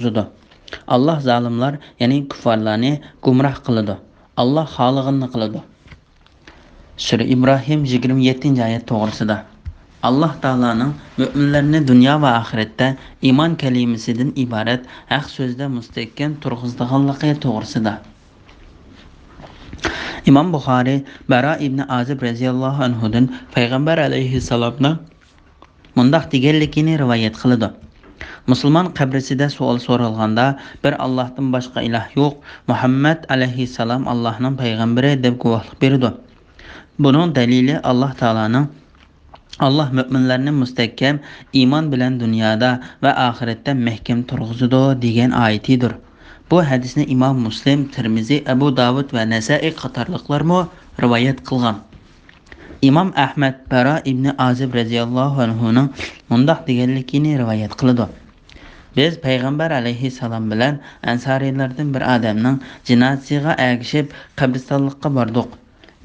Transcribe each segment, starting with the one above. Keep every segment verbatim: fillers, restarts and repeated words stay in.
تۇرغۇزىدۇ. ئاللاھ زالىملار، يەنى كۇففارلارنى گۇمراھ قىلىدۇ. ئاللاھ خالىغىنىنى قىلىدۇ. سۈرە ئىبراھىم يىگىرمە يەتتىنچى ئايەت توغرىسىدا. ئاللاھ تائالانىڭ مۆمىنلەرنى دۇنيا ۋە ئاخىرەتتە ئىمان كەلىمىسىدىن ئىبارەت ھەق سۆزدە مۇستەھكەم تۇرغۇزىدىغانلىقى توغرىسىدا. ئىمام بۇخارىي بەرا ئىبنى ئازىب رەزىياللاھۇ ئەنھۇدىن پەيغەمبەر ئەلەيھىسسالامنىڭ مۇنداق دېگەنلىكىنى رىۋايەت قىلىدۇ: مۇسۇلمان قەبرىسىدە سوئال سورالغاندا، بىر ئاللاھتىن باشقا ئىلاھ يوق، مۇھەممەد ئەلەيھىسسالام ئاللاھنىڭ پەيغەمبىرى دەپ گۇۋاھلىق بېرىدۇ. بۇنىڭ دەلىلى ئاللاھ تائالانىڭ، ئاللاھ مۆمىنلەرنى مۇستەھكەم ئىمان بىلەن دۇنيادا ۋە ئاخىرەتتە مەھكەم تۇرغۇزىدۇ، دېگەن ئايىتىدۇر. بۇ ھەدىسنى ئىمام مۇسلىم، تىرمىزى، ئەبۇ داۋۇد ۋە نەسائىي قاتارلىقلارمۇ رىۋايەت قىلغان. ئىمام ئەھمەد بەرا ئىبنى ئازىب رەزىياللاھۇ ئەنھۇنىڭ مۇنداق دېگەنلىكىنى رىۋايەت قىلىدۇ: بىز پەيغەمبەر ئەلەيھىسسالام بىلەن ئەنسارىيلاردىن بىر ئادەمنىڭ جىنازىسىغا ئەگىشىپ قەبرىستانلىققا باردۇق.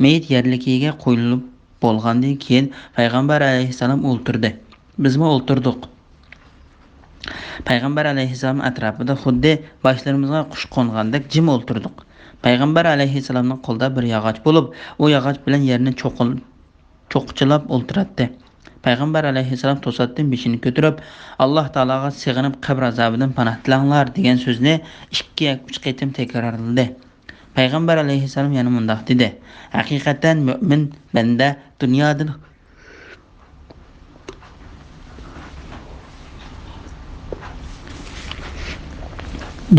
مېيىت يەرلىكىگە قويۇلۇپ بولغاندىن كېيىن پەيغەمبەر ئەلەيھىسسالام ئولتۇردى. بىزمۇ ئولتۇردۇق. پەيغەمبەر ئەلەيھىسسالام ئەتراپىدا خۇددى باشلىرىمىزغا قۇش قونغاندەك جىم ئولتۇردۇق. پەيغەمبەر ئەلەيھىسسالامنىڭ قولىدا بىر ياغاچ بولۇپ، ئۇ ياغاچ بىلەن يەرنى چوقۇل-، چوقچىلاپ ئولتۇراتتى. پەيغەمبەر ئەلەيھىسسالام توساتتىن بېشىنى كۆتۈرۈپ، ئاللاھ تائالاغا سېغىنىپ، قەبرە ئازابىدىن پاناھ تىلەڭلار، دېگەن سۆزنى ئىككى ياكى ئۈچ قېتىم تەكرارلىدى. پەيغەمبەر ئەلەيھىسسالام يەنە مۇنداق دېدى: ھەقىقەتەن مۆمىن بەندە دۇنيادىن،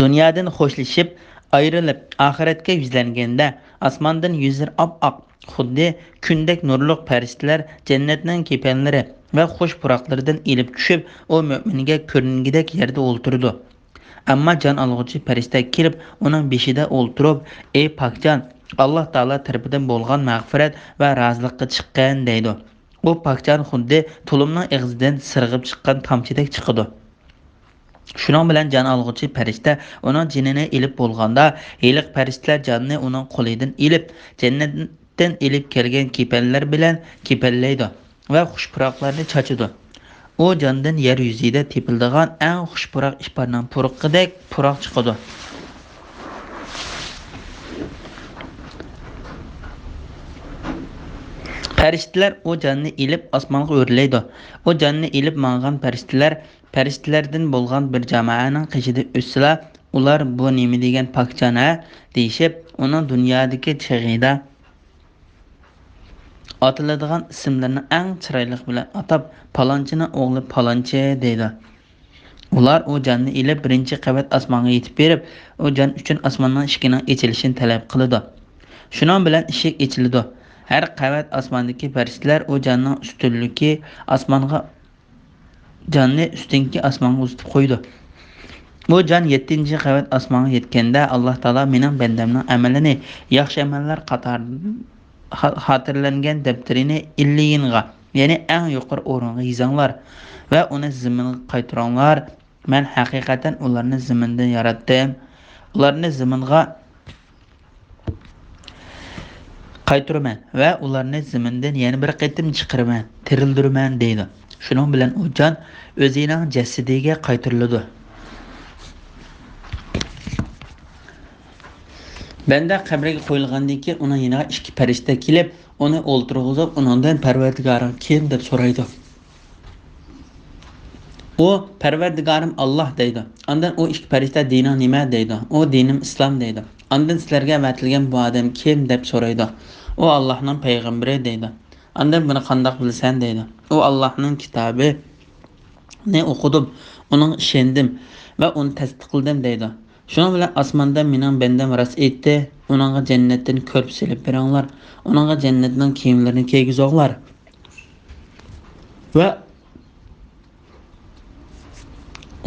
دۇنيادىن خوشلىشىپ ئايرىلىپ، ئاخىرەتكە يۈزلەنگەندە، ئاسماندىن يۈزلىرى ئاپئاق، خۇددى كۈندەك نۇرلۇق پەرىشتىلەر جەننەتنىڭ كېپەنلىرى ۋە خۇش پۇراقلىرىدىن ئېلىپ چۈشۈپ، ئۇ مۆمىنگە كۆرۈنگۈدەك يەردە ئولتۇرىدۇ. ئەمما جان ئالغۇچى پەرىشتە كېلىپ، ئۇنىڭ بېشىدا ئولتۇرۇپ، ئەي پاكجان، ئاللاھ تائالا تەرىپىدىن بولغان مەغپىرەت ۋە رازىلىققا چىققىن، دەيدۇ. ئۇ پاكجان خۇددى تۇلۇمنىڭ ئېغىزىدىن سىرغىپ چىققان تامچىدەك چىقىدۇ. شۇنىڭ بىلەن جان ئالغۇچى پەرىشتە ئۇنىڭ جېنىنى ئېلىپ بولغاندا، ھېلىقى پەرىشتىلەر جاننى ئۇنىڭ قولىدىن ئېلىپ، جەننەتتىن ئېلىپ كەلگەن كېپەنلەر بىلەن كېپەنلەيدۇ ۋە خۇش پۇراقلارنى چاچىدۇ. ئۇ جاندىن يەر يۈزىدە تېپىلىدىغان ئەڭ خۇش پۇراق ئىپارنىڭ پۇرىقىدەك پۇراق چىقىدۇ. پەرىشتىلەر ئۇ جاننى ئېلىپ ئاسمانغا ئۆرلەيدۇ. ئۇ جاننى ئېلىپ ماڭغان پەرىشتىلەر پەرىشتىلەردىن بولغان بىر جامائەنىڭ قېشىدا ئۆتسىلا، ئۇلار: «بۇ نېمە دېگەن پاكجان ھە؟» دېيىشىپ، ئۇنىڭ دۇنيادىكى چېغىدا ئاتىلىدىغان ئىسىملىرىنى ئەڭ چىرايلىق بىلەن ئاتاپ، «پالانچىنىڭ ئوغلى پالانچى» دەيدۇ. ئۇلار ئۇ جاننى ئېلىپ، بىرىنچى قەۋەت ئاسمانغا يېتىپ بېرىپ، ئۇ جان ئۈچۈن ئاسماننىڭ ئىشىكىنىڭ ئېچىلىشىنى تەلەپ قىلىدۇ. شۇنىڭ بىلەن ئىشىك ئېچىلىدۇ. ھەر قەۋەت ئاسماندىكى پەرىشتىلەر ئۇ جاننىڭ ئۈستۈنلۈكى ئاسمانغا، جاننى ئۈستۈنكى ئاسمانغا ئۇزىتىپ قويىدۇ. بۇ جان يەتتىنچى قەۋەت ئاسمانغا يەتكەندە، ئاللاھ تائالا مېنىڭ بەندەمنىڭ ئەمىلىنى، ياخشى ئەمەللەر قاتارىدىن خا-، خاتىرىلەنگەن دەپتىرىنى ئىللىيىنغا، يەنى ئەڭ يۇقىرى ئورۇنغا يېزىڭلار ۋە ئۇنى زېمىنغا قايتۇرۇڭلار. مەن ھەقىقەتەن ئۇلارنى زېمىندىن ياراتتىم. ئۇلارنى زېمىنغا قايتۇرىمەن ۋە ئۇلارنى زېمىندىن يەنە بىر قېتىم چىقىرىمەن، تىرىلدۈرىمەن، دەيدۇ. شۇنىڭ بىلەن ئۇ جان ئۆزىنىڭ جەسىتىگە قايتۇرۇلىدۇ. بەندە قەبرىگە قويۇلغاندىن كېيىن، ئۇنىڭ يېنىغا ئىككى پەرىشتە كېلىپ، ئۇنى ئولتۇرغۇزۇپ، ئۇنىڭدىن: «پەرۋەردىگارىڭ كىم؟» دەپ سورايدۇ. ئۇ: «پەرۋەردىگارىم ئاللاھ» دەيدۇ. ئاندىن ئۇ ئىككى پەرىشتە: «دىنىڭ نېمە؟» دەيدۇ. ئۇ: «دىنىم ئىسلام» دەيدۇ. ئاندىن: «سىلەرگە ئەۋەتىلگەن بۇ ئادەم كىم؟» دەپ سورايدۇ. ئۇ: «ئاللاھنىڭ پەيغەمبىرى» دەيدۇ. ئاندىن: «بۇنى قانداق بىلىسەن؟» دەيدۇ. ئۇ: «ئاللاھنىڭ كىتابىنى ئوقۇدۇم، ئۇنىڭغا ئىشەندىم ۋە ئۇنى تەستىقلىدىم» دەيدۇ. شۇنىڭ بىلەن ئاسماندا مېنىڭ بەندەم راست ئېيتتى، ئۇنىڭغا جەننەتتىن كۆرپە سېلىپ بېرىڭلار، ئۇنىڭغا جەننەتنىڭ كىيىملىرىنى كىيگۈزۈڭلار ۋە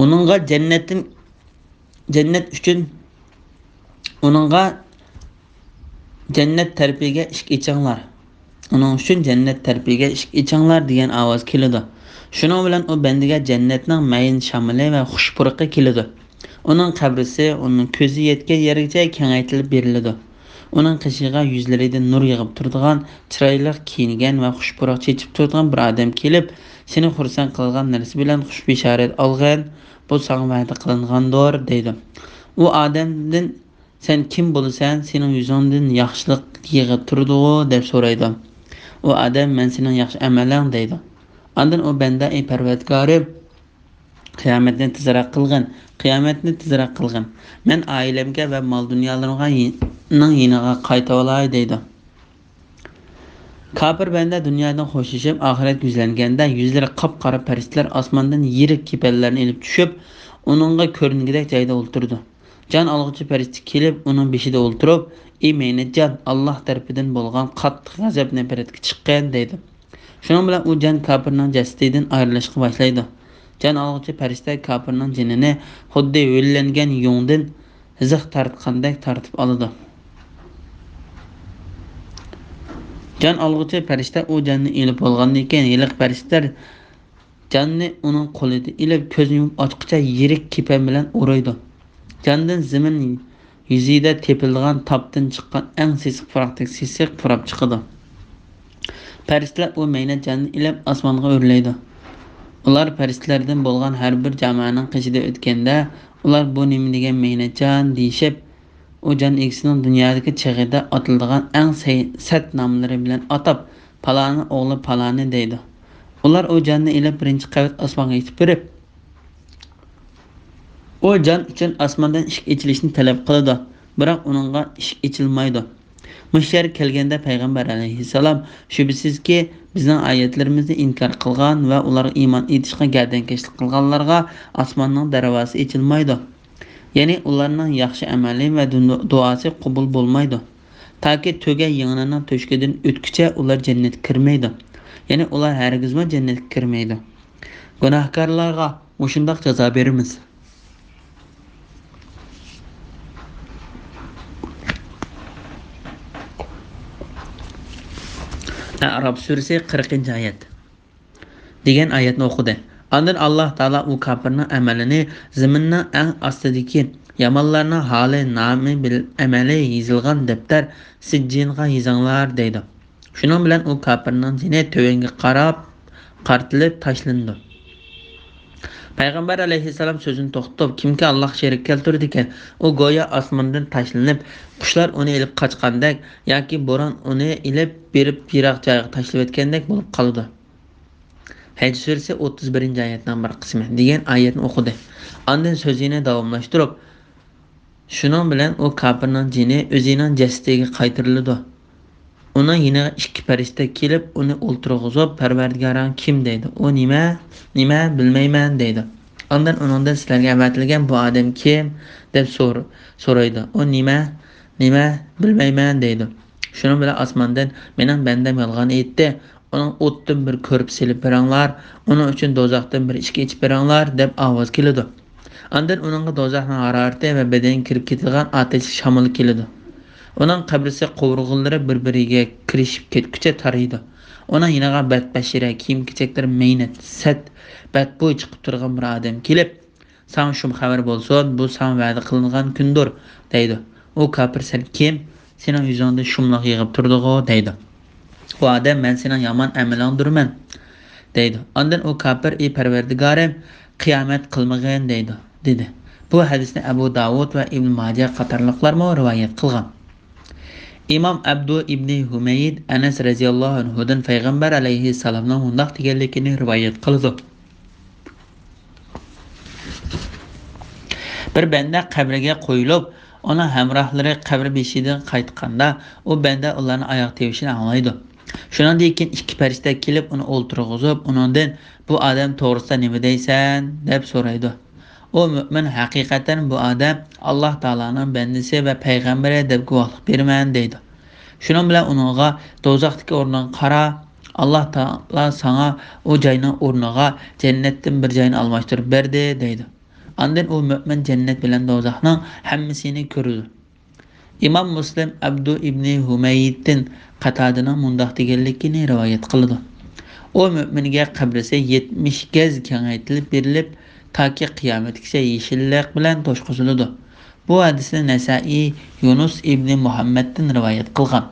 ئۇنىڭغا جەننەتتىن، جەننەت ئۈچۈن، ئۇنىڭغا جەننەت تەرىپىگە ئىشىك ئېچىڭلار. ئۇنىڭ ئۈچۈن جەننەت تەرىپىگە ئىشىك ئېچىڭلار دېگەن ئاۋاز كېلىدۇ. شۇنىڭ بىلەن ئۇ بەندىگە جەننەتنىڭ مەيىن شامىلى ۋە خۇش پۇرىقى كېلىدۇ. ئۇنىڭ قەبرىسى ئۇنىڭ كۆزى يەتكەن يەرگىچە كېڭەيتىلىپ بېرىلىدۇ. ئۇنىڭ قېشىغا يۈزلىرىدىن نۇر يېغىپ تۇرىدىغان، چىرايلىق كىيىنگەن ۋە خۇش پۇراق چېچىپ تۇرىدىغان بىر ئادەم كېلىپ، سېنى خۇرسەن قىلىدىغان نەرسە بىلەن خۇش بېشارەت ئالغىن. بۇ ساڭا ۋەدە قىلىنغاندۇر» دەيدۇ. ئۇ ئادەمدىن: «سەن كىم بولىسەن؟ سېنىڭ يۈزۈڭدىن ياخشىلىق يېغىپ تۇرىدىغۇ؟» دەپ سورايدۇ. ئۇ ئادەم: «مەن سېنىڭ ياخشى ئەمەلىڭ» دەيدۇ. ئاندىن ئۇ بەندە: «ئەي پەرۋەردىگارىم، قىيامەتنى تېزرەك قىلغىن، قىيامەتنى تېزرەك قىلغىن. مەن ئائىلەمگە ۋە مال-دۇنيالىرىمغا يېنىڭ يېنىغا قايتىۋالاي» دەيدۇ. كاپىر بەندە دۇنيادىن خوشلىشىپ، ئاخىرەتكە يۈزلەنگەندە، يۈزلىرى قاپقارا پەرىشتىلەر ئاسماندىن يىرىك كېپەنلەرنى ئېلىپ چۈشۈپ، ئۇنىڭغا كۆرۈنگۈدەك جايدا ئولتۇرىدۇ. جان ئالغۇچى پەرىشتە كېلىپ، ئۇنىڭ بېشىدا ئولتۇرۇپ: «ئى مەينەتجان، ئاللاھ تەرىپىدىن بولغان قاتتىق غەزەپ نەپرەتكە چىققىن» دەيدۇ. شۇنىڭ بىلەن ئۇ جان كاپىرنىڭ جەسىتىدىن ئايرىلىشقا باشلايدۇ. جان ئالغۇچى پەرىشتە كاپىرنىڭ جېنىنى خۇددى ھۆللەنگەن يۇڭدىن زىخ تارتقاندەك تارتىپ ئالىدۇ. جان ئالغۇچى پەرىشتە ئۇ جاننى ئېلىپ بولغاندىن كېيىن، ھېلىقى پەرىشتىلەر جاننى ئۇنىڭ قولىدىن ئېلىپ، كۆزنى يۇمۇپ ئاچقۇچە يىرىك كېپەن بىلەن ئورايدۇ. جاندىن زېمىن يۈزىدە تېپىلىدىغان تاپتىن چىققان ئەڭ سېسىق پۇراقتەك سېسىق پۇراپ چىقىدۇ. پەرىشتىلەر ئۇ مەينەت جاننى ئېلىپ ئاسمانغا ئۆرلەيدۇ. ئۇلار پەرىشتىلەردىن بولغان ھەر بىر جامانىڭ قېشىدا ئۆتكەندە، ئۇلار: «بۇ نېمە دېگەن مەينەت جان؟» دېيىشىپ، ئۇ جان ئىگىسىنىڭ دۇنيادىكى چېغىدا ئاتىلىدىغان ئەڭ سەي-، سەت ناملىرى بىلەن ئاتاپ، «پالانى ئوغلى پالانى» دەيدۇ. ئۇلار ئۇ جاننى ئېلىپ بىرىنچى قەۋەت ئاسمانغا يېتىپ بېرىپ، ئۇ جان ئۈچۈن ئاسماندىن ئىشىك ئېچىلىشنى تەلەپ قىلىدۇ، بىراق ئۇنىڭغا ئىشىك ئېچىلمايدۇ. مۇشۇ يەرگە كەلگەندە پەيغەمبەر ئەلەيھىسسالام: «شۈبھىسىزكى، بىزنىڭ ئايەتلىرىمىزنى ئىنكار قىلغان ۋە ئۇلارغا ئىمان ئېيتىشقا گەردەنكەشلىك قىلغانلارغا ئاسماننىڭ دەرۋازىسى ئېچىلمايدۇ. يەنى ئۇلارنىڭ ياخشى ئەمەلى ۋە دۇ-، دۇئاسى قوبۇل بولمايدۇ. تاكى تۆگە يىڭنىنىڭ تۆشۈكىدىن ئۆتكۈچە ئۇلار جەننەتكە كىرمەيدۇ. يەنى ئۇلار ھەرگىزمۇ جەننەتكە كىرمەيدۇ. گۇناھكارلارغا مۇشۇنداق جازا بېرىمىز.» ئەئراپ سۈرىسى، قىرىقىنچى ئايەت. دېگەن ئايەتنى ئوقۇدى. ئاندىن ئاللاھ تائالا ئۇ كاپىرنىڭ ئەمەلىنى زېمىننىڭ ئەڭ ئاستىدىكى يامانلارنىڭ ھالى، نامى، بىل-، ئەمەلى يېزىلغان دەپتەر سىججىنغا يېزىڭلار دەيدۇ. شۇنىڭ بىلەن ئۇ كاپىرنىڭ جېنى تۆۋەنگە قاراپ قارىتىلىپ تاشلىنىدۇ. پەيغەمبەر ئەلەيھىسسالام سۆزىنى توختىتىپ، كىمكى ئاللاھقا شېرىك كەلتۈرىدىكەن، ئۇ گويا ئاسماندىن تاشلىنىپ، قۇشلار ئۇنى ئېلىپ قاچقاندەك ياكى بوران ئۇنى ئېلىپ بېرىپ يىراق جايغا تاشلىۋەتكەندەك بولۇپ قالىدۇ. ھەج سۈرىسى، ئوتتۇز بىرىنچى ئايەتنىڭ بىر قىسمى، دېگەن ئايەتنى ئوقۇدى. ئاندىن سۆزىنى داۋاملاشتۇرۇپ، شۇنىڭ بىلەن ئۇ كاپىرنىڭ جېنى ئۆزىنىڭ جەسىتىگە قايتۇرۇلىدۇ. ئۇنىڭ يېنىغا ئىككى پەرىشتە كېلىپ، ئۇنى ئولتۇرغۇزۇپ، «پەرۋەردىگارىڭ كىم؟» دەيدۇ. ئۇ، «نېمە؟ نېمە؟ بىلمەيمەن» دەيدۇ. ئاندىن ئۇنىڭدىن، «سىلەرگە ئەۋەتىلگەن بۇ ئادەم كىم؟» دەپ سور-، سورايدۇ. ئۇ، «نېمە؟ نېمە؟ بىلمەيمەن» دەيدۇ. شۇنىڭ بىلەن ئاسماندىن، «مېنىڭ بەندەم يالغان ئېيتتى. ئۇنىڭ ئوتتىن بىر كۆرپە سېلىپ بېرىڭلار، ئۇنىڭ ئۈچۈن دوزاختىن بىر ئىشىك ئېچىپ بېرىڭلار» دەپ ئاۋاز كېلىدۇ. ئاندىن ئۇنىڭغا دوزاخنىڭ ھارارىتى ۋە بەدىنىگە كىرىپ كېتىدىغان ئاتەشلىك شامىلى كېلىدۇ. ئۇنىڭ قەبرىسى قوۋۇرغىلىرى بىر-بىرىگە كىرىشىپ كەتكۈچە تارىيدۇ. ئۇنىڭ يېنىغا بەتبەشىرە، كىيىم-كېچەكلىرى مەينەت، سەت، بەتبۇي چىقىپ تۇرغان بىر ئادەم كېلىپ، «ساڭا شۇم خەۋەر بولسۇن، بۇ ساڭا ۋەدە قىلىنغان كۈندۇر» دەيدۇ. ئۇ كاپىر، «سەن كىم؟ سېنىڭ يۈزۈڭدە شۇملۇق يېغىپ تۇرىدىغۇ؟» دەيدۇ. ئۇ ئادەم، «مەن سېنىڭ يامان ئەمىلىڭدۇرمەن» دەيدۇ. ئاندىن ئۇ كاپىر، «ئى پەرۋەردىگارىم، قىيامەت قىلمىغىن» دەيدۇ، دېدى. بۇ ھەدىسنى ئەبۇ داۋۇد ۋە ئىبن ماجە قاتارلىقلارمۇ رىۋايەت قىلغان. ئىمام ئەبدۇ ئىبنى ھۈمەيد ئەنەس رەزىياللاھۇ ئەنھۇدىن پەيغەمبەر ئەلەيھىسسالامنىڭ مۇنداق دېگەنلىكىنى رىۋايەت قىلىدۇ. بىر بەندە قەبرىگە قويۇلۇپ، ئۇنىڭ ھەمراھلىرى قەبرە بېشىدىن قايتقاندا، ئۇ بەندە ئۇلارنىڭ ئاياغ تىۋىشىنى ئاڭلايدۇ. شۇنىڭدىن كېيىن ئىككى پەرىشتە كېلىپ، ئۇنى ئولتۇرغۇزۇپ، ئۇنىڭدىن، «بۇ ئادەم توغرىسىدا نېمە دەيسەن؟» دەپ سورايدۇ. ئۇ مۆمىن، «ھەقىقەتەن بۇ ئادەم ئاللاھ تائالانىڭ بەندىسى ۋە پەيغەمبىرى» دەپ گۇۋاھلىق بېرىمەن دەيدۇ. شۇنىڭ بىلەن ئۇنىڭغا، «دوزاختىكى ئورنۇڭغا قارا، ئاللاھ تائالا ساڭا ئۇ جاينىڭ ئورنىغا جەننەتتىن بىر جاينى ئالماشتۇرۇپ بەردى» دەيدۇ. ئاندىن ئۇ مۆمىن جەننەت بىلەن دوزاخنىڭ ھەممىسىنى كۆرىدۇ. ئىمام مۇسلىم ئەبدۇ ئىبنى ھۇمەيدتىن قاتادىنىڭ مۇنداق دېگەنلىكىنى رىۋايەت قىلىدۇ. ئۇ مۆمىنگە قەبرىسى يەتمىش گەز كېڭەيتىلىپ بېرىلىپ، تاكى قىيامەتكىچە يېشىللىق بىلەن توشقۇزۇلىدۇ. بۇ ھەدىسنى نەسائىي يۇنۇس ئىبنى مۇھەممەدتىن رىۋايەت قىلغان.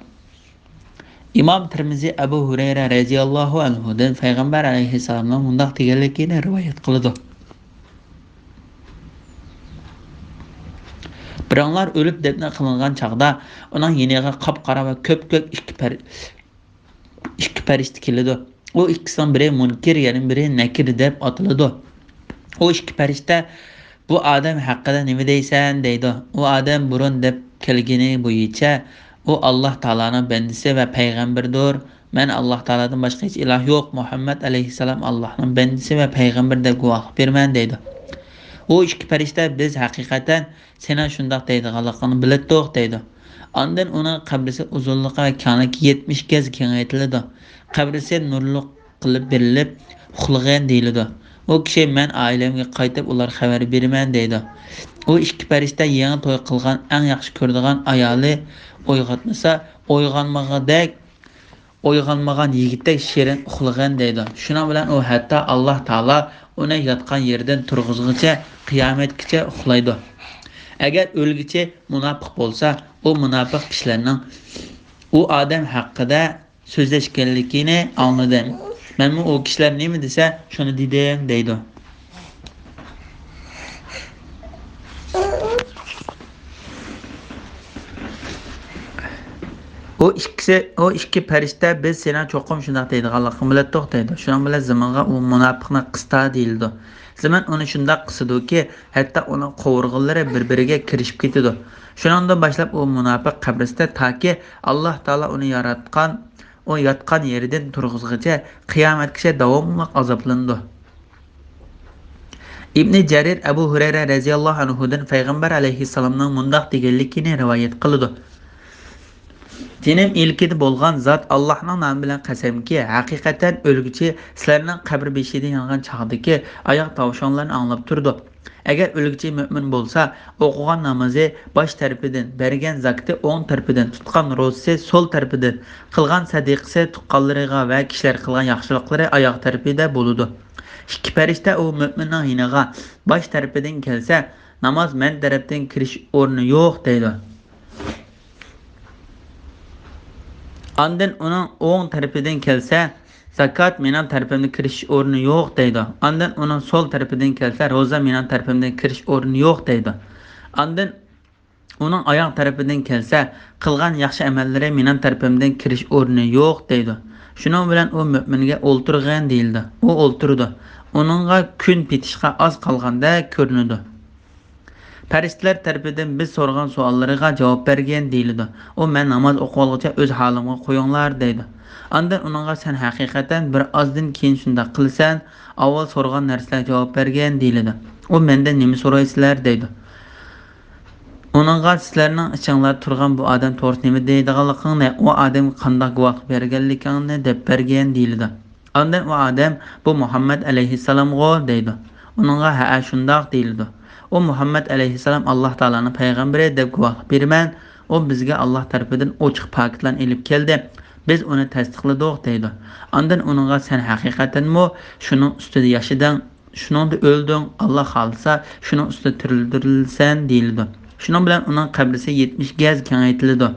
ئىمام تىرمىزى ئەبۇ ھۇرەيرە رەزىياللاھۇ ئەنھۇدىن پەيغەمبەر ئەلەيھىسسالامنىڭ مۇنداق دېگەنلىكىنى رىۋايەت قىلىدۇ. بىراڭلار ئۆلۈپ دەپنە قىلىنغان چاغدا ئۇنىڭ يېنىغا قاپقارا ۋە كۆپكۆك ئىككى پەر-، ئىككى پەرىشتە كېلىدۇ. ئۇ ئىككىسىنىڭ بىرى مۇنكىر، يەنە بىرى نەكىر دەپ ئاتىلىدۇ. ئۇ ئىككى پەرىشتە، «بۇ ئادەم ھەققىدە نېمە دەيسەن؟» دەيدۇ. ئۇ ئادەم بۇرۇن دەپ كەلگىنى بويىچە، «ئۇ ئاللاھ تائالانىڭ بەندىسى ۋە پەيغەمبىرىدۇر. مەن ئاللاھ تائالادىن باشقا ھېچ ئىلاھ يوق. مۇھەممەد ئەلەيھىسسالام ئاللاھنىڭ بەندىسى ۋە پەيغەمبىرى دەپ گۇۋاھلىق بېرىمەن» دەيدۇ. ئۇ ئىككى پەرىشتە، «بىز ھەقىقەتەن سېنىڭ شۇنداق دەيدىغانلىقىڭنى بىلەتتۇق» دەيدۇ. ئاندىن ئۇنىڭ قەبرىسى ئۇزۇنلۇقى ۋە كەڭلىكى يەتمىش گەز كېڭەيتىلىدۇ. قەبرىسى نۇرلۇق قىلىپ بېرىلىپ، ئۇخلىغىن دېيىلىدۇ. ئۇ كىشى، «مەن ئائىلەمگە قايتىپ، ئۇلارغا خەۋەر بېرىمەن» دەيدۇ. ئۇ ئىككى پەرىشتە يېڭى توي قىلغان، ئەڭ ياخشى كۆرىدىغان ئايالى ئويغاتمىسا، ئويغانمىغۇدەك، ئويغانمىغان يىگىتتەك شېرىن ئۇخلىغىن دەيدۇ. شۇنىڭ بىلەن ئۇ ھەتتا ئاللاھ تائالا ئۇنى ياتقان يېرىدىن تۇرغۇزغىچە قىيامەتكىچە ئۇخلايدۇ. ئەگەر ئۆلگۈچى مۇناپىق بولسا، ئۇ مۇناپىق كىشىلەرنىڭ ئۇ ئادەم ھەققىدە سۆزلەشكەنلىكىنى ئاڭلىدىم. مەنمۇ ئۇ كىشىلەر نېمە دېسە، شۇنى دېدىم، دەيدۇ. ئۇ ئىككىسى، ئۇ ئىككى پەرىشتە، «بىز سېنىڭ چوقۇم شۇنداق دەيدىغانلىقىڭنى بىلەتتۇق» دەيدۇ. شۇنىڭ بىلەن زىمىنغا ئۇ مۇناپىقنى قىستا دېيىلىدۇ. زىمىن ئۇنى شۇنداق قىسىدۇكى، ھەتتا ئۇنىڭ قوۋۇرغىلىرى بىر-بىرىگە كىرىشىپ كېتىدۇ. شۇنىڭدىن باشلاپ ئۇ مۇناپىق قەبرىسىدە تاكى ئاللاھ تائالا ئۇنى ياراتقان، ئۇ ياتقان يېرىدىن تۇرغۇزغىچە قىيامەتكىچە داۋاملىق ئازابلىنىدۇ. ئىبنى جەرىر ئەبۇ ھۇرەيرە رەزىياللاھۇ ئەنھۇدىن پەيغەمبەر ئەلەيھىسسالامنىڭ مۇنداق دېگەنلىكىنى رىۋايەت قىلىدۇ: «جېنىم ئىلكىدە بولغان زات ئاللاھنىڭ نامى بىلەن قەسەمكى، ھەقىقەتەن ئۆلگۈچى سىلەرنىڭ قەبرە بېشىدا ياڭغان چاغدىكى ئاياغ تاۋشاڭلارنى ئاڭلاپ تۇرىدۇ. ئەگەر ئۆلگۈچى مۆمىن بولسا، ئوقۇغان نامىزى باش تەرىپىدىن، بەرگەن زاكىتى ئوڭ تەرىپىدىن، تۇتقان روزىسى سول تەرىپىدىن، قىلغان سەدىقىسى تۇغقانلىرىغا ۋە كىشىلەرگە قىلغان ياخشىلىقلىرى ئاياغ تەرىپىدە بولىدۇ.» ئىككى پەرىشتە ئۇ مۆمىننىڭ يېنىغا باش تەرىپىدىن كەلسە، «ناماز مەن تەرەپتىن كىرىش ئورنى يوق» دەيدۇ. ئاندىن ئۇنىڭ ئوڭ تەرىپىدىن كەلسە، «زاكات مېنىڭ تەرىپىمدىن كىرىش ئورنى يوق» دەيدۇ. ئاندىن ئۇنىڭ سول تەرىپىدىن كەلسە، «روزا مېنىڭ تەرىپىمدىن كىرىش ئورنى يوق» دەيدۇ. ئاندىن ئۇنىڭ ئاياغ تەرىپىدىن كەلسە، «قىلغان ياخشى ئەمەللىرى مېنىڭ تەرىپىمدىن كىرىش ئورنى يوق» دەيدۇ. شۇنىڭ بىلەن ئۇ مۆمىنگە «ئولتۇرغىن» دېيىلىدۇ. ئۇ ئولتۇرىدۇ. ئۇنىڭغا كۈن پېتىشقا ئاز قالغاندەك كۆرۈنىدۇ. پەرىشتىلەر تەرىپىدىن «بىز سورىغان سوئاللىرىغا جاۋاب بەرگىن» دېيىلىدۇ. ئۇ «مەن ناماز ئوقۇۋالغۇچە ئۆز ھالىمغا قويۇڭلار» دەيدۇ. ئاندىن ئۇنىڭغا «سەن ھەقىقەتەن بىر ئازدىن كېيىن شۇنداق قىلىسەن، ئاۋۋال سورىغان نەرسىلەرگە جاۋاب بەرگىن» دېيىلىدۇ. ئۇ «مەندىن نېمە سورايسىلەر؟» دەيدۇ. ئۇنىڭغا «سىلەرنىڭ ئىچىڭلاردا تۇرغان بۇ ئادەم توغرىسىدا نېمە دەيدىغانلىقىڭنى، ئۇ ئادەمگە قانداق گۇۋاھلىق بەرگەنلىكىڭنى دەپ بەرگىن» دېيىلىدۇ. ئاندىن ئۇ ئادەم «بۇ مۇھەممەد ئەلەيھىسسالامغۇ؟» دەيدۇ. ئۇنىڭغا «ھەئە، شۇنداق» دېيىلىدۇ. ئۇ «مۇھەممەد ئەلەيھىسسالام ئاللاھ تائالانىڭ پەيغەمبىرى دەپ گۇۋاھلىق بېرىمەن. ئۇ بىزگە ئاللاھ تەرىپىدىن ئوچۇق پاكىتلارنى ئېلىپ كەلدى. بىز ئۇنى تەستىقلىدۇق» دەيدۇ. ئاندىن ئۇنىڭغا «سەن ھەقىقەتەنمۇ شۇنىڭ ئۈستىدە ياشىدىڭ، شۇنىڭدا ئۆلدۈڭ، ئاللاھ خالىسا شۇنىڭ ئۈستىدە تىرىلدۈرۈلىسەن» دېيىلىدۇ. شۇنىڭ بىلەن ئۇنىڭ قەبرىسى يەتمىش گەز كېڭەيتىلىدۇ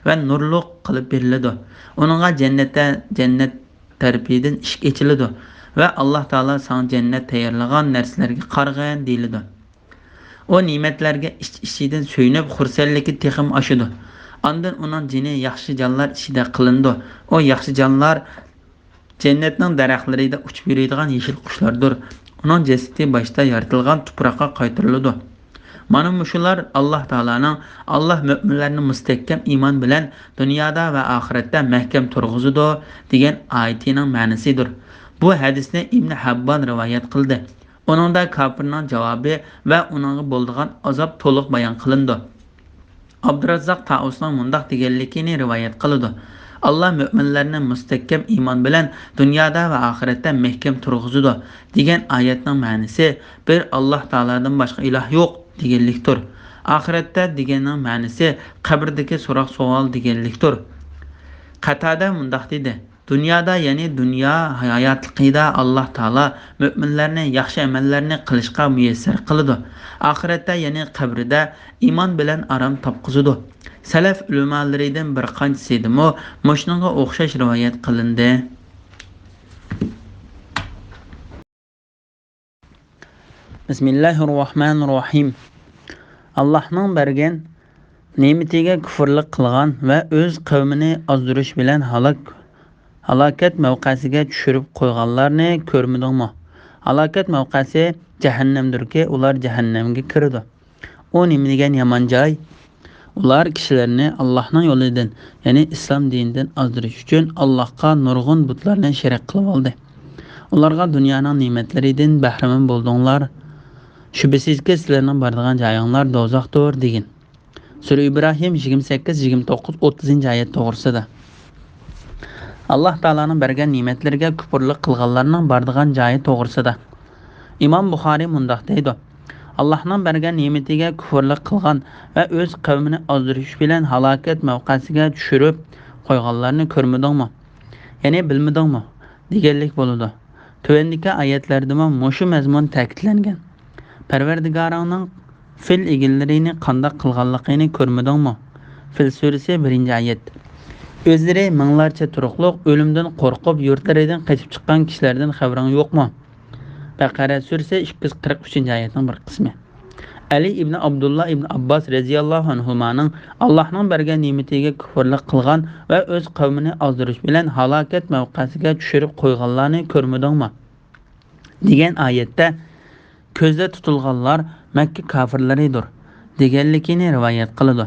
ۋە نۇرلۇق قىلىپ بېرىلىدۇ. ئۇنىڭغا جەننەتتە، جەننەت تەرىپىدىن ئىشىك ئېچىلىدۇ ۋە «ئاللاھ تائالا ساڭا جەننەت تەييارلىغان نەرسىلەرگە قارىغىن» دېيىلىدۇ. ئۇ نېمەتلەرگە ئىچ-ئىچىدىن سۆيۈنۈپ، خۇرسەنلىكى تېخىمۇ ئاشىدۇ. ئاندىن ئۇنىڭ جېنى ياخشى جانلار ئىچىدە قىلىنىدۇ. ئۇ ياخشى جانلار جەننەتنىڭ دەرەخلىرىدە ئۇچۇپ يۈرىدىغان يېشىل قۇشلاردۇر. ئۇنىڭ جەسىتى باشتا يارىتىلغان تۇپراققا قايتۇرۇلىدۇ. مانا مۇشۇلار ئاللاھ تائالانىڭ «ئاللاھ مۆمىنلەرنى مۇستەھكەم ئىمان بىلەن دۇنيادا ۋە ئاخىرەتتە مەھكەم تۇرغۇزىدۇ» دېگەن ئايىتىنىڭ مەنىسىدۇر. بۇ ھەدىسنى ئىبنى ھەببان رىۋايەت قىلدى. ئۇنىڭدا كاپىرنىڭ جاۋابى ۋە ئۇنىڭغا بولىدىغان ئازاب تولۇق بايان قىلىنىدۇ. ئابدۇراززاق تائۇسنىڭ مۇنداق دېگەنلىكىنى رىۋايەت قىلىدۇ: «ئاللاھ مۆمىنلەرنى مۇستەھكەم ئىمان بىلەن دۇنيادا ۋە ئاخىرەتتە مەھكەم تۇرغۇزىدۇ» دېگەن ئايەتنىڭ مەنىسى «بىر ئاللاھ تائالادىن باشقا ئىلاھ يوق» دېگەنلىكتۇر. «ئاخىرەتتە» دېگەننىڭ مەنىسى «قەبرىدىكى سوراق-سوئال» دېگەنلىكتۇر. قەتادە مۇنداق دېدى: دۇنيادا، يەنى دۇنيا ھاياتلىقىدا ئاللاھ تائالا مۆمىنلەرنى ياخشى ئەمەللەرنى قىلىشقا مۇيەسسەر قىلىدۇ. ئاخىرەتتە، يەنى قەبرىدە ئىمان بىلەن ئارام تاپقۇزىدۇ. سەلەف ئۆلىمالىرىدىن بىر قانچىسىدىمۇ مۇشۇنىڭغا ئوخشاش رىۋايەت قىلىندى. بسم الله الرحمن الرحيم. ئاللاھنىڭ بەرگەن نېمىتىگە كۇفۇرلۇق قىلغان ۋە ئۆز قەۋمىنى ئازدۇرۇش بىلەن ھالاك، ھالاكەت مەۋقەسىگە چۈشۈرۈپ قويغانلارنى كۆرمىدىڭمۇ؟ ھالاكەت مەۋقەسى جەھەننەمدۇركى، ئۇلار جەھەننەمگە كىرىدۇ. ئۇ نېمە دېگەن يامان جاي؟ ئۇلار كىشىلەرنى ئاللاھنىڭ يولىدىن، يەنى ئىسلام دىنىدىن ئازدۇرۇش ئۈچۈن ئاللاھقا نۇرغۇن بۇتلارنى شېرىك قىلىۋالدى. ئۇلارغا دۇنيانىڭ نېمەتلىرىدىن بەھرىمەن بولدۇڭلار. شۈبھىسىزكى، سىلەرنىڭ بارىدىغان جايىڭلار دوزاختۇر، دېگىن. سۈرە ئىبراھىم يىگىرمە سەككىز، يىگىرمە توققۇز، ئوتتۇزىنچى ئايەت توغرىسىدا. ئاللاھ تائالانىڭ بەرگەن نېمەتلىرىگە كۇپۇرلۇق قىلغانلارنىڭ بارىدىغان جايى توغرىسىدا. ئىمام بۇخارىي مۇنداق دەيدۇ: ئاللاھنىڭ بەرگەن نېمىتىگە كۇپۇرلۇق قىلغان ۋە ئۆز قەۋمىنى ئازدۇرۇش بىلەن ھالاكەت مەۋقەسىگە چۈشۈرۈپ قويغانلارنى كۆرمىدىڭمۇ؟ يەنى بىلمىدىڭمۇ؟ دېگەنلىك بولىدۇ. تۆۋەندىكى ئايەتلەردىمۇ مۇشۇ مەزمۇن تەكىتلەنگەن. پەرۋەردىگارىڭنىڭ فىل ئىگىلىرىنى قانداق قىلغانلىقىنى كۆرمىدىڭمۇ؟ فىل سۈرىسى، بىرىنچى ئايەت. ئۆزلىرى مىڭلارچە تۇرۇقلۇق ئۆلۈمدىن قورقۇپ يۇرتلىرىدىن قېچىپ چىققان كىشىلەردىن خەۋىرىڭ يوقمۇ؟ بەقەرە سۈرىسى، ئىككى يۈز قىرىق ئۈچىنچى ئايەتنىڭ بىر قىسمى. ئەلى ئىبنى ئابدۇللا ئىبنى ئابباس رەزىياللاھۇ ئەنھۇمانىڭ ئاللاھنىڭ بەرگەن نېمىتىگە كۇفۇرلۇق قىلغان ۋە ئۆز قەۋمىنى ئازدۇرۇش بىلەن ھالاكەت مەۋقەسىگە چۈشۈرۈپ قويغانلارنى كۆرمىدىڭمۇ؟ دېگەن ئايەتتە كۆزدە تۇتۇلغانلار مەككە كاپىرلىرىدۇر، دېگەنلىكىنى رىۋايەت قىلىدۇ.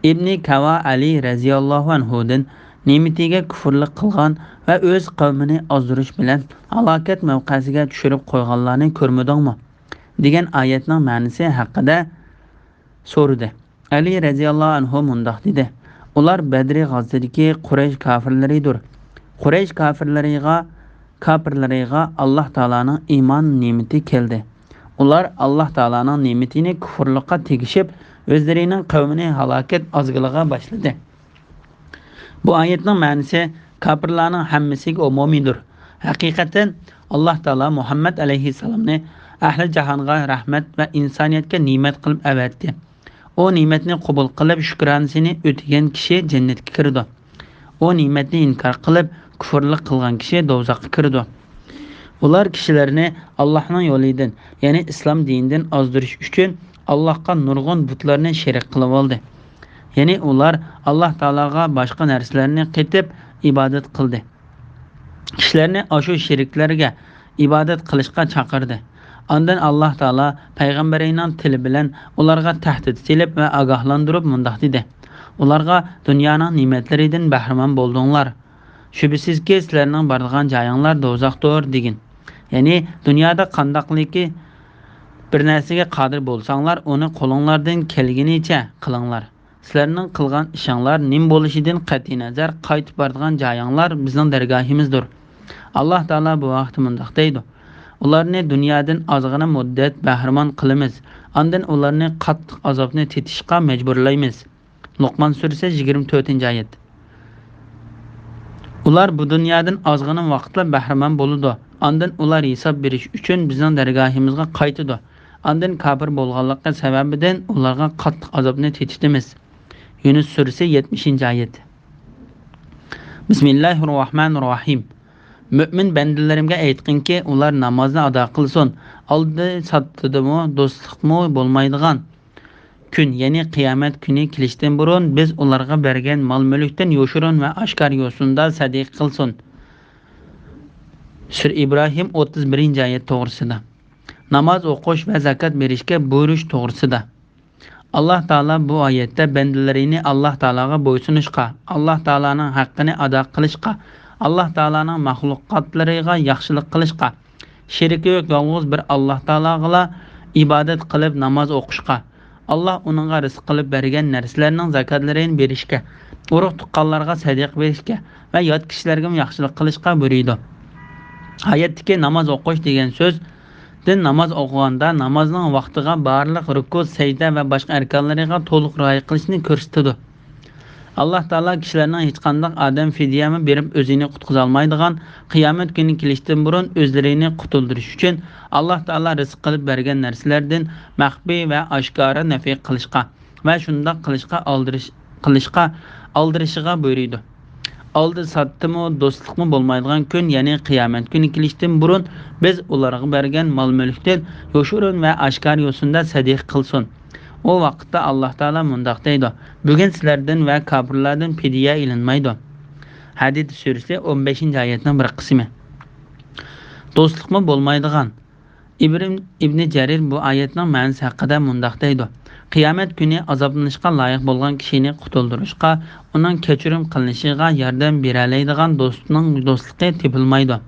ئىبنى كەۋا ئەلى رەزىياللاھۇ ئەنھۇدىن نېمىتىگە كۇفۇرلۇق قىلغان ۋە ئۆز قەۋمىنى ئازدۇرۇش بىلەن ھالاكەت مەۋقەسىگە چۈشۈرۈپ قويغانلارنى كۆرمىدىڭمۇ؟ دېگەن ئايەتنىڭ مەنىسى ھەققىدە سورىدى. ئەلى رەزىياللاھۇ ئەنھۇ مۇنداق دېدى: ئۇلار بەدرى غازىتىدىكى قۇرەيش كاپىرلىرىدۇر. قۇرەيش كاپىرلىرىغا، كاپىرلىرىغا ئاللاھ تائالانىڭ ئىمان نېمىتى كەلدى. ئۇلار ئاللاھ تائالانىڭ نېمىتىنى كۇفۇرلۇققا تېگىشىپ، ئۆزلىرىنىڭ قەۋمىنى ھالاكەت ئازغىلىغا باشلىدى. بۇ ئايەتنىڭ مەنىسى كاپىرلارنىڭ ھەممىسىگە ئومۇمىيدۇر. ھەقىقەتەن، ئاللاھ تائالا مۇھەممەد ئەلەيھىسسالامنى ئەھلى جاھانغا رەھمەت ۋە ئىنسانىيەتكە نېمەت قىلىپ ئەۋەتتى. ئۇ نېمەتنى قوبۇل قىلىپ، شۈكرانىسىنى ئۆتىگەن كىشى جەننەتكە كىرىدۇ. ئۇ نېمەتنى ئىنكار قىلىپ، كۇفۇرلۇق قىلغان كىشى دوزاخقا كىرىدۇ. ئۇلار كىشىلەرنى ئاللاھنىڭ يولىدىن، يەنى ئىسلام دىنىدىن ئازدۇرۇش ئۈچۈن ئاللاھقا نۇرغۇن بۇتلارنى شېرىك قىلىۋالدى. يەنى ئۇلار ئاللاھ تائالاغا باشقا نەرسىلەرنى قېتىپ ئىبادەت قىلدى. كىشىلەرنى ئاشۇ شېرىكلەرگە ئىبادەت قىلىشقا چاقىردى. ئاندىن ئاللاھ تائالا پەيغەمبىرىنىڭ تىلى بىلەن ئۇلارغا تەھدىت سېلىپ ۋە ئاگاھلاندۇرۇپ مۇنداق دېدى: ئۇلارغا دۇنيانىڭ نېمەتلىرىدىن بەھرىمەن بولدۇڭلار. شۈبھىسىزكى، سىلەرنىڭ بارىدىغان جايىڭلار دوزاختۇر، دېگىن. يەنى دۇنيادا قانداقلىكى بىر نەرسىگە قادىر بولساڭلار، ئۇنى قولۇڭلاردىن كەلگىنىچە قىلىڭلار. سىلەرنىڭ قىلغان ئىشىڭلار نېمە بولۇشىدىن قەتئىينەزەر، قايتىپ بارىدىغان جايىڭلار بىزنىڭ دەرگاھىمىزدۇر. ئاللاھ تائالا بۇ ھەقتە مۇنداق دەيدۇ: ئۇلارنى دۇنيادىن ئازغىنە مۇددەت بەھرىمەن قىلىمىز، ئاندىن ئۇلارنى قاتتىق ئازابنى تېتىشقا مەجبۇرلايمىز. لوقمان سۈرىسى، يىگىرمە تۆتىنچى ئايەت. ئۇلار بۇ دۇنيادىن ئازغىنە ۋاقىتلا بەھرىمەن بولىدۇ. ئاندىن ئۇلار ھېساب بېرىش ئۈچۈن بىزنىڭ دەرگاھىمىزغا قايتىدۇ. ئاندىن كاپىر بولغانلىقى سەۋەبىدىن ئۇلارغا قاتتىق ئازابنى تېتىتىمىز. يۇنۇس سۈرىسى، يەتمىشىنچى ئايەت. بىسمىللاھىررەھمانىررەھىم. مۆمىن بەندىلىرىمگە ئېيتقىنكى، ئۇلار نامازنى ئادا قىلسۇن. ئالدى ساتتىدىمۇ، دوستلۇقمۇ بولمايدىغان كۈن، يەنى قىيامەت كۈنى كېلىشتىن بۇرۇن، بىز ئۇلارغا بەرگەن مال-مۈلۈكتىن يوشۇرۇن ۋە ئاشكارا يوسۇندا سەدىقە قىلسۇن. سۈرە ئىبراھىم، ئوتتۇز بىرىنچى ئايەت توغرىسىدا. ناماز ئوقۇش ۋە زاكات بېرىشكە بۇيرۇش توغرىسىدا. ئاللاھ تائالا بۇ ئايەتتە بەندىلىرىنى ئاللاھ تائالاغا بويسۇنۇشقا، ئاللاھ تائالانىڭ ھەققىنى ئادا قىلىشقا، ئاللاھ تائالانىڭ مەخلۇقاتلىرىغا ياخشىلىق قىلىشقا، شېرىكى يوق يالغۇز بىر ئاللاھ تائالاغىلا ئىبادەت قىلىپ ناماز ئوقۇشقا، ئاللاھ ئۇنىڭغا رىزىق قىلىپ بەرگەن نەرسىلەرنىڭ زاكاتلىرىنى بېرىشكە، ئۇرۇق-تۇغقانلارغا سەدىقە بېرىشكە ۋە يات كىشىلەرگىمۇ ياخشىلىق قىلىشقا بۇيرۇيدۇ. ئايەتتىكى ناماز ئوقۇش دېگەن سۆز دىن ناماز ئوقۇغاندا نامازنىڭ ۋاقتىغا بارلىق رۇكۇ، سەجدە ۋە باشقا ئەركانلىرىغا تولۇق رىئايە قىلىشنى كۆرسىتىدۇ. ئاللاھ تائالا كىشىلەرنىڭ ھېچقانداق ئادەم فىدىيەمۇ بېرىپ ئۆزىنى قۇتقۇزالمايدىغان، قىيامەت كۈنى كېلىشتىن بۇرۇن ئۆزلىرىنى قۇتۇلدۇرۇش ئۈچۈن ئاللاھ تائالا رىزىق قىلىپ بەرگەن نەرسىلەردىن مەخپىي ۋە ئاشكارا نەپىقە قىلىشقا، ۋە شۇنداق قىلىشقا ئالدىرىش-، قىلىشقا ئالدىرىشىغا بۇيرۇيدۇ. ئالدى ساتتىمۇ، دوستلۇقمۇ بولمايدىغان كۈن، يەنى قىيامەت كۈنى كېلىشتىن بۇرۇن بىز ئۇلارغا بەرگەن مال-مۈلۈكتىن يوشۇرۇن ۋە ئاشكارا يوسۇندا سەدىقە قىلسۇن. ئۇ ۋاقىتتا ئاللاھ تائالا مۇنداق دەيدۇ: بۈگۈن سىلەردىن ۋە كاپىرلاردىن پىدىيە ئېلىنمايدۇ. ھەدىد سۈرىسى ئون بەشىنچى ئايەتنىڭ بىر قىسمى. دوستلۇقمۇ بولمايدىغان. ئىبرىم ئىبنى جەرىر بۇ ئايەتنىڭ مەنىسى ھەققىدە مۇنداق دەيدۇ: قىيامەت كۈنى ئازابلىنىشقا لايىق بولغان كىشىنى قۇتۇلدۇرۇشقا، ئۇنىڭ كەچۈرۈم قىلىنىشىغا ياردەم بېرەلەيدىغان دوستنىڭ دوستلۇقى تېپىلمايدۇ.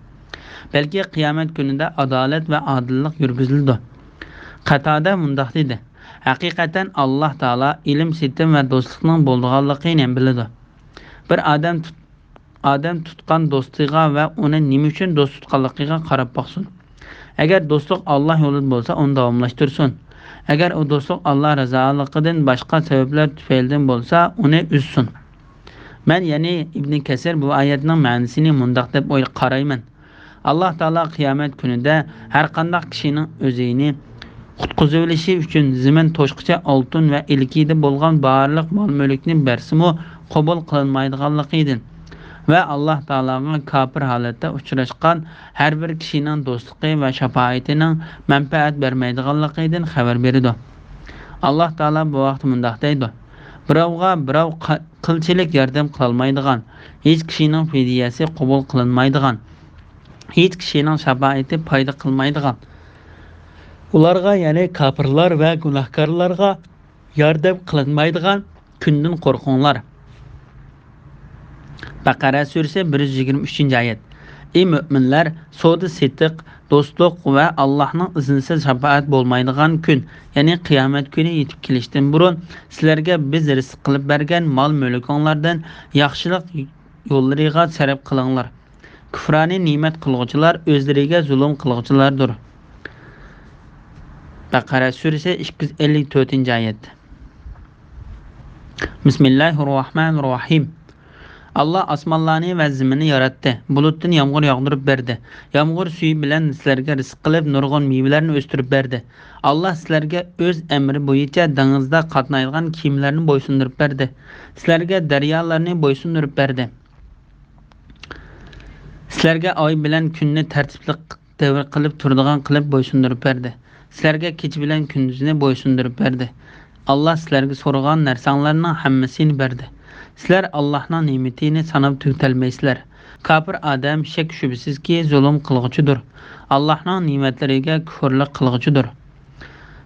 بەلكى قىيامەت كۈنىدە ئادالەت ۋە ئادىللىق يۈرگۈزۈلىدۇ. قاتادە مۇنداق دېدى: ھەقىقەتەن ئاللاھ تائالا ئىلىم-سېتىم ۋە دوستلۇقنىڭ بولىدىغانلىقىنى بىلىدۇ. بىر ئادەم تۇت-، ئادەم تۇتقان دوستىغا ۋە ئۇنى نېمە ئۈچۈن دوست تۇتقانلىقىغا قاراپ باقسۇن. ئەگەر دوستلۇق ئاللاھ يولىدا بولسا، ئۇنى داۋاملاشتۇرسۇن. ئەگەر ئۇ دوستلۇق ئاللاھ رىزالىقىدىن باشقا سەۋەبلەر تۈپەيلىدىن بولسا، ئۇنى ئۈزسۇن. مەن، يەنى ئىبنى كەسىر، بۇ ئايەتنىڭ مەنىسىنى مۇنداق دەپ ئوي-، قارايمەن. ئاللاھ تائالا قىيامەت كۈنىدە ھەرقانداق كىشىنىڭ ئۆزىنى قۇتقۇزۇۋېلىشى ئۈچۈن زېمىن توشقىچە ئالتۇن ۋە ئىلكىدە بولغان بارلىق مال-مۈلۈكنى بەرسىمۇ، قوبۇل قىلىنمايدىغانلىقىدىن ۋە ئاللاھ تائالاغا كاپىر ھالەتتە ئۇچراشقان ھەر بىر كىشىنىڭ دوستلۇقى ۋە شاپائىتىنىڭ مەنپەئەت بەرمەيدىغانلىقىدىن خەۋەر بېرىدۇ. ئاللاھ تائالا بۇ ھەقتە مۇنداق دەيدۇ: بىراۋغا بىراۋ قا-، قىلچىلىك ياردەم قىلالمايدىغان، ھېچ كىشىنىڭ پىدىيەسى قوبۇل قىلىنمايدىغان، ھېچ كىشىنىڭ شاپائىتى پايدا قىلمايدىغان، ئۇلارغا، يەنى كاپىرلار ۋە گۇناھكارلارغا ياردەم قىلىنمايدىغان كۈندىن قورقۇڭلار. بەقەرە سۈرىسى، بىر يۈز يىگىرمە ئۈچىنچى ئايەت. ئى مۆمىنلەر، سودا-سېتىق، دوستلۇق ۋە ئاللاھنىڭ ئىزنىسىز شاپائەت بولمايدىغان كۈن، يەنى قىيامەت كۈنى يېتىپ كېلىشتىن بۇرۇن، سىلەرگە بىز رىزىق قىلىپ بەرگەن مال-مۈلكۈڭلاردىن ياخشىلىق يوللىرىغا سەرپ قىلىڭلار. كۇپرانى نېمەت قىلغۇچىلار ئۆزلىرىگە زۇلۇم قىلغۇچىلاردۇر. بەقەرە سۈرىسى، ئىككى يۈز ئەللىك تۆتىنچى ئايەت. بىسمىللاھىررەھمانىررەھىم. ئاللاھ ئاسمانلارنى ۋە زېمىننى ياراتتى، بۇلۇتتىن يامغۇر ياغدۇرۇپ بەردى. يامغۇر سۈيى بىلەن سىلەرگە رىزىق قىلىپ، نۇرغۇن مېۋىلەرنى ئۆستۈرۈپ بەردى. ئاللاھ سىلەرگە ئۆز ئەمرى بويىچە دېڭىزدا قاتنايدىغان كېمىلەرنى بويسۇندۇرۇپ بەردى. سىلەرگە دەريالارنى بويسۇندۇرۇپ بەردى. سىلەرگە ئاي بىلەن كۈننى تەرتىپلىق دەۋر قىلىپ تۇرىدىغان قىلىپ بويسۇندۇرۇپ بەردى. سىلەرگە كېچە بىلەن كۈندۈزنى بويسۇندۇرۇپ بەردى. ئاللاھ سىلەرگە سورىغان نەرسەڭلارنىڭ ھەممىسىنى بەردى. سىلەر ئاللاھنىڭ نېمىتىنى ساناپ تۈگىتەلمەيسىلەر. كاپىر ئادەم شەك-شۈبھىسىزكى زۇلۇم قىلغۇچىدۇر. ئاللاھنىڭ نېمەتلىرىگە كۇفرلۇق قىلغۇچىدۇر.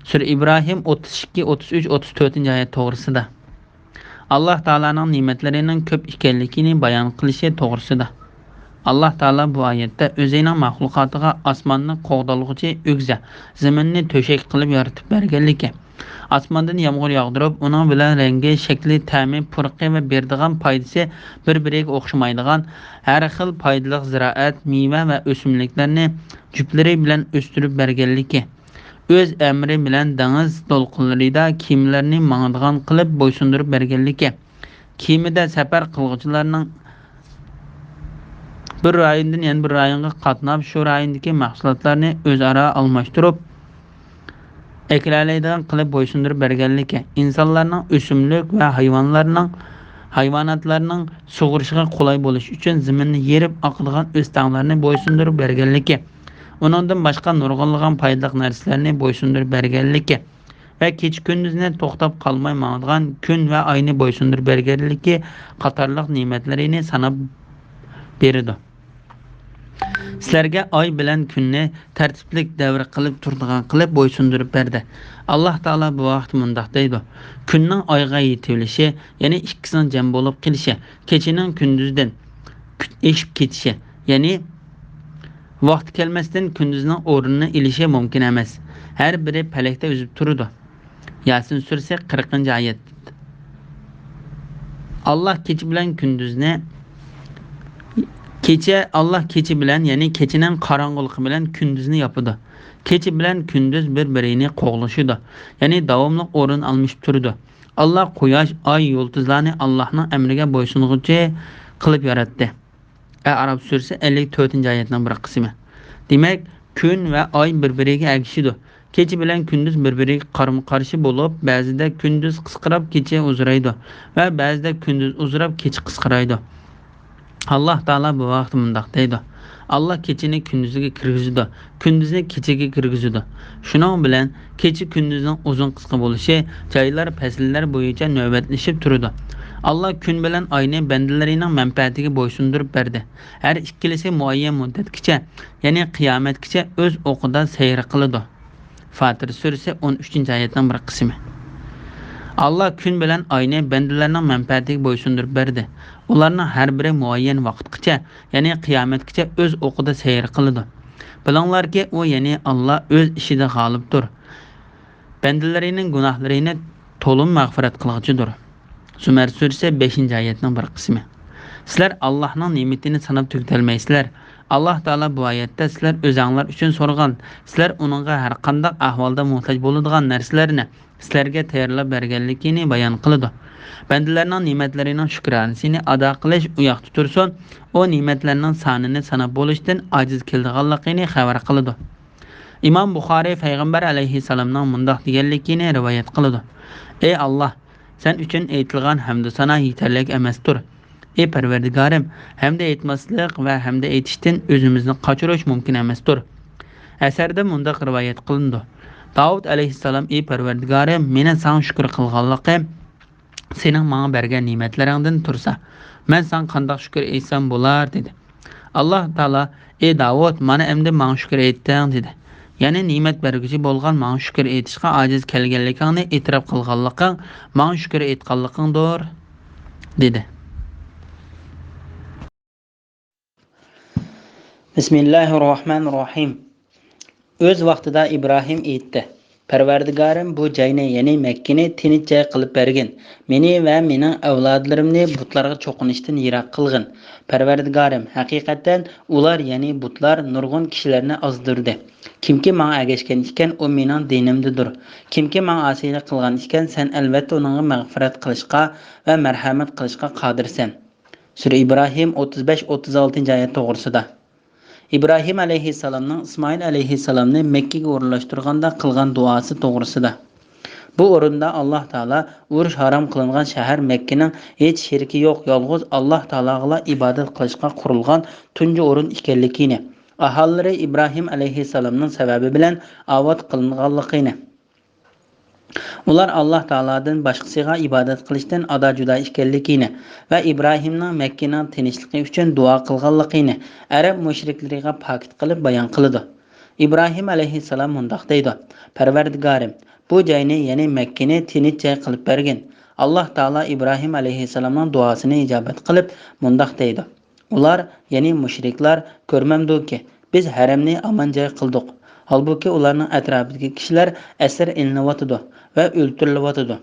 سۈرە ئىبراھىم ئوتتۇز ئىككى، ئوتتۇز ئۈچ، ئوتتۇز تۆتىنچى ئايەت توغرىسىدا. ئاللاھ تائالانىڭ نېمەتلىرىنىڭ كۆپ ئىكەنلىكىنى بايان قىلىشى توغرىسىدا. ئاللاھ تائالا بۇ ئايەتتە ئۆزىنىڭ مەخلۇقاتىغا ئاسماننى قوغدالغۇچى ئۆگزە، زېمىننى تۆشەك قىلىپ يارىتىپ بەرگەنلىكى، ئاسماندىن يامغۇر ياغدۇرۇپ، ئۇنىڭ بىلەن رەڭگى، شەكلى، تەمى، پۇرىقى ۋە بېرىدىغان پايدىسى بىر-بىرىگە ئوخشىمايدىغان ھەر خىل پايدىلىق زىرائەت، مېۋە ۋە ئۆسۈملۈكلەرنى جۈپلىرى بىلەن ئۆستۈرۈپ بەرگەنلىكى، ئۆز ئەمرى بىلەن دېڭىز دولقۇنلىرىدا كېمىلەرنى ماڭىدىغان قىلىپ بويسۇندۇرۇپ بەرگەنلىكى، كېمىدە سەپەر قىلغۇچىلارنىڭ بىر رايوندىن يەنە بىر رايونغا قاتناپ، شۇ رايوندىكى مەھسۇلاتلارنى ئۆزئارا ئالماشتۇرۇپ ئەكېلەلەيدىغان قىلىپ بويسۇندۇرۇپ بەرگەنلىكى، ئىنسانلارنىڭ، ئۆسۈملۈك ۋە ھايۋانلارنىڭ، ھايۋاناتلارنىڭ سۇغىرىشىغا قولاي بولۇش ئۈچۈن زېمىننى يېرىپ ئاقىدىغان ئۆستەڭلەرنى بويسۇندۇرۇپ بەرگەنلىكى، ئۇنىڭدىن باشقا نۇرغۇنلىغان پايدىلىق نەرسىلەرنى بويسۇندۇرۇپ بەرگەنلىكى ۋە كېچە-كۈندۈزنى توختاپ قالماي ماڭىدىغان كۈن ۋە ئاينى بويسۇندۇرۇپ بەرگەنلىكى قاتارلىق نېمەتلىرىنى ساناپ بېرىدۇ. سىلەرگە ئاي بىلەن كۈننى تەرتىپلىك دەۋر قىلىپ تۇرىدىغان قىلىپ بويسۇندۇرۇپ بەردى. ئاللاھ تائالا بۇ ھەقتە مۇنداق دەيدۇ: كۈننىڭ ئايغا يېتىۋېلىشى، يەنى ئىككىسىنىڭ جەم بولۇپ قېلىشى، كېچىنىڭ كۈندۈزدىن ئېشىپ كېتىشى، يەنى ۋاقتى كەلمەستىن كۈندۈزنىڭ ئورنىنى ئېلىشى مۇمكىن ئەمەس. ھەر بىرى پەلەكتە ئۈزۈپ تۇرىدۇ. ياسىن سۈرىسى، قىرىقىنچى ئايەت. ئاللاھ كېچە بىلەن كۈندۈزنى، كېچە، ئاللاھ كېچە بىلەن، يەنى كېچىنىڭ قاراڭغۇلۇقى بىلەن كۈندۈزنى ياپىدۇ. كېچە بىلەن كۈندۈز بىر-بىرىنى قوغلىشىدۇ، يەنى داۋاملىق ئورۇن ئالمىشىپ تۇرىدۇ. ئاللاھ قۇياش، ئاي، يۇلتۇزلارنى ئاللاھنىڭ ئەمرىگە بويسۇنغۇچى قىلىپ ياراتتى. ئەئراف سۈرىسى ئەللىك تۆتىنچى ئايەتنىڭ بىر قىسمى. دېمەك، كۈن ۋە ئاي بىر-بىرىگە ئەگىشىدۇ. كېچە بىلەن كۈندۈز بىر-بىرىگە قارىمۇ-قارشى بولۇپ، بەزىدە كۈندۈز قىسقىراپ كېچە ئۇزىرايدۇ ۋە بەزىدە كۈندۈز ئۇزىراپ كېچە قىسقىرايدۇ. ئاللاھ تائالا بۇ ھەقتە مۇنداق دەيدۇ: ئاللا كېچىنى كۈندۈزگە كىرگۈزىدۇ، كۈندۈزنى كېچىگە كىرگۈزىدۇ. شۇنىڭ بىلەن كېچە كۈندۈزنىڭ ئۇزۇن قىسقا بولۇشى جايلار، پەسىللەر بويىچە نۆۋەتلىشىپ تۇرىدۇ. ئاللا كۈن بىلەن ئاينى بەندىلىرىنىڭ مەنپەئەتىگە بويسۇندۇرۇپ بەردى. ھەر ئىككىلىسى مۇئەييەن مۇددەتكىچە، يەنى قىيامەتكىچە ئۆز ئوقىدا سەير قىلىدۇ. فاتىر سۈرىسى ئون ئۈچىنچى ئايەتنىڭ بىر قىسمى. ئاللا كۈن بىلەن ئاينى بەندىلەرنىڭ مەنپەئەتىگە بويسۇندۇرۇپ بەردى. ئۇلارنىڭ ھەر بىرى مۇئەييەن ۋاقىتقىچە، يەنى قىيامەتكىچە ئۆز ئوقىدا سەير قىلىدۇ. بىلىڭلاركى، ئۇ، يەنى ئاللا ئۆز ئىشىدا غالىبتۇر. بەندىلىرىنىڭ گۇناھلىرىنى تولىمۇ مەغپىرەت قىلغۇچىدۇر. زۇمەر سۈرىسى بەشىنچى ئايەتنىڭ بىر قىسمى. سىلەر ئاللاھنىڭ نېمىتىنى ساناپ تۈگىتەلمەيسىلەر. ئاللاھ تائالا بۇ ئايەتتە سىلەر ئۆزەڭلار ئۈچۈن سورىغان، سىلەر ئۇنىڭغا ھەرقانداق ئەھۋالدا موھتاج بولىدىغان نەرسىلەرنى سىلەرگە تەييارلاپ بەرگەنلىكىنى بايان قىلىدۇ. بەندىلەرنىڭ نېمەتلىرىنىڭ شۈكرانىسىنى ئادا قىلىش ئۇ ياقتا تۇرسۇن، ئۇ نېمەتلەرنىڭ سانىنى ساناپ بولۇشتىن ئاجىز كېلىدىغانلىقىنى خەۋەر قىلىدۇ. ئىمام بۇخارىي پەيغەمبەر ئەلەيھىسسالامنىڭ مۇنداق دېگەنلىكىنى رىۋايەت قىلىدۇ: ئى ئاللاھ، سەن ئۈچۈن ئېيتىلغان ھەمدۇسانا يېتەرلىك ئەمەستۇر. ئى پەرۋەردىگارىم، ھەمدە ئېيتماسلىق ۋە ھەمدە ئېيتىشتىن ئۆزىمىزنى قاچۇرۇش مۇمكىن ئەمەستۇر. ئەسەردە مۇنداق رىۋايەت قىلىنىدۇ: داۋۇت ئەلەيھىسسالام، ئى پەرۋەردىگارىم، مېنى ساڭا شۈكۈر قىلغانلىقىم سېنىڭ ماڭا بەرگەن نېمەتلىرىڭدىن تۇرسا، مەن ساڭا قانداق شۈكۈر ئېيتسام بولار؟ دېدى. ئاللاھ تائالا: ئى داۋۇت، مانا ئەمدى ماڭا شۈكۈر ئېيتتىڭ، دېدى. يەنى نېمەت بەرگۈچى بولغان ماڭا شۈكۈر ئېيتىشقا ئاجىز كەلگەنلىكىڭنى ئېتىراپ قىلغانلىقىڭ ماڭا شۈكۈر ئېيتقانلىقىڭدۇر، دېدى. بىسمىللاھىررەھمانىررەھىم. ئۆز ۋاقتىدا ئىبراھىم ئېيتتى: پەرۋەردىگارىم، بۇ جاينى، يەنى مەككىنى تىنچ جاي قىلىپ بەرگىن. مېنى ۋە مېنىڭ ئەۋلادلىرىمنى بۇتلارغا چوقۇنۇشتىن يىراق قىلغىن. پەرۋەردىگارىم، ھەقىقەتەن ئۇلار، يەنى بۇتلار، نۇرغۇن كىشىلەرنى ئازدۇردى. كىمكى ماڭا ئەگەشكەن ئىكەن، ئۇ مېنىڭ دىنىمدىدۇر. كىمكى ماڭا ئاسىيلىق قىلغان ئىكەن، سەن ئەلۋەتتە ئۇنىڭغا مەغپىرەت قىلىشقا ۋە مەرھەمەت قىلىشقا قادىرسەن. سۈرە ئىبراھىم ئوتتۇز بەش، ئوتتۇز ئالتىنچى ئايەت توغرىسىدا. ئىبراھىم ئەلەيھىسسالامنىڭ ئىسمائىل ئەلەيھىسسالامنى مەككىگە ئورۇنلاشتۇرغاندا قىلغان دۇئاسى توغرىسىدا. بۇ ئورۇندا ئاللاھ تائالا ئۇرۇش ھارام قىلىنغان شەھەر مەككىنىڭ ھېچ شېرىكى يوق، يالغۇز ئاللاھ تائالاغىلا ئىبادەت قىلىشقا قۇرۇلغان تۇنجى ئورۇن ئىكەنلىكىنى، ئاھالىلىرى ئىبراھىم ئەلەيھىسسالامنىڭ سەۋەبى بىلەن ئاۋات قىلىنغانلىقىنى، ئۇلار ئاللاھ تائالادىن باشقىسىغا ئىبادەت قىلىشتىن ئادا-جۇدا ئىكەنلىكىنى ۋە ئىبراھىمنىڭ مەككىنىڭ تىنچلىقى ئۈچۈن دۇئا قىلغانلىقىنى ئەرەب مۇشرىكلىرىغا پاكىت قىلىپ بايان قىلىدۇ. ئىبراھىم ئەلەيھىسسالام مۇنداق دەيدۇ: پەرۋەردىگارىم، بۇ جاينى، يەنى مەككىنى تىنچ جاي قىلىپ بەرگىن. ئاللاھ تائالا ئىبراھىم ئەلەيھىسسالامنىڭ دۇئاسىنى ئىجابەت قىلىپ مۇنداق دەيدۇ: ئۇلار، يەنى مۇشرىكلار، كۆرمەمدۇكى، بىز ھەرەمنى ئامان جاي قىلدۇق. ھالبۇكى، ئۇلارنىڭ ئەتراپىدىكى كىشىلەر ئەسىر ئېلىنىۋاتىدۇ ۋە ئۆلتۈرۈلۈۋاتىدۇ.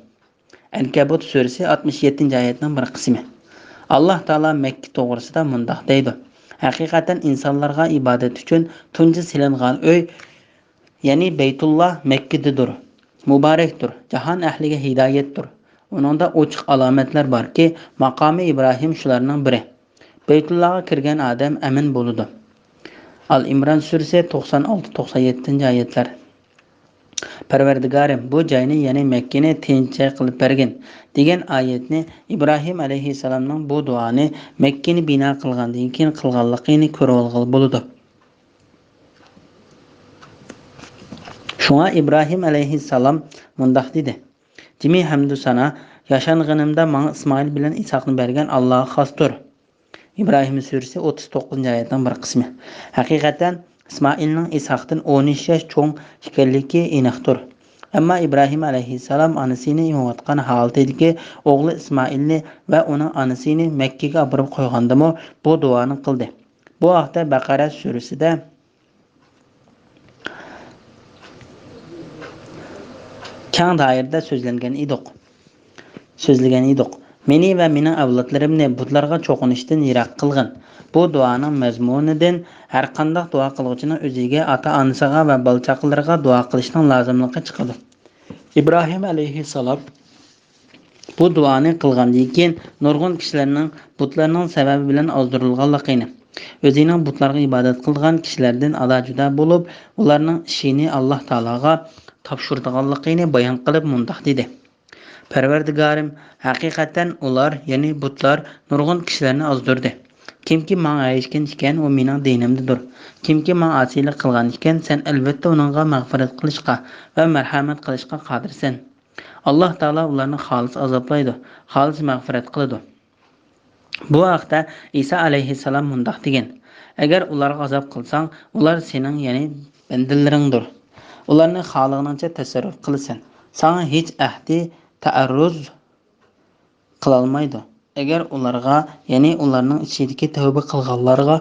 ئەنكەبۇت سۈرىسى ئاتمىش يەتتىنچى ئايەتنىڭ بىر قىسمى. ئاللاھ تائالا مەككە توغرىسىدا مۇنداق دەيدۇ: ھەقىقەتەن ئىنسانلارغا ئىبادەت ئۈچۈن تۇنجى سېلىنغان ئۆي، يەنى بەيتۇللا مەككىدىدۇر، مۇبارەكتۇر، جاھان ئەھلىگە ھىدايەتتۇر. ئۇنىڭدا ئوچۇق ئالامەتلەر باركى، ماقامى ئىبراھىم شۇلارنىڭ بىرى. بەيتۇللاغا كىرگەن ئادەم ئەمىن بولىدۇ. ئال ئىمران سۈرىسى توقسان ئالتە، توقسان يەتتىنچى ئايەتلەر. پەرۋەردىگارىم، بۇ جاينى، يەنى مەككىنى تىنچ جاي قىلىپ بەرگىن، دېگەن ئايەتنى ئىبراھىم ئەلەيھىسسالامنىڭ بۇ دۇئانى مەككىنى بىنا قىلغاندىن كېيىن قىلغانلىقىنى كۆرۈۋالغىلى بولىدۇ. شۇڭا ئىبراھىم ئەلەيھىسسالام مۇنداق دېدى: جىمى ھەمدۇ سانا ياشانغىنىمدا ماڭا ئىسمائىل بىلەن ئىسھاقنى بەرگەن ئاللاغا خاستۇر. ئىبراھىم سۈرىسى ئوتتۇز توققۇزىنچى ئايەتنىڭ بىر قىسمى. ھەقىقەتەن، ئىسمائىلنىڭ ئىسھاقتىن ئون ئۈچ ياش چوڭ ئىكەنلىكى ئېنىقتۇر. ئەمما ئىبراھىم ئەلەيھىسسالام ئانىسىنى ئېمىۋاتقان ھالىتىدىكى ئوغلى ئىسمائىلنى ۋە ئۇنىڭ ئانىسىنى مەككىگە ئاپىرىپ قويغاندىمۇ بۇ دۇئانى قىلدى. بۇ ھەقتە بەقەرە سۈرىسىدە كەڭ دائىرىدە سۆزلەنگەن ئىدۇق. سۆزلىگەن ئىدۇق. مېنى ۋە مېنىڭ ئەۋلادلىرىمنى بۇتلارغا چوقۇنۇشتىن يىراق قىلغىن. بۇ دۇئانىڭ مەزمۇنىدىن ھەرقانداق دۇئا قىلغۇچىنىڭ ئۆزىگە، ئاتا-ئانىسىغا ۋە بالا-چاقىلىرىغا دۇئا قىلىشنىڭ لازىملىقى چىقىدۇ. ئىبراھىم ئەلەيھىسسالام بۇ دۇئانى قىلغاندىن كېيىن، نۇرغۇن كىشىلەرنىڭ بۇتلارنىڭ سەۋەبى بىلەن ئازدۇرۇلغانلىقىنى، ئۆزىنىڭ بۇتلارغا ئىبادەت قىلىدىغان كىشىلەردىن ئادا-جۇدا بولۇپ، ئۇلارنىڭ ئىشىنى ئاللاھ تائالاغا تاپشۇرىدىغانلىقىنى بايان قىلىپ مۇنداق دېدى: پەرۋەردىگارىم، ھەقىقەتەن ئۇلار، يەنى بۇتلار، نۇرغۇن كىشىلەرنى ئازدۇردى. كىمكى ماڭا ئەگەشكەن ئىكەن، ئۇ مېنىڭ دىنىمدىدۇر. كىمكى ماڭا ئاسىيلىق قىلغان ئىكەن، سەن ئەلۋەتتە ئۇنىڭغا مەغپىرەت قىلىشقا ۋە مەرھەمەت قىلىشقا قادىرسەن. ئاللاھ تائالا ئۇلارنى خالىس ئازابلايدۇ، خالىس مەغپىرەت قىلىدۇ. بۇ ھەقتە ئىسا ئەلەيھىسسالام مۇنداق دېگەن: «ئەگەر ئۇلارغا ئازاب قىلساڭ، ئۇلار سېنىڭ، يەنى بەندىلىرىڭدۇر. ئۇلارنى خالىغىنىڭچە تەسەررۇپ قىلىسەن. ساڭا ھېچ ئەھدى تەئەررۇز قىلالمايدۇ. ئەگەر ئۇلارغا، يەنى ئۇلارنىڭ ئىچىدىكى تەۋبە قىلغانلارغا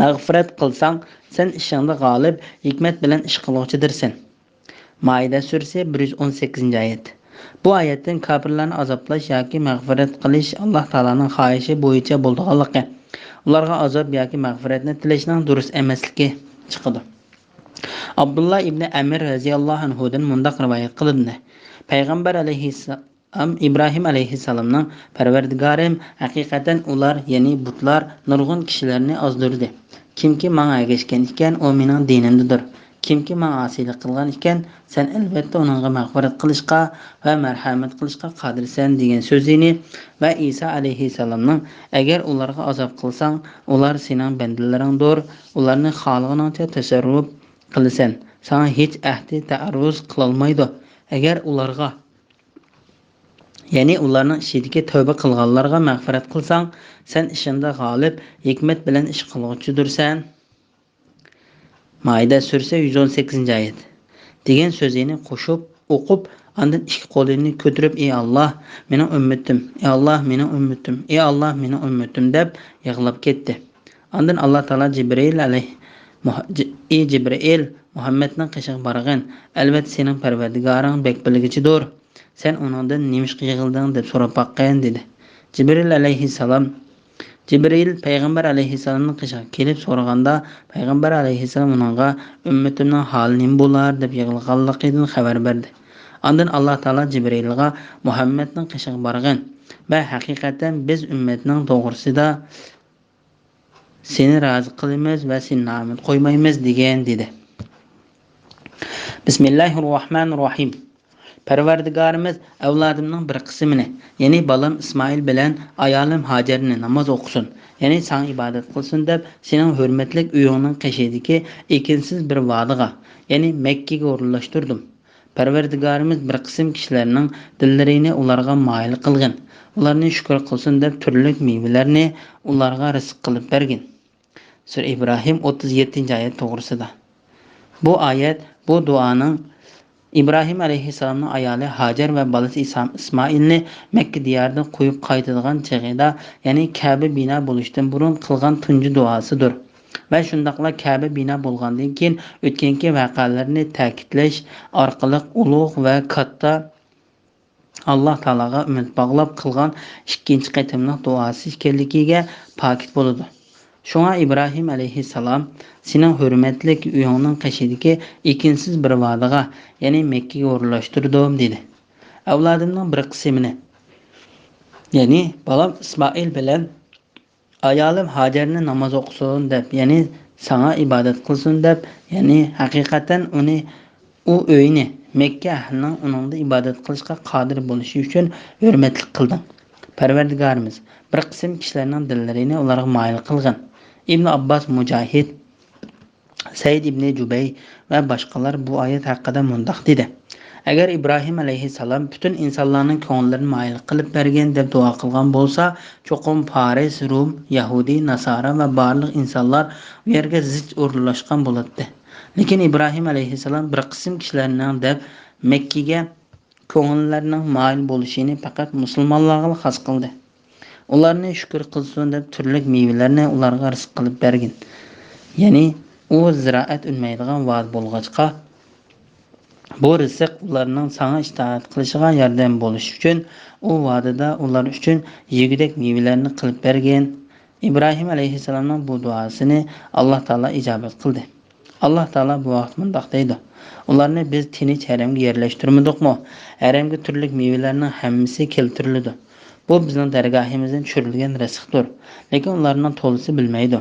مەغپىرەت قىلساڭ، سەن ئىشىڭدا غالىب، ھېكمەت بىلەن ئىش قىلغۇچىدۇرسەن.» مائىدە سۈرىسى، بىر يۈز ئون سەككىزىنچى ئايەت. بۇ ئايەتتىن كاپىرلارنى ئازابلاش ياكى مەغپىرەت قىلىش ئاللاھ تائالانىڭ خاھىشى بويىچە بولىدىغانلىقى، ئۇلارغا ئازاب ياكى مەغپىرەتنى تىلەشنىڭ دۇرۇس ئەمەسلىكى چىقىدۇ. ئابدۇللا ئىبنى ئەمىر رەزىياللاھۇ ئەنھۇدىن مۇنداق رىۋايەت قىلىندى: پەيغەمبەر ئەلەيھىسسالام ئىبراھىم ئەلەيھىسسالامنىڭ، «پەرۋەردىگارىم، ھەقىقەتەن ئۇلار، يەنى بۇتلار، نۇرغۇن كىشىلەرنى ئازدۇردى. كىمكى ماڭا ئەگەشكەن ئىكەن، ئۇ مېنىڭ دىنىمدىدۇر. كىمكى ماڭا ئاسىيلىق قىلغان ئىكەن، سەن ئەلۋەتتە ئۇنىڭغا مەغپىرەت قىلىشقا ۋە مەرھەمەت قىلىشقا قادىرسەن» دېگەن سۆزىنى ۋە ئىسا ئەلەيھىسسالامنىڭ، «ئەگەر ئۇلارغا ئازاب قىلساڭ، ئۇلار سېنىڭ بەندىلىرىڭدۇر، ئۇلارنى خالىغىنىڭچە تەسەررۇپ قىلىسەن، ساڭا ھېچ ئەھدى تەئەررۇز قىلالمايدۇ. ئەگەر ئۇلارغا، يەنى ئۇلارنىڭ ئىچىدىكى تەۋبە قىلغانلارغا مەغپىرەت قىلساڭ، سەن ئىشىڭدا غالىب، ھېكمەت بىلەن ئىش قىلغۇچىدۇرسەن.» مائىدە سۈرىسى، يۈز ئون سەككىزىنچى ئايەت. دېگەن سۆزىنى قوشۇپ ئوقۇپ، ئاندىن ئىككى قولىنى كۆتۈرۈپ، «ئى ئاللاھ، مېنىڭ ئۈممىتىم! ئى ئاللاھ، مېنىڭ ئۈممىتىم! ئى ئاللاھ، مېنىڭ ئۈممىتىم!» دەپ يىغلاپ كەتتى. ئاندىن ئاللاھ تائالا جىبرىئىل ئەلەيھ-، مۇھ-، جى-، «ئى جىبرىئىل، مۇھەممەدنىڭ قېشىغا بارغىن، ئەلۋەتتە سېنىڭ پەرۋەردىگارىڭ بەك بىلگۈچىدۇر. سەن ئۇنىڭدىن نېمىشقا يىغلىدىڭ دەپ سوراپ باققىن» دېدى. جىبرىئىل ئەلەيھىسسالام، جىبرىئىل پەيغەمبەر ئەلەيھىسسالامنىڭ قېشىغا كېلىپ سورىغاندا، پەيغەمبەر ئەلەيھىسسالام ئۇنىڭغا، «ئۈممىتىمنىڭ ھالى نېمە بولار؟» دەپ يىغلىغانلىقىدىن خەۋەر بەردى. ئاندىن ئاللاھ تائالا جىبرىئىلغا، «مۇھەممەدنىڭ قېشىغا بارغىن ۋە ھەقىقەتەن بىز ئۈممەتنىڭ توغرىسىدا سېنى رازى قىلىمىز ۋە سېنى نائۈمىد قويمايمىز» دېگىن، دېدى. بىسمىللاھىرراھمانىرراھىم. پەرۋەردىگارىمىز ئەۋلادىمنىڭ بىر قىسمىنى، يەنى بالام ئىسمائىل بىلەن ئايالىم ھاجەرنى ناماز ئوقۇسۇن، يەنى ساڭا ئىبادەت قىلسۇن دەپ سېنىڭ ھۆرمەتلىك ئۆيۈڭنىڭ قېشىدىكى ئېكىنسىز بىر ۋادىغا، يەنى مەككىگە ئورۇنلاشتۇردۇم. پەرۋەردىگارىمىز بىر قىسىم كىشىلەرنىڭ دىللىرىنى ئۇلارغا مايىل قىلغىن، ئۇلارنى شۈكۈر قىلسۇن دەپ تۈرلۈك مېۋىلەرنى ئۇلارغا رىزىق قىلىپ بەرگىن. سۈرە ئىبراھىم، ئوتتۇز يەتتىنچى ئايەت توغرىسىدا. بۇ ئايەت، بۇ دۇئانىڭ ئىبراھىم ئەلەيھىسسالامنىڭ ئايالى ھاجەر ۋە بالىسى ئىسام-، ئىسمائىلنى مەككە دىيارىدىن قويۇپ قايتىدىغان چېغىدا، يەنى كەبە بىنا بولۇشتىن بۇرۇن قىلغان تۇنجى دۇئاسىدۇر. ۋە شۇنداقلا كەبە بىنا بولغاندىن كېيىن ئۆتكەنكى ۋەقەلەرنى تەكىتلەش ئارقىلىق ئۇلۇغ ۋە كاتتا ئاللاھ تائالاغا ئۈمىد باغلاپ قىلغان ئىككىنچى قېتىملىق دۇئاسى ئىكەنلىكىگە پاكىت بولىدۇ. شۇڭا ئىبراھىم ئەلەيھىسسالام، سېنىڭ ھۆرمەتلىك ئۆيۈڭنىڭ قېشىدىكى ئېكىنسىز بىر ۋادىغا، يەنى مەككىگە ئورۇنلاشتۇردۇم، دېدى. ئەۋلادىمنىڭ بىر قىسمىنى، يەنى بالام ئىسمائىل بىلەن ئايالىم ھاجەرنى ناماز ئوقۇسۇن دەپ، يەنى ساڭا ئىبادەت قىلسۇن دەپ، يەنى ھەقىقەتەن ئۇنى، ئۇ ئۆينى مەككە ئەھلىنىڭ ئۇنىڭدا ئىبادەت قىلىشقا قادىر بولۇشى ئۈچۈن ھۆرمەتلىك قىلدىڭ. پەرۋەردىگارىمىز، بىر قىسىم كىشىلەرنىڭ دىللىرىنى ئۇلارغا مايىل قىلغىن. ئىبنى ئابباس، مۇجاھىد، سەئىد ئىبنى جۇبەير ۋە باشقىلار بۇ ئايەت ھەققىدە مۇنداق دېدى: «ئەگەر ئىبراھىم ئەلەيھىسسالام پۈتۈن ئىنسانلارنىڭ كۆڭۈللىرىنى مايىل قىلىپ بەرگىن دەپ دۇئا قىلغان بولسا، چوقۇم پارس، روم، يەھۇدىي، ناسارا ۋە بارلىق ئىنسانلار ئۇ يەرگە زىچ ئورۇنلاشقان بولاتتى. لېكىن ئىبراھىم ئەلەيھىسسالام بىر قىسىم كىشىلەرنىڭ دەپ مەككىگە كۆڭۈللەرنىڭ مايىل بولۇشىنى پەقەت مۇسۇلمانلارغىلا خاس قىلدى. ئۇلارنى شۈكۈر قىلسۇن دەپ تۈرلۈك مېۋىلەرنى ئۇلارغا رىزىق قىلىپ بەرگىن.» يەنى ئۇ زىرائەت ئۈنمەيدىغان ۋادى بولغاچقا، بۇ رىزىق ئۇلارنىڭ ساڭا ئىتائەت قىلىشىغا ياردەم بولۇش ئۈچۈن، ئۇ ۋادىدا ئۇلار ئۈچۈن يېگۈدەك مېۋىلەرنى قىلىپ بەرگىن. ئىبراھىم ئەلەيھىسسالامنىڭ بۇ دۇئاسىنى ئاللاھ تائالا ئىجابەت قىلدى. ئاللاھ تائالا بۇ ھەقتە مۇنداق دەيدۇ: «ئۇلارنى بىز تىنچ ھەرەمگە يەرلەشتۈرمىدۇقمۇ؟ ھەرەمگە تۈرلۈك مېۋىلەرنىڭ ھەممىسى كەلتۈرۈلىدۇ. بۇ بىزنىڭ دەرگاھىمىزدىن چۈشۈرۈلگەن رىزىقتۇر. لېكىن ئۇلارنىڭ تولىسى بىلمەيدۇ.»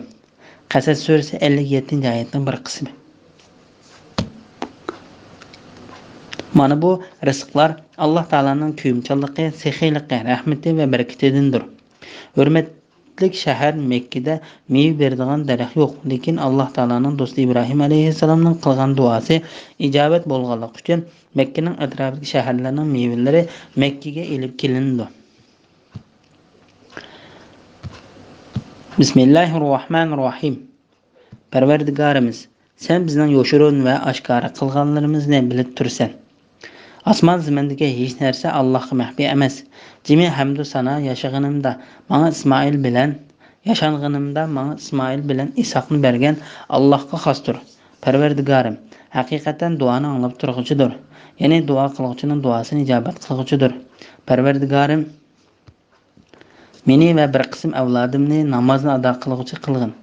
قەسەس سۈرىسى، ئەللىك يەتتىنچى ئايەتنىڭ بىر قىسمى. مانا بۇ رىزىقلار ئاللاھ تائالانىڭ كۆيۈمچانلىقى، سېخىيلىقى، رەھمىتى ۋە بەرىكىتىدىندۇر. ھۆرمەتلىك شەھەر مەككىدە مېۋە بېرىدىغان دەرەخ يوق، لېكىن ئاللاھ تائالانىڭ دوستى ئىبراھىم ئەلەيھىسسالامنىڭ قىلغان دۇئاسى ئىجابەت بولغانلىقى ئۈچۈن مەككىنىڭ ئەتراپىدىكى شەھەرلەرنىڭ مېۋىلىرى مەككىگە ئېلىپ كېلىنىدۇ. بىسمىللاھىررەھمانىررەھىم. پەرۋەردىگارىمىز، سەن بىزنىڭ يوشۇرۇن ۋە ئاشكارا قىلغانلىرىمىزنى بىلىپ تۇرىسەن. ئاسمان زېمىندىكى ھېچ نەرسە ئاللاھقا مەخپىي ئەمەس. جىمى ھەمدۇ سانا ياشىغىنىمدا ماڭا ئىسمائىل بىلەن، ياشانغىنىمدا ماڭا ئىسمائىل بىلەن ئىسھاقنى بەرگەن ئاللاھقا خاستۇر. پەرۋەردىگارىم، ھەقىقەتەن دۇئانى ئاڭلاپ تۇرغۇچىدۇر. يەنى دۇئا قىلغۇچىنىڭ دۇئاسىنى ئىجابەت قىلغۇچىدۇر. پەرۋەردىگارىم، مېنى ۋە بىر قىسىم ئەۋلادىمنى نامازنى ئادا قىلغۇچى قىلغىن.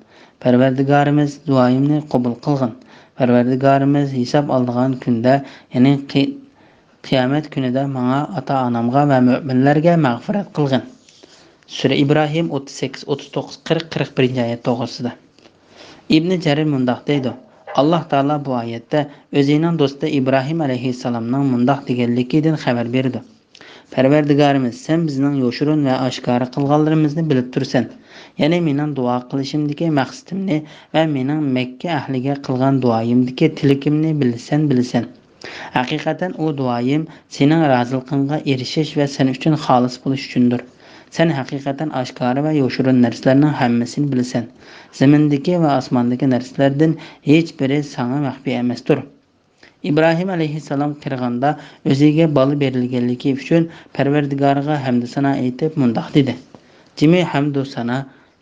پەرۋەردىگارىمىز، دۇئايىمنى قوبۇل قىلغىن. پەرۋەردىگارىمىز، ھېساب ئالىدىغان كۈندە، يەنى قى-، قىيامەت كۈنىدە ماڭا، ئاتا-ئانامغا ۋە مۆمىنلەرگە مەغپىرەت قىلغىن. سۈرە ئىبراھىم ئوتتۇز سەككىز، ئوتتۇز توققۇز، قىرىق، قىرىق بىرىنچى ئايەت توغرىسىدا. ئىبنى جەرىر مۇنداق دەيدۇ، ئاللاھ تائالا بۇ ئايەتتە ئۆزىنىڭ دوستى ئىبراھىم ئەلەيھىسسالامنىڭ مۇنداق دېگەنلىكىدىن خەۋەر بېرىدۇ. پەرۋەردىگارىمىز، سەن بىزنىڭ يوشۇرۇن ۋە ئاشكارا قىلغانلىرىمىزنى بىلىپ تۇرىسەن. يەنى مېنىڭ دۇئا قىلىشىمدىكى مەقسىتىمنى ۋە مېنىڭ مەككە ئەھلىگە قىلغان دۇئايىمدىكى تىلىكىمنى بىلىسەن، بىلىسەن. ھەقىقەتەن ئۇ دۇئايىم سېنىڭ رازىلىقىڭغا ئېرىشىش ۋە سەن ئۈچۈن خالىس بولۇش ئۈچۈندۇر. سەن ھەقىقەتەن ئاشكارا ۋە يوشۇرۇن نەرسىلەرنىڭ ھەممىسىنى بىلىسەن. زېمىندىكى ۋە ئاسماندىكى نەرسىلەردىن ھېچ بىرى ساڭا مەخپىي ئەمەستۇر. ئىبراھىم ئەلەيھىسسالام قېرىغاندا ئۆزىگە بالا بېرىلگەنلىكى ئۈچۈن پەرۋەردىگارىغا ھەمدۇسانا ئېيتىپ مۇنداق دېدى، جىمى ھەمدۇسانا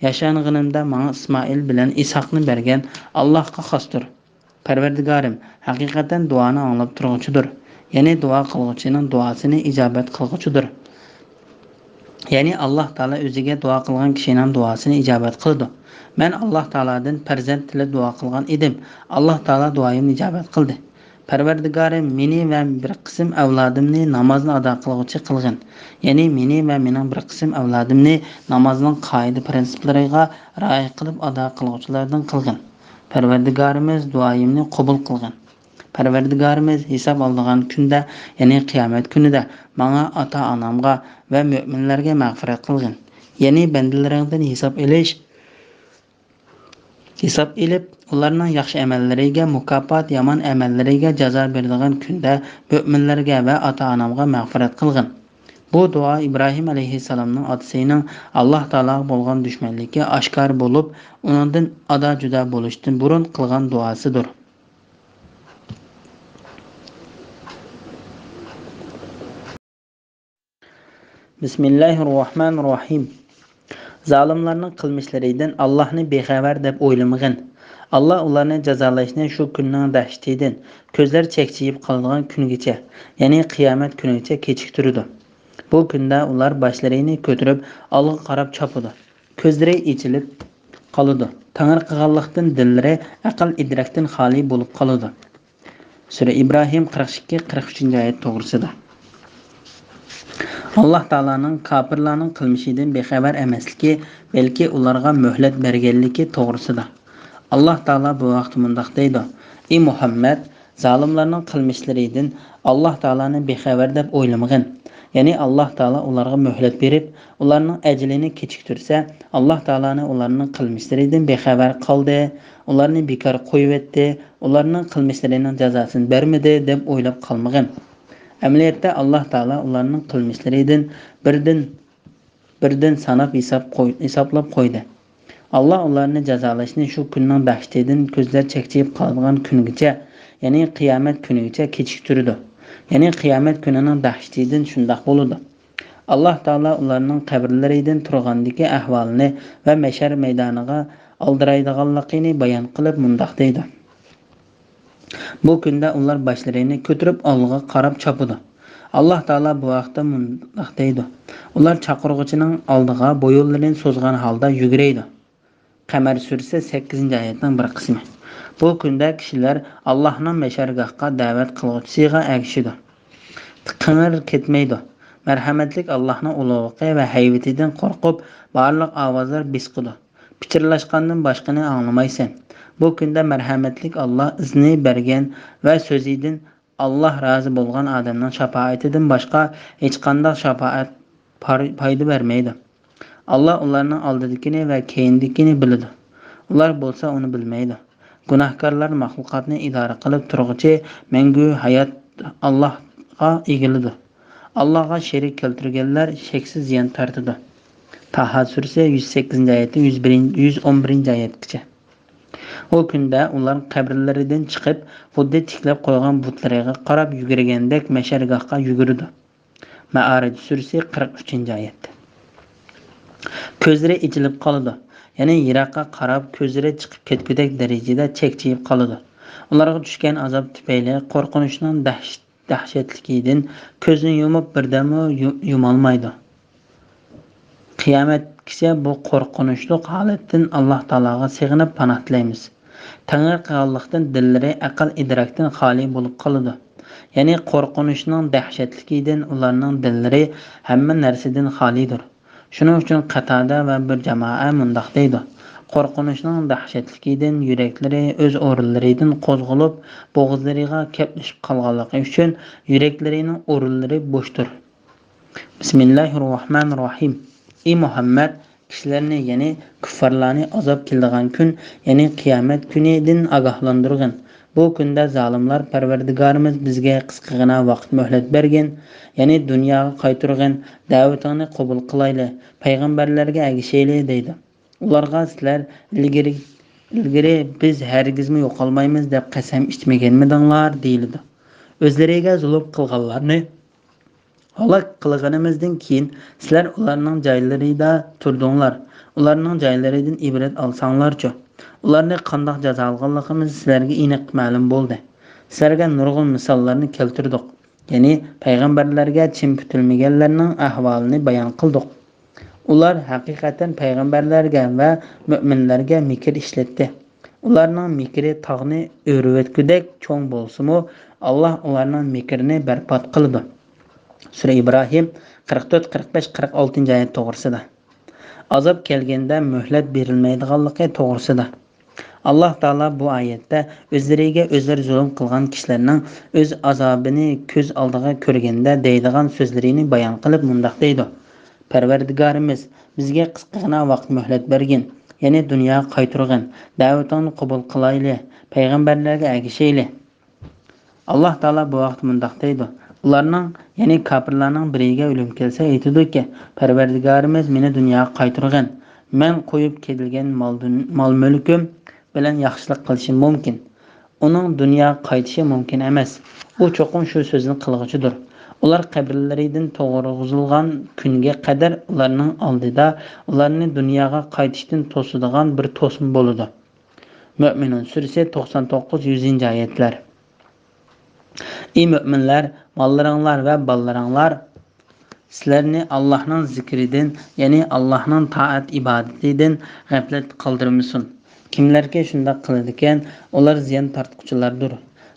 ياشانغىنىمدا ماڭا ئىسمائىل بىلەن ئىسھاقنى بەرگەن ئاللاھقا خاستۇر. پەرۋەردىگارىم، ھەقىقەتەن دۇئانى ئاڭلاپ تۇرغۇچىدۇر. يەنى دۇئا قىلغۇچىنىڭ دۇئاسىنى ئىجابەت قىلغۇچىدۇر. يەنى ئاللاھ تائالا ئۆزىگە دۇئا قىلغان كىشىنىڭ دۇئاسىنى ئىجابەت قىلىدۇ. مەن ئاللاھ تائالادىن پەرزەنت تىلەپ دۇئا قىلغان ئىدىم. ئاللاھ تائالا دۇئايىمنى ئىجابەت قىلدى. پەرۋەردىگارىم، مېنى ۋە بىر قىسىم ئەۋلادىمنى نامازنى ئادا قىلغۇچى قىلغىن. يەنى مېنى ۋە مېنىڭ بىر قىسىم ئەۋلادىمنى نامازنىڭ قائىدە پىرىنسىپلىرىغا رىئايە قىلىپ ئادا قىلغۇچىلاردىن قىلغىن. پەرۋەردىگارىمىز، دۇئايىمنى قوبۇل قىلغىن. پەرۋەردىگارىمىز، ھېساب ئالىدىغان كۈندە، يەنى قىيامەت كۈنىدە ماڭا، ئاتا-ئانامغا ۋە مۆمىنلەرگە مەغپىرەت قىلغىن. يەنى بەندىلىرىڭدىن ھېساب ئېلىش، ھېساب ئېلىپ، ئۇلارنىڭ ياخشى ئەمەللىرىگە مۇكاپات، يامان ئەمەللىرىگە جازا بېرىدىغان كۈندە مۆمىنلەرگە ۋە ئاتا-ئانامغا مەغپىرەت قىلغىن. بۇ دۇئا ئىبراھىم ئەلەيھىسسالامنىڭ ئاتىسىنىڭ ئاللاھ تائالاغا بولغان دۈشمەنلىكى ئاشكارا بولۇپ، ئۇنىڭدىن ئادا-جۇدا بولۇشتىن بۇرۇن قىلغان دۇئاسىدۇر. بىسمىللاھىررەھمانىررەھىم. زالىملارنىڭ قىلمىشلىرىدىن ئاللاھنى بىخەۋەر دەپ ئويلىمىغىن. ئاللاھ ئۇلارنى جازالاشنى شۇ كۈننىڭ دەھشىتىدىن، كۆزلەر چەكچىيىپ قالىدىغان كۈنگىچە، يەنى قىيامەت كۈنىگىچە كېچىكتۈرىدۇ. بۇ كۈندە ئۇلار باشلىرىنى كۆتۈرۈپ ئالغا قاراپ چاپىدۇ. كۆزلىرى ئېچىلىپ قالىدۇ. تەڭرى قىلغانلىقتىن دىللىرى ئەقىل-ئىدراكتىن خالىي بولۇپ قالىدۇ. سۈرە ئىبراھىم قىرىق ئىككى، قىرىق ئۈچىنچى ئايەت توغرىسىدا. ئاللاھ تائالانىڭ كاپىرلارنىڭ قىلمىشىدىن بىخەۋەر ئەمەسلىكى، بەلكى ئۇلارغا مۆھلەت بەرگەنلىكى توغرىسىدا. ئاللاھ تائالا بۇ ھەقتە مۇنداق دەيدۇ، ئى مۇھەممەد، زالىملارنىڭ قىلمىشلىرىدىن ئاللاھ تائالانى بىخەۋەر دەپ ئويلىمىغىن. يەنى ئاللاھ تائالا ئۇلارغا مۆھلەت بېرىپ، ئۇلارنىڭ ئەجىلىنى كېچىكتۈرسە، ئاللاھ تائالانى ئۇلارنىڭ قىلمىشلىرىدىن بىخەۋەر قىلدى، ئۇلارنى بىكار قويۇۋەتتى، ئۇلارنىڭ قىلمىشلىرىنىڭ جازاسىنى بەرمىدى دەپ ئويلاپ قالمىغىن. ئەمەلىيەتتە ئاللاھ تائالا ئۇلارنىڭ قىلمىشلىرىدىن بىردىن، بىردىن ساناپ ھېساب قوي-، ھېسابلاپ قويدى. ئاللاھ ئۇلارنى جازالاشنى شۇ كۈننىڭ دەھشىتىدىن كۆزلەر چەكچىيىپ قالىدىغان كۈنگىچە، يەنى قىيامەت كۈنىگىچە كېچىكتۈرىدۇ. يەنى قىيامەت كۈنىنىڭ دەھشىتىدىن شۇنداق بولىدۇ. ئاللاھ تائالا ئۇلارنىڭ قەبرىلىرىدىن تۇرغاندىكى ئەھۋالىنى ۋە مەھشەر مەيدانىغا ئالدىرايدىغانلىقىنى بايان قىلىپ مۇنداق دەيدۇ. بۇ كۈندە ئۇلار باشلىرىنى كۆتۈرۈپ ئالغا قاراپ چاپىدۇ. ئاللاھ تائالا بۇ ھەقتە مۇنداق دەيدۇ، ئۇلار چاقىرغۇچىنىڭ ئالدىغا بويۇنلىرىنى سوزغان ھالدا يۈگۈرەيدۇ. قەمەر سۈرىسى سەككىزىنچى ئايەتنىڭ بىر قىسمى. بۇ كۈندە كىشىلەر ئاللاھنىڭ مەشەرگاھقا دەۋەت قىلغۇچىسىغا ئەگىشىدۇ. قىڭىر كەتمەيدۇ. مەرھەمەتلىك ئاللاھنىڭ ئۇلۇغلۇقى ۋە ھەيۋىتىدىن قورقۇپ، بارلىق ئاۋازلار بېسىقىدۇ. پىچىرلاشقاندىن باشقىنى ئاڭلىمايسەن. بۇ كۈندە مەرھەمەتلىك ئاللاھ ئىزنى بەرگەن ۋە سۆزىدىن ئاللاھ رازى بولغان ئادەمنىڭ شاپائىتىدىن باشقا ھېچقانداق شاپائەت پار-، پايدا بەرمەيدۇ. ئاللاھ ئۇلارنىڭ ئالدىدىكىنى ۋە كەينىدىكىنى بىلىدۇ. ئۇلار بولسا ئۇنى بىلمەيدۇ. گۇناھكارلار مەخلۇقاتنى ئىدارە قىلىپ تۇرغۇچى مەڭگۈ ھايات ئاللاھقا ئېگىلىدۇ. ئاللاھقا شېرىك كەلتۈرگەنلەر شەكسىز زىيان تارتىدۇ. تاھا سۈرىسى يۈز سەككىزىنچى ئايەتتىن يۈز بىرىنچى، يۈز ئون بىرىنچى ئايەتكىچە. ئۇ كۈندە ئۇلار قەبرىلىرىدىن چىقىپ، خۇددى تىكلەپ قويغان بۇتلىرىغا قاراپ يۈگۈرگەندەك مەشەرگاھقا يۈگۈرىدۇ. مائارىج سۈرىسى قىرىق ئۈچىنچى ئايەت. كۆزلىرى ئېچىلىپ قالىدۇ. يەنى يىراققا قاراپ كۆزلىرى چىقىپ كەتكۈدەك دەرىجىدە چەكچىيىپ قالىدۇ. ئۇلارغا چۈشكەن ئازاب تۈپەيلى قورقۇنچنىڭ دەھش-، دەھشەتلىكىدىن كۆزنى يۇمۇپ بىردەممۇ يۇ-، يۇمالمايدۇ. قىيامەتكىچە بۇ قورقۇنچلۇق ھالەتتىن ئاللاھ تائالاغا سېغىنىپ پاناھ تىلەيمىز. تەڭرى قىلغانلىقتىن دىللىرى ئەقىل-ئىدراكتىن خالىي بولۇپ قالىدۇ. يەنى قورقۇنچنىڭ دەھشەتلىكىدىن ئۇلارنىڭ دىللىرى ھەممە نەرسىدىن خالىيدۇر. شۇنىڭ ئۈچۈن قاتادە ۋە بىر جامائە مۇنداق دەيدۇ: قورقۇنچنىڭ دەھشەتلىكىدىن يۈرەكلىرى ئۆز ئورۇنلىرىدىن قوزغىلىپ، بوغۇزلىرىغا كەپلىشىپ قالغانلىقى ئۈچۈن يۈرەكلىرىنىڭ ئورۇنلىرى بوشتۇر. بىسمىللاھىر راھمانىر راھىم. ئى مۇھەممەد، كىشىلەرنى، يەنى كۇففارلارنى ئازاب كېلىدىغان كۈن، يەنى قىيامەت كۈنىدىن ئاگاھلاندۇرغىن. بۇ كۈندە زالىملار، پەرۋەردىگارىمىز بىزگە قىسقىغىنا ۋاقىت مۆھلەت بەرگىن، يەنى دۇنياغا قايتۇرغىن، دەۋىتىڭنى قوبۇل قىلايلى، پەيغەمبەرلەرگە ئەگىشەيلى دەيدۇ. ئۇلارغا سىلەر ئىلگىرى، ئىلگىرى بىز ھەرگىزمۇ يوقالمايمىز دەپ قەسەم ئىچمىگەنمىدىڭلار دېيىلىدۇ. ئۆزلىرىگە زۇلۇم قىلغانلارنى ھالاك قىلغىنىمىزدىن كېيىن، سىلەر ئۇلارنىڭ جايلىرىدا تۇردۇڭلار. ئۇلارنىڭ جايلىرىدىن ئىبرەت ئالساڭلارچۇ؟ ئۇلارنى قانداق جازالىغانلىقىمىز سىلەرگە ئېنىق مەلۇم بولدى. سىلەرگە نۇرغۇن مىساللارنى كەلتۈردۇق. يەنى پەيغەمبەرلەرگە چىن پۈتۈلمىگەنلەرنىڭ ئەھۋالىنى بايان قىلدۇق. ئۇلار ھەقىقەتەن پەيغەمبەرلەرگە ۋە مۆمىنلەرگە مىكىر ئىشلەتتى. ئۇلارنىڭ مىكرى تاغنى ئۆرۈۋەتكۈدەك چوڭ بولسىمۇ، ئاللاھ ئۇلارنىڭ مىكرىنى بەربات قىلىدۇ. سۈرە ئىبراھىم قىرىق تۆت، قىرىق بەش، قىرىق ئالتىنچى ئايەت توغرىسىدا. ئازاب كەلگەندە مۆھلەت بېرىلمەيدىغانلىقى توغرىسىدا. ئاللاھ تائالا بۇ ئايەتتە ئۆزلىرىگە ئۆزلىرى زۇلۇم قىلغان كىشىلەرنىڭ ئۆز ئازابىنى كۆز ئالدىغا كۆرگەندە دەيدىغان سۆزلىرىنى بايان قىلىپ مۇنداق دەيدۇ: پەرۋەردىگارىمىز، بىزگە قىسقىغىنا ۋاقىت مۆھلەت بەرگىن، يەنى دۇنياغا قايتۇرغىن، دەۋىتىڭنى قوبۇل قىلايلى، پەيغەمبەرلەرگە ئەگىشەيلى. ئاللاھ تائالا بۇ ھەقتە مۇنداق دەيدۇ: ئۇلارنىڭ، يەنى كاپىرلارنىڭ بىرىگە ئۆلۈم كەلسە ئېيتىدۇكى، پەرۋەردىگارىمىز، مېنى دۇنياغا قايتۇرغىن، مەن قويۇپ كېتىلگەن مال-، مال-مۈلكۈم بىلەن ياخشىلىق قىلىشىم مۇمكىن. ئۇنىڭ دۇنياغا قايتىشى مۇمكىن ئەمەس. ئۇ چوقۇم شۇ سۆزنى قىلغۇچىدۇر. ئۇلار قەبرىلىرىدىن تۇرغۇزۇلغان كۈنگە قەدەر ئۇلارنىڭ ئالدىدا ئۇلارنى دۇنياغا قايتىشتىن توسىدىغان بىر توسما بولىدۇ. مۆمىنۇن سۈرىسى توقسان توققۇز، يۈزىنچى ئايەتلەر. ئى مۆمىنلەر، ماللىرىڭلار ۋە بالىلىرىڭلار سىلەرنى ئاللاھنىڭ زىكرىدىن، يەنى ئاللاھنىڭ تائەت ئىبادىتىدىن غەپلەتتە قالدۇرمىسۇن. كىملەركى شۇنداق قىلىدىكەن، ئۇلار زىيان تارتقۇچىلاردۇر.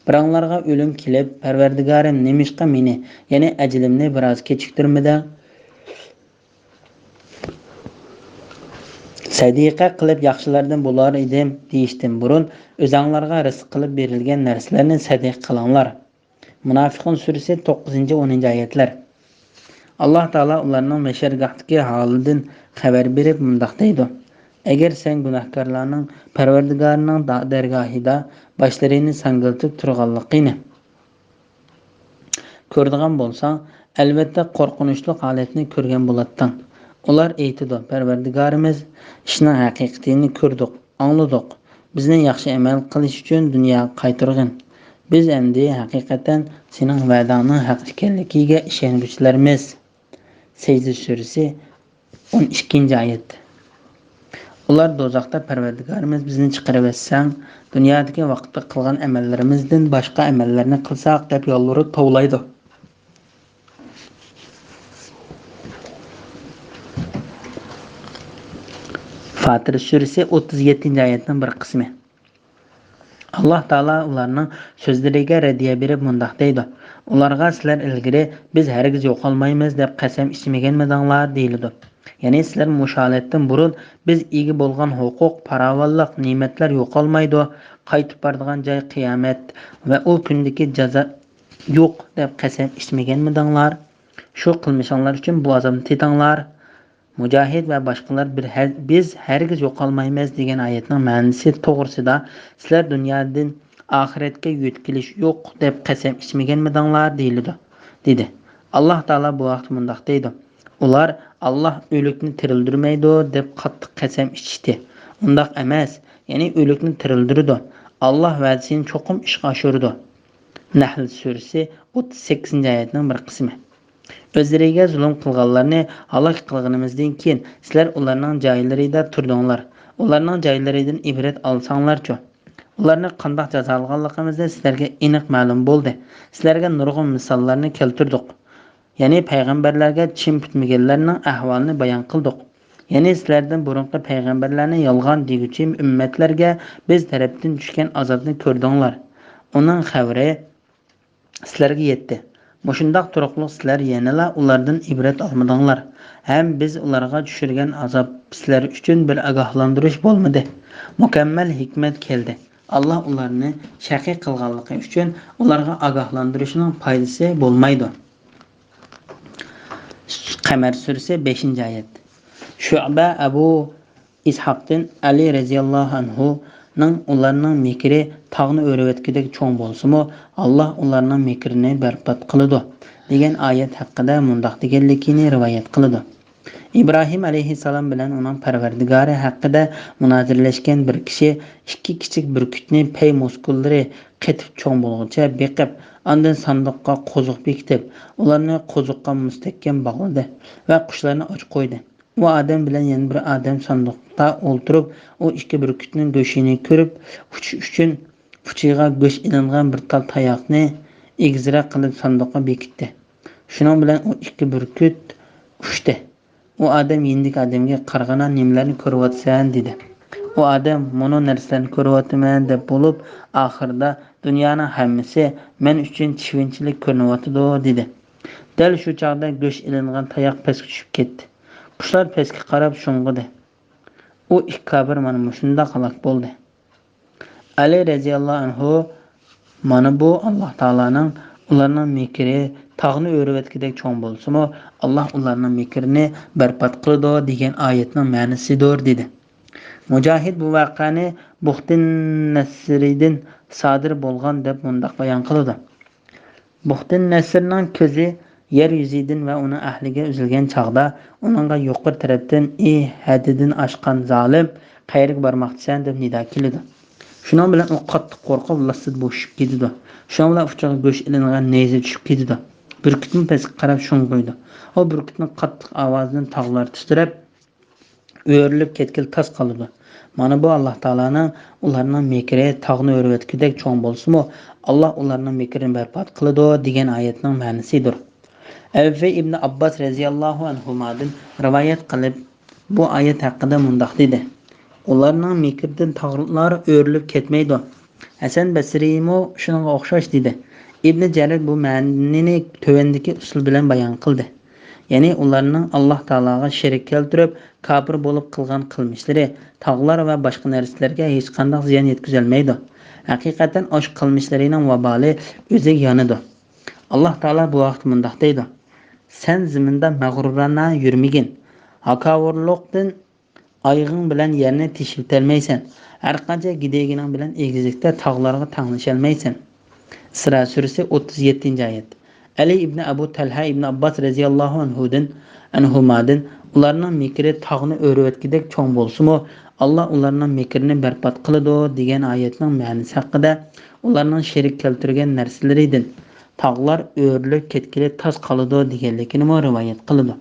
بىراڭلارغا ئۆلۈم كېلىپ، پەرۋەردىگارىم، نېمىشقا مېنى، يەنى ئەجىلىمنى بىراز كېچىكتۈرمىدىڭ؟ سەدىقە قىلىپ ياخشىلاردىن بولار ئىدىم دېيىشتىن بۇرۇن، ئۆزەڭلارغا رىزىق قىلىپ بېرىلگەن نەرسىلەرنى سەدىقە قىلىڭلار. مۇنافىقۇن سۈرىسى توققۇزىنچى، ئونىنچى ئايەتلەر. ئاللاھ تائالا ئۇلارنىڭ مەشەرگاھتىكى ھالىدىن خەۋەر بېرىپ مۇنداق دەيدۇ: ئەگەر سەن گۇناھكارلارنىڭ پەرۋەردىگارىنىڭ دا-، دەرگاھىدا باشلىرىنى ساڭگىلىتىپ تۇرغانلىقىنى كۆرىدىغان بولساڭ، ئەلۋەتتە قورقۇنچلۇق ھالەتنى كۆرگەن بولاتتىڭ. ئۇلار ئېيتىدۇ: پەرۋەردىگارىمىز، ئىشنىڭ ھەقىقىتىنى كۆردۇق، ئاڭلىدۇق. بىزنى ياخشى ئەمەل قىلىش ئۈچۈن دۇنياغا قايتۇرغىن. بىز ئەمدى ھەقىقەتەن سېنىڭ ۋەدەڭنىڭ ھەق ئىكەنلىكىگە ئىشەنگۈچىلەرمىز. سەجدە سۈرىسى، ئون ئىككىنچى ئايەت. ئۇلار دوزاختا: پەرۋەردىگارىمىز، بىزنى چىقىرىۋەتسەڭ، دۇنيادىكى ۋاقىتتا قىلغان ئەمەللىرىمىزدىن باشقا ئەمەللەرنى قىلساق، دەپ يالۋۇرۇپ توۋلايدۇ. فاتىر سۈرىسى، ئوتتۇز يەتتىنچى ئايەتنىڭ بىر قىسمى. ئاللاھ تائالا ئۇلارنىڭ سۆزلىرىگە رەددىيە بېرىپ مۇنداق دەيدۇ: ئۇلارغا سىلەر ئىلگىرى «بىز ھەرگىز يوقالمايمىز» دەپ قەسەم ئىچمىگەنمىدىڭلار؟ دېيىلىدۇ. يەنى سىلەر مۇشۇ ھالەتتىن بۇرۇن: «بىز ئىگە بولغان ھوقۇق، پاراۋانلىق، نېمەتلەر يوقالمايدۇ، قايتىپ بارىدىغان جاي قىيامەت ۋە ئۇ كۈندىكى جازا» يوق دەپ قەسەم ئىچمىگەنمىدىڭلار؟ شۇ قىلمىشىڭلار ئۈچۈن بۇ ئازابنى تېتىڭلار. مۇجاھىد ۋە باشقىلار بىر ھەر-، بىز ھەرگىز يوقالمايمىز دېگەن ئايەتنىڭ مەنىسى توغرىسىدا سىلەر دۇنيادىن ئاخىرەتكە يۆتكىلىش يوق دەپ قەسەم ئىچمىگەنمىدىڭلار دېيىلىدۇ، دېدى. ئاللاھ تائالا بۇ ھەقتە مۇنداق دەيدۇ، ئۇلار ئاللاھ ئۆلۈكنى تىرىلدۈرمەيدۇ دەپ قاتتىق قەسەم ئىچىشتى. ئۇنداق ئەمەس، يەنى ئۆلۈكنى تىرىلدۈرىدۇ. ئاللاھ ۋەدىسىنى چوقۇم ئىشقا ئاشۇرىدۇ. نەھل سۈرىسى ئوتتۇز سەككىزىنچى ئايەتنىڭ بىر قىسمى. ئۆزلىرىگە زۇلۇم قىلغانلارنى ھالاك قىلغىنىمىزدىن كېيىن، سىلەر ئۇلارنىڭ جايلىرىدا تۇردۇڭلار. ئۇلارنىڭ جايلىرىدىن ئىبرەت ئالساڭلارچۇ؟ ئۇلارنى قانداق جازالىغانلىقىمىزنى سىلەرگە ئېنىق مەلۇم بولدى. سىلەرگە نۇرغۇن مىساللارنى كەلتۈردۇق. يەنى پەيغەمبەرلەرگە چىن پۈتمىگەنلەرنىڭ ئەھۋالىنى بايان قىلدۇق. يەنى سىلەردىن بۇرۇنقى پەيغەمبەرلەرنى يالغان دېگۈچى ئۈممەتلەرگە بىز تەرەپتىن چۈشكەن ئازابنى كۆردۈڭلار. ئۇنىڭ خەۋىرى سىلەرگە يەتتى. مۇشۇنداق تۇرۇقلۇق سىلەر يەنىلا ئۇلاردىن ئىبرەت ئالمىدىڭلار. ھەم بىز ئۇلارغا چۈشۈرگەن ئازاب سىلەر ئۈچۈن بىر ئاگاھلاندۇرۇش بولمىدى. مۇكەممەل ھېكمەت كەلدى. ئاللاھ ئۇلارنى شەقىي قىلغانلىقى ئۈچۈن ئۇلارغا ئاگاھلاندۇرۇشنىڭ پايدىسى بولمايدۇ. قەمەر سۈرىسى، بەشىنچى ئايەت. شۇئبە ئەبۇ ئىسھاقتىن ئەلى رەزىياللاھۇ ئەنھۇنىڭ، ئۇلارنىڭ مىكرى تاغنى ئۆرۈۋەتكۈدەك چوڭ بولسىمۇ، ئاللاھ ئۇلارنىڭ مىكرىنى بەربات قىلىدۇ، دېگەن ئايەت ھەققىدە مۇنداق دېگەنلىكىنى رىۋايەت قىلىدۇ. ئىبراھىم ئەلەيھىسسالام بىلەن ئۇنىڭ پەرۋەردىگارى ھەققىدە مۇنازىرىلەشكەن بىر كىشى ئىككى كىچىك بۈركۈتنى پەي مۇسكۇللىرى قېتىپ چوڭ بولغۇچە بېقىپ، ئاندىن ساندۇققا قوزۇق بېكىتىپ، ئۇلارنى قوزۇققا مۇستەھكەم باغلىدى ۋە قۇشلارنى ئاچ قويدى. ئۇ ئادەم بىلەن يەنە بىر ئادەم ساندۇقتا ئولتۇرۇپ، ئۇ ئىككى بۈركۈتنىڭ گۆشىنى كۆرۈپ، ئۇچۇش ئۈچۈن ئۇچىغا گۆش ئېلىنغان بىر تال تاياقنى ئېگىزرەك قىلىپ ساندۇققا بېكىتتى. شۇنىڭ بىلەن ئۇ ئىككى بۈركۈت ئۇچتى. ئۇ ئادەم يېنىدىكى ئادەمگە قارىغىنا، نېمىلەرنى كۆرۈۋاتىسەن؟ دېدى. ئۇ ئادەم، مۇنۇ نەرسىلەرنى كۆرۈۋاتىمەن، دەپ بولۇپ، ئاخىرىدا، دۇنيانىڭ ھەممىسى مەن ئۈچۈن چىۋىنچىلىك كۆرۈنۈۋاتىدۇ، دېدى. دەل شۇ چاغدا گۆش ئېلىنغان تاياق پەسكە چۈشۈپ كەتتى. قۇشلار پەسكە قاراپ شۇڭغۇدى. ئۇ ئىككى كاپىر مانا مۇشۇنداق ھالاك بولدى. ئەلى رەزىياللاھۇ ئەنھۇ، مانا بۇ ئاللاھ تائالانىڭ ئۇلارنىڭ مىكرى تاغنى ئۆرۈۋەتكۈدەك چوڭ بولسىمۇ، ئاللاھ ئۇلارنىڭ مىكرىنى بەربات قىلىدۇ دېگەن ئايەتنىڭ مەنىسىدۇر، دېدى. مۇجاھىد بۇ ۋەقەنى بۇختىن نەسرىدىن سادىر بولغان دەپ مۇنداق بايان قىلىدۇ. بۇختىن نەسرنىڭ كۆزى يەر يۈزىدىن ۋە ئۇنىڭ ئەھلىگە ئۈزۈلگەن چاغدا، ئۇنىڭغا يۇقىرى تەرەپتىن، ئى ھەددىدىن ئاشقان زالىم، قەيەرگە بارماقچىسەن؟ دەپ نىدا كېلىدۇ. شۇنىڭ بىلەن ئۇ قاتتىق قورقۇپ، لاسسىدە بوشىشىپ كېتىدۇ. شۇنىڭ بىلەن ئۇچىغا گۆش ئېلىنغان نەيزە چۈشۈپ كېتىدۇ. بۈركۈتمۇ پەسكە قاراپ شۇڭغۇيدۇ. ئۇ بۈركۈتنىڭ قاتتىق ئاۋازىدىن تاغلار تىترەپ، ئۆرۈلۈپ كەتكىلى تاس قالىدۇ. مانا بۇ ئاللاھ تائالانىڭ ئۇلارنىڭ مىكرى تاغنى ئۆرۈۋەتكۈدەك چوڭ بولسىمۇ، ئاللاھ ئۇلارنىڭ مىكرىنى بەربات قىلىدۇ دېگەن ئايەتنىڭ مەنىسىدۇر. ئەبۇ ئىبنى ئابباس رەزىياللاھۇ ئەنھۇمادىن رىۋايەت قىلىپ، بۇ ئايەت ھەققىدە مۇنداق دېدى: ئۇلارنىڭ مىكرىدىن تاغلار ئۆرۈلۈپ كەتمەيدۇ. ھەسەن بەسرىيمۇ شۇنىڭغا ئوخشاش دېدى. ئىبنى جەرىر بۇ مەنىنى تۆۋەندىكى ئۇسۇل بىلەن بايان قىلدى. يەنى ئۇلارنىڭ ئاللاھ تائالاغا شېرىك كەلتۈرۈپ، كاپىر بولۇپ قىلغان قىلمىشلىرى تاغلار ۋە باشقا نەرسىلەرگە ھېچقانداق زىيان يەتكۈزەلمەيدۇ. ھەقىقەتەن ئاشۇ قىلمىشلىرىنىڭ ۋابالى ئۆزىگە يانىدۇ. ئاللاھ تائالا بۇ ھەقتە مۇنداق دەيدۇ: سەن زېمىندا مەغرۇرانە يۈرمىگىن. ھاكاۋۇرلۇقتىن ئايىغىڭ بىلەن يەرنى تېشىۋېتەلمەيسەن. ھەرقانچە گىدىگىنىڭ بىلەن ئېگىزلىكتە تاغلارغا تەڭلىشەلمەيسەن. ئىسرا سۈرىسى ئوتتۇز يەتتىنچى ئايەت. ئەلى ئىبنى ئەبۇ تەلھە ئىبنى ئابباس رەزىياللاھۇ ئەنھۇدىن، ئەنھۇمادىن، ئۇلارنىڭ مىكرى تاغنى ئۆرۈۋەتكۈدەك چوڭ بولسىمۇ، ئاللاھ ئۇلارنىڭ مىكرىنى بەربات قىلىدۇ دېگەن ئايەتنىڭ مەنىسى ھەققىدە، ئۇلارنىڭ شېرىك كەلتۈرگەن نەرسىلىرىدىن تاغلار ئۆرۈلۈپ كەتكىلى تاس قالىدۇ دېگەنلىكىنىمۇ رىۋايەت قىلىدۇ.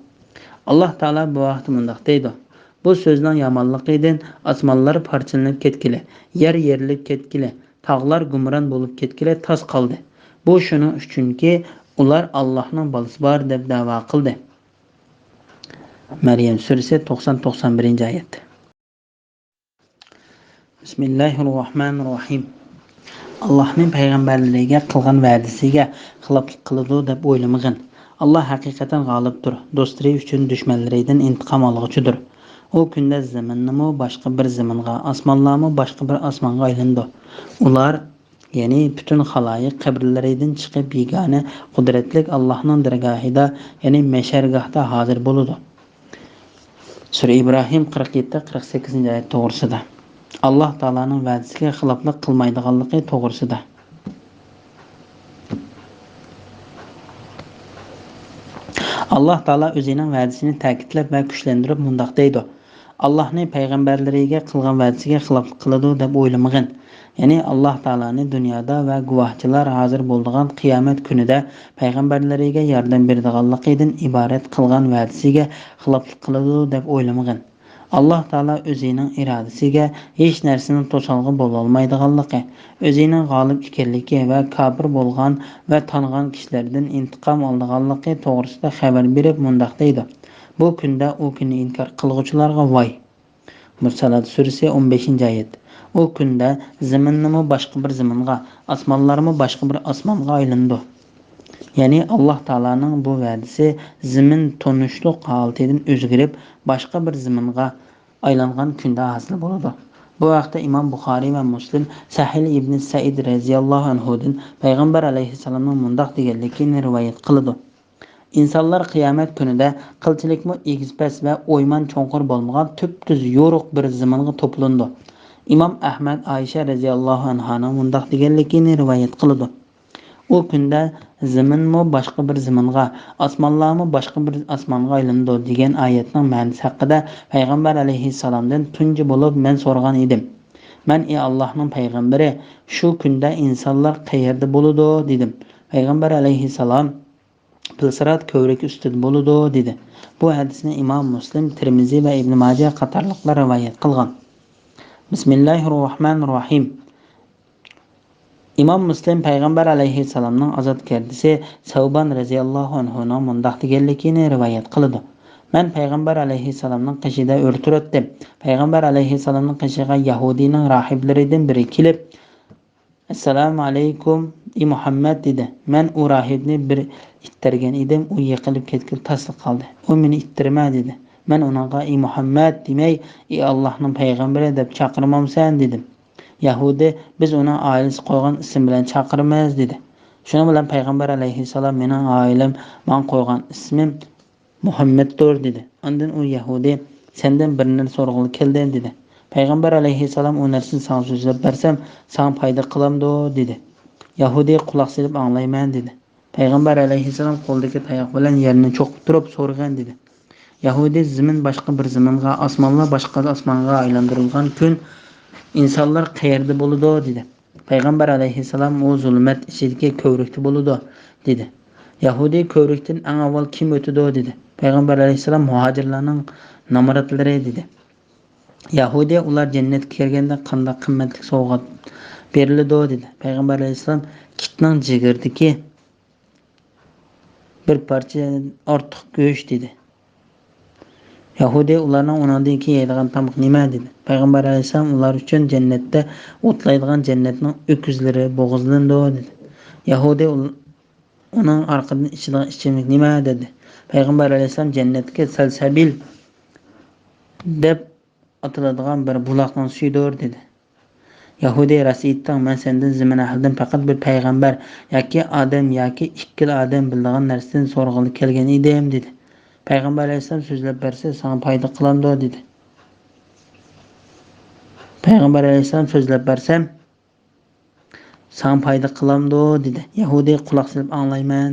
ئاللاھ تائالا بۇ ھەقتە مۇنداق دەيدۇ: بۇ سۆزنىڭ يامانلىقىدىن ئاسمانلار پارچىلىنىپ كەتكىلى، يەر يېرىلىپ كەتكىلى، تاغلار گۇمران بولۇپ كەتكىلى تاس قالدى. بۇ شۇنىڭ ئۈچۈنكى، ئۇلار ئاللاھنىڭ بالىسى بار دەپ دەۋا قىلدى. مەريەم سۈرىسى توقسان، توقسان بىرىنچى ئايەت. بىسمىللاھىررەھمانىررەھىم. ئاللاھنى پەيغەمبەرلىرىگە قىلغان ۋەدىسىگە خىلاپلىق قىلىدۇ دەپ ئويلىمىغىن. ئاللاھ ھەقىقەتەن غالىبتۇر، دوستلىرى ئۈچۈن دۈشمەنلىرىدىن ئىنتىقام ئالغۇچىدۇر. ئۇ كۈندە زېمىنمۇ باشقا بىر زېمىنغا، ئاسمانلارمۇ باشقا بىر ئاسمانغا ئايلىنىدۇ. ئۇلار يەنى پۈتۈن خالايىق قەبرىلىرىدىن چىقىپ، يېگانە قۇدرەتلىك ئاللاھنىڭ دەرگاھىدا، يەنى مەھشەرگاھتا ھازىر بولىدۇ. سۈرە ئىبراھىم قىرىق يەتتە، قىرىق سەككىزىنچى ئايەت توغرىسىدا. ئاللاھ تائالانىڭ ۋەدىسىگە خىلاپلىق قىلمايدىغانلىقى توغرىسىدا. ئاللاھ تائالا ئۆزىنىڭ ۋەدىسىنى تەكىتلەپ ۋە كۈچلەندۈرۈپ مۇنداق دەيدۇ: «ئاللاھنى پەيغەمبەرلىرىگە قىلغان ۋەدىسىگە خىلاپلىق قىلىدۇ دەپ ئويلىمىغىن.» يەنى ئاللاھ تائالانى دۇنيادا ۋە گۇۋاھچىلار ھازىر بولىدىغان قىيامەت كۈنىدە پەيغەمبەرلىرىگە ياردەم بېرىدىغانلىقىدىن ئىبارەت قىلغان ۋەدىسىگە خىلاپلىق قىلىدۇ دەپ ئويلىمىغىن. ئاللاھ تائالا ئۆزىنىڭ ئىرادىسىگە ھېچ نەرسىنىڭ توسالغۇ بولالمايدىغانلىقى، ئۆزىنىڭ غالىب ئىكەنلىكى ۋە كاپىر بولغان ۋە تانغان كىشىلەردىن ئىنتىقام ئالىدىغانلىقى توغرىسىدا خەۋەر بېرىپ مۇنداق دەيدۇ: «بۇ كۈندە ئۇ كۈننى ئىنكار قىلغۇچىلارغا ۋاي!» مۇرسالات سۈرىسى، ئون بەشىنچى ئايەت. ئۇ كۈندە زېمىننىمۇ باشقا بىر زېمىنغا، ئاسمانلارمۇ باشقا بىر ئاسمانغا ئايلىنىدۇ. يەنى ئاللاھ تائالانىڭ بۇ ۋەدىسى زېمىن تونۇشلۇق ھالىتىدىن ئۆزگىرىپ، باشقا بىر زېمىنغا ئايلانغان كۈندە ھاسىل بولىدۇ. بۇ ھەقتە ئىمام بۇخارىي ۋە مۇسلىم سەھىل ئىبنى سەئىد رەزىياللاھۇ ئەنھۇدىن پەيغەمبەر ئەلەيھىسسالامنىڭ مۇنداق دېگەنلىكىنى رىۋايەت قىلىدۇ: «ئىنسانلار قىيامەت كۈنىدە قىلچىلىكمۇ ئېگىز-پەس ۋە ئويمان-چوڭقۇر بولمىغان تۈپتۈز يورۇق بىر زېمىنغا توپلىنىدۇ.» ئىمام ئەھمەد ئائىشە رەزىياللاھۇ ئەنھانىڭ مۇنداق دېگەنلىكىنى رىۋايەت قىلىدۇ: «ئۇ كۈندە زېمىنمۇ باشقا بىر زېمىنغا، ئاسمانلارمۇ باشقا بىر ئاسمانغا ئايلىنىدۇ» دېگەن ئايەتنىڭ مەنىسى ھەققىدە پەيغەمبەر ئەلەيھىسسالامدىن تۇنجى بولۇپ مەن سورىغان ئىدىم. مەن: «ئى ئاللاھنىڭ پەيغەمبىرى، شۇ كۈندە ئىنسانلار قەيەردە بولىدۇ؟» دېدىم. پەيغەمبەر ئەلەيھىسسالام: «پىلسىرات كۆۋرۈك ئۈستىدە بولىدۇ» دېدى. بۇ ھەدىسنى ئىمام مۇسلىم، تىرمىزى ۋە ئىبن ماجە قاتارلىقلار رىۋايەت قىلغان. بىسمىللاھىررەھمانىررەھىم. ئىمام مۇسلىم پەيغەمبەر ئەلەيھىسسالامنىڭ ئازاد كەردىسى سەۋبان رەزىياللاھۇ ئەنھۇنىڭ مۇنداق دېگەنلىكىنى رىۋايەت قىلىدۇ: «مەن پەيغەمبەر ئەلەيھىسسالامنىڭ قېشىدا ئولتۇراتتىم. پەيغەمبەر ئەلەيھىسسالامنىڭ قېشىغا يەھۇدىينىڭ راھىبلىرىدىن بىرى كېلىپ، ئەسسالامۇ ئەلەيكۇم، ئى مۇھەممەد، دېدى. مەن ئۇ راھىبنى بىر ئىتتەرگەن ئىدىم، ئۇ يىقىلىپ كەتكىلى تاسلا قالدى. ئۇ مېنى ئىتتىرمە، دېدى. مەن ئۇنىڭغا، ئى مۇھەممەد دېمەي، ئى ئاللاھنىڭ پەيغەمبىرى دەپ چاقىرمامسەن، دېدىم. يەھۇدىي، بىز ئۇنىڭ ئائىلىسى قويغان ئىسىم بىلەن چاقىرىمىز، دېدى. شۇنىڭ بىلەن پەيغەمبەر ئەلەيھىسسالام، مېنىڭ ئائىلەم ماڭا قويغان ئىسمىم مۇھەممەدتۇر، دېدى. ئاندىن ئۇ يەھۇدىي، سەندىن بىر نەرسە سورىغىلى كەلدىم، دېدى. پەيغەمبەر ئەلەيھىسسالام، ئۇ نەرسىنى ساڭا سۆزلەپ بەرسەم، ساڭا پايدا قىلامدۇ؟ دېدى. يەھۇدىي، قۇلاق سېلىپ ئاڭلايمەن، دېدى. پەيغەمبەر ئەلەيھىسسالام قولىدىكى تاياق بىلەن يەرنى چوقۇپ تۇرۇپ سورىغىن، دېدى. يەھۇدىي، زېمىن باشقا بىر زېمىنغا، ئاسمانلار باشقا ئاسمانغا ئايلاندۇرۇلغان كۈن ئىنسانلار قەيەردە بولىدۇ؟ دېدى. پەيغەمبەر ئەلەيھىسسالام، ئۇ زۇلمەت ئىچىدىكى كۆۋرۈكتە بولىدۇ، دېدى. يەھۇدىي، كۆۋرۈكتىن ئەڭ ئاۋۋال كىم ئۆتىدۇ؟ دېدى. پەيغەمبەر ئەلەيھىسسالام، مۇھاجىرلارنىڭ نامراتلىرى، دېدى. يەھۇدىي، ئۇلار جەننەتكە كىرگەندە قانداق قىممەتلىك سوۋغات بېرىلىدۇ؟ دېدى. پەيغەمبەر ئەلەيھىسسالام، كىتنىڭ جىگىرىدىكى بىر پارچە ئارتۇق گۆش، دېدى. يەھۇدىي، ئۇلارنىڭ ئۇنىڭدىن كېيىن يەيدىغان تامىقى نېمە؟ دېدى. پەيغەمبەر ئەلەيھىسسالام، ئۇلار ئۈچۈن جەننەتتە ئوتلايدىغان جەننەتنىڭ ئۆكۈزلىرى بوغۇزلىنىدۇ، دېدى. يەھۇدىي، ئۇل-، ئۇنىڭ ئارقىدىن ئىچىدىغان ئىچىملىك نېمە؟ دېدى. پەيغەمبەر ئەلەيھىسسالام، جەننەتتىكى سەلسەبىل دەپ ئاتىلىدىغان بىر بۇلاقنىڭ سۈيىدۇر، دېدى. يەھۇدىي، راست ئېيتتىڭ، مەن سەندىن زېمىن ئەھلىدىن پەقەت بىر پەيغەمبەر ياكى ئادەم ياكى ئىككىلا ئادەم بىلىدىغان نەرسىدىن سورىغىلى كەلگەن ئىدىم، دېدى. پەيغەمبەر ئەلەيھىسسالام، سۆزلەپ بەرسە ساڭا پايدا قىلامدۇ؟ دېدى. پەيغەمبەر ئەلەيھىسسالام، سۆزلەپ بەرسەم ساڭا پايدا قىلامدۇ؟ دېدى. يەھۇدىي، قۇلاق سېلىپ ئاڭلايمەن.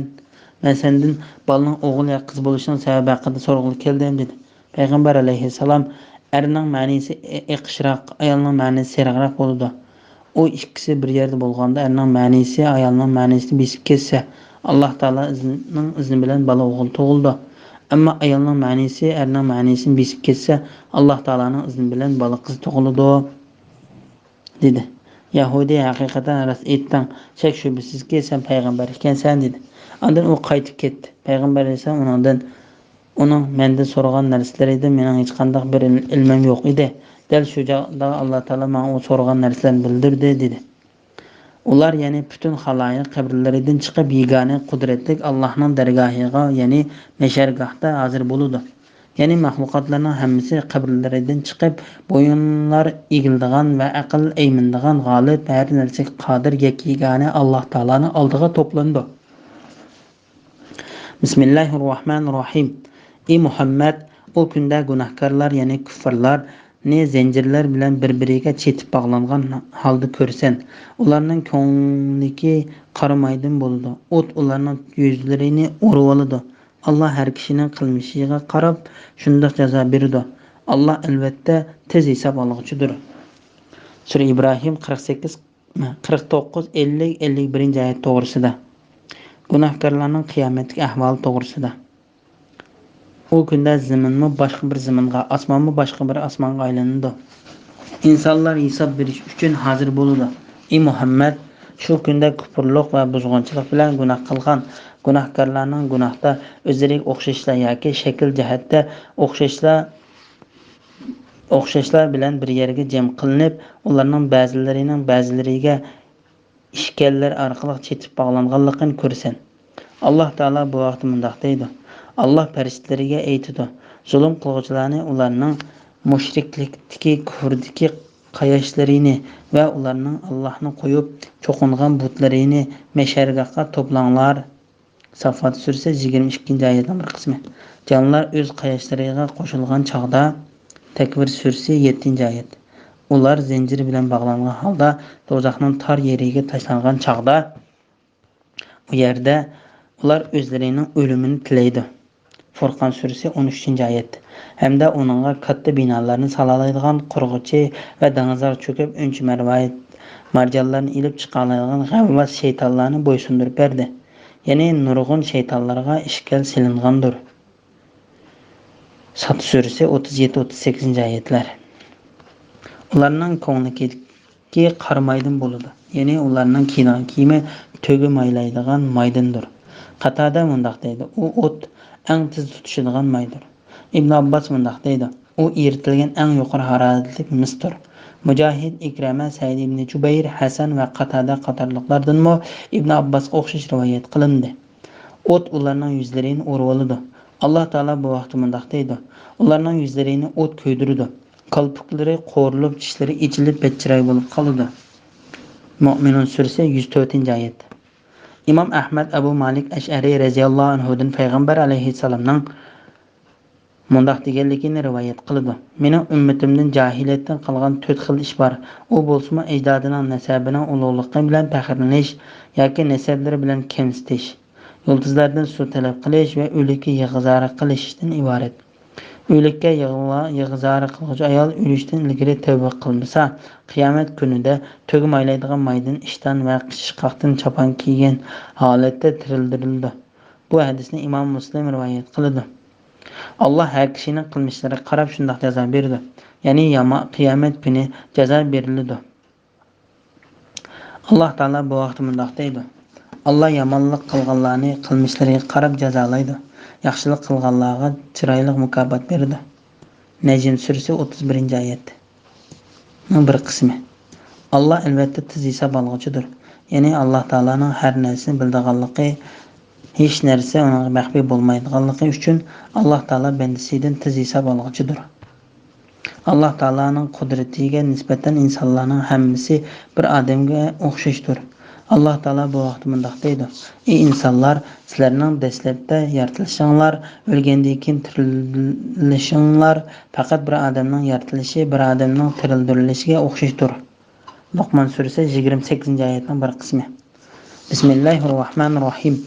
مەن سەندىن بالىنىڭ ئوغۇل يا قىز بولۇشىنىڭ سەۋەبى ھەققىدە سورىغىلى كەلدىم، دېدى. پەيغەمبەر ئەلەيھىسسالام، ئەرنىڭ مەنىسى ئې-، ئېقىشراق، ئايالنىڭ مەنىسى سېرىقراق بولىدۇ. ئۇ ئىككىسى بىر يەردە بولغاندا ئەرنىڭ مەنىسى ئايالنىڭ مەنىسىنى بېسىپ كەتسە، ئاللاھ تائالا ئىزنىنىڭ ئىزنى بىلەن بالا ئوغۇل تۇغۇلىدۇ. ئەمما ئايالنىڭ مەنىسى ئەرنىڭ مەنىسىنى بېسىپ كەتسە، ئاللاھ تائالانىڭ ئىزنى بىلەن بالا قىز تۇغۇلىدۇ. دېدى. يەھۇدىي، ھەقىقەتەن راست ئېيتتىڭ، شەك-شۈبھىسىزكى، سەن پەيغەمبەر ئىكەنسەن، دېدى. ئاندىن ئۇ قايتىپ كەتتى. پەيغەمبەر ئەلەيھىسسالام ئۇنىڭدىن، ئۇنىڭ مەندىن سورىغان نەرسىلىرىدىن مېنىڭ ھېچقانداق بىر ئىل-، ئىلمىم يوق ئىدى. دەل شۇ چاغدا ئاللاھ تائالا ماڭا ئۇ سورىغان نەرسىلەرنى بىلدۈردى، دېدى. ئۇلار، يەنى پۈتۈن خالايىق قەبرىلىرىدىن چىقىپ، يېگانە قۇدرەتلىك ئاللاھنىڭ دەرگاھىغا، يەنى مەھشەرگاھتا ھازىر بولىدۇ. يەنى مەخلۇقاتلارنىڭ ھەممىسى قەبرىلىرىدىن چىقىپ، بويۇنلار ئېگىلىدىغان ۋە ئەقىل ئەيمىنىدىغان غالىب، ھەر نەرسىگە قادىر يەككە-يېگانە ئاللاھ تائالانىڭ ئالدىغا توپلىنىدۇ. بىسمىللاھىررەھمانىررەھىم. ئى مۇھەممەد، ئۇ كۈندە گۇناھكارلار، يەنى كۇففارلارنى زەنجىرلەر بىلەن بىر-بىرىگە چېتىپ باغلانغان ھالدا كۆرىسەن. ئۇلارنىڭ كۆڭلىكى قارا مايدىن بولىدۇ. ئوت ئۇلارنىڭ يۈزلىرىنى ئورىۋالىدۇ. ئاللاھ ھەر كىشىنىڭ قىلمىشىغا قاراپ شۇنداق جازا بېرىدۇ. ئاللاھ ئەلۋەتتە تېز ھېساب ئالغۇچىدۇر. سۈرە ئىبراھىم قىرىق سەككىز، قىرىق توققۇز، ئەللىك، ئەللىك بىرىنچى ئايەت توغرىسىدا. گۇناھكارلارنىڭ قىيامەتتىكى ئەھۋالى توغرىسىدا. ئۇ كۈندە زېمىنمۇ باشقا بىر زېمىنغا، ئاسمانمۇ باشقا بىر ئاسمانغا ئايلىنىدۇ. ئىنسانلار ھېساب بېرىش ئۈچۈن ھازىر بولىدۇ. ئى مۇھەممەد، شۇ كۈندە كۇپۇرلۇق ۋە بۇزغۇنچىلىق بىلەن گۇناھ قىلغان گۇناھكارلارنىڭ گۇناھتا ئۆزلىرىگە ئوخشاشلا ياكى شەكىل جەھەتتە ئوخشاشلا، ئوخشاشلار بىلەن بىر يەرگە جەم قىلىنىپ، ئۇلارنىڭ بەزىلىرىنىڭ بەزىلىرىگە ئىشكەللەر ئارقىلىق چېتىپ باغلانغانلىقىنى كۆرىسەن. ئاللاھ تائالا بۇ ھەقتە مۇنداق دەيدۇ: ئاللاھ پەرىشتىلىرىگە ئېيتىدۇ، زۇلۇم قىلغۇچىلارنى ئۇلارنىڭ مۇشرىكلىكتىكى، كۇفردىكى قاياشلىرىنى ۋە ئۇلارنىڭ ئاللاھنى قويۇپ چوقۇنغان بۇتلىرىنى مەشەرگاھقا توپلاڭلار. ساففات سۈرىسى يىگىرمە ئىككىنچى ئايەتنىڭ بىر قىسمى. جانلار ئۆز قاياشلىرىغا قوشۇلغان چاغدا، تەكۋىر سۈرىسى يەتتىنچى ئايەت. ئۇلار زەنجىر بىلەن باغلانغان ھالدا دوزاخنىڭ تار يېرىگە تاشلانغان چاغدا، ئۇ يەردە ئۇلار ئۆزلىرىنىڭ ئۆلۈمىنى تىلەيدۇ. فۇرقان سۈرىسى ئون ئۈچىنچى ئايەت. ھەمدە ئۇنىڭغا كاتتا بىنالارنى سالالايدىغان قۇرغۇچى ۋە دېڭىزلارغا چۆكۈپ ئۈنچە مەرۋايىت مارجانلارنى ئېلىپ چىقالايدىغان غەۋۋاس شەيتانلارنى بويسۇندۇرۇپ بەردى. يەنى نۇرغۇن شەيتانلارغا ئىشكەل سېلىنغاندۇر. ساد سۈرىسى ئوتتۇز يەتتە، ئوتتۇز سەككىزىنچى ئايەتلەر. ئۇلارنىڭ كۆڭلىكى قارا مايدىن بولىدۇ. يەنى ئۇلارنىڭ كىيىدىغان كىيىمى تۆگە مايلايدىغان مايدىندۇر. قاتادە مۇنداق دەيدۇ: ئۇ ئوت ئەڭ تېز تۇتىشىدىغان مايدۇر. ئىبن ئابباس مۇنداق دەيدۇ: ئۇ ئېرىتىلگەن ئەڭ يۇقىرى ھارارەتلىك مىستۇر. مۇجاھىد، ئىكرەمە، سەئىد ئىبنى جۇبەير، ھەسەن ۋە قاتادە قاتارلىقلاردىنمۇ ئىبن ئابباسقا ئوخشاش رىۋايەت قىلىندى. ئوت ئۇلارنىڭ يۈزلىرىنى ئورىۋالىدۇ. ئاللاھ تائالا بۇ ھەقتە مۇنداق دەيدۇ: ئۇلارنىڭ يۈزلىرىنى ئوت كۆيدۈرىدۇ. كالپۇكلىرى قورۇلۇپ، چىشلىرى ئېچىلىپ، بەتچىراي بولۇپ قالىدۇ. مۆمىنۇن سۈرىسى يۈز تۆتىنچى ئايەت. ئىمام ئەھمەد ئەبۇ مالىك ئەشئەرى رەزىياللاھۇ ئەنھۇدىن پەيغەمبەر ئەلەيھىسسالامنىڭ مۇنداق دېگەنلىكىنى رىۋايەت قىلىدۇ: مېنىڭ ئۈممىتىمدىن جاھىلىيەتتىن قالغان تۆت خىل ئىش بار. ئۇ بولسىمۇ ئەجدادىنىڭ نەسەبىنىڭ ئۇلۇغلۇقى بىلەن پەخىرلىنىش ياكى نەسەبلىرى بىلەن كەمسىتىش، يۇلتۇزلاردىن سۇ تەلەپ قىلىش ۋە ئۆلۈككە يىغا-زارى قىلىشتىن ئىبارەت. ئۆلۈككە يىغلا-، يىغا-زارى قىلغۇچى ئايال ئۆلۈشتىن ئىلگىرى تەۋبە قىلمىسا، قىيامەت كۈنىدە تۆگە مايلايدىغان مايدىن ئىشتان ۋە قىچىشقاقتىن چاپان كىيگەن ھالەتتە تىرىلدۈرۈلىدۇ. بۇ ھەدىسنى ئىمام مۇسلىم رىۋايەت قىلىدۇ. ئاللاھ ھەر كىشىنىڭ قىلمىشلىرىغا قاراپ شۇنداق جازا بېرىدۇ. يەنى ياما-، قىيامەت كۈنى جازا بېرىلىدۇ. ئاللاھ تائالا بۇ ھەقتە مۇنداق دەيدۇ: ئاللاھ يامانلىق قىلغانلارنى قىلمىشلىرىغا قاراپ جازالايدۇ، ياخشىلىق قىلغانلارغا چىرايلىق مۇكاپات بېرىدۇ. نەجم سۈرىسى ئوتتۇز بىرىنچى ئايەت. نىڭ بىر قىسمى. ئاللاھ ئەلۋەتتە تېز ھېساب ئالغۇچىدۇر. يەنى ئاللاھ تائالانىڭ ھەر نەرسىنى بىلىدىغانلىقى، ھېچ نەرسە ئۇنىڭغا مەخپىي بولمايدىغانلىقى ئۈچۈن ئاللاھ تائالا بەندىسىدىن تېز ھېساب ئالغۇچىدۇر. ئاللاھ تائالانىڭ قۇدرىتىگە نىسبەتەن ئىنسانلارنىڭ ھەممىسى بىر ئادەمگە ئوخشاشتۇر. ئاللاھ تائالا بۇ ھەقتە مۇنداق دەيدۇ: ئى ئىنسانلار، سىلەرنىڭ دەسلەپتە يارىتىلىشىڭلار، ئۆلگەندىن كېيىن تىرىلىشىڭلار پەقەت بىر ئادەمنىڭ يارىتىلىشى، بىر ئادەمنىڭ تىرىلدۈرۈلۈشىگە ئوخشاشتۇر. لوقمان سۈرىسى يىگىرمە سەككىزىنچى ئايەتنىڭ بىر قىسمى. بىسمىللاھىر راھمانىر راھىم.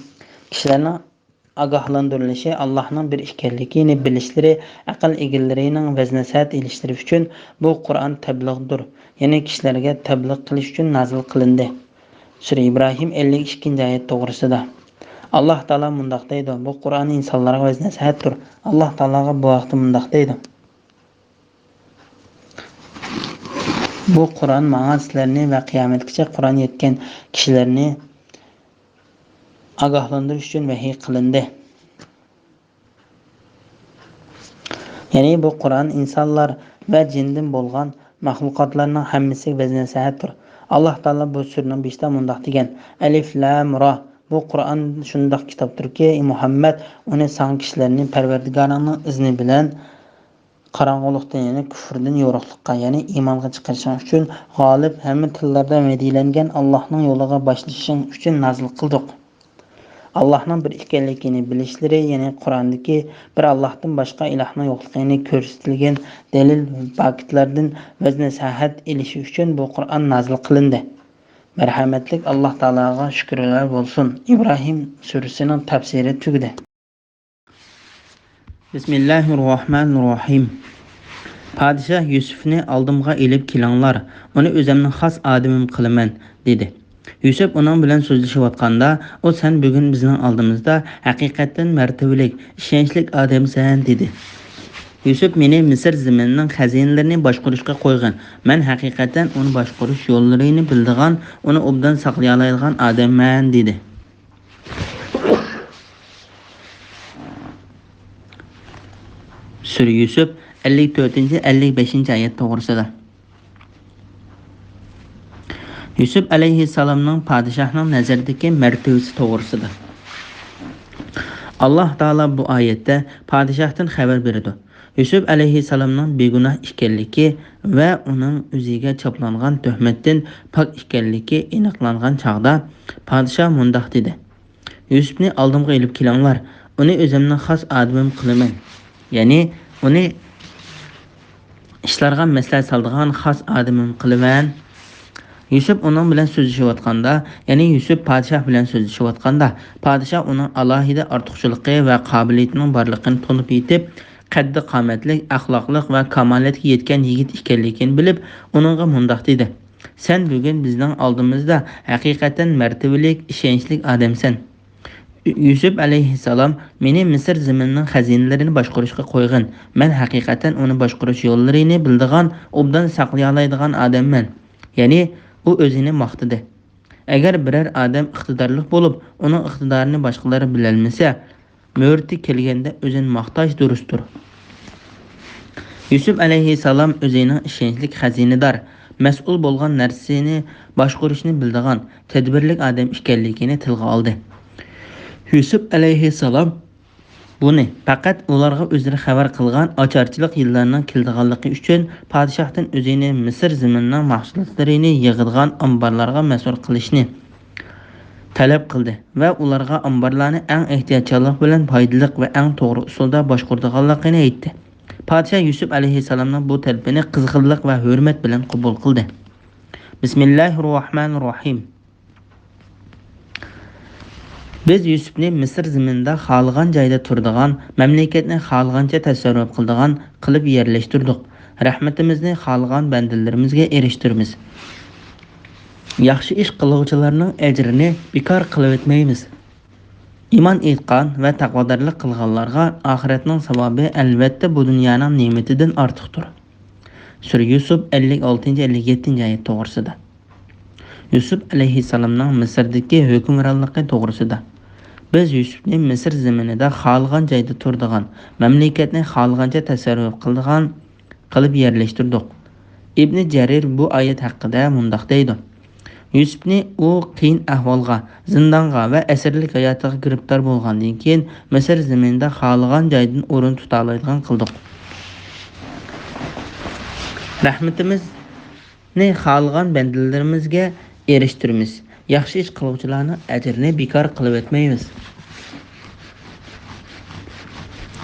كىشىلەرنىڭ ئاگاھلاندۇرۇلۇشى، ئاللاھنىڭ بىر ئىكەنلىكىنى بىلىشلىرى، ئەقىل ئىگىلىرىنىڭ ۋەز-نەسىھەت ئېلىشلىرى ئۈچۈن بۇ قۇرئان تەبلىغدۇر، يەنى كىشىلەرگە تەبلىغ قىلىش ئۈچۈن نازىل قىلىندى. سۈرە ئىبراھىم ئەللىك ئىككىنچى ئايەت توغرىسىدا. ئاللاھ تائالا مۇنداق دەيدۇ: بۇ قۇرئان ئىنسانلارغا ۋەز-نەسىھەتتۇر. ئاللاھ تائالاغا بۇ ھەقتە مۇنداق دەيدۇ: بۇ قۇرئان ماڭا سىلەرنى ۋە قىيامەتكىچە قۇرئان يەتكەن كىشىلەرنى ئاگاھلاندۇرۇش ئۈچۈن ۋەھىي قىلىندى. يەنى بۇ قۇرئان ئىنسانلار ۋە جىندىن بولغان مەخلۇقاتلارنىڭ ھەممىسىگە ۋەز-نەسىھەتتۇر. ئاللاھ تائالا بۇ سۈرىنىڭ بېشىدا مۇنداق دېگەن: ئەلىف لام را، بۇ قۇرئان شۇنداق كىتابتۇركى، ئەي مۇھەممەد، ئۇنى ساڭا كىشىلەرنى پەرۋەردىگارىڭنىڭ ئىزنى بىلەن قاراڭغۇلۇقتىن، يەنى كۇفرىدىن يورۇقلۇققا، يەنى ئىمانغا چىقىرىشىڭ ئۈچۈن، غالىب، ھەممە تىللاردا ۋەدىلەنگەن ئاللاھنىڭ يولىغا باشلىشىڭ ئۈچۈن نازىل قىلدۇق. ئاللاھنىڭ بىر ئىكەنلىكىنى بىلىشلىرى، يەنى قۇرئاندىكى بىر ئاللاھتىن باشقا ئىلاھنىڭ يوقلۇقىنى كۆرسىتىلگەن دەلىل ۋە پاكىتلاردىن ۋەز-نەسىھەت ئېلىشى ئۈچۈن بۇ قۇرئان نازىل قىلىندى. مەرھەمەتلىك ئاللاھ تائالاغا شۈكۈرلەر بولسۇن. ئىبراھىم سۈرىسىنىڭ تەپسىرى تۈگىدى. بىسمىللاھىررەھمانىررەھىم. پادىشاھ يۈسۈپنى ئالدىمغا ئېلىپ كېلىڭلار، ئۇنى ئۆزۈمنىڭ خاس ئادىمىم قىلىمەن، دېدى. يۈسۈپ ئۇنىڭ بىلەن سۆزلىشىۋاتقاندا، ئۇ، سەن بۈگۈن بىزنىڭ ئالدىمىزدا ھەقىقەتەن مەرتىۋىلىك، ئىشەنچلىك ئادەمسەن، دېدى. يۈسۈپ، مېنى مىسىر زېمىنىنىڭ خەزىنىلىرىنى باشقۇرۇشقا قويغىن. مەن ھەقىقەتەن ئۇنى باشقۇرۇش يوللىرىنى بىلىدىغان، ئۇنى ئوبدان ساقلىيالايدىغان ئادەممەن، دېدى. سۈرە يۈسۈپ، ئەللىك تۆتىنچى، ئەللىك بەشىنچى ئايەت توغرىسىدا. يۈسۈپ ئەلەيھىسسالامنىڭ پادىشاھنىڭ نەزىرىدىكى مەرتىۋىسى توغرىسىدا. ئاللاھ تائالا بۇ ئايەتتە پادىشاھتىن خەۋەر بېرىدۇ. يۈسۈپ ئەلەيھىسسالامنىڭ بىگۇناھ ئىكەنلىكى ۋە ئۇنىڭ ئۆزىگە چاپلانغان تۆھمەتتىن پاك ئىكەنلىكى ئېنىقلانغان چاغدا، پادىشاھ مۇنداق دېدى: يۈسۈپنى ئالدىمغا ئېلىپ كېلىڭلار، ئۇنى ئۆزۈمنىڭ خاس ئادىمىم قىلىمەن. يەنى ئۇنى ئىشلارغا مەسلىھەت سالىدىغان خاس ئادىمىم قىلىمەن. يۈسۈپ ئۇنىڭ بىلەن سۆزلىشىۋاتقاندا، يەنى يۈسۈپ پادىشاھ بىلەن سۆزلىشىۋاتقاندا، پادىشاھ ئۇنىڭ ئالاھىدە ئارتۇقچىلىقى ۋە قابىلىيىتىنىڭ بارلىقىنى تونۇپ يېتىپ، قەددى-قامەتلىك، ئەخلاقلىق ۋە كامالەتكە يەتكەن يىگىت ئىكەنلىكىنى بىلىپ، ئۇنىڭغا مۇنداق دېدى: سەن بۈگۈن بىزنىڭ ئالدىمىزدا ھەقىقەتەن مەرتىۋىلىك، ئىشەنچلىك ئادەمسەن. يۈسۈپ ئەلەيھىسسالام، مېنى مىسىر زېمىنىنىڭ خەزىنىلىرىنى باشقۇرۇشقا قويغىن. مەن ھەقىقەتەن ئۇنى باشقۇرۇش يوللىرىنى بىلىدىغان، ئوبدان ساقلىيالايدىغان ئادەممەن. يەنى ئۇ ئۆزىنى ماختىدى. ئەگەر بىرەر ئادەم ئىقتىدارلىق بولۇپ، ئۇنىڭ ئىقتىدارىنى باشقىلار بىلەلمىسە، مۆرىتى كەلگەندە ئۆزىنى ماختاش دۇرۇستۇر. يۈسۈپ ئەلەيھىسسالام ئۆزىنىڭ ئىشەنچلىك خەزىنىدار، مەسئۇل بولغان نەرسىنى باشقۇرۇشنى بىلىدىغان، تەدبىرلىك ئادەم ئىكەنلىكىنى تىلغا ئالدى. يۈسۈپ ئەلەيھىسسالام بۇنى پەقەت ئۇلارغا ئۆزلىرى خەۋەر قىلغان ئاچارچىلىق يىللارنىڭ كېلىدىغانلىقى ئۈچۈن پادىشاھتىن ئۆزىنى مىسىر زېمىنىنىڭ مەھسۇلاتلىرىنى يىغىدىغان ئامبارلارغا مەسئۇل قىلىشنى تەلەپ قىلدى ۋە ئۇلارغا ئامبارلارنى ئەڭ ئېھتىياتچانلىق بىلەن پايدىلىق ۋە ئەڭ توغرا ئۇسۇلدا باشقۇرىدىغانلىقىنى ئېيتتى. پادىشاھ يۈسۈپ ئەلەيھىسسالامنىڭ بۇ تەلىپىنى قىزغىنلىق ۋە ھۆرمەت بىلەن قوبۇل قىلدى. بىسمىللاھىررەھمانىررەھىم. بىز يۈسۈپنى مىسىر زېمىنىدا خالىغان جايدا تۇرىدىغان، مەملىكەتنى خالىغانچە تەسەررۇپ قىلىدىغان قىلىپ يەرلەشتۈردۇق. رەھمىتىمىزنى خالىغان بەندىلىرىمىزگە ئېرىشتۈرىمىز. ياخشى ئىش قىلغۇچىلارنىڭ ئەجرىنى بىكار قىلىۋەتمەيمىز. ئىمان ئېيتقان ۋە تەقۋادارلىق قىلغانلارغا ئاخىرەتنىڭ ساۋابى ئەلۋەتتە بۇ دۇنيانىڭ نېمىتىدىن ئارتۇقتۇر. سۈرە يۈسۈپ ئەللىك ئالتىنچى، ئەللىك يەتتىنچى ئايەت توغرىسىدا. يۈسۈپ ئەلەيھىسسالامنىڭ مىسىردىكى ھۆكۈمرانلىقى توغرىسىدا. بىز يۈسۈپنى مىسىر زېمىنىدا خالىغان جايدا تۇرىدىغان، مەملىكەتنى خالىغانچە تەسەررۇپ قىلىدىغان قىلىپ يەرلەشتۈردۇق. ئىبنى جەرىر بۇ ئايەت ھەققىدە مۇنداق دەيدۇ: يۈسۈپنى ئۇ قىيىن ئەھۋالغا، زىندانغا ۋە ئەسىرلىك ھاياتىغا گىرىپتار بولغاندىن كېيىن، مىسىر زېمىنىدا خالىغان جايدىن ئورۇن تۇتالايدىغان قىلدۇق. رەھمىتىمىزنى خالىغان بەندىلىرىمىزگە ئېرىشتۈرىمىز. ياخشى ئىش قىلغۇچىلارنىڭ ئەجرىنى بىكار قىلىۋەتمەيمىز.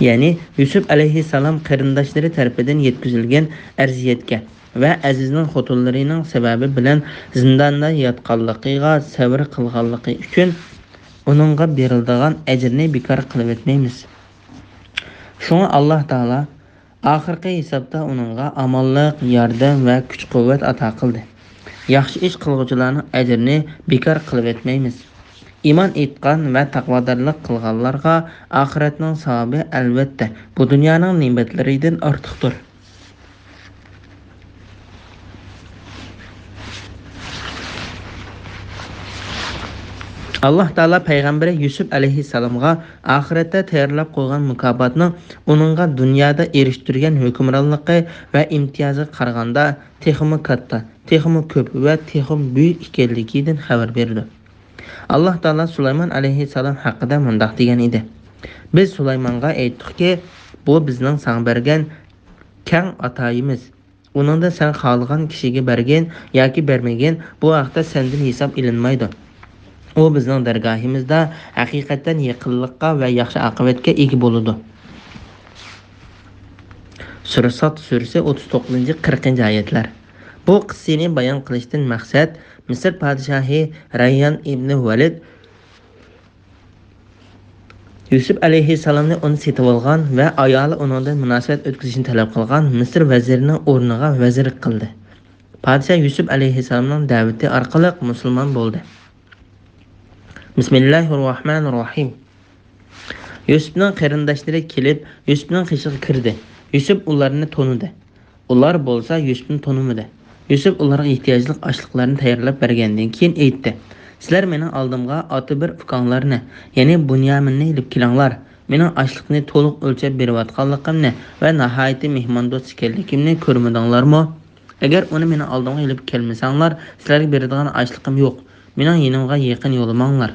يەنى يۈسۈپ ئەلەيھىسسالام قېرىنداشلىرى تەرىپىدىن يەتكۈزۈلگەن ئەزىيەتكە ۋە ئەزىزنىڭ خوتۇنلىرىنىڭ سەۋەبى بىلەن زىنداندا ياتقانلىقىغا سەۋر قىلغانلىقى ئۈچۈن ئۇنىڭغا بېرىلىدىغان ئەجىرنى بىكار قىلىۋەتمەيمىز. شۇڭا ئاللاھ تائالا ئاخىرقى ھېسابتا ئۇنىڭغا ئامانلىق، ياردەم ۋە كۈچ-قۇۋۋەت ئاتا قىلدى. ياخشى ئىش قىلغۇچىلارنىڭ ئەجرىنى بىكار قىلىۋەتمەيمىز. ئىمان ئېيتقان ۋە تەقۋادارلىق قىلغانلارغا ئاخىرەتنىڭ ساۋابى ئەلۋەتتە بۇ دۇنيانىڭ نېمەتلىرىدىن ئارتۇقتۇر. ئاللاھ تائالا پەيغەمبىرى يۈسۈپ ئەلەيھىسسالامغا ئاخىرەتتە تەييارلاپ قويغان مۇكاپاتنىڭ ئۇنىڭغا دۇنيادا ئېرىشتۈرگەن ھۆكۈمرانلىقى ۋە ئىمتىيازىغا قارىغاندا تېخىمۇ كاتتا، تېخىمۇ كۆپ ۋە تېخىمۇ بۈيۈك ئىكەنلىكىدىن خەۋەر بېرىدۇ. ئاللاھ تائالا سۇلايمان ئەلەيھىسسالام ھەققىدە مۇنداق دېگەن ئىدى: «بىز سۇلايمانغا ئېيتتۇقكى، بۇ بىزنىڭ ساڭا بەرگەن كەڭ ئاتايىمىز. ئۇنىڭدىن سەن خالىغان كىشىگە بەرگىن ياكى بەرمىگىن، بۇ ھەقتە سەندىن ھېساب ئېلىنمايدۇ. ئۇ بىزنىڭ دەرگاھىمىزدا ھەقىقەتەن يېقىنلىققا ۋە ياخشى ئاقىۋەتكە ئىگە بولىدۇ.» سۈرە ساد سۈرىسى، ئوتتۇز توققۇزىنچى، قىرىقىنچى ئايەتلەر. بۇ قىسسىنى بايان قىلىشتىن مەقسەت، مىسىر پادىشاھى رەييان ئىبنى ۋەلىد يۈسۈپ ئەلەيھىسسالامنى ئۇنى سېتىۋالغان ۋە ئايالى ئۇنىڭدىن مۇناسىۋەت ئۆتكۈزۈشنى تەلەپ قىلغان مىسىر ۋەزىرىنىڭ ئورنىغا ۋەزىرلىك قىلدى. پادىشاھ يۈسۈپ ئەلەيھىسسالامنىڭ دەۋىتى ئارقىلىق مۇسۇلمان بولدى. بىسمىللاھىررەھمانىررەھىم. يۈسۈپنىڭ قېرىنداشلىرى كېلىپ، يۈسۈپنىڭ قېشىغا كىردى. يۈسۈپ ئۇلارنى تونۇدى. ئۇلار بولسا يۈسۈپنى تونۇمىدى. يۈسۈپ ئۇلارغا ئېھتىياجلىق ئاشلىقلارنى تەييارلاپ بەرگەندىن كېيىن ئېيتتى: «سىلەر مېنىڭ ئالدىمغا ئاتا بىر ئۇكاڭلارنى، يەنى بۇنيامىننى ئېلىپ كېلىڭلار. مېنىڭ ئاشلىقنى تولۇق ئۆلچەپ بېرىۋاتقانلىقىمنى ۋە ناھايىتى مېھماندوست ئىكەنلىكىمنى كۆرمىدىڭلارمۇ؟ ئەگەر ئۇنى مېنىڭ ئالدىمغا ئېلىپ كەلمىسەڭلار، سىلەرگە بېرىدىغان ئاشلىقىم يوق. مېنىڭ يېنىمغا يېقىن يولىماڭلار.»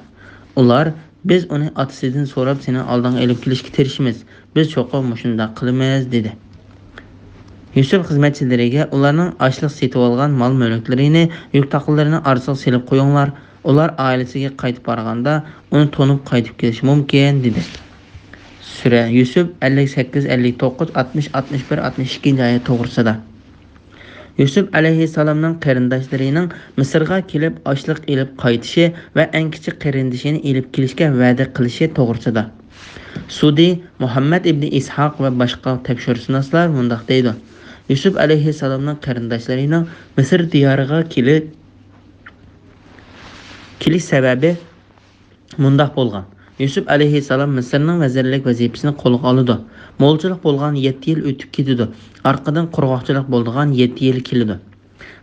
ئۇلار: «بىز ئۇنى ئاتىسىدىن سوراپ سېنىڭ ئالدىڭغا ئېلىپ كېلىشكە تىرىشىمىز. بىز چوقۇم مۇشۇنداق قىلىمىز» دېدى. يۈسۈپ خىزمەتچىلىرىگە: «ئۇلارنىڭ ئاشلىق سېتىۋالغان مال-مۈلۈكلىرىنى، يۈك-تاقلىرىنى ئارىسىغا سېلىپ قويۇڭلار. ئۇلار ئائىلىسىگە قايتىپ بارغاندا ئۇنى تونۇپ قايتىپ كېلىشى مۇمكىن» دېدى. سۈرە يۈسۈپ ئەللىك سەككىز، ئەللىك توققۇز، ئاتمىش، ئاتمىش بىر، ئاتمىش ئىككىنچى ئايەت توغرىسىدا. يۈسۈپ ئەلەيھىسسالامنىڭ قېرىنداشلىرىنىڭ مىسىرغا كېلىپ ئاشلىق ئېلىپ قايتىشى ۋە ئەڭ كىچىك قېرىندىشىنى ئېلىپ كېلىشكە ۋەدە قىلىشى توغرىسىدا. سۇدى مۇھەممەد ئىبنى ئىسھاق ۋە باشقا تەكشۈرۈشناسلار مۇنداق دەيدۇ: يۈسۈپ ئەلەيھىسسالامنىڭ قېرىنداشلىرىنىڭ مىسىر دىيارىغا كېلىپ، كېلىش سەۋەبى مۇنداق بولغان. يۈسۈپ ئەلەيھىسسالام مىسىرنىڭ ۋەزىرلىك ۋەزىپىسىنى قولىغا ئالىدۇ. مولچىلىق بولغان يەتتە يىل ئۆتۈپ كېتىدۇ. ئارقىدىن قۇرغاقچىلىق بولىدىغان يەتتە يىل كېلىدۇ.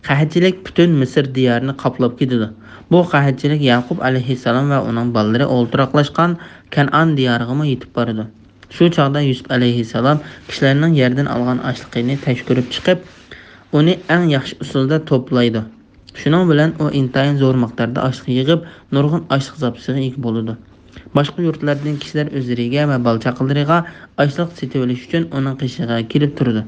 قەھەتچىلىك پۈتۈن مىسىر دىيارىنى قاپلاپ كېتىدۇ. بۇ قەھەتچىلىك يەقۇپ ئەلەيھىسسالام ۋە ئۇنىڭ بالىلىرى ئولتۇراقلاشقان كەنئان دىيارىغىمۇ يېتىپ بارىدۇ. شۇ چاغدا يۈسۈپ ئەلەيھىسسالام كىشىلەرنىڭ يەردىن ئالغان ئاشلىقىنى تەكشۈرۈپ چىقىپ، ئۇنى ئەڭ ياخشى ئۇسۇلدا توپلايدۇ. شۇنىڭ بىلەن ئۇ ئىنتايىن زور مىقداردا ئاشلىق يىغىپ، نۇرغۇن ئاشلىق زاپىسىغا ئىگە بولىدۇ. باشقا يۇرتلاردىن كىشىلەر ئۆزلىرىگە ۋە بالا-چاقىلىرىغا ئاشلىق سېتىۋېلىش ئۈچۈن ئۇنىڭ قېشىغا كېلىپ تۇرىدۇ.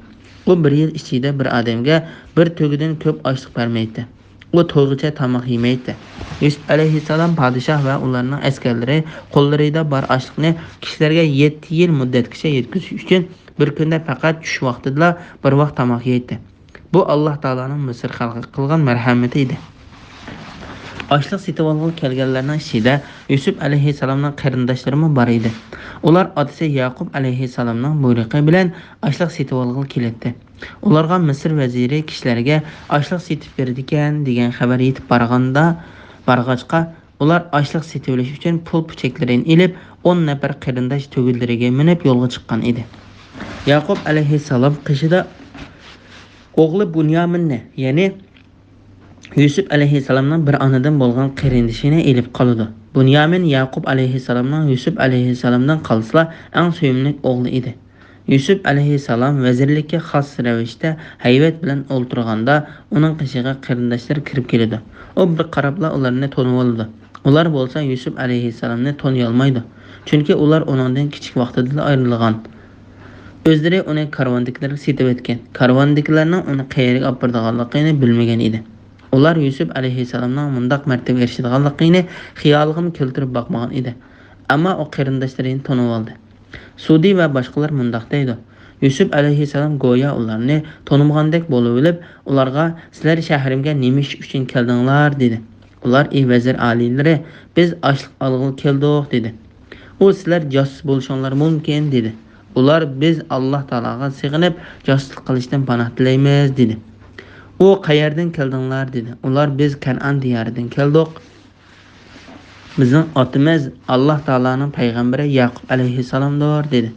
ئۇ بىر يىل ئىچىدە بىر ئادەمگە بىر تۆگىدىن كۆپ ئاشلىق بەرمەيتتى. ئۇ تويغىچە تاماق يېمەيتتى. يۈسۈپ ئەلەيھىسسالام پادىشاھ ۋە ئۇلارنىڭ ئەسكەرلىرى قوللىرىدا بار ئاشلىقنى كىشىلەرگە يەتتە يىل مۇددەتكىچە يەتكۈزۈش ئۈچۈن بىر كۈندە پەقەت چۈش ۋاقتىدىلا بىر ۋاق تاماق يەيتتى. بۇ ئاللاھ تائالانىڭ مىسىر خەلقىگە قىلغان مەرھەمىتى ئىدى. ئاشلىق سېتىۋالغىلى كەلگەنلەرنىڭ ئىچىدە يۈسۈپ ئەلەيھىسسالامنىڭ قېرىنداشلىرىمۇ بار ئىدى. ئۇلار ئاتىسى يەقۇپ ئەلەيھىسسالامنىڭ بۇيرۇقى بىلەن ئاشلىق سېتىۋالغىلى كېلەتتى. ئۇلارغا مىسىر ۋەزىرى كىشىلەرگە ئاشلىق سېتىپ بېرىدىكەن دېگەن خەۋەر يېتىپ بارغاندا، بارغاچقا، ئۇلار ئاشلىق سېتىۋېلىش ئۈچۈن پۇل پۈچەكلىرىنى ئېلىپ، ئون نەپەر قېرىنداش تۆگىلىرىگە مىنىپ يولغا چىققان ئىدى. ياقۇپ ئەلەيھىسسالام قېشىدا ئوغلى بۇنيامىننى، يەنى يۈسۈپ ئەلەيھىسسالامنىڭ بىر ئانىدىن بولغان قېرىندىشىنى ئېلىپ قالىدۇ. بۇنيامىن ياقۇپ ئەلەيھىسسالامنىڭ يۈسۈپ ئەلەيھىسسالامدىن قالسىلا ئەڭ سۆيۈملۈك ئوغلى ئىدى. يۈسۈپ ئەلەيھىسسالام ۋەزىرلىككە خاس رەۋىشتە ھەيۋەت بىلەن ئولتۇرغاندا، ئۇنىڭ قېشىغا قېرىنداشلىرى كىرىپ كېلىدۇ. ئۇ بىر قاراپلا ئۇلارنى تونۇۋالىدۇ. ئۇلار بولسا يۈسۈپ ئەلەيھىسسالامنى تونۇيالمايدۇ، چۈنكى ئۇلار ئۇنىڭدىن كىچىك ۋاقتىدىلا ئايرىلغان. ئۆزلىرى ئۇنى كارۋاندىكىلەرگە سېتىۋەتكەن. كارۋاندىكىلەرنىڭ ئۇنى قەيەرگە ئاپىرىدىغانلىقىنى بىلمىگەن ئىدى. ئۇلار يۈسۈپ ئەلەيھىسسالامنىڭ مۇنداق مەرتىۋىگە ئېرىشىدىغانلىقىنى خىيالىغىمۇ كەلتۈرۈپ باقمىغان ئىدى. ئەمما ئۇ قېرىنداشلىرىنى تونۇۋالدى. سۇدى ۋە باشقىلار مۇنداق دەيدۇ: يۈسۈپ ئەلەيھىسسالام گويا ئۇلارنى تونۇمىغاندەك بولۇۋېلىپ، ئۇلارغا: «سىلەر شەھىرىمگە نېمە ئىش ئۈچۈن كەلدىڭلار؟» دېدى. ئۇلار: «ئى ۋەزىر ئالىيلىرى، بىز ئاشلىق ئالغىلى كەلدۇق» دېدى. ئۇ: «سىلەر جاسۇس بولۇشۇڭلار مۇمكىن» دېدى. ئۇلار: «بىز ئاللاھ تائالاغا سېغىنىپ جاسۇسلۇق قىلىشتىن پاناھ تىلەيمىز» دېدى. ئۇ: «قەيەردىن كەلدىڭلار؟» دېدى. ئۇلار: «بىز كەنئان دىيارىدىن كەلدۇق. بىزنىڭ ئاتىمىز ئاللاھ تائالانىڭ پەيغەمبىرى ياقۇپ ئەلەيھىسسالامدۇر» دېدى.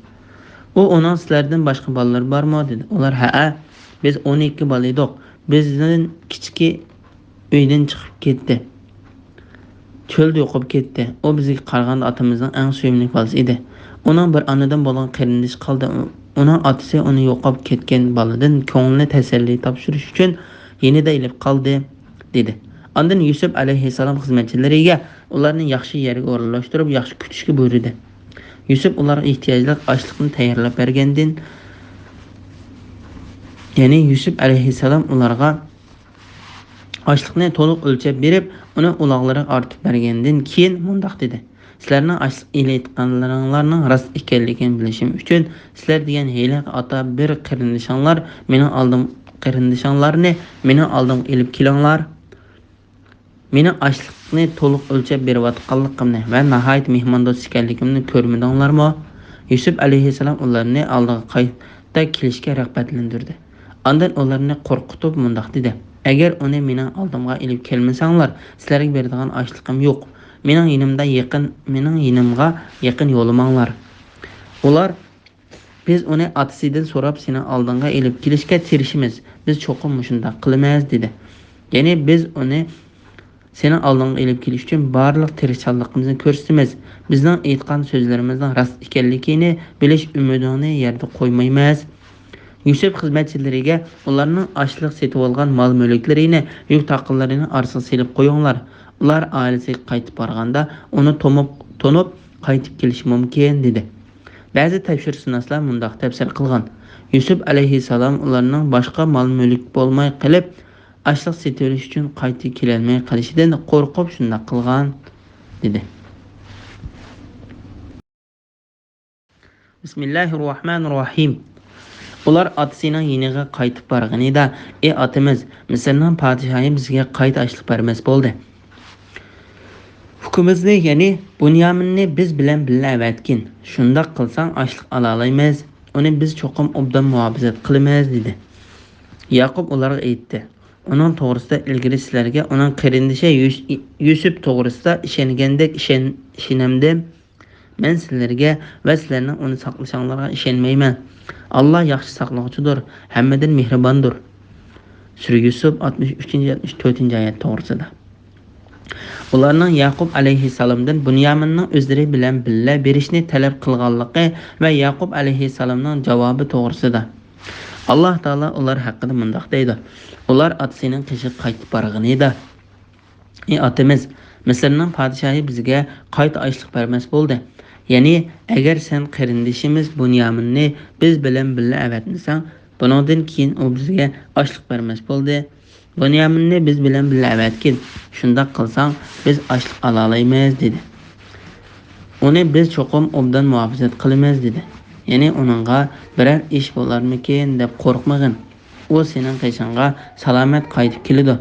ئۇ: «ئۇنىڭ سىلەردىن باشقا بالىلىرى بارمۇ؟» دېدى. ئۇلار: «ھەئە، بىز ئون ئىككى بالا ئىدۇق. بىزدىن كىچىكى ئۆيدىن چىقىپ كەتتى. چۆلدە يوقاپ كەتتى. ئۇ بىزگە قارىغاندا ئاتىمىزنىڭ ئەڭ سۆيۈملۈك بالىسى ئىدى. ئۇنىڭ بىر ئانىدىن بولغان قېرىندىشى قالدى. ئۇنىڭ ئاتىسى ئۇنى يوقاپ كەتكەن بالىدىن كۆڭلىنى تەسەللى تاپشۇرۇش ئۈچۈن يېنىدا ئېلىپ قالدى» دېدى. ئاندىن يۈسۈپ ئەلەيھىسسالام خىزمەتچىلىرىگە ئۇلارنى ياخشى يەرگە ئورۇنلاشتۇرۇپ، ياخشى كۈتۈشكە بۇيرۇدى. يۈسۈپ ئۇلارغا ئېھتىياجلىق ئاشلىقنى تەييارلاپ بەرگەندىن، يەنى يۈسۈپ ئەلەيھىسسالام ئۇلارغا ئاشلىقنى تولۇق ئۆلچەپ بېرىپ، ئۇنى ئۇلاغلىرىغا ئارتىپ بەرگەندىن كېيىن مۇنداق دېدى: سىلەرنىڭ ئاشلىق ئېلىۋېتقانلىرىڭلارنىڭ راست ئىكەنلىكىنى بىلىشىم ئۈچۈن، سىلەر دېگەن ھېلىقى ئاتا بىر قېرىندىشىڭلار مېنىڭ ئالدىم، قېرىندىشىڭلارنى مېنىڭ ئالدىمغا ئېلىپ كېلىڭلار. مېنىڭ ئاشلىقنى تولۇق ئۆلچەپ بېرىۋاتقانلىقىمنى ۋە ناھايىتى مېھماندوست ئىكەنلىكىمنى كۆرمىدىڭلارمۇ؟ يۈسۈپ ئەلەيھىسسالام ئۇلارنى ئالدىغا قايتا كېلىشكە رىغبەتلەندۈردى. ئاندىن ئۇلارنى قورقۇتۇپ مۇنداق دېدى: ئەگەر ئۇنى مېنىڭ ئالدىمغا ئېلىپ كەلمىسەڭلار، سىلەرگە بېرىدىغان ئاشلىقىم يوق. مېنىڭ يېنىمدا يېقىن، مېنىڭ يېنىمغا يېقىن يولىماڭلار. ئۇلار: بىز ئۇنى ئاتىسىدىن سوراپ سېنىڭ ئالدىڭغا ئېلىپ كېلىشكە تىرىشىمىز. بىز چوقۇم مۇشۇنداق قىلىمىز، دېدى. يەنى بىز ئۇنى سېنىڭ ئالدىڭغا ئېلىپ كېلىش ئۈچۈن بارلىق تىرىشچانلىقىمىزنى كۆرسىتىمىز. بىزنىڭ ئېيتقان سۆزلىرىمىزنىڭ راست ئىكەنلىكىنى بىلىش ئۈمىدىڭنى يەردە قويمايمىز. يۈسۈپ خىزمەتچىلىرىگە: ئۇلارنىڭ ئاشلىق سېتىۋالغان مال-مۈلۈكلىرىنى، يۈك-تاقىلىرىنى ئارىسىغا سېلىپ قويۇڭلار. ئۇلار ئائىلىسىگە قايتىپ بارغاندا ئۇنى تومۇپ، تونۇپ قايتىپ كېلىشى مۇمكىن، دېدى. بەزى تەپسىرشۇناسلار مۇنداق تەپسىر قىلغان: يۈسۈپ ئەلەيھىسسالام ئۇلارنىڭ باشقا مال-مۈلۈك بولماي قېلىپ، ئاشلىق سېتىۋېلىش ئۈچۈن قايتا كېلەلمەي قېلىشىدىن قورقۇپ شۇنداق قىلغان، دېدى. بىسمىللاھىررەھمانىررەھىم. ئۇلار ئاتىسىنىڭ يېنىغا قايتىپ بارغىنىدا: ئى ئاتىمىز، مىسىرنىڭ پادىشاھى بىزگە قايتا ئاشلىق بەرمەس بولدى. ئۇكىمىزنى، يەنى بۇنيامىننى بىز بىلەن بىللە ئەۋەتكىن. شۇنداق قىلساڭ ئاشلىق ئالالايمىز. ئۇنى بىز چوقۇم ئوبدان مۇھاپىزەت قىلىمىز، دېدى. ياقۇپ ئۇلارغا ئېيتتى: ئۇنىڭ توغرىسىدا ئىلگىرى سىلەرگە ئۇنىڭ قېرىندىشى يۈس-، يۈسۈپ توغرىسىدا ئىشەنگەندەك ئىشەن-، ئىشىنەمدىم؟ مەن سىلەرگە ۋە سىلەرنىڭ ئۇنى ساقلىشىڭلارغا ئىشەنمەيمەن. ئاللا ياخشى ساقلىغۇچىدۇر، ھەممىدىن مېھرىباندۇر. سۈرە يۈسۈپ ئاتمىش ئۈچىنچى، ئاتمىش تۆتىنچى ئايەت توغرىسىدا. ئۇلارنىڭ ياقۇپ ئەلەيھىسسالامدىن بۇنيامىننىڭ ئۆزلىرى بىلەن بىللە بېرىشنى تەلەپ قىلغانلىقى ۋە ياقۇپ ئەلەيھىسسالامنىڭ جاۋابى توغرىسىدا. ئاللا تائالا ئۇلار ھەققىدە مۇنداق دەيدۇ: ئۇلار ئاتىسىنىڭ قېشىغا قايتىپ بارغىنىدا، ئى ئاتىمىز، مىسىرنىڭ پادىشاھى بىزگە قايتا ئاشلىق بەرمەس بولدى. يەنى، ئەگەر سەن قېرىندىشىمىز بۇنيامىننى بىز بىلەن بىللە ئەۋەتمىسەڭ، بۇنىڭدىن كېيىن ئۇ بىزگە ئاشلىق بەرمەس بولدى. بۇنيامىننى بىز بىلەن بىللە ئەۋەتكىن. شۇنداق قىلساڭ، بىز ئاشلىق ئالالايمىز، دېدى. ئۇنى بىز چوقۇم ئوبدان مۇھاپىزەت قىلىمىز، دېدى. يەنى ئۇنىڭغا بىرەر ئىش بولارمىكىن دەپ قورقمىغىن. ئۇ سېنىڭ قېشىڭغا سالامەت قايتىپ كېلىدۇ.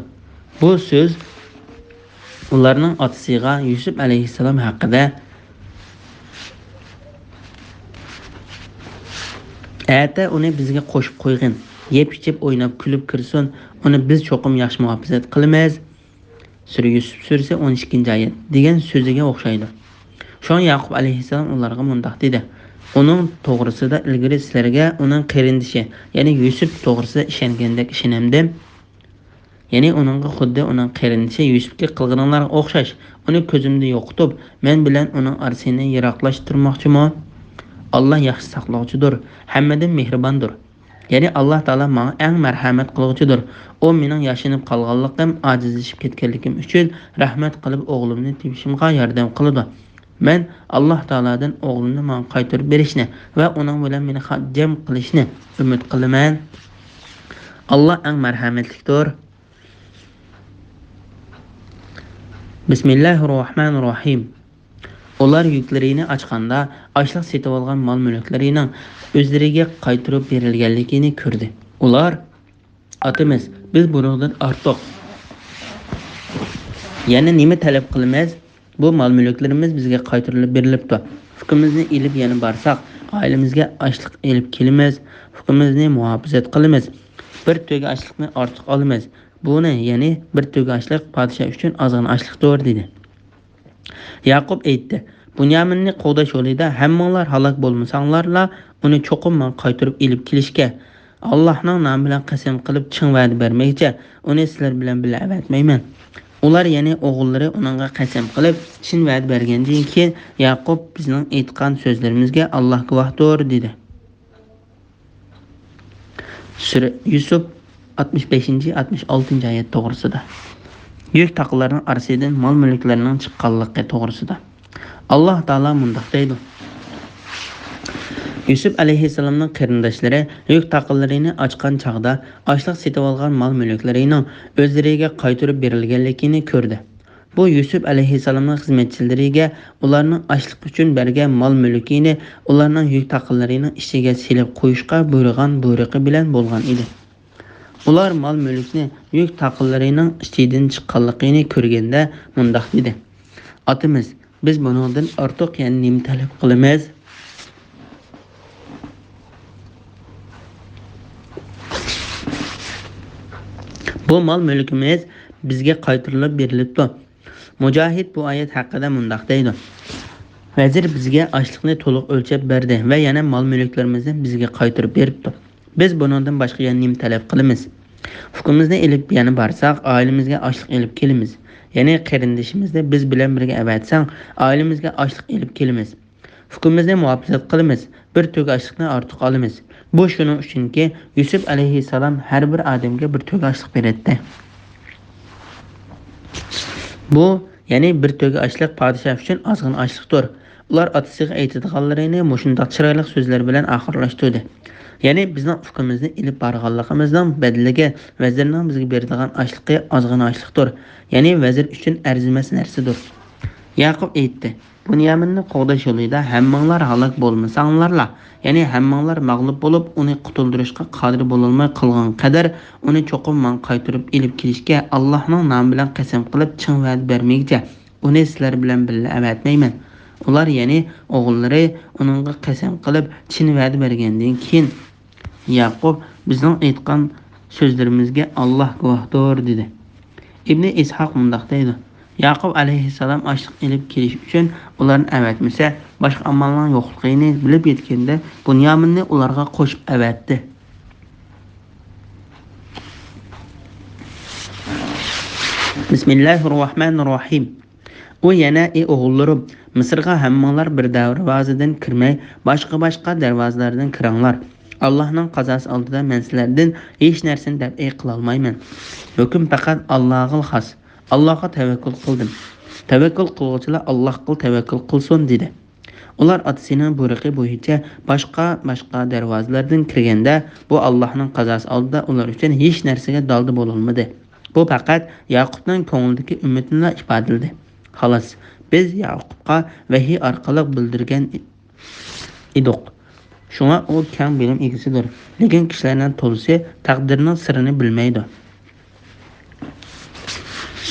بۇ سۆز ئۇلارنىڭ ئاتىسىغا يۈسۈپ ئەلەيھىسسالام ھەققىدە: ئەتە ئۇنى بىزگە قوشۇپ قويغىن. يەپ-ئىچىپ، ئويناپ-كۈلۈپ كىرسۇن. ئۇنى بىز چوقۇم ياخشى مۇھاپىزەت قىلىمىز. سۈرە يۈسۈپ سۈرىسى ئون ئىككىنچى ئايەت دېگەن سۆزىگە ئوخشايدۇ. شۇڭا ياقۇپ ئەلەيھىسسالام ئۇلارغا مۇنداق دېدى: ئۇنىڭ توغرىسىدا ئىلگىرى سىلەرگە ئۇنىڭ قېرىندىشى، يەنى يۈسۈپ توغرىسىدا ئىشەنگەندەك ئىشىنەمدىم؟ يەنى ئۇنىڭغا خۇددى ئۇنىڭ قېرىندىشى يۈسۈپكە قىلغىنىڭلارغا ئوخشاش، ئۇنى كۆزۈمدە يوقىتىپ، مەن بىلەن ئۇنىڭ ئارىسىنى يىراقلاشتۇرماقچىمۇ؟ ئاللا ياخشى ساقلىغۇچىدۇر، ھەممىدىن مېھرىباندۇر. يەنى ئاللا تائالا ماڭا ئەڭ مەرھەمەت قىلغۇچىدۇر. ئۇ مېنىڭ ياشىنىپ قالغانلىقىم، ئاجىزلىشىپ كەتكەنلىكىم ئۈچۈن رەھمەت قىلىپ ئوغلۇمنى تېپىشىمغا ياردەم قىلىدۇ. مەن ئاللا تائالادىن ئوغلۇمنى ماڭا قايتۇرۇپ بېرىشنى ۋە ئۇنىڭ بىلەن مېنى خاتىرجەم قىلىشنى ئۈمىد قىلىمەن. ئاللا ئەڭ مەرھەمەتلىكتۇر. بىسمىللاھىررەھمانىررەھىم. ئۇلار يۈكلىرىنى ئاچقاندا، ئاشلىق سېتىۋالغان مال-مۈلۈكلىرىنىڭ ئۆزلىرىگە قايتۇرۇپ بېرىلگەنلىكىنى كۆردى. ئۇلار: ئاتىمىز، بىز بۇنىڭدىن ئارتۇق يەنە نېمە تەلەپ قىلىمىز؟ بۇ مال-مۈلۈكلىرىمىز بىزگە قايتۇرۇلۇپ بېرىلىپتۇ. ئۇكىمىزنى ئېلىپ يەنە بارساق، ئائىلىمىزگە ئاشلىق ئېلىپ كېلىمىز، ئۇكىمىزنى مۇھاپىزەت قىلىمىز. بىر تۆگە ئاشلىقنى ئارتۇق ئالىمىز. بۇنى، يەنى بىر تۆگە ئاشلىق پادىشاھ ئۈچۈن ئازغىنە ئاشلىقتۇر، دېدى. ياقۇپ ئېيتتى: بۇنيامىننى قوغداش يولىدا ھەممىڭلار ھالاك بولمىساڭلارلا، ئۇنى چوقۇم ماڭا قايتۇرۇپ ئېلىپ كېلىشكە ئاللاھنىڭ نامى بىلەن قەسەم قىلىپ چىڭ ۋەدە بەرمىگىچە ئۇنى سىلەر بىلەن بىللە ئەۋەتمەيمەن. ئۇلار، يەنى ئوغۇللىرى ئۇنىڭغا قەسەم قىلىپ چىن ۋەدە بەرگەندىن كېيىن، ياقۇپ: بىزنىڭ ئېيتقان سۆزلىرىمىزگە ئاللاھ گۇۋاھتۇر، دېدى. سۈرە يۈسۈپ ئاتمىش بەشىنچى، ئاتمىش ئالتىنچى ئايەت توغرىسىدا. يۈك تاقىلارنىڭ ئارىسىدىن مال-مۈلۈكلەرنىڭ چىققانلىقى توغرىسىدا. ئاللاھ تائالا مۇنداق دەيدۇ: يۈسۈپ ئەلەيھىسسالامنىڭ قېرىنداشلىرى يۈك تاقىلىرىنى ئاچقان چاغدا، ئاشلىق سېتىۋالغان مال-مۈلۈكلىرىنىڭ ئۆزلىرىگە قايتۇرۇپ بېرىلگەنلىكىنى كۆردى. بۇ يۈسۈپ ئەلەيھىسسالامنىڭ خىزمەتچىلىرىگە ئۇلارنىڭ ئاشلىق ئۈچۈن بەرگەن مال-مۈلكىنى ئۇلارنىڭ يۈك تاقىلىرىنىڭ ئىچىگە سېلىپ قويۇشقا بۇيرۇغان بۇيرۇقى بىلەن بولغان ئىدى. ئۇلار مال-مۈلۈكنى يۈك تاقىلىرىنىڭ ئىچىدىن چىققانلىقىنى كۆرگەندە مۇنداق دېدى: «ئاتىمىز، بىز بۇنىڭدىن ئارتۇق يەنە نېمە تەلەپ قىلىمىز؟ بۇ مال-مۈلكىمىز بىزگە قايتۇرۇلۇپ بېرىلىپتۇ.» مۇجاھىد بۇ ئايەت ھەققىدە مۇنداق دەيدۇ: «ۋەزىر بىزگە ئاشلىقنى تولۇق ئۆلچەپ بەردى ۋە يەنە مال-مۈلۈكلىرىمىزنى بىزگە قايتۇرۇپ بېرىپتۇ. بىز بۇنىڭدىن باشقا يەنە نېمە تەلەپ قىلىمىز؟ ئۇكىمىزنى ئېلىپ يەنە بارساق، ئائىلىمىزگە ئاشلىق ئېلىپ كېلىمىز. يەنى قېرىندىشىمىزنى بىز بىلەن بىرگە ئەۋەتسەڭ، ئائىلىمىزگە ئاشلىق ئېلىپ كېلىمىز. ئۇكىمىزنى مۇھاپىزەت قىلىمىز، بىر تۆگە ئاشلىقنى ئارتۇق ئالىمىز.» بۇ شۇنىڭ ئۈچۈنكى، يۈسۈپ ئەلەيھىسسالام ھەر بىر ئادەمگە بىر تۆگە ئاشلىق بېرەتتى. بۇ، يەنى بىر تۆگە ئاشلىق پادىشاھ ئۈچۈن ئازغىنە ئاشلىقتۇر. ئۇلار ئاتىسىغا ئېيتىدىغانلىرىنى مۇشۇنداق چىرايلىق سۆزلەر بىلەن ئاخىرلاشتۇردى: «يەنى بىزنىڭ ئۇكىمىزنى ئېلىپ بارغانلىقىمىزنىڭ بەدىلىگە ۋەزىرنىڭ بىزگە بېرىدىغان ئاشلىقى ئازغىنە ئاشلىقتۇر. يەنى ۋەزىر ئۈچۈن ئەرزىمەس نەرسىدۇر.» ياقۇپ ئېيتتى: «بۇنيامىننى قوغداش يولىدا ھەممىڭلار ھالاك بولمىساڭلارلا، يەنى ھەممىڭلار مەغلۇپ بولۇپ، ئۇنى قۇتۇلدۇرۇشقا قادىر بولالماي قالغان قەدەر، ئۇنى چوقۇم ماڭا قايتۇرۇپ ئېلىپ كېلىشكە ئاللاھنىڭ نامى بىلەن قەسەم قىلىپ، چىڭ ۋەدە بەرمىگۈچە، ئۇنى سىلەر بىلەن بىللە ئەۋەتمەيمەن.» ئۇلار، يەنى ئوغۇللىرى، ئۇنىڭغا قەسەم قىلىپ، چىن ۋەدە بەرگەندىن كېيىن، ياقۇپ: «بىزنىڭ ئېيتقان سۆزلىرىمىزگە ئاللاھ گۇۋاھتۇر» دېدى. ئىبنى ئىسھاق مۇنداق دەيدۇ: ياقۇپ ئەلەيھىسسالام ئاشلىق ئېلىپ كېلىش ئۈچۈن ئۇلارنى ئەۋەتمىسە، باشقا ئامالنىڭ يوقلۇقىنى بىلىپ يەتكەندە، بۇنيامىننى ئۇلارغا قوشۇپ ئەۋەتتى. بىسمىللاھىررەھمانىررەھىم. ئۇ يەنە: «ئى ئوغۇللىرىم، مىسىرغا ھەممىڭلار بىر دەرۋازىدىن كىرمەي، باشقا-باشقا دەرۋازىلاردىن كىرىڭلار. ئاللاھنىڭ قازاسى ئالدىدا مەن سىلەردىن ھېچ نەرسىنى دەپئى قىلالمايمەن. ھۆكۈم پەقەت ئاللاھقىلا خاس. ئاللاھقا تەۋەككۈل قىلدىم. تەۋەككۈل قىلغۇچىلار ئاللاھقىلا تەۋەككۈل قىلسۇن» دېدى. ئۇلار ئاتىسىنىڭ بۇيرۇقى بويىچە باشقا-باشقا دەرۋازىلاردىن كىرگەندە، بۇ ئاللاھنىڭ قازاسى ئالدىدا ئۇلار ئۈچۈن ھېچ نەرسىگە دالدا بولالمىدى. بۇ پەقەت ياقۇپنىڭ كۆڭلىدىكى ئۈمىدنىلا ئىپادىلىدى. خالاس، بىز ياقۇپقا ۋەھىي ئارقىلىق بىلدۈرگەن ئىدۇق. شۇڭا ئۇ كەڭ بىلىم ئىگىسىدۇر. لېكىن كىشىلەرنىڭ تولىسى تەقدىرنىڭ سىرىنى بىلمەيدۇ.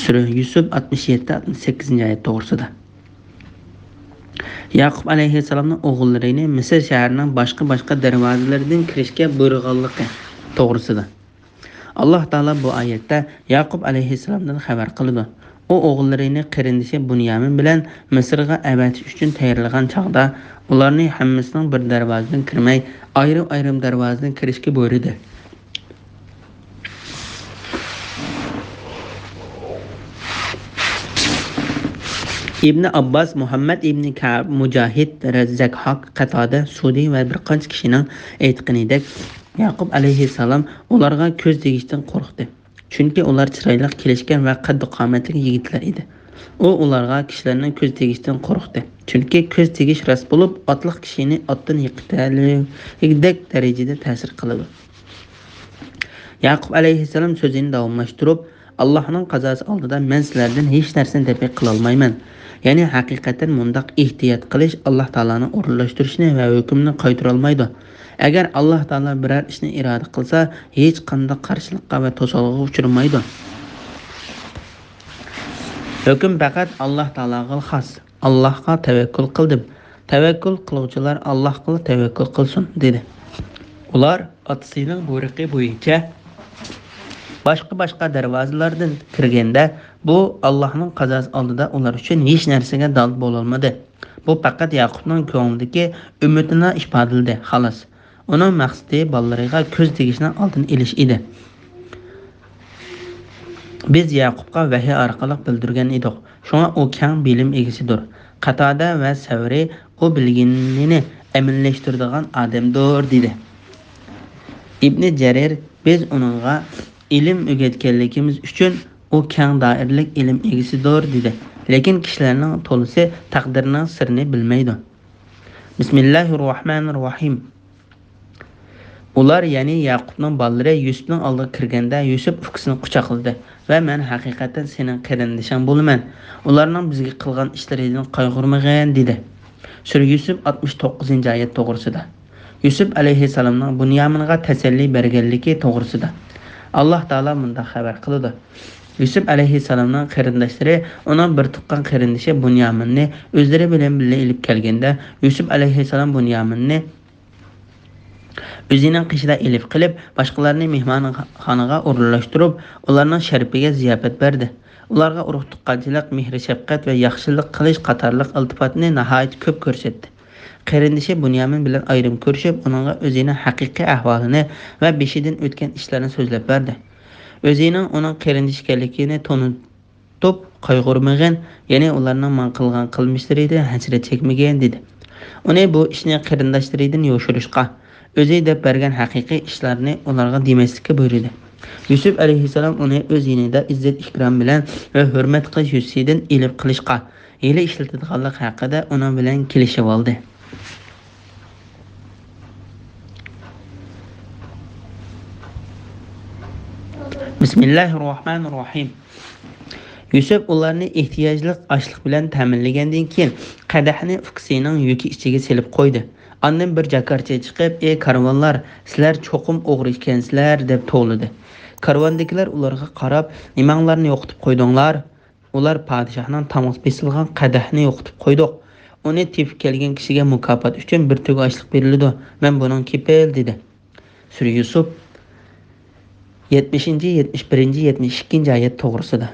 سۈرە يۈسۈپ ئاتمىش يەتتە، ئاتمىش سەككىزىنچى ئايەت توغرىسىدا. ياقۇپ ئەلەيھىسسالامنىڭ ئوغۇللىرىنى مىسىر شەھىرىنىڭ باشقا-باشقا دەرۋازىلىرىدىن كىرىشكە بۇيرۇغانلىقى توغرىسىدا. ئاللاھ تائالا بۇ ئايەتتە ياقۇپ ئەلەيھىسسالامدىن خەۋەر قىلىدۇ. ئۇ ئوغۇللىرىنى قېرىندىشى بۇنيامىن بىلەن مىسىرغا ئەۋەتىش ئۈچۈن تەييارلىغان چاغدا، ئۇلارنى ھەممىسىنىڭ بىر دەرۋازىدىن كىرمەي، ئايرىم-ئايرىم دەرۋازىدىن كىرىشكە بۇيرۇدى. ئىبنى ئابباس، مۇھەممەد ئىبنى كەئب، مۇجاھىد، رەززەكھاق، قەتادە، سۇدى ۋە بىر قانچە كىشىنىڭ ئېيتقىنىدەك، ياقۇپ ئەلەيھىسسالام ئۇلارغا كۆز تېگىشتىن قورقتى. چۈنكى ئۇلار چىرايلىق، كېلىشكەن ۋە قەددۇ-قامەتلىك يىگىتلەر ئىدى. ئۇ ئۇلارغا كىشىلەرنىڭ كۆز تېگىشتىن قورقتى. چۈنكى كۆز تېگىش راست بولۇپ، ئاتلىق كىشىنى ئاتتىن يىقىتەلىگۈدەك دەرىجىدە تەسىر قىلىدۇ. ياقۇپ ئەلەيھىسسالام سۆزىنى داۋاملاشتۇرۇپ، ئاللاھنىڭ قازاسى ئالدىدا مەن سىلەردىن ھېچ نەرسىنى دەپئى قىلالمايمەن. يەنى ھەقىقەتەن مۇنداق ئېھتىيات قىلىش ئاللاھ تائالانىڭ ئورۇنلاشتۇرۇشىنى ۋە ھۆكمىنى قايتۇرالمايدۇ. ئەگەر ئاللاھ تائالا بىرەر ئىشنى ئىرادە قىلسا، ھېچقانداق قارشىلىققا ۋە توسالغۇغا ئۇچرىمايدۇ. ھۆكۈم پەقەت ئاللاھ تائالاغىلا خاس. ئاللاھقا تەۋەككۈل قىلدىم. تەۋەككۈل قىلغۇچىلار ئاللاھقىلا تەۋەككۈل قىلسۇن، دېدى. ئۇلار ئاتىسىنىڭ بۇيرۇقى بويىچە باشقا-باشقا دەرۋازىلاردىن كىرگەندە، بۇ ئاللاھنىڭ قازاسى ئالدىدا ئۇلار ئۈچۈن ھېچ نەرسىگە دالدا بولالمىدى. بۇ پەقەت ياقۇپنىڭ كۆڭلىدىكى ئۈمىدىنى ئىپادىلىدى، خالاس. ئۇنىڭ مەقسىتى بالىلىرىغا كۆز تېگىشنىڭ ئالدىنى ئېلىش ئىدى. بىز ياقۇپقا ۋەھىي ئارقىلىق بىلدۈرگەن ئىدۇق، شۇڭا ئۇ كەڭ بىلىم ئىگىسىدۇر. قاتادە ۋە سەۋرى ئۇ بىلگىنىنى ئەمەلىيلەشتۈرىدىغان ئادەمدۇر، دېدى. ئىبنى جەرىر، بىز ئۇنىڭغا ئىلىم ئۆگەتكەنلىكىمىز ئۈچۈن ئۇ كەڭ دائىرىلىك ئىلىم ئىگىسىدۇر، دېدى. لېكىن كىشىلەرنىڭ تولىسى تەقدىرنىڭ سىرىنى بىلمەيدۇ. بىسمىللاھىررەھمانىررەھىم. ئۇلار، يەنى يەقۇپنىڭ بالىلىرى يۈسۈپنىڭ ئالدىغا كىرگەندە، يۈسۈپ ئۇكىسىنى قۇچاقلىدى ۋە، «مەن ھەقىقەتەن سېنىڭ قېرىندىشىڭ بولىمەن. ئۇلارنىڭ بىزگە قىلغان ئىشلىرىدىن قايغۇرمىغىن» دېدى. سۈرە يۈسۈپ، ئاتمىش توققۇزىنچى ئايەت توغرىسىدا. يۈسۈپ ئەلەيھىسسالامنىڭ بۇنيامىنغا تەسەللى بەرگەنلىكى توغرىسىدا. ئاللاھ تائالا مۇنداق خەۋەر قىلىدۇ. يۈسۈپ ئەلەيھىسسالامنىڭ قېرىنداشلىرى ئۇنىڭ بىر تۇغقان قېرىندىشى بۇنيامىننى ئۆزلىرى بىلەن بىللە ئېلىپ كەلگەندە، يۈسۈپ ئەلەيھىسسالام بۇنيامىننى ئۆزىنىڭ قېشىدا ئېلىپ قېلىپ، باشقىلارنى مېھمانخانىغا ئورۇنلاشتۇرۇپ، ئۇلارنىڭ شەرىپىگە زىياپەت بەردى. ئۇلارغا ئۇرۇق-تۇغقانچىلىق، مېھىر-شەپقەت ۋە ياخشىلىق قىلىش قاتارلىق ئىلتىپاتنى ناھايىتى كۆپ كۆرسەتتى. قېرىندىشى بۇنيامىن بىلەن ئايرىم كۆرۈشۈپ، ئۇنىڭغا ئۆزىنىڭ ھەقىقىي ئەھۋالىنى ۋە بېشىدىن ئۆتكەن ئىشلارنى سۆزلەپ بەردى. ئۆزىنىڭ ئۇنىڭ قېرىندىشى ئىكەنلىكىنى تونۇتۇپ، «قايغۇرمىغىن، يەنى ئۇلارنىڭ ماڭا قىلغان قىلمىشلىرىدىن ھەسرەت چەكمىگىن» دېدى. ئۇنى بۇ ئىشنى قېرىنداشلىرىدىن يوشۇرۇشقا، ئۆزى دەپ بەرگەن ھەقىقىي ئىشلارنى ئۇلارغا دېمەسلىككە بۇيرۇدى. يۈسۈپ ئەلەيھىسسالام ئۇنى ئۆز يېنىدا ئىززەت-ئىكرام بىلەن ۋە ھۆرمەت قىلىش يۈزىسىدىن ئېلىپ قېلىشقا، ھىيلە ئىشلىتىدىغانلىق ھەققىدە ئۇنىڭ بىلەن كېلىشىۋالدى. بىسمىللاھىررەھمانىررەھىم. يۈسۈپ ئۇلارنى ئېھتىياجلىق ئاشلىق بىلەن تەمىنلىگەندىن كېيىن، قەدەھنى ئۇكىسىنىڭ يۈكى ئىچىگە سېلىپ قويدى. ئاندىن بىر جاكارچى چىقىپ، «ئەي كارۋانلار، سىلەر چوقۇم ئوغرى ئىكەنسىلەر» دەپ توۋلىدى. كارۋاندىكىلەر ئۇلارغا قاراپ، «نېمەڭلارنى يوقىتىپ قويدۇڭلار؟» ئۇلار، «پادىشاھنىڭ تامغىسى بېسىلغان قەدەھنى يوقىتىپ قويدۇق. ئۇنى تېپىپ كەلگەن كىشىگە مۇكاپات ئۈچۈن بىر تۆگە ئاشلىق بېرىلىدۇ. مەن بۇنىڭ كېپىل» دېدى. سۈرە يۈسۈپ، يەتمىشىنچى، يەتمىش بىرىنچى، يەتمىش ئىككىنچى ئايەت توغرىسىدا.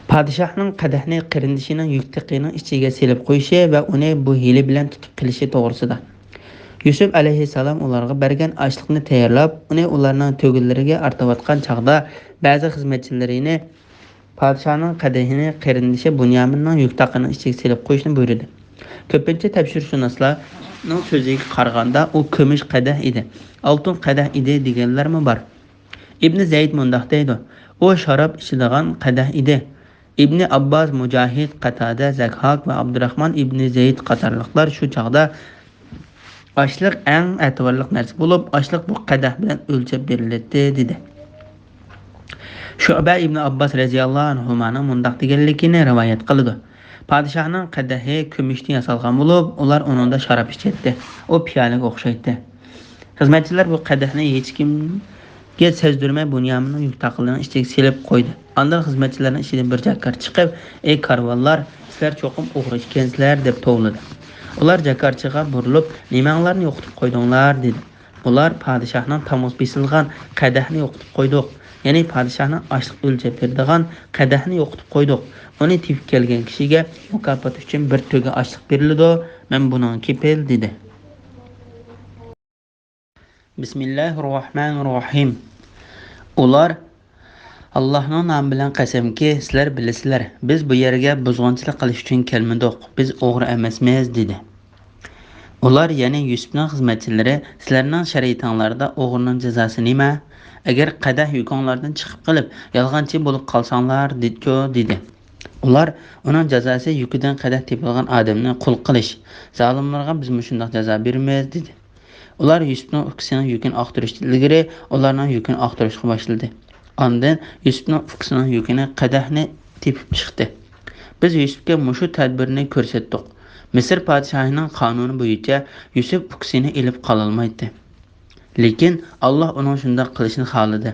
پادىشاھنىڭ قەدەھنى قېرىندىشىنىڭ يۈك تېقىنىڭ ئىچىگە سېلىپ قويۇشى ۋە ئۇنى بۇ ھىيلە بىلەن تۇتۇپ قېلىشى توغرىسىدا. يۈسۈپ ئەلەيھىسسالام ئۇلارغا بەرگەن ئاشلىقنى تەييارلاپ، ئۇنى ئۇلارنىڭ تۆگىلىرىگە ئارتىۋاتقان چاغدا، بەزى خىزمەتچىلىرىنى پادىشاھنىڭ قەدىھىنى قېرىندىشى بۇنيامىننىڭ يۈك تاقىنىڭ ئىچىگە سېلىپ قويۇشنى بۇيرۇدى. كۆپىنچە تەپسىرشۇناسلارنىڭ سۆزىگە قارىغاندا، ئۇ كۈمۈش قەدەھ ئىدى، ئالتۇن قەدەھ ئىدى دېگەنلەرمۇ بار. ئىبنى زەيد مۇنداق دەيدۇ، «ئۇ شاراب ئىچىدىغان قەدەھ ئىدى.» ئىبنى ئابباس، مۇجاھىد، قاتادە، زەھھاك ۋە ئابدۇراخمان ئىبنى زەيد قاتارلىقلار شۇ چاغدا، «ئاشلىق ئەڭ ئەتىۋارلىق نەرسە بولۇپ، ئاشلىق بۇ قەدەھ بىلەن ئۆلچەپ بېرىلەتتى» دېدى. شۇئبە ئىبنى ئابباس رەزىياللاھۇ ئەنھۇمانىڭ مۇنداق دېگەنلىكىنى رىۋايەت قىلىدۇ، «پادىشاھنىڭ قەدىھى كۈمۈشتىن ياسالغان بولۇپ، ئۇلار ئۇنىڭدا شاراب ئىچەتتى. ئۇ پىيالىگە ئوخشايتتى. خىزمەتچىلەر بۇ قەدەھنى ھېچكىمگە سەزدۈرمەي بۇنيامىننىڭ يۈك تاقىلىرىنىڭ ئىچىگە سېلىپ قويدى. ئاندىن خىزمەتچىلەرنىڭ ئىچىدىن بىر جاكار چىقىپ، ئەي كارۋانلار، سىلەر چوقۇم ئوغرى ئىكەنسىلەر» دەپ توۋلىدى. ئۇلار جاكارچىغا بۇرۇلۇپ، «نېمەڭلارنى يوقىتىپ قويدۇڭلار؟» دېدى. ئۇلار، «پادىشاھنىڭ تامغىسى بېسىلغان قەدەھنى يوقىتىپ قويدۇق، يەنى پادىشاھنىڭ ئاشلىق ئۆلچەپ بېرىدىغان قەدەھنى يوقىتىپ قويدۇق. ئۇنى تېپىپ كەلگەن كىشىگە مۇكاپات ئۈچۈن بىر تۆگە ئاشلىق بېرىلىدۇ، مەن بۇنىڭغا كېپىل» دېدى. بىسمىللاھىررەھمانىررەھىم. ئۇلار، «ئاللاھنىڭ نامى بىلەن قەسەمكى، سىلەر بىلىسىلەر، بىز بۇ يەرگە بۇزغۇنچىلىق قىلىش ئۈچۈن كەلمىدۇق، بىز ئوغرى ئەمەسمىز» دېدى. ئۇلار، يەنى يۈسۈپنىڭ خىزمەتچىلىرى، «سىلەرنىڭ شەرىئىتىڭلاردا ئوغرىنىڭ جازاسى نېمە؟ ئەگەر قەدەھ يۈكۈڭلاردىن چىقىپ قېلىپ، يالغانچى بولۇپ قالساڭلار» دېدىچۇ دېدى. ئۇلار، «ئۇنىڭ جازاسى يۈكىدىن قەدەھ تېپىلغان ئادەمنى قۇل قىلىش، زالىملارغا بىز مۇشۇنداق جازا بېرىمىز» دېدى. ئۇلار يۈسۈپنىڭ ئۇكىسىنىڭ يۈكىنى ئاختۇرۇشتىن ئىلگىرى ئۇلارنىڭ يۈكىنى ئاختۇرۇشقا باشلىدى. ئاندىن يۈسۈپنىڭ ئۇكىسىنىڭ يۈكىنى قەدەھنى تېپىپ چىقتى. «بىز يۈسۈپكە مۇشۇ تەدبىرنى كۆرسەتتۇق. مىسىر پادىشاھىنىڭ قانۇنى بويىچە يۈسۈپ ئۇكىسىنى ئېلىپ قالالمايتتى. لېكىن ئاللاھ ئۇنىڭ شۇنداق قىلىشىنى خالىدى.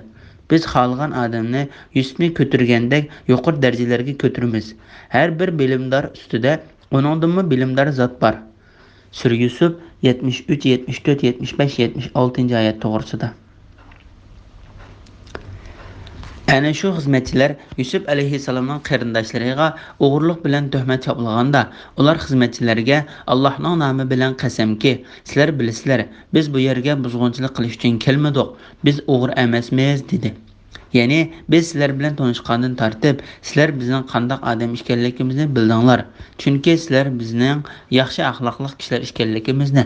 بىز خالىغان ئادەمنى يۈسۈپنى كۆتۈرگەندەك يۇقىرى دەرىجىلەرگە كۆتۈرىمىز. ھەر بىر بىلىمدار ئۈستىدە ئۇنىڭدىنمۇ بىلىمدار زات بار.» سۈرە يۈسۈپ، يەتمىش ئۈچ، يەتمىش تۆت، يەتمىش بەش، يەتمىش ئالتىنچى ئايەت توغرىسىدا. ئەنە شۇ خىزمەتچىلەر يۈسۈپ ئەلەيھىسسالامنىڭ قېرىنداشلىرىغا ئوغرىلىق بىلەن تۆھمەت چاپلىغاندا، ئۇلار خىزمەتچىلەرگە، «ئاللاھنىڭ نامى بىلەن قەسەمكى، سىلەر بىلىسىلەر، بىز بۇ يەرگە بۇزغۇنچىلىق قىلىش ئۈچۈن كەلمىدۇق، بىز ئوغرى ئەمەسمىز» دېدى. يەنى، «بىز سىلەر بىلەن تونۇشقاندىن تارتىپ، سىلەر بىزنىڭ قانداق ئادەم ئىكەنلىكىمىزنى بىلدىڭلار. چۈنكى سىلەر بىزنىڭ ياخشى ئەخلاقلىق كىشىلەر ئىكەنلىكىمىزنى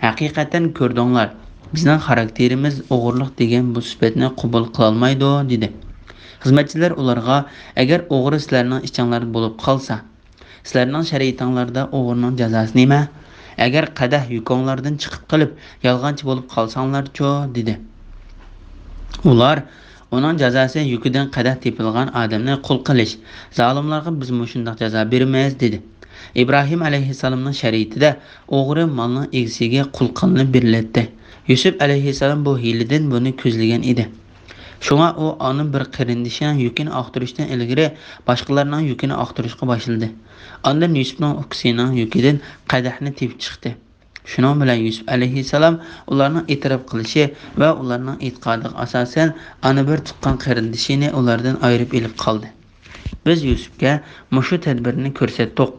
ھەقىقەتەن كۆردۈڭلار. بىزنىڭ خاراكتېرىمىز ئوغرىلىق دېگەن بۇ سۈپەتنى قوبۇل قىلالمايدۇ» دېدى. خىزمەتچىلەر ئۇلارغا، ئەگەر ئوغرى سىلەرنىڭ ئىچىڭلاردا بولۇپ قالسا، سىلەرنىڭ شەرىئىتىڭلاردا ئوغرىنىڭ جازاسى نېمە؟ ئەگەر قەدەھ يۈكۈڭلاردىن چىقىپ قېلىپ، يالغانچى بولۇپ قالساڭلارچۇ؟ دېدى. ئۇلار، ئۇنىڭ جازاسى يۈكىدىن قەدەھ تېپىلغان ئادەمنى قۇل قىلىش، زالىملارغا بىز مۇشۇنداق جازا بېرىمىز، دېدى. ئىبراھىم ئەلەيھىسسالامنىڭ شەرىئىتىدە ئوغرى مالنىڭ ئىگىسىگە قۇل قىلىنىپ بېرىلەتتى. يۈسۈپ ئەلەيھىسسالام بۇ ھىيلىدىن بۇنى كۆزلىگەن ئىدى. شۇڭا ئۇ ئانا بىر قېرىندىشىنىڭ يۈكىنى ئاختۇرۇشتىن ئىلگىرى باشقىلارنىڭ يۈكىنى ئاختۇرۇشقا باشلىدى. ئاندىن يۈسۈپنىڭ ئۇكىسىنىڭ يۈكىدىن قەدەھنى تېپىپ چىقتى. شۇنىڭ بىلەن يۈسۈپ ئەلەيھىسسالام ئۇلارنىڭ ئېتىراپ قىلىشى ۋە ئۇلارنىڭ ئېتىقادىغا ئاساسەن، ئانا بىر تۇغقان قېرىندىشىنى ئۇلاردىن ئايرىپ ئېلىپ قالدى. بىز يۈسۈپكە مۇشۇ تەدبىرنى كۆرسەتتۇق.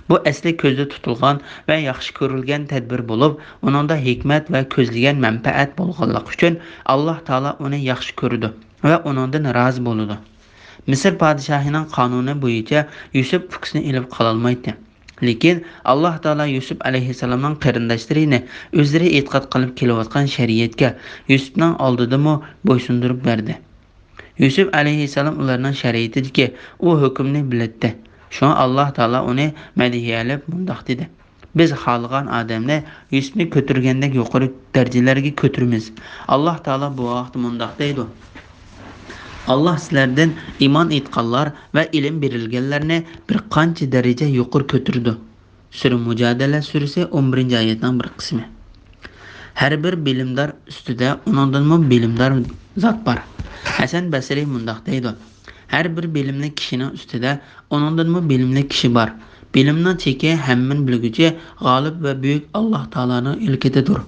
بۇ ئەسلى كۆزدە تۇتۇلغان ۋە ياخشى كۆرۈلگەن تەدبىر بولۇپ، ئۇنىڭدا ھېكمەت ۋە كۆزلىگەن مەنپەئەت بولغانلىقى ئۈچۈن، ئاللاھ تائالا ئۇنى ياخشى كۆرىدۇ ۋە ئۇنىڭدىن رازى بولىدۇ. مىسىر پادىشاھىنىڭ قانۇنى بويىچە يۈسۈپ ئۇكىسىنى ئېلىپ قالالمايتتى. لېكىن ئاللاھ تائالا يۈسۈپ ئەلەيھىسسالامنىڭ قېرىنداشلىرىنى ئۆزلىرى ئېتىقاد قىلىپ كېلىۋاتقان شەرىئەتكە يۈسۈپنىڭ ئالدىدىمۇ بويسۇندۇرۇپ بەردى. يۈسۈپ ئەلەيھىسسالام ئۇلارنىڭ شەرىئىتىدىكى ئۇ ھۆكۈمنى بىلەتتى. شۇڭا ئاللاھ تائالا ئۇنى مەدھىيەلەپ مۇنداق دېدى: «بىز خالىغان ئادەمنى يۈسۈپنى كۆتۈرگەندەك يۇقىرى دەرىجىلەرگە كۆتۈرىمىز.» ئاللاھ تائالا بۇ ھەقتە مۇنداق دەيدۇ: «ئاللاھ سىلەردىن ئىمان ئېيتقانلار ۋە ئىلىم بېرىلگەنلەرنى بىر قانچە دەرىجە يۇقىرى كۆتۈرىدۇ.» سۈرە مۇجادىلە سۈرىسى ئون بىرىنچى ئايەتنىڭ بىر قىسمى. ھەر بىر بىلىمدار ئۈستىدە ئۇنىڭدىنمۇ بىلىمدار زات بار. ھەسەن بەسرى مۇنداق دەيدۇ: «ھەر بىر بىلىملىك كىشىنىڭ ئۈستىدە ئۇنىڭدىنمۇ بىلىملىك كىشى بار. بىلىمنىڭ چېكى ھەممىنى بىلگۈچى غالىب ۋە بۈيۈك ئاللاھ تائالانىڭ ئىلكىدىدۇر.»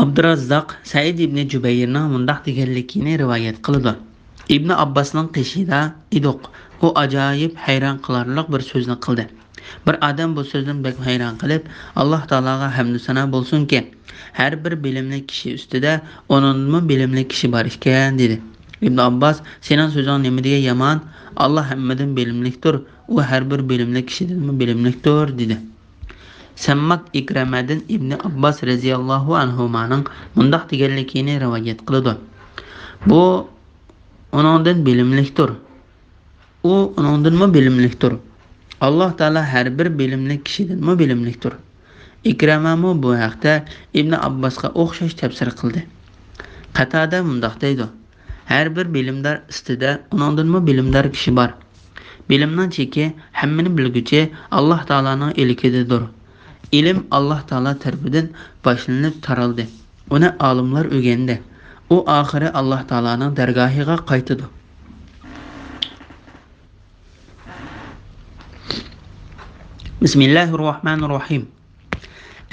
ئابدۇراززاق سەئىد ئىبنى جۇبەيرنىڭ مۇنداق دېگەنلىكىنى رىۋايەت قىلىدۇ: ئىبنى ئابباسنىڭ قېشىدا ئىدۇق. ئۇ ئاجايىپ ھەيران قالارلىق بىر سۆزنى قىلدى. بىر ئادەم بۇ سۆزدىن بەك ھەيران قېلىپ، «ئاللاھ تائالاغا ھەمدۇ سانا بولسۇنكى، ھەر بىر بىلىملىك كىشى ئۈستىدە ئۇنىڭدىنمۇ بىلىملىك كىشى بار ئىكەن» دېدى. ئىبنى ئابباس: «سېنىڭ سۆزۈڭ نېمە دېگەن يامان؟ ئاللاھ ھەممىدىن بىلىملىكتۇر، ئۇ ھەر بىر بىلىملىك كىشىدىنمۇ بىلىملىكتۇر» دېدى. سەمماك ئىكرەمەدىن ئىبنى ئابباس رەزىياللاھۇ ئەنھۇمانىڭ مۇنداق دېگەنلىكىنى رىۋايەت قىلىدۇ: «بۇ ئۇنىڭدىن بىلىملىكتۇر. ئۇ ئۇنىڭدىنمۇ بىلىملىكتۇر. ئاللاھ تائالا ھەر بىر بىلىملىك كىشىدىنمۇ بىلىملىكتۇر.» ئىكرەمەمۇ بۇ ھەقتە ئىبنى ئابباسقا ئوخشاش تەپسىر قىلدى. قەتادە مۇنداق دەيدۇ: «ھەر بىر بىلىمدار ئۈستىدە ئۇنىڭدىنمۇ بىلىمدار كىشى بار. بىلىمنىڭ چېكى ھەممىنى بىلگۈچى ئاللاھ تائالانىڭ ئىلكىدىدۇر. ئىلىم ئاللاھ تائالا تەرىپىدىن باشلىنىپ تارالدى. ئۇنى ئالىملار ئۆگەندى. ئۇ ئاخىرى ئاللاھ تائالانىڭ دەرگاھىغا قايتىدۇ.» بىسمىللاھىررەھمانىررەھىم.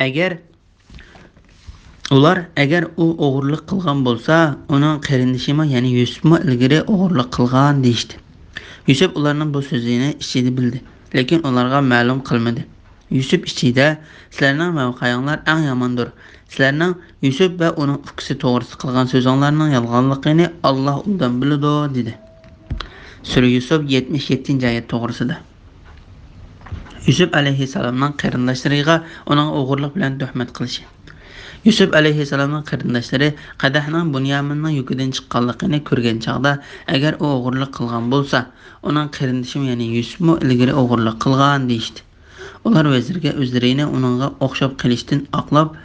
ئەگەر ئۇلار، «ئەگەر ئۇ ئوغرىلىق قىلغان بولسا، ئۇنىڭ قېرىندىشىمۇ، يەنى يۈسۈپمۇ ئىلگىرى ئوغرىلىق قىلغان» دېيىشتى. يۈسۈپ ئۇلارنىڭ بۇ سۆزىنى ئىچىدە بىلدى، لېكىن ئۇلارغا مەلۇم قىلمىدى. يۈسۈپ ئىچىدە: «سىلەرنىڭ مەۋقەيىڭلار ئەڭ ياماندۇر. سىلەرنىڭ يۈسۈپ ۋە ئۇنىڭ ئۇكىسى توغرىسىدا قىلغان سۆزۈڭلارنىڭ يالغانلىقىنى ئاللاھ ئوبدان بىلىدۇ» دېدى. سۈرە يۈسۈپ، يەتمىش يەتتىنچى ئايەت توغرىسىدا. يۈسۈپ ئەلەيھىسسالامنىڭ قېرىنداشلىرىغا ئۇنىڭ ئوغرىلىق بىلەن تۆھمەت قىلىشى. يۈسۈپ ئەلەيھىسسالامنىڭ قېرىنداشلىرى قەدەھنىڭ بۇنيامىننىڭ يۈكىدىن چىققانلىقىنى كۆرگەن چاغدا، «ئەگەر ئۇ ئوغرىلىق قىلغان بولسا، ئۇنىڭ قېرىندىشىمۇ، يەنى يۈسۈپمۇ ئىلگىرى ئوغرىلىق قىلغان» دېيىشتى. ئۇلار ۋەزىرگە ئۆزلىرىنى ئۇنىڭغا ئوخشاپ قېلىشتىن ئاقلاپ،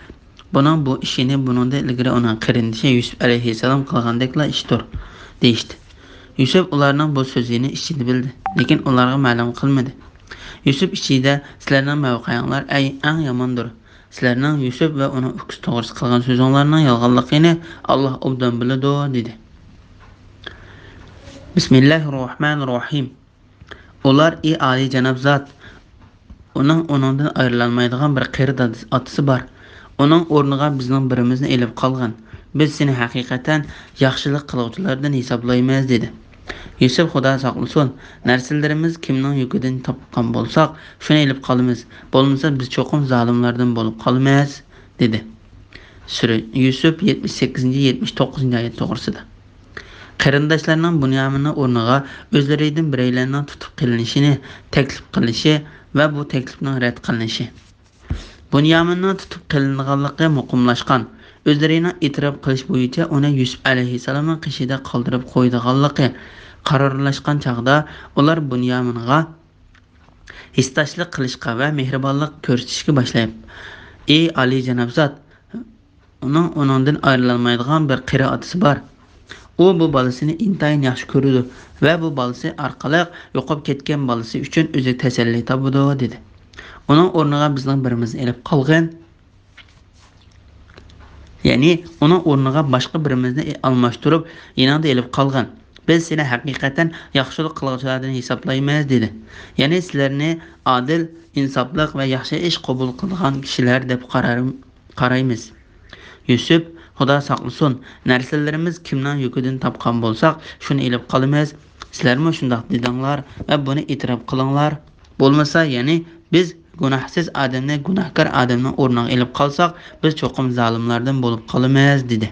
«بۇنىڭ بۇ ئىشىنى بۇنىڭدىن ئىلگىرى ئۇنىڭ قېرىندىشى يۈسۈپ ئەلەيھىسسالام قىلغاندەكلا ئىشتۇر» دېيىشتى. يۈسۈپ ئۇلارنىڭ بۇ سۆزىنى ئىچىدە بىلدى، لېكىن ئۇلارغا مەلۇم قىلمىدى. يۈسۈپ ئىچىدە: «سىلەرنىڭ مەۋقەيىڭلار ئەي ئەڭ ياماندۇر. سىلەرنىڭ يۈسۈپ ۋە ئۇنىڭ ئۇكىسى توغرىسىدا قىلغان سۆزۈڭلارنىڭ يالغانلىقىنى ئاللاھ ئوبدان بىلىدۇ» دېدى. بىسمىللاھىررەھمانىررەھىم. ئۇلار: «ئى ئالىيجاناب زات، ئۇنىڭ، ئۇنىڭدىن ئايرىلالمايدىغان بىر قېرى دادىسى، ئاتىسى بار. ئۇنىڭ ئورنىغا بىزنىڭ بىرىمىزنى ئېلىپ قالغىن. بىز سېنى ھەقىقەتەن ياخشىلىق قىلغۇچىلاردىن ھېسابلايمىز» دېدى. يۈسۈپ: «خۇدا ساقلىسۇن، نەرسىلىرىمىز كىمنىڭ يۈكىدىن تاپقان بولساق، شۇنى ئېلىپ قالىمىز. بولمىسا بىز چوقۇم زالىملاردىن بولۇپ قالىمىز» دېدى. سۈرە يۈسۈپ، يەتمىش سەككىزىنچى، يەتمىش توققۇزىنچى ئايەت توغرىسىدا. قېرىنداشلارنىڭ بۇنيامىننىڭ ئورنىغا ئۆزلىرىدىن بىرەيلەننىڭ تۇتۇپ قېلىنىشىنى تەكلىپ قىلىشى ۋە بۇ تەكلىپنىڭ رەت قىلىنىشى. بۇنيامىننىڭ تۇتۇپ قېلىنغانلىقى مۇقىملاشقان، ئۆزلىرىنىڭ ئېتىراپ قىلىش بويىچە ئۇنى يۈسۈپ ئەلەيھىسسالامنىڭ قېشىدا قالدۇرۇپ قويىدىغانلىقى قارارلاشقان چاغدا، ئۇلار بۇنيامىنغا ھېسداشلىق قىلىشقا ۋە مېھرىبانلىق كۆرسىتىشكە باشلاپ، ئى ئالىيجاناب زات، ئۇنىڭ ئۇنىڭدىن ئايرىلالمايدىغان بىر قېرى ئاتىسى بار. ئۇ بۇ بالىسىنى ئىنتايىن ياخشى كۆرىدۇ ۋە بۇ بالىسى ئارقىلىق يوقاپ كەتكەن بالىسى ئۈچۈن ئۆزى تەسەللى تاپىدۇ، دېدى. ئۇنىڭ ئورنىغا بىزنىڭ بىرىمىزنى ئېلىپ قالغىن. يەنى ئۇنىڭ ئورنىغا باشقا بىرىمىزنى ئالماشتۇرۇپ، يېنىڭدا ئېلىپ قالغىن. بىز سېنى ھەقىقەتەن ياخشىلىق قىلغۇچىلاردىن ھېسابلايمىز، دېدى. يەنى سىلەرنى ئادىل، ئىنساپلىق ۋە ياخشى ئىش قوبۇل قىلىدىغان كىشىلەر دەپ قارار-، قارايمىز. يۈسۈپ، خۇدا ساقلىسۇن، نەرسىلىرىمىز كىمنىڭ يۈكىدىن تاپقان بولساق، شۇنى ئېلىپ قالىمىز. سىلەرمۇ شۇنداق دېدىڭلار ۋە بۇنى ئېتىراپ قىلىڭلار. بولمىسا، يەنى بىز گۇناھسىز ئادەمنى گۇناھكار ئادەمنىڭ ئورنىغا ئېلىپ قالساق، بىز چوقۇم زالىملاردىن بولۇپ قالىمىز، دېدى.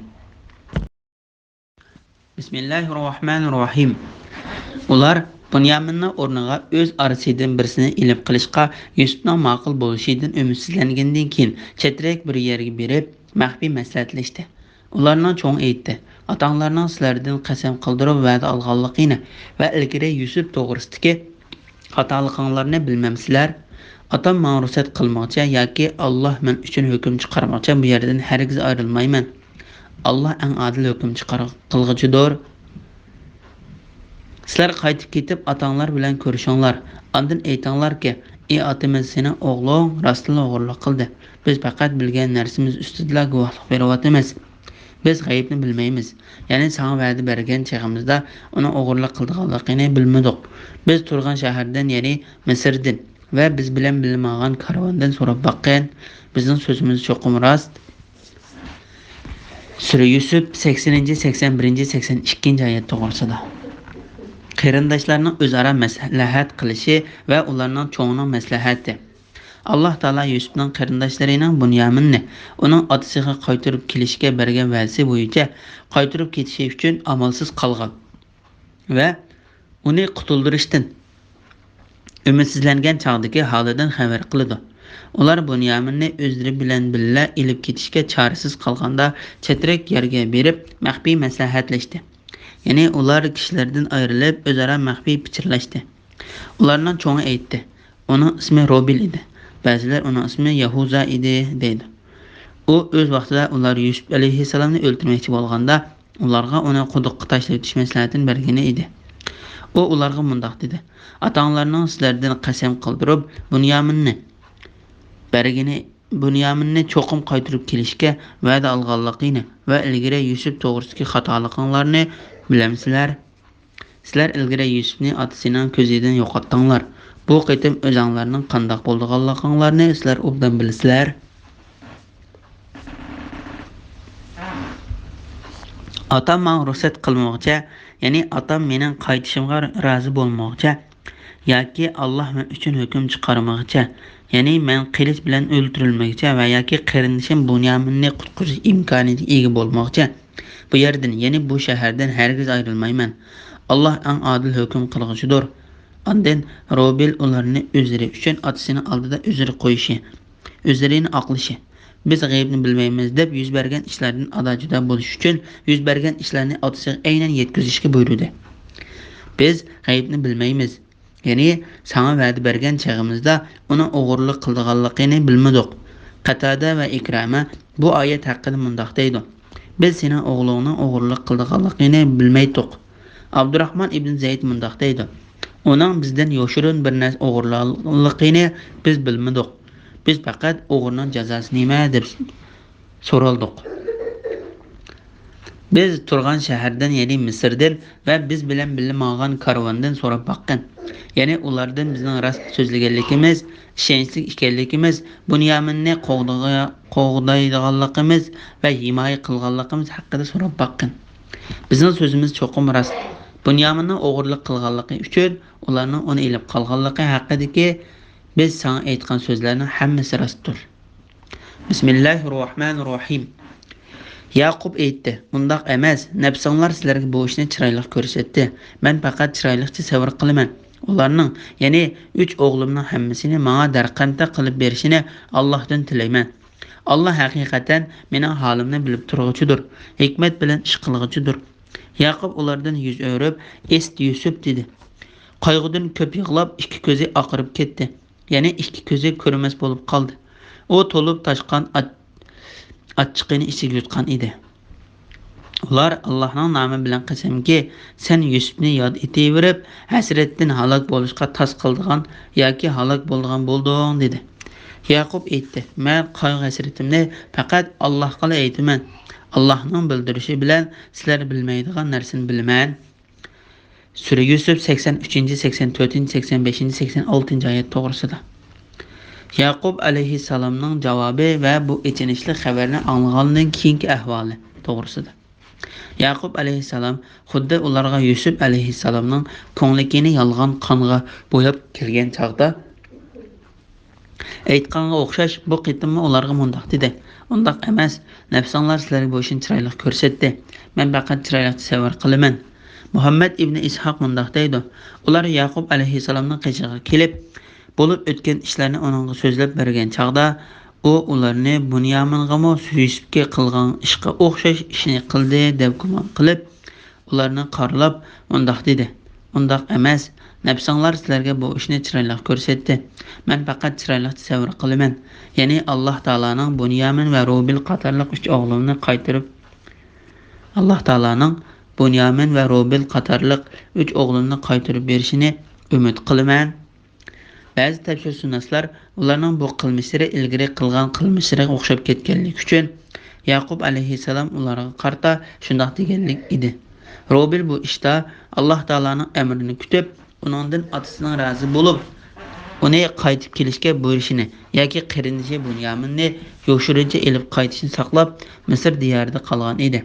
بىسمىللاھىررەھمانىررەھىم. ئۇلار بۇنيامىننىڭ ئورنىغا ئۆز ئارىسىدىن بىرسىنى ئېلىپ قېلىشقا يۈسۈپنىڭ ماقۇل بولۇشىدىن ئۈمىدسىزلەنگەندىن كېيىن، چەترەك بىر يەرگە بېرىپ، مەخپىي مەسلىھەتلەشتى. ئۇلارنىڭ چوڭى ئېيتتى، ئاتاڭلارنىڭ سىلەردىن قەسەم قىلدۇرۇپ ۋەدە ئالغانلىقىنى ۋە ئىلگىرى يۈسۈپ توغرىسىدىكى خاتالىقىڭلارنى بىلمەمسىلەر؟ ئاتام ماڭا رۇخسەت قىلمىغۇچە ياكى ئاللاھ مەن ئۈچۈن ھۆكۈم چىقارمىغۇچە بۇ يەردىن ھەرگىز ئايرىلمايمەن. ئاللاھ ئەڭ ئادىل ھۆكۈم چىقار-، قىلغۇچىدۇر. سىلەر قايتىپ كېتىپ ئاتاڭلار بىلەن كۆرۈشۈڭلار. ئاندىن ئېيتىڭلاركى، ئى ئاتىمىز، سېنىڭ ئوغلۇڭ راستتىنلا ئوغرىلىق قىلدى. بىز پەقەت بىلگەن نەرسىمىز ئۈستىدىلا گۇۋاھلىق بېرىۋاتىمىز. بىز غەيىبنى بىلمەيمىز. يەنى ساڭا ۋەدە بەرگەن چېغىمىزدا ئۇنىڭ ئوغرىلىق قىلىدىغانلىقىنى بىلمىدۇق. بىز تۇرغان شەھەردىن، يەنى مىسىردىن ۋە بىز بىلەن بىللە ماڭغان كارۋاندىن سوراپ باققىن. بىزنىڭ سۆزىمىز چوقۇم راست. سۈرە يۈسۈپ، سەكسىنىنچى، سەكسەن بىرىنچى، سەكسەن ئىككىنچى ئايەت توغرىسىدا. قېرىنداشلارنىڭ ئۆزئارا مەسلىھەت قىلىشى ۋە ئۇلارنىڭ چوڭىنىڭ مەسلىھەتى. ئاللاھ تائالا يۈسۈپنىڭ قېرىنداشلىرىنىڭ بۇنيامىننى ئۇنىڭ ئاتىسىغا قايتۇرۇپ كېلىشكە بەرگەن ۋەدىسى بويىچە قايتۇرۇپ كېتىشى ئۈچۈن ئامالسىز قالغان ۋە ئۇنى قۇتۇلدۇرۇشتىن ئۈمىدسىزلەنگەن چاغدىكى ھالىدىن خەۋەر قىلىدۇ. ئۇلار بۇنيامىننى ئۆزلىرى بىلەن بىللە ئېلىپ كېتىشكە چارىسىز قالغاندا، چەترەك يەرگە بېرىپ مەخپىي مەسلىھەتلەشتى. يەنى ئۇلار كىشىلەردىن ئايرىلىپ، ئۆزئارا مەخپىي پىچىرلاشتى. ئۇلارنىڭ چوڭى ئېيتتى، ئۇنىڭ ئىسمى روبىل ئىدى. بەزىلەر ئۇنىڭ ئىسمى يەھۇزا ئىدى، دەيدۇ. ئۇ ئۆز ۋاقتىدا ئۇلار يۈسۈپ ئەلەيھىسسالامنى ئۆلتۈرمەكچى بولغاندا، ئۇلارغا ئۇنى قۇدۇققا تاشلىۋېتىش مەسلىھەتىنى بەرگىنى ئىدى. ئۇ ئۇلارغا مۇنداق دېدى، ئاتاڭلارنىڭ سىلەردىن قەسەم قىلدۇرۇپ، بۇنيامىننى بەرگىنى، بۇنيامىننى چوقۇم قايتۇرۇپ كېلىشكە ۋەدە ئالغانلىقىنى ۋە ئىلگىرى يۈسۈپ توغرىسىدىكى خاتالىقىڭلارنى بىلەمسىلەر؟ سىلەر ئىلگىرى يۈسۈپنى ئاتىسىنىڭ كۆزىدىن يوقاتتىڭلار. بۇ قېتىم ئۆزۈڭلارنىڭ قانداق بولىدىغانلىقىڭلارنى سىلەر ئوبدان بىلىسىلەر. ئاتام ماڭا رۇخسەت قىلمىغۇچە، يەنى ئاتام مېنىڭ قايتىشىمغا رازى بولمىغۇچە، ياكى ئاللاھ مەن ئۈچۈن ھۆكۈم چىقارمىغۇچە، يەنى مەن قىلىچ بىلەن ئۆلتۈرۈلمىگۈچە ۋە ياكى قېرىندىشىم بۇنيامىننى قۇتقۇزۇش ئىمكانىيىتىگە ئىگە بولمىغۇچە، بۇ يەردىن، يەنى بۇ شەھەردىن ھەرگىز ئايرىلمايمەن. ئاللاھ ئەڭ ئادىل ھۆكۈم قىلغۇچىدۇر. ئاندىن روبىل ئۇلارنى ئۆزلىرى ئۈچۈن ئاتىسىنىڭ ئالدىدا ئۆزرە قويۇشى، ئۆزلىرىنى ئاقلىشى، بىز غەيىبنى بىلمەيمىز دەپ يۈز بەرگەن ئىشلاردىن ئادا-جۇدا بولۇش ئۈچۈن يۈز بەرگەن ئىشلارنى ئاتىسىغا ئەينەن يەتكۈزۈشكە بۇيرۇدى. بىز غەيىبنى بىلمەيمىز. يەنى ساڭا ۋەدە بەرگەن چېغىمىزدا ئۇنىڭ ئوغرىلىق قىلىدىغانلىقىنى بىلمىدۇق. قەتادە ۋە ئىكرامە بۇ ئايەت ھەققىدە مۇنداق دەيدۇ، بىز سېنىڭ ئوغلۇڭنىڭ ئوغرىلىق قىلىدىغانلىقىنى بىلمەيتتۇق. ئابدۇراخمان ئىبن زەيد مۇنداق دەيدۇ، ئۇنىڭ بىزدىن يوشۇرۇن بىر نەرسە ئوغرىلىغانلىقىنى بىز بىلمىدۇق. بىز پەقەت ئوغرىنىڭ جازاسى نېمە دەپ سورالدۇق. بىز تۇرغان شەھەردىن، يەنى مىسىردىن ۋە بىز بىلەن بىللە ماڭغان كارۋاندىن سوراپ باققىن. يەنى ئۇلاردىن بىزنىڭ راست سۆزلىگەنلىكىمىز، ئىشەنچلىك ئىكەنلىكىمىز، بۇنيامىننى قوغدىغا-، قوغدايدىغانلىقىمىز ۋە ھىمايە قىلغانلىقىمىز ھەققىدە سوراپ باققىن. بىزنىڭ سۆزىمىز چوقۇم راست. بۇنيامىننىڭ ئوغرىلىق قىلغانلىقى ئۈچۈن ئۇلارنىڭ ئۇنى ئېلىپ قالغانلىقى ھەققىدىكى بىز ساڭا ئېيتقان سۆزلەرنىڭ ھەممىسى راستتۇر. بىسمىللاھىررەھمانىررەھىم. ياقۇپ ئېيتتى، ئۇنداق ئەمەس، نەپسىڭلار سىلەرگە بۇ ئىشنى چىرايلىق كۆرسەتتى. مەن پەقەت چىرايلىقچە سەۋر قىلىمەن. ئۇلارنىڭ، يەنى ئۈچ ئوغلۇمنىڭ ھەممىسىنى ماڭا دەرقەمتە قىلىپ بېرىشىنى ئاللاھتىن تىلەيمەن. ئاللا ھەقىقەتەن مېنىڭ ھالىمنى بىلىپ تۇرغۇچىدۇر، ھېكمەت بىلەن ئىش قىلغۇچىدۇر. ياقۇپ ئۇلاردىن يۈز ئۆرۈپ، ئىست يۈسۈپ دېدى. قايغۇدىن كۆپ يىغلاپ، ئىككى كۆزى ئاقىرىپ كەتتى. يەنى ئىككى كۆزى كۆرمەس بولۇپ قالدى. ئۇ تولۇپ تاشقان ئاچ-، ئاچچىقىنى ئىچىگە يۇتقان ئىدى. ئۇلار ئاللاھنىڭ نامى بىلەن قەسەمكى، سەن يۈسۈپنى ياد ئېتىۋېرىپ، ھەسرەتتىن ھالاك بولۇشقا تاس قالىدىغان ياكى ھالاك بولىدىغان بولدۇڭ، دېدى. ياقۇپ ئېيتتى، مەن قايغۇ-ھەسرىتىمنى پەقەت ئاللاھقىلا ئېيتىمەن. ئاللاھنىڭ بىلدۈرۈشى بىلەن سىلەر بىلمەيدىغان نەرسىنى بىلىمەن. سۈرە يۈسۈپ سەكسەن ئۈچىنچى، سەكسەن تۆتىنچى، سەكسەن بەشىنچى، سەكسەن ئالتىنچى ئايەت توغرىسىدا. ياقۇپ ئەلەيھىسسالامنىڭ جاۋابى ۋە بۇ ئېچىنىشلىق خەۋەرنى ئاڭلىغاندىن كېيىنكى ئەھۋالى توغرىسىدا. ياقۇپ ئەلەيھىسسالام خۇددى ئۇلارغا يۈسۈپ ئەلەيھىسسالامنىڭ كۆڭلىكىنى يالغان قانغا بوياپ كەلگەن چاغدا ئېيتقانغا ئوخشاش، بۇ قېتىممۇ ئۇلارغا مۇنداق دېدى، ئۇنداق ئەمەس، نەپسىڭلار سىلەرگە بۇ ئىشنى چىرايلىق كۆرسەتتى. مەن پەقەت چىرايلىق تەسەۋۋۇر قىلىمەن. مۇھەممەد ئىبنى ئىسھاق مۇنداق دەيدۇ، ئۇلار ياقۇپ ئەلەيھىسسالامنىڭ قېشىغا كېلىپ، بولۇپ ئۆتكەن ئىشلارنى ئۇنىڭغا سۆزلەپ بەرگەن چاغدا، ئۇ ئۇلارنى بۇنيامىنغىمۇ يۈسۈپكە قىلغان ئىشقا ئوخشاش ئىشنى قىلدى دەپ گۇمان قىلىپ، ئۇلارنى قارىلاپ مۇنداق دېدى، ئۇنداق ئەمەس، نەپسىڭلار سىلەرگە بۇ ئىشنى چىرايلىق كۆرسەتتى. مەن پەقەت چىرايلىق تەسەۋۋۇر قىلىمەن. يەنى ئاللاھ تائالانىڭ بۇنيامىن ۋە رۇبىل قاتارلىق ئۈچ ئوغلۇمنى قايتۇرۇپ، ئاللاھ تائالانىڭ بۇنيامىن ۋە رۇبىل قاتارلىق ئۈچ ئوغلۇمنى قايتۇرۇپ بېرىشىنى ئۈمىد قىلىمەن. بەزى تەپسىرشۇناسلار ئۇلارنىڭ بۇ قىلمىشلىرى ئىلگىرى قىلغان قىلمىشلىرىغا ئوخشاپ كەتكەنلىكى ئۈچۈن، ياقۇپ ئەلەيھىسسالام ئۇلارغا قارىتا شۇنداق دېگەنلىك ئىدى. روبىل بۇ ئىشتا ئاللاھ تائالانىڭ ئەمرىنى كۈتۈپ، ئۇنىڭدىن ئاتىسىنىڭ رازى بولۇپ، ئۇنى قايتىپ كېلىشكە بۇيرۇشىنى ياكى قېرىندىشى بۇنيامىننى يوشۇرۇنچە ئېلىپ قايتىشنى ساقلاپ، مىسىر دىيارىدا قالغان ئىدى.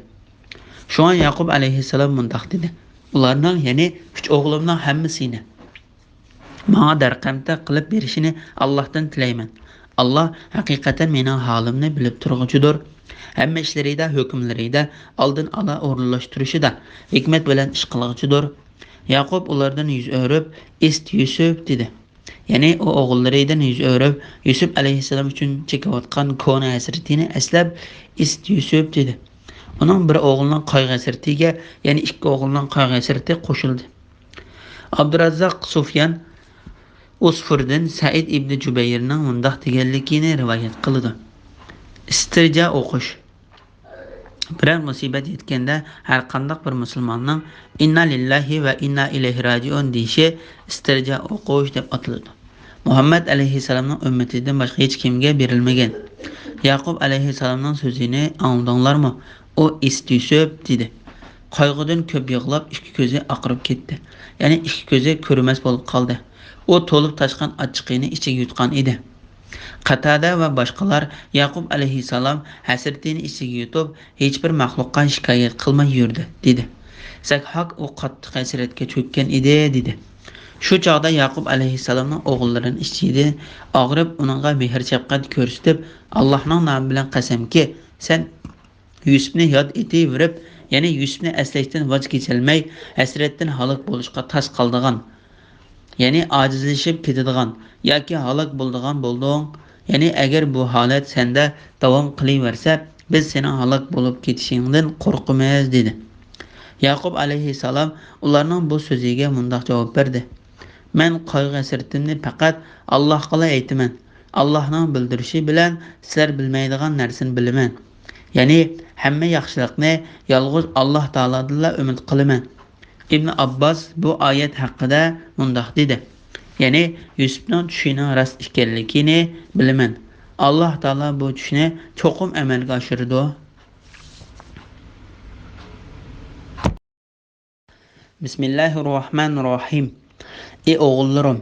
شۇڭا ياقۇپ ئەلەيھىسسالام مۇنداق دېدى، ئۇلارنىڭ، يەنى ئۈچ ئوغلۇمنىڭ ھەممىسىنى ماڭا دەرقەمتە قىلىپ بېرىشىنى ئاللاھتىن تىلەيمەن. ئاللاھ ھەقىقەتەن مېنىڭ ھالىمنى بىلىپ تۇرغۇچىدۇر. ھەممە ئىشلىرىدا، ھۆكۈملىرىدە، ئالدىن ئالا ئورۇنلاشتۇرۇشىدا ھېكمەت بىلەن ئىش قىلغۇچىدۇر. ياقۇپ ئۇلاردىن يۈز ئۆرۈپ، ئىست يۈسۈپ دېدى. يەنى ئۇ ئوغۇللىرىدىن يۈز ئۆرۈپ، يۈسۈپ ئەلەيھىسسالام ئۈچۈن چېكىۋاتقان كونا ھەسرىتىنى ئەسلەپ، ئىست يۈسۈپ دېدى. ئۇنىڭ بىر ئوغلىنىڭ قايغۇ-ھەسرىتىگە يەنە ئىككى ئوغلىنىڭ قايغۇ-ھەسرىتى قوشۇلدى. ئابدۇراززاق سۇفيان ئۇسفۇردىن سەئىد ئىبنى جۇبەيرنىڭ مۇنداق دېگەنلىكىنى رىۋايەت قىلىدۇ، ئىستىرجا ئوقۇش. بىرەر مۇسىبەت يەتكەندە، ھەرقانداق بىر مۇسۇلماننىڭ ئىننا لىللاھى ۋە ئىننا ئىلەيھى راجىئۇن دېيىشى ئىستىرجا ئوقۇش دەپ ئاتىلىدۇ. مۇھەممەد ئەلەيھىسسالامنىڭ ئۈممىتىدىن باشقا ھېچكىمگە بېرىلمىگەن. ياقۇپ ئەلەيھىسسالامنىڭ سۆزىنى ئاڭلىدىڭلارمۇ؟ ئۇ ئىست يۈسۈپ دېدى. قايغۇدىن كۆپ يىغلاپ، ئىككى كۆزى ئاقىرىپ كەتتى. يەنى ئىككى كۆزى كۆرمەس بولۇپ قالدى. ئۇ تولۇپ تاشقان ئاچچىقىنى ئىچىگە يۇتقان ئىدى. قاتادە ۋە باشقىلار ياقۇپ ئەلەيھىسسالام ھەسرىتىنى ئىچىگە يۇتۇپ، ھېچبىر مەخلۇققا شىكايەت قىلماي يۈردى، دېدى. زەكھاك ئۇ قاتتىق ھەسرەتكە چۆككەن ئىدى، دېدى. شۇ چاغدا ياقۇپ ئەلەيھىسسالامنىڭ ئوغۇللىرىنىڭ ئىچىدە ئاغرىپ، ئۇنىڭغا مېھىر-شەپقەت كۆرسىتىپ، ئاللاھنىڭ نامى بىلەن قەسەمكى، سەن يۈسۈپنى ياد ئېتىۋېرىپ، يەنى يۈسۈپنى ئەسلەشتىن ۋاز كېچەلمەي، ھەسرەتتىن ھالاك بولۇشقا تاس قالىدىغان، يەنى ئاجىزلىشىپ كېتىدىغان ياكى ھالاك بولىدىغان بولدۇڭ. يەنى ئەگەر بۇ ھالەت سەندە داۋام قىلىۋەرسە، بىز سېنىڭ ھالاك بولۇپ كېتىشىڭدىن قورقىمىز، دېدى. ياقۇپ ئەلەيھىسسالام ئۇلارنىڭ بۇ سۆزىگە مۇنداق جاۋاب بەردى، مەن قايغۇ-ھەسرىتىمنى پەقەت ئاللاھقىلا ئېيتىمەن. ئاللاھنىڭ بىلدۈرۈشى بىلەن سىلەر بىلمەيدىغان نەرسىنى بىلىمەن. يەنى ھەممە ياخشىلىقنى يالغۇز ئاللاھ تائالادىنلا ئۈمىد قىلىمەن. ئىبن ئابباس بۇ ئايەت ھەققىدە مۇنداق دېدى، يەنى يۈسۈپنىڭ چۈشىنىڭ راست ئىكەنلىكىنى بىلىمەن. ئاللاھ تائالا بۇ چۈشنى چوقۇم ئەمەلگە ئاشۇرىدۇ. بىسمىللاھىررەھمانىررەھىم. ئى ئوغۇللىرىم،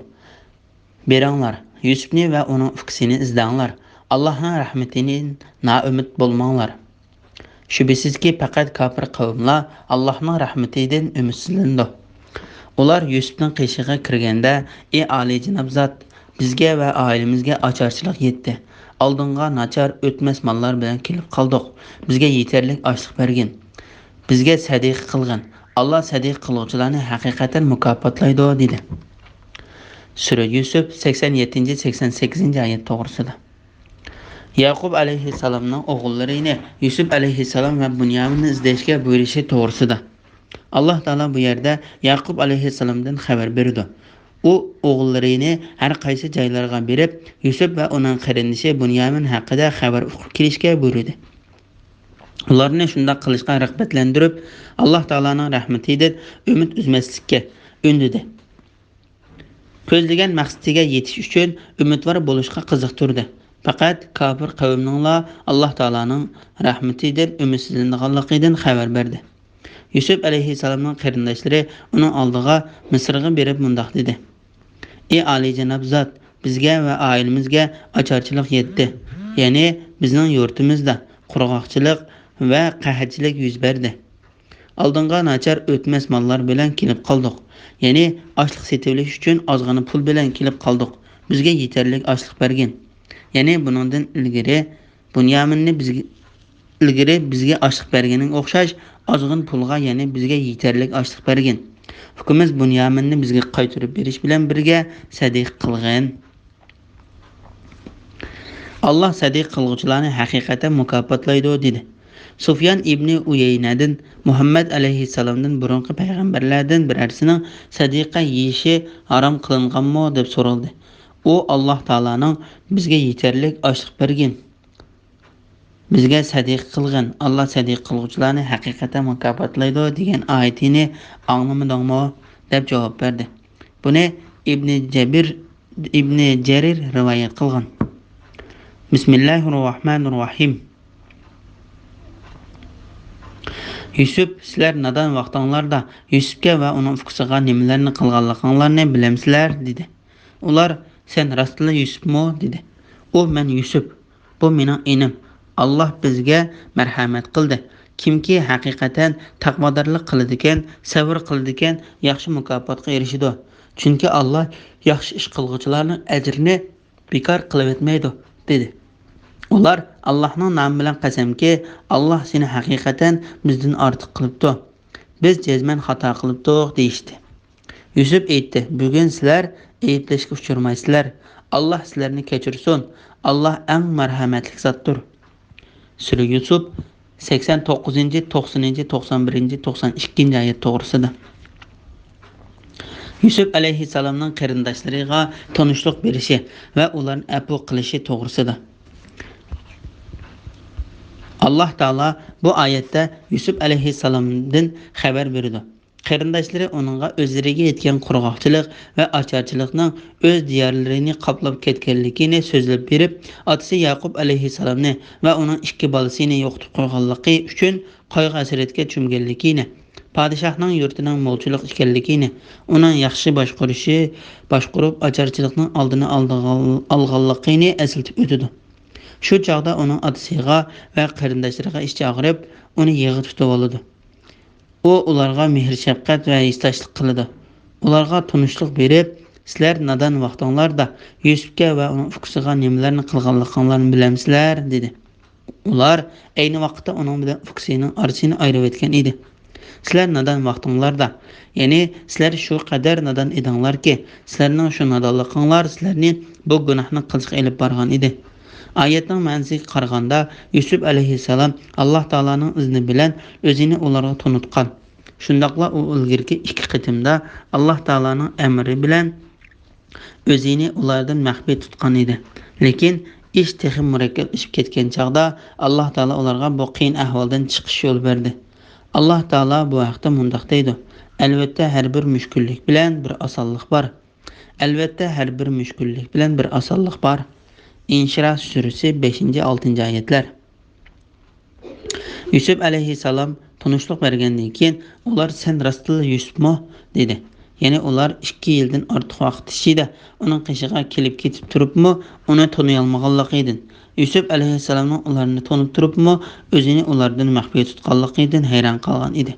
بېرىڭلار، يۈسۈپنى ۋە ئۇنىڭ ئۇكىسىنى ئىزدەڭلار. ئاللاھنىڭ رەھمىتىدىن نائۈمىد بولماڭلار. شۈبھىسىزكى، پەقەت كاپىر قەۋملا ئاللاھنىڭ رەھمىتىدىن ئۈمىدسىزلىنىدۇ. ئۇلار يۈسۈپنىڭ قېشىغا كىرگەندە، ئى ئالىيجاناب زات، بىزگە ۋە ئائىلىمىزگە ئاچارچىلىق يەتتى. ئالدىڭغا ناچار ئۆتمەس ماللار بىلەن كېلىپ قالدۇق. بىزگە يېتەرلىك ئاشلىق بەرگىن. بىزگە سەدىقە قىلغىن. ئاللا سەدىقە قىلغۇچىلارنى ھەقىقەتەن مۇكاپاتلايدۇ، دېدى. سۈرە يۈسۈپ، سەكسەن يەتتىنچى، سەكسەن سەككىزىنچى ئايەت توغرىسىدا. يەقۇب ئەلەيھىسسالامنىڭ ئوغۇللىرىنى يۈسۈپ ئەلەيھىسسالام ۋە بۇنيامىننى ئىزدەشكە بۇيرۇشى توغرىسىدا. ئاللاھ تائالا بۇ يەردە يەقۇب ئەلەيھىسسالامدىن خەۋەر بېرىدۇ. ئۇ ئوغۇللىرىنى ھەر قايسى جايلارغا بېرىپ، يۈسۈپ ۋە ئۇنىڭ قېرىندىشى بۇنيامىن ھەققىدە خەۋەر ئۇقۇپ كېلىشكە بۇيرۇدى. ئۇلارنى شۇنداق قىلىشقا رىغبەتلەندۈرۈپ، ئاللاھ تائالانىڭ رەھمىتىدىن ئۈمىد ئۈزمەسلىككە ئۈندىدى. كۆزلىگەن مەقسىتىگە يېتىش ئۈچۈن ئۈمىدۋار بولۇشقا قىزىقتۇردى. پەقەت كاپىر قەۋمنىڭلا ئاللاھ تائالانىڭ رەھمىتىدىن ئۈمىدسىزلىنىدىغانلىقىدىن خەۋەر بەردى. يۈسۈپ ئەلەيھىسسالامنىڭ قېرىنداشلىرى ئۇنىڭ ئالدىغا مىسىرغا بېرىپ مۇنداق دېدى: «ئى ئالىيجاناب زات، بىزگە ۋە ئائىلىمىزگە ئاچارچىلىق يەتتى. يەنى بىزنىڭ يۇرتىمىزدا قۇرغاقچىلىق ۋە قەھەتچىلىك يۈز بەردى. ئالدىنغا ناچار ئۆتمەس ماللار بىلەن كېلىپ قالدۇق. يەنى ئاشلىق سېتىۋېلىش ئۈچۈن ئازغىنە پۇل بىلەن كېلىپ قالدۇق. بىزگە يېتەرلىك ئاشلىق بەرگىن. يەنى بۇنىڭدىن ئىلگىرى بۇنيامىننى بىزگە، ئىلگىرى بىزگە ئاشلىق بەرگىنىڭگە ئوخشاش ئازغىنە پۇلغا يەنى بىزگە يېتەرلىك ئاشلىق بەرگىن. ئۇكىمىز بۇنيامىننى بىزگە قايتۇرۇپ بېرىش بىلەن بىرگە سەدىقە قىلغىن. ئاللاھ سەدىقە قىلغۇچىلارنى ھەقىقەتەن مۇكاپاتلايدۇ» دېدى. سۇفيان ئىبنى ئۇيەينەدىن، مۇھەممەد ئەلەيھىسسالامدىن بۇرۇنقى پەيغەمبەرلەردىن بىرەرسىنىڭ سەدىقە يېيىشى ھارام قىلىنغانمۇ دەپ سورالدى. ئۇ، «ئاللاھ تائالانىڭ بىزگە يېتەرلىك ئاشلىق بەرگىن، بىزگە سەدىقە قىلغىن، ئاللاھ سەدىقە قىلغۇچىلارنى ھەقىقەتەن مۇكاپاتلايدۇ دېگەن ئايىتىنى ئاڭلىمىدىڭمۇ؟» دەپ جاۋاب بەردى. بۇنى ئىبنى جەبىر، ئىبنى جەرىر رىۋايەت قىلغان. بىسمىللاھىررەھمانىررەھىم. يۈسۈپ، سىلەر نادان ۋاقتىڭلاردا يۈسۈپكە ۋە ئۇنىڭ ئۇكىسىغا نېمىلەرنى قىلغانلىقىڭلارنى بىلەمسىلەر؟ دېدى. ئۇلار، سەن راستلا يۈسۈپمۇ؟ دېدى. ئۇ، مەن يۈسۈپ. بۇ مېنىڭ ئىنىم. ئاللاھ بىزگە مەرھەمەت قىلدى. كىمكى ھەقىقەتەن تەقۋادارلىق قىلىدىكەن، سەۋر قىلىدىكەن، ياخشى مۇكاپاتقا ئېرىشىدۇ. چۈنكى ئاللاھ ياخشى ئىش قىلغۇچىلارنىڭ ئەجرىنى بىكار قىلىۋەتمەيدۇ، دېدى. ئۇلار، ئاللاھنىڭ نامى بىلەن قەسەمكى، ئاللاھ سېنى ھەقىقەتەن بىزدىن ئارتۇق قىلىپتۇ. بىز جەزمەن خاتا قىلىپتۇق، دېيىشتى. يۈسۈپ ئېيتتى، بۈگۈن سىلەر ئەيىبلەشكە ئۇچرىمايسىلەر. ئاللاھ سىلەرنى كەچۈرسۇن. ئاللاھ ئەڭ مەرھەمەتلىك زاتتۇر. سۈرە يۈسۈپ، سەكسەن توققۇزىنچى، توقسىنىنچى، توقسان بىرىنچى، توقسان ئىككىنچى ئايەت توغرىسىدا. يۈسۈپ ئەلەيھىسسالامنىڭ قېرىنداشلىرىغا تونۇشلۇق بېرىشى ۋە ئۇلارنى ئەپۇ قىلىشى توغرىسىدا. ئاللاھ تائالا بۇ ئايەتتە يۈسۈپ ئەلەيھىسسالامدىن خەۋەر بېرىدۇ. قېرىنداشلىرى ئۇنىڭغا ئۆزلىرىگە يەتكەن قۇرغاقچىلىق ۋە ئاچارچىلىقنىڭ ئۆز دىيارلىرىنى قاپلاپ كەتكەنلىكىنى سۆزلەپ بېرىپ، ئاتىسى يەقۇب ئەلەيھىسسالامنى ۋە ئۇنىڭ ئىككى بالىسىنى يوقىتىپ قويغانلىقى ئۈچۈن قايغۇ-ھەسرەتكە چۆمگەنلىكىنى، پادىشاھنىڭ يۇرتىنىڭ مولچىلىق ئىكەنلىكىنى، ئۇنىڭ ياخشى باشقۇرۇشى، باشقۇرۇپ ئاچارچىلىقنىڭ ئالدىنى ئالدىغان-، ئالغانلىقىنى ئەسلىتىپ ئۆتىدۇ. شۇ چاغدا ئۇنىڭ ئاتىسىغا ۋە قېرىنداشلىرىغا ئىچى ئاغرىپ، ئۇنى يىغا تۇتۇۋالىدۇ. ئۇ ئۇلارغا مېھىر-شەپقەت ۋە ھېسداشلىق قىلىدۇ. ئۇلارغا تونۇشلۇق بېرىپ، سىلەر نادان ۋاقتىڭلاردا يۈسۈپكە ۋە ئۇنىڭ ئۇكىسىغا نېمىلەرنى قىلغانلىقىڭلارنى بىلەمسىلەر؟ دېدى. ئۇلار ئەينى ۋاقىتتا ئۇنىڭ بىلەن ئۇكىسىنىڭ ئارىسىنى ئايرىۋەتكەن ئىدى. سىلەر نادان ۋاقتىڭلاردا، يەنى سىلەر شۇ قەدەر نادان ئىدىڭلاركى، سىلەرنىڭ شۇ نادانلىقىڭلار سىلەرنى بۇ گۇناھنى قىلىشقا ئېلىپ بارغان ئىدى. ئايەتنىڭ مەنىسىگە قارىغاندا، يۈسۈپ ئەلەيھىسسالام ئاللاھ تائالانىڭ ئىزنى بىلەن ئۆزىنى ئۇلارغا تونۇتقان. شۇنداقلا ئۇ ئىلگىرىكى ئىككى قېتىمدا ئاللاھ تائالانىڭ ئەمرى بىلەن ئۆزىنى ئۇلاردىن مەخپىي تۇتقان ئىدى. لېكىن ئىش تېخى مۇرەككەپلىشىپ كەتكەن چاغدا، ئاللاھ تائالا ئۇلارغا بۇ قىيىن ئەھۋالدىن چىقىش يول بەردى. ئاللاھ تائالا بۇ ھەقتە مۇنداق دەيدۇ: «ئەلۋەتتە، ھەر بىر مۈشكۈللۈك بىلەن بىر ئاسانلىق بار. ئەلۋەتتە، ھەر بىر مۈشكۈللۈك بىلەن بىر ئاسانلىق بار.» ئىنشىرا سۈرىسى، بەشىنچى، ئالتىنچى ئايەتلەر. يۈسۈپ ئەلەيھىسسالام تونۇشلۇق بەرگەندىن كېيىن، ئۇلار، «سەن راستتىنلا يۈسۈپمۇ؟» دېدى. يەنى ئۇلار ئىككى يىلدىن ئارتۇق ۋاقىت ئىچىدە ئۇنىڭ قېشىغا كېلىپ كېتىپ تۇرۇپمۇ، ئۇنى تونۇيالمىغانلىقىدىن، يۈسۈپ ئەلەيھىسسالامنىڭ ئۇلارنى تونۇپ تۇرۇپمۇ، ئۆزىنى ئۇلاردىن مەخپىي تۇتقانلىقىدىن ھەيران قالغان ئىدى.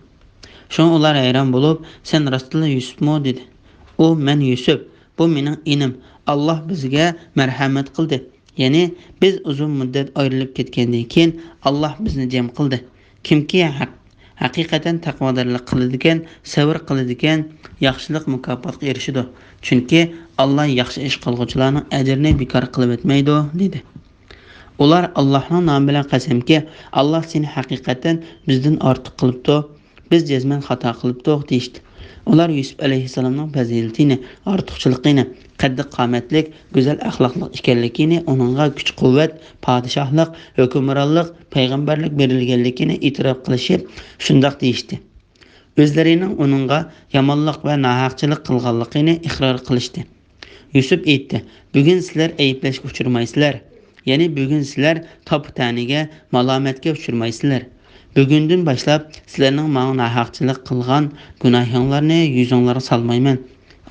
شۇڭا ئۇلار ھەيران بولۇپ، «سەن راستتىنلا يۈسۈپمۇ؟» دېدى. ئۇ، «مەن يۈسۈپ، بۇ مېنىڭ ئىنىم. ئاللاھ بىزگە مەرھەمەت قىلدى. يەنى بىز ئۇزۇن مۇددەت ئايرىلىپ كەتكەندىن كېيىن، ئاللاھ بىزنى جەم قىلدى. كىمكى ھەق-، ھەقىقەتەن تەقۋادارلىق قىلىدىكەن، سەۋر قىلىدىكەن، ياخشىلىق مۇكاپاتقا ئېرىشىدۇ. چۈنكى ئاللاھ ياخشى ئىش قىلغۇچىلارنىڭ ئەجرىنى بىكار قىلىۋەتمەيدۇ» دېدى. ئۇلار ئاللاھنىڭ نامى بىلەن قەسەمكى، ئاللاھ سېنى ھەقىقەتەن بىزدىن ئارتۇق قىلىپتۇ، بىز جەزمەن خاتا قىلىپتۇق دېيىشتى. ئۇلار يۈسۈپ ئەلەيھىسسالامنىڭ پەزىلىتىنى، ئارتۇقچىلىقىنى، قەددى قامەتلىك، گۈزەل ئەخلاقلىق ئىكەنلىكىنى، ئۇنىڭغا كۈچ-قۇۋۋەت، پادىشاھلىق، ھۆكۈمرانلىق، پەيغەمبەرلىك بېرىلگەنلىكىنى ئېتىراپ قىلىشىپ، شۇنداق دېيىشتى. ئۆزلىرىنىڭ ئۇنىڭغا يامانلىق ۋە ناھەقچىلىق قىلغانلىقىنى ئىقرار قىلىشتى. يۈسۈپ ئېيتتى، بۈگۈن سىلەر ئەيىبلەشكە ئۇچرىمايسىلەر. يەنى بۈگۈن سىلەر تاپا-تەنىگە، مالامەتكە ئۇچرىمايسىلەر. بۈگۈندىن باشلاپ سىلەرنىڭ ماڭا ناھەقچىلىق قىلغان گۇناھىڭلارنى يۈزۈڭلارغا سالمايمەن.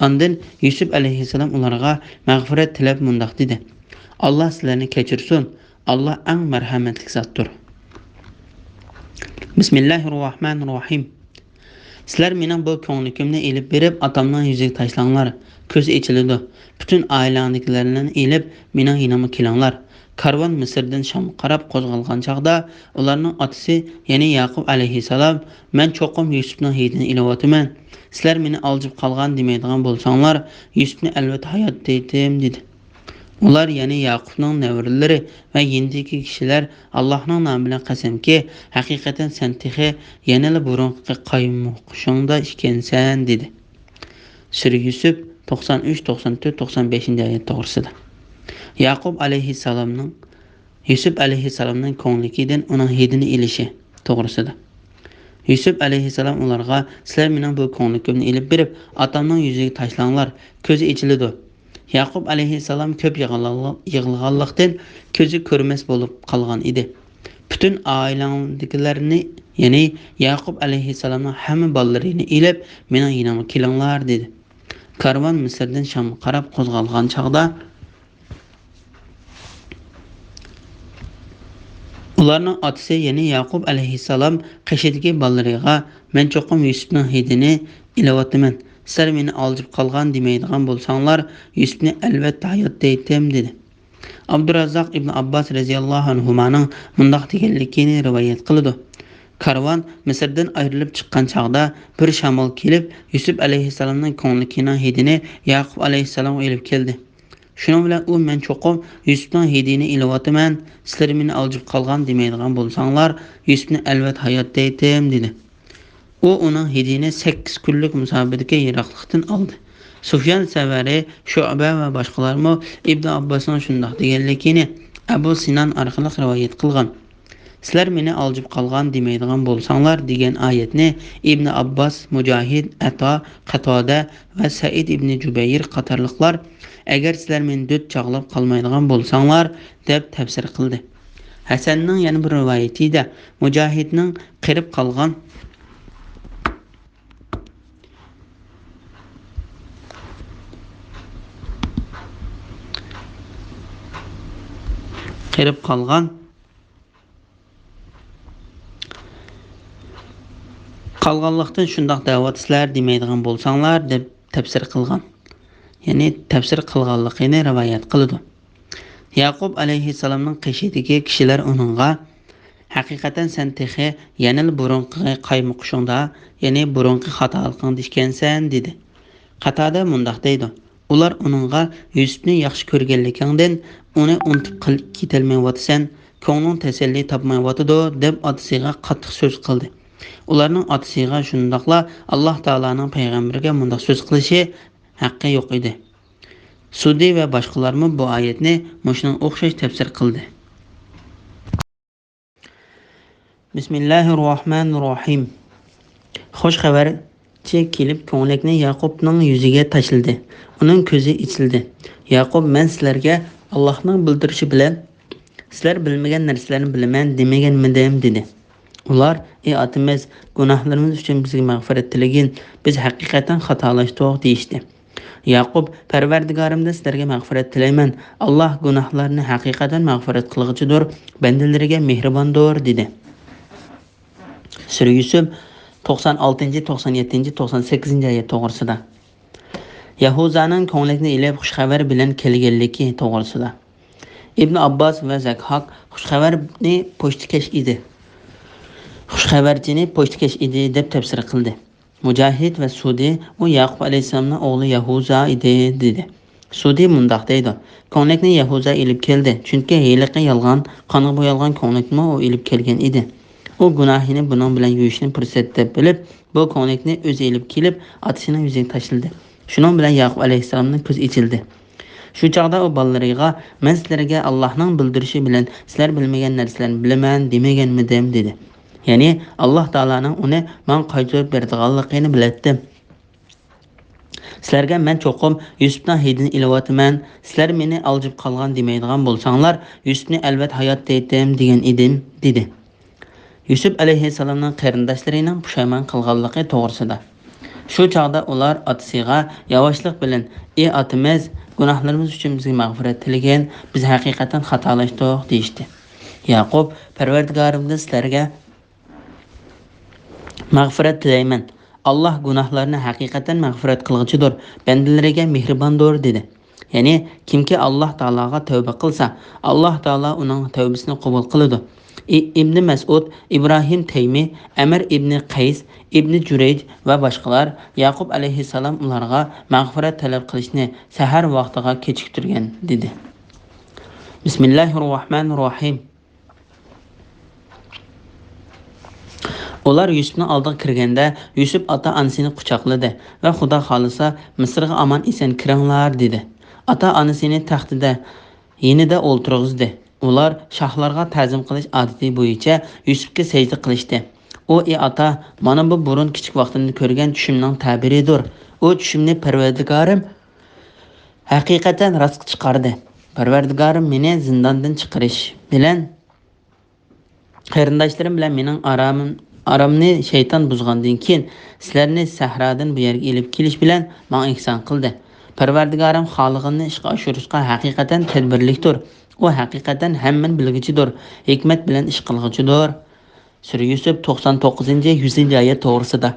ئاندىن يۈسۈپ ئەلەيھىسسالام ئۇلارغا مەغپىرەت تىلەپ مۇنداق دېدى، ئاللاھ سىلەرنى كەچۈرسۇن، ئاللاھ ئەڭ مەرھەمەتلىك زاتتۇر. بىسمىللاھىر راھمانىر راھىم. سىلەر مېنىڭ بۇ كۆڭلىكىمنى ئېلىپ بېرىپ، ئاتامنىڭ يۈزىگە تاشلاڭلار. كۆزى ئېچىلىدۇ. پۈتۈن ئائىلەڭدىكىلەرنى ئېلىپ، مېنىڭ يېنىمغا كېلىڭلار. كارۋان مىسىردىن شامغا قاراپ قوزغالغان چاغدا، ئۇلارنىڭ ئاتىسى، يەنى ياقۇپ ئەلەيھىسسالام، مەن چوقۇم يۈسۈپنىڭ ھىدىنى ئېلىۋاتىمەن. سىلەر مېنى ئالجىپ قالغان دېمەيدىغان بولساڭلار، يۈسۈپنى ئەلۋەتتە ھايات دەيتتىم، دېدى. ئۇلار، يەنى ياقۇپنىڭ نەۋرىلىرى ۋە يېنىدىكى كىشىلەر، ئاللاھنىڭ نامى بىلەن قەسەمكى، ھەقىقەتەن سەن تېخى يەنىلا بۇرۇنقى قايمۇقۇشۇڭدا ئىكەنسەن، دېدى. سۈرە يۈسۈپ، توقسان ئۈچ، توقسان تۆت، توقسان بەشىنچى ئايەت توغرىسىدا. ياقۇپ ئەلەيھىسسالامنىڭ، يۈسۈپ ئەلەيھىسسالامنىڭ كۆڭلىكىدىن ئۇنىڭ ھىدىنى ئېلىشى توغرىسىدا. يۈسۈپ ئەلەيھىسسالام ئۇلارغا، سىلەر مېنىڭ بۇ كۆڭلىكىمنى ئېلىپ بېرىپ، ئاتامنىڭ يۈزىگە تاشلاڭلار، كۆزى ئېچىلىدۇ. ياقۇپ ئەلەيھىسسالام كۆپ يىغلا-، يىغلىغانلىقتىن، كۆزى كۆرمەس بولۇپ قالغان ئىدى. پۈتۈن ئائىلەڭدىكىلەرنى، يەنى ياقۇپ ئەلەيھىسسالامنىڭ ھەممە بالىلىرىنى ئېلىپ، مېنىڭ يېنىمغا كېلىڭلار، دېدى. كارۋان مىسىردىن شامغا قاراپ قوزغالغان چاغدا، ئۇلارنىڭ ئاتىسى، يەنى ياقۇپ ئەلەيھىسسالام قېشىدىكى بالىلىرىغا، مەن چوقۇم يۈسۈپنىڭ ھىدىنى ئېلىۋاتىمەن. سىلەر مېنى ئالجىپ قالغان دېمەيدىغان بولساڭلار، يۈسۈپنى ئەلۋەتتە ھايات دەيتتىم، دېدى. ئابدۇراززاق ئىبن ئابباس رەزىياللاھۇ ئەنھۇمانىڭ مۇنداق دېگەنلىكىنى رىۋايەت قىلىدۇ. كارۋان مىسىردىن ئايرىلىپ چىققان چاغدا، بىر شامال كېلىپ، يۈسۈپ ئەلەيھىسسالامنىڭ كۆڭلىكىنىڭ ھىدىنى ياقۇپ ئەلەيھىسسالامغا ئېلىپ كەلدى. شۇنىڭ بىلەن ئۇ، مەن چوقۇم يۈسۈپنىڭ ھىدىنى ئېلىۋاتىمەن، سىلەر مېنى ئالجىپ قالغان دېمەيدىغان بولساڭلار، يۈسۈپنى ئەلۋەتتە ھايات دەيتتىم، دېدى. ئۇ ئۇنىڭ ھىدىنى سەككىز كۈنلۈك مۇساپىدىكى يىراقلىقتىن ئالدى. سۇفيان سەۋەرى، شۇئبە ۋە باشقىلارمۇ ئىبن ئابباسنىڭ شۇنداق دېگەنلىكىنى ئەبۇ سىنان ئارقىلىق رىۋايەت قىلغان. سىلەر مېنى ئالجىپ قالغان دېمەيدىغان بولساڭلار دېگەن ئايەتنى ئىبن ئابباس، مۇجاھىد، ئەتا، قاتادە ۋە سەئىد ئىبنى جۇبەير قاتارلىقلار، ئەگەر سىلەر مېنى دۆت چاغلاپ قالمايدىغان بولساڭلار، دەپ تەپسىر قىلدى. ھەسەننىڭ يەنە بىر رىۋايىتىدە، مۇجاھىدنىڭ قېرىپ قالغان، قېرىپ قالغان، قالغانلىقتىن شۇنداق دەۋاتىسىلەر دېمەيدىغان بولساڭلار، دەپ تەپسىر قىلغان. يەنى تەپسىر قىلغانلىقىنى رىۋايەت قىلىدۇ. ياقۇپ ئەلەيھىسسالامنىڭ قېشىدىكى كىشىلەر ئۇنىڭغا، ھەقىقەتەن سەن تېخى يەنىلا بۇرۇنقى قايمۇقۇشۇڭدا، يەنى بۇرۇنقى خاتالىقىڭدا ئىكەنسەن، دېدى. قاتادە مۇنداق دەيدۇ، ئۇلار ئۇنىڭغا، يۈسۈپنى ياخشى كۆرگەنلىكىڭدىن ئۇنى ئۇنتۇپ قىل-، كېتەلمەيۋاتىسەن، كۆڭلۈڭ تەسەللى تاپمايۋاتىدۇ، دەپ ئاتىسىغا قاتتىق سۆز قىلدى. ئۇلارنىڭ ئاتىسىغا شۇنداقلا ئاللاھ تائالانىڭ پەيغەمبىرىگە مۇنداق سۆز قىلىشى ھەققى يوق ئىدى. سۇدى ۋە باشقىلارمۇ بۇ ئايەتنى مۇشۇنىڭغا ئوخشاش تەپسىر قىلدى. بىسمىللاھىرراھمانىرراھىم. خۇش خەۋەرچى كېلىپ، كۆڭلەكنى ياقۇپنىڭ يۈزىگە تاشلىدى. ئۇنىڭ كۆزى ئېچىلدى. ياقۇپ، مەن سىلەرگە ئاللاھنىڭ بىلدۈرۈشى بىلەن، سىلەر بىلمىگەن نەرسىلەرنى بىلىمەن دېمىگەنمىدىم؟ دېدى. ئۇلار، ئى ئاتىمىز، گۇناھلىرىمىز ئۈچۈن بىزگە مەغپىرەت تىلىگىن، بىز ھەقىقەتەن خاتالاشتۇق، دېيىشتى. ياقۇپ، پەرۋەردىگارىمدىن سىلەرگە مەغپىرەت تىلەيمەن، ئاللاھ گۇناھلارنى ھەقىقەتەن مەغپىرەت قىلغۇچىدۇر، بەندىلىرىگە مېھرىباندۇر، دېدى. سۈرە يۈسۈپ، توقسان ئالتىنچى، توقسان يەتتىنچى، توقسان سەككىزىنچى ئايەت توغرىسىدا. يەھۇزانىڭ كۆڭلەكنى ئېلىپ، خۇش خەۋەر بىلەن كەلگەنلىكى توغرىسىدا. ئىبن ئابباس ۋە زەكھاك خۇش خەۋەرنى پوچتىكەش ئىدى. خۇش خەۋەرچىنى پوچتىكەش ئىدى، دەپ تەپسىر قىلدى. مۇجاھىد ۋە سۇدى، ئۇ ياقۇپ ئەلەيھىسسالامنىڭ ئوغلى يەھۇزا ئىدى، دېدى. سۇدى مۇنداق دەيدۇ: كۆڭلەكنى يەھۇزا ئېلىپ كەلدى، چۈنكى ھېلىقى يالغان، قانغا بويالغان كۆڭلەكنىمۇ ئۇ ئېلىپ كەلگەن ئىدى. ئۇ گۇناھىنى بۇنىڭ بىلەن يۇيۇشنى پۇرسەت دەپ بىلىپ، بۇ كۆڭلەكنى ئۆزى ئېلىپ كېلىپ، ئاتىسىنىڭ يۈزىگە تاشلىدى. شۇنىڭ بىلەن ياقۇپ ئەلەيھىسسالامنىڭ كۆزى ئېچىلدى. شۇ چاغدا ئۇ بالىلىرىغا: مەن سىلەرگە ئاللاھنىڭ بىلدۈرۈشى بىلەن سىلەر بىلمىگەن نەرسىلەرنى بىلىمەن دېمىگەنمىدىم؟ دېدى. يەنى، ئاللاھ تائالانىڭ ئۇنى ماڭا قايتۇرۇپ بېرىدىغانلىقىنى بىلەتتىم. سىلەرگە مەن چوقۇم يۈسۈپنىڭ ھىدىنى ئېلىۋاتىمەن، سىلەر مېنى ئالجىپ قالغان دېمەيدىغان بولساڭلار، يۈسۈپنى ئەلۋەت ھايات دەيتتىم دېگەن ئىدىم، دېدى. يۈسۈپ ئەلەيھىسسالامنىڭ قېرىنداشلىرىنىڭ پۇشايمان قىلغانلىقى توغرىسىدا. شۇ چاغدا ئۇلار ئاتىسىغا ياۋاشلىق بىلەن: ئى ئاتىمىز، گۇناھلىرىمىز ئۈچۈن بىزگە مەغپىرەت تىلىگىن، بىز ھەقىقەتەن خاتالاشتۇق، دېيىشتى. ياقۇپ: پەرۋەردىگارىمدىن سىلەرگە مەغپىرەت تىلەيمەن. ئاللاھ گۇناھلارنى ھەقىقەتەن مەغپىرەت قىلغۇچىدۇر، بەندىلىرىگە مېھرىباندۇر، دېدى. يەنى، كىمكى ئاللاھ تائالاغا تەۋبە قىلسا، ئاللاھ تائالا ئۇنىڭ تەۋبىسىنى قوبۇل قىلىدۇ. ئى-، ئىبنى مەسئۇد، ئىبراھىم تەيمى، ئەمىر ئىبنى قەيس، ئىبنى جۇرەيج ۋە باشقىلار ياقۇپ ئەلەيھىسسالام ئۇلارغا مەغپىرەت تەلەپ قىلىشنى سەھەر ۋاقتىغا كېچىكتۈرگەن، دېدى. بىسمىللاھىررەھمانىررەھىم. ئۇلار يۈسۈپنىڭ ئالدىغا كىرگەندە، يۈسۈپ ئاتا-ئانىسىنى قۇچاقلىدى ۋە «خۇدا خالىسا، مىسىرغا ئامان-ئېسەن كىرىڭلار» دېدى. ئاتا-ئانىسىنى تەختىدە يېنىدا ئولتۇرغۇزدى. ئۇلار شاھلارغا تەزىم قىلىش ئادىتى بويىچە يۈسۈپكە سەجدە قىلىشتى. ئۇ: «ئى ئاتا، مانا بۇ بۇرۇن كىچىك ۋاقتىمدا كۆرگەن چۈشۈمنىڭ تەبىرىدۇر. ئۇ چۈشۈمنى پەرۋەردىگارىم ھەقىقەتەن راستقا چىقاردى. پەرۋەردىگارىم مېنى زىنداندىن چىقىرىش بىلەن قېرىنداشلىرىم بىلەن مېنىڭ ئارامىم، ئارامنى شەيتان بۇزغاندىن كېيىن، سىلەرنى سەھرادىن بۇ يەرگە ئېلىپ كېلىش بىلەن ماڭا ئېھسان قىلدى. پەرۋەردىگارىم خالىغىنىنى ئىشقا ئاشۇرۇشقا ھەقىقەتەن تەدبىرلىكتۇر. ئۇ ھەقىقەتەن ھەممىنى بىلگۈچىدۇر، ھېكمەت بىلەن ئىش قىلغۇچىدۇر.» سۈرە يۈسۈپ، توقسان توققۇزىنچى، يۈزىنچى ئايەت توغرىسىدا.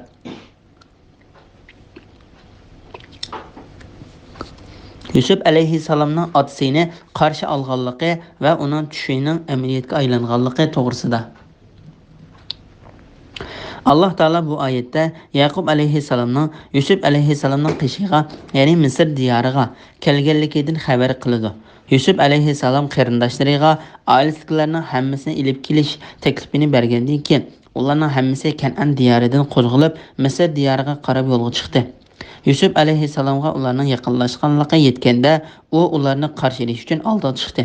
يۈسۈپ ئەلەيھىسسالامنىڭ ئاتىسىنى قارشى ئالغانلىقى ۋە ئۇنىڭ چۈشىنىڭ ئەمەلىيەتكە ئايلانغانلىقى توغرىسىدا. ئاللاھ تائالا بۇ ئايەتتە يەقۇپ ئەلەيھىسسالامنىڭ يۈسۈپ ئەلەيھىسسالامنىڭ قېشىغا، يەنى مىسىر دىيارىغا كەلگەنلىكىدىن خەۋەر قىلىدۇ. يۈسۈپ ئەلەيھىسسالام قېرىنداشلىرىغا ئائىلىسىدىكىلەرنىڭ ھەممىسىنى ئېلىپ كېلىش تەكلىپىنى بەرگەندىن كېيىن، ئۇلارنىڭ ھەممىسى كەنئان دىيارىدىن قوزغىلىپ، مىسىر دىيارىغا قاراپ يولغا چىقتى. يۈسۈپ ئەلەيھىسسالامغا ئۇلارنىڭ يېقىنلاشقانلىقى يەتكەندە، ئۇ ئۇلارنى قارشى ئېلىش ئۈچۈن ئالدىغا چىقتى.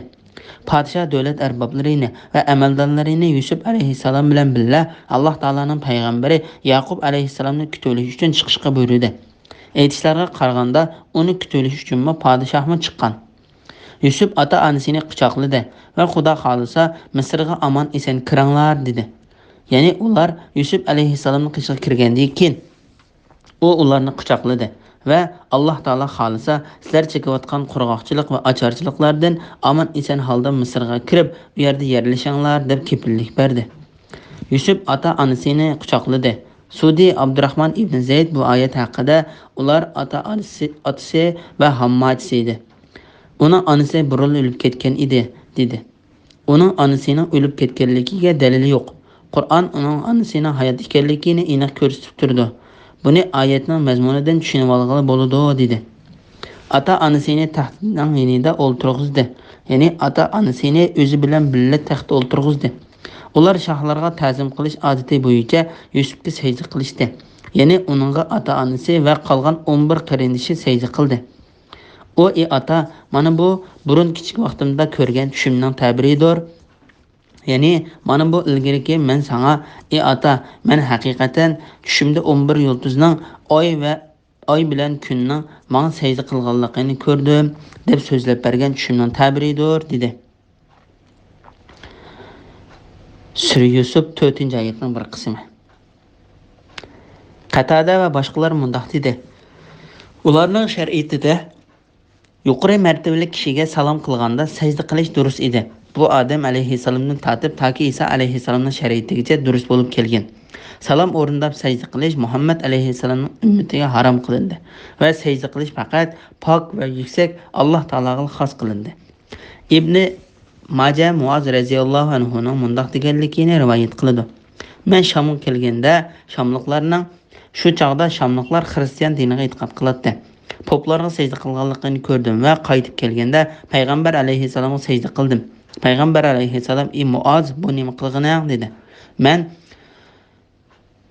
پادىشاھ دۆلەت ئەربابلىرىنى ۋە ئەمەلدارلىرىنى يۈسۈپ ئەلەيھىسسالام بىلەن بىللە ئاللاھ تائالانىڭ پەيغەمبىرى ياقۇپ ئەلەيھىسسالامنى كۈتۈۋېلىش ئۈچۈن چىقىشقا بۇيرۇدى. ئېيتىشلارغا قارىغاندا، ئۇنى كۈتۈۋېلىش ئۈچۈنمۇ پادىشاھمۇ چىققان. يۈسۈپ ئاتا-ئانىسىنى قۇچاقلىدى ۋە «خۇدا خالىسا، مىسىرغا ئامان-ئېسەن كىرىڭلار» دېدى. يەنى ئۇلار يۈسۈپ ئەلەيھىسسالامنىڭ قېشىغا كىرگەندىن كېيىن، ئۇ ئۇلارنى قۇچاقلىدى ۋە «ئاللاھ تائالا خالىسا، سىلەر چېكىۋاتقان قۇرغاقچىلىق ۋە ئاچارچىلىقلاردىن ئامان-ئېسەن ھالدا مىسىرغا كىرىپ، ئۇ يەردە يەرلىشىڭلار» دەپ كېپىللىك بەردى. يۈسۈپ ئاتا-ئانىسىنى قۇچاقلىدى. سۇدى ئابدۇراخمان ئىبنى زەيد بۇ ئايەت ھەققىدە: «ئۇلار ئاتا-ئانىسى، ئاتىسى ۋە ھامماچىسى ئىدى. ئۇنىڭ ئانىسى بۇرۇنلا ئۆلۈپ كەتكەن ئىدى» دېدى. ئۇنىڭ ئانىسىنىڭ ئۆلۈپ كەتكەنلىكىگە دەلىل يوق. قۇرئان ئۇنىڭ ئانىسىنىڭ ھايات ئىكەنلىكىنى ئېنىق كۆرسىتىپ تۇرىدۇ. بۇنى ئايەتنىڭ مەزمۇنىدىن چۈشىنىۋالغىلى بولىدۇ، دېدى. ئاتا-ئانىسىنى تەختنىڭ يېنىدا ئولتۇرغۇزدى. يەنى ئاتا-ئانىسىنى ئۆزى بىلەن بىللە تەختتە ئولتۇرغۇزدى. ئۇلار شاھلارغا تەزىم قىلىش ئادىتى بويىچە يۈسۈپكە سەجدە قىلىشتى. يەنى ئۇنىڭغا ئاتا-ئانىسى ۋە قالغان ئون بىر قېرىندىشى سەجدە قىلدى. ئۇ: «ئى ئاتا، مانا بۇ بۇرۇن كىچىك ۋاقتىمدا كۆرگەن چۈشۈمنىڭ تەبىرىدۇر.» يەنى، «مانا بۇ ئىلگىرىكى مەن ساڭا، ئى ئاتا، مەن ھەقىقەتەن چۈشۈمدە ئون بىر يۇلتۇزنىڭ، ئاي ۋە، ئاي بىلەن كۈننىڭ ماڭا سەجدە قىلغانلىقىنى كۆردۈم» دەپ سۆزلەپ بەرگەن چۈشۈمنىڭ تەبىرىدۇر، دېدى. سۈرە يۈسۈپ، تۆتىنچى ئايەتنىڭ بىر قىسمى. قەتادە ۋە باشقىلار مۇنداق دېدى: ئۇلارنىڭ شەرىئىتىدە يۇقىرى مەرتىۋىلىك كىشىگە سالام قىلغاندا سەجدە قىلىش دۇرۇس ئىدى. بۇ ئادەم ئەلەيھىسسالامدىن تارتىپ تاكى ئىسا ئەلەيھىسسالامنىڭ شەرىئىتىگىچە دۇرۇس بولۇپ كەلگەن. سالام ئورۇنداپ سەجدە قىلىش مۇھەممەد ئەلەيھىسسالامنىڭ ئۈممىتىگە ھارام قىلىندى ۋە سەجدە قىلىش پەقەت پاك ۋە يۈكسەك ئاللاھ تائالاغىلا خاس قىلىندى. ئىبنى ماجە مۇئاز رەزىياللاھۇ ئەنھۇنىڭ مۇنداق دېگەنلىكىنى رىۋايەت قىلىدۇ: مەن شامغا كەلگەندە، شاملىقلارنىڭ، شۇ چاغدا شاملىقلار خىرىستىيان دىنىغا ئېتىقاد قىلاتتى. پوپلارغا سەجدە قىلغانلىقىنى كۆردۈم ۋە قايتىپ كەلگەندە پەيغەمبەر ئەلەيھىسسالامغا سەجدە قىلدىم. پەيغەمبەر ئەلەيھىسسالام: «ئى مۇئاز، بۇ نېمە قىلغىنىڭ؟» دېدى. مەن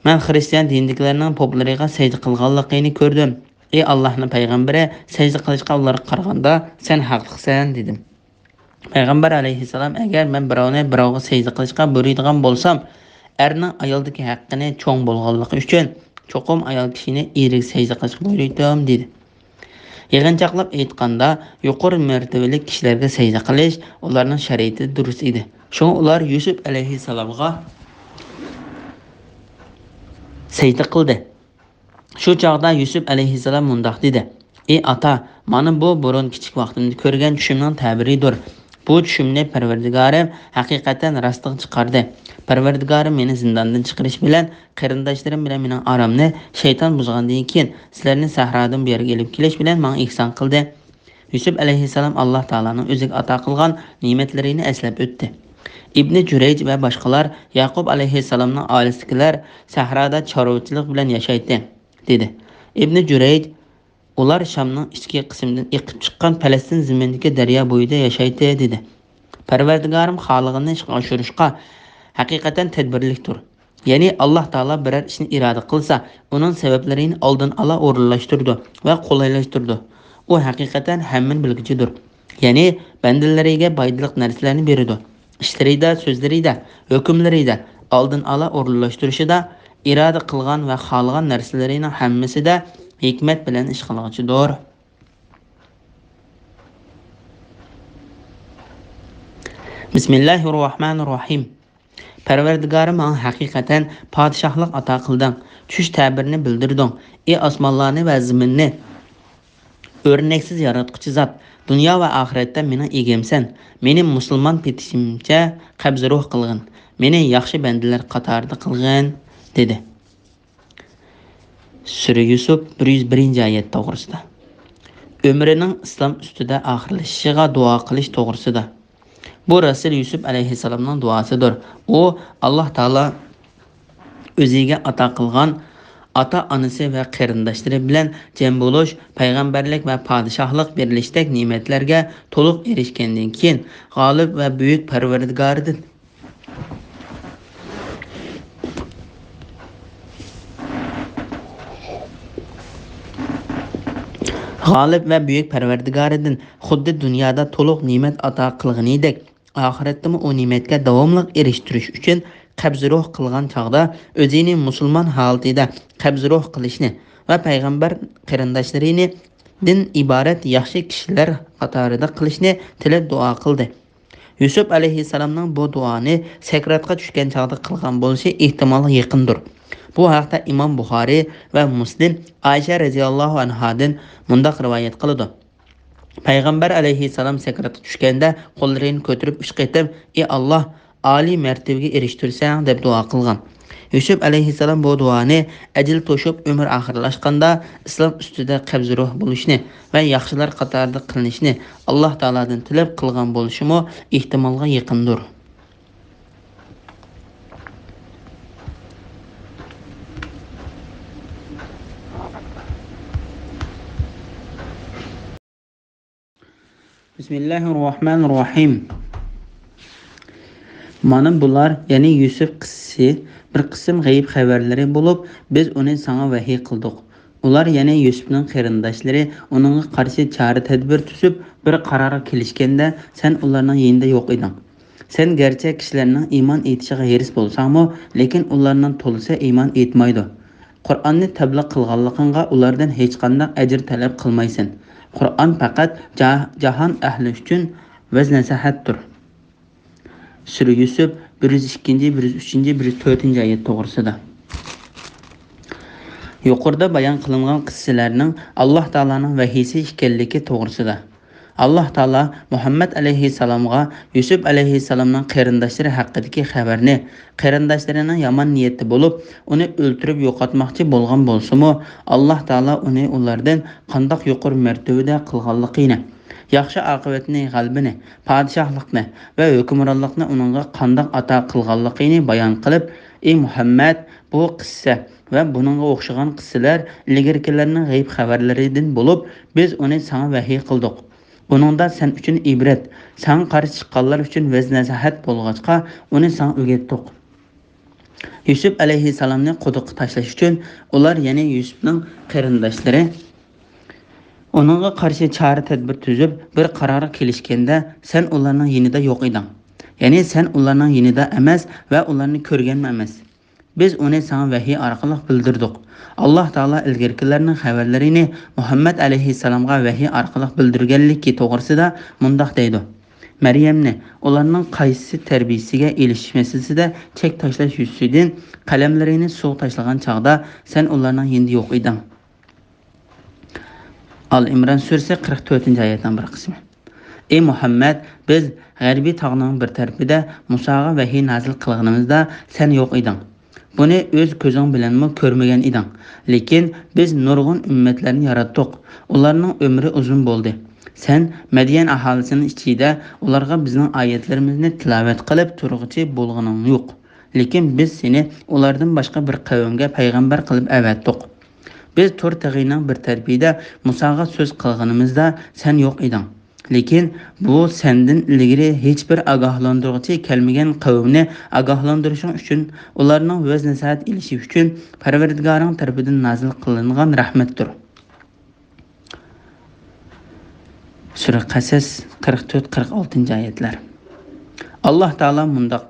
مەن خىرىستىيان دىنىدىكىلەرنىڭ پوپلىرىغا سەجدە قىلغانلىقىنى كۆردۈم. ئى ئاللاھنىڭ پەيغەمبىرى، سەجدە قىلىشقا ئۇلارغا قارىغاندا سەن ھەقلىقسەن، دېدىم. پەيغەمبەر ئەلەيھىسسالام: «ئەگەر مەن بىراۋنى بىراۋغا سەجدە قىلىشقا بۇيرۇيدىغان بولسام، ئەرنىڭ ئايالدىكى ھەققىنى چوڭ بولغانلىقى ئۈچۈن چوقۇم ئايال كىشىنى ئېرىگە سەجدە قىلىشقا بۇيرۇيتتۇم» دېدى. يىغىنچاقلاپ ئېيتقاندا، يۇقىرى مەرتىۋىلىك كىشىلەرگە سەجدە قىلىش ئۇلارنىڭ شەرىئىتىدە دۇرۇس ئىدى. شۇڭا ئۇلار يۈسۈپ ئەلەيھىسسالامغا سەجدە قىلدى. شۇ چاغدا يۈسۈپ ئەلەيھىسسالام مۇنداق دېدى: «ئى ئاتا، مانا بۇ بۇرۇن كىچىك ۋاقتىمدا كۆرگەن چۈشۈمنىڭ تەبىرىدۇر. بۇ چۈشۈمنى پەرۋەردىگارىم ھەقىقەتەن راستىغا چىقاردى. پەرۋەردىگارىم مېنى زىنداندىن چىقىرىش بىلەن قېرىنداشلىرىم بىلەن مېنىڭ ئارامنى شەيتان بۇزغاندىن كېيىن، سىلەرنى سەھرادىن بۇ يەرگە ئېلىپ كېلىش بىلەن ماڭا ئېھسان قىلدى.» يۈسۈپ ئەلەيھىسسالام ئاللاھ تائالانىڭ ئۆزىگە ئاتا قىلغان نېمەتلىرىنى ئەسلەپ ئۆتتى. ئىبنى جۈرەيج ۋە باشقىلار يەقۇب ئەلەيھىسسالامنىڭ ئائىلىسىدىكىلەر سەھرادا چارۋىچىلىق بىلەن ياشايتتى، دېدى. ئىبنى جۈرەيج: «ئۇلار شامنىڭ ئىچكى قىسمىدىن ئېقىپ چىققان پەلەستىن زېمىنىدىكى دەريا بويىدا ياشايتتى» دېدى. پەرۋەردىگارىم خالىغىنىنى ئىشقا ئاشۇرۇشقا ھەقىقەتەن تەدبىرلىكتۇر. يەنى ئاللاھ تائالا بىرەر ئىشنى ئىرادە قىلسا، ئۇنىڭ سەۋەبلىرىنى ئالدىن ئالا ئورۇنلاشتۇرىدۇ ۋە قولايلاشتۇرىدۇ. ئۇ ھەقىقەتەن ھەممىنى بىلگۈچىدۇر. يەنى بەندىلىرىگە پايدىلىق نەرسىلەرنى بېرىدۇ. ئىشلىرىدا، سۆزلىرىدا، ھۆكۈملىرىدا ئالدىن ئالا ئورۇنلاشتۇرۇشىدا، ئىرادە قىلغان ۋە خالىغان نەرسىلىرىنىڭ ھەممىسىدە ھېكمەت بىلەن ئىش قىلغۇچىدۇر. بىسمىللاھىررەھمانىررەھىم. پەرۋەردىگارىم، ماڭا ھەقىقەتەن پادىشاھلىق ئاتا قىلدىڭ، چۈش تەبىرىنى بىلدۈردۈڭ. ئى ئاسمانلارنى ۋە زېمىننى ئۆرنەكسىز ياراتقۇچى زات، دۇنيا ۋە ئاخىرەتتە مېنىڭ ئىگەمسەن. مېنى مۇسۇلمان پېتىشىمچە قەبزى روھ قىلغىن. مېنى ياخشى بەندىلەر قاتارىدا قىلغىن، دېدى. سۈرە يۈسۈپ، بىر يۈز بىرىنچى ئايەت توغرىسىدا. ئۆمرىنىڭ ئىسلام ئۈستىدە ئاخىرلىشىشىغا دۇئا قىلىش توغرىسىدا. بۇ رەسۇل يۈسۈپ ئەلەيھىسسالامنىڭ دۇئاسىدۇر. ئۇ ئاللاھ تائالا ئۆزىگە ئاتا قىلغان ئاتا-ئانىسى ۋە قېرىنداشلىرى بىلەن جەم بولۇش، پەيغەمبەرلىك ۋە پادىشاھلىق بېرىلىشتەك نېمەتلەرگە تولۇق ئېرىشكەندىن كېيىن، غالىب ۋە بۈيۈك پەرۋەردىگارىدىن غالىب ۋە بۈيۈك پەرۋەردىگارىدىن خۇددى دۇنيادا تولۇق نېمەت ئاتا قىلغىنىدەك، ئاخىرەتتىمۇ ئۇ نېمەتكە داۋاملىق ئېرىشتۈرۈش ئۈچۈن قەبزى روھ قىلغان چاغدا ئۆزىنى مۇسۇلمان ھالىتىدە قەبزى روھ قىلىشنى ۋە پەيغەمبەر قېرىنداشلىرىنى دىن ئىبارەت ياخشى كىشىلەر قاتارىدا قىلىشنى تىلەپ دۇئا قىلدى. يۈسۈپ ئەلەيھىسسالامنىڭ بۇ دۇئانى سەكراتقا چۈشكەن چاغدا قىلغان بولۇشى ئېھتىمالغا يېقىندۇر. بۇ ھەقتە ئىمام بۇخارىي ۋە مۇسلىم ئائىشە رەزىياللاھۇ ئەنھادىن مۇنداق رىۋايەت قىلىدۇ: پەيغەمبەر ئەلەيھىسسالام سەكراتقا چۈشكەندە قوللىرىنى كۆتۈرۈپ ئۈچ قېتىم: «ئى ئاللاھ، ئالىي مەرتىۋىگە ئېرىشتۈرسەڭ» دەپ دۇئا قىلغان. يۈسۈپ ئەلەيھىسسالام بۇ دۇئانى ئەجىل توشۇپ ئۆمۈر ئاخىرلاشقاندا ئىسلام ئۈستىدە قەبزى روھ بولۇشنى ۋە ياخشىلار قاتارىدا قىلىنىشنى ئاللاھ تائالادىن تىلەپ قىلغان بولۇشىمۇ ئېھتىمالغا يېقىندۇر. بىسمىللاھىررەھمانىررەھىم. مانا بۇلار، يەنى يۈسۈپ قىسسىسى، بىر قىسىم غەيىب خەۋەرلىرى بولۇپ، بىز ئۇنى ساڭا ۋەھىي قىلدۇق. ئۇلار، يەنى يۈسۈپنىڭ قېرىنداشلىرى ئۇنىڭغا قارشى چارە-تەدبىر تۈزۈپ، بىر قارارغا كېلىشكەندە، سەن ئۇلارنىڭ يېنىدا يوق ئىدىڭ. سەن گەرچە كىشىلەرنىڭ ئىمان ئېيتىشىغا ھېرىس بولساڭمۇ، لېكىن ئۇلارنىڭ تولىسى ئىمان ئېيتمايدۇ. قۇرئاننى تەبلىغ قىلغانلىقىڭغا ئۇلاردىن ھېچقانداق ئەجىر تەلەپ قىلمايسەن. قۇرئان پەقەت جا-، جاھان ئەھلى ئۈچۈن ۋەز-نەسىھەتتۇر. سۈرە يۈسۈپ، بىر يۈز ئىككىنچى، بىر يۈز ئۈچىنچى، بىر يۈز تۆتىنچى ئايەت توغرىسىدا. يۇقىرىدا بايان قىلىنغان قىسسىلەرنىڭ ئاللاھ تائالانىڭ ۋەھىيسى ئىكەنلىكى توغرىسىدا. ئاللاھ تائالا مۇھەممەد ئەلەيھىسسالامغا يۈسۈپ ئەلەيھىسسالامنىڭ قېرىنداشلىرى ھەققىدىكى خەۋەرنى، قېرىنداشلىرىنىڭ يامان نىيەتتە بولۇپ، ئۇنى ئۆلتۈرۈپ يوقاتماقچى بولغان بولسىمۇ، ئاللاھ تائالا ئۇنى ئۇلاردىن قانداق يۇقىرى مەرتىۋىدە قىلغانلىقىنى، ياخشى ئاقىۋەتنى، غەلىبىنى، پادىشاھلىقنى ۋە ھۆكۈمرانلىقنى ئۇنىڭغا قانداق ئاتا قىلغانلىقىنى بايان قىلىپ، ئى مۇھەممەد، بۇ قىسسە ۋە بۇنىڭغا ئوخشىغان قىسسىلەر ئىلگىرىكىلەرنىڭ غەيىب خەۋەرلىرىدىن بولۇپ، بىز ئۇنى ساڭا ۋەھىي قىلدۇق. ئۇنىڭدا سەن ئۈچۈن ئىبرەت، ساڭا قارشى چىققانلار ئۈچۈن ۋەز-نەسىھەت بولغاچقا، ئۇنى ساڭا ئۆگەتتۇق. يۈسۈپ ئەلەيھىسسالامنى قۇدۇققا تاشلاش ئۈچۈن ئۇلار، يەنى يۈسۈپنىڭ قېرىنداشلىرى، ئۇنىڭغا قارشى چارە-تەدبىر تۈزۈپ، بىر قارارغا كېلىشكەندە، سەن ئۇلارنىڭ يېنىدا يوق ئىدىڭ. يەنى سەن ئۇلارنىڭ يېنىدا ئەمەس ۋە ئۇلارنى كۆرگەنمۇ ئەمەس. بىز ئۇنى ساڭا ۋەھىي ئارقىلىق بىلدۈردۇق. ئاللاھ تائالا ئىلگىرىكىلەرنىڭ خەۋەرلىرىنى مۇھەممەد ئەلەيھىسسالامغا ۋەھىي ئارقىلىق بىلدۈرگەنلىكى توغرىسىدا مۇنداق دەيدۇ: مەريەمنى ئۇلارنىڭ قايسى تەربىيىسىگە ئېلىشىش مەسىلىسىدە چەك تاشلاش يۈزىسىدىن قەلەملىرىنى سۇغا تاشلىغان چاغدا سەن ئۇلارنىڭ يېنىدا يوق ئىدىڭ. ئال ئىمران سۈرىسى، قىرىق تۆتىنچى ئايەتنىڭ بىر قىسمى. ئى مۇھەممەد، بىز غەربىي تاغنىڭ بىر تەرىپىدە مۇساغا ۋەھىي نازىل قىلغىنىمىزدا سەن يوق ئىدىڭ. بۇنى ئۆز كۆزۈڭ بىلەنمۇ كۆرمىگەن ئىدىڭ. لېكىن بىز نۇرغۇن ئۈممەتلەرنى ياراتتۇق. ئۇلارنىڭ ئۆمرى ئۇزۇن بولدى. سەن مەديەن ئاھالىسىنىڭ ئىچىدە ئۇلارغا بىزنىڭ ئايەتلىرىمىزنى تىلاۋەت قىلىپ تۇرغۇچى بولغىنىڭ يوق. لېكىن بىز سېنى ئۇلاردىن باشقا بىر قەۋمگە پەيغەمبەر قىلىپ ئەۋەتتۇق. بىز تۇر تېغىنىڭ بىر تەرىپىدە مۇساغا سۆز قىلغىنىمىزدا سەن يوق ئىدىڭ. لېكىن بۇ سەندىن ئىلگىرى ھېچبىر ئاگاھلاندۇرغۇچى كەلمىگەن قەۋمنى ئاگاھلاندۇرۇشۇڭ ئۈچۈن، ئۇلارنىڭ ۋەز-نەسىھەت ئېلىشى ئۈچۈن پەرۋەردىگارىڭ تەرىپىدىن نازىل قىلىنغان رەھمەتتۇر. سۈرە قەسەس، قىرىق تۆت، قىرىق ئالتىنچى ئايەتلەر. ئاللاھ تائالا مۇنداق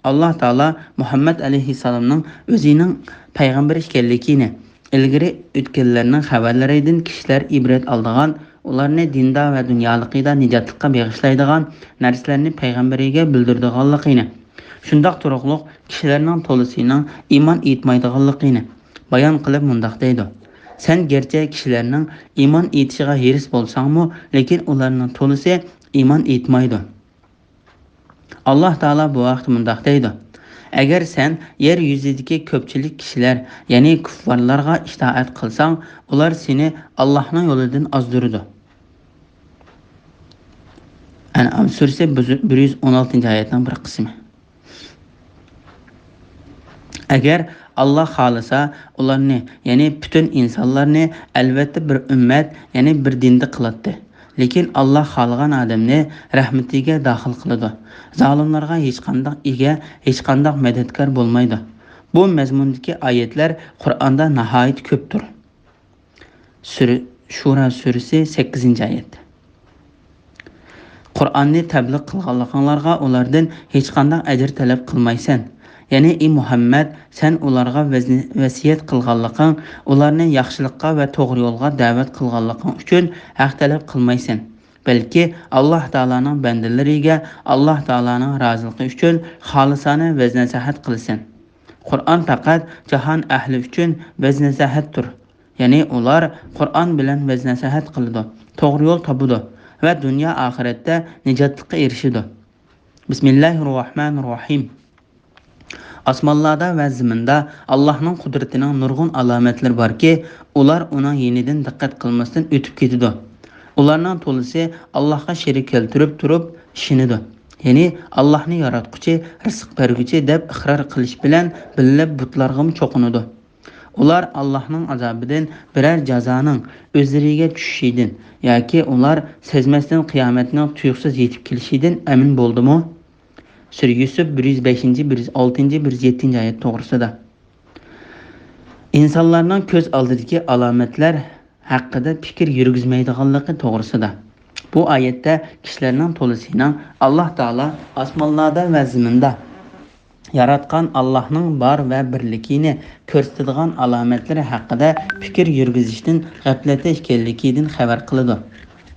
ئاللاھ تائالا مۇھەممەد ئەلەيھىسسالامنىڭ ئۆزىنىڭ پەيغەمبەر ئىكەنلىكىنى، ئىلگىرى ئۆتكەنلەرنىڭ خەۋەرلىرىدىن كىشىلەر ئىبرەت ئالىدىغان، ئۇلارنى دىندا ۋە دۇنيالىقىدا نىجاتلىققا بېغىشلايدىغان نەرسىلەرنى پەيغەمبىرىگە بىلدۈرىدىغانلىقىنى، شۇنداق تۇرۇقلۇق كىشىلەرنىڭ تولىسىنىڭ ئىمان ئېيتمايدىغانلىقىنى بايان قىلىپ مۇنداق دەيدۇ: سەن گەرچە كىشىلەرنىڭ ئىمان ئېيتىشىغا ھېرىس بولساڭمۇ، لېكىن ئۇلارنىڭ تولىسى ئىمان ئېيتمايدۇ. ئاللاھ تائالا بۇ ھەقتە مۇنداق دەيدۇ: ئەگەر سەن يەر يۈزىدىكى كۆپچىلىك كىشىلەر، يەنى كۇففارلارغا ئىتائەت قىلساڭ، ئۇلار سېنى ئاللاھنىڭ يولىدىن ئازدۇرىدۇ. ئەنئام سۈرىسى، بىر يۈز ئون ئالتىنچى ئايەتنىڭ بىر قىسمى. ئەگەر ئاللاھ خالىسا، ئۇلارنى، يەنى پۈتۈن ئىنسانلارنى ئەلۋەتتە بىر ئۈممەت، يەنى بىر دىندا قىلاتتى. لېكىن ئاللاھ خالىغان ئادەمنى رەھمىتىگە داخىل قىلىدۇ. زالىملارغا ھېچقانداق ئىگە، ھېچقانداق مەدەتكار بولمايدۇ. بۇ مەزمۇندىكى ئايەتلەر قۇرئاندا ناھايىتى كۆپتۇر. سۈرە، شۇرا سۈرىسى، سەككىزىنچى ئايەت. قۇرئاننى تەبلىغ قىلغانلىقىڭلارغا ئۇلاردىن ھېچقانداق ئەجىر تەلەپ قىلمايسەن. يەنى، ئى مۇھەممەد، سەن ئۇلارغا ۋەزنى-، ۋەسىيەت قىلغانلىقىڭ، ئۇلارنى ياخشىلىققا ۋە توغرا يولغا دەۋەت قىلغانلىقىڭ ئۈچۈن ھەق تەلەپ قىلمايسەن. بەلكى ئاللاھ تائالانىڭ بەندىلىرىگە ئاللاھ تائالانىڭ رازىلىقى ئۈچۈن خالىسانە ۋەز-نەسىھەت قىلىسەن. قۇرئان پەقەت جاھان ئەھلى ئۈچۈن ۋەز-نەسىھەتتۇر. يەنى ئۇلار قۇرئان بىلەن ۋەز-نەسىھەت قىلىدۇ، توغرا يول تاپىدۇ ۋە دۇنيا ئاخىرەتتە نىجاتلىققا ئېرىشىدۇ. بىسمىللاھىررەھمانىررەھىم. ئاسمانلاردا ۋە زېمىندا ئاللاھنىڭ قۇدرىتىنىڭ نۇرغۇن ئالامەتلىرى باركى، ئۇلار ئۇنىڭ يېنىدىن دىققەت قىلماستىن ئۆتۈپ كېتىدۇ. ئۇلارنىڭ تولىسى ئاللاھقا شېرىك كەلتۈرۈپ تۇرۇپ ئىشىنىدۇ. يەنى ئاللاھنى ياراتقۇچى، رىزىق بەرگۈچى دەپ ئىقرار قىلىش بىلەن بىللە بۇتلارغىمۇ چوقۇنىدۇ. ئۇلار ئاللاھنىڭ ئازابىدىن بىرەر جازانىڭ ئۆزلىرىگە چۈشۈشىدىن ياكى ئۇلار سەزمەستىن قىيامەتنىڭ تۇيۇقسىز يېتىپ كېلىشىدىن ئەمىن بولدىمۇ؟ سۈرە يۈسۈپ، بىر يۈز بەشىنچى، بىر يۈز ئالتىنچى، بىر يۈز يەتتىنچى ئايەت توغرىسىدا. ئىنسانلارنىڭ كۆز ئالدىدىكى ئالامەتلەر ھەققىدە پىكىر يۈرگۈزمەيدىغانلىقى توغرىسىدا. بۇ ئايەتتە كىشىلەرنىڭ تولىسىنىڭ ئاللاھ تائالا ئاسمانلاردا ۋە زېمىندا ياراتقان ئاللاھنىڭ بار ۋە بىرلىكىنى كۆرسىتىدىغان ئالامەتلىرى ھەققىدە پىكىر يۈرگۈزۈشتىن غەپلەتتە ئىكەنلىكىدىن خەۋەر قىلىدۇ.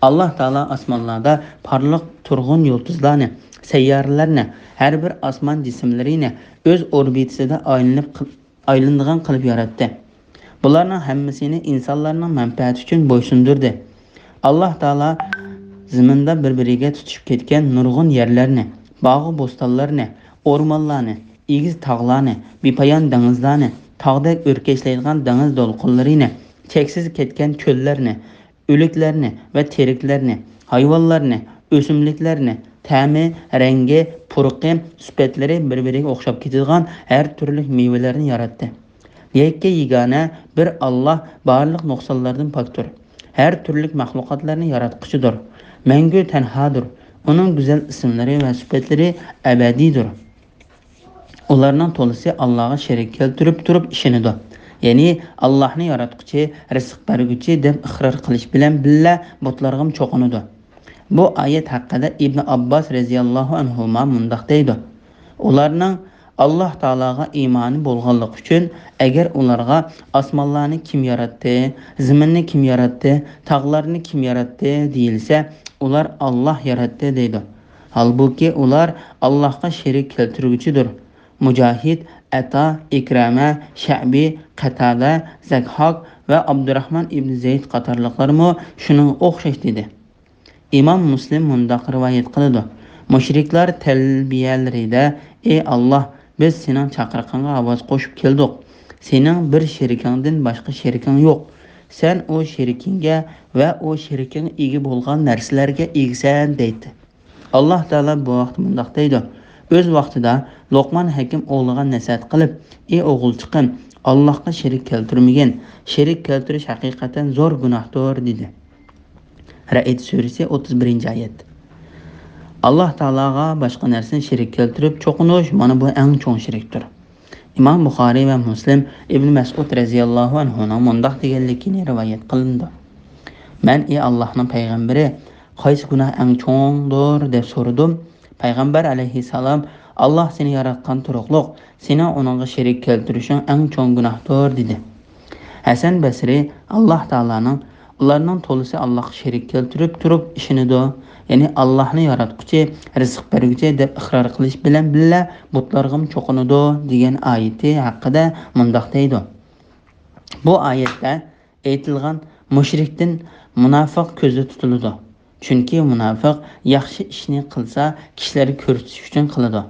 ئاللاھ تائالا ئاسمانلاردا پارلاق تۇرغۇن يۇلتۇزلارنى، سەييارىلەرنى، ھەر بىر ئاسمان جىسىملىرىنى ئۆز ئوربىتىسىدا ئايلىنىپ قىل-، ئايلىنىدىغان قىلىپ ياراتتى. بۇلارنىڭ ھەممىسىنى ئىنسانلارنىڭ مەنپەئەتى ئۈچۈن بويسۇندۇردى. ئاللاھ تائالا زېمىندا بىر-بىرىگە تۇتىشىپ كەتكەن نۇرغۇن يەرلەرنى، باغۇ بوستانلارنى، ئورمانلارنى، ئېگىز تاغلارنى، بىپايان دېڭىزلارنى، تاغدەك ئۆركەشلەيدىغان دېڭىز دولقۇنلىرىنى، چەكسىز كەتكەن چۆللەرنى، ئۆلۈكلەرنى ۋە تىرىكلەرنى، ھايۋانلارنى، ئۆسۈملۈكلەرنى، تەمى، رەڭگى، ئۇرۇقى، سۈپەتلىرى بىر-بىرىگە ئوخشاپ كېتىدىغان ھەر تۈرلۈك مېۋىلەرنى ياراتتى. يەككە يېگانە بىر ئاللاھ بارلىق نۇقسانلاردىن پاكتۇر. ھەر تۈرلۈك مەخلۇقاتلارنى ياراتقۇچىدۇر. مەڭگۈ تەنھادۇر. ئۇنىڭ گۈزەل ئىسىملىرى ۋە سۈپەتلىرى ئەبەدىيدۇر. ئۇلارنىڭ تولىسى ئاللاھقا شېرىك كەلتۈرۈپ تۇرۇپ ئىشىنىدۇ. يەنى، ئاللاھنى ياراتقۇچى، رىزىق بەرگۈچى دەپ ئىقرار قىلىش بىلەن بىللە بۇتلارغىمۇ چوقۇنىدۇ. بۇ ئايەت ھەققىدە ئىبنى ئابباس رەزىياللاھۇ ئەنھۇما مۇنداق دەيدۇ: ئۇلارنىڭ ئاللاھ تائالاغا ئىمانى بولغانلىقى ئۈچۈن، ئەگەر ئۇلارغا ئاسمانلارنى كىم ياراتتى، زېمىننى كىم ياراتتى، تاغلارنى كىم ياراتتى دېيىلسە، ئۇلار ئاللاھ ياراتتى دەيدۇ. ھالبۇكى، ئۇلار ئاللاھقا شېرىك كەلتۈرگۈچىدۇر. مۇجاھىد، ئەتا، ئىكرەمە، شەئبى، قەتادە، زەكھاك ۋە ئابدۇراھمان ئىبنى زەيد قاتارلىقلارمۇ شۇنىڭغا ئوخشاش دېدى. ئىمام مۇسلىم مۇنداق رىۋايەت قىلىدۇ: مۇشرىكلار تەلبىيەلىرىدە، ئى ئاللاھ، بىز سېنىڭ چاقىرىقىڭغا ئاۋاز قوشۇپ كەلدۇق. سېنىڭ بىر شېرىكىڭدىن باشقا شېرىكىڭ يوق. سەن ئۇ شېرىكىڭگە ۋە ئۇ شېرىكىڭ ئىگە بولغان نەرسىلەرگە ئىگىسەن، دەيتتى. ئاللاھ تائالا بۇ ھەقتە مۇنداق دەيدۇ: ئۆز ۋاقتىدا لوقمان ھەكىم ئوغلىغا نەسىھەت قىلىپ، ئى ئوغۇلچىقىم، ئاللاھقا شېرىك كەلتۈرمىگىن. شېرىك كەلتۈرۈش ھەقىقەتەن زور گۇناھتۇر، دېدى. رەئد سۈرىسى، ئوتتۇز بىرىنچى ئايەت. ئاللاھ تائالاغا باشقا نەرسىنى شېرىك كەلتۈرۈپ چوقۇنۇش، مانا بۇ ئەڭ چوڭ شېرىكتۇر. ئىمام بۇخارىي ۋە مۇسلىم ئىبن مەسئۇد رەزىياللاھۇ ئەنھۇنىڭ مۇنداق دېگەنلىكىنى رىۋايەت قىلىنىدۇ: مەن، ئى ئاللاھنىڭ پەيغەمبىرى، قايسى گۇناھ ئەڭ چوڭدۇر؟ دەپ سورىدىم. پەيغەمبەر ئەلەيھىسسالام، ئاللاھ سېنى ياراتقان تۇرۇقلۇق، سېنىڭ ئۇنىڭغا شېرىك كەلتۈرۈشۈڭ ئەڭ چوڭ گۇناھتۇر، دېدى. ھەسەن بەسرى، ئاللاھ تائالانىڭ، ئۇلارنىڭ تولىسى ئاللاھقا شېرىك كەلتۈرۈپ تۇرۇپ ئىشىنىدۇ، يەنى ئاللاھنى ياراتقۇچى، رىزىق بەرگۈچى دەپ ئىقرار قىلىش بىلەن بىللە بۇتلارغىمۇ چوقۇنىدۇ، دېگەن ئايىتى ھەققىدە مۇنداق دەيدۇ: بۇ ئايەتتە ئېيتىلغان مۇشرىكتىن مۇناپىق كۆزدە تۇتۇلىدۇ. چۈنكى مۇناپىق ياخشى ئىشنى قىلسا، كىشىلەرگە كۆرسىتىش ئۈچۈن قىلىدۇ.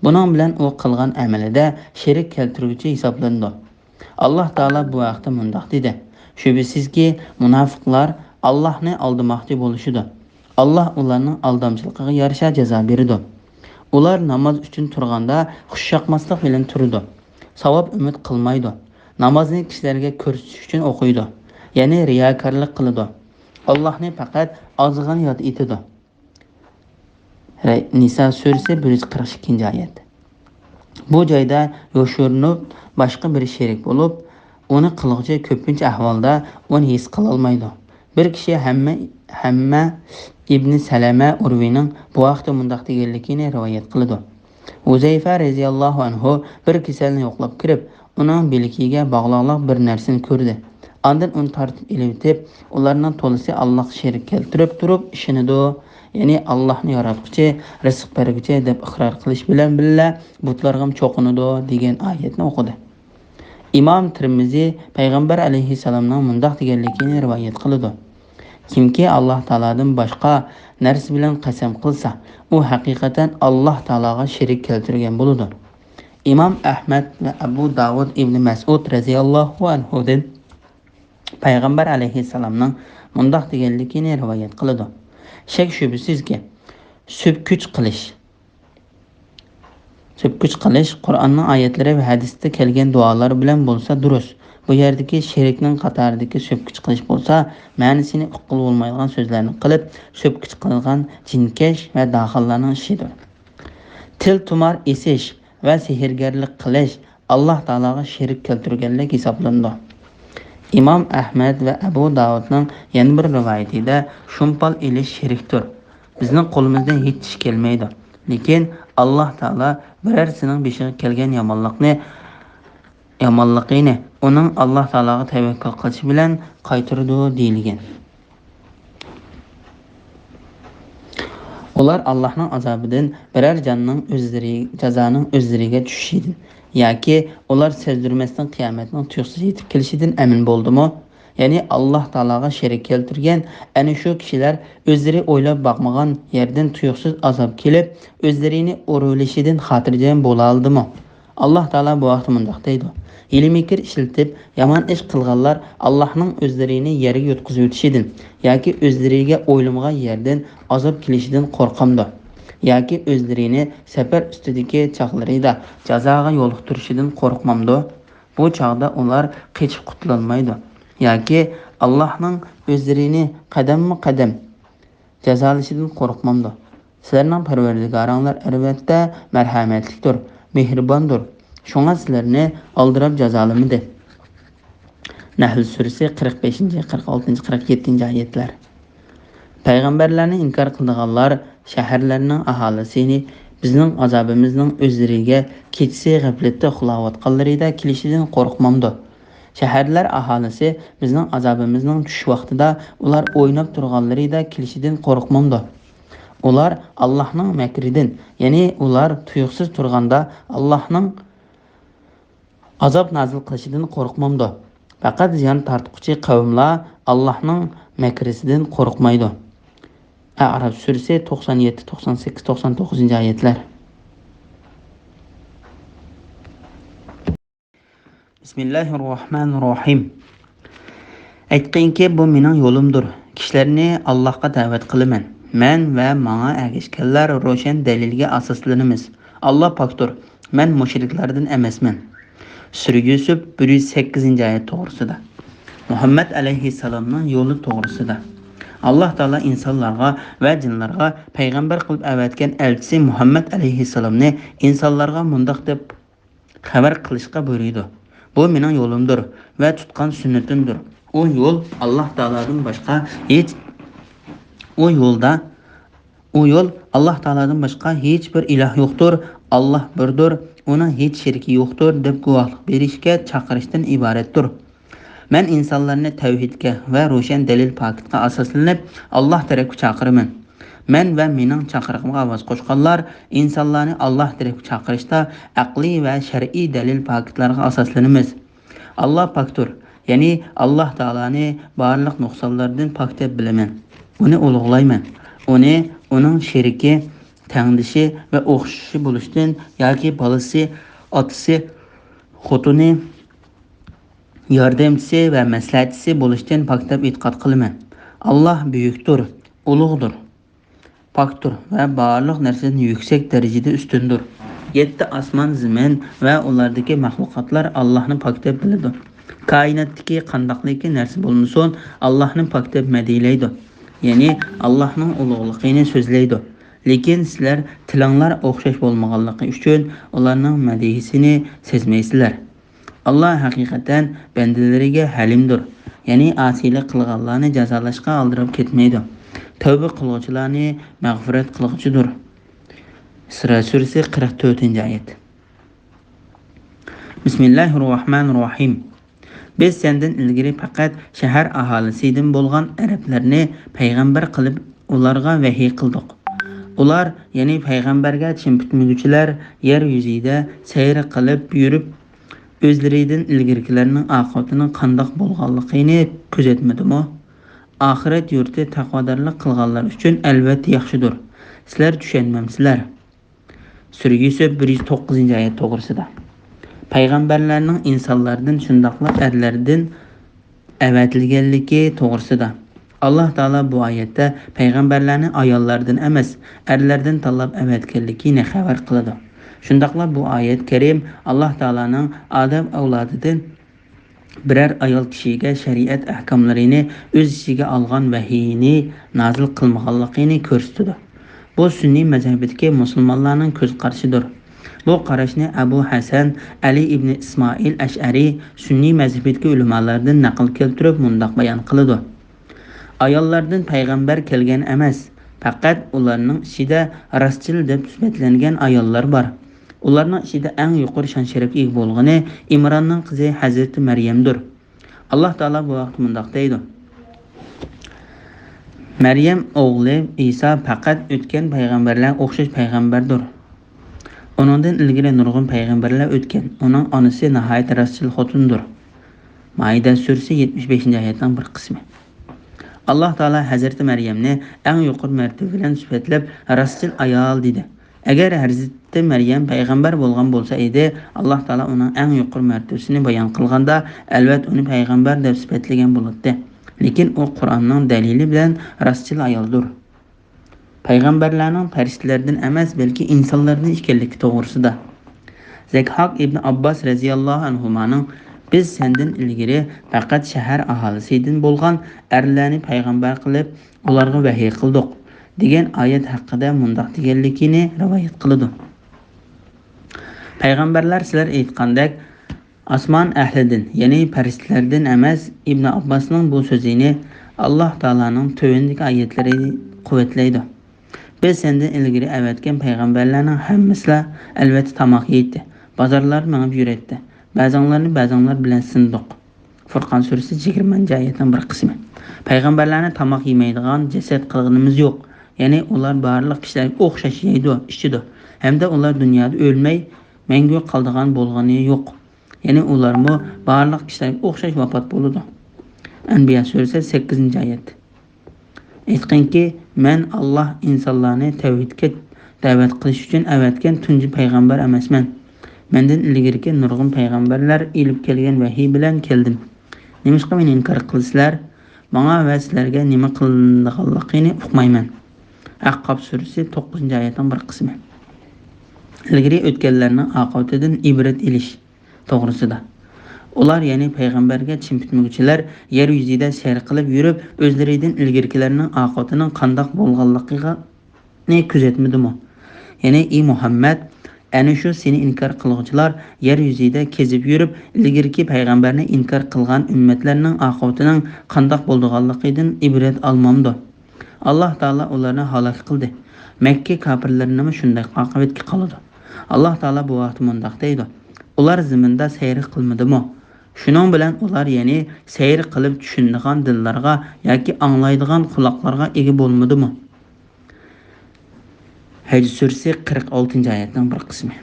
بۇنىڭ بىلەن ئۇ قىلغان ئەمىلىدە شېرىك كەلتۈرگۈچى ھېسابلىنىدۇ. ئاللاھ تائالا بۇ ھەقتە مۇنداق دېدى: شۈبھىسىزكى، مۇناپىقلار ئاللاھنى ئالدىماقچى بولۇشىدۇ. ئاللاھ ئۇلارنىڭ ئالدامچىلىقىغا يارىشا جازا بېرىدۇ. ئۇلار ناماز ئۈچۈن تۇرغاندا خۇش ياقماسلىق بىلەن تۇرىدۇ. ساۋاب ئۈمىد قىلمايدۇ. نامازنى كىشىلەرگە كۆرسىتىش ئۈچۈن ئوقۇيدۇ. يەنى رىياكارلىق قىلىدۇ. ئاللاھنى پەقەت ئازغىنە ياد ئېتىدۇ. رە-، نىسا سۈرىسى، بىر يۈز قىرىق ئىككىنچى ئايەت. بۇ جايدا يوشۇرۇنۇپ باشقا بىر شېرىك بولۇپ، ئۇنى قىلغۇچى كۆپىنچە ئەھۋالدا ئۇنى ھېس قىلالمايدۇ. بىر كىشى ھەممە، ھەممە ئىبنى سەلەمە ئۇرۋىنىڭ بۇ ھەقتە مۇنداق دېگەنلىكىنى رىۋايەت قىلىدۇ: ھۇزەيفە رەزىياللاھۇ ئەنھۇ بىر كېسەلنى يوقلاپ كىرىپ، ئۇنىڭ بىلىكىگە باغلاقلىق بىر نەرسىنى كۆردى. ئاندىن ئۇنى تارتىپ ئېلىۋېتىپ، ئۇلارنىڭ تولىسى ئاللاھقا شېرىك كەلتۈرۈپ تۇرۇپ ئىشىنىدۇ، يەنى ئاللاھنى ياراتقۇچى، رىزىق بەرگۈچى دەپ ئىقرار قىلىش بىلەن بىللە بۇتلارغىمۇ چوقۇنىدۇ، دېگەن ئايەتنى ئوقۇدى. ئىمام تىرمىزى پەيغەمبەر ئەلەيھىسسالامنىڭ مۇنداق دېگەنلىكىنى رىۋايەت قىلىدۇ: كىمكى ئاللاھ تائالادىن باشقا نەرسە بىلەن قەسەم قىلسا، ئۇ ھەقىقەتەن ئاللاھ تائالاغا شېرىك كەلتۈرگەن بولىدۇ. ئىمام ئەھمەد ۋە ئەبۇ داۋۇد ئىبنى مەسئۇد رەزىياللاھۇ ئەنھۇدىن پەيغەمبەر ئەلەيھىسسالامنىڭ مۇنداق دېگەنلىكىنى رىۋايەت قىلىدۇ: شەك-شۈبھىسىزكى، سۆككۈچ قىلىش، سۆككۈچ قىلىش قۇرئاننىڭ ئايەتلىرى ۋە ھەدىستە كەلگەن دۇئالار بىلەن بولسا دۇرۇس. بۇ يەردىكى شېرىكنىڭ قاتارىدىكى سۆككۈچ قىلىش بولسا، مەنىسىنى ئۇققىلى بولمايدىغان سۆزلەرنى قىلىپ، سۆككۈچ قىلغان جىنكەش ۋە داخىللارنىڭ ئىشىدۇر. تىل تۇمار ئېسىش ۋە سېھىرگەرلىك قىلىش ئاللاھ تائالاغا شېرىك كەلتۈرگەنلىك ھېسابلىنىدۇ. ئىمام ئەھمەد ۋە ئەبۇ داۋۇدنىڭ يەنە بىر رىۋايىتىدە، شۇمپال ئېلىش شېرىكتۇر. بىزنىڭ قولىمىزدىن ھېچ ئىش كەلمەيدۇ. لېكىن ئاللاھ تائالا بىرەرسىنىڭ بېشىغا كەلگەن يامانلىقنى، يامانلىقىنى ئۇنىڭ ئاللاھ تائالاغا تەۋەككۈل قىلىشى بىلەن قايتۇرىدۇ، دېيىلگەن. ئۇلار ئاللاھنىڭ ئازابىدىن بىرەر جاننىڭ ئۆزلىرى، جازانىڭ ئۆزلىرىگە چۈشۈشىدىن ياكى ئۇلار سەزدۈرمەستىن قىيامەتنىڭ تۇيۇقسىز يېتىپ كېلىشىدىن ئەمىن بولدىمۇ؟ يەنى ئاللاھ تائالاغا شېرىك كەلتۈرگەن ئەنە شۇ كىشىلەر ئۆزلىرى ئويلاپ باقمىغان يەردىن تۇيۇقسىز ئازاب كېلىپ، ئۆزلىرىنى ئۇرۇۋېلىشىدىن خاتىرجەم بولالىدىمۇ؟ ئاللاھ تائالا بۇ ھەقتە مۇنداق دەيدۇ: ھىيلە-مىكىر ئىشلىتىپ يامان ئىش قىلغانلار ئاللاھنىڭ ئۆزلىرىنى يەرگە يۇتقۇزۇۋېتىشىدىن ياكى ئۆزلىرىگە ئويلىمىغان يەردىن ئازاب كېلىشىدىن قورقامدۇ؟ ياكى ئۆزلىرىنى سەپەر ئۈستىدىكى چاغلىرىدا جازاغا يولۇقتۇرۇشىدىن قورقمامدۇ؟ بۇ چاغدا ئۇلار قېچىپ قۇتۇلالمايدۇ. ياكى ئاللاھنىڭ ئۆزلىرىنى قەدەممۇ قەدەم جازالىشىدىن قورقمامدۇ؟ سىلەرنىڭ پەرۋەردىگارىڭلار ئەلۋەتتە مەرھەمەتلىكتۇر، مېھرىباندۇر. شۇڭا سىلەرنى ئالدىراپ جازالىمىدى. نەھل سۈرىسى قىرىق بەشىنچى، قىرىق ئالتىنچى، قىرىق يەتتىنچى ئايەتلەر. پەيغەمبەرلەرنى ئىنكار قىلىدىغانلار شەھەرلەرنىڭ ئاھالىسىنى بىزنىڭ ئازابىمىزنىڭ ئۆزلىرىگە كېچىسى غەپلەتتە ئۇخلاۋاتقانلىرىدا كېلىشىدىن قورقمامدۇ؟ شەھەرلەر ئاھالىسى بىزنىڭ ئازابىمىزنىڭ چۈش ۋاقتىدا ئۇلار ئويناپ تۇرغانلىرىدا كېلىشىدىن قورقمامدۇ؟ ئۇلار ئاللاھنىڭ مەكرىدىن، يەنى ئۇلار تۇيۇقسىز تۇرغاندا ئاللاھنىڭ ئازاب نازىل قىلىشىدىن قورقمامدۇ؟ پەقەت زىيان تارتقۇچى قەۋملەر ئاللاھنىڭ مەكرىسىدىن قورقمايدۇ. ئەئراف سۈرىسى توقسان يەتتە، توقسان سەككىز، توقسان توققۇزىنچى ئايەتلەر. بىسمىللاھىررەھمانىررەھىم. ئېيتقىنكى، بۇ مېنىڭ يولۇمدۇر. كىشىلەرنى ئاللاھقا دەۋەت قىلىمەن. مەن ۋە ماڭا ئەگەشكەنلەر روشەن دەلىلگە ئاساسلىنىمىز. ئاللاھ پاكتۇر. مەن مۇشرىكلاردىن ئەمەسمەن. سۈرە يۈسۈپ بىر يۈز سەككىزىنچى ئايەت توغرىسىدا. مۇھەممەد ئەلەيھىسسالامنىڭ يولى توغرىسىدا. ئاللاھ تائالا ئىنسانلارغا ۋە جىنلارغا پەيغەمبەر قىلىپ ئەۋەتكەن ئەلچىسى مۇھەممەد ئەلەيھىسسالامنى ئىنسانلارغا مۇنداق دەپ خەۋەر قىلىشقا بۇيرۇيدۇ: بۇ مېنىڭ يولۇمدۇر ۋە تۇتقان سۈننىتىمدۇر. ئۇ يول ئاللاھ تائالادىن باشقا ھېچ، ئۇ يولدا، ئۇ يول ئاللاھ تائالادىن باشقا ھېچ بىر ئىلاھ يوقتۇر، ئاللاھ بىردۇر، ئۇنىڭ ھېچ شېرىكى يوقتۇر دەپ گۇۋاھلىق بېرىشكە چاقىرىشتىن ئىبارەتتۇر. مەن ئىنسانلارنى تەۋھىدكە ۋە روشەن دەلىل پاكىتقا ئاساسلىنىپ، ئاللاھ تەرەپكە چاقىرىمەن. مەن ۋە مېنىڭ چاقىرىقىمغا ئاۋاز قوشقانلار ئىنسانلارنى ئاللاھ تەرەپكە چاقىرىشتا ئەقلىي ۋە شەرئىي دەلىل پاكىتلارغا ئاساسلىنىمىز. ئاللاھ پاكتۇر، يەنى ئاللاھ تائالانى بارلىق نۇقسانلاردىن پاك دەپ بىلىمەن. ئۇنى ئۇلۇغلايمەن. ئۇنى ئۇنىڭ شېرىكى، تەڭدىشى ۋە ئوخشىشى بولۇشتىن ياكى بالىسى، ئاتىسى، خوتۇنى، ياردەمچىسى ۋە مەسلىھەتچىسى بولۇشتىن پاك دەپ ئېتىقاد قىلىمەن. ئاللاھ بۈيۈكتۇر، ئۇلۇغدۇر، پاكتۇر ۋە بارلىق نەرسىدىن يۈكسەك دەرىجىدە ئۈستۈندۇر. يەتتە ئاسمان، زېمىن ۋە ئۇلاردىكى مەخلۇقاتلار ئاللاھنى پاك دەپ بىلىدۇ. كائىناتتىكى قانداقلىكى نەرسە بولمىسۇن، ئاللاھنى پاك دەپ مەدھىيلەيدۇ. يەنى ئاللاھنىڭ ئۇلۇغلۇقىنى سۆزلەيدۇ. لېكىن سىلەر تىلىڭلار ئوخشاش بولمىغانلىقى ئۈچۈن ئۇلارنىڭ مەدھىيىسىنى سەزمەيسىلەر. ئاللاھ ھەقىقەتەن بەندىلىرىگە ھەلىمدۇر، يەنى ئاسىيلىق قىلغانلارنى جازالاشقا ئالدىراپ كەتمەيدۇ. تەۋبە قىلغۇچىلارنى مەغپىرەت قىلغۇچىدۇر. ئىسرا سۈرىسى قىرىق تۆتىنچى ئايەت. بىسمىللاھىررەھمانىررەھىم. بىز سەندىن ئىلگىرى پەقەت شەھەر ئاھالىسىدىن بولغان ئەرەبلەرنى پەيغەمبەر قىلىپ ئۇلارغا ۋەھىي قىلدۇق. ئۇلار، يەنى پەيغەمبەرگە چىن پۈتمىگۈچىلەر يەر يۈزىدە سەير قىلىپ يۈرۈپ، ئۆزلىرىدىن ئىلگىرىكىلەرنىڭ ئاقىۋىتىنىڭ قانداق بولغانلىقىنى كۆزەتمىدىمۇ؟ ئاخىرەت يۇرتى تەقۋادارلىق قىلغانلار ئۈچۈن ئەلۋەتتە ياخشىدۇر. سىلەر چۈشەنمەمسىلەر. سۈرە يۈسۈپ بىر يۈز توققۇزىنچى ئايەت توغرىسىدا. پەيغەمبەرلەرنىڭ ئىنسانلاردىن، شۇنداقلا ئەرلەردىن ئەۋەتىلگەنلىكى توغرىسىدا. ئاللاھ تائالا بۇ ئايەتتە پەيغەمبەرلەرنى ئاياللاردىن ئەمەس، ئەرلەردىن تاللاپ ئەۋەتكەنلىكىنى خەۋەر قىلىدۇ. شۇنداقلا بۇ ئايەت كەرىم ئاللاھ تائالانىڭ ئادەم ئەۋلادىدىن بىرەر ئايال كىشىگە شەرىئەت ئەھكاملىرىنى ئۆز ئىچىگە ئالغان ۋەھىينى نازىل قىلمىغانلىقىنى كۆرسىتىدۇ. بۇ سۈننىي مەزھىپىدىكى مۇسۇلمانلارنىڭ كۆز قارىشىدۇر. بۇ قاراشنى ئەبۇ ھەسەن ئەلى ئىبنى ئىسمائىل ئەشئەرى سۈننىي مەزھىپىدىكى ئۆلىمالىرىدىن نەقىل كەلتۈرۈپ مۇنداق بايان قىلىدۇ: ئاياللاردىن پەيغەمبەر كەلگەن ئەمەس، پەقەت ئۇلارنىڭ ئىچىدە راستچىل دەپ سۈپەتلەنگەن ئاياللار بار. ئۇلارنىڭ ئىچىدە ئەڭ يۇقىرى شان-شەرەپكە ئىگە بولغىنى ئىمراننىڭ قىزى ھەزرىتى مەريەمدۇر. ئاللاھ تائالا بۇ ھەقتە مۇنداق دەيدۇ: مەريەم ئوغلى ئىسا پەقەت ئۆتكەن پەيغەمبەرلەرگە ئوخشاش پەيغەمبەردۇر. ئۇنىڭدىن ئىلگىرى نۇرغۇن پەيغەمبەرلەر ئۆتكەن. ئۇنىڭ ئانىسى ناھايىتى راستچىل خوتۇندۇر. مائىدە سۈرىسى يەتمىش بەشىنچى ئايەتنىڭ بىر قىسمى. ئاللاھ تائالا ھەزرىتى مەريەمنى ئەڭ يۇقىرى مەرتىبە بىلەن سۈپەتلەپ، راستچىل ئايال دېدى. ئەگەر ھەزرىتى مەريەم پەيغەمبەر بولغان بولسا ئىدى، ئاللاھ تائالا ئۇنىڭ ئەڭ يۇقىرى مەرتىۋىسىنى بايان قىلغاندا، ئەلۋەتتە ئۇنى پەيغەمبەر دەپ سۈپەتلىگەن بولاتتى. لېكىن ئۇ قۇرئاننىڭ دەلىلى بىلەن راستچىل ئايالدۇر. پەيغەمبەرلەرنىڭ پەرىشتىلەردىن ئەمەس، بەلكى ئىنسانلاردىن ئىكەنلىكى توغرىسىدا. زەكھاك ئىبنى ئابباس رەزىياللاھۇ ئەنھۇمانىڭ، «بىز سەندىن ئىلگىرى پەقەت شەھەر ئاھالىسىدىن بولغان ئەرلەرنى پەيغەمبەر قىلىپ، ئۇلارغا ۋەھىي قىلدۇق» دېگەن ئايەت ھەققىدە مۇنداق دېگەنلىكىنى رىۋايەت قىلىدۇ: «پەيغەمبەرلەر سىلەر ئېيتقاندەك ئاسمان ئەھلىدىن، يەنى پەرىشتىلەردىن ئەمەس.» ئىبنى ئابباسنىڭ بۇ سۆزىنى ئاللاھ تائالانىڭ تۆۋەندىكى ئايەتلىرى قۇۋۋەتلەيدۇ: «بىز سەندىن ئىلگىرى ئەۋەتكەن پەيغەمبەرلەرنىڭ ھەممىسىلا ئەلۋەتتە تاماق يەيتتى، بازارلاردا مېڭىپ يۈرەيتتى. بەزىڭلارنى بەزىڭلار بىلەن سىنىدۇق.» فۇرقان سۈرىسى يىگىرمىنچى ئايەتنىڭ بىر قىسمى. پەيغەمبەرلەرنى تاماق يېمەيدىغان جەسەت قىلغىنىمىز يوق. يەنى ئۇلار بارلىق كىشىلەرگە ئوخشاش يەيدۇ، ئىچىدۇ. ھەمدە ئۇلار دۇنيادا ئۆلمەي، مەڭگۈ قالىدىغان بولغىنى يوق. يەنى ئۇلارمۇ بارلىق كىشىلەرگە ئوخشاش ۋاپات بولىدۇ. ئەنبىيا سۈرىسى سەككىزىنچى ئايەت. ئېيتقىنكى، مەن ئاللاھ ئىنسانلارنى تەۋھىدكە دەۋەت قىلىش ئۈچۈن ئەۋەتكەن تۇنجى پەيغەمبەر ئەمەسمەن. مەندىن ئىلگىرىكى نۇرغۇن پەيغەمبەرلەر ئېلىپ كەلگەن ۋەھىي بىلەن كەلدىم. نېمىشقا مېنى ئىنكار قىلىسىلەر؟ ماڭا ۋە سىلەرگە نېمە قىلىنىدىغانلىقىنى ئۇقمايمەن. ئەھقاپ سۈرىسى توققۇزىنچى ئايەتنىڭ بىر قىسمى. ئىلگىرى ئۆتكەنلەرنىڭ ئاقىۋىتىدىن ئىبرەت ئېلىش توغرىسىدا. ئۇلار، يەنى پەيغەمبەرگە چىن پۈتمىگۈچىلەر يەر يۈزىدە سەير قىلىپ يۈرۈپ، ئۆزلىرىدىن ئىلگىرىكىلەرنىڭ ئاقىۋىتىنىڭ قانداق بولغانلىقىنى كۆزەتمىدىمۇ؟ يەنى، ئى مۇھەممەد، ئەنە شۇ سېنى ئىنكار قىلغۇچىلار يەر يۈزىدە كېزىپ يۈرۈپ، ئىلگىرىكى پەيغەمبەرنى ئىنكار قىلغان ئۈممەتلەرنىڭ ئاقىۋىتىنىڭ قانداق بولىدىغانلىقىدىن ئىبرەت ئالمامدۇ؟ ئاللاھ تائالا ئۇلارنى ھالاك قىلدى. مەككە كاپىرلىرىنىمۇ شۇنداق ئاقىۋەتكە قالىدۇ. ئاللاھ تائالا بۇ ھەقتە مۇنداق دەيدۇ: ئۇلار زېمىندا سەير قىلمىدىمۇ؟ شۇنىڭ بىلەن ئۇلار، يەنى سەير قىلىپ چۈشىنىدىغان دىللارغا ياكى ئاڭلايدىغان قۇلاقلارغا ئىگە بولمىدىمۇ؟ ھەج سۈرىسى قىرىق ئالتىنچى ئايەتنىڭ بىر قىسمى.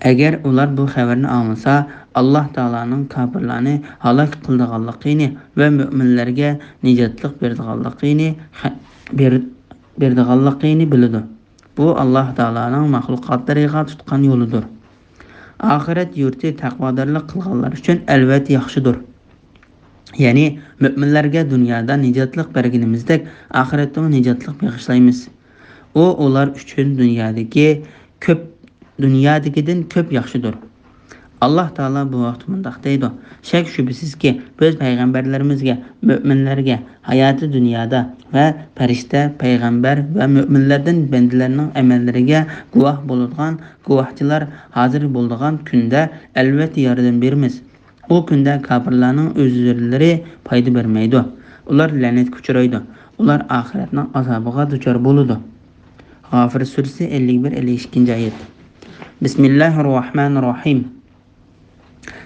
ئەگەر ئۇلار بۇ خەۋەرنى ئاڭلىسا، ئاللاھ تائالانىڭ كاپىرلارنى ھالاك قىلىدىغانلىقىنى ۋە مۆمىنلەرگە نىجاتلىق بېرىدىغانلىقىنى، خە-، بېر-، بېرىدىغانلىقىنى بىلىدۇ. بۇ ئاللاھ تائالانىڭ مەخلۇقاتلىرىغا تۇتقان يولىدۇر. ئاخىرەت يۇرتى تەقۋادارلىق قىلغانلار ئۈچۈن ئەلۋەتتە ياخشىدۇر. يەنى مۆمىنلەرگە دۇنيادا نىجاتلىق بەرگىنىمىزدەك، ئاخىرەتتىمۇ نىجاتلىق بېغىشلايمىز. ئۇ ئۇلار ئۈچۈن دۇنيادىكى كۆپ، دۇنيادىكىدىن كۆپ ياخشىدۇر. ئاللاھ تائالا بۇ ھەقتە مۇنداق دەيدۇ: شەك-شۈبھىسىزكى، بىز پەيغەمبەرلىرىمىزگە، مۆمىنلەرگە ھاياتى دۇنيادا ۋە پەرىشتە، پەيغەمبەر ۋە مۆمىنلەردىن بەندىلەرنىڭ ئەمەللىرىگە گۇۋاھ بولىدىغان گۇۋاھچىلار ھازىر بولىدىغان كۈندە ئەلۋەتتە ياردەم بېرىمىز. ئۇ كۈندە كاپىرلارنىڭ ئۆزرىلىرى پايدا بەرمەيدۇ. ئۇلار لەنەتكە ئۇچرايدۇ. ئۇلار ئاخىرەتنىڭ ئازابىغا دۇچار بولىدۇ. غافىر سۈرىسى ئەللىك بىر، ئەللىك ئىككىنچى ئايەت. بىسمىللاھىررەھمانىررەھىم.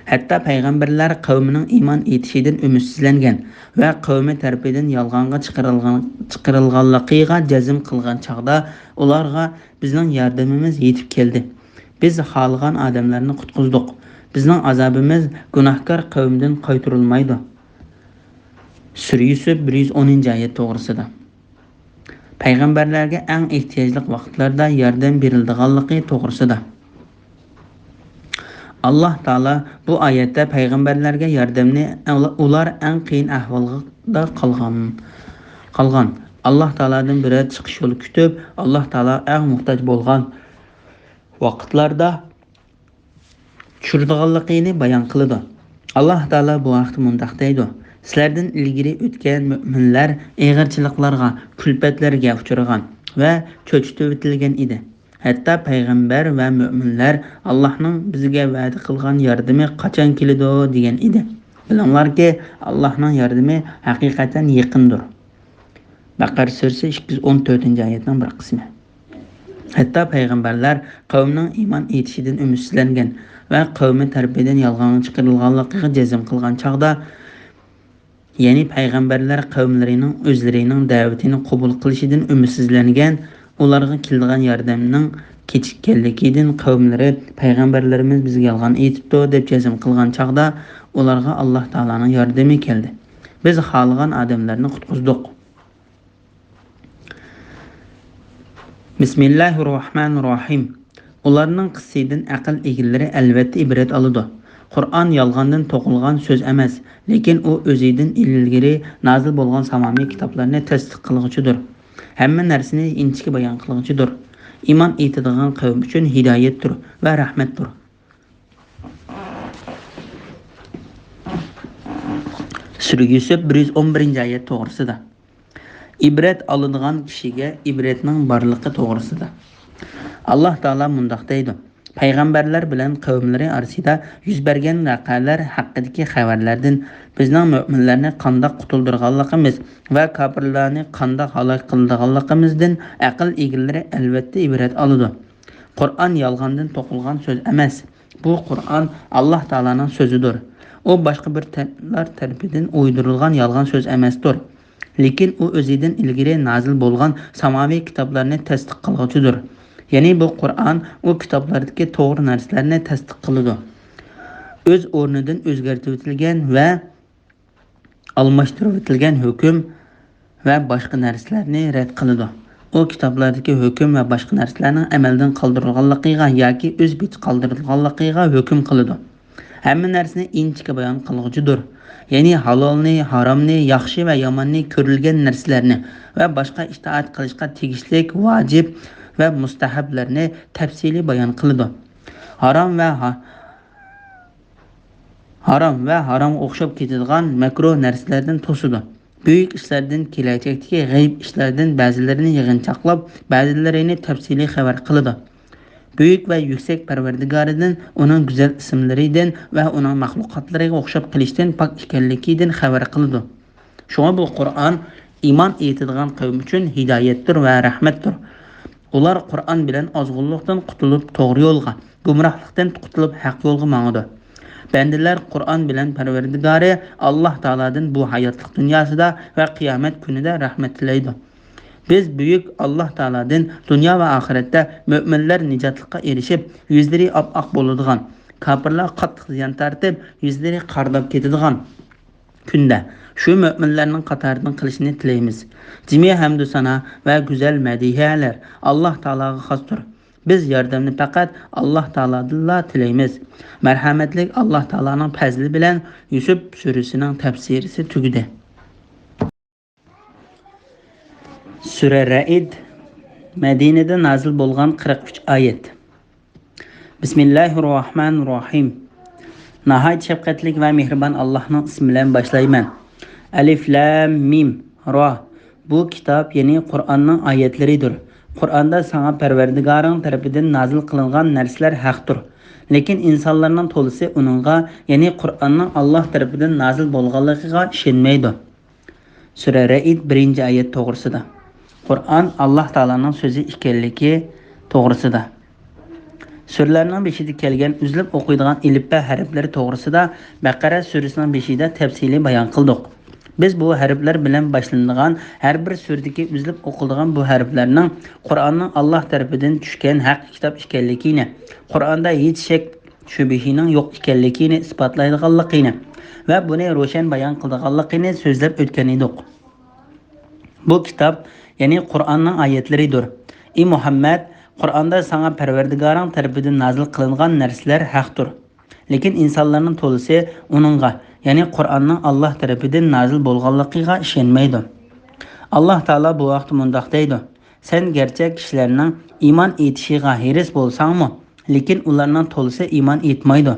ھەتتا پەيغەمبەرلەر قەۋمىنىڭ ئىمان ئېيتىشىدىن ئۈمىدسىزلەنگەن ۋە قەۋمى تەرىپىدىن يالغانغا چىقىرىلغان، چىقىرىلغانلىقىغا جەزم قىلغان چاغدا، ئۇلارغا بىزنىڭ ياردىمىمىز يېتىپ كەلدى. بىز خالىغان ئادەملەرنى قۇتقۇزدۇق. بىزنىڭ ئازابىمىز گۇناھكار قەۋمدىن قايتۇرۇلمايدۇ. سۈرە يۈسۈپ، بىر يۈز ئونىنچى ئايەت توغرىسىدا. پەيغەمبەرلەرگە ئەڭ ئېھتىياجلىق ۋاقىتلاردا ياردەم بېرىلىدىغانلىقى توغرىسىدا. ئاللاھ تائالا بۇ ئايەتتە پەيغەمبەرلەرگە ياردەمنى ئۇلار ئەڭ قىيىن ئەھۋالدا قالغان، قالغان، ئاللاھ تائالادىن بىرەر چىقىش يولى كۈتۈپ، ئاللاھ تائالاغا ئەڭ موھتاج بولغان ۋاقىتلاردا چۈشۈرىدىغانلىقىنى بايان قىلىدۇ. ئاللاھ تائالا بۇ ھەقتە مۇنداق دەيدۇ: سىلەردىن ئىلگىرى ئۆتكەن مۆمىنلەر ئېغىرچىلىقلارغا، كۈلپەتلەرگە ئۇچرىغان ۋە چۆچۈتۈۋېتىلگەن ئىدى. ھەتتا پەيغەمبەر ۋە مۆمىنلەر، ئاللاھنىڭ بىزگە ۋەدە قىلغان ياردىمى قاچان كېلىدۇ؟ دېگەن ئىدى. بىلىڭلاركى، ئاللاھنىڭ ياردىمى ھەقىقەتەن يېقىندۇر. بەقەرە سۈرىسى ئىككى يۈز ئون تۆتىنچى ئايەتنىڭ بىر قىسمى. ھەتتا پەيغەمبەرلەر قەۋمنىڭ ئىمان ئېيتىشىدىن ئۈمىدسىزلەنگەن ۋە قەۋمى تەرىپىدىن يالغانغا چىقىرىلغانلىقىغا جەزم قىلغان چاغدا، يەنى پەيغەمبەرلەر قەۋملىرىنىڭ ئۆزلىرىنىڭ دەۋىتىنى قوبۇل قىلىشىدىن ئۈمىدسىزلەنگەن، ئۇلارغا كېلىدىغان ياردەمنىڭ كېچىككەنلىكىدىن قەۋملىرى، پەيغەمبەرلىرىمىز بىزگە يالغان ئېيتىپتۇ، دەپ جەزم قىلغان چاغدا، ئۇلارغا ئاللاھ تائالانىڭ ياردىمى كەلدى. بىز خالىغان ئادەملەرنى قۇتقۇزدۇق. بىسمىللاھىررەھمانىررەھىم. ئۇلارنىڭ قىسسىسىدىن ئەقىل ئىگىلىرى ئەلۋەتتە ئىبرەت ئالىدۇ. قۇرئان يالغاندىن توقۇلغان سۆز ئەمەس، لېكىن ئۇ ئۆزىدىن ئىلگىرى نازىل بولغان سامامى كىتابلارنى تەستىق قىلغۇچىدۇر. ھەممە نەرسىنى ئىنچىكە بايان قىلغۇچىدۇر. ئىمان ئېيتىدىغان قەۋم ئۈچۈن ھىدايەتتۇر ۋە رەھمەتتۇر. سۈرە يۈسۈپ بىر يۈز ئون بىرىنچى ئايەت توغرىسىدا. ئىبرەت ئالىدىغان كىشىگە ئىبرەتنىڭ بارلىقى توغرىسىدا. ئاللاھ تائالا مۇنداق دەيدۇ: پەيغەمبەرلەر بىلەن قەۋملىرى ئارىسىدا يۈز بەرگەن ۋەقەلەر ھەققىدىكى خەۋەرلەردىن بىزنىڭ مۆمىنلەرنى قانداق قۇتۇلدۇرغانلىقىمىز ۋە كاپىرلارنى قانداق ھالاك قىلىدىغانلىقىمىزدىن ئەقىل ئىگىلىرى ئەلۋەتتە ئىبرەت ئالىدۇ. قۇرئان يالغاندىن توقۇلغان سۆز ئەمەس. بۇ قۇرئان ئاللاھ تائالانىڭ سۆزىدۇر. ئۇ باشقا بىر تەنلەر تەرىپىدىن ئويدۇرۇلغان يالغان سۆز ئەمەستۇر. لېكىن ئۇ ئۆزىدىن ئىلگىرى نازىل بولغان ساماۋىي كىتابلارنى تەستىق قىلغۇچىدۇر. يەنى بۇ قۇرئان ئۇ كىتابلاردىكى توغرا نەرسىلەرنى تەستىق قىلىدۇ. ئۆز ئورنىدىن ئۆزگەرتىۋېتىلگەن ۋە ئالماشتۇرۇۋېتىلگەن ھۆكۈم ۋە باشقا نەرسىلەرنى رەت قىلىدۇ. ئۇ كىتابلاردىكى ھۆكۈم ۋە باشقا نەرسىلەرنىڭ ئەمەلدىن قالدۇرۇلغانلىقىغا ياكى ئۆز بېتى قالدۇرۇلغانلىقىغا ھۆكۈم قىلىدۇ. ھەممە نەرسىنى ئىنچىكە بايان قىلغۇچىدۇر. يەنى ھالالنى، ھارامنى، ياخشى ۋە ياماننى، كۆرۈلگەن نەرسىلەرنى ۋە باشقا ئىتائەت قىلىشقا تېگىشلىك ۋاجىپ ۋە مۇستەھەبلەرنى تەپسىلىي بايان قىلىدۇ. ھارام ۋە ھا-، ھارام ۋە ھارامغا ئوخشاپ كېتىدىغان مەكرۇھ نەرسىلەردىن توسىدۇ. بۈيۈك ئىشلاردىن، كېلەچەكتىكى غەيىب ئىشلاردىن بەزىلىرىنى يىغىنچاقلاپ، بەزىلىرىنى تەپسىلىي خەۋەر قىلىدۇ. بۈيۈك ۋە يۈكسەك پەرۋەردىگارىدىن، ئۇنىڭ گۈزەل ئىسىملىرىدىن ۋە ئۇنىڭ مەخلۇقاتلىرىغا ئوخشاپ قېلىشتىن پاك ئىكەنلىكىدىن خەۋەر قىلىدۇ. شۇڭا بۇ قۇرئان ئىمان ئېيتىدىغان قەۋم ئۈچۈن ھىدايەتتۇر ۋە رەھمەتتۇر. ئۇلار قۇرئان بىلەن ئازغۇنلۇقتىن قۇتۇلۇپ، توغرا يولغا، گۇمراھلىقتىن قۇتۇلۇپ، ھەق يولغا ماڭىدۇ. بەندىلەر قۇرئان بىلەن پەرۋەردىگارى ئاللاھ تائالادىن بۇ ھاياتلىق دۇنياسىدا ۋە قىيامەت كۈنىدە رەھمەت تىلەيدۇ. بىز بۈيۈك ئاللاھ تائالادىن دۇنيا ۋە ئاخىرەتتە مۆمىنلەر نىجاتلىققا ئېرىشىپ، يۈزلىرى ئاپئاق بولىدىغان، كاپىرلار قاتتىق زىيان تارتىپ، يۈزلىرى قارىداپ كېتىدىغان كۈندە شۇ مۆمىنلەرنىڭ قاتارىدىن قىلىشىنى تىلەيمىز. جىمى ھەمدۇسانا ۋە گۈزەل مەدھىيەلەر ئاللاھ تائالاغا خاستۇر. بىز ياردەمنى پەقەت ئاللاھ تائالادىنلا تىلەيمىز. مەرھەمەتلىك ئاللاھ تائالانىڭ پەزلى بىلەن يۈسۈپ سۈرىسىنىڭ تەپسىرىسى تۈگىدى. سۈرە رەئد، مەدىنىدە نازىل بولغان، قىرىق ئۈچ ئايەت. بىسمىللاھىررەھمانىررەھىم. ناھايىتى شەپقەتلىك ۋە مېھرىبان ئاللاھنىڭ ئىسمى بىلەن باشلايمەن. ئەلىف لام مىم را. بۇ كىتاب، يەنى قۇرئاننىڭ ئايەتلىرىدۇر. قۇرئاندا ساڭا پەرۋەردىگارىڭ تەرىپىدىن نازىل قىلىنغان نەرسىلەر ھەقتۇر. لېكىن ئىنسانلارنىڭ تولىسى ئۇنىڭغا، يەنى قۇرئاننىڭ ئاللاھ تەرىپىدىن نازىل بولغانلىقىغا ئىشەنمەيدۇ. سۈرە رەئد، بىرىنچى ئايەت توغرىسىدا. قۇرئان ئاللاھ تائالانىڭ سۆزى ئىكەنلىكى توغرىسىدا. سۈرىلەرنىڭ بېشىدا كەلگەن ئۈزۈلۈپ ئوقۇيدىغان ئېلىپبە ھەرپلىرى توغرىسىدا بەقەرە سۈرىسىنىڭ بېشىدا تەپسىلىي بايان قىلدۇق. بىز بۇ ھەرپلەر بىلەن باشلىنىدىغان ھەر بىر سۈرىدىكى ئۈزۈلۈپ ئوقۇلىدىغان بۇ ھەرپلەرنىڭ قۇرئاننىڭ ئاللاھ تەرىپىدىن چۈشكەن ھەق كىتاب ئىكەنلىكىنى، قۇرئاندا ھېچ شەك شۈبھىنىڭ يوق ئىكەنلىكىنى ئىسپاتلايدىغانلىقىنى ۋە بۇنى روشەن بايان قىلىدىغانلىقىنى سۆزلەپ ئۆتكەن ئىدۇق. بۇ كىتاب، يەنى قۇرئاننىڭ ئايەتلىرىدۇر. ئى مۇھەممەد، قۇرئاندا ساڭا پەرۋەردىگارىڭ تەرىپىدىن نازىل قىلىنغان نەرسىلەر ھەقتۇر. لېكىن ئىنسانلارنىڭ تولىسى ئۇنىڭغا، يەنى قۇرئاننىڭ ئاللاھ تەرىپىدىن نازىل بولغانلىقىغا ئىشەنمەيدۇ. ئاللاھ تائالا بۇ ھەقتە مۇنداق دەيدۇ: سەن گەرچە كىشىلەرنىڭ ئىمان ئېيتىشىغا ھېرىس بولساڭمۇ، لېكىن ئۇلارنىڭ تولىسى ئىمان ئېيتمايدۇ.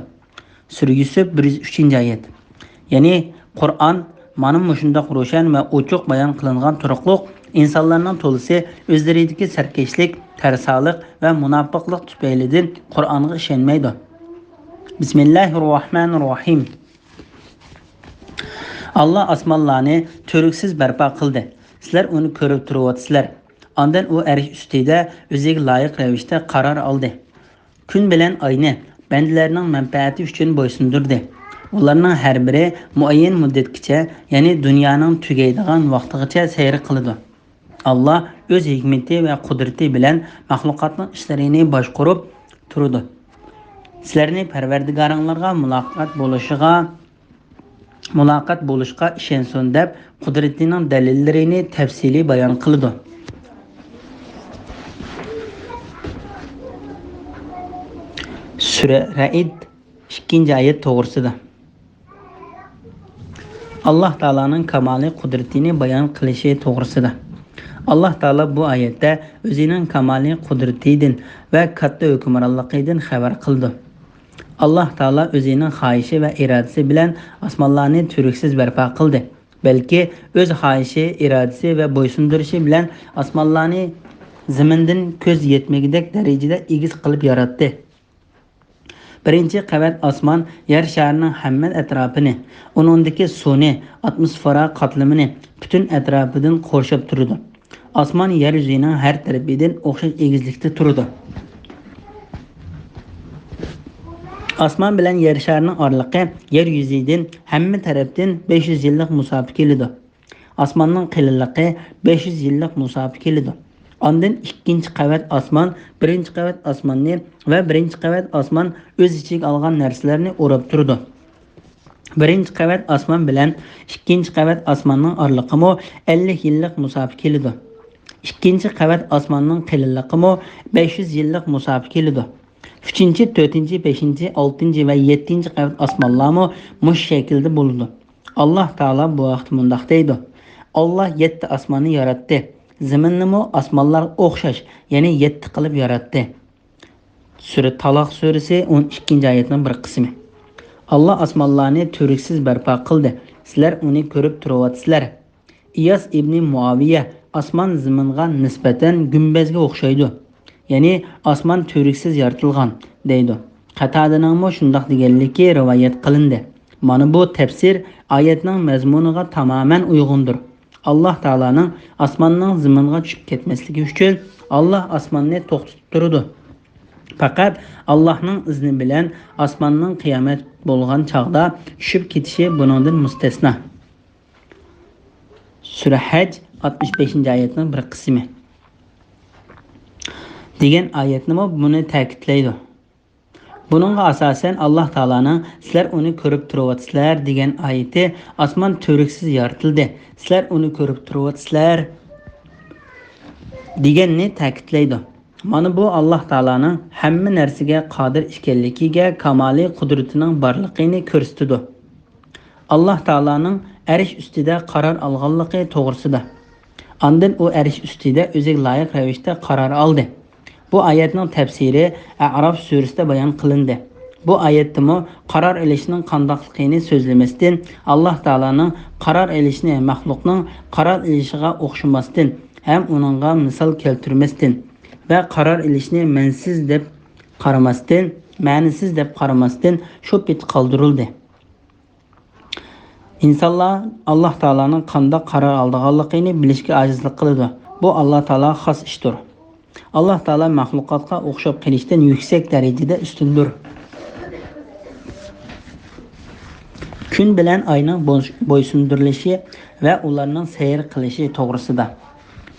سۈرە يۈسۈپ، بىر يۈز ئۈچىنچى ئايەت. يەنى قۇرئان مانا مۇشۇنداق روشەن ۋە ئوچۇق بايان قىلىنغان تۇرۇقلۇق، ئىنسانلارنىڭ تولىسى ئۆزلىرىدىكى سەركەشلىك، تەرسالىق ۋە مۇناپىقلىق تۈپەيلىدىن قۇرئانغا ئىشەنمەيدۇ. بىسمىللاھىررەھمانىررەھىم. ئاللا ئاسمانلارنى تۈرتكىسىز بەرپا قىلدى. سىلەر ئۇنى كۆرۈپ تۇرۇۋاتىسىلەر. ئاندىن ئۇ ئەرش ئۈستىدە ئۆزىگە لايىق رەۋىشتە قارار ئالدى. كۈن بىلەن ئاينى بەندىلەرنىڭ مەنپەئەتى ئۈچۈن بويسۇندۇردى. ئۇلارنىڭ ھەر بىرى مۇئەييەن مۇددەتكىچە، يەنى دۇنيانىڭ تۈگەيدىغان ۋاقتىغىچە سەير قىلىدۇ. ئاللا ئۆز ھېكمىتى ۋە قۇدرىتى بىلەن مەخلۇقاتنىڭ ئىشلىرىنى باشقۇرۇپ تۇرىدۇ. سىلەرنى پەرۋەردىگارىڭلارغا مۇلاقات بولۇشىغا، مۇلاقات بولۇشقا ئىشەنسۇن دەپ، قۇدرىتىنىڭ دەلىللىرىنى تەپسىلىي بايان قىلىدۇ. سۈرە رەئد، ئىككىنچى ئايەت توغرىسىدا. ئاللا تائالانىڭ كامالىي قۇدرىتىنى بايان قىلىشى توغرىسىدا. ئاللاھ تائالا بۇ ئايەتتە ئۆزىنىڭ كامالىي قۇدرىتىدىن ۋە كاتتا ھۆكۈمرانلىقىدىن خەۋەر قىلىدۇ. ئاللاھ تائالا ئۆزىنىڭ خاھىشى ۋە ئىرادىسى بىلەن ئاسمانلارنى تۈۋرۈكسىز بەرپا قىلدى. بەلكى ئۆز خاھىشى، ئىرادىسى ۋە بويسۇندۇرۇشى بىلەن ئاسمانلارنى زېمىندىن كۆز يەتمىگۈدەك دەرىجىدە ئېگىز قىلىپ ياراتتى. بىرىنچى قەۋەت ئاسمان يەر شارىنىڭ ھەممە ئەتراپىنى، ئۇنىڭدىكى سۇنى، ئاتموسفېرا قاتلىمىنى پۈتۈن ئەتراپىدىن قورشاپ تۇرىدۇ. ئاسمان يەر يۈزىنىڭ ھەر تەرىپىدىن ئوخشاش ئېگىزلىكتە تۇرىدۇ. ئاسمان بىلەن يەر شارىنىڭ ئارىلىقى يەر يۈزىدىن ھەممە تەرەپتىن بەش يۈز يىللىق مۇساپە كېلىدۇ. ئاسماننىڭ قېلىنلىقى بەش يۈز يىللىق مۇساپە كېلىدۇ. ئاندىن ئىككىنچى قەۋەت ئاسمان بىرىنچى قەۋەت ئاسماننى ۋە بىرىنچى قەۋەت ئاسمان ئۆز ئىچىگە ئالغان نەرسىلەرنى ئوراپ تۇرىدۇ. بىرىنچى قەۋەت ئاسمان بىلەن ئىككىنچى قەۋەت ئاسماننىڭ ئارىلىقىمۇ ئەللىك يىللىق مۇساپە كېلىدۇ. ئىككىنچى قەۋەت ئاسماننىڭ قېلىنلىقىمۇ بەش يۈز يىللىق مۇساپە كېلىدۇ. ئۈچىنچى، تۆتىنچى، بەشىنچى، ئالتىنچى ۋە يەتتىنچى قەۋەت ئاسمانلارمۇ مۇشۇ شەكىلدە بولىدۇ. ئاللاھ تائالا بۇ ھەقتە مۇنداق دەيدۇ: ئاللاھ يەتتە ئاسماننى ياراتتى. زېمىننىمۇ ئاسمانلارغا ئوخشاش، يەنى يەتتە قىلىپ ياراتتى. سۈرە تالاق سۈرىسى، ئون ئىككىنچى ئايەتنىڭ بىر قىسمى. ئاللاھ ئاسمانلارنى تۈۋرۈكسىز بەرپا قىلدى. سىلەر ئۇنى كۆرۈپ تۇرۇۋاتىسىلەر. ئىياس ئىبنى مۇئاۋىيە ئاسمان زېمىنغا نىسبەتەن گۈمبەزگە ئوخشايدۇ، يەنى ئاسمان تۈۋرۈكسىز يارىتىلغان، دەيدۇ. قاتادىنىڭمۇ شۇنداق دېگەنلىكى رىۋايەت قىلىندى. مانا بۇ تەپسىر ئايەتنىڭ مەزمۇنىغا تامامەن ئۇيغۇندۇر. ئاللاھ تائالانىڭ ئاسماننىڭ زېمىنغا چۈشۈپ كەتمەسلىكى ئۈچۈن ئاللاھ ئاسماننى توختىتىپ تۇرىدۇ. پەقەت ئاللاھنىڭ ئىزنى بىلەن ئاسماننىڭ قىيامەت بولغان چاغدا چۈشۈپ كېتىشى بۇنىڭدىن مۇستەسنا. سۈرە ھەج، ئاتمىش بەشىنچى ئايەتنىڭ بىر قىسمى، دېگەن ئايەتنىمۇ بۇنى تەكىتلەيدۇ. بۇنىڭغا ئاساسەن، ئاللاھ تائالانىڭ «سىلەر ئۇنى كۆرۈپ تۇرۇۋاتىسىلەر» دېگەن ئايىتى «ئاسمان تۈۋرۈكسىز يارىتىلدى، سىلەر ئۇنى كۆرۈپ تۇرۇۋاتىسىلەر» دېگەننى تەكىتلەيدۇ. مانا بۇ ئاللاھ تائالانىڭ ھەممە نەرسىگە قادىر ئىكەنلىكىگە، كامالىي قۇدرىتىنىڭ بارلىقىنى كۆرسىتىدۇ. ئاللاھ تائالانىڭ ئەرش ئۈستىدە قارار ئالغانلىقى توغرىسىدا. ئاندىن ئۇ ئەرش ئۈستىدە ئۆزىگە لايىق رەۋىشتە قارار ئالدى. بۇ ئايەتنىڭ تەپسىرى ئەئراف سۈرىسىدە بايان قىلىندى. بۇ ئايەتتىمۇ قارار ئېلىشنىڭ قانداقلىقىنى سۆزلىمەستىن، ئاللاھ تائالانىڭ قارار ئېلىشنى مەخلۇقنىڭ قارار ئېلىشىغا ئوخشىماستىن ھەم ئۇنىڭغا مىسال كەلتۈرمەستىن ۋە قارار ئېلىشنى مەنىسىز دەپ قارىماستىن، مەنىسىز دەپ قارىماستىن شۇ پېتى قالدۇرۇلدى. ئىنسانلار ئاللاھ تائالانىڭ قانداق قارار ئالىدىغانلىقىنى بىلىشكە ئاجىزلىق قىلىدۇ. بۇ ئاللاھ تائالاغا خاس ئىشتۇر. ئاللاھ تائالا مەخلۇقاتقا ئوخشاپ قېلىشتىن يۈكسەك دەرىجىدە ئۈستۈندۇر. كۈن بىلەن ئاينىڭ بوي-، بويسۇندۇرۇلۇشى ۋە ئۇلارنىڭ سەير قىلىشى توغرىسىدا.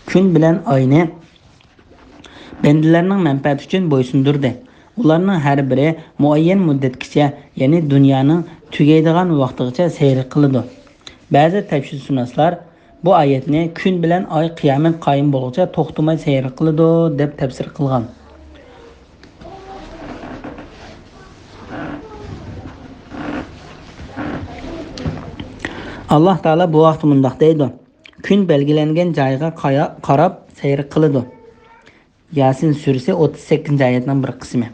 كۈن بىلەن ئاينى بەندىلەرنىڭ مەنپەئەتى ئۈچۈن بويسۇندۇردى. ئۇلارنىڭ ھەر بىرى مۇئەييەن مۇددەتكىچە، يەنى دۇنيانىڭ تۈگەيدىغان ۋاقتىغىچە سەير قىلىدۇ. بەزى تەپسىرشۇناسلار بۇ ئايەتنى «كۈن بىلەن ئاي قىيامەت قايىم بولغۇچە توختىماي سەير قىلىدۇ» دەپ تەپسىر قىلغان. ئاللاھ تائالا بۇ ھەقتە مۇنداق دەيدۇ: كۈن بەلگىلەنگەن جايغا قايا-، قاراپ سەير قىلىدۇ. ياسىن سۈرىسى، ئوتتۇز سەككىزىنچى ئايەتنىڭ بىر قىسمى.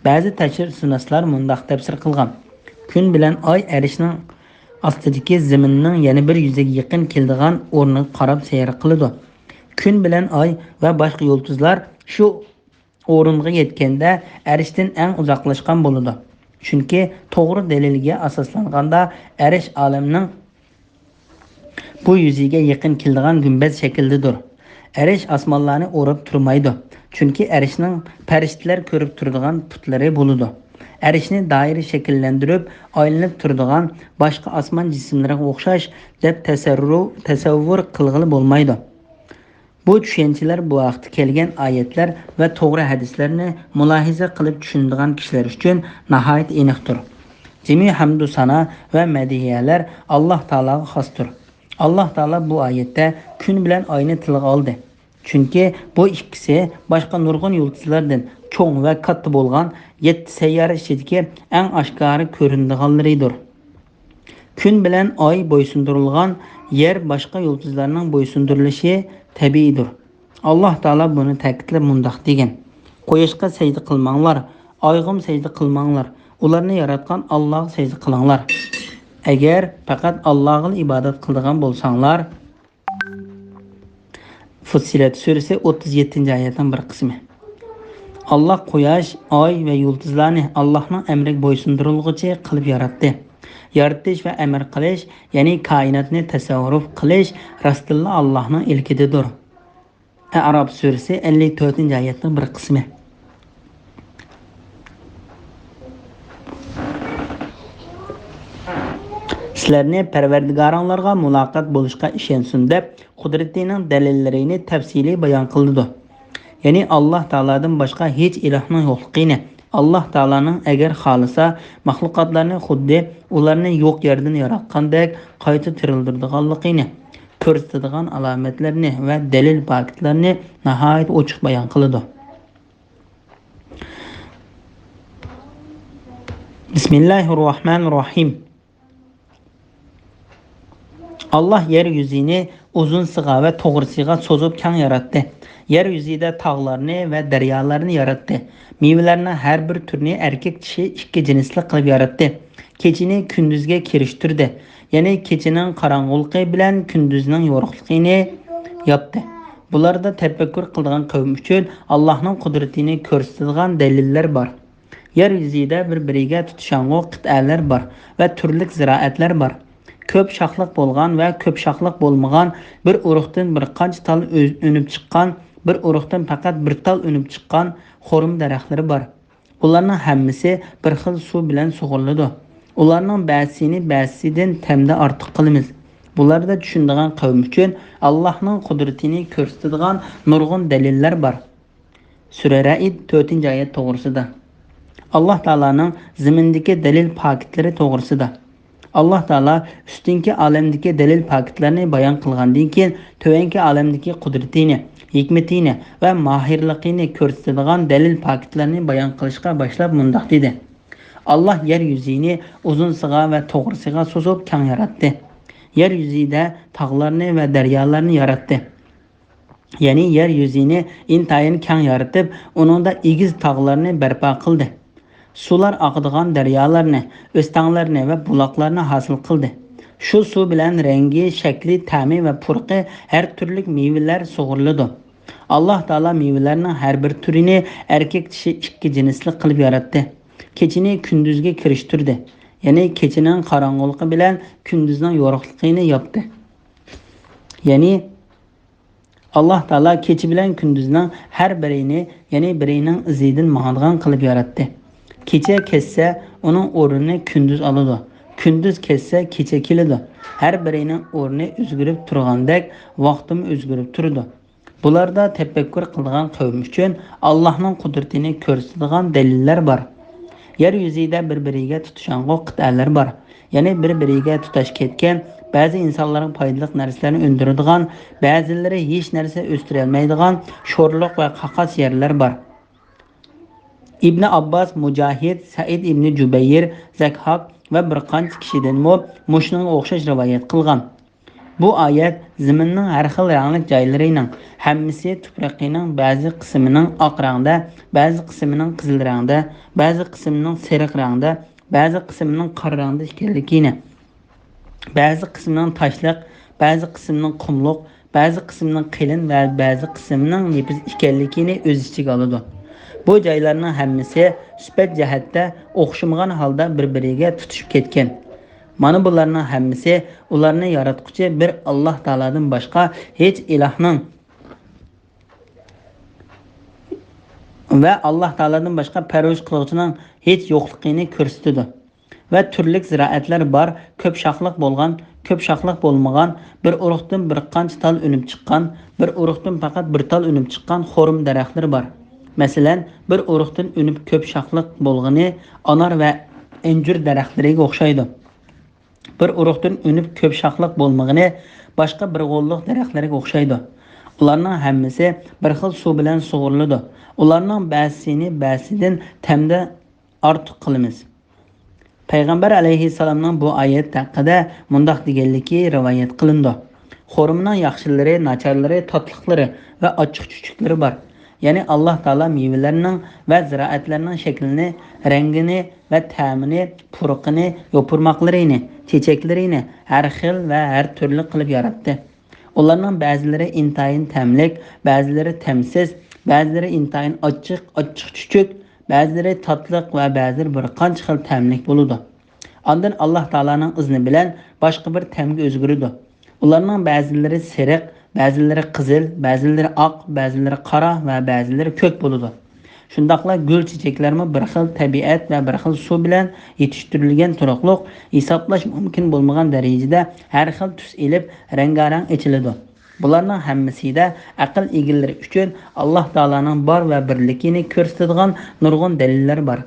بەزى تەپسىرشۇناسلار مۇنداق تەپسىر قىلغان: كۈن بىلەن ئاي ئەرشنىڭ ئاستىدىكى زېمىننىڭ يەنە بىر يۈزىگە يېقىن كېلىدىغان ئورنىغا قاراپ سەير قىلىدۇ. كۈن بىلەن ئاي ۋە باشقا يۇلتۇزلار شۇ ئورۇنغا يەتكەندە ئەرشتىن ئەڭ ئۇزاقلاشقان بولىدۇ. چۈنكى توغرا دەلىلگە ئاساسلانغاندا، ئەرش ئالەمنىڭ بۇ يۈزىگە يېقىن كېلىدىغان گۈمبەز شەكلىدىدۇر. ئەرش ئاسمانلارنى ئوراپ تۇرمايدۇ، چۈنكى ئەرشنىڭ پەرىشتىلەر كۆرۈپ تۇرىدىغان پۇتلىرى بولىدۇ. ئەرشنى دائىرە شەكىللەندۈرۈپ ئايلىنىپ تۇرىدىغان باشقا ئاسمان جىسىملىرىغا ئوخشاش دەپ تەسەررۇ-، تەسەۋۋۇر قىلغىلى بولمايدۇ. بۇ چۈشەنچىلەر بۇ ھەقتە كەلگەن ئايەتلەر ۋە توغرا ھەدىسلەرنى مۇلاھىزە قىلىپ چۈشىنىدىغان كىشىلەر ئۈچۈن ناھايىتى ئېنىقتۇر. جىمى ھەمدۇ سانا ۋە مەدھىيەلەر ئاللاھ تائالاغا خاستۇر. ئاللاھ تائالا بۇ ئايەتتە كۈن بىلەن ئاينى تىلغا ئالدى. چۈنكى بۇ ئىككىسى باشقا نۇرغۇن يۇلتۇزلاردىن چوڭ ۋە كاتتا بولغان يەتتە سەييارە ئىچىدىكى ئەڭ ئاشكارا كۆرۈنىدىغانلىرىدۇر. كۈن بىلەن ئاي بويسۇندۇرۇلغان يەر باشقا يۇلتۇزلارنىڭ بويسۇندۇرۇلۇشى تەبىئىيدۇر. ئاللاھ تائالا بۇنى تەكىتلەپ مۇنداق دېگەن: «قۇياشقا سەجدە قىلماڭلار، ئايغىمۇ سەجدە قىلماڭلار، ئۇلارنى ياراتقان ئاللاھقا سەجدە قىلىڭلار. ئەگەر پەقەت ئاللاھقىلا ئىبادەت قىلىدىغان بولساڭلار.» فۇسسىلەت سۈرىسى ئوتتۇز يەتتىنچى ئايەتنىڭ بىر قىسمى. ئاللاھ قۇياش، ئاي ۋە يۇلتۇزلارنى ئاللاھنىڭ ئەمرىگە بويسۇندۇرۇلغۇچى قىلىپ ياراتتى. يارىتىش ۋە ئەمر قىلىش، يەنى كائىناتنى تەسەررۇپ قىلىش راستتىنلا ئاللاھنىڭ ئىلكىدىدۇر. ئەئراپ سۈرىسى ئەللىك تۆتىنچى ئايەتنىڭ بىر قىسمى. سىلەرنى پەرۋەردىگارىڭلارغا مۇلاقات بولۇشقا ئىشەنسۇن دەپ، قۇدرىتىنىڭ دەلىللىرىنى تەپسىلىي بايان قىلىدۇ. يەنى ئاللاھ تائالادىن باشقا ھېچ ئىلاھنىڭ يوقلۇقىنى، ئاللاھ تائالانىڭ ئەگەر خالىسا مەخلۇقاتلارنى خۇددى ئۇلارنى يوق يەردىن ياراتقاندەك قايتا تىرىلدۈرىدىغانلىقىنى كۆرسىتىدىغان ئالامەتلەرنى ۋە دەلىل پاكىتلارنى ناھايىتى ئوچۇق بايان قىلىدۇ. بىسمىللاھىررەھمانىررەھىم. ئاللاھ يەر يۈزىنى ئۇزۇنسىغا ۋە توغرىسىغا سوزۇپ كەڭ ياراتتى. يەر يۈزىدە تاغلارنى ۋە دەريالارنى ياراتتى. مېۋىلەرنىڭ ھەر بىر تۈرىنى ئەركەك چىشى ئىككى جىنسلىق قىلىپ ياراتتى. كېچىنى كۈندۈزگە كىرىشتۈردى. يەنى كېچىنىڭ قاراڭغۇلۇقى بىلەن كۈندۈزنىڭ يورۇقلۇقىنى ياپتى. بۇلاردا تەپەككۇر قىلىدىغان قەۋم ئۈچۈن ئاللاھنىڭ قۇدرىتىنى كۆرسىتىدىغان دەلىللەر بار. يەر يۈزىدە بىر-بىرىگە تۇتىشانغۇ قىتئەلەر بار ۋە تۈرلۈك زىرائەتلەر بار. كۆپ شاخلىق بولغان ۋە كۆپ شاخلىق بولمىغان، بىر ئۇرۇقتىن بىر قانچە تال ئۆ-، ئۈنۈپ چىققان، بىر ئۇرۇقتىن پەقەت بىر تال ئۈنۈپ چىققان خورما دەرەخلىرى بار. ئۇلارنىڭ ھەممىسى بىر خىل سۇ بىلەن سۇغۇرۇلىدۇ. ئۇلارنىڭ بەزىسىنى بەزىسىدىن تەمدە ئارتۇق قىلىمىز. بۇلاردا چۈشىنىدىغان قەۋم ئۈچۈن ئاللاھنىڭ قۇدرىتىنى كۆرسىتىدىغان نۇرغۇن دەلىللەر بار. سۈرە رەئد، تۆتىنچى ئايەت توغرىسىدا. ئاللاھ تائالانىڭ زېمىندىكى دەلىل پاكىتلىرى توغرىسىدا. ئاللاھ تائالا ئۈستۈنكى ئالەمدىكى دەلىل پاكىتلارنى بايان قىلغاندىن كېيىن، تۆۋەنكى ئالەمدىكى قۇدرىتىنى، ھېكمىتىنى ۋە ماھىرلىقىنى كۆرسىتىدىغان دەلىل پاكىتلارنى بايان قىلىشقا باشلاپ مۇنداق دېدى: «ئاللاھ يەر يۈزىنى ئۇزۇنسىغا ۋە توغرىسىغا سوزۇپ كەڭ ياراتتى. يەر يۈزىدە تاغلارنى ۋە دەريالارنى ياراتتى.» يەنى يەر يۈزىنى ئىنتايىن كەڭ يارىتىپ، ئۇنىڭدا ئېگىز تاغلارنى بەرپا قىلدى. سۇلار ئاقىدىغان دەريالارنى، ئۆستەڭلەرنى ۋە بۇلاقلارنى ھاسىل قىلدى. شۇ سۇ بىلەن رەڭگى، شەكلى، تەمى ۋە پۇرىقى ھەر تۈرلۈك مېۋىلەر سۇغۇرۇلىدۇ. ئاللاھ تائالا مېۋىلەرنىڭ ھەر بىر تۈرىنى ئەركەك چىشى ئىككى جىنسلىق قىلىپ ياراتتى. كېچىنى كۈندۈزگە كىرىشتۈردى. يەنى كېچىنىڭ قاراڭغۇلۇقى بىلەن كۈندۈزنىڭ يورۇقلۇقىنى ياپتى. يەنى ئاللاھ تائالا كېچە بىلەن كۈندۈزنىڭ ھەر بىرىنى، يەنى بىرىنىڭ ئىزىدىن ماڭىدىغان قىلىپ ياراتتى. كېچە كەتسە، ئۇنىڭ ئورنىنى كۈندۈز ئالىدۇ. كۈندۈز كەتسە، كېچە كېلىدۇ. ھەر بىرىنىڭ ئورنى ئۆزگىرىپ تۇرغاندەك، ۋاقتىمۇ ئۆزگىرىپ تۇرىدۇ. بۇلاردا تەپەككۇر قىلىدىغان قەۋم ئۈچۈن ئاللاھنىڭ قۇدرىتىنى كۆرسىتىدىغان دەلىللەر بار. يەر يۈزىدە بىر-بىرىگە تۇتىشانغۇ قىتئەلەر بار. يەنى بىر-بىرىگە تۇتاش كەتكەن، بەزى ئىنسانلارغا پايدىلىق نەرسىلەرنى ئۈندۈرىدىغان، بەزىلىرى ھېچ نەرسە ئۆستۈرەلمەيدىغان شورلۇق ۋە قاقاس يەرلەر بار. ئىبنى ئابباس، مۇجاھىد، سەئىد ئىبنى جۇبەير، زەكھاك ۋە بىر قانچە كىشىدىنمۇ مۇشۇنىڭغا ئوخشاش رىۋايەت قىلغان. بۇ ئايەت زېمىننىڭ ھەر خىل رەڭلىك جايلىرىنىڭ ھەممىسى تۇپرىقىنىڭ بەزى قىسمىنىڭ ئاق رەڭدە، بەزى قىسمىنىڭ قىزىل رەڭدە، بەزى قىسمىنىڭ سېرىق رەڭدە، بەزى قىسمىنىڭ قارا رەڭدە ئىكەنلىكىنى، بەزى قىسمىنىڭ تاشلىق، بەزى قىسمىنىڭ قۇملۇق، بەزى قىسمىنىڭ قېلىن ۋە بەزى قىسمىنىڭ نېپىز ئىكەنلىكىنى ئۆز ئىچىگە ئالىدۇ. بۇ جايلارنىڭ ھەممىسى سۈپەت جەھەتتە ئوخشىمىغان ھالدا بىر-بىرىگە تۇتىشىپ كەتكەن. مانا بۇلارنىڭ ھەممىسى ئۇلارنى ياراتقۇچى بىر ئاللاھ تائالادىن باشقا ھېچ ئىلاھنىڭ ۋە ئاللاھ تائالادىن باشقا پەرۋىش قىلغۇچىنىڭ ھېچ يوقلۇقىنى كۆرسىتىدۇ. ۋە تۈرلۈك زىرائەتلەر بار، كۆپ شاخلىق بولغان، كۆپ شاخلىق بولمىغان، بىر ئۇرۇقتىن بىر قانچە تال ئۈنۈپ چىققان، بىر ئۇرۇقتىن پەقەت بىر تال ئۈنۈپ چىققان خورما دەرەخلىرى بار. مەسىلەن، بىر ئۇرۇقتىن ئۈنۈپ كۆپ شاخلىق بولغىنى ئانار ۋە ئەنجۈر دەرەخلىرىگە ئوخشايدۇ. بىر ئۇرۇقتىن ئۈنۈپ كۆپ شاخلىق بولمىغىنى باشقا بىر غوللۇق دەرەخلەرگە ئوخشايدۇ. ئۇلارنىڭ ھەممىسى بىر خىل سۇ بىلەن سۇغۇرۇلىدۇ. ئۇلارنىڭ بەزىسىنى بەزىسىدىن تەمدە ئارتۇق قىلىمىز. پەيغەمبەر ئەلەيھىسسالامنىڭ بۇ ئايەت ھەققىدە مۇنداق دېگەنلىكى رىۋايەت قىلىنىدۇ: خورمىنىڭ ياخشىلىرى، ناچارلىرى، تاتلىقلىرى ۋە ئاچچىق-چۈچۈكلىرى بار. يەنى ئاللاھ تائالا مېۋىلەرنىڭ ۋە زىرائەتلەرنىڭ شەكلىنى، رەڭگىنى ۋە تەمىنى، پۇرىقىنى، يوپۇرماقلىرىنى، چېچەكلىرىنى ھەر خىل ۋە ھەر تۈرلۈك قىلىپ ياراتتى. ئۇلارنىڭ بەزىلىرى ئىنتايىن تەملىك، بەزىلىرى تەمسىز، بەزىلىرى ئىنتايىن ئاچچىق، ئاچچىق-چۈچۈك، بەزىلىرى تاتلىق ۋە بەزىلىرى بىر قانچە خىل تەملىك بولىدۇ. ئاندىن ئاللاھ تائالانىڭ ئىزنى بىلەن باشقا بىر تەمگە ئۆزگىرىدۇ. ئۇلارنىڭ بەزىلىرى سېرىق، بەزىلىرى قىزىل، بەزىلىرى ئاق، بەزىلىرى قارا ۋە بەزىلىرى كۆك بولىدۇ. شۇنداقلا گۈل چېچەكلەرمۇ بىر خىل تەبىئەت ۋە بىر خىل سۇ بىلەن يېتىشتۈرۈلگەن تۇرۇقلۇق، ھېسابلاش مۇمكىن بولمىغان دەرىجىدە ھەر خىل تۈس ئېلىپ، رەڭگارەڭ ئېچىلىدۇ. بۇلارنىڭ ھەممىسىدە ئەقىل ئىگىلىرى ئۈچۈن ئاللاھ تائالانىڭ بار ۋە بىرلىكىنى كۆرسىتىدىغان نۇرغۇن دەلىللەر بار.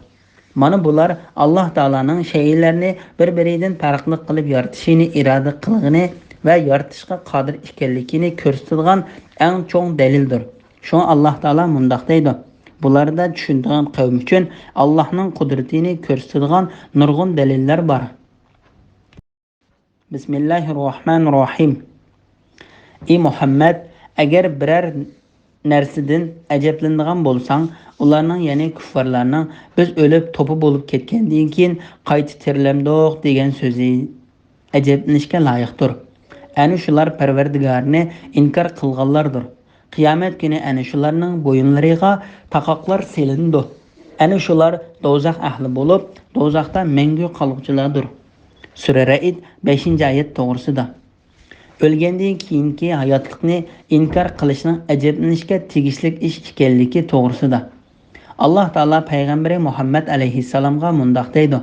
مانا بۇلار ئاللاھ تائالانىڭ شەيئىلەرنى بىر-بىرىدىن پەرقلىق قىلىپ يارىتىشىنى ئىرادە قىلغىنى ۋە يارىتىشقا قادىر ئىكەنلىكىنى كۆرسىتىدىغان ئەڭ چوڭ دەلىلدۇر. شۇڭا ئاللاھ تائالا مۇنداق دەيدۇ: بۇلاردا چۈشىنىدىغان قەۋم ئۈچۈن ئاللاھنىڭ قۇدرىتىنى كۆرسىتىدىغان نۇرغۇن دەلىللەر بار. بىسمىللاھىررەھمانىررەھىم. ئى مۇھەممەد، ئەگەر بىرەر نەرسىدىن ئەجەبلىنىدىغان بولساڭ، ئۇلارنىڭ، يەنى كۇففارلارنىڭ «بىز ئۆلۈپ توپا بولۇپ كەتكەندىن كېيىن قايتا تىرىلەمدۇق» دېگەن سۆزى ئەجەبلىنىشكە لايىقتۇر. ئەنە شۇلار پەرۋەردىگارىنى ئىنكار قىلغانلاردۇر. قىيامەت كۈنى ئەنە شۇلارنىڭ بويۇنلىرىغا تاقاقلار سېلىنىدۇ. ئەنە شۇلار دوزاخ ئەھلى بولۇپ، دوزاختا مەڭگۈ قالغۇچىلاردۇر. سۈرە رەئد، بەشىنچى ئايەت توغرىسىدا. ئۆلگەندىن كېيىنكى ھاياتلىقنى ئىنكار قىلىشنىڭ ئەجەبلىنىشكە تېگىشلىك ئىش ئىكەنلىكى توغرىسىدا. ئاللاھ تائالا پەيغەمبىرى مۇھەممەد ئەلەيھىسسالامغا مۇنداق دەيدۇ: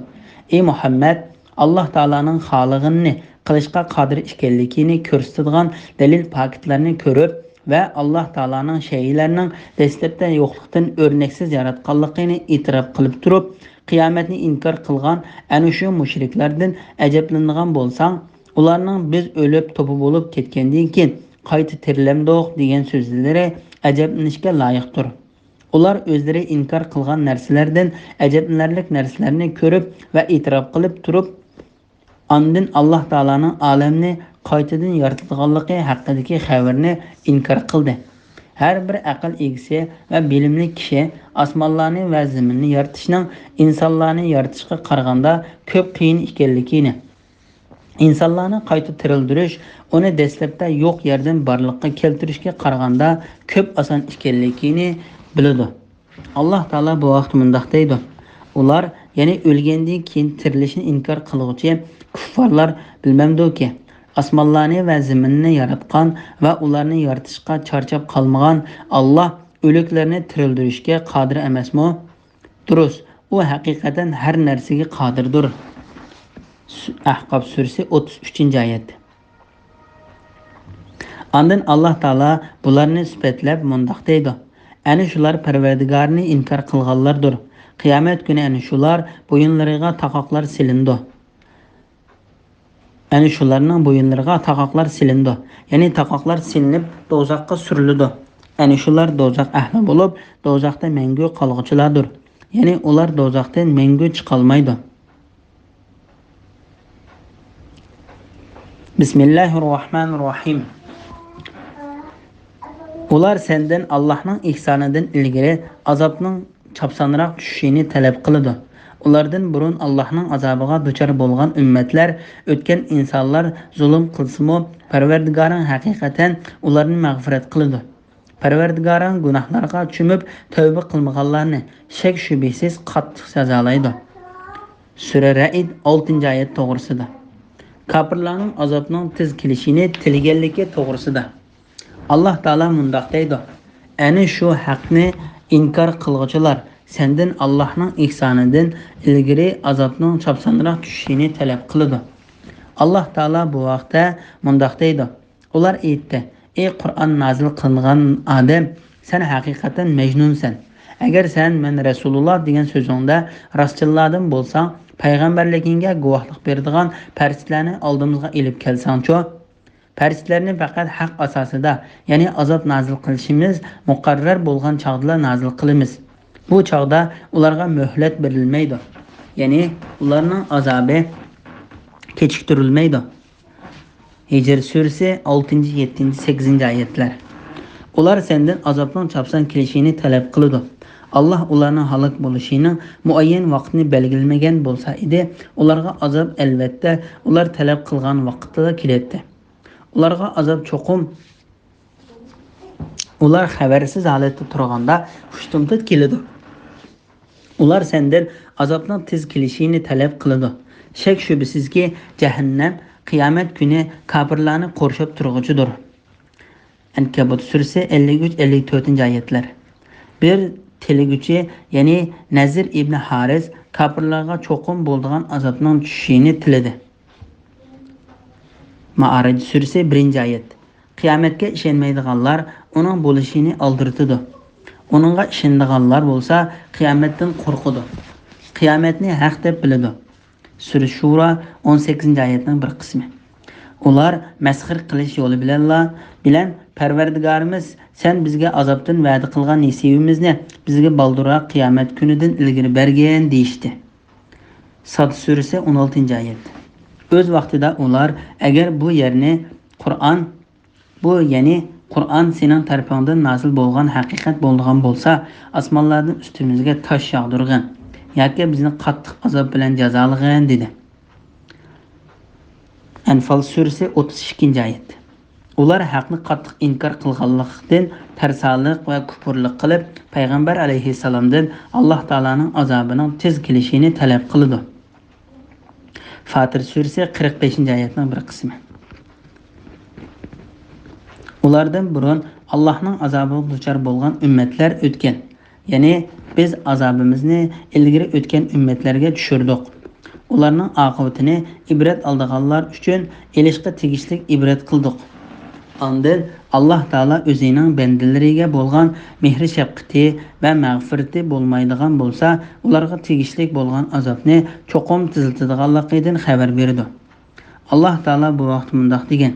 ئى مۇھەممەد، ئاللاھ تائالانىڭ خالىغىنىنى قىلىشقا قادىر ئىكەنلىكىنى كۆرسىتىدىغان دەلىل پاكىتلارنى كۆرۈپ ۋە ئاللاھ تائالانىڭ شەيئىلەرنىڭ دەسلەپتە يوقلۇقتىن ئۆرنەكسىز ياراتقانلىقىنى ئېتىراپ قىلىپ تۇرۇپ، قىيامەتنى ئىنكار قىلغان ئەنە شۇ مۇشرىكلاردىن ئەجەبلىنىدىغان بولساڭ، ئۇلارنىڭ «بىز ئۆلۈپ توپا بولۇپ كەتكەندىن كېيىن قايتا تىرىلەمدۇق» دېگەن سۆزلىرى ئەجەبلىنىشكە لايىقتۇر. ئۇلار ئۆزلىرى ئىنكار قىلغان نەرسىلەردىن ئەجەبلىنەرلىك نەرسىلەرنى كۆرۈپ ۋە ئېتىراپ قىلىپ تۇرۇپ، ئاندىن ئاللاھ تائالانىڭ ئالەمنى قايتىدىن يارىتىدىغانلىقى ھەققىدىكى خەۋىرىنى ئىنكار قىلدى. ھەر بىر ئەقىل ئىگىسى ۋە بىلىملىك كىشى ئاسمانلارنى ۋە زېمىننى يارىتىشنىڭ ئىنسانلارنى يارىتىشقا قارىغاندا كۆپ قىيىن ئىكەنلىكىنى، ئىنسانلارنى قايتا تىرىلدۈرۈش ئۇنى دەسلەپتە يوق يەردىن بارلىققا كەلتۈرۈشكە قارىغاندا كۆپ ئاسان ئىكەنلىكىنى بىلىدۇ. ئاللاھ تائالا بۇ ھەقتە مۇنداق دەيدۇ: ئۇلار، يەنى ئۆلگەندىن كېيىن تىرىلىشنى ئىنكار قىلغۇچى كۇففارلار بىلمەمدۇكى، ئاسمانلارنى ۋە زېمىننى ياراتقان ۋە ئۇلارنى يارىتىشقا چارچاپ قالمىغان ئاللاھ ئۆلۈكلەرنى تىرىلدۈرۈشكە قادىر ئەمەسمۇ؟ دۇرۇس، ئۇ ھەقىقەتەن ھەر نەرسىگە قادىردۇر. سۈ-، ئەھقاف سۈرىسى، ئوتتۇز ئۈچىنچى ئايەت. ئاندىن ئاللاھ تائالا بۇلارنى سۈپەتلەپ مۇنداق دەيدۇ: ئەنە شۇلار پەرۋەردىگارىنى ئىنكار قىلغانلاردۇر. قىيامەت كۈنى ئەنە شۇلار بويۇنلىرىغا تاقاقلار سېلىنىدۇ. ئەنە شۇلارنىڭ بويۇنلىرىغا تاقاقلار سېلىنىدۇ. يەنى تاقاقلار سېلىنىپ دوزاخقا سۈرۈلىدۇ. ئەنە شۇلار دوزاخ ئەھلى بولۇپ، دوزاختا مەڭگۈ قالغۇچىلاردۇر. يەنى ئۇلار دوزاختىن مەڭگۈ چىقالمايدۇ. بىسمىللاھىررەھمانىررەھىم. ئۇلار سەندىن ئاللاھنىڭ ئېھسانىدىن ئىلگىرى ئازابنىڭ چاپسانراق چۈشۈشىنى تەلەپ قىلىدۇ. ئۇلاردىن بۇرۇن ئاللاھنىڭ ئازابىغا دۇچار بولغان ئۈممەتلەر، ئۆتكەن ئىنسانلار زۇلۇم قىلسىمۇ، پەرۋەردىگارىڭ ھەقىقەتەن ئۇلارنى مەغپىرەت قىلىدۇ. پەرۋەردىگارىڭ گۇناھلارغا چۆمۈپ تەۋبە قىلمىغانلارنى شەك-شۈبھىسىز قاتتىق جازالايدۇ. سۈرە رەئد، ئالتىنچى ئايەت توغرىسىدا. كاپىرلارنىڭ ئازابنىڭ تېز كېلىشىنى تىلىگەنلىكى توغرىسىدا. ئاللاھ تائالا مۇنداق دەيدۇ: ئەنە شۇ ھەقنى ئىنكار قىلغۇچىلار سەندىن ئاللاھنىڭ ئېھسانىدىن ئىلگىرى ئازابنىڭ چاپسانراق چۈشۈشىنى تەلەپ قىلىدۇ. ئاللاھ تائالا بۇ ھەقتە مۇنداق دەيدۇ: ئۇلار ئېيتتى: ئى قۇرئان نازىل قىلىنغان ئادەم، سەن ھەقىقەتەن مەجنۇنسەن. ئەگەر سەن «مەن رەسۇلۇللاھ» دېگەن سۆزۈڭدە راستچىللاردىن بولساڭ، پەيغەمبەرلىكىڭگە گۇۋاھلىق بېرىدىغان پەرىشتىلەرنى ئالدىمىزغا ئېلىپ كەلسەڭچۇ؟ پەرىشتىلەرنى پەقەت ھەق ئاساسىدا، يەنى ئازاب نازىل قىلىشىمىز مۇقەررەر بولغان چاغدىلا نازىل قىلىمىز. بۇ چاغدا ئۇلارغا مۆھلەت بېرىلمەيدۇ، يەنى ئۇلارنىڭ ئازابى كېچىكتۈرۈلمەيدۇ. ھىجر سۈرىسى، ئالتىنچى، يەتتىنچى، سەككىزىنچى ئايەتلەر. ئۇلار سەندىن ئازابنىڭ چاپسان كېلىشىنى تەلەپ قىلىدۇ. ئاللاھ ئۇلارنىڭ ھالاك بولۇشىنىڭ مۇئەييەن ۋاقتىنى بەلگىلىمىگەن بولسا ئىدى، ئۇلارغا ئازاب، ئەلۋەتتە، ئۇلار تەلەپ قىلغان ۋاقىتتا كېلەتتى. ئۇلارغا ئازاب چوقۇم ئۇلار خەۋەرسىز ھالەتتە تۇرغاندا ئۇشتۇمتۇت كېلىدۇ. ئۇلار سەندىن ئازابنىڭ تېز كېلىشىنى تەلەپ قىلىدۇ. شەك-شۈبھىسىزكى، جەھەننەم قىيامەت كۈنى كاپىرلارنى قورشاپ تۇرغۇچىدۇر. ئەنكەبۇت سۈرىسى، ئەللىك ئۈچ، ئەللىك تۆتىنچى ئايەتلەر. بىر تىلىگۈچى، يەنى نەزىر ئىبنى ھارىس كاپىرلارغا چوقۇم بولىدىغان ئازابنىڭ چۈشۈشىنى تىلىدى. مائارىج سۈرىسى، بىرىنچى ئايەت. قىيامەتكە ئىشەنمەيدىغانلار ئۇنىڭ بولۇشىنى ئالدىرىتىدۇ. ئۇنىڭغا ئىشىنىدىغانلار بولسا قىيامەتتىن قورقىدۇ. قىيامەتنى ھەق دەپ بىلىدۇ. سۈرە شۇرا، ئون سەككىزىنچى ئايەتنىڭ بىر قىسمى. ئۇلار مەسخىرە قىلىش يولى بىلەنلا، بىلەن، پەرۋەردىگارىمىز، سەن بىزگە ئازابتىن ۋەدە قىلغان نېسىۋىمىزنى بىزگە بالدۇرراق قىيامەت كۈنىدىن ئىلگىرى بەرگىن، دېيىشتى. ساد سۈرىسى، ئون ئالتىنچى ئايەت. ئۆز ۋاقتىدا ئۇلار، ئەگەر بۇ يەرنى قۇرئان، بۇ، يەنى قۇرئان سېنىڭ تەرىپىڭدىن نازىل بولغان ھەقىقەت بولىدىغان بولسا، ئاسمانلاردىن ئۈستىمىزگە تاش ياغدۇرغىن ياكى بىزنى قاتتىق ئازاب بىلەن جازالىغىن، دېدى. ئەنفال سۈرىسى، ئوتتۇز ئىككىنچى ئايەت. ئۇلار ھەقنى قاتتىق ئىنكار قىلغانلىقتىن تەرسالىق ۋە كۇپۇرلۇق قىلىپ، پەيغەمبەر ئەلەيھىسسالامدىن ئاللاھ تائالانىڭ ئازابىنىڭ تېز كېلىشىنى تەلەپ قىلىدۇ. فاتىر سۈرىسى، قىرىق بەشىنچى ئايەتنىڭ بىر قىسمى. ئۇلاردىن بۇرۇن ئاللاھنىڭ ئازابىغا دۇچار بولغان ئۈممەتلەر ئۆتكەن. يەنى بىز ئازابىمىزنى ئىلگىرى ئۆتكەن ئۈممەتلەرگە چۈشۈردۇق. ئۇلارنىڭ ئاقىۋىتىنى ئىبرەت ئالىدىغانلار ئۈچۈن ئېلىشقا تېگىشلىك ئىبرەت قىلدۇق. ئاندىن ئاللاھ تائالا ئۆزىنىڭ بەندىلىرىگە بولغان مېھرى-شەپقىتى ۋە مەغپىرىتى بولمايدىغان بولسا، ئۇلارغا تېگىشلىك بولغان ئازابنى چوقۇم تېزلىتىدىغانلىقىدىن خەۋەر بېرىدۇ. ئاللاھ تائالا بۇ ھەقتە مۇنداق دېگەن: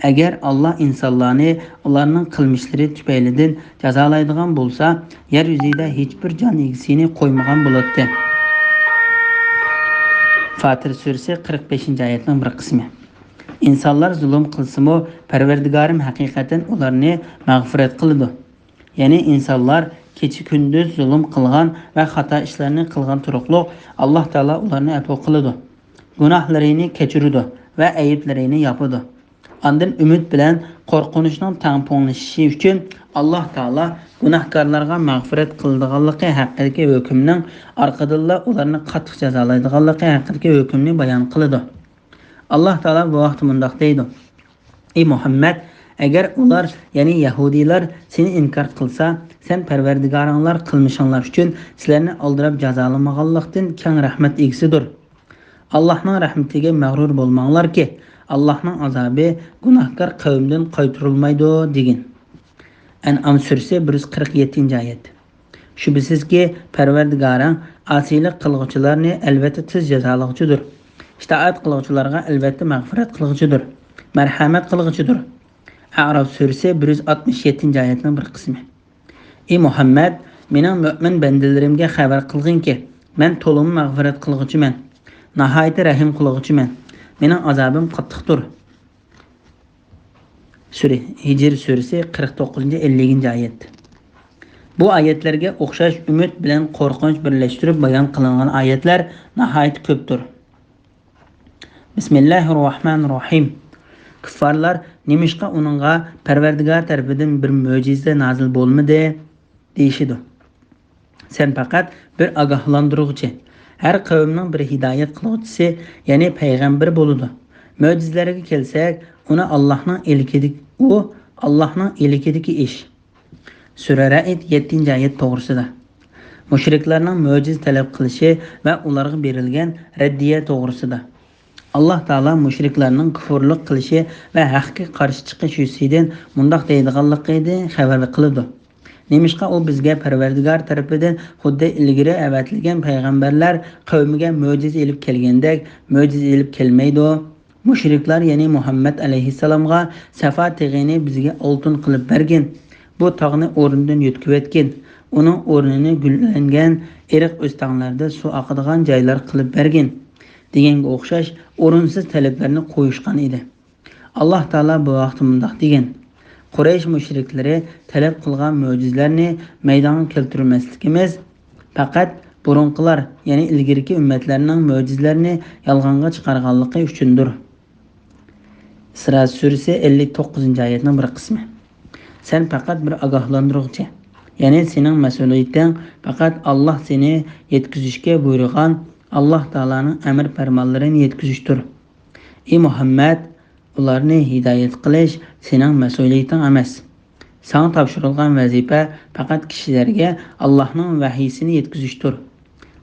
ئەگەر ئاللاھ ئىنسانلارنى ئۇلارنىڭ قىلمىشلىرى تۈپەيلىدىن جازالايدىغان بولسا، يەر يۈزىدە ھېچبىر جان ئىگىسىنى قويمىغان بولاتتى. فاتىر سۈرىسى، قىرىق بەشىنچى ئايەتنىڭ بىر قىسمى. ئىنسانلار زۇلۇم قىلسىمۇ، پەرۋەردىگارىم ھەقىقەتەن ئۇلارنى مەغپىرەت قىلىدۇ. يەنى ئىنسانلار كېچە-كۈندۈز زۇلۇم قىلغان ۋە خاتا ئىشلارنى قىلغان تۇرۇقلۇق، ئاللاھ تائالا ئۇلارنى ئەپۇ قىلىدۇ. گۇناھلىرىنى كەچۈرىدۇ ۋە ئەيىبلىرىنى ياپىدۇ. ئاندىن ئۈمىد بىلەن قورقۇنچنىڭ تەڭپۇڭلىشىشى ئۈچۈن ئاللاھ تائالا گۇناھكارلارغا مەغپىرەت قىلىدىغانلىقى ھەققىدىكى ھۆكۈمنىڭ ئارقىدىنلا ئۇلارنى قاتتىق جازالايدىغانلىقى ھەققىدىكى ھۆكۈمنى بايان قىلىدۇ. ئاللاھ تائالا بۇ ھەقتە مۇنداق دەيدۇ: ئى مۇھەممەد، ئەگەر ئۇلار، يەنى يەھۇدىيلار سېنى ئىنكار قىلسا، سەن پەرۋەردىگارىڭلار قىلمىشىڭلار ئۈچۈن سىلەرنى ئالدىراپ جازالىمىغانلىقتىن كەڭ رەھمەت ئىگىسىدۇر. ئاللاھنىڭ رەھمىتىگە مەغرۇر بولماڭلاركى، ئاللاھنىڭ ئازابى گۇناھكار قەۋمدىن قايتۇرۇلمايدۇ، دېگىن. ئەنئام سۈرىسى، بىر يۈز قىرىق يەتتىنچى ئايەت. شۈبھىسىزكى، پەرۋەردىگارىڭ ئاسىيلىق قىلغۇچىلارنى ئەلۋەتتە تېز جازالىغۇچىدۇر. ئىتائەت قىلغۇچىلارغا ئەلۋەتتە مەغپىرەت قىلغۇچىدۇر، مەرھەمەت قىلغۇچىدۇر. ئەئراف سۈرىسى، بىر يۈز ئاتمىش يەتتىنچى ئايەتنىڭ بىر قىسمى. ئى مۇھەممەد، مېنىڭ مۆمىن بەندىلىرىمگە خەۋەر قىلغىنكى، مەن تولىمۇ مەغپىرەت قىلغۇچىمەن، ناھايىتى رەھىم قىلغۇچىمەن. مېنىڭ ئازابىم قاتتىقتۇر. سۈرە، ھىجر سۈرىسى، قىرىق توققۇزىنچى، ئەللىكىنچى ئايەت. بۇ ئايەتلەرگە ئوخشاش ئۈمىد بىلەن قورقۇنچ بىرلەشتۈرۈپ بايان قىلىنغان ئايەتلەر ناھايىتى كۆپتۇر. بىسمىللاھىررەھمانىررەھىم. كۇففارلار نېمىشقا ئۇنىڭغا پەرۋەردىگار تەرىپىدىن بىر مۆجىزە نازىل بولمىدى؟ دېيىشىدۇ. سەن پەقەت بىر ئاگاھلاندۇرغۇچى، ھەر قەۋمنىڭ بىر ھىدايەت قىلغۇچىسى، يەنى پەيغەمبىرى بولىدۇ. مۆجىزىلەرگە كەلسەك، ئۇنى ئاللاھنىڭ ئىلكىدىكى، ئۇ ئاللاھنىڭ ئىلكىدىكى ئىش. سۈرە رەئد، يەتتىنچى ئايەت توغرىسىدا. مۇشرىكلارنىڭ مۆجىزە تەلەپ قىلىشى ۋە ئۇلارغا بېرىلگەن رەددىيە توغرىسىدا. ئاللاھ تائالا مۇشرىكلارنىڭ كۇفۇرلۇق قىلىشى ۋە ھەققە قارشى چىقىش يۈزىسىدىن مۇنداق دەيدىغانلىقىنى خەۋەر قىلىدۇ: نېمىشقا ئۇ بىزگە پەرۋەردىگار تەرىپىدىن خۇددى ئىلگىرى ئەۋەتىلگەن پەيغەمبەرلەر قەۋمىگە مۆجىزە ئېلىپ كەلگەندەك مۆجىزە ئېلىپ كەلمەيدۇ؟ مۇشرىكلار، يەنى مۇھەممەد ئەلەيھىسسالامغا، سەفا تېغىنى بىزگە ئالتۇن قىلىپ بەرگىن، بۇ تاغنى ئورنىدىن يۆتكىۋەتكىن، ئۇنىڭ ئورنىنى گۈللەنگەن ئېرىق ئۆستەڭلەردە سۇ ئاقىدىغان جايلار قىلىپ بەرگىن، دېگەنگە ئوخشاش ئورۇنسىز تەلەپلەرنى قويۇشقان ئىدى. ئاللاھ تائالا بۇ ھەقتە مۇنداق دېگەن: قۇرەيش مۇشرىكلىرى تەلەپ قىلغان مۆجىزىلەرنى مەيدانغا كەلتۈرمەسلىكىمىز پەقەت بۇرۇنقىلار، يەنى ئىلگىرىكى ئۈممەتلەرنىڭ مۆجىزىلەرنى يالغانغا چىقارغانلىقى ئۈچۈندۇر. ئىسرا سۈرىسى ئەللىك توققۇزىنچى ئايەتنىڭ بىر قىسمى. سەن پەقەت بىر ئاگاھلاندۇرغۇچى، يەنى سېنىڭ مەسئۇلىيىتىڭ پەقەت ئاللاھ سېنى يەتكۈزۈشكە بۇيرۇغان ئاللاھ تائالانىڭ ئەمر پەرمانلىرىنى يەتكۈزۈشتۇر. ئى مۇھەممەد، ئۇلارنى ھىدايەت قىلىش سېنىڭ مەسئۇلىيىتىڭ ئەمەس. ساڭا تاپشۇرۇلغان ۋەزىپە پەقەت كىشىلەرگە ئاللاھنىڭ ۋەھىيسىنى يەتكۈزۈشتۇر.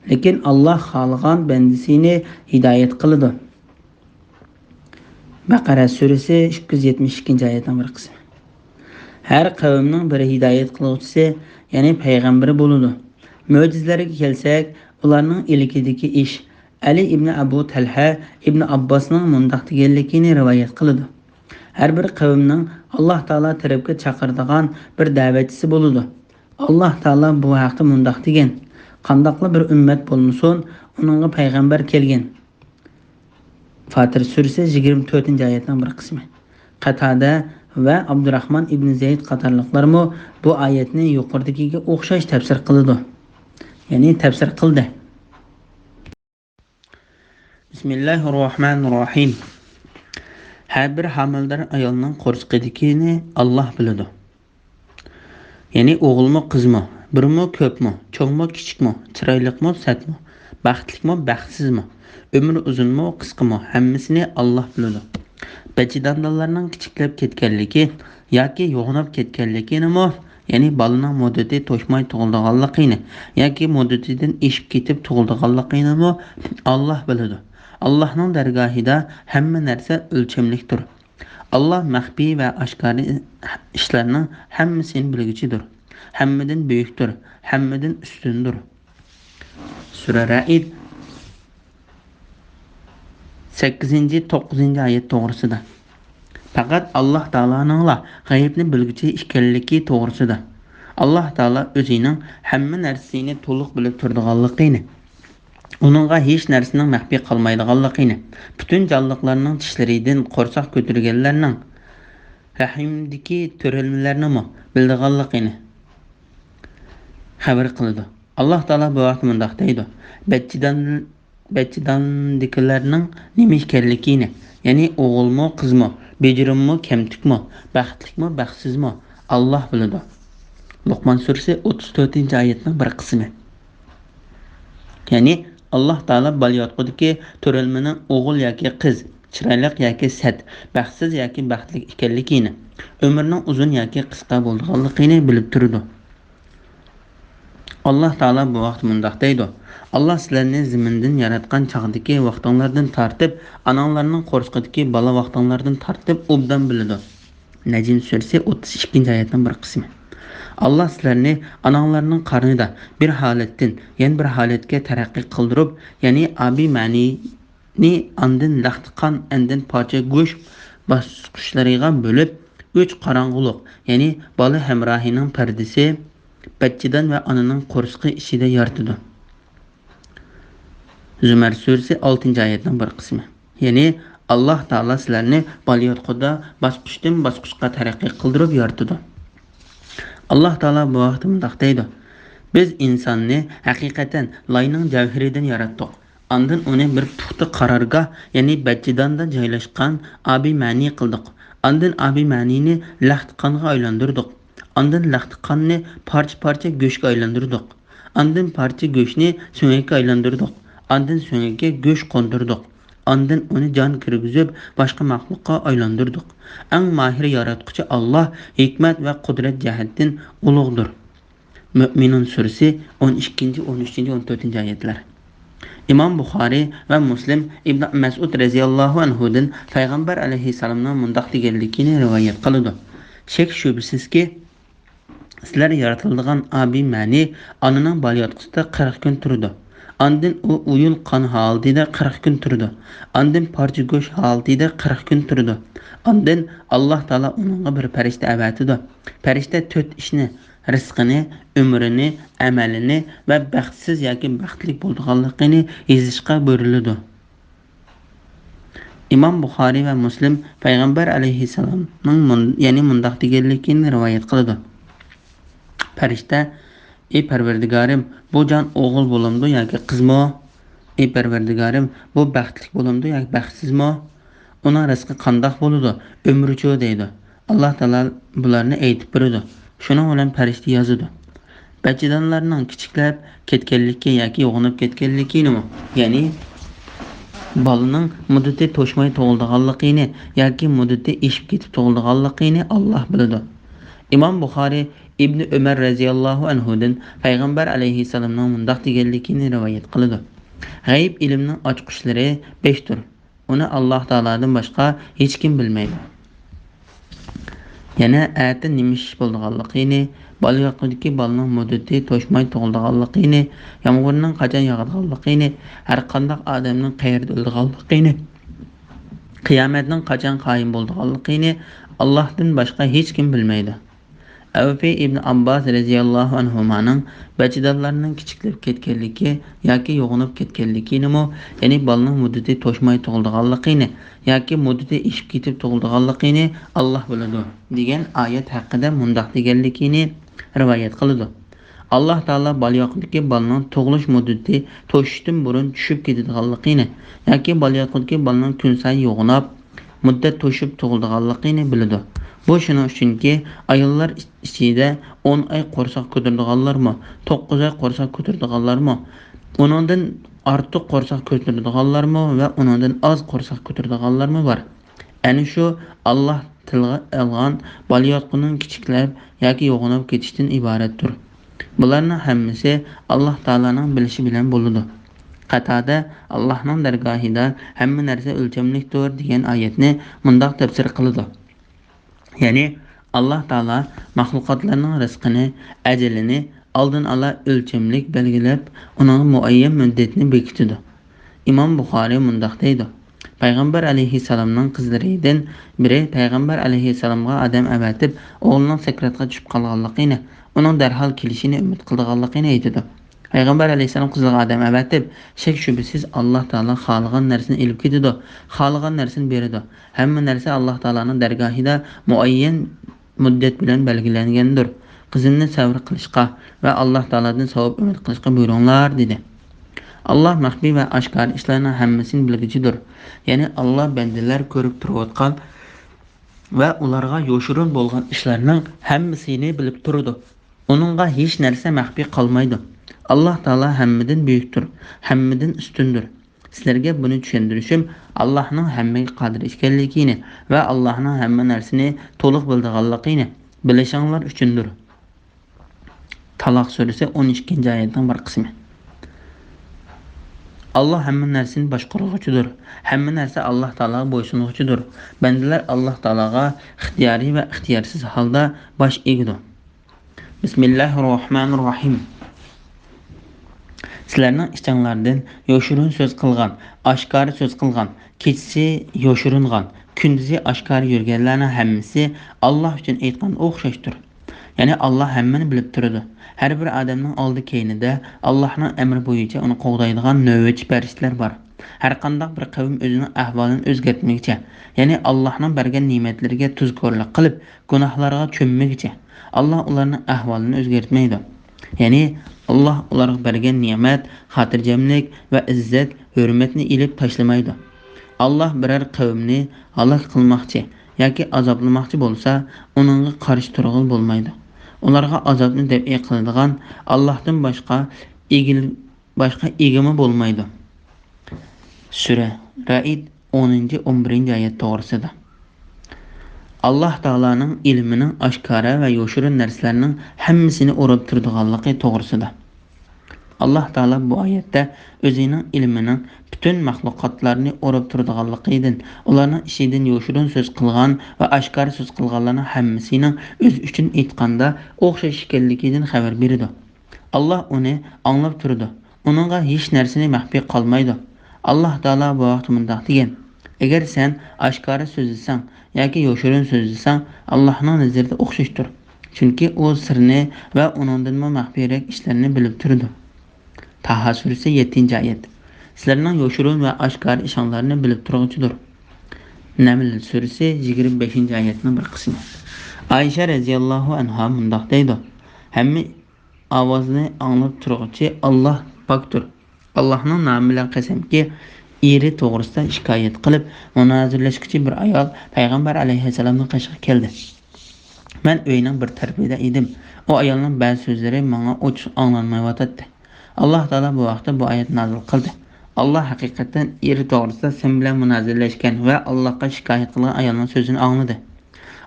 لېكىن ئاللاھ خالىغان بەندىسىنى ھىدايەت قىلىدۇ. بەقەرە سۈرىسى ئىككى يۈز يەتمىش ئىككىنچى ئايەتنىڭ بىر قىسمى. ھەر قەۋمنىڭ بىر ھىدايەت قىلغۇچىسى، يەنى پەيغەمبىرى بولىدۇ. مۆجىزىلەرگە كەلسەك، ئۇلارنىڭ ئىلكىدىكى ئىش. ئەلى ئىبنى ئەبۇ تەلھە ئىبنى ئابباسنىڭ مۇنداق دېگەنلىكىنى رىۋايەت قىلىدۇ: ھەر بىر قەۋمنىڭ ئاللاھ تائالا تەرەپكە چاقىرىدىغان بىر دەۋەتچىسى بولىدۇ. ئاللاھ تائالا بۇ ھەقتە مۇنداق دېگەن: قانداقلا بىر ئۈممەت بولمىسۇن، ئۇنىڭغا پەيغەمبەر كەلگەن. فاتىر سۈرىسى يىگىرمە تۆتىنچى ئايەتنىڭ بىر قىسمى. قەتادە ۋە ئابدۇراخمان ئىبنى زەيد قاتارلىقلارمۇ بۇ ئايەتنى يۇقىرىدىكىگە ئوخشاش تەپسىر قىلىدۇ. يەنى تەپسىر قىلدى. بىسمىللاھىررەھمانىررەھىم. ھەر بىر ھامىلىدار ئايالنىڭ قورسىقىدىكىنى ئاللاھ بىلىدۇ. يەنى ئوغۇلمۇ، قىزمۇ، بىرمۇ، كۆپمۇ، چوڭمۇ، كىچىكمۇ، چىرايلىقمۇ، سەتمۇ، بەختلىكمۇ، بەختسىزمۇ، ئۆمرى ئۇزۇنمۇ، قىسقىمۇ، ھەممىسىنى ئاللاھ بىلىدۇ. بەچچىدانلىلارنىڭ كىچىكلەپ كەتكەنلىكى ياكى يوغىناپ كەتكەنلىكىنىمۇ، يەنى بالىنىڭ مۇددىتى توشماي تۇغۇلىدىغانلىقىنى ياكى مۇددىتىدىن ئېشىپ كېتىپ تۇغۇلىدىغانلىقىنىمۇ ئاللاھ بىلىدۇ. ئاللاھنىڭ دەرگاھىدا ھەممە نەرسە ئۆلچەملىكتۇر. ئاللاھ مەخپىي ۋە ئاشكارا ئىشلارنىڭ ھەممىسىنى بىلگۈچىدۇر. ھەممىدىن بۈيۈكتۇر، ھەممىدىن ئۈستۈندۇر. سۈرە رەئد، سەككىزىنچى، توققۇزىنچى ئايەت توغرىسىدا. پەقەت ئاللاھ تائالانىڭلا غەيىبنى بىلگۈچى ئىكەنلىكى توغرىسىدا. ئاللاھ تائالا ئۆزىنىڭ ھەممە نەرسىنى تولۇق بىلىپ تۇرىدىغانلىقىنى، ئۇنىڭغا ھېچ نەرسىنىڭ مەخپىي قالمايدىغانلىقىنى، پۈتۈن جانلىقلارنىڭ چىشلىرىدىن قورساق كۆتۈرگەنلەرنىڭ، رەھىمدىكى تۆرەلمىلەرنىمۇ بىلىدىغانلىقىنى خەۋەر قىلىدۇ. ئاللاھ تائالا بۇ ھەقتە مۇنداق دەيدۇ: بەچچىدان، بەچچىداندىكىلەرنىڭ نېمە ئىكەنلىكىنى، يەنى ئوغۇلمۇ، قىزمۇ، بېجىرىممۇ، كەمتۈكمۇ، بەختلىكمۇ، بەختسىزمۇ، ئاللاھ بىلىدۇ. لوقمان سۈرىسى ئوتتۇز تۆتىنچى ئايەتنىڭ بىر قىسمى. يەنى ئاللاھ تائالا بالىياتقۇدىكى تۆرەلمىنىڭ ئوغۇل ياكى قىز، چىرايلىق ياكى سەت، بەختسىز ياكى بەختلىك ئىكەنلىكىنى، ئۆمرىنىڭ ئۇزۇن ياكى قىسقا بولىدىغانلىقىنى بىلىپ تۇرىدۇ. ئاللاھ تائالا بۇ ھەقتە مۇنداق دەيدۇ: ئاللاھ سىلەرنى زېمىندىن ياراتقان چاغدىكى ۋاقتىڭلاردىن تارتىپ، ئاناڭلارنىڭ قورسىقىدىكى بالا ۋاقتىڭلاردىن تارتىپ ئوبدان بىلىدۇ. نەجم سۈرىسى ئوتتۇز ئىككىنچى ئايەتنىڭ بىر قىسمى. ئاللاھ سىلەرنى ئاناڭلارنىڭ قارنىدا بىر ھالەتتىن يەنە بىر ھالەتكە تەرەققىي قىلدۇرۇپ، يەنى ئابىمەنىنى، ئاندىن لەختە قان، ئاندىن پارچە گۆش باسقۇچلىرىغا بۆلۈپ، ئۈچ قاراڭغۇلۇق، يەنى بالا ھەمراھىنىڭ پەردىسى، بەچچىدان ۋە ئانىنىڭ قورسىقى ئىچىدە يارىتىدۇ. زۇمەر سۈرىسى ئالتىنچى ئايەتنىڭ بىر قىسمى. يەنى ئاللاھ تائالا سىلەرنى بالىياتقۇدا باسقۇچتىن باسقۇچقا تەرەققىي قىلدۇرۇپ يارىتىدۇ. ئاللاھ تائالا بۇ ھەقتە مۇنداق دەيدۇ: بىز ئىنساننى ھەقىقەتەن لاينىڭ جەۋھىرىدىن ياراتتۇق. ئاندىن ئۇنى بىر پۇختا قارارگاھ، يەنى بەچچىداندا جايلاشقان ئابىمەنى قىلدۇق. ئاندىن ئابىمەنىنى لەختە قانغا ئايلاندۇردۇق. ئاندىن لەختە قاننى پارچە-پارچە گۆشكە ئايلاندۇردۇق. ئاندىن پارچە گۆشنى سۆڭەككە ئايلاندۇردۇق. ئاندىن سۆڭەككە گۆش قوندۇردۇق. ئاندىن ئۇنى جان كىرگۈزۈپ، باشقا مەخلۇققا ئايلاندۇردۇق. ئەڭ ماھىر ياراتقۇچى ئاللاھ ھېكمەت ۋە قۇدرەت جەھەتتىن ئۇلۇغدۇر. مۆمىنۇن سۈرىسى ئون ئىككىنچى، ئون ئۈچىنچى، ئون تۆتىنچى ئايەتلەر. ئىمام بۇخارىي ۋە مۇسلىم ئىبن مەسئۇد رەزىياللاھۇ ئەنھۇدىن پەيغەمبەر ئەلەيھىسسالامنىڭ مۇنداق دېگەنلىكىنى رىۋايەت قىلىدۇ: شەك-شۈبھىسىزكى، سىلەر يارىتىلىدىغان ئابىمەنى ئانىنىڭ بالىياتقۇسىدا قىرىق كۈن تۇرىدۇ. ئاندىن ئۇ ئويۇل قان ھالىتىدە قىرىق كۈن تۇرىدۇ. ئاندىن پارچە گۆش ھالىتىدە قىرىق كۈن تۇرىدۇ. ئاندىن ئاللاھ تائالا ئۇنىڭغا بىر پەرىشتە ئەۋەتىدۇ. پەرىشتە تۆت ئىشنى، رىزقىنى، ئۆمرىنى، ئەمەلىنى ۋە بەختسىز ياكى بەختلىك بولىدىغانلىقىنى يېزىشقا بۇيرۇلىدۇ. ئىمام بۇخارىي ۋە مۇسلىم پەيغەمبەر ئەلەيھىسسالامنىڭ مۇن-، يەنى مۇنداق دېگەنلىكىنى رىۋايەت قىلىدۇ. پەرىشتە: «ئى پەرۋەردىگارىم، بۇ جان ئوغۇل بولامدۇ ياكى قىزمۇ؟ ئى پەرۋەردىگارىم، بۇ بەختلىك بولامدۇ ياكى بەختسىزمۇ؟ ئۇنىڭ رىزقى قانداق بولىدۇ؟ ئۆمرىچۇ؟» دەيدۇ. ئاللا تائالا بۇلارنى ئېيتىپ بېرىدۇ. شۇنىڭ بىلەن پەرىشتە يازىدۇ. بەچچىدانلارنىڭ كىچىكلەپ كەتكەنلىكى ياكى يوغىنىپ كەتكەنلىكىنىمۇ، يەنى بالىنىڭ مۇددىتى توشماي تۇغۇلىدىغانلىقىنى ياكى مۇددىتى ئېشىپ كېتىپ تۇغۇلىدىغانلىقىنى ئاللا بىلىدۇ. ئىمام بۇخارىي ئىبنى ئۆمەر رەزىياللاھۇ ئەنھۇدىن پەيغەمبەر ئەلەيھىسسالامنىڭ مۇنداق دېگەنلىكىنى رىۋايەت قىلىدۇ: «غەيىب ئىلىمنىڭ ئاچقۇچلىرى بەشتۇر. ئۇنى ئاللا تائالادىن باشقا ھېچكىم بىلمەيدۇ.» يەنە ئەتە نېمە ئىش بولىدىغانلىقىنى، بالىياتقۇدىكى بالىنىڭ مۇددىتى توشماي تۇغۇلىدىغانلىقىنى، يامغۇرنىڭ قاچان ياغىدىغانلىقىنى، ھەرقانداق ئادەمنىڭ قەيەردە ئۆلىدىغانلىقىنى، قىيامەتنىڭ قاچان قايىم بولىدىغانلىقىنى ئاللاھتىن باشقا ھېچكىم بىلمەيدۇ. ئەۋفى ئىبن ئابباس رەزىياللاھۇ ئەنھۇمانىڭ بەچچىدانلارنىڭ كىچىكلەپ كەتكەنلىكى ياكى يوغىنىپ كەتكەنلىكىنىمۇ، يەنى بالىنىڭ مۇددىتى توشماي تۇغۇلىدىغانلىقىنى ياكى مۇددىتى ئېشىپ كېتىپ تۇغۇلىدىغانلىقىنى ئاللا بىلىدۇ، دېگەن ئايەت ھەققىدە مۇنداق دېگەنلىكىنى رىۋايەت قىلىدۇ: «ئاللا تائالا بالىياتقۇدىكى بالىنىڭ تۇغۇلۇش مۇددىتى توشۇشتىن بۇرۇن چۈشۈپ كېتىدىغانلىقىنى ياكى بالىياتقۇدىكى بالىنىڭ كۈنسايىن يوغىناپ، مۇددەت توشۇپ تۇغۇلىدىغانلىقىنى بىلىدۇ. بۇ شۇنىڭ ئۈچۈنكى، ئاياللار ئىچ-، ئىچىدە ئون ئاي قورساق كۆتۈرىدىغانلارمۇ، توققۇز ئاي قورساق كۆتۈرىدىغانلارمۇ، ئۇنىڭدىن ئارتۇق قورساق كۆتۈرىدىغانلارمۇ ۋە ئۇنىڭدىن ئاز قورساق كۆتۈرىدىغانلارمۇ بار. ئەنە شۇ ئاللا تىلغا ئالغان بالىياتقۇنىڭ كىچىكلەپ ياكى يوغىناپ كېتىشتىن ئىبارەتتۇر. بۇلارنىڭ ھەممىسى ئاللا تائالانىڭ بىلىشى بىلەن بولىدۇ.» قاتادە ئاللاھنىڭ دەرگاھىدا ھەممە نەرسە ئۆلچەملىكتۇر دېگەن ئايەتنى مۇنداق تەپسىر قىلىدۇ. يەنى، ئاللا تائالا مەخلۇقاتلارنىڭ رىزقىنى، ئەجىلىنى ئالدىن ئالا ئۆلچەملىك بەلگىلەپ، ئۇنىڭغا مۇئەييەن مۇددەتنى بېكىتىدۇ. ئىمام بۇخارىي مۇنداق دەيدۇ: پەيغەمبەر ئەلەيھىسسالامنىڭ قىزلىرىدىن بىرى پەيغەمبەر ئەلەيھىسسالامغا ئادەم ئەۋەتىپ، ئوغلىنىڭ سەكراتقا چۈشۈپ قالغانلىقىنى، ئۇنىڭ دەرھال كېلىشىنى ئۈمىد قىلىدىغانلىقىنى ئېيتىدۇ. پەيغەمبەر ئەلەيھىسسالام قىزىغا ئادەم ئەۋەتىپ، شەك-شۈبھىسىز ئاللا تائالا خالىغان نەرسىنى ئېلىپ كېتىدۇ، خالىغان نەرسىنى بېرىدۇ. ھەممە نەرسە ئاللا تائالانىڭ دەرگاھىدا مۇئەييەن مۇددەت بىلەن بەلگىلەنگەندۇر. قىزىمنى سەۋر قىلىشقا ۋە ئاللا تائالادىن ساۋاب ئۈمىد قىلىشقا بۇيرۇڭلار، دېدى. ئاللا مەخپىي ۋە ئاشكارا ئىشلارنىڭ ھەممىسىنى بىلگۈچىدۇر. يەنى ئاللا بەندىلەر كۆرۈپ تۇرۇۋاتقان ۋە ئۇلارغا يوشۇرۇن بولغان ئىشلارنىڭ ھەممىسىنى بىلىپ تۇرىدۇ. ئۇنىڭغا ھېچ نەرسە مەخپىي قالمايدۇ. ئاللا تائالا ھەممىدىن بۈيۈكتۇر، ھەممىدىن ئۈستۈندۇر. سىلەرگە بۇنى چۈشەندۈرۈشۈم ئاللاھنىڭ ھەممىگە قادىر ئىكەنلىكىنى ۋە ئاللاھنىڭ ھەممە نەرسىنى تولۇق بىلىدىغانلىقىنى بىلىشىڭلار ئۈچۈندۇر. تالاق سۈرىسى ئون ئىككىنچى ئايەتنىڭ بىر قىسمى. ئاللا ھەممە نەرسىنى باشقۇرغۇچىدۇر. ھەممە نەرسە ئاللا تائالاغا بويسۇنغۇچىدۇر. بەندىلەر ئاللا تائالاغا ئىختىيارىي ۋە ئىختىيارسىز ھالدا باش ئېگىدۇ. بىسمىللاھىررەھمانىررەھىم. سىلەرنىڭ ئىچىڭلاردىن يوشۇرۇن سۆز قىلغان، ئاشكارا سۆز قىلغان، كېچىسى يوشۇرۇنغان، كۈندۈزى ئاشكارا يۈرگەنلەرنىڭ ھەممىسى ئاللا ئۈچۈن ئېيتقاندا ئوخشاشتۇر. يەنى ئاللا ھەممىنى بىلىپ تۇرىدۇ. ھەر بىر ئادەمنىڭ ئالدى-كەينىدە ئاللانىڭ ئەمرى بويىچە ئۇنى قوغدايدىغان نۆۋەتچى پەرىشتىلەر بار. ھەرقانداق بىر قەۋم ئۆزىنىڭ ئەھۋالىنى ئۆزگەرتمىگۈچە، يەنى ئاللانىڭ بەرگەن نېمەتلىرىگە تۇزكورلۇق قىلىپ، گۇناھلارغا چۆممىگۈچە، ئاللا ئۇلارنىڭ ئەھۋالىنى ئۆزگەرتمەيدۇ. يەنى ئاللا ئۇلارغا بەرگەن نېمەت، خاتىرجەملىك ۋە ئىززەت، ھۆرمەتنى ئېلىپ تاشلىمايدۇ. ئاللا بىرەر قەۋمنى ھالاك قىلماقچى ياكى ئازابلىماقچى بولسا، ئۇنىڭغا قارشى تۇرغىلى بولمايدۇ. ئۇلارغا ئازابنى دەپئى قىلىدىغان ئاللاھتىن باشقا ئىگىل-، باشقا ئىگىمۇ بولمايدۇ. سۈرە رەئد، ئونىنچى، ئون بىرىنچى ئايەت توغرىسىدا. ئاللا تائالانىڭ ئىلمىنىڭ ئاشكارا ۋە يوشۇرۇن نەرسىلەرنىڭ ھەممىسىنى ئوراپ تۇرىدىغانلىقى توغرىسىدا. ئاللا تائالا بۇ ئايەتتە ئۆزىنىڭ ئىلمىنىڭ پۈتۈن مەخلۇقاتلارنى ئوراپ تۇرىدىغانلىقىدىن، ئۇلارنىڭ ئىچىدىن يوشۇرۇن سۆز قىلغان ۋە ئاشكارا سۆز قىلغانلارنىڭ ھەممىسىنىڭ ئۆزى ئۈچۈن ئېيتقاندا ئوخشاش ئىكەنلىكىدىن خەۋەر بېرىدۇ. ئاللا ئۇنى ئاڭلاپ تۇرىدۇ. ئۇنىڭغا ھېچ نەرسىنى مەخپىي قالمايدۇ. ئاللا تائالا بۇ ھەقتە مۇنداق دېگەن: ئەگەر سەن ئاشكارا سۆزلىسەڭ ياكى يوشۇرۇن سۆزلىسەڭ، ئاللانىڭ نەزىرىدە ئوخشاشتۇر. چۈنكى ئۇ سىرنى ۋە ئۇنىڭدىنمۇ مەخپىيرەك ئىشلارنى بىلىپ تۇرىدۇ. تاھا سۈرىسى، يەتتىنچى ئايەت. سىلەرنىڭ يوشۇرۇن ۋە ئاشكارا ئىشىڭلارنى بىلىپ تۇرغۇچىدۇر. نەمل سۈرىسى يىگىرمە بەشىنچى ئايەتنىڭ بىر قىسمى. ئائىشە رەزىياللاھۇ ئەنھا مۇنداق دەيدۇ: ھەممە ئاۋازنى ئاڭلاپ تۇرغۇچى ئاللاھ پاكتۇر. ئاللاھنىڭ نامى بىلەن قەسەمكى، ئېرى توغرىسىدا شىكايەت قىلىپ مۇنازىرىلەشكۈچى بىر ئايال پەيغەمبەر ئەلەيھىسسالامنىڭ قېشىغا كەلدى. مەن ئۆينىڭ بىر تەرىپىدە ئىدىم. ئۇ ئايالنىڭ بەزى سۆزلىرى ماڭا ئوچۇق ئاڭلانمايۋاتاتتى. ئاللاھ تائالا بۇ ھەقتە بۇ ئايەتنى نازىل قىلدى: ئاللاھ ھەقىقەتەن ئېرى توغرىسىدا سەن بىلەن مۇنازىرىلەشكەن ۋە ئاللاھقا شىكايەت قىلغان ئايالنىڭ سۆزىنى ئاڭلىدى.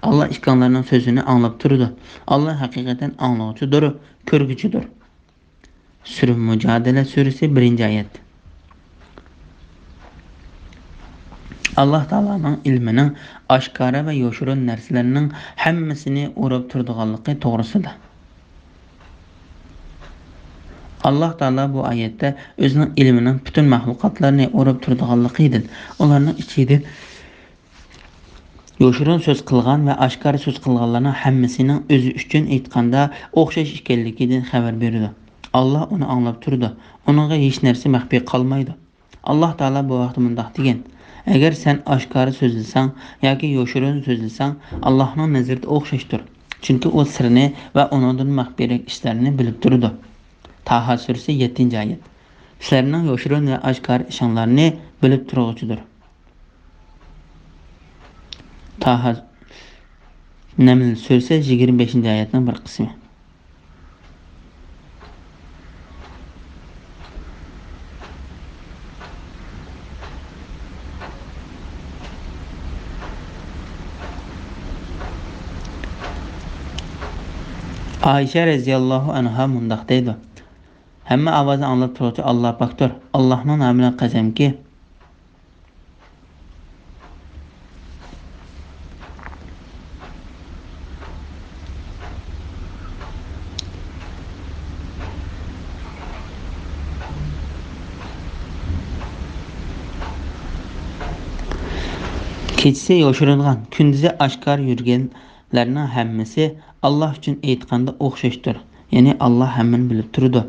ئاللاھ ئىككىڭلارنىڭ سۆزىنى ئاڭلاپ تۇرىدۇ. ئاللاھ ھەقىقەتەن ئاڭلىغۇچىدۇر، كۆرگۈچىدۇر. سۈرە مۇجادىلە سۈرىسى بىرىنچى ئايەت. ئاللاھ تائالانىڭ ئىلمىنىڭ ئاشكارا ۋە يوشۇرۇن نەرسىلەرنىڭ ھەممىسىنى ئوراپ تۇرىدىغانلىقى توغرىسىدا. ئاللاھ تائالا بۇ ئايەتتە ئۆزىنىڭ ئىلمىنىڭ پۈتۈن مەخلۇقاتلارنى ئوراپ تۇرىدىغانلىقىدىن، ئۇلارنىڭ ئىچىدىن يوشۇرۇن سۆز قىلغان ۋە ئاشكارا سۆز قىلغانلارنىڭ ھەممىسىنىڭ ئۆزى ئۈچۈن ئېيتقاندا ئوخشاش ئىكەنلىكىدىن خەۋەر بېرىدۇ. ئاللاھ ئۇنى ئاڭلاپ تۇرىدۇ. ئۇنىڭغا ھېچ نەرسە مەخپىي قالمايدۇ. ئاللاھ تائالا بۇ ھەقتە مۇنداق دېگەن: ئەگەر سەن ئاشكارا سۆزلىسەڭ ياكى يوشۇرۇن سۆزلىسەڭ، ئاللاھنىڭ نەزىرىدە ئوخشاشتۇر. چۈنكى ئۇ سىرنى ۋە ئۇنىڭدىن مەخپىيرەك ئىشلارنى بىلىپ تۇرىدۇ. تاھا سۈرىسى يەتتىنچى ئايەت. سىلەرنىڭ يوشۇرۇن ۋە ئاشكارا ئىشىڭلارنى بىلىپ تۇرغۇچىدۇر. تاھا، نەمل سۈرىسى يىگىرمە بەشىنچى ئايەتنىڭ بىر قىسمى. ئائىشە رەزىياللاھۇ ئەنھا مۇنداق دەيدۇ: ھەممە ئاۋازنى ئاڭلاپ تۇرغۇچى ئاللاھ پاكتۇر. ئاللاھنىڭ نامى بىلەن قەسەمكى، كېچىسى يوشۇرۇنغان، كۈندۈزى ئاشكارا يۈرگەنلەرنىڭ ھەممىسى ئاللاھ ئۈچۈن ئېيتقاندا ئوخشاشتۇر. يەنى ئاللاھ ھەممىنى بىلىپ تۇرىدۇ.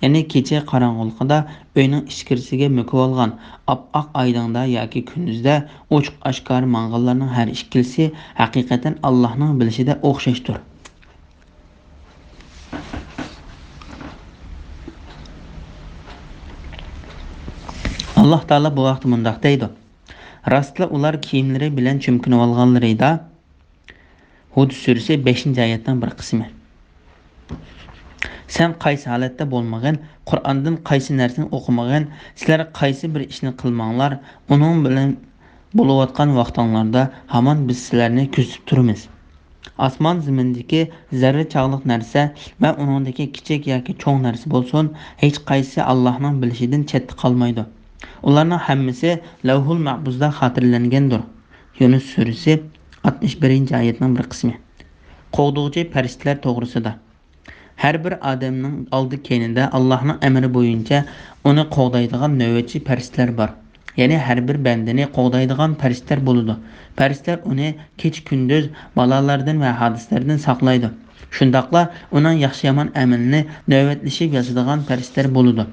يەنى كېچە قاراڭغۇلۇقىدا ئۆينىڭ ئىچكىرىسىگە مۆكۈۋالغان ئاپئاق ئايدىڭدا ياكى كۈندۈزدە ئوچۇق ئاشكارا ماڭغانلارنىڭ ھەر ئىككىلىسى ھەقىقەتەن ئاللاھنىڭ بىلىشىدە ئوخشاشتۇر. ئاللاھ تائالا بۇ ھەقتە مۇنداق دەيدۇ: راستلا ئۇلار كىيىملىرى بىلەن چۈمكىنىۋالغانلىرىدا، ھۇد سۈرىسى بەشىنچى ئايەتنىڭ بىر قىسمى. سەن قايسى ھالەتتە بولمىغىن، قۇرئاندىن قايسى نەرسىنى ئوقۇمىغىن، سىلەر قايسى بىر ئىشنى قىلماڭلار، ئۇنىڭ بىلەن بولۇۋاتقان ۋاقتىڭلاردا ھامان بىز سىلەرنى كۆزىتىپ تۇرىمىز. ئاسمان زېمىندىكى زەررە چاغلىق نەرسە ۋە ئۇنىڭدىكى كىچىك ياكى چوڭ نەرسە بولسۇن، ھېچقايسىسى ئاللاھنىڭ بىلىشىدىن چەتتە قالمايدۇ. ئۇلارنىڭ ھەممىسى لەۋھۇل مەھپۇزدا خاتىرىلەنگەندۇر. يۇنۇس سۈرىسى ئاتمىش بىرىنچى ئايەتنىڭ بىر قىسمى. قوغدىغۇچى پەرىشتىلەر توغرىسىدا. ھەر بىر ئادەمنىڭ ئالدى-كەينىدە ئاللاھنىڭ ئەمرى بويىچە ئۇنى قوغدايدىغان نۆۋەتچى پەرىشتىلەر بار. يەنى ھەر بىر بەندىنى قوغدايدىغان پەرىشتىلەر بولىدۇ. پەرىشتىلەر ئۇنى كېچە-كۈندۈز بالالاردىن ۋە ھادىسىلەردىن ساقلايدۇ. شۇنداقلا ئۇنىڭ ياخشى-يامان ئەمىلىنى نۆۋەتلىشىپ يازىدىغان پەرىشتىلەر بولىدۇ.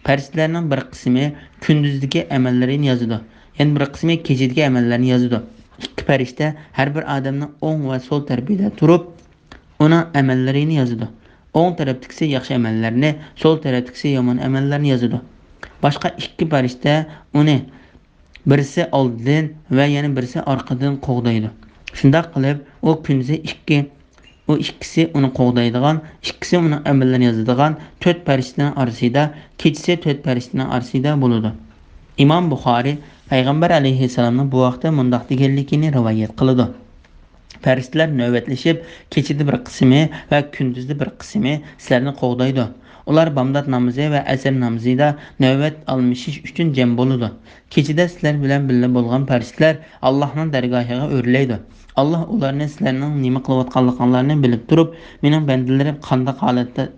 پەرىشتىلەرنىڭ بىر قىسمى كۈندۈزدىكى ئەمەللىرىنى يازىدۇ، يەنە بىر قىسمى كېچىدىكى ئەمەللەرنى يازىدۇ. ئىككى پەرىشتە ھەر بىر ئادەمنىڭ ئوڭ ۋە سول تەرىپىدە تۇرۇپ، ئۇنىڭ ئەمەللىرىنى يازىدۇ. ئوڭ تەرەپتىكىسى ياخشى ئەمەللەرنى، سول تەرەپتىكىسى يامان ئەمەللەرنى يازىدۇ. باشقا ئىككى پەرىشتە ئۇنى بىرسى ئالدىدىن ۋە يەنە بىرسى ئارقىدىن قوغدايدۇ. شۇنداق قىلىپ، ئۇ كۈندۈزى ئىككى، ئۇ ئىككىسى ئۇنى قوغدايدىغان، ئىككىسى ئۇنىڭ ئەمەللىرىنى يازىدىغان تۆت پەرىشتىنىڭ ئارىسىدا، كېچىسى تۆت پەرىشتىنىڭ ئارىسىدا بولىدۇ. ئىمام بۇخارى پەيغەمبەر ئەلەيھىسسالامنىڭ بۇ ھەقتە مۇنداق دېگەنلىكىنى رىۋايەت قىلىدۇ. پەرىشتىلەر نۆۋەتلىشىپ، كېچىدە بىر قىسمى ۋە كۈندۈزدە بىر قىسمى سىلەرنى قوغدايدۇ. ئۇلار بامدات نامىزى ۋە ئەسىر نامىزىدا نۆۋەت ئالمىشىش ئۈچۈن جەم بولىدۇ. كېچىدە سىلەر بىلەن بىللە بولغان پەرىشتىلەر ئاللاھنىڭ دەرگاھىغا ئۆرلەيدۇ. ئاللاھ ئۇلارنى سىلەرنىڭ نېمە قىلىۋاتقانلىقىڭلارنى بىلىپ تۇرۇپ، مېنىڭ بەندىلىرىم قانداق ھالەتتە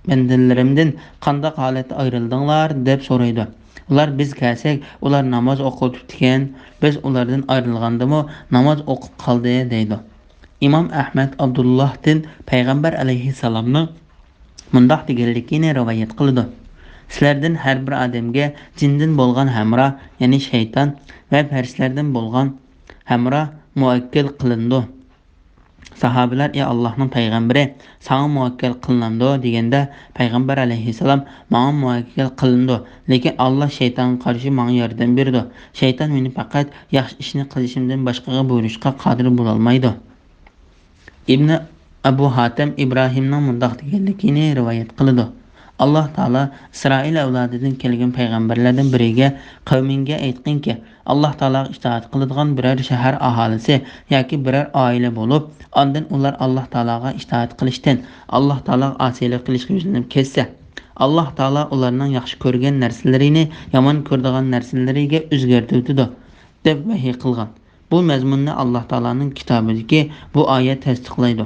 بەندىلىرىمدىن قانداق ھالەتتە ئايرىلدىڭلار؟ دەپ سورايدۇ. ئۇلار، بىز كەلسەك، ئۇلار ناماز ئوقۇۋېتىپتىكەن، بىز ئۇلاردىن ئايرىلغاندىمۇ ناماز ئوقۇپ قالدى، دەيدۇ. ئىمام ئەھمەد ئابدۇللاھتىن پەيغەمبەر ئەلەيھىسسالامنىڭ مۇنداق دېگەنلىكىنى رىۋايەت قىلىدۇ: سىلەردىن ھەر بىر ئادەمگە جىندىن بولغان ھەمراھ، يەنى شەيتان، ۋە پەرىشتىلەردىن بولغان ھەمراھ مۇۋەككىل قىلىنىدۇ. ساھابىلەر: «ئى ئاللاھنىڭ پەيغەمبىرى، ساڭا مۇۋەككىل قىلىنامدۇ؟» دېگەندە، پەيغەمبەر ئەلەيھىسسالام: «ماڭا مۇۋەككىل قىلىنىدۇ، لېكىن ئاللاھ شەيتانغا قارشى ماڭا ياردەم بېرىدۇ. شەيتان مېنى پەقەت ياخشى ئىشنى قىلىشىمدىن باشقىغا بۇيرۇشقا قادىر بولالمايدۇ.» ئىبنى ئەبۇ ھاتەم ئىبراھىمنىڭ مۇنداق دېگەنلىكىنى رىۋايەت قىلىدۇ: ئاللاھ تائالا ئىسرائىل ئەۋلادىدىن كەلگەن پەيغەمبەرلەردىن بىرىگە، قەۋمىڭگە ئېيتقىنكى، ئاللاھ تائالاغا ئىتائەت قىلىدىغان بىرەر شەھەر ئاھالىسى ياكى بىرەر ئائىلە بولۇپ، ئاندىن ئۇلار ئاللاھ تائالاغا ئىتائەت قىلىشتىن، ئاللاھ تائالاغا ئاسىيلىق قىلىشقا يۈزلىنىپ كەتسە، ئاللاھ تائالا ئۇلارنىڭ ياخشى كۆرگەن نەرسىلىرىنى يامان كۆرىدىغان نەرسىلىرىگە ئۆزگەرتىۋېتىدۇ، دەپ ۋەھىي قىلغان. بۇ مەزمۇننى ئاللاھ تائالانىڭ كىتابىدىكى بۇ ئايەت تەستىقلايدۇ.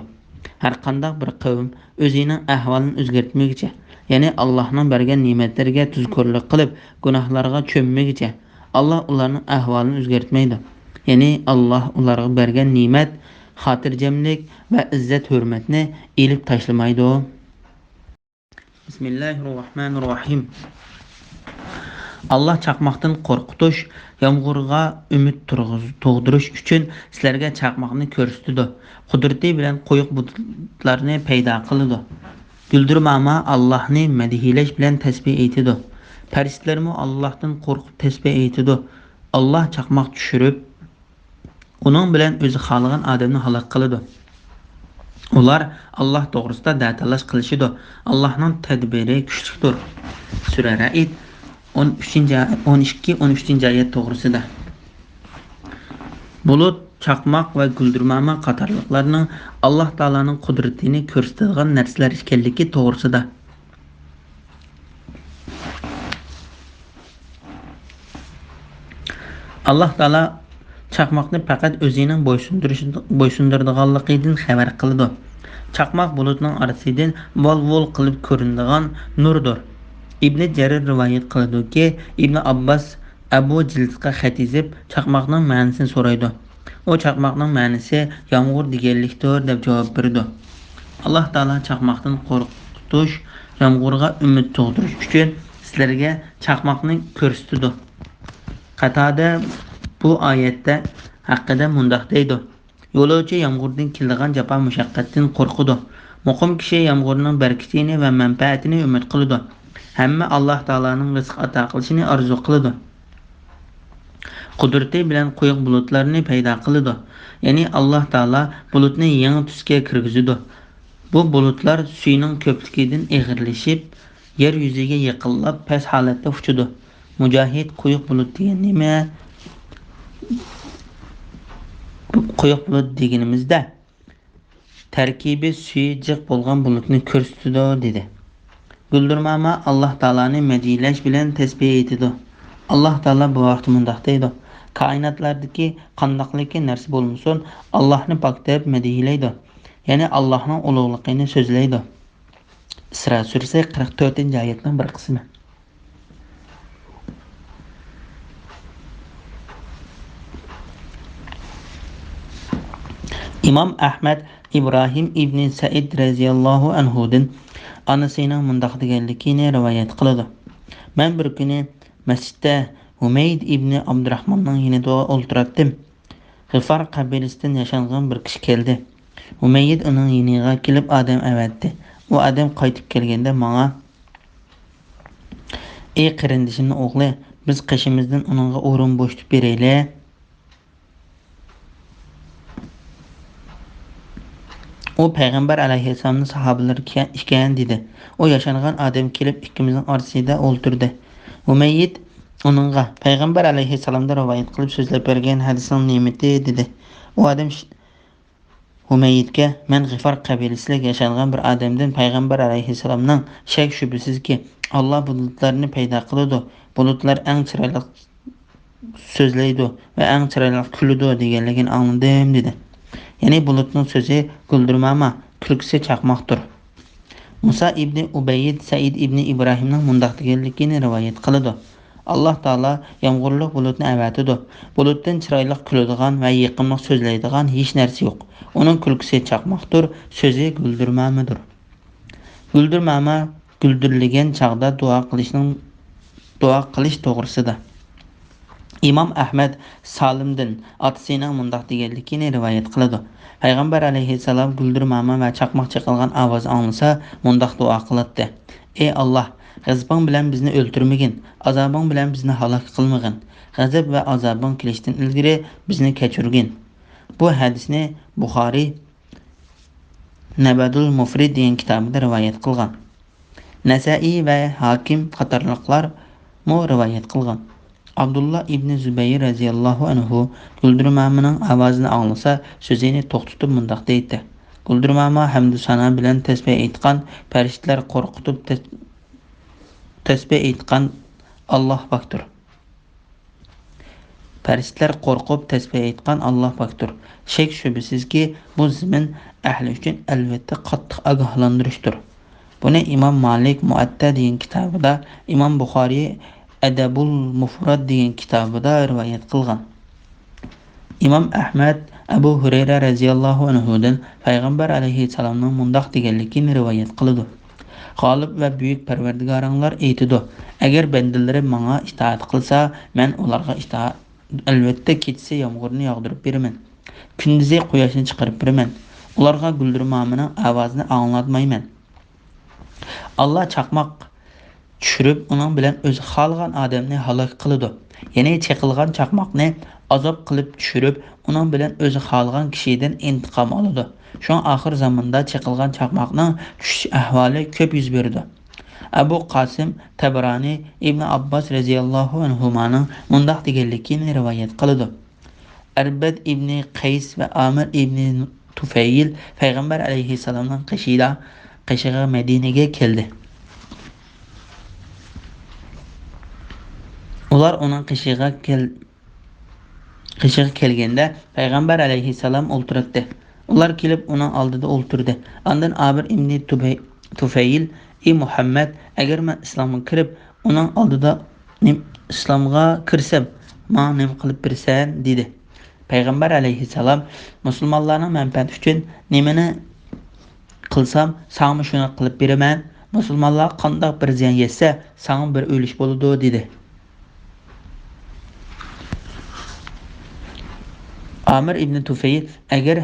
ھەرقانداق بىر قەۋم ئۆزىنىڭ ئەھۋالىنى ئۆزگەرتمىگۈچە، يەنى ئاللاھنىڭ بەرگەن نېمەتلىرىگە تۇزكورلۇق قىلىپ، گۇناھلارغا چۆممىگۈچە، ئاللاھ ئۇلارنىڭ ئەھۋالىنى ئۆزگەرتمەيدۇ. يەنى ئاللاھ ئۇلارغا بەرگەن نېمەت، خاتىرجەملىك ۋە ئىززەت-ھۆرمەتنى ئېلىپ تاشلىمايدۇ. بىسمىللاھىررەھمانىررەھىم. ئاللاھ چاقماقتىن قورقۇتۇش، يامغۇرغا ئۈمىد تۇرغۇز-، تۇغدۇرۇش ئۈچۈن سىلەرگە چاقماقنى كۆرسىتىدۇ. قۇدرىتى بىلەن قويۇق بۇلۇتلارنى پەيدا قىلىدۇ. گۈلدۈرماما ئاللاھنى مەدھىيلەش بىلەن تەسبىھ ئېيتىدۇ. پەرىشتىلەرمۇ ئاللاھتىن قورقۇپ تەسبىھ ئېيتىدۇ. ئاللاھ چاقماق چۈشۈرۈپ، ئۇنىڭ بىلەن ئۆزى خالىغان ئادەمنى ھالاك قىلىدۇ. ئۇلار ئاللاھ توغرىسىدا دەتالاش قىلىشىدۇ. ئاللاھنىڭ تەدبىرى كۈچلۈكتۇر. سۈرە رەئد، ئون ئۈچىنچى، ئون ئىككى، ئون ئۈچىنچى ئايەت توغرىسىدا. بۇلۇت، چاقماق ۋە گۈلدۈرماما قاتارلىقلارنىڭ ئاللاھ تائالانىڭ قۇدرىتىنى كۆرسىتىدىغان نەرسىلەر ئىكەنلىكى توغرىسىدا. ئاللاھ تائالا چاقماقنى پەقەت ئۆزىنىڭ بويسۇندۇرۇشى-، بويسۇندۇرىدىغانلىقىدىن خەۋەر قىلىدۇ. چاقماق بۇلۇتنىڭ ئارىسىدىن ۋال-ۋۇل قىلىپ كۆرۈنىدىغان نۇردۇر. ئىبنى جەرىر رىۋايەت قىلىدۇكى، ئىبنى ئابباس ئەبۇ جىلىسقا خەت يېزىپ، چاقماقنىڭ مەنىسىنى سورايدۇ. ئۇ چاقماقنىڭ مەنىسى يامغۇر دېگەنلىكتۇر، دەپ جاۋاب بېرىدۇ. ئاللاھ تائالا چاقماقتىن قورقۇتۇش، يامغۇرغا ئۈمىد تۇغدۇرۇش ئۈچۈن سىلەرگە چاقماقنى كۆرسىتىدۇ. قاتادە بۇ ئايەتتە ھەققىدە مۇنداق دەيدۇ: يولۇچى يامغۇردىن كېلىدىغان جاپا-مۇشەققەتتىن قورقىدۇ. مۇقىم كىشى يامغۇرنىڭ بەرىكىتىنى ۋە مەنپەئەتىنى ئۈمىد قىلىدۇ. ھەممە ئاللاھ تائالانىڭ رىزىق ئاتا قىلىشىنى ئارزۇ قىلىدۇ. قۇدرىتى بىلەن قويۇق بۇلۇتلارنى پەيدا قىلىدۇ. يەنى ئاللاھ تائالا بۇلۇتنى يېڭى تۈسكە كىرگۈزىدۇ. بۇ بۇلۇتلار سۈيىنىڭ كۆپلۈكىدىن ئېغىرلىشىپ، يەر يۈزىگە يېقىنلاپ، پەس ھالەتتە ئۇچىدۇ. مۇجاھىد، قويۇق بۇلۇت دېگەن نېمە؟ بۇ قويۇق بۇلۇت دېگىنىمىزدە، تەركىبى سۈيى جىق بولغان بۇلۇتنى كۆرسىتىدۇ، دېدى. گۈلدۈرماما ئاللاھ تائالانى مەدھىيلەش بىلەن تەسبىھ ئېيتىدۇ. ئاللاھ تائالا بۇ ھەقتە مۇنداق دەيدۇ: كائىناتلاردىكى قانداقلىكى نەرسە بولمىسۇن، ئاللاھنى پاك دەپ مەدھىيلەيدۇ. يەنى ئاللاھنىڭ ئۇلۇغلۇقىنى سۆزلەيدۇ. ئىسرا سۈرىسى، قىرىق تۆتىنچى ئايەتنىڭ بىر قىسمى. ئىمام ئەھمەد ئىبراھىم ئىبنى سەئىد رەزىياللاھۇ ئەنھۇدىن ئانىسىنىڭ مۇنداق دېگەنلىكىنى رىۋايەت قىلىدۇ: مەن بىر كۈنى مەسچىتتە ھۇمەيد ئىبنى ئابدۇراخماننىڭ يېنىدا ئولتۇراتتىم. غىفار قەبىلىسىدىن ياشانغان بىر كىشى كەلدى. ھۇمەيد ئۇنىڭ يېنىغا كېلىپ ئادەم ئەۋەتتى. ئۇ ئادەم قايتىپ كەلگەندە ماڭا: «ئى قېرىندىشىمنىڭ ئوغلى، بىز قېشىمىزدىن ئۇنىڭغا ئورۇن بوشىتىپ بېرەيلى.» ئۇ پەيغەمبەر ئەلەيھىسسالامنىڭ ساھابىلىرى ئىكەن، دېدى. ئۇ ياشانغان ئادەم كېلىپ ئىككىمىزنىڭ ئارىسىدا ئولتۇردى. ھۇمەيد ئۇنىڭغا پەيغەمبەر ئەلەيھىسسالامدىن رىۋايەت قىلىپ سۆزلەپ بەرگەن ھەدىسىنىڭ نېمىتى؟ دېدى. ئۇ ئادەم ش-، ھۇمەيدكە: مەن غىفار قەبىلىسىدە ياشانغان بىر ئادەمدىن پەيغەمبەر ئەلەيھىسسالامنىڭ شەك-شۈبھىسىزكى، ئاللا بۇلۇتلارنى پەيدا قىلىدۇ، بۇلۇتلار ئەڭ چىرايلىق سۆزلەيدۇ ۋە ئەڭ چىرايلىق كۈلىدۇ دېگەنلىكىنى ئاڭلىدىم، دېدى. يەنى بۇلۇتنىڭ سۆزى گۈلدۈرماما، كۈلكىسى چاقماقتۇر. مۇسا ئىبنى ئۇبەيد سەئىد ئىبنى ئىبراھىمنىڭ مۇنداق دېگەنلىكىنى رىۋايەت قىلىدۇ: ئاللا تائالا يامغۇرلۇق بۇلۇتنى ئەۋەتىدۇ. بۇلۇتتىن چىرايلىق كۈلىدىغان ۋە يېقىملىق سۆزلەيدىغان ھېچ نەرسە يوق. ئۇنىڭ كۈلكىسى چاقماقتۇر، سۆزى گۈلدۈرمامىدۇر. گۈلدۈرماما گۈلدۈرلىگەن چاغدا دۇئا قىلىشنىڭ، دۇئا قىلىش توغرىسىدا. ئىمام ئەھمەد سالىمدىن ئاتىسىنىڭ مۇنداق دېگەنلىكىنى رىۋايەت قىلىدۇ: پەيغەمبەر ئەلەيھىسسالام گۈلدۈرمامە ۋە چاقماق چېقىلغان ئاۋاز ئاڭلىسا، مۇنداق دۇئا قىلاتتى: «ئەي ئاللاھ، غەزىپىڭ بىلەن بىزنى ئۆلتۈرمىگىن، ئازابىڭ بىلەن بىزنى ھالاك قىلمىغىن، غەزەپ ۋە ئازابىڭ كېلىشتىن ئىلگىرى بىزنى كەچۈرگىن.» بۇ ھەدىسنى بۇخارىي نەبەدۇل مۇفرىد دېگەن كىتابىدا رىۋايەت قىلغان. نەسەئىي ۋە ھاكىم قاتارلىقلارمۇ رىۋايەت قىلغان. ئابدۇللا ئىبنى زۇبەير رەزىياللاھۇ ئەنھۇ گۈلدۈرمامىنىڭ ئاۋازىنى ئاڭلىسا، سۆزىنى توختىتىپ مۇنداق دەيتتى: «گۈلدۈرماما ھەمدۇ سانا بىلەن تەسبىھ ئېيتقان، پەرىشتىلەر قورقۇتۇپ تەس-، تەسبىھ ئېيتقان ئاللاھ پاكتۇر.» پەرىشتىلەر قورقۇپ تەسبىھ ئېيتقان ئاللاھ پاكتۇر. شەك-شۈبھىسىزكى، بۇ زېمىن ئەھلى ئۈچۈن ئەلۋەتتە قاتتىق ئاگاھلاندۇرۇشتۇر. بۇنى ئىمام مالىك مۇئەتتە دېگەن كىتابىدا، ئىمام بۇخارىي ئەدەبۇل مۇفراد دېگەن كىتابىدا رىۋايەت قىلغان. ئىمام ئەھمەد ئەبۇ ھۇرەيرە رەزىياللاھۇ ئەنھۇدىن پەيغەمبەر ئەلەيھىسسالامنىڭ مۇنداق دېگەنلىكىنى رىۋايەت قىلىدۇ: «غالىب ۋە بۈيۈك پەرۋەردىگارىڭلار ئېيتىدۇ، ئەگەر بەندىلىرىم ماڭا ئىتائەت قىلسا، مەن ئۇلارغا ئىتائەت، ئەلۋەتتە كېچىسى يامغۇرنى ياغدۇرۇپ بېرىمەن، كۈندۈزى قۇياشنى چىقىرىپ بېرىمەن، ئۇلارغا گۈلدۈرمامىنىڭ ئاۋازىنى ئاڭلاتمايمەن.» ئاللا چاقماق چۈشۈرۈپ، ئۇنىڭ بىلەن ئۆزى خالىغان ئادەمنى ھالاك قىلىدۇ. يەنى چېقىلغان چاقماقنى ئازاب قىلىپ چۈشۈرۈپ، ئۇنىڭ بىلەن ئۆزى خالىغان كىشىدىن ئىنتىقام ئالىدۇ. شۇڭا ئاخىر زاماندا چېقىلغان چاقماقنىڭ چۈشۈش ئەھۋالى كۆپ يۈز بېرىدۇ. ئەبۇ قاسىم تەبرانى ئىبنى ئابباس رەزىياللاھۇ ئەنھۇمانىڭ مۇنداق دېگەنلىكىنى رىۋايەت قىلىدۇ: ئەربەد ئىبنى قەيس ۋە ئامىر ئىبنى تۇفەيل پەيغەمبەر ئەلەيھىسسالامنىڭ قېشىدا، قېشىغا مەدىنىگە كەلدى. ئۇلار ئۇنىڭ قېشىغا كەل-، قېشىغا كەلگەندە، پەيغەمبەر ئەلەيھىسسالام ئولتۇراتتى. ئۇلار كېلىپ ئۇنىڭ ئالدىدا ئولتۇردى. ئاندىن ئامىر ئىبنى تۇبەي-، تۇفەيل: «ئى مۇھەممەد، ئەگەر مەن ئىسلامغا كىرىپ، ئۇنىڭ ئالدىدا نېم-، ئىسلامغا كىرسەم، ماڭا نېمە قىلىپ بېرىسەن؟» دېدى. پەيغەمبەر ئەلەيھىسسالام: «مۇسۇلمانلارنىڭ مەنپەئەتى ئۈچۈن نېمىنى قىلسام، ساڭىمۇ شۇنى قىلىپ بېرىمەن. مۇسۇلمانلار قانداق بىر زىيان يەتسە، ساڭىمۇ بىر ئۆلۈش بولىدۇ» دېدى. ئامىر ئىبنى تۇفەيل: «ئەگەر،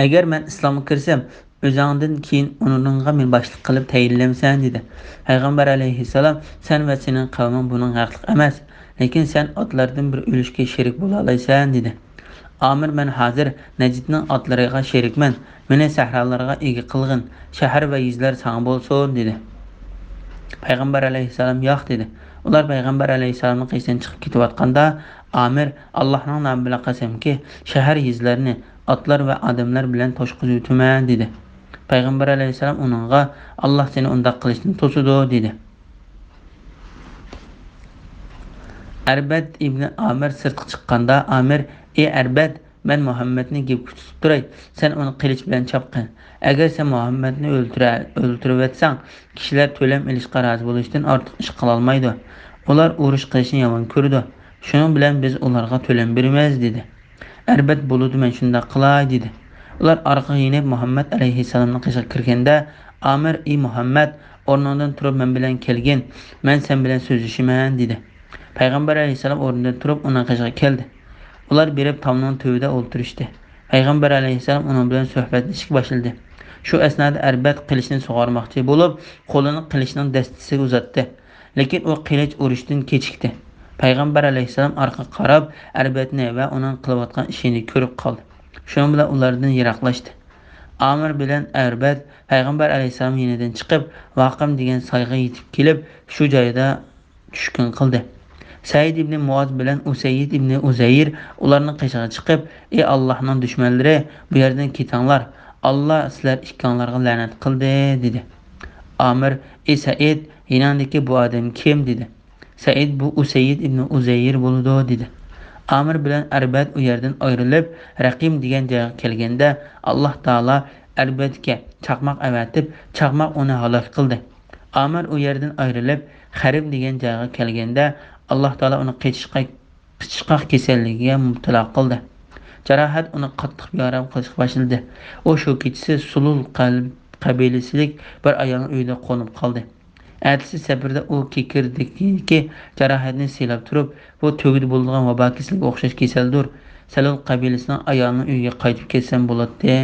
ئەگەر مەن ئىسلامغا كىرسەم، ئۆزۈڭدىن كېيىن ئورنۇڭغا مېنى باشلىق قىلىپ تەيىنلەمسەن؟» دېدى. پەيغەمبەر ئەلەيھىسسالام: «سەن ۋە سېنىڭ قەۋمىڭ بۇنىڭغا ھەقلىق ئەمەس، لېكىن سەن ئاتلاردىن بىر ئۆلۈشكە شېرىك بولالايسەن» دېدى. ئامىر: «مەن ھازىر نەجدنىڭ ئاتلىرىغا شېرىكمەن، مېنى سەھرالارغا ئىگە قىلغىن، شەھەر ۋە يېزىلار ساڭا بولسۇن» دېدى. پەيغەمبەر ئەلەيھىسسالام: «ياق» دېدى. ئۇلار پەيغەمبەر ئەلەيھىسسالامنىڭ قېشىدىن چىقىپ كېتىۋاتقاندا، ئامىر: «ئاللاھنىڭ نامى بىلەن قەسەمكى، شەھەر يېزىلارنى ئاتلار ۋە ئادەملەر بىلەن توشقۇزۇۋېتىمەن» دېدى. پەيغەمبەر ئەلەيھىسسالام ئۇنىڭغا: «ئاللاھ سېنى ئۇنداق قىلىشتىن توسىدۇ» دېدى. ئەربەد ئىبنى ئامىر سىرتقا چىققاندا، ئامىر: «ئى ئەربەد، مەن مۇھەممەدنى گەپكە تۇتۇپ تۇراي، سەن ئۇنى قىلىچ بىلەن چاپقىن. ئەگەر سەن مۇھەممەدنى ئۆلتۈرە-، ئۆلتۈرۈۋەتسەڭ، كىشىلەر تۆلەم ئېلىشقا رازى بولۇشتىن ئارتۇق ئىش قىلالمايدۇ. ئۇلار ئۇرۇش قىلىشنى يامان كۆرىدۇ. شۇنىڭ بىلەن بىز ئۇلارغا تۆلەم بېرىمىز» دېدى. ئەربەد: «بولىدۇ، مەن شۇنداق قىلاي» دېدى. ئۇلار ئارقىغا يېنىپ مۇھەممەد ئەلەيھىسسالامنىڭ قېشىغا كىرگەندە، ئامىر: «ئى مۇھەممەد، ئورنۇڭدىن تۇرۇپ مەن بىلەن كەلگىن، مەن سەن بىلەن سۆزلىشىمەن» دېدى. پەيغەمبەر ئەلەيھىسسالام ئورنىدىن تۇرۇپ ئۇنىڭ قېشىغا كەلدى. ئۇلار بېرىپ تامنىڭ تۈۋىدە ئولتۇرۇشتى. پەيغەمبەر ئەلەيھىسسالام ئۇنىڭ بىلەن سۆھبەتلىشىشكە باشلىدى. شۇ ئەسنادا ئەربەد قىلىچنى سۇغارماقچى بولۇپ، قولىنى قىلىچنىڭ دەستىسىگە ئۇزاتتى. لېكىن ئۇ قىلىچ ئۇرۇشتىن كېچىكتى. پەيغەمبەر ئەلەيھىسسالام ئارقىغا قاراپ، ئەربەدنى ۋە ئۇنىڭ قىلىۋاتقان ئىشىنى كۆرۈپ قالدى. شۇنىڭ بىلەن ئۇلاردىن يىراقلاشتى. ئامىر بىلەن ئەربەد پەيغەمبەر ئەلەيھىسسالام يېنىدىن چىقىپ، ۋاقىم دېگەن سايغا يېتىپ كېلىپ، شۇ جايدا چۈشكۈن قىلدى. سەئىد ئىبنى مۇئاز بىلەن ئۇسەيد ئىبنى ئۇزەير ئۇلارنىڭ قېشىغا چىقىپ: «ئى ئاللاھنىڭ دۈشمەنلىرى، بۇ يەردىن كېتىڭلار! ئاللا سىلەر ئىككىڭلارغا لەنەت قىلدى» دېدى. ئامىر: «ئى سەئىد، يېنىڭدىكى بۇ ئادەم كىم؟» دېدى. سەئىد: «بۇ ئۇسەيد ئىبنى ئۇزەير بولىدۇ» دېدى. ئامىر بىلەن ئەربەد ئۇ يەردىن ئايرىلىپ، رەقىم دېگەن جايغا كەلگەندە، ئاللا تائالا ئەربەدكە چاقماق ئەۋەتىپ، چاقماق ئۇنى ھالاك قىلدى. ئامىر ئۇ يەردىن ئايرىلىپ، خەرىم دېگەن جايغا كەلگەندە، ئاللا تائالا ئۇنى قېچىشقا، قىچىشقاق كېسەللىكىگە مۇپتىلا قىلدى. جاراھەت ئۇنى قاتتىق بىئارام قىلىشقا باشلىدى. ئۇ شۇ كېچىسى سۇلۇل قەلب، قەبىلىسىدىكى بىر ئايالنىڭ ئۆيىدە قونۇپ قالدى. ئەتىسى سەپەردە ئۇ كېكىردىكىدىكى جاراھەتنى سىلاپ تۇرۇپ، بۇ تۆگىدە بولىدىغان ۋابا كېسەلگە ئوخشاش كېسەلدۇر. سەلۇل قەبىلىسىنىڭ ئايالىنىڭ ئۆيىگە قايتىپ كەتسەم بولاتتى.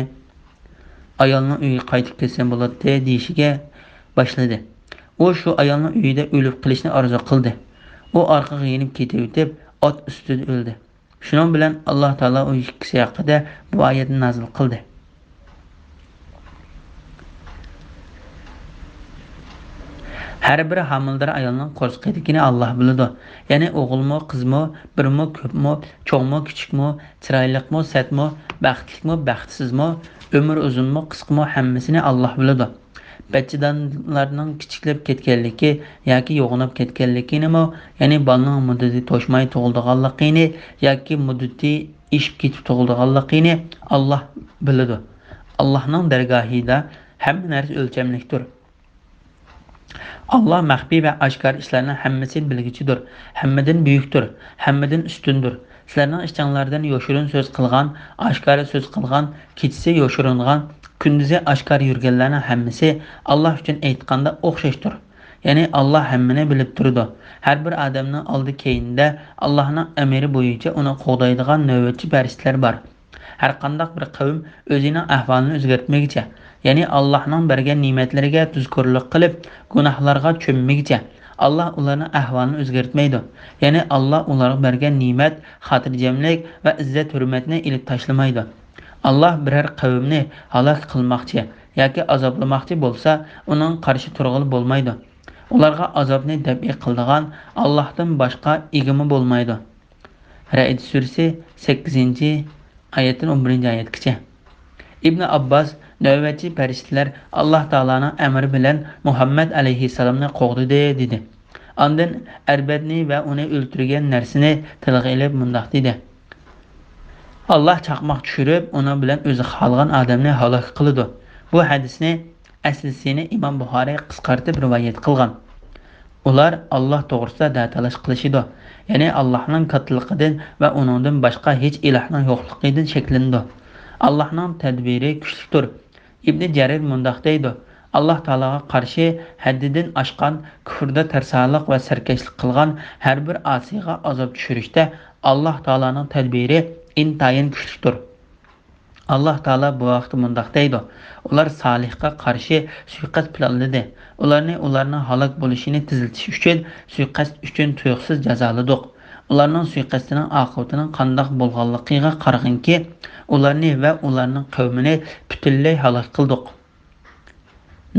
ئايالنىڭ ئۆيىگە قايتىپ كەتسەم بولاتتى، دېيىشىگە باشلىدى. ئۇ شۇ ئايالنىڭ ئۆيىدە ئۆلۈپ قېلىشنى ئارزۇ قىلدى. ئۇ ئارقىغا يېنىپ كېتىۋېتىپ، ئات ئۈستىدە ئۆلدى. شۇنىڭ بىلەن ئاللاھ تائالا ئۇ ئىككىسى ھەققىدە بۇ ئايەتنى نازىل قىلدى. ھەر بىر ھامىلىدار ئايالنىڭ قورسىقىدىكىنى ئاللاھ بىلىدۇ. يەنى ئوغۇلمۇ، قىزمۇ، بىرمۇ، كۆپمۇ، چوڭمۇ، كىچىكمۇ، چىرايلىقمۇ، سەتمۇ، بەختلىكمۇ، بەختسىزمۇ، ئۆمرى ئۇزۇنمۇ، قىسقىمۇ، ھەممىسىنى ئاللاھ بىلىدۇ. بەچچىدانلارنىڭ كىچىكلەپ كەتكەنلىكى ياكى يوغىناپ كەتكەنلىكىنىمۇ، يەنى بالىنىڭ مۇددىتى توشماي تۇغۇلىدىغانلىقىنى ياكى مۇددىتى ئېشىپ كېتىپ تۇغۇلىدىغانلىقىنى ئاللاھ بىلىدۇ. ئاللاھنىڭ دەرگاھىدا ھەممە نەرسە ئۆلچەملىكتۇر. ئاللاھ مەخپىي ۋە ئاشكارا ئىشلارنىڭ ھەممىسىنى بىلگۈچىدۇر، ھەممىدىن بۈيۈكتۇر، ھەممىدىن ئۈستۈندۇر. سىلەرنىڭ ئىچىڭلاردىن يوشۇرۇن سۆز قىلغان، ئاشكارا سۆز قىلغان، كېچىسى يوشۇرۇنغان، كۈندۈزى ئاشكارا يۈرگەنلەرنىڭ ھەممىسى ئاللاھ ئۈچۈن ئېيتقاندا ئوخشاشتۇر. يەنى ئاللاھ ھەممىنى بىلىپ تۇرىدۇ. ھەر بىر ئادەمنىڭ ئالدى كەينىدە ئاللاھنىڭ ئەمرى بويىچە ئۇنى قوغدايدىغان نۆۋەتچى پەرىشتىلەر بار. ھەرقانداق بىر قەۋم ئۆزىنىڭ ئەھۋالىنى ئۆزگەرتمىگۈچە، يەنى ئاللاھنىڭ بەرگەن نېمەتلىرىگە تۇزكورلۇق قىلىپ، گۇناھلارغا چۆممىگۈچە، ئاللاھ ئۇلارنىڭ ئەھۋالىنى ئۆزگەرتمەيدۇ. يەنى ئاللاھ ئۇلارغا بەرگەن نېمەت، خاتىرجەملىك ۋە ئىززەت-ھۆرمەتنى ئېلىپ تاشلىمايدۇ. ئاللاھ بىرەر قەۋمنى ھالاك قىلماقچى ياكى ئازابلىماقچى بولسا، ئۇنىڭغا قارشى تۇرغىلى بولمايدۇ. ئۇلارغا ئازابنى دەپئى قىلىدىغان ئاللاھتىن باشقا ئىگىمۇ بولمايدۇ. رەئد سۈرىسى سەككىزىنچى ئايەتتىن ئون بىرىنچى ئايەتكىچە. ئىبنى ئابباس، نۆۋەتچى پەرىشتىلەر ئاللاھ تائالانىڭ ئەمرى بىلەن مۇھەممەد ئەلەيھىسسالامنى قوغدىدى، دېدى. ئاندىن ئەربەتنى ۋە ئۇنى ئۆلتۈرگەن نەرسىنى تىلغا ئېلىپ مۇنداق دېدى: ئاللاھ چاقماق چۈشۈرۈپ، ئۇنىڭ بىلەن ئۆزى خالىغان ئادەمنى ھالاك قىلىدۇ. بۇ ھەدىسنى ئەسلىسىنى ئىمام بۇخارىي قىسقارتىپ رىۋايەت قىلغان. ئۇلار ئاللاھ توغرىسىدا دەتالاش قىلىشىدۇ، يەنى ئاللاھنىڭ كاتتىلىقىدىن ۋە ئۇنىڭدىن باشقا ھېچ ئىلاھنىڭ يوقلۇقىدىن شەكلىنىدۇ. ئاللاھنىڭ تەدبىرى كۈچلۈكتۇر. ئىبنى جەرىر مۇنداق دەيدۇ: ئاللاھ تائالاغا قارشى ھەددىدىن ئاشقان، كۇفردا تەرسالىق ۋە سەركەشلىك قىلغان ھەر بىر ئاسىيغا ئازاب چۈشۈرۈشتە ئاللاھ تائالانىڭ تەدبىرى ئىنتايىن كۈچلۈكتۇر. ئاللاھ تائالا بۇ ھەقتە مۇنداق دەيدۇ: ئۇلار سالىھقا قارشى سۇيىقەست پىلانلىدى. ئۇلارنى ئۇلارنىڭ ھالاك بولۇشىنى تېزلىتىش ئۈچۈن سۇيىقەست ئۈچۈن تۇيۇقسىز جازالىدۇق. ئۇلارنىڭ سۇيىقەستىنىڭ ئاقىۋىتىنىڭ قانداق بولغانلىقىغا قارىغىنكى، ئۇلارنى ۋە ئۇلارنىڭ قەۋمىنى پۈتۈنلەي ھالاك قىلدۇق.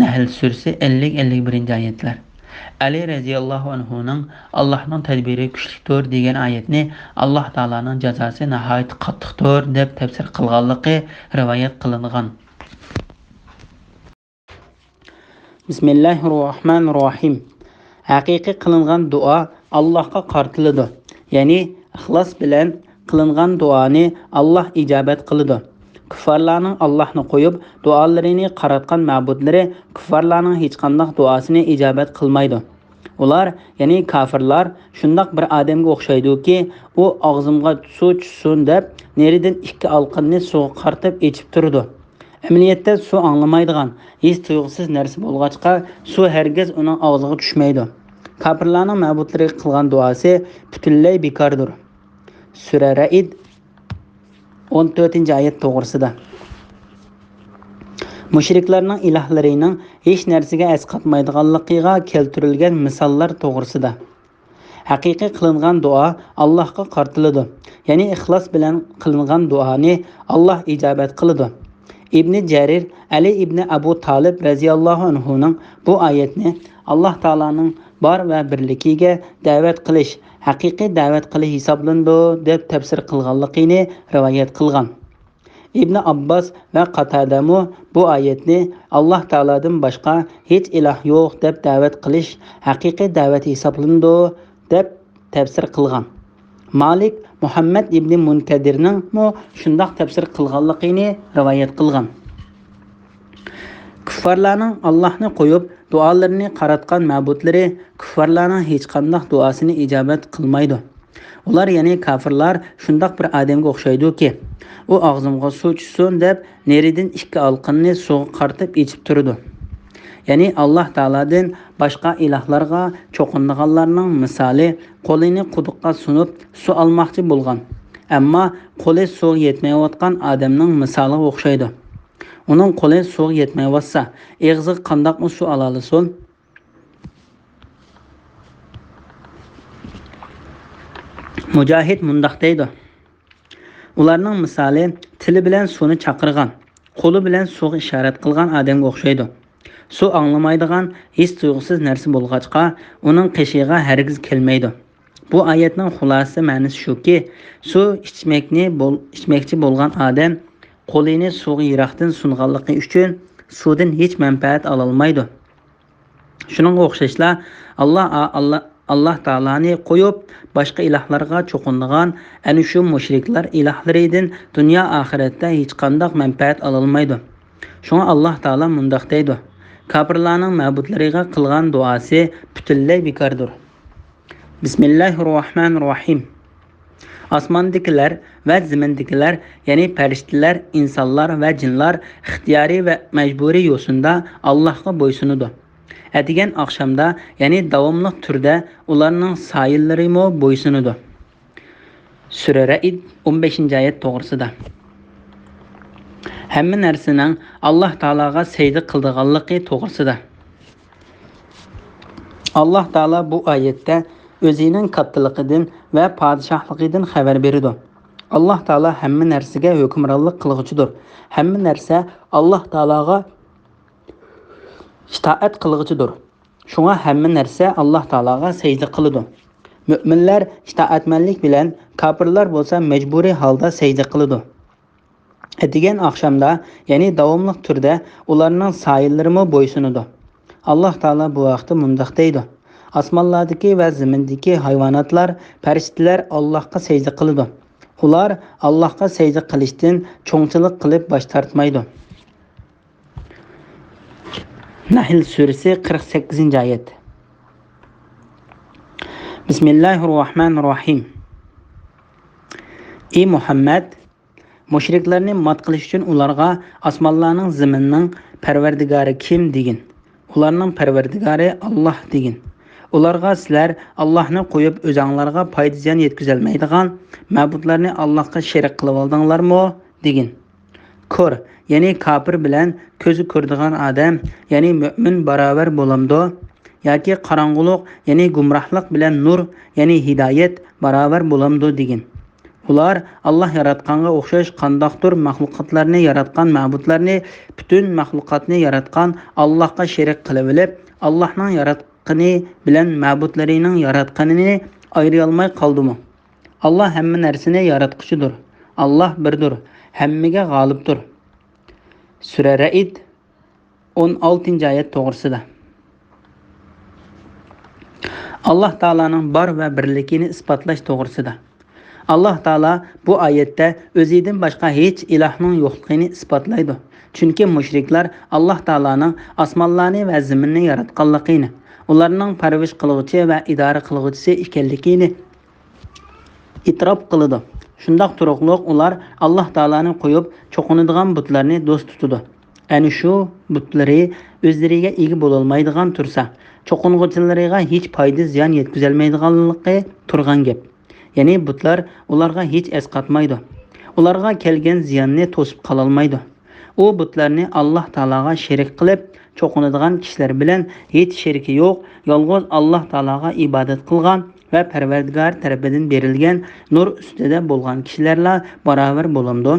نەھل سۈرىسى ئەللىك، ئەللىك بىرىنچى ئايەتلەر. ئەلى رەزىياللاھۇ ئەنھۇنىڭ «ئاللاھنىڭ تەدبىرى كۈچلۈكتۇر» دېگەن ئايەتنى «ئاللاھ تائالانىڭ جازاسى ناھايىتى قاتتىقتۇر» دەپ تەپسىر قىلغانلىقى رىۋايەت قىلىنغان. بىسمىللاھىررەھمانىررەھىم. ھەقىقىي قىلىنغان دۇئا ئاللاھقا قارىتىلىدۇ. يەنى ئىخلاس بىلەن قىلىنغان دۇئانى ئاللاھ ئىجابەت قىلىدۇ. كۇففارلارنىڭ ئاللاھنى قويۇپ، دۇئالىرىنى قاراتقان مەبۇدلىرى كۇففارلارنىڭ ھېچقانداق دۇئاسىنى ئىجابەت قىلمايدۇ. ئۇلار، يەنى كاپىرلار، شۇنداق بىر ئادەمگە ئوخشايدۇكى، ئۇ ئاغزىمغا سۇ چۈشسۇن دەپ نېرىدىن ئىككى ئالىقىنىنى سۇغا قارىتىپ ئېچىپ تۇرىدۇ. ئەمەلىيەتتە سۇ ئاڭلىمايدىغان، ھېس تۇيغۇسىز نەرسە بولغاچقا، سۇ ھەرگىز ئۇنىڭ ئاغزىغا چۈشمەيدۇ. كاپىرلارنىڭ مەبۇدلىرىغا قىلغان دۇئاسى پۈتۈنلەي بىكاردۇر. سۈرە رەئد، ئون تۆتىنچى ئايەت توغرىسىدا. مۇشرىكلارنىڭ ئىلاھلىرىنىڭ ھېچ نەرسىگە ئەسقاتمايدىغانلىقىغا كەلتۈرۈلگەن مىساللار توغرىسىدا. ھەقىقىي قىلىنغان دۇئا ئاللاھقا قارىتىلىدۇ، يەنى ئىخلاس بىلەن قىلىنغان دۇئانى ئاللاھ ئىجابەت قىلىدۇ. ئىبنى جەرىر ئەلى ئىبنى ئەبۇ تالىپ رەزىياللاھۇ ئەنھۇنىڭ بۇ ئايەتنى ئاللاھ تائالانىڭ بار ۋە بىرلىكىگە دەۋەت قىلىش ھەقىقىي دەۋەت قىلىش ھېسابلىنىدۇ دەپ تەپسىر قىلغانلىقىنى رىۋايەت قىلغان. ئىبنى ئابباس ۋە قاتادەمۇ بۇ ئايەتنى «ئاللاھ تائالادىن باشقا ھېچ ئىلاھ يوق دەپ دەۋەت قىلىش ھەقىقىي دەۋەت ھېسابلىنىدۇ» دەپ تەپسىر قىلغان. مالىك مۇھەممەد ئىبنى مۇنكەدىرنىڭمۇ شۇنداق تەپسىر قىلغانلىقىنى رىۋايەت قىلغان. كۇففارلارنىڭ ئاللاھنى قويۇپ، دۇئالىرىنى قاراتقان مەبۇدلىرى كۇففارلارنىڭ ھېچقانداق دۇئاسىنى ئىجابەت قىلمايدۇ. ئۇلار، يەنى كاپىرلار، شۇنداق بىر ئادەمگە ئوخشايدۇكى، ئۇ ئاغزىمغا سۇ چۈشسۇن دەپ، نېرىدىن ئىككى ئالىقىنىنى سۇغا قارىتىپ ئېچىپ تۇرىدۇ. يەنى ئاللاھ تائالادىن باشقا ئىلاھلارغا چوقۇنىدىغانلارنىڭ مىسالى قولىنى قۇدۇققا سۇنۇپ سۇ ئالماقچى بولغان، ئەمما قولى سۇغا يەتمەيۋاتقان ئادەمنىڭ مىسالىغا ئوخشايدۇ. ئۇنىڭ قولى سۇغا يەتمەيۋاتسا، ئېغىزىغا قانداقمۇ سۇ ئالالىسۇن؟ مۇجاھىد مۇنداق دەيدۇ: ئۇلارنىڭ مىسالى تىلى بىلەن سۇنى چاقىرغان، قولى بىلەن سۇغا ئىشارەت قىلغان ئادەمگە ئوخشايدۇ. سۇ ئاڭلىمايدىغان، ھېس تۇيغۇسىز نەرسە بولغاچقا، ئۇنىڭ قېشىغا ھەرگىز كەلمەيدۇ. بۇ ئايەتنىڭ خۇلاسە مەنىسى شۇكى، سۇ ئىچمەكنى بول-، ئىچمەكچى بولغان ئادەم قولىنى سۇغا يىراقتىن سۇنغانلىقى ئۈچۈن سۇدىن ھېچ مەنپەئەت ئالالمايدۇ. شۇنىڭغا ئوخشاشلا، ئاللا، ئاللا، ئاللا تائالانى قويۇپ، باشقا ئىلاھلارغا چوقۇنىدىغان ئەنە شۇ مۇشرىكلار ئىلاھلىرىدىن دۇنيا ئاخىرەتتە ھېچقانداق مەنپەئەت ئالالمايدۇ. شۇڭا ئاللا تائالا مۇنداق دەيدۇ: كاپىرلارنىڭ مەبۇدلىرىغا قىلغان دۇئاسى پۈتۈنلەي بىكاردۇر. بىسمىللاھىررەھمانىررەھىم. ئاسماندىكىلەر ۋە زېمىندىكىلەر، يەنى پەرىشتىلەر، ئىنسانلار ۋە جىنلار ئىختىيارىي ۋە مەجبۇرىي يوسۇندا ئاللاھقا بويسۇنىدۇ. ئەتىگەن ئاخشامدا، يەنى داۋاملىق تۈردە ئۇلارنىڭ سايىلىرىمۇ بويسۇنىدۇ. سۈرە رەئد، ئون بەشىنچى ئايەت توغرىسىدا. ھەممە نەرسىنىڭ ئاللاھ تائالاغا سەجدە قىلىدىغانلىقى توغرىسىدا. ئاللاھ تائالا بۇ ئايەتتە ئۆزىنىڭ كاتتىلىقىدىن ۋە پادىشاھلىقىدىن خەۋەر بېرىدۇ. ئاللاھ تائالا ھەممە نەرسىگە ھۆكۈمرانلىق قىلغۇچىدۇر. ھەممە نەرسە ئاللاھ تائالاغا ئىتائەت قىلغۇچىدۇر. شۇڭا ھەممە نەرسە ئاللاھ تائالاغا سەجدە قىلىدۇ. مۆمىنلەر ئىتائەتمەنلىك بىلەن، كاپىرلار بولسا مەجبۇرىي ھالدا سەجدە قىلىدۇ. ئەتىگەن ئاخشامدا، يەنى داۋاملىق تۈردە ئۇلارنىڭ سايىلىرىمۇ بويسۇنىدۇ. ئاللاھ تائالا بۇ ھەقتە مۇنداق دەيدۇ: ئاسمانلاردىكى ۋە زېمىندىكى ھايۋاناتلار، پەرىشتىلەر ئاللاھقا سەجدە قىلىدۇ. ئۇلار ئاللاھقا سەجدە قىلىشتىن چوڭچىلىق قىلىپ باش تارتمايدۇ. نەھل سۈرىسى، قىرىق سەككىزىنچى ئايەت. بىسمىللاھىررەھمانىررەھىم. ئى مۇھەممەد، مۇشرىكلارنى مات قىلىش ئۈچۈن ئۇلارغا ئاسمانلارنىڭ، زېمىننىڭ پەرۋەردىگارى كىم؟ دېگىن. ئۇلارنىڭ پەرۋەردىگارى ئاللاھ دېگىن. ئۇلارغا سىلەر ئاللاھنى قويۇپ ئۆزەڭلارغا پايدا-زىيان يەتكۈزەلمەيدىغان مەبۇدلارنى ئاللاھقا شېرىك قىلىۋالدىڭلارمۇ؟ دېگىن. كور، يەنى كاپىر بىلەن كۆزى كۆرىدىغان ئادەم، يەنى مۆمىن باراۋەر بولامدۇ؟ ياكى قاراڭغۇلۇق، يەنى گۇمراھلىق بىلەن نۇر، يەنى ھىدايەت باراۋەر بولامدۇ؟ دېگىن. ئۇلار ئاللاھ ياراتقانغا ئوخشاش قانداقتۇر مەخلۇقاتلارنى ياراتقان مەبۇدلارنى، پۈتۈن مەخلۇقاتنى ياراتقان ئاللاھقا شېرىك قىلىۋېلىپ، ئاللاھنىڭ ياراتقىنى بىلەن مەبۇدلىرىنىڭ ياراتقىنىنى ئايرىيالماي قالدىمۇ؟ ئاللاھ ھەممە نەرسىنى ياراتقۇچىدۇر. ئاللاھ بىردۇر، ھەممىگە غالىبتۇر. سۈرە رەئد، ئون ئالتىنچى ئايەت توغرىسىدا. ئاللاھ تائالانىڭ بار ۋە بىرلىكىنى ئىسپاتلاش توغرىسىدا. ئاللاھ تائالا بۇ ئايەتتە ئۆزىدىن باشقا ھېچ ئىلاھنىڭ يوقلۇقىنى ئىسپاتلايدۇ. چۈنكى مۇشرىكلار ئاللاھ تائالانىڭ ئاسمانلارنى ۋە زېمىننى ياراتقانلىقىنى، ئۇلارنىڭ پەرۋىش قىلغۇچى ۋە ئىدارە قىلغۇچىسى ئىكەنلىكىنى ئېتىراپ قىلىدۇ. شۇنداق تۇرۇقلۇق ئۇلار ئاللاھ تائالانى قويۇپ چوقۇنىدىغان بۇتلارنى دوست تۇتىدۇ. ئەنە شۇ بۇتلىرى ئۆزلىرىگە ئىگە بولالمايدىغان تۇرسا، چوقۇنغۇچىلىرىغا ھېچ پايدا-زىيان يەتكۈزەلمەيدىغانلىقى تۇرغان گەپ. يەنى بۇتلار ئۇلارغا ھېچ ئەسقاتمايدۇ. ئۇلارغا كەلگەن زىياننى توسۇپ قالالمايدۇ. ئۇ بۇتلارنى ئاللاھ تائالاغا شېرىك قىلىپ چوقۇنىدىغان كىشىلەر بىلەن ھېچ شېرىكى يوق، يالغۇز ئاللاھ تائالاغا ئىبادەت قىلغان ۋە پەرۋەردىگار تەرىپىدىن بېرىلگەن نۇر ئۈستىدە بولغان كىشىلەرلا باراۋەر بولامدۇ؟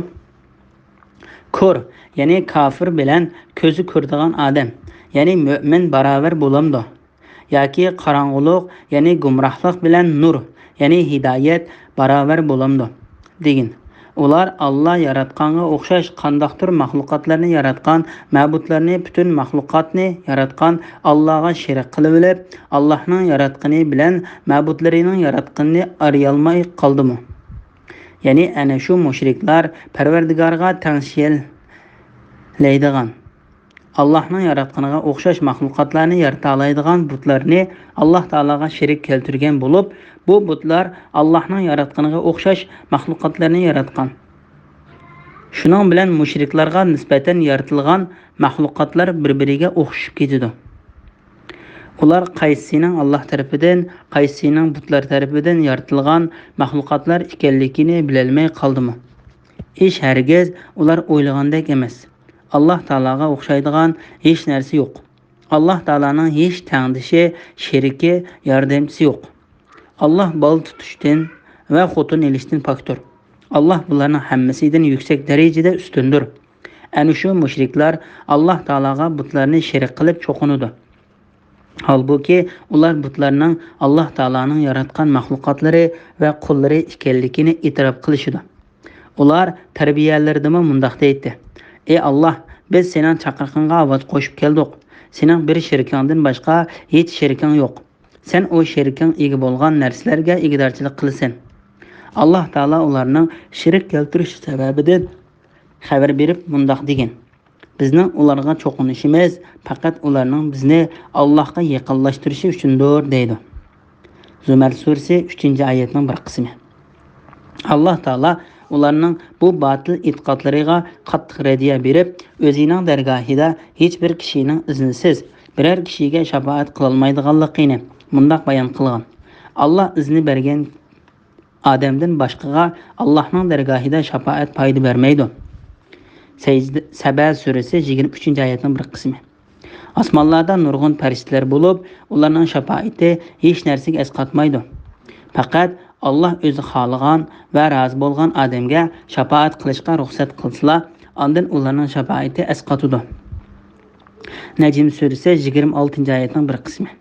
كور، يەنى كاپىر بىلەن كۆزى كۆرىدىغان ئادەم، يەنى مۆمىن باراۋەر بولامدۇ؟ ياكى قاراڭغۇلۇق، يەنى گۇمراھلىق بىلەن نۇر، يەنى ھىدايەت باراۋەر بولامدۇ؟ دېگىن. ئۇلار ئاللا ياراتقانغا ئوخشاش قانداقتۇر مەخلۇقاتلارنى ياراتقان، مەبۇدلارنى، پۈتۈن مەخلۇقاتنى ياراتقان ئاللاغا شېرىك قىلىۋېلىپ، ئاللاھنىڭ ياراتقىنى بىلەن مەبۇدلىرىنىڭ ياراتقىنىنى ئايرىيالماي قالدىمۇ؟ يەنى ئەنە شۇ مۇشرىكلار پەرۋەردىگارغا تەڭشىيەلەيدىغان، ئاللاھنىڭ ياراتقىنىغا ئوخشاش مەخلۇقاتلارنى يارىتالايدىغان بۇتلارنى ئاللاھ تائالاغا شېرىك كەلتۈرگەن بولۇپ، بۇ بۇتلار ئاللاھنىڭ ياراتقىنىغا ئوخشاش مەخلۇقاتلارنى ياراتقان. شۇنىڭ بىلەن مۇشرىكلارغا نىسبەتەن يارىتىلغان مەخلۇقاتلار بىر-بىرىگە ئوخشىشىپ كېتىدۇ. ئۇلار قايسىسىنىڭ ئاللاھ تەرىپىدىن، قايسىسىنىڭ بۇتلار تەرىپىدىن يارىتىلغان مەخلۇقاتلار ئىكەنلىكىنى بىلەلمەي قالدىمۇ؟ ئىش ھەرگىز ئۇلار ئويلىغاندەك ئەمەس. ئاللاھ تائالاغا ئوخشايدىغان ھېچ نەرسە يوق. ئاللاھ تائالانىڭ ھېچ تەڭدىشى، شېرىكى، ياردەمچىسى يوق. ئاللاھ بالا تۇتۇشتىن ۋە خوتۇن ئېلىشتىن پاكتۇر. ئاللاھ بۇلارنىڭ ھەممىسىدىن يۈكسەك دەرىجىدە ئۈستۈندۇر. ئەنە شۇ مۇشرىكلار ئاللاھ تائالاغا بۇتلارنى شېرىك قىلىپ چوقۇنىدۇ. ھالبۇكى، ئۇلار بۇتلارنىڭ ئاللاھ تائالانىڭ ياراتقان مەخلۇقاتلىرى ۋە قۇللىرى ئىكەنلىكىنى ئېتىراپ قىلىشىدۇ. ئۇلار تەربىيەلىرىدىمۇ مۇنداق دەيتتى: «ئى ئاللاھ، بىز سېنىڭ چاقىرىقىڭغا ئاۋاز قوشۇپ كەلدۇق. سېنىڭ بىر شېرىكىڭدىن باشقا ھېچ شېرىكىڭ يوق. سەن ئۇ شېرىكىڭ ئىگە بولغان نەرسىلەرگە ئىگىدارچىلىق قىلىسەن.» ئاللاھ تائالا ئۇلارنىڭ شېرىك كەلتۈرۈش سەۋەبىدىن خەۋەر بېرىپ مۇنداق دېگەن: «بىزنىڭ ئۇلارغا چوقۇنۇشىمىز پەقەت ئۇلارنىڭ بىزنى ئاللاھقا يېقىنلاشتۇرۇشى ئۈچۈندۇر» دەيدۇ. زۇمەر سۈرىسى، ئۈچىنچى ئايەتنىڭ بىر قىسمى. ئاللاھ تائالا ئۇلارنىڭ بۇ باتىل ئېتىقادلىرىغا قاتتىق رەددىيە بېرىپ، ئۆزىنىڭ دەرگاھىدا ھېچ بىر كىشىنىڭ ئىزنىسىز بىرەر كىشىگە شاپائەت قىلالمايدىغانلىقىنى مۇنداق بايان قىلغان: «ئاللاھ ئىزنى بەرگەن ئادەمدىن باشقىغا ئاللاھنىڭ دەرگاھىدا شاپائەت پايدا بەرمەيدۇ.» سەيزدە-، سەبە سۈرىسى، يىگىرمە ئۈچىنچى ئايەتنىڭ بىر قىسمى. ئاسمانلاردا نۇرغۇن پەرىشتىلەر بولۇپ، ئۇلارنىڭ شاپائىتى ھېچ نەرسىگە ئەسقاتمايدۇ. پەقەت ئاللاھ ئۆزى خالىغان ۋە رازى بولغان ئادەمگە شاپائەت قىلىشقا رۇخسەت قىلسىلا، ئاندىن ئۇلارنىڭ شاپائىتى ئەسقاتىدۇ. نەجم سۈرىسى، يىگىرمە ئالتىنچى ئايەتنىڭ بىر قىسمى.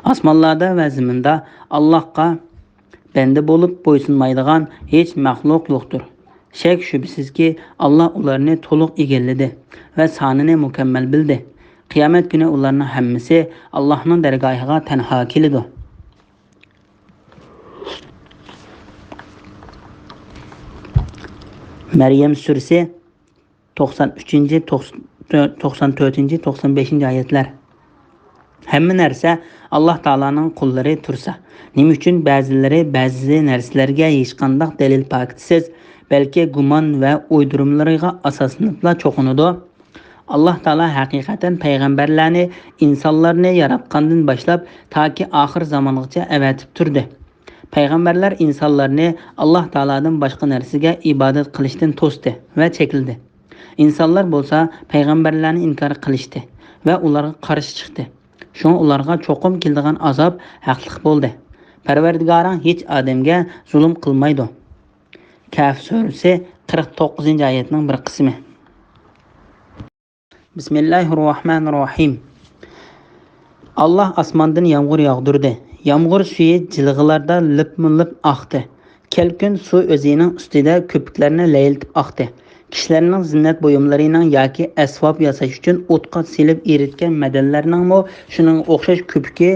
ئاسمانلاردا ۋە زېمىندا ئاللاھقا بەندە بولۇپ بويسۇنمايدىغان ھېچ مەخلۇق يوقتۇر. شەك-شۈبھىسىزكى، ئاللاھ ئۇلارنى تولۇق ئىگىلىدى ۋە سانىنى مۇكەممەل بىلدى. قىيامەت كۈنى ئۇلارنىڭ ھەممىسى ئاللاھنىڭ دەرگاھىغا تەنھا كېلىدۇ. مەريەم سۈرىسى، توقسان ئۈچىنچى، توقسان تۆتىنچى، توقسان بەشىنچى ئايەتلەر. ھەممە نەرسە ئاللاھ تائالانىڭ قۇللىرى تۇرسا، نېمە ئۈچۈن بەزىلىرى بەزى نەرسىلەرگە ھېچقانداق دەلىل پاكىتسىز، بەلكى گۇمان ۋە ئويدۇرمىلىرىغا ئاساسلىنىپلا چوقۇنىدۇ؟ ئاللاھ تائالا ھەقىقەتەن پەيغەمبەرلەرنى، ئىنسانلارنى ياراتقاندىن باشلاپ تاكى ئاخىر زامانغىچە ئەۋەتىپ تۇردى. پەيغەمبەرلەر ئىنسانلارنى ئاللاھ تائالادىن باشقا نەرسىگە ئىبادەت قىلىشتىن توستى ۋە چەكلىدى. ئىنسانلار بولسا پەيغەمبەرلەرنى ئىنكار قىلىشتى ۋە ئۇلارغا قارشى چىقتى. شۇڭا ئۇلارغا چوقۇم كېلىدىغان ئازاب ھەقلىق بولدى. پەرۋەردىگارىڭ ھېچ ئادەمگە زۇلۇم قىلمايدۇ. كەھف سۈرىسى، قىرىق توققۇزىنچى ئايەتنىڭ بىر قىسمى. بىسمىللاھىررەھمانىررەھىم. ئاللاھ ئاسماندىن يامغۇر ياغدۇردى. يامغۇر سۈيى جىلغىلاردا لىپمۇ لىپ ئاقتى. كەلكۈن سۇ ئۆزىنىڭ ئۈستىدە كۆپۈكلەرنى لەيلىتىپ ئاقتى. كىشىلەرنىڭ زىننەت بۇيۇملىرىنىڭ ياكى ئەسۋاب ياساش ئۈچۈن ئوتقا سېلىپ ئېرىتكەن مەدەنلەرنىڭمۇ شۇنىڭغا ئوخشاش كۆپۈكى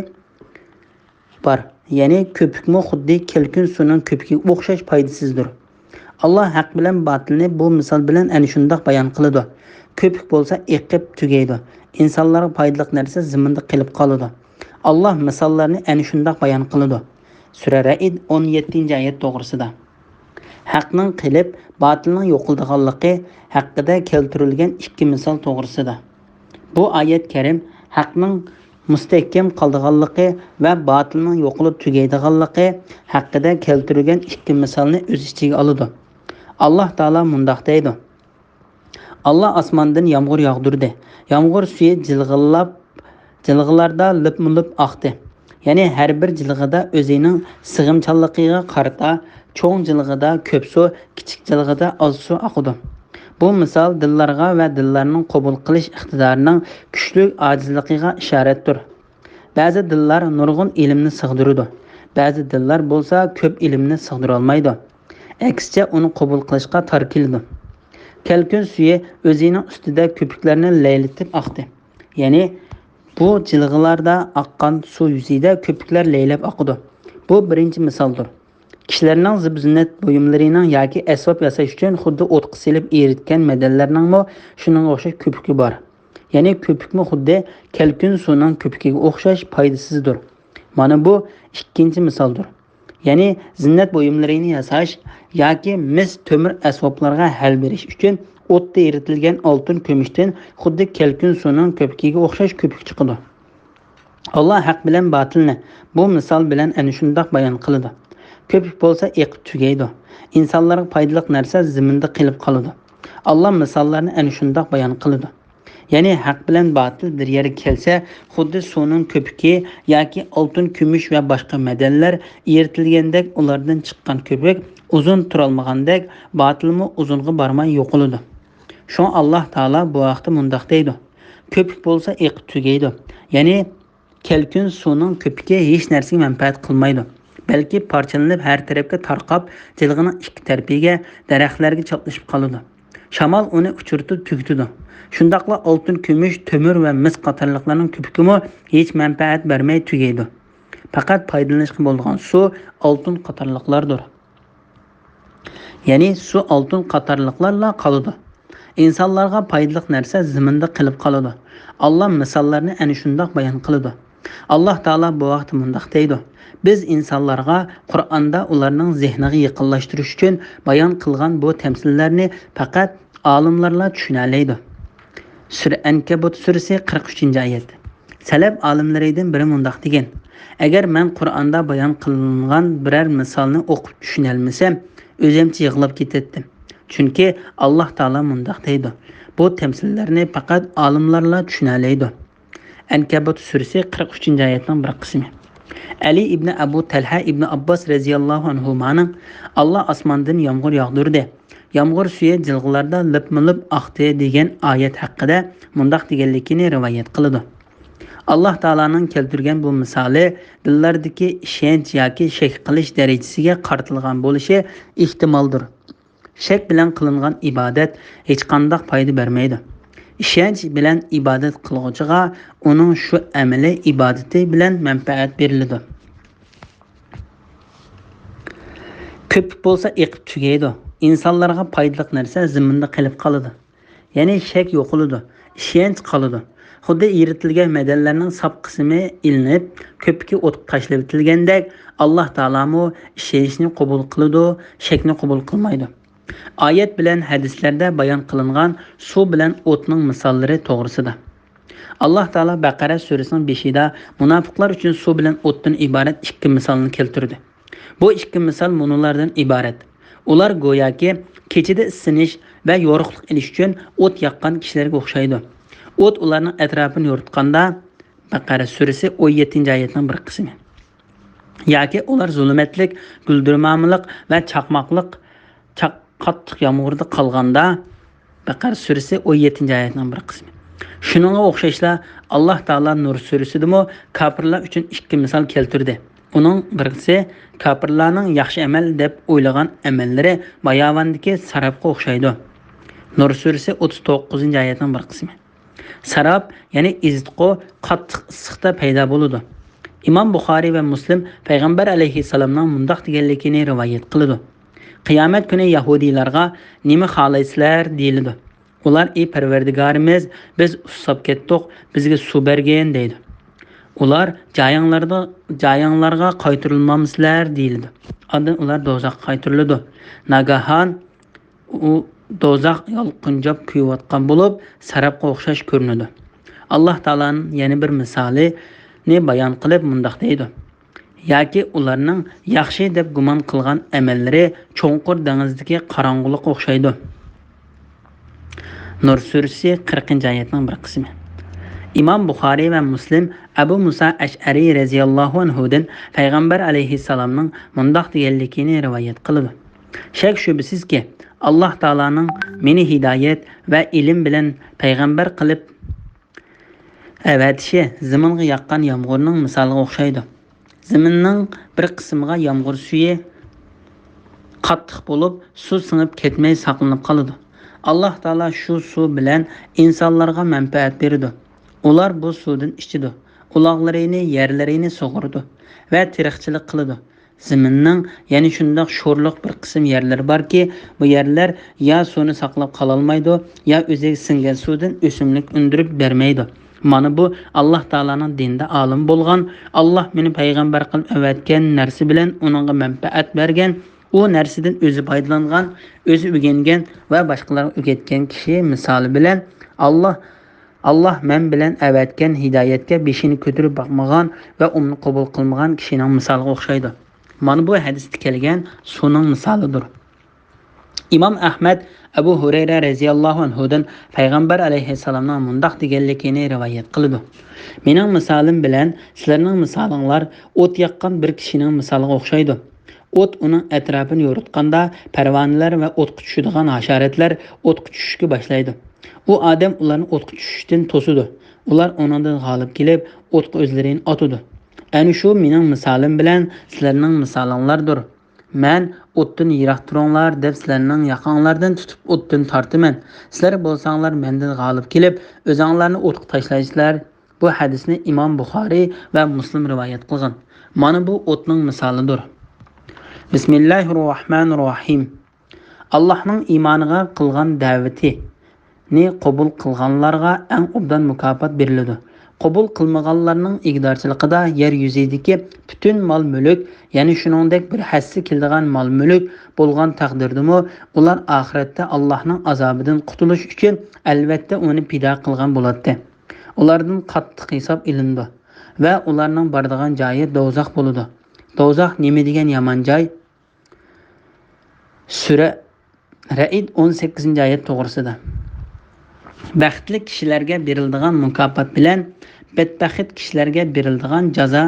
بار. يەنى كۆپۈكمۇ خۇددى كەلكۈن سۇنىڭ كۆپۈكىگە ئوخشاش پايدىسىزدۇر. ئاللاھ ھەق بىلەن باتىلنى بۇ مىسال بىلەن ئەنە شۇنداق بايان قىلىدۇ. كۆپۈك بولسا ئېقىپ تۈگەيدۇ. ئىنسانلارغا پايدىلىق نەرسە زېمىندا قېلىپ قالىدۇ. ئاللاھ مىساللارنى ئەنە شۇنداق بايان قىلىدۇ. سۈرە رەئد، ئون يەتتىنچى ئايەت توغرىسىدا. ھەقنىڭ قېلىپ، باتىلنىڭ يوقىلىدىغانلىقى ھەققىدە كەلتۈرۈلگەن ئىككى مىسال توغرىسىدا. بۇ ئايەت كەرىم ھەقنىڭ مۇستەھكەم قالىدىغانلىقى ۋە باتىلنىڭ يوقىلىپ تۈگەيدىغانلىقى ھەققىدە كەلتۈرۈلگەن ئىككى مىسالنى ئۆز ئىچىگە ئالىدۇ. ئاللاھ تائالا مۇنداق دەيدۇ: «ئاللاھ ئاسماندىن يامغۇر ياغدۇردى. يامغۇر سۈيى جىلغىلاپ، جىلغىلاردا لىپمۇ لىپ ئاقتى.» يەنى ھەر بىر جىلغىدا ئۆزىنىڭ سىغىمچانلىقىغا قارىتا، چوڭ جىلغىدا كۆپ سۇ، كىچىك جىلغىدا ئاز سۇ ئاقىدۇ. بۇ مىسال دىللارغا ۋە دىللارنىڭ قوبۇل قىلىش ئىقتىدارىنىڭ كۈچلۈك ئاجىزلىقىغا ئىشارەتتۇر. بەزى دىللار نۇرغۇن ئىلىمنى سىغدۇرىدۇ، بەزى دىللار بولسا كۆپ ئىلىمنى سىغدۇرالمايدۇ. ئەكسىچە، ئۇنى قوبۇل قىلىشقا تار كېلىدۇ. كەلكۈن سۈيى ئۆزىنىڭ ئۈستىدە كۆپۈكلەرنى لەيلىتىپ ئاقتى. يەنى، بۇ جىلغىلاردا ئاققان سۇ يۈزىدە كۆپۈكلەر لەيلەپ ئاقىدۇ. بۇ بىرىنچى مىسالدۇر. كىشىلەرنىڭ زىبۇ-زىننەت بۇيۇملىرىنىڭ ياكى ئەسۋاب ياساش ئۈچۈن خۇددى ئوتقا سېلىپ ئېرىتكەن مەدەنلەرنىڭمۇ شۇنىڭغا ئوخشاش كۆپۈكى بار. يەنى كۆپۈكمۇ خۇددى كەلكۈن سۇنىڭ كۆپۈكىگە ئوخشاش پايدىسىزدۇر. مانا بۇ ئىككىنچى مىسالدۇر. يەنى زىننەت بۇيۇملىرىنى ياساش ياكى مىس تۆمۈر ئەسۋابلارغا ھەل بېرىش ئۈچۈن ئوتتا ئېرىتىلگەن ئالتۇن كۈمۈشتىن خۇددى كەلكۈن سۇنىڭ كۆپۈكىگە ئوخشاش كۆپۈك چىقىدۇ. ئاللا ھەق بىلەن باتىلنى بۇ مىسال بىلەن ئەنە شۇنداق بايان قىلىدۇ. كۆپۈك بولسا ئېقىپ تۈگەيدۇ. ئىنسانلارغا پايدىلىق نەرسە زېمىندا قېلىپ قالىدۇ. ئاللا مىساللارنى ئەنە شۇنداق بايان قىلىدۇ. يەنى ھەق بىلەن باتىل بىر يەرگە كەلسە، خۇددى سۇنىڭ كۆپۈكى ياكى ئالتۇن، كۈمۈش ۋە باشقا مەدەنلەر ئېرىتىلگەندەك، ئۇلاردىن چىققان كۆپۈك ئۇزۇن تۇرالمىغاندەك، باتىلمۇ ئۇزۇنغا بارماي يوقىلىدۇ. شۇڭا ئاللا تائالا بۇ ھەقتە مۇنداق دەيدۇ: كۆپۈك بولسا ئېقىپ تۈگەيدۇ. يەنى كەلكۈن سۇنىڭ كۆپۈكى ھېچ نەرسىگە مەنپەئەت قىلمايدۇ، بەلكى پارچىلىنىپ ھەر تەرەپكە تارقاپ، جىلغىنىڭ ئىككى تەرىپىگە، دەرەخلەرگە چاپلىشىپ قالىدۇ. شامال ئۇنى ئۇچۇرتۇپ تۈگىتىدۇ. شۇنداقلا ئالتۇن، كۈمۈش، تۆمۈر ۋە مىس قاتارلىقلارنىڭ كۆپۈكىمۇ ھېچ مەنپەئەت بەرمەي تۈگەيدۇ. پەقەت پايدىلىنىشقا بولىدىغان سۇ ئالتۇن قاتارلىقلاردۇر. يەنى سۇ، ئالتۇن قاتارلىقلارلا قالىدۇ. ئىنسانلارغا پايدىلىق نەرسە زېمىندا قېلىپ قالىدۇ. ئاللا مىساللارنى ئەنە شۇنداق بايان قىلىدۇ. ئاللا تائالا بۇ ھەقتە مۇنداق دەيدۇ: بىز ئىنسانلارغا قۇرئاندا ئۇلارنىڭ زېھنىغا يېقىنلاشتۇرۇش ئۈچۈن بايان قىلغان بۇ تەمسىللەرنى پەقەت ئالىملارلا چۈشىنەلەيدۇ. سۈرە ئەنكەبۇت سۈرىسى، قىرىق ئۈچىنچى ئايەت. سەلەپ ئالىملىرىدىن بىرى مۇنداق دېگەن: ئەگەر مەن قۇرئاندا بايان قىلىنغان بىرەر مىسالنى ئوقۇپ چۈشىنەلمىسەم، ئۆزۈمچە يىغلاپ كېتەتتىم. چۈنكى ئاللا تائالا مۇنداق دەيدۇ: بۇ تەمسىللەرنى پەقەت ئالىملارلا چۈشىنەلەيدۇ. ئەنكەبۇت سۈرىسى، قىرىق ئۈچىنچى ئايەتنىڭ بىر قىسمى. ئەلى ئىبنى ئەبۇ تەلھە ئىبنى ئابباس رەزىياللاھۇ ئەنھۇمانىڭ «ئاللا ئاسماندىن يامغۇر ياغدۇردى، يامغۇر سۈيى جىلغىلاردا لىپمۇ-لىپ ئاقتى» دېگەن ئايەت ھەققىدە مۇنداق دېگەنلىكىنى رىۋايەت قىلىدۇ: ئاللا تائالانىڭ كەلتۈرگەن بۇ مىسالى دىللاردىكى ئىشەنچ ياكى شەك قىلىش دەرىجىسىگە قارىتىلغان بولۇشى ئېھتىمالدۇر. شەك بىلەن قىلىنغان ئىبادەت ھېچقانداق پايدا بەرمەيدۇ. ئىشەنچ بىلەن ئىبادەت قىلغۇچىغا ئۇنىڭ شۇ ئەمەلىي ئىبادىتى بىلەن مەنپەئەت بېرىلىدۇ. كۆپۈك بولسا ئېقىپ تۈگەيدۇ. ئىنسانلارغا پايدىلىق نەرسە زېمىندا قېلىپ قالىدۇ. يەنى شەك يوقىلىدۇ، ئىشەنچ قالىدۇ. خۇددى ئېرىتىلگەن مەدەنلەرنىڭ ساپ قىسمى ئېلىنىپ، كۆپۈكى ئوتقا تاشلىۋېتىلگەندەك، ئاللا تائالامۇ ئىشەنچنى قوبۇل قىلىدۇ، شەكنى قوبۇل قىلمايدۇ. ئايەت بىلەن ھەدىسلەردە بايان قىلىنغان سۇ بىلەن ئوتنىڭ مىساللىرى توغرىسىدا. ئاللا تائالا بەقەرە سۈرىسىنىڭ بېشىدا مۇناپىقلار ئۈچۈن سۇ بىلەن ئوتتىن ئىبارەت ئىككى مىسالنى كەلتۈردى. بۇ ئىككى مىسال مۇنۇلاردىن ئىبارەت: ئۇلار گوياكى كېچىدە ئىسسىنىش ۋە يورۇقلۇق ئېلىش ئۈچۈن ئوت ياققان كىشىلەرگە ئوخشايدۇ. ئوت ئۇلارنىڭ ئەتراپىنى يورۇتقاندا، بەقەرە سۈرىسى، ئون يەتتىنچى ئايەتنىڭ بىر قىسمى. ياكى ئۇلار زۇلۇمەتلىك، گۈلدۈرمامىلىق ۋە چاقماقلىق، چاق-، قاتتىق يامغۇردا قالغاندا، بەقەرە سۈرىسى، ئون يەتتىنچى ئايەتنىڭ بىر قىسمى. شۇنىڭغا ئوخشاشلا، ئاللا تائالا نۇر سۈرىسىدىمۇ كاپىرلار ئۈچۈن ئىككى مىسال كەلتۈردى. ئۇنىڭ بىرسى كاپىرلارنىڭ ياخشى ئەمەل دەپ ئويلىغان ئەمەللىرى باياۋاندىكى ساراپقا ئوخشايدۇ. نۇر سۈرىسى، ئوتتۇز توققۇزىنچى ئايەتنىڭ بىر قىسمى. ساراپ، يەنى ئېزىتقۇ، قاتتىق ئىسسىقتا پەيدا بولىدۇ. ئىمام بۇخارىي ۋە مۇسلىم پەيغەمبەر ئەلەيھىسسالامنىڭ مۇنداق دېگەنلىكىنى رىۋايەت قىلىدۇ: قىيامەت كۈنى يەھۇدىيلارغا «نېمە خالايسىلەر؟» دېيىلىدۇ. ئۇلار: «ئى پەرۋەردىگارىمىز، بىز ئۇسساپ كەتتۇق، بىزگە سۇ بەرگىن» دەيدۇ. ئۇلار: «جايىڭلاردا، جايىڭلارغا قايتۇرۇلمامسىلەر؟» دېيىلىدۇ. ئاندىن ئۇلار دوزاخقا قايتۇرۇلىدۇ. ناگاھان ئۇ دوزاخ يالقۇنجاپ كۆيۈۋاتقان بولۇپ، سەرابقا ئوخشاش كۆرۈنىدۇ. ئاللا تائالانىڭ يەنە بىر مىسالىنى بايان قىلىپ مۇنداق دەيدۇ: ياكى ئۇلارنىڭ ياخشى دەپ گۇمان قىلغان ئەمەللىرى چوڭقۇر دېڭىزدىكى قاراڭغۇلۇققا ئوخشايدۇ. نۇر سۈرىسى، قىرىقىنچى ئايەتنىڭ بىر قىسمى. ئىمام بۇخارىي ۋە مۇسلىم ئەبۇ مۇسا ئەشئەرىي رەزىياللاھۇ ئەنھۇدىن پەيغەمبەر ئەلەيھىسسالامنىڭ مۇنداق دېگەنلىكىنى رىۋايەت قىلىدۇ: شەك-شۈبھىسىزكى، ئاللا تائالانىڭ مېنى ھىدايەت ۋە ئىلىم بىلەن پەيغەمبەر قىلىپ ئەۋەتىشى زېمىنغا ياغقان يامغۇرنىڭ مىسالىغا ئوخشايدۇ. زېمىننىڭ بىر قىسمىغا يامغۇر سۈيى قاتتىق بولۇپ، سۇ سىڭىپ كەتمەي ساقلىنىپ قالىدۇ. ئاللا تائالا شۇ سۇ بىلەن ئىنسانلارغا مەنپەئەت بېرىدۇ. ئۇلار بۇ سۇدىن ئىچىدۇ. ئۇلاغلىرىنى، يەرلىرىنى سۇغۇرىدۇ ۋە تېرىقچىلىق قىلىدۇ. زېمىننىڭ يەنە شۇنداق شورلۇق بىر قىسىم يەرلىرى باركى، بۇ يەرلەر يا سۇنى ساقلاپ قالالمايدۇ، يا ئۆزىگە سىڭگەن سۇدىن ئۆسۈملۈك ئۈندۈرۈپ بەرمەيدۇ. مانا بۇ ئاللاھ تائالانىڭ دىنىدا ئالىم بولغان، ئاللاھ مېنى پەيغەمبەر قىلىپ ئەۋەتكەن نەرسە بىلەن ئۇنىڭغا مەنپەئەت بەرگەن، ئۇ نەرسىدىن ئۆزى پايدىلانغان، ئۆزى ئۆگەنگەن ۋە باشقىلارغا ئۆگەتكەن كىشى مىسالى بىلەن ئاللاھ، ئاللاھ مەن بىلەن ئەۋەتكەن ھىدايەتكە بېشىنى كۆتۈرۈپ باقمىغان ۋە ئۇنى قوبۇل قىلمىغان كىشىنىڭ مىسالىغا ئوخشايدۇ. مانا بۇ ھەدىستە كەلگەن سۇنىڭ مىسالىدۇر. ئىمام ئەھمەد ئەبۇ ھۇرەيرە رەزىياللاھۇ ئەنھۇدىن پەيغەمبەر ئەلەيھىسسالامنىڭ مۇنداق دېگەنلىكىنى رىۋايەت قىلىدۇ: مېنىڭ مىسالىم بىلەن سىلەرنىڭ مىسالىڭلار ئوت ياققان بىر كىشىنىڭ مىسالىغا ئوخشايدۇ. ئوت ئۇنىڭ ئەتراپىنى يورۇتقاندا، پەرۋانىلەر ۋە ئوتقا چۈشىدىغان ھاشاراتلار ئوتقا چۈشۈشكە باشلايدۇ. ئۇ ئادەم ئۇلارنى ئوتقا چۈشۈشتىن توسىدۇ. ئۇلار ئۇنىڭدىن غالىب كېلىپ، ئوتقا ئۆزلىرىنى ئاتىدۇ. ئەنە شۇ مېنىڭ مىسالىم بىلەن سىلەرنىڭ مىسالىڭلاردۇر. مەن «ئوتتىن يىراق تۇرۇڭلار» دەپ سىلەرنىڭ ياقاڭلاردىن تۇتۇپ ئوتتىن تارتىمەن. سىلەر بولساڭلار مەندىن غالىپ كېلىپ، ئۆزۈڭلارنى ئوتقا تاشلايسىلەر. بۇ ھەدىسنى ئىمام بۇخارىي ۋە مۇسلىم رىۋايەت قىلغان. مانا بۇ ئوتنىڭ مىسالىدۇر. بىسمىللاھىررەھمانىررەھىم. ئاللاھنىڭ ئىمانىغا قىلغان دەۋىتىنى قوبۇل قىلغانلارغا ئەڭ ئوبدان مۇكاپات بېرىلىدۇ. قوبۇل قىلمىغانلارنىڭ ئىگىدارچىلىقىدا يەر يۈزىدىكى پۈتۈن مال-مۈلۈك، يەنى شۇنىڭدەك بىر ھەسسە كېلىدىغان مال-مۈلۈك بولغان تەقدىردىمۇ، ئۇلار ئاخىرەتتە ئاللاھنىڭ ئازابىدىن قۇتۇلۇش ئۈچۈن ئەلۋەتتە ئۇنى پىدا قىلغان بولاتتى. ئۇلاردىن قاتتىق ھېساب ئېلىنىدۇ ۋە ئۇلارنىڭ بارىدىغان جايى دوزاخ بولىدۇ. دوزاخ نېمە دېگەن يامان جاي! سۈرە رەئد، ئون سەككىزىنچى ئايەت توغرىسىدا. بەختلىك كىشىلەرگە بېرىلىدىغان مۇكاپات بىلەن بەتبەخت كىشىلەرگە بېرىلىدىغان جازا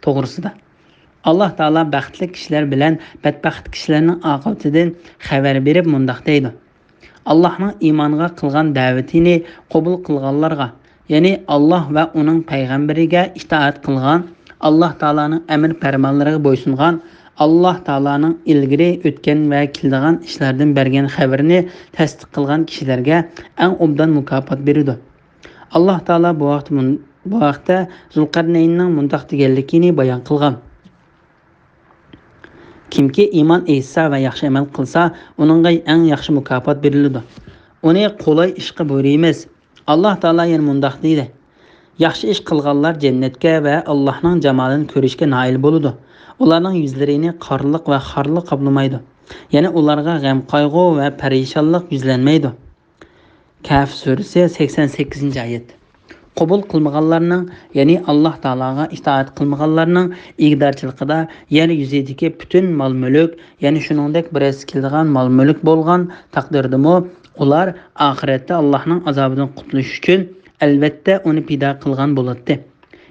توغرىسىدا. ئاللاھ تائالا بەختلىك كىشىلەر بىلەن بەتبەخت كىشىلەرنىڭ ئاقىۋىتىدىن خەۋەر بېرىپ مۇنداق دەيدۇ: ئاللاھنىڭ ئىمانغا قىلغان دەۋىتىنى قوبۇل قىلغانلارغا، يەنى ئاللاھ ۋە ئۇنىڭ پەيغەمبىرىگە ئىتائەت قىلغان، ئاللاھ تائالانىڭ ئەمر پەرمانلىرىغا بويسۇنغان، ئاللاھ تائالانىڭ ئىلگىرى ئۆتكەن ۋە كېلىدىغان ئىشلاردىن بەرگەن خەۋىرىنى تەستىق قىلغان كىشىلەرگە ئەڭ ئوبدان مۇكاپات بېرىدۇ. ئاللاھ تائالا بۇ ھەقتە مۇن-، بۇ ھەقتە زۇلقەرنەيننىڭ مۇنداق دېگەنلىكىنى بايان قىلغان: كىمكى ئىمان ئېيتسا ۋە ياخشى ئەمەل قىلسا، ئۇنىڭغا ئەڭ ياخشى مۇكاپات بېرىلىدۇ. ئۇنى قولاي ئىشقا بۇيرۇيمىز. ئاللاھ تائالا يەنە مۇنداق دېدى: ياخشى ئىش قىلغانلار جەننەتكە ۋە ئاللاھنىڭ جامالىنى كۆرۈشكە نائىل بولىدۇ. ئۇلارنىڭ يۈزلىرىنى قارلىق ۋە خارلىق قاپلىمايدۇ. يەنى ئۇلارغا غەم-قايغۇ ۋە پەرىشانلىق يۈزلەنمەيدۇ. كەھف سۈرىسى، سەكسەن سەككىزىنچى ئايەت. قوبۇل قىلمىغانلارنىڭ، يەنى ئاللاھ تائالاغا ئىتائەت قىلمىغانلارنىڭ ئىگىدارچىلىقىدا يەر يۈزىدىكى پۈتۈن مال-مۈلۈك، يەنى شۇنىڭدەك بىر ھەسسە كېلىدىغان مال-مۈلۈك بولغان تەقدىردىمۇ، ئۇلار ئاخىرەتتە ئاللاھنىڭ ئازابىدىن قۇتۇلۇش ئۈچۈن ئەلۋەتتە ئۇنى پىدا قىلغان بولاتتى.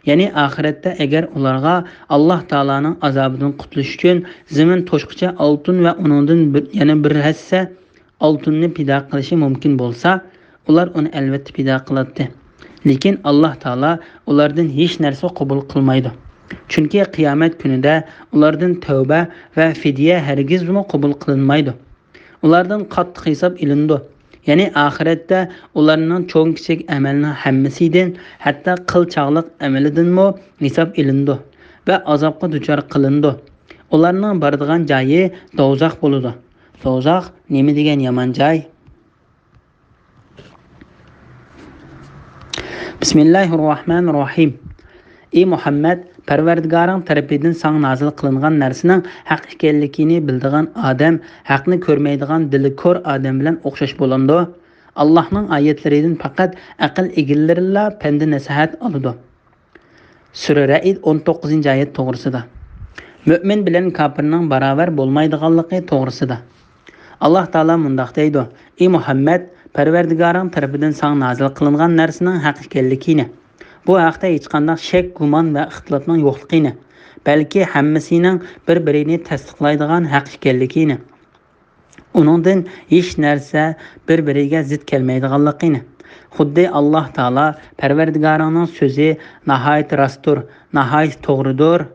يەنى ئاخىرەتتە ئەگەر ئۇلارغا ئاللاھ تائالانىڭ ئازابىدىن قۇتۇلۇش ئۈچۈن زېمىن توشقىچە ئالتۇن ۋە ئۇنىڭدىن بىر، يەنە بىر ھەسسە ئالتۇننى پىدا قىلىشى مۇمكىن بولسا، ئۇلار ئۇنى ئەلۋەتتە پىدا قىلاتتى. لېكىن ئاللاھ تائالا ئۇلاردىن ھېچ نەرسە قوبۇل قىلمايدۇ. چۈنكى قىيامەت كۈنىدە ئۇلاردىن تەۋبە ۋە فىدىيە ھەرگىزمۇ قوبۇل قىلىنمايدۇ. ئۇلاردىن قاتتىق ھېساب ئېلىنىدۇ. يەنى ئاخىرەتتە ئۇلارنىڭ چوڭ-كىچىك ئەمەلنىڭ ھەممىسىدىن، ھەتتا قىل چاغلىق ئەمىلىدىنمۇ ھېساب ئېلىنىدۇ ۋە ئازابقا دۇچار قىلىنىدۇ. ئۇلارنىڭ بارىدىغان جايى دوزاخ بولىدۇ. دوزاخ نېمە دېگەن يامان جاي! بىسمىللاھىررەھمانىررەھىم. ئى مۇھەممەد، پەرۋەردىگارىڭ تەرىپىدىن ساڭا نازىل قىلىنغان نەرسىنىڭ ھەق ئىكەنلىكىنى بىلىدىغان ئادەم ھەقنى كۆرمەيدىغان دىلى كور ئادەم بىلەن ئوخشاش بولامدۇ؟ ئاللاھنىڭ ئايەتلىرىدىن پەقەت ئەقىل ئىگىلىرىلا پەند-نەسىھەت ئالىدۇ. سۈرە رەئد، ئون توققۇزىنچى ئايەت توغرىسىدا. مۆمىن بىلەن كاپىرنىڭ باراۋەر بولمايدىغانلىقى توغرىسىدا. ئاللاھ تائالا مۇنداق دەيدۇ: ئى مۇھەممەد، پەرۋەردىگارىڭ تەرىپىدىن ساڭا نازىل قىلىنغان نەرسىنىڭ ھەق ئىكەنلىكىنى، بۇ ھەقتە ھېچقانداق شەك، گۇمان ۋە ئىختىلاپنىڭ يوقلۇقىنى، بەلكى ھەممىسىنىڭ بىر-بىرىنى تەستىقلايدىغان ھەق ئىكەنلىكىنى، ئۇنىڭدىن ھېچ نەرسە بىر-بىرىگە زىت كەلمەيدىغانلىقىنى، خۇددى ئاللاھ تائالا پەرۋەردىگارىڭنىڭ سۆزى ناھايىتى راستتۇر، ناھايىتى توغرىدۇر.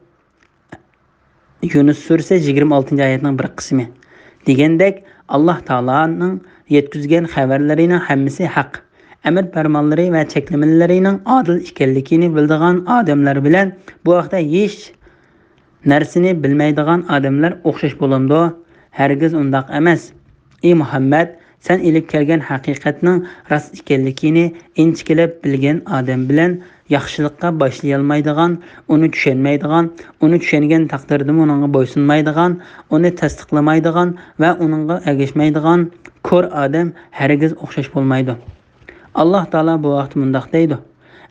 يۇنۇس سۈرىسى، يىگىرمە ئالتىنچى ئايەتنىڭ بىر قىسمى دېگەندەك، ئاللاھ تائالانىڭ يەتكۈزگەن خەۋەرلىرىنىڭ ھەممىسى ھەق، ئەمر پەرمانلىرى ۋە چەكلىمىلىرىنىڭ ئادىل ئىكەنلىكىنى بىلىدىغان ئادەملەر بىلەن بۇ ھەقتە ھېچ نەرسىنى بىلمەيدىغان ئادەملەر ئوخشاش بولامدۇ؟ ھەرگىز ئۇنداق ئەمەس. ئى مۇھەممەد، سەن ئېلىپ كەلگەن ھەقىقەتنىڭ راست ئىكەنلىكىنى ئىنچىكىلەپ بىلگەن ئادەم بىلەن ياخشىلىققا باشلىيالمايدىغان، ئۇنى چۈشەنمەيدىغان، ئۇنى چۈشەنگەن تەقدىردىمۇ ئۇنىڭغا بويسۇنمايدىغان، ئۇنى تەستىقلىمايدىغان ۋە ئۇنىڭغا ئەگەشمەيدىغان كور ئادەم ھەرگىز ئوخشاش بولمايدۇ. ئاللاھ تائالا بۇ ھەقتە مۇنداق دەيدۇ: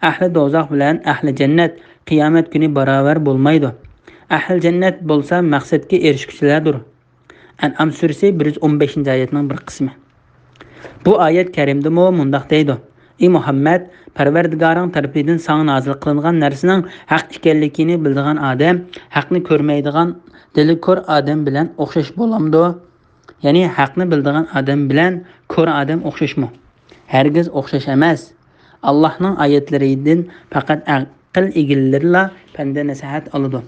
ئەھلى دوزاخ بىلەن ئەھلى جەننەت قىيامەت كۈنى باراۋەر بولمايدۇ. ئەھلى جەننەت بولسا مەقسەتكە ئېرىشكۈچىلەردۇر. ئەنئام سۈرىسى بىر يۈز ئون بەشىنچى ئايەتنىڭ بىر قىسمى. بۇ ئايەت كەرىمدىمۇ مۇنداق دەيدۇ: ئى مۇھەممەد، پەرۋەردىگارىڭ تەرىپىدىن ساڭا نازىل قىلىنغان نەرسىنىڭ ھەق ئىكەنلىكىنى بىلىدىغان ئادەم ھەقنى كۆرمەيدىغان دىلى كور ئادەم بىلەن ئوخشاش بولامدۇ؟ يەنى ھەقنى بىلىدىغان ئادەم بىلەن كور ئادەم ئوخشاشمۇ؟ ھەرگىز ئوخشاش ئەمەس. ئاللاھنىڭ ئايەتلىرىدىن پەقەت ئەقىل ئىگىلىرىلا پەندە نەسىھەت ئالىدۇ.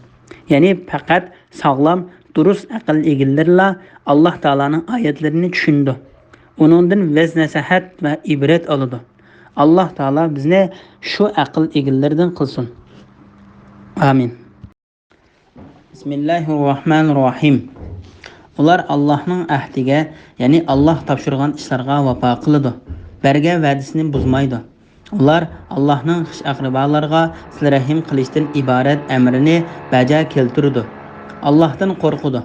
يەنى پەقەت ساغلام، دۇرۇس ئەقىل ئىگىلىرىلا ئاللاھ تائالانىڭ ئايەتلىرىنى چۈشىنىدۇ. ئۇنىڭدىن ۋەز نەسىھەت ۋە ئىبرەت ئالىدۇ. ئاللاھ تائالا بىزنى شۇ ئەقىل ئىگىلىرىدىن قىلسۇن. ئامىن. بىسمىللاھىررەھمانىررەھىم. ئۇلار ئاللاھنىڭ ئەھدىگە، يەنى ئاللاھ تاپشۇرغان ئىشلارغا ۋاپا قىلىدۇ، بەرگەن ۋەدىسىنى بۇزمايدۇ. ئۇلار ئاللاھنىڭ خىش-ئەقرىبالارغا سىلە رەھىم قىلىشتىن ئىبارەت ئەمرىنى بەجا كەلتۈرىدۇ. ئاللاھتىن قورقىدۇ.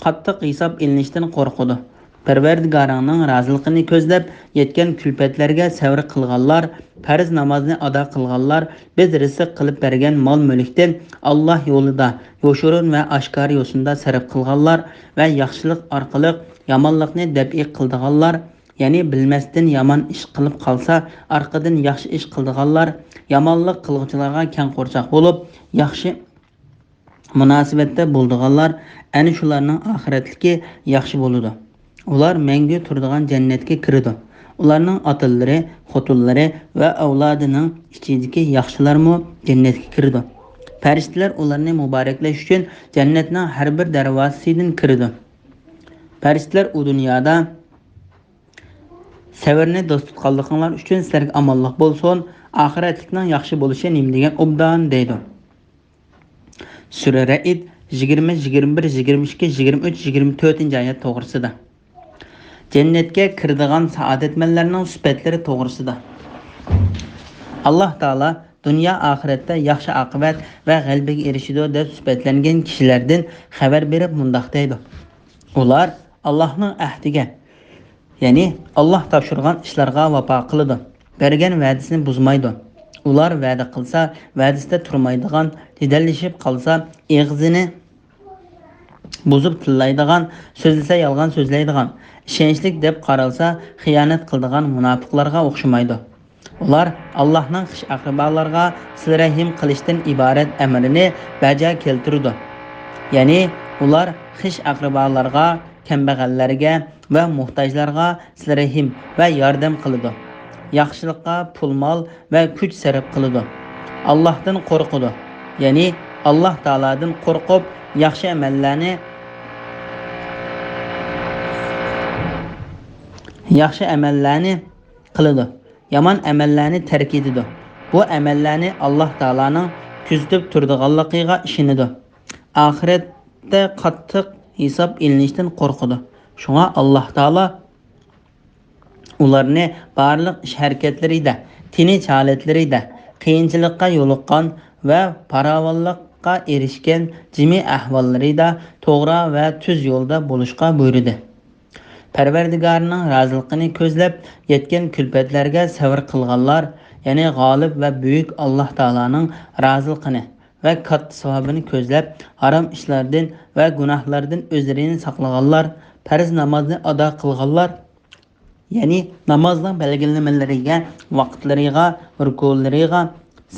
قاتتىق ھېساب ئېلىنىشتىن قورقىدۇ. پەرۋەردىگارىڭنىڭ رازىلىقىنى كۆزلەپ، يەتكەن كۈلپەتلەرگە سەۋر قىلغانلار، پەرز نامازنى ئادا قىلغانلار، بىز رىزىق قىلىپ بەرگەن مال-مۈلۈكتىن ئاللاھ يولىدا يوشۇرۇن ۋە ئاشكارا يوسۇندا سەرپ قىلغانلار ۋە ياخشىلىق ئارقىلىق يامانلىقنى دەپئى قىلىدىغانلار، يەنى بىلمەستىن يامان ئىش قىلىپ قالسا، ئارقىدىن ياخشى ئىش قىلىدىغانلار، يامانلىق قىلغۇچىلارغا كەڭ قورساق بولۇپ، ياخشى مۇناسىۋەتتە بولىدىغانلار، ئەنە شۇلارنىڭ ئاخىرەتلىكى ياخشى بولىدۇ. ئۇلار مەڭگۈ تۇرىدىغان جەننەتكە كىرىدۇ. ئۇلارنىڭ ئاتىلىرى، خوتۇنلىرى ۋە ئەۋلادىنىڭ ئىچىدىكى ياخشىلارمۇ جەننەتكە كىرىدۇ. پەرىشتىلەر ئۇلارنى مۇبارەكلەش ئۈچۈن جەننەتنىڭ ھەر بىر دەرۋازىسىدىن كىرىدۇ. پەرىشتىلەر ئۇ دۇنيادا سەۋرنى دوست تۇتقانلىقىڭلار ئۈچۈن سىلەرگە ئامانلىق بولسۇن، ئاخىرەتلىكنىڭ ياخشى بولۇشى نېمە دېگەن ئوبدان دەيدۇ. سۈرە رەئد، يىگىرمە، يىگىرمە بىر، يىگىرمە ئىككى، يىگىرمە ئۈچ، يىگىرمە تۆتىنچى ئايەت توغرىسىدا. جەننەتكە كىرىدىغان سائادەتمەنلەرنىڭ سۈپەتلىرى توغرىسىدا. ئاللاھ تائالا دۇنيا ئاخىرەتتە ياخشى ئاقىۋەت ۋە غەلىبىگە ئېرىشىدۇ دەپ سۈپەتلەنگەن كىشىلەردىن خەۋەر بېرىپ مۇنداق دەيدۇ: ئۇلار ئاللاھنىڭ ئەھدىگە، يەنى ئاللاھ تاپشۇرغان ئىشلارغا ۋاپا قىلىدۇ، بەرگەن ۋەدىسىنى بۇزمايدۇ. ئۇلار ۋەدە قىلسا، ۋەدىسىدە تۇرمايدىغان، جېدەللىشىپ قالسا، ئېغىزىنى بۇزۇپ تىللايدىغان، سۆزلىسە يالغان سۆزلەيدىغان، ئىشەنچلىك دەپ قارالسا خىيانەت قىلىدىغان مۇناپىقلارغا ئوخشىمايدۇ. ئۇلار ئاللاھنىڭ خىش-ئەقرىبالارغا سىلە رەھىم قىلىشتىن ئىبارەت ئەمرىنى بەجا كەلتۈرىدۇ. يەنى ئۇلار خىش-ئەقرىبالارغا، كەمبەغەللەرگە ۋە موھتاجلارغا سىلە رەھىم ۋە ياردەم قىلىدۇ. ياخشىلىققا پۇل-مال ۋە كۈچ سەرپ قىلىدۇ. ئاللاھتىن قورقىدۇ. يەنى ئاللاھ تائالادىن قورقۇپ، ياخشى ئەمەللەرنى، ياخشى ئەمەللەرنى قىلىدۇ. يامان ئەمەللەرنى تەرك ئېتىدۇ. بۇ ئەمەللەرنى ئاللاھ تائالانىڭ كۆزىتىپ تۇرىدىغانلىقىغا ئىشىنىدۇ. ئاخىرەتتە قاتتىق ھېساب ئېلىنىشتىن قورقىدۇ. شۇڭا ئاللاھ تائالا ئۇلارنى بارلىق ئىش-ھەرىكەتلىرىدە، تىنچ ھالەتلىرىدە، قىيىنچىلىققا يولۇققان ۋە پاراۋانلىققا ئېرىشكەن جىمى ئەھۋاللىرىدا توغرا ۋە تۈز يولدا بولۇشقا بۇيرۇدى. پەرۋەردىگارىنىڭ رازىلىقىنى كۆزلەپ، يەتكەن كۈلپەتلەرگە سەۋر قىلغانلار، يەنى غالىب ۋە بۈيۈك ئاللاھ تائالانىڭ رازىلىقىنى ۋە كاتتا ساۋابىنى كۆزلەپ، ھارام ئىشلاردىن ۋە گۇناھلاردىن ئۆزلىرىنى ساقلىغانلار، پەرز نامازنى ئادا قىلغانلار، يەنى نامازنىڭ بەلگىلىمىلىرىگە، ۋاقىتلىرىغا، رۇكۇلىرىغا،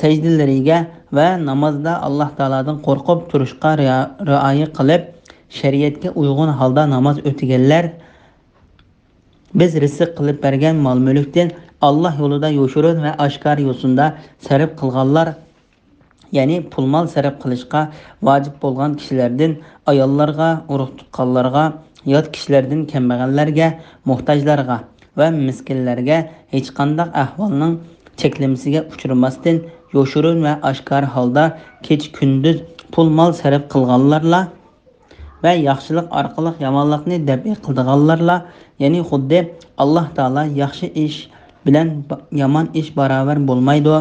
سەجدىلىرىگە ۋە نامازدا ئاللاھ تائالادىن قورقۇپ تۇرۇشقا رىيا-، رىئايە قىلىپ، شەرىئەتكە ئۇيغۇن ھالدا ناماز ئۆتىگەنلەر، بىز رىزىق قىلىپ بەرگەن مال-مۈلۈكتىن ئاللاھ يولىدا يوشۇرۇن ۋە ئاشكارا يوسۇندا سەرپ قىلغانلار، يەنى پۇل-مال سەرپ قىلىشقا ۋاجىپ بولغان كىشىلەردىن ئاياللارغا، ئۇرۇق-تۇغقانلارغا، يات كىشىلەردىن كەمبەغەللەرگە، موھتاجلارغا ۋە مىسكىنلەرگە ھېچقانداق ئەھۋالنىڭ چەكلىمىسىگە ئۇچرىماستىن، يوشۇرۇن ۋە ئاشكارا ھالدا كېچە-كۈندۈز پۇل-مال سەرپ قىلغانلارلا ۋە ياخشىلىق ئارقىلىق يامانلىقنى دەپئى قىلىدىغانلارلا، يەنى خۇددى ئاللاھ تائالا ياخشى ئىش بىلەن با-، يامان ئىش باراۋەر بولمايدۇ.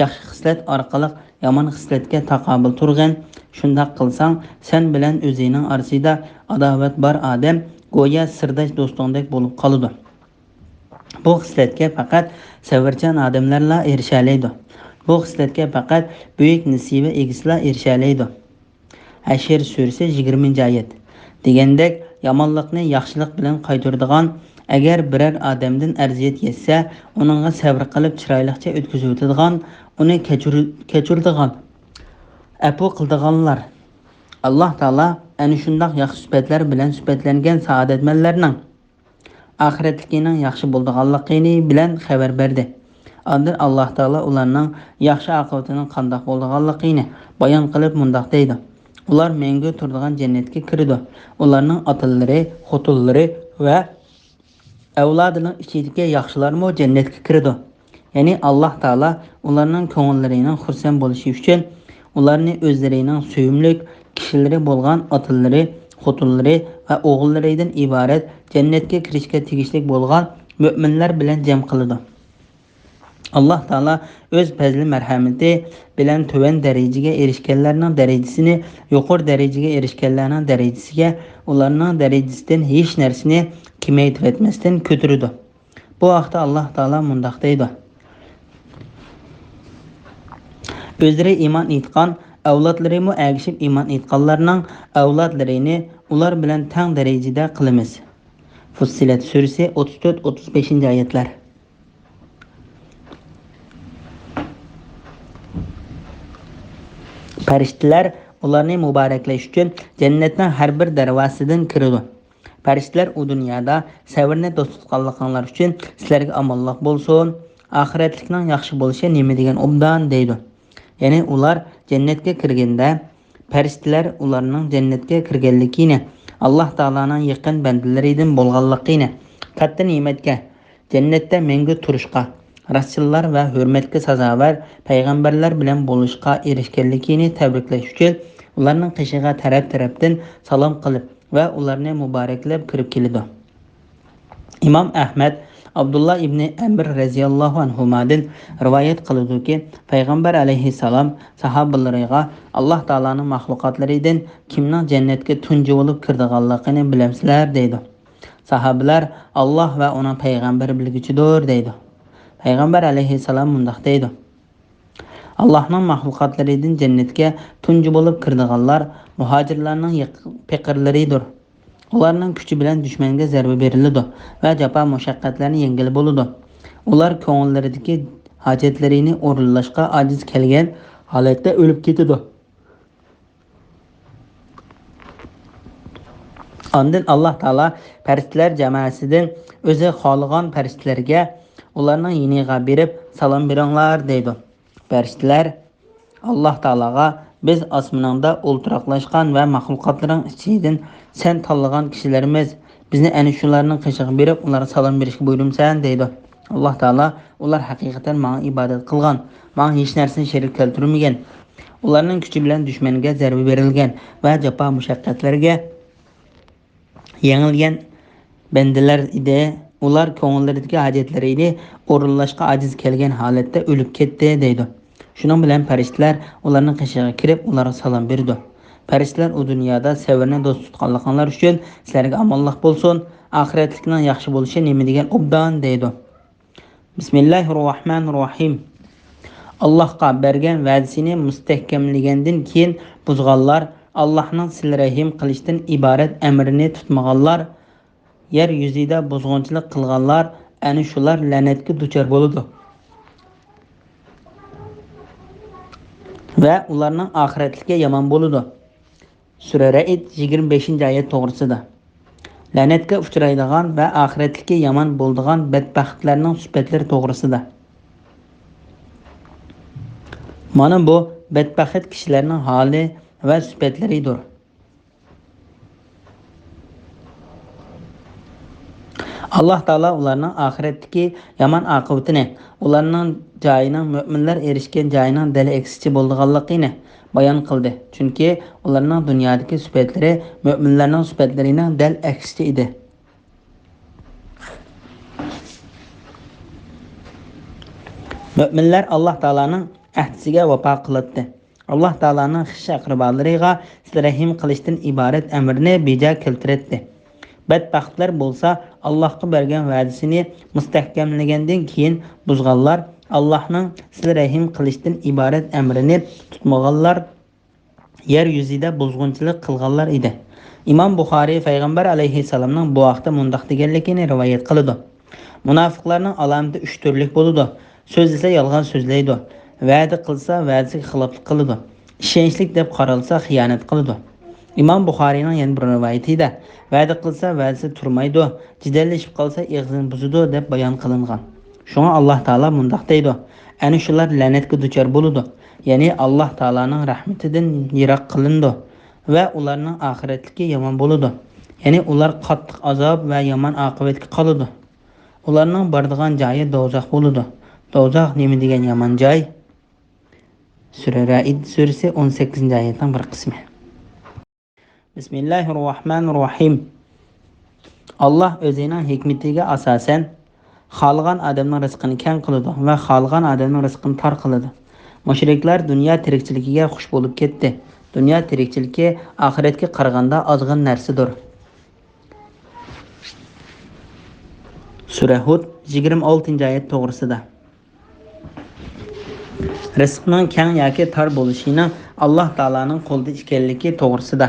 ياخشى خىسلەت ئارقىلىق يامان خىسلەتكە تاقابىل تۇرغىن. شۇنداق قىلساڭ، سەن بىلەن ئۆزىنىڭ ئارىسىدا ئاداۋەت بار ئادەم گويا سىرداش دوستۇڭدەك بولۇپ قالىدۇ. بۇ خىسلەتكە پەقەت سەۋرچان ئادەملەرلا ئېرىشەلەيدۇ. بۇ خىسلەتكە پەقەت بۈيۈك نېسىۋە ئىگىسىلا ئېرىشەلەيدۇ. ھەشر سۈرىسى، يىگىرمىنچى ئايەت. دېگەندەك، يامانلىقنى ياخشىلىق بىلەن قايتۇرىدىغان، ئەگەر بىرەر ئادەمدىن ئەزىيەت يەتسە، ئۇنىڭغا سەۋر قىلىپ چىرايلىقچە ئۆتكۈزۈۋېتىدىغان، ئۇنى كەچۈر-، كەچۈرىدىغان، ئەپۇ قىلىدىغانلار. ئاللاھ تائالا ئەنە شۇنداق ياخشى سۈپەتلەر بىلەن سۈپەتلەنگەن سائادەتمەنلەرنىڭ ئاخىرەتلىكىنىڭ ياخشى بولىدىغانلىقىنى بىلەن خەۋەر بەردى. ئاندىن ئاللاھ تائالا ئۇلارنىڭ ياخشى ئاقىۋىتىنىڭ قانداق بولىدىغانلىقىنى بايان قىلىپ مۇنداق دەيدۇ: ئۇلار مەڭگۈ تۇرىدىغان جەننەتكە كىرىدۇ. ئۇلارنىڭ ئاتىلىرى، خوتۇنلىرى ۋە ئەۋلادىنىڭ ئىچىدىكى ياخشىلارمۇ جەننەتكە كىرىدۇ. يەنى ئاللاھ تائالا ئۇلارنىڭ كۆڭۈللىرىنىڭ خۇرسەن بولۇشى ئۈچۈن ئۇلارنى ئۆزلىرىنىڭ سۆيۈملۈك كىشىلىرى بولغان ئاتىلىرى، خوتۇنلىرى ۋە ئوغۇللىرىدىن ئىبارەت جەننەتكە كىرىشكە تېگىشلىك بولغان مۆمىنلەر بىلەن جەم قىلىدۇ. ئاللاھ تائالا ئۆز پەزلى مەرھەمىتى بىلەن تۆۋەن دەرىجىگە ئېرىشكەنلەرنىڭ دەرىجىسىنى يۇقىرى دەرىجىگە ئېرىشكەنلەرنىڭ دەرىجىسىگە، ئۇلارنىڭ دەرىجىسىدىن ھېچ نەرسىنى كېمەيتىۋەتمەستىن كۆتۈرىدۇ. بۇ ھەقتە ئاللاھ تائالا مۇنداق دەيدۇ: ئۆزلىرى ئىمان ئېيتقان، ئەۋلادلىرىمۇ ئەگىشىپ ئىمان ئېيتقانلارنىڭ ئەۋلادلىرىنى ئۇلار بىلەن تەڭ دەرىجىدە قىلىمىز. فۇسسىلەت سۈرىسى، ئوتتۇز تۆت، ئوتتۇز بەشىنچى ئايەتلەر. پەرىشتىلەر ئۇلارنى مۇبارەكلەش ئۈچۈن جەننەتنىڭ ھەر بىر دەرۋازىسىدىن كىرىدۇ. پەرىشتىلەر ئۇ دۇنيادا سەۋرنى دوست تۇتقانلىقىڭلار ئۈچۈن سىلەرگە ئامانلىق بولسۇن، ئاخىرەتلىكنىڭ ياخشى بولۇشى نېمە دېگەن ئوبدان دەيدۇ. يەنى ئۇلار جەننەتكە كىرگەندە، پەرىشتىلەر ئۇلارنىڭ جەننەتكە كىرگەنلىكىنى، ئاللاھ تائالانىڭ يېقىن بەندىلىرىدىن بولغانلىقىنى، كاتتا نېمەتكە، جەننەتتە مەڭگۈ تۇرۇشقا، راستچىللار ۋە ھۆرمەتكە سازاۋەر پەيغەمبەرلەر بىلەن بولۇشقا ئېرىشكەنلىكىنى تەبرىكلەش ئۈچۈن ئۇلارنىڭ قېشىغا تەرەپ-تەرەپتىن سالام قىلىپ ۋە ئۇلارنى مۇبارەكلەپ كىرىپ كېلىدۇ. ئىمام ئەھمەد ئابدۇللا ئىبنى ئەمر رەزىياللاھۇ ئەنھۇمادىن رىۋايەت قىلىدۇكى، پەيغەمبەر ئەلەيھىسسالام ساھابىلىرىغا، ئاللاھ تائالانىڭ مەخلۇقاتلىرىدىن كىمنىڭ جەننەتكە تۇنجى بولۇپ كىرىدىغانلىقىنى بىلەمسىلەر؟ دەيدۇ. ساھابىلەر، ئاللاھ ۋە ئۇنىڭ پەيغەمبىرى بىلگۈچىدۇر، دەيدۇ. پەيغەمبەر ئەلەيھىسسالام مۇنداق دەيدۇ: ئاللاھنىڭ مەخلۇقاتلىرىدىن جەننەتكە تۇنجى بولۇپ كىرىدىغانلار مۇھاجىرلارنىڭ يېق-، پېقىرلىرىدۇر. ئۇلارنىڭ كۈچى بىلەن دۈشمەنگە زەربە بېرىلىدۇ ۋە جاپا مۇشەققەتلەرنى يەڭگىلى بولىدۇ. ئۇلار كۆڭۈللىرىدىكى ھاجەتلىرىنى ئورۇنلاشقا ئاجىز كەلگەن ھالەتتە ئۆلۈپ كېتىدۇ. ئاندىن ئاللاھ تائالا پەرىشتىلەر جامائەسىدىن ئۆزى خالىغان پەرىشتىلەرگە، ئۇلارنىڭ يېنىغا بېرىپ سالام بېرىڭلار، دەيدۇ. پەرىشتىلەر ئاللاھ تائالاغا، بىز ئاسمىنىڭدا ئولتۇراقلاشقان ۋە مەخلۇقاتلىرىڭ ئىچىدىن سەن تاللىغان كىشىلىرىمىز، بىزنى ئەنە شۇلارنىڭ قېشىغا بېرىپ ئۇلارغا سالام بېرىشكە بۇيرۇمسەن، دەيدۇ. ئاللاھ تائالا، ئۇلار ھەقىقەتەن ماڭا ئىبادەت قىلغان، ماڭا ھېچ نەرسىنى شېرىك كەلتۈرمىگەن، ئۇلارنىڭ كۈچى بىلەن دۈشمەنگە زەربە بېرىلگەن ۋە جاپا مۇشەققەتلەرگە يېڭىلگەن بەندىلەر ئىدى. ئۇلار كۆڭۈللىرىدىكى ھاجەتلىرىنى ئورۇنلاشقا ئاجىز كەلگەن ھالەتتە ئۆلۈپ كەتتى، دەيدۇ. شۇنىڭ بىلەن پەرىشتىلەر ئۇلارنىڭ قېشىغا كىرىپ، ئۇلارغا سالام بېرىدۇ. پەرىشتىلەر ئۇ دۇنيادا سەۋرنى دوست تۇتقانلىقىڭلار ئۈچۈن سىلەرگە ئامانلىق بولسۇن، ئاخىرەتلىكنىڭ ياخشى بولۇشى نېمە دېگەن ئوبدان، دەيدۇ. بىسمىللاھىر راھمانىر راھىم. ئاللاھقا بەرگەن ۋەدىسىنى مۇستەھكەملىگەندىن كېيىن بۇزغانلار، ئاللاھنىڭ سىلە رەھىم قىلىشتىن ئىبارەت ئەمرىنى تۇتمىغانلار، يەر يۈزىدە بۇزغۇنچىلىق قىلغانلار، ئەنە شۇلار لەنەتكە دۇچار بولىدۇ ۋە ئۇلارنىڭ ئاخىرەتلىكى يامان بولىدۇ. سۈرە رەئد، يىگىرمە بەشىنچى ئايەت توغرىسىدا. لەنەتكە ئۇچرايدىغان ۋە ئاخىرەتلىكى يامان بولىدىغان بەتبەختلەرنىڭ سۈپەتلىرى توغرىسىدا. مانا بۇ بەتبەخت كىشىلەرنىڭ ھالى ۋە سۈپەتلىرىدۇر. ئاللاھ تائالا ئۇلارنىڭ ئاخىرەتتىكى يامان ئاقىۋىتىنى، ئۇلارنىڭ جايىنىڭ، مۆمىنلەر ئېرىشكەن جايىنىڭ دەل ئەكسىچە بولىدىغانلىقىنى بايان قىلدى. چۈنكى ئۇلارنىڭ دۇنيادىكى سۈپەتلىرى مۆمىنلەرنىڭ سۈپەتلىرىنىڭ دەل ئەكسىچە ئىدى. مۆمىنلەر ئاللاھ تائالانىڭ ئەھدىسىگە ۋاپا قىلاتتى. ئاللاھ تائالانىڭ خىش ئەقرىبالىرىغا سىلە رەھىم قىلىشتىن ئىبارەت ئەمرىنى بىجا كەلتۈرەتتى. بەدبەختلەر بولسا ئاللاھقا بەرگەن ۋەدىسىنى مۇستەھكەملىگەندىن كېيىن بۇزغانلار، ئاللاھنىڭ سىلە رەھىم قىلىشتىن ئىبارەت ئەمرىنى تۇتمىغانلار، يەر يۈزىدە بۇزغۇنچىلىق قىلغانلار ئىدى. ئىمام بۇخارىي پەيغەمبەر ئەلەيھىسسالامنىڭ بۇ ھەقتە مۇنداق دېگەنلىكىنى رىۋايەت قىلىدۇ: مۇناپىقلارنىڭ ئالامىتى ئۈچ تۈرلۈك بولىدۇ. سۆزلىسە يالغان سۆزلەيدۇ. ۋەدە قىلسا ۋەدىسىگە خىلاپلىق قىلىدۇ. ئىشەنچلىك دەپ قارالسا خىيانەت قىلىدۇ. ئىمام بۇخارىينىڭ يەنە بىر رىۋايىتىدە، ۋەدە قىلسا ۋەدىسىدە تۇرمايدۇ، جېدەللىشىپ قالسا ئېغىزىنى بۇزىدۇ دەپ بايان قىلىنغان. شۇڭا ئاللاھ تائالا مۇنداق دەيدۇ: ئەنە شۇلار لەنەتكە دۇچار بولىدۇ، يەنى ئاللاھ تائالانىڭ رەھمىتىدىن يىراق قىلىنىدۇ ۋە ئۇلارنىڭ ئاخىرەتلىكى يامان بولىدۇ، يەنى ئۇلار قاتتىق ئازاب ۋە يامان ئاقىۋەتكە قالىدۇ. ئۇلارنىڭ بارىدىغان جايى دوزاخ بولىدۇ. دوزاخ نېمە دېگەن يامان جاي! سۈرە رەئد سۈرىسى ئون سەككىزىنچى ئايەتنىڭ بىر قىسمى. بىسمىللاھىررەھمانىررەھىم. ئاللاھ ئۆزىنىڭ ھېكمىتىگە ئاساسەن، خالىغان ئادەمنىڭ رىزقىنى كەڭ قىلىدۇ ۋە خالىغان ئادەمنىڭ رىزقىنى تار قىلىدۇ. مۇشرىكلار دۇنيا تىرىكچىلىكىگە خۇش بولۇپ كەتتى. دۇنيا تىرىكچىلىكى ئاخىرەتكە قارىغاندا ئازغىنە نەرسىدۇر. سۈرە ھۇد، يىگىرمە ئالتىنچى ئايەت توغرىسىدا. رىزقنىڭ كەڭ ياكى تار بولۇشىنىڭ ئاللاھ تائالانىڭ قولىدا ئىكەنلىكى توغرىسىدا.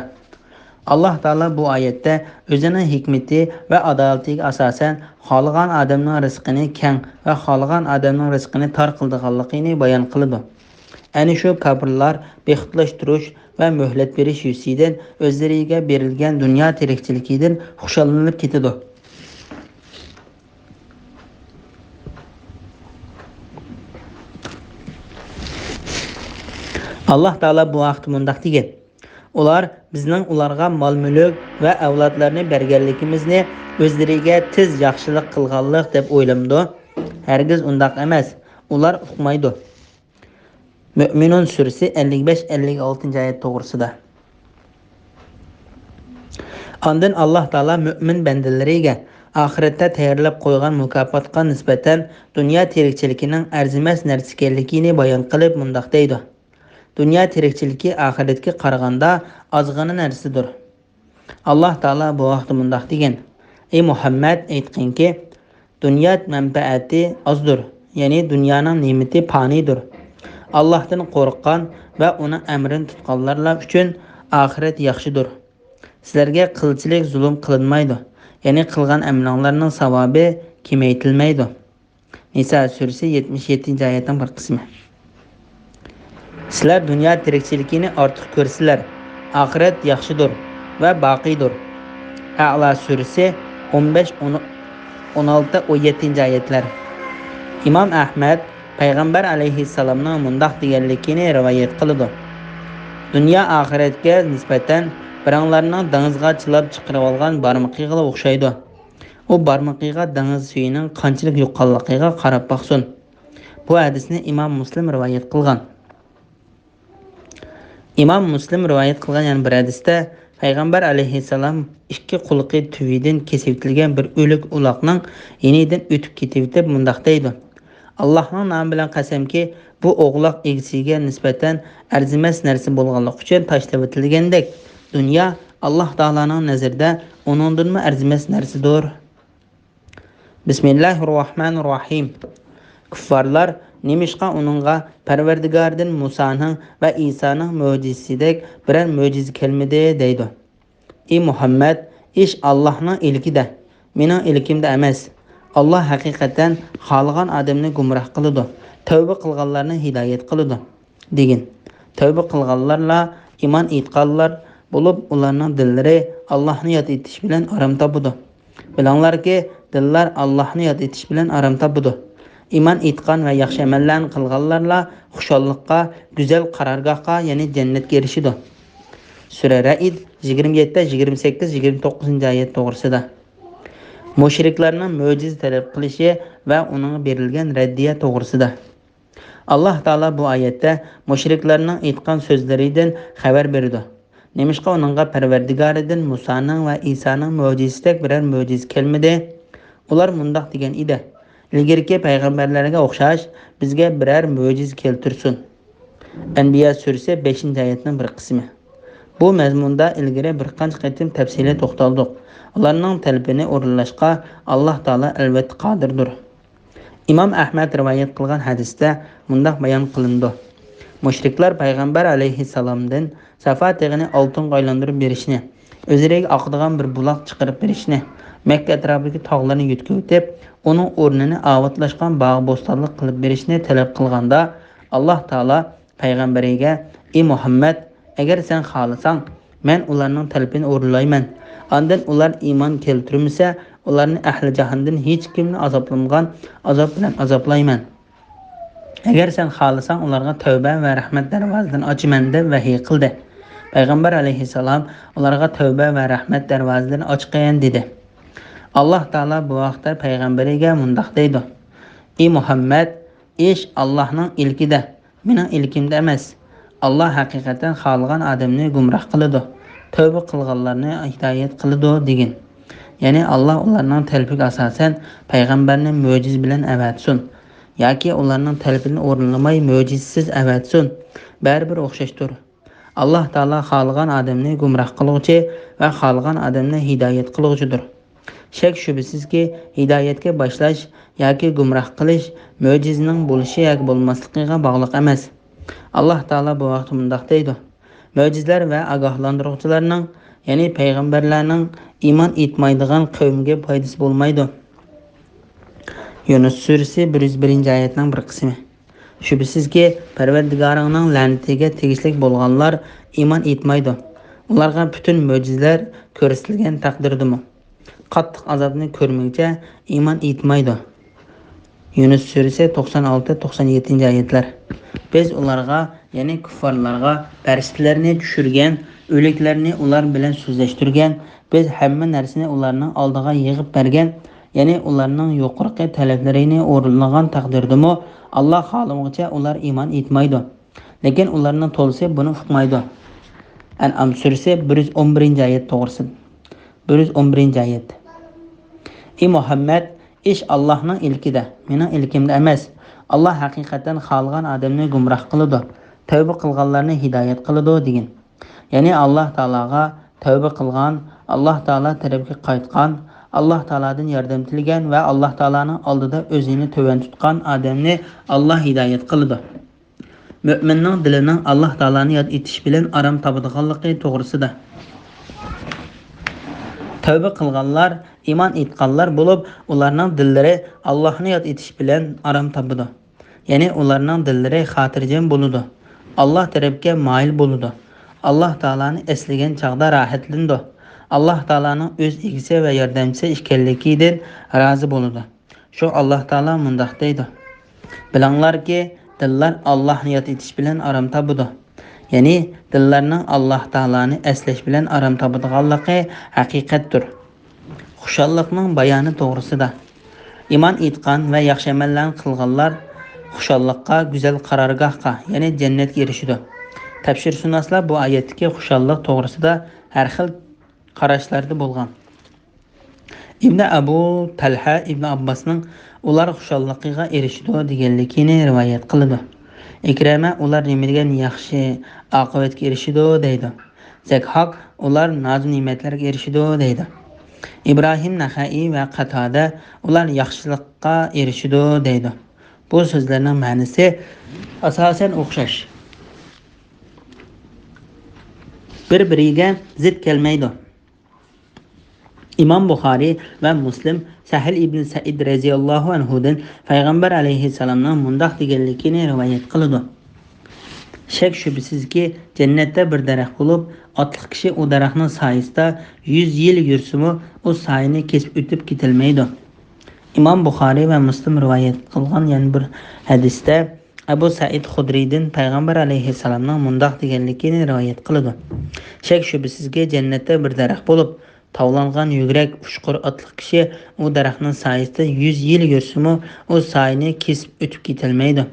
ئاللاھ تائالا بۇ ئايەتتە ئۆزىنىڭ ھېكمىتى ۋە ئادالىتىگە ئاساسەن، خالىغان ئادەمنىڭ رىزقىنى كەڭ ۋە خالىغان ئادەمنىڭ رىزقىنى تار قىلىدىغانلىقىنى بايان قىلىدۇ. ئەنە شۇ كاپىرلار بىخۇدلاشتۇرۇش ۋە مۆھلەت بېرىش يۈزىسىدىن ئۆزلىرىگە بېرىلگەن دۇنيا تىرىكچىلىكىدىن خۇشاللىنىپ كېتىدۇ. ئاللاھ تائالا بۇ ھەقتە مۇنداق دېگەن: ئۇلار بىزنىڭ ئۇلارغا مال-مۈلۈك ۋە ئەۋلادلارنى بەرگەنلىكىمىزنى ئۆزلىرىگە تېز ياخشىلىق قىلغانلىق دەپ ئويلىمىدۇ؟ ھەرگىز ئۇنداق ئەمەس. ئۇلار ئۇقمايدۇ. مۆمىنۇن سۈرىسى ئەللىك بەش، ئەللىك ئالتىنچى ئايەت توغرىسىدا. ئاندىن ئاللاھ تائالا مۆمىن بەندىلىرىگە ئاخىرەتتە تەييارلاپ قويغان مۇكاپاتقا نىسبەتەن دۇنيا تىرىكچىلىكىنىڭ ئەرزىمەس نەرسە ئىكەنلىكىنى بايان قىلىپ مۇنداق دەيدۇ: دۇنيا تىرىكچىلىكى ئاخىرەتكە قارىغاندا ئازغىنە نەرسىدۇر. ئاللاھ تائالا بۇ ھەقتە مۇنداق دېگەن: ئى مۇھەممەد، ئېيتقىنكى، دۇنيا مەنپەئەتى ئازدۇر، يەنى دۇنيانىڭ نېمىتى پانىيدۇر. ئاللاھتىن قورققان ۋە ئۇنىڭ ئەمرىنى تۇتقانلارلا ئۈچۈن ئاخىرەت ياخشىدۇر. سىلەرگە قىلچىلىك زۇلۇم قىلىنمايدۇ، يەنى قىلغان ئەمىلىڭلارنىڭ ساۋابى كېمەيتىلمەيدۇ. نىسا سۈرىسى يەتمىش يەتتىنچى ئايەتنىڭ بىر قىسمى. سىلەر دۇنيا تىرىكچىلىكىنى ئارتۇق كۆرسىلەر، ئاخىرەت ياخشىدۇر ۋە باقىيدۇر. ئەئلا سۈرىسى ئون بەش، ئون ئالتە، ئون يەتتىنچى ئايەتلەر. ئىمام ئەھمەد پەيغەمبەر ئەلەيھىسسالامنىڭ مۇنداق دېگەنلىكىنى رىۋايەت قىلىدۇ: دۇنيا ئاخىرەتكە نىسبەتەن بىرەڭلارنىڭ دېڭىزغا چىلاپ چىقىرىۋالغان بارمىقىغىلا ئوخشايدۇ. ئۇ بارمىقىغا دېڭىز سۈيىنىڭ قانچىلىك يۇققانلىقىغا قاراپ باقسۇن. بۇ ھەدىسنى ئىمام مۇسلىم رىۋايەت قىلغان. ئىمام مۇسلىم رىۋايەت قىلغان يەنە بىر ھەدىستە، پەيغەمبەر ئەلەيھىسسالام ئىككى قۇلىقى تۈۋىدىن كېسىۋېتىلگەن بىر ئۆلۈك ئوغلاقنىڭ يېنىدىن ئۆتۈپ كېتىۋېتىپ مۇنداق دەيدۇ: ئاللاھنىڭ نامى بىلەن قەسەمكى، بۇ ئوغلاق ئىگىسىگە نىسبەتەن ئەرزىمەس نەرسە بولغانلىقى ئۈچۈن تاشلىۋېتىلگەندەك، دۇنيا ئاللاھ تائالانىڭ نەزىرىدە ئۇنىڭدىنمۇ ئەرزىمەس نەرسىدۇر. بىسمىللاھىررەھمانىررەھىم. كۇففارلار نېمىشقا ئۇنىڭغا پەرۋەردىگارىدىن مۇسانىڭ ۋە ئىسانىڭ مۆجىزىسىدەك بىرەر مۆجىزە كەلمىدى دەيدۇ؟ ئى مۇھەممەد، ئىش ئاللاھنىڭ ئىلكىدە، مېنىڭ ئىلكىمدە ئەمەس. ئاللاھ ھەقىقەتەن خالىغان ئادەمنى گۇمراھ قىلىدۇ، تەۋبە قىلغانلارنى ھىدايەت قىلىدۇ. دېگىن. تەۋبە قىلغانلارلا ئىمان ئېيتقانلار بولۇپ، ئۇلارنىڭ دىللىرى ئاللاھنى ياد ئېتىش بىلەن ئارام تاپىدۇ. بىلىڭلاركى، دىللار ئاللاھنى ياد ئېتىش بىلەن ئارام تاپىدۇ. ئىمان ئېيتقان ۋە ياخشى ئەمەللەرنى قىلغانلارلا خۇشاللىققا، گۈزەل قارارگاھقا، يەنى جەننەتكە ئېرىشىدۇ. سۈرە رەئد، يىگىرمە يەتتە، يىگىرمە سەككىز، يىگىرمە توققۇزىنچى ئايەت توغرىسىدا. مۇشرىكلارنىڭ مۆجىزە تەلەپ قىلىشى ۋە ئۇنىڭغا بېرىلگەن رەددىيە توغرىسىدا. ئاللاھ تائالا بۇ ئايەتتە مۇشرىكلارنىڭ ئېيتقان سۆزلىرىدىن خەۋەر بېرىدۇ. نېمىشقا ئۇنىڭغا پەرۋەردىگارىدىن مۇسانىڭ ۋە ئىسانىڭ مۆجىزىسىدەك بىرەر مۆجىزە كەلمىدى؟ ئۇلار مۇنداق دېگەن ئىدى: «ئىلگىرىكى پەيغەمبەرلەرگە ئوخشاش، بىزگە بىرەر مۆجىزە كەلتۈرسۇن.» ئەنبىيا سۈرىسى، بەشىنچى ئايەتنىڭ بىر قىسمى. بۇ مەزمۇندا ئىلگىرى بىر قانچە قېتىم تەپسىلىي توختالدۇق. ئۇلارنىڭ تەلىپىنى ئورۇنلاشقا ئاللاھ تائالا ئەلۋەتتە قادىردۇر. ئىمام ئەھمەد رىۋايەت قىلغان ھەدىستە مۇنداق بايان قىلىنىدۇ: مۇشرىكلار پەيغەمبەر ئەلەيھىسسالامدىن سافا تېغىنى ئالتۇنغا ئايلاندۇرۇپ بېرىشنى، ئۆزلىرىگە ئاقىدىغان بىر بۇلاق چىقىرىپ بېرىشنى، مەككە ئەتراپىدىكى تاغلارنى يۆتكىۋېتىپ، ئۇنىڭ ئورنىنى ئاۋاتلاشقان باغ-بوستانلىق قىلىپ بېرىشنى تەلەپ قىلغاندا، ئاللاھ تائالا پەيغەمبىرىگە: «ئى مۇھەممەد، ئەگەر سەن خالىساڭ، مەن ئۇلارنىڭ تەلىپىنى ئورۇنلايمەن. ئاندىن ئۇلار ئىمان كەلتۈرمىسە، ئۇلارنى ئەھلى جاھاندىن ھېچكىمنى ئازابلىمىغان ئازاب بىلەن ئازابلايمەن. ئەگەر سەن خالىساڭ، ئۇلارغا تەۋبە ۋە رەھمەت دەرۋازىلىرىنى ئاچىمەن» دەپ ۋەھىي قىلدى. پەيغەمبەر ئەلەيھىسسالام ئۇلارغا تەۋبە ۋە رەھمەت دەرۋازىلىرىنى ئاچقىن دېدى. ئاللاھ تائالا بۇ ھەقتە پەيغەمبىرىگە مۇنداق دەيدۇ: «ئى مۇھەممەد، ئىش ئاللاھنىڭ ئىلكىدە، مېنىڭ ئىلكىمدە ئەمەس. ئاللاھ ھەقىقەتەن خالىغان ئادەمنى گۇمراھ قىلىدۇ، تەۋبە قىلغانلارنى ھىدايەت قىلىدۇ» دېگىن. يەنى ئاللاھ ئۇلارنىڭ تەلىپىگە ئاساسەن پەيغەمبەرنى مۆجىزە بىلەن ئەۋەتسۇن ياكى ئۇلارنىڭ تەلىپىنى ئورۇنلىماي مۆجىزىسىز ئەۋەتسۇن، بەرىبىر ئوخشاشتۇر. ئاللاھ تائالا خالىغان ئادەمنى گۇمراھ قىلغۇچى ۋە خالىغان ئادەمنى ھىدايەت قىلغۇچىدۇر. شەك-شۈبھىسىزكى، ھىدايەتكە باشلاش ياكى گۇمراھ قىلىش مۆجىزىنىڭ بولۇشى ياكى بولماسلىقىغا باغلىق ئەمەس. ئاللاھ تائالا بۇ ھەقتە مۇنداق دەيدۇ: «مۆجىزىلەر ۋە ئاگاھلاندۇرغۇچىلارنىڭ، يەنى پەيغەمبەرلەرنىڭ ئىمان ئېيتمايدىغان قەۋمگە پايدىسى بولمايدۇ.» يۇنۇس سۈرىسى، بىر يۈز بىرىنچى ئايەتنىڭ بىر قىسمى. شۈبھىسىزكى، پەرۋەردىگارىڭنىڭ لەنىتىگە تېگىشلىك بولغانلار ئىمان ئېيتمايدۇ. ئۇلارغا پۈتۈن مۆجىزىلەر كۆرسىتىلگەن تەقدىردىمۇ، قاتتىق ئازابنى كۆرمىگۈچە ئىمان ئېيتمايدۇ. يۇنۇس سۈرىسى، توقسان ئالتە، توقسان يەتتىنچى ئايەتلەر. بىز ئۇلارغا، يەنى كۇففارلارغا پەرىشتىلەرنى چۈشۈرگەن، ئۆلۈكلەرنى ئۇلار بىلەن سۆزلەشتۈرگەن، بىز ھەممە نەرسىنى ئۇلارنىڭ ئالدىغا يىغىپ بەرگەن، يەنى ئۇلارنىڭ يۇقىرىقى تەلەپلىرىنى ئورۇنلىغان تەقدىردىمۇ، ئاللاھ خالىمىغۇچە ئۇلار ئىمان ئېيتمايدۇ. لېكىن ئۇلارنىڭ تولىسى بۇنى ئۇقمايدۇ. ئەنئام سۈرىسى، بىر يۈز ئون بىرىنچى ئايەت توغرىسىدا. بىر يۈز ئون بىرىنچى ئايەت. ئى مۇھەممەد، ئىش ئاللاھنىڭ ئىلكىدە، مېنىڭ ئىلكىمدە ئەمەس. ئاللاھ ھەقىقەتەن خالىغان ئادەمنى گۇمراھ قىلىدۇ، تەۋبە قىلغانلارنى ھىدايەت قىلىدۇ دېگىن. يەنى ئاللاھ تائالاغا تەۋبە قىلغان، ئاللاھ تائالا تەرەپكە قايتقان، ئاللاھ تائالادىن ياردەم تىلىگەن ۋە ئاللاھ تائالانىڭ ئالدىدا ئۆزىنى تۆۋەن تۇتقان ئادەمنى ئاللاھ ھىدايەت قىلىدۇ. مۆمىننىڭ دىلىنىڭ ئاللاھ تائالانى ياد ئېتىش بىلەن ئارام تاپىدىغانلىقى توغرىسىدا. تەۋبە قىلغانلار ئىمان ئېيتقانلار بولۇپ، ئۇلارنىڭ دىللىرى ئاللاھنى ياد ئېتىش بىلەن ئارام تاپىدۇ. يەنى ئۇلارنىڭ دىللىرى خاتىرجەم بولىدۇ. ئاللاھ تەرەپكە مايىل بولىدۇ. ئاللاھ تائالانى ئەسلىگەن چاغدا راھەتلىنىدۇ. ئاللاھ تائالانىڭ ئۆز ئىگىسى ۋە ياردەمچىسى ئىكەنلىكىدىن رازى بولىدۇ. شۇ ئاللاھ تائالا مۇنداق دەيدۇ: «بىلىڭلاركى، دىللار ئاللاھنى ياد ئېتىش بىلەن ئارام تاپىدۇ.» يەنى دىللارنىڭ ئاللاھ تائالانى ئەسلەش بىلەن ئارام تاپىدىغانلىقى ھەقىقەتتۇر. خۇشاللىقنىڭ بايانى توغرىسىدا. ئىمان ئېيتقان ۋە ياخشى ئەمەللەرنى قىلغانلار خۇشاللىققا، گۈزەل قارارگاھقا، يەنى جەننەتكە ئېرىشىدۇ. تەپسىرشۇناسلار بۇ ئايەتتىكى خۇشاللىق توغرىسىدا ھەر خىل قاراشلاردا بولغان. ئىبنى ئەبۇ تەلھە ئىبنى ئابباسنىڭ «ئۇلار خۇشاللىقىغا ئېرىشىدۇ» دېگەنلىكىنى رىۋايەت قىلىدۇ. ئىكرىمە «ئۇلار نېمە دېگەن ياخشى ئاقىۋەتكە ئېرىشىدۇ» دەيدۇ. زەكھاك «ئۇلار نازۇ نېمەتلەرگە ئېرىشىدۇ» دەيدۇ. ئىبراھىم نەخەئىي ۋە قاتادە «ئۇلار ياخشىلىققا ئېرىشىدۇ» دەيدۇ. بۇ سۆزلەرنىڭ مەنىسى ئاساسەن ئوخشاش. بىر-بىرىگە زىت كەلمەيدۇ. ئىمام بۇخارىي ۋە مۇسلىم سەھىل ئىبن سەئىد رەزىياللاھۇ ئەنھۇدىن پەيغەمبەر ئەلەيھىسسالامنىڭ مۇنداق دېگەنلىكىنى رىۋايەت قىلىدۇ: شەك-شۈبھىسىزكى، جەننەتتە بىر دەرەخ بولۇپ، ئاتلىق كىشى ئۇ دەرەخنىڭ سايىسىدا يۈز يىل يۈرسىمۇ، ئۇ سايىنى كېسىپ ئۆتۈپ كېتەلمەيدۇ. ئىمام بۇخارىي ۋە مۇسلىم رىۋايەت قىلغان يەنە بىر ھەدىستە، ئەبۇ سەئىد خۇدرىيدىن پەيغەمبەر ئەلەيھىسسالامنىڭ مۇنداق دېگەنلىكىنى رىۋايەت قىلىدۇ: شەك-شۈبھىسىزكى، جەننەتتە بىر دەرەخ بولۇپ، تاۋلانغان يۈگرەك ئۇچقۇر ئاتلىق كىشى ئۇ دەرەخنىڭ سايىسىدا يۈز يىل يۈرسىمۇ، ئۇ سايىنى كېسىپ ئۆتۈپ كېتەلمەيدۇ.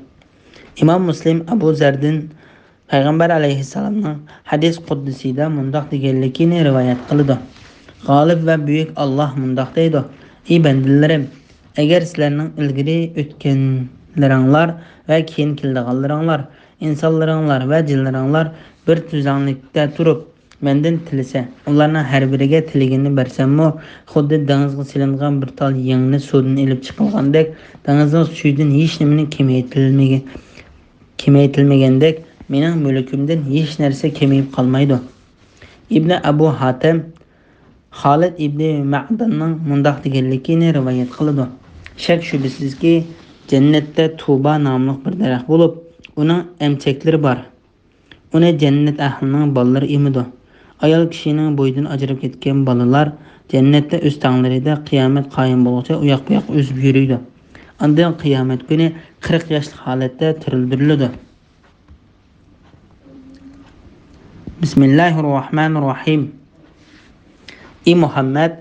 ئىمام مۇسلىم ئەبۇ زەردىن پەيغەمبەر ئەلەيھىسسالامنىڭ ھەدىس قۇدسىيدا مۇنداق دېگەنلىكىنى رىۋايەت قىلىدۇ. غالىب ۋە بۈيۈك ئاللاھ مۇنداق دەيدۇ: «ئى بەندىلىرىم، ئەگەر سىلەرنىڭ ئىلگىرى ئۆتكەنلىرىڭلار ۋە كېيىن كېلىدىغانلىرىڭلار، ئىنسانلىرىڭلار ۋە جىنلىرىڭلار بىر تۈزلەڭلىكتە تۇرۇپ، مەندىن تىلىسە، ئۇلارنىڭ ھەر بىرىگە تىلىگىنىنى بەرسەممۇ، خۇددى دېڭىزغا سېلىنغان بىر تال يەڭنى سۇدىن ئېلىپ چىقىلغاندەك، دېڭىزنىڭ سۈيىدىن ھېچنېمىنى كېمەيتىلمىگەن، كېمەيتىلمىگەندەك، مېنىڭ مۈلكۈمدىن ھېچ نەرسە كېمىيىپ قالمايدۇ.» ئىبنى ئەبۇ ھاتەم خالىد ئىبنى مەداننىڭ مۇنداق دېگەنلىكىنى رىۋايەت قىلىدۇ: «شەك شۈبھىسىزكى، جەننەتتە تۇبا ناملىق بىر دەرەخ بولۇپ، ئۇنىڭ ئەمچەكلىرى بار. ئۇنى جەننەت ئەھلىنىڭ بالىلىرى ئېمىدۇ. ئايال كىشىنىڭ بويىدىن ئاجراپ كەتكەن بالىلار جەننەتتە ئۆستەڭلىرىدە قىيامەت قايىم بولغۇچە ئۇياق-بۇياق ئۈزۈپ يۈرىدۇ. ئاندىن قىيامەت كۈنى قىرىق ياشلىق ھالەتتە تىرىلدۈرۈلىدۇ.» بىسمىللاھىررەھمانىررەھىم. ئى مۇھەممەد،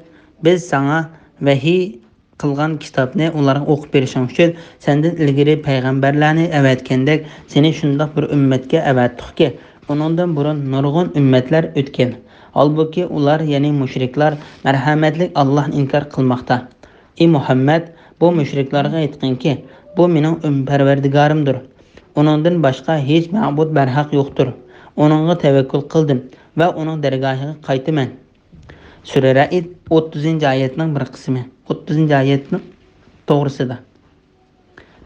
بىز ساڭا ۋەھىي قىلغان كىتابنى ئۇلارغا ئوقۇپ بېرىشىڭ ئۈچۈن سەندىن ئىلگىرى پەيغەمبەرلەرنى ئەۋەتكەندەك، سېنى شۇنداق بىر ئۈممەتكە ئەۋەتتۇقكى، ئۇنىڭدىن بۇرۇن نۇرغۇن ئۈممەتلەر ئۆتكەن. ھالبۇكى، ئۇلار، يەنى مۇشرىكلار، مەرھەمەتلىك ئاللاھنى ئىنكار قىلماقتا. ئى مۇھەممەد، بۇ مۇشرىكلارغا ئېيتقىنكى، بۇ مېنىڭ ئۈم-، پەرۋەردىگارىمدۇر. ئۇنىڭدىن باشقا ھېچ مەبۇد بەرھەق يوقتۇر. ئۇنىڭغا تەۋەككۈل قىلدىم ۋە ئۇنىڭ دەرگاھىغا قايتىمەن. سۈرە رەئد، ئوتتۇزىنچى ئايەتنىڭ بىر قىسمى. ئوتتۇزىنچى ئايەتنىڭ توغرىسىدا.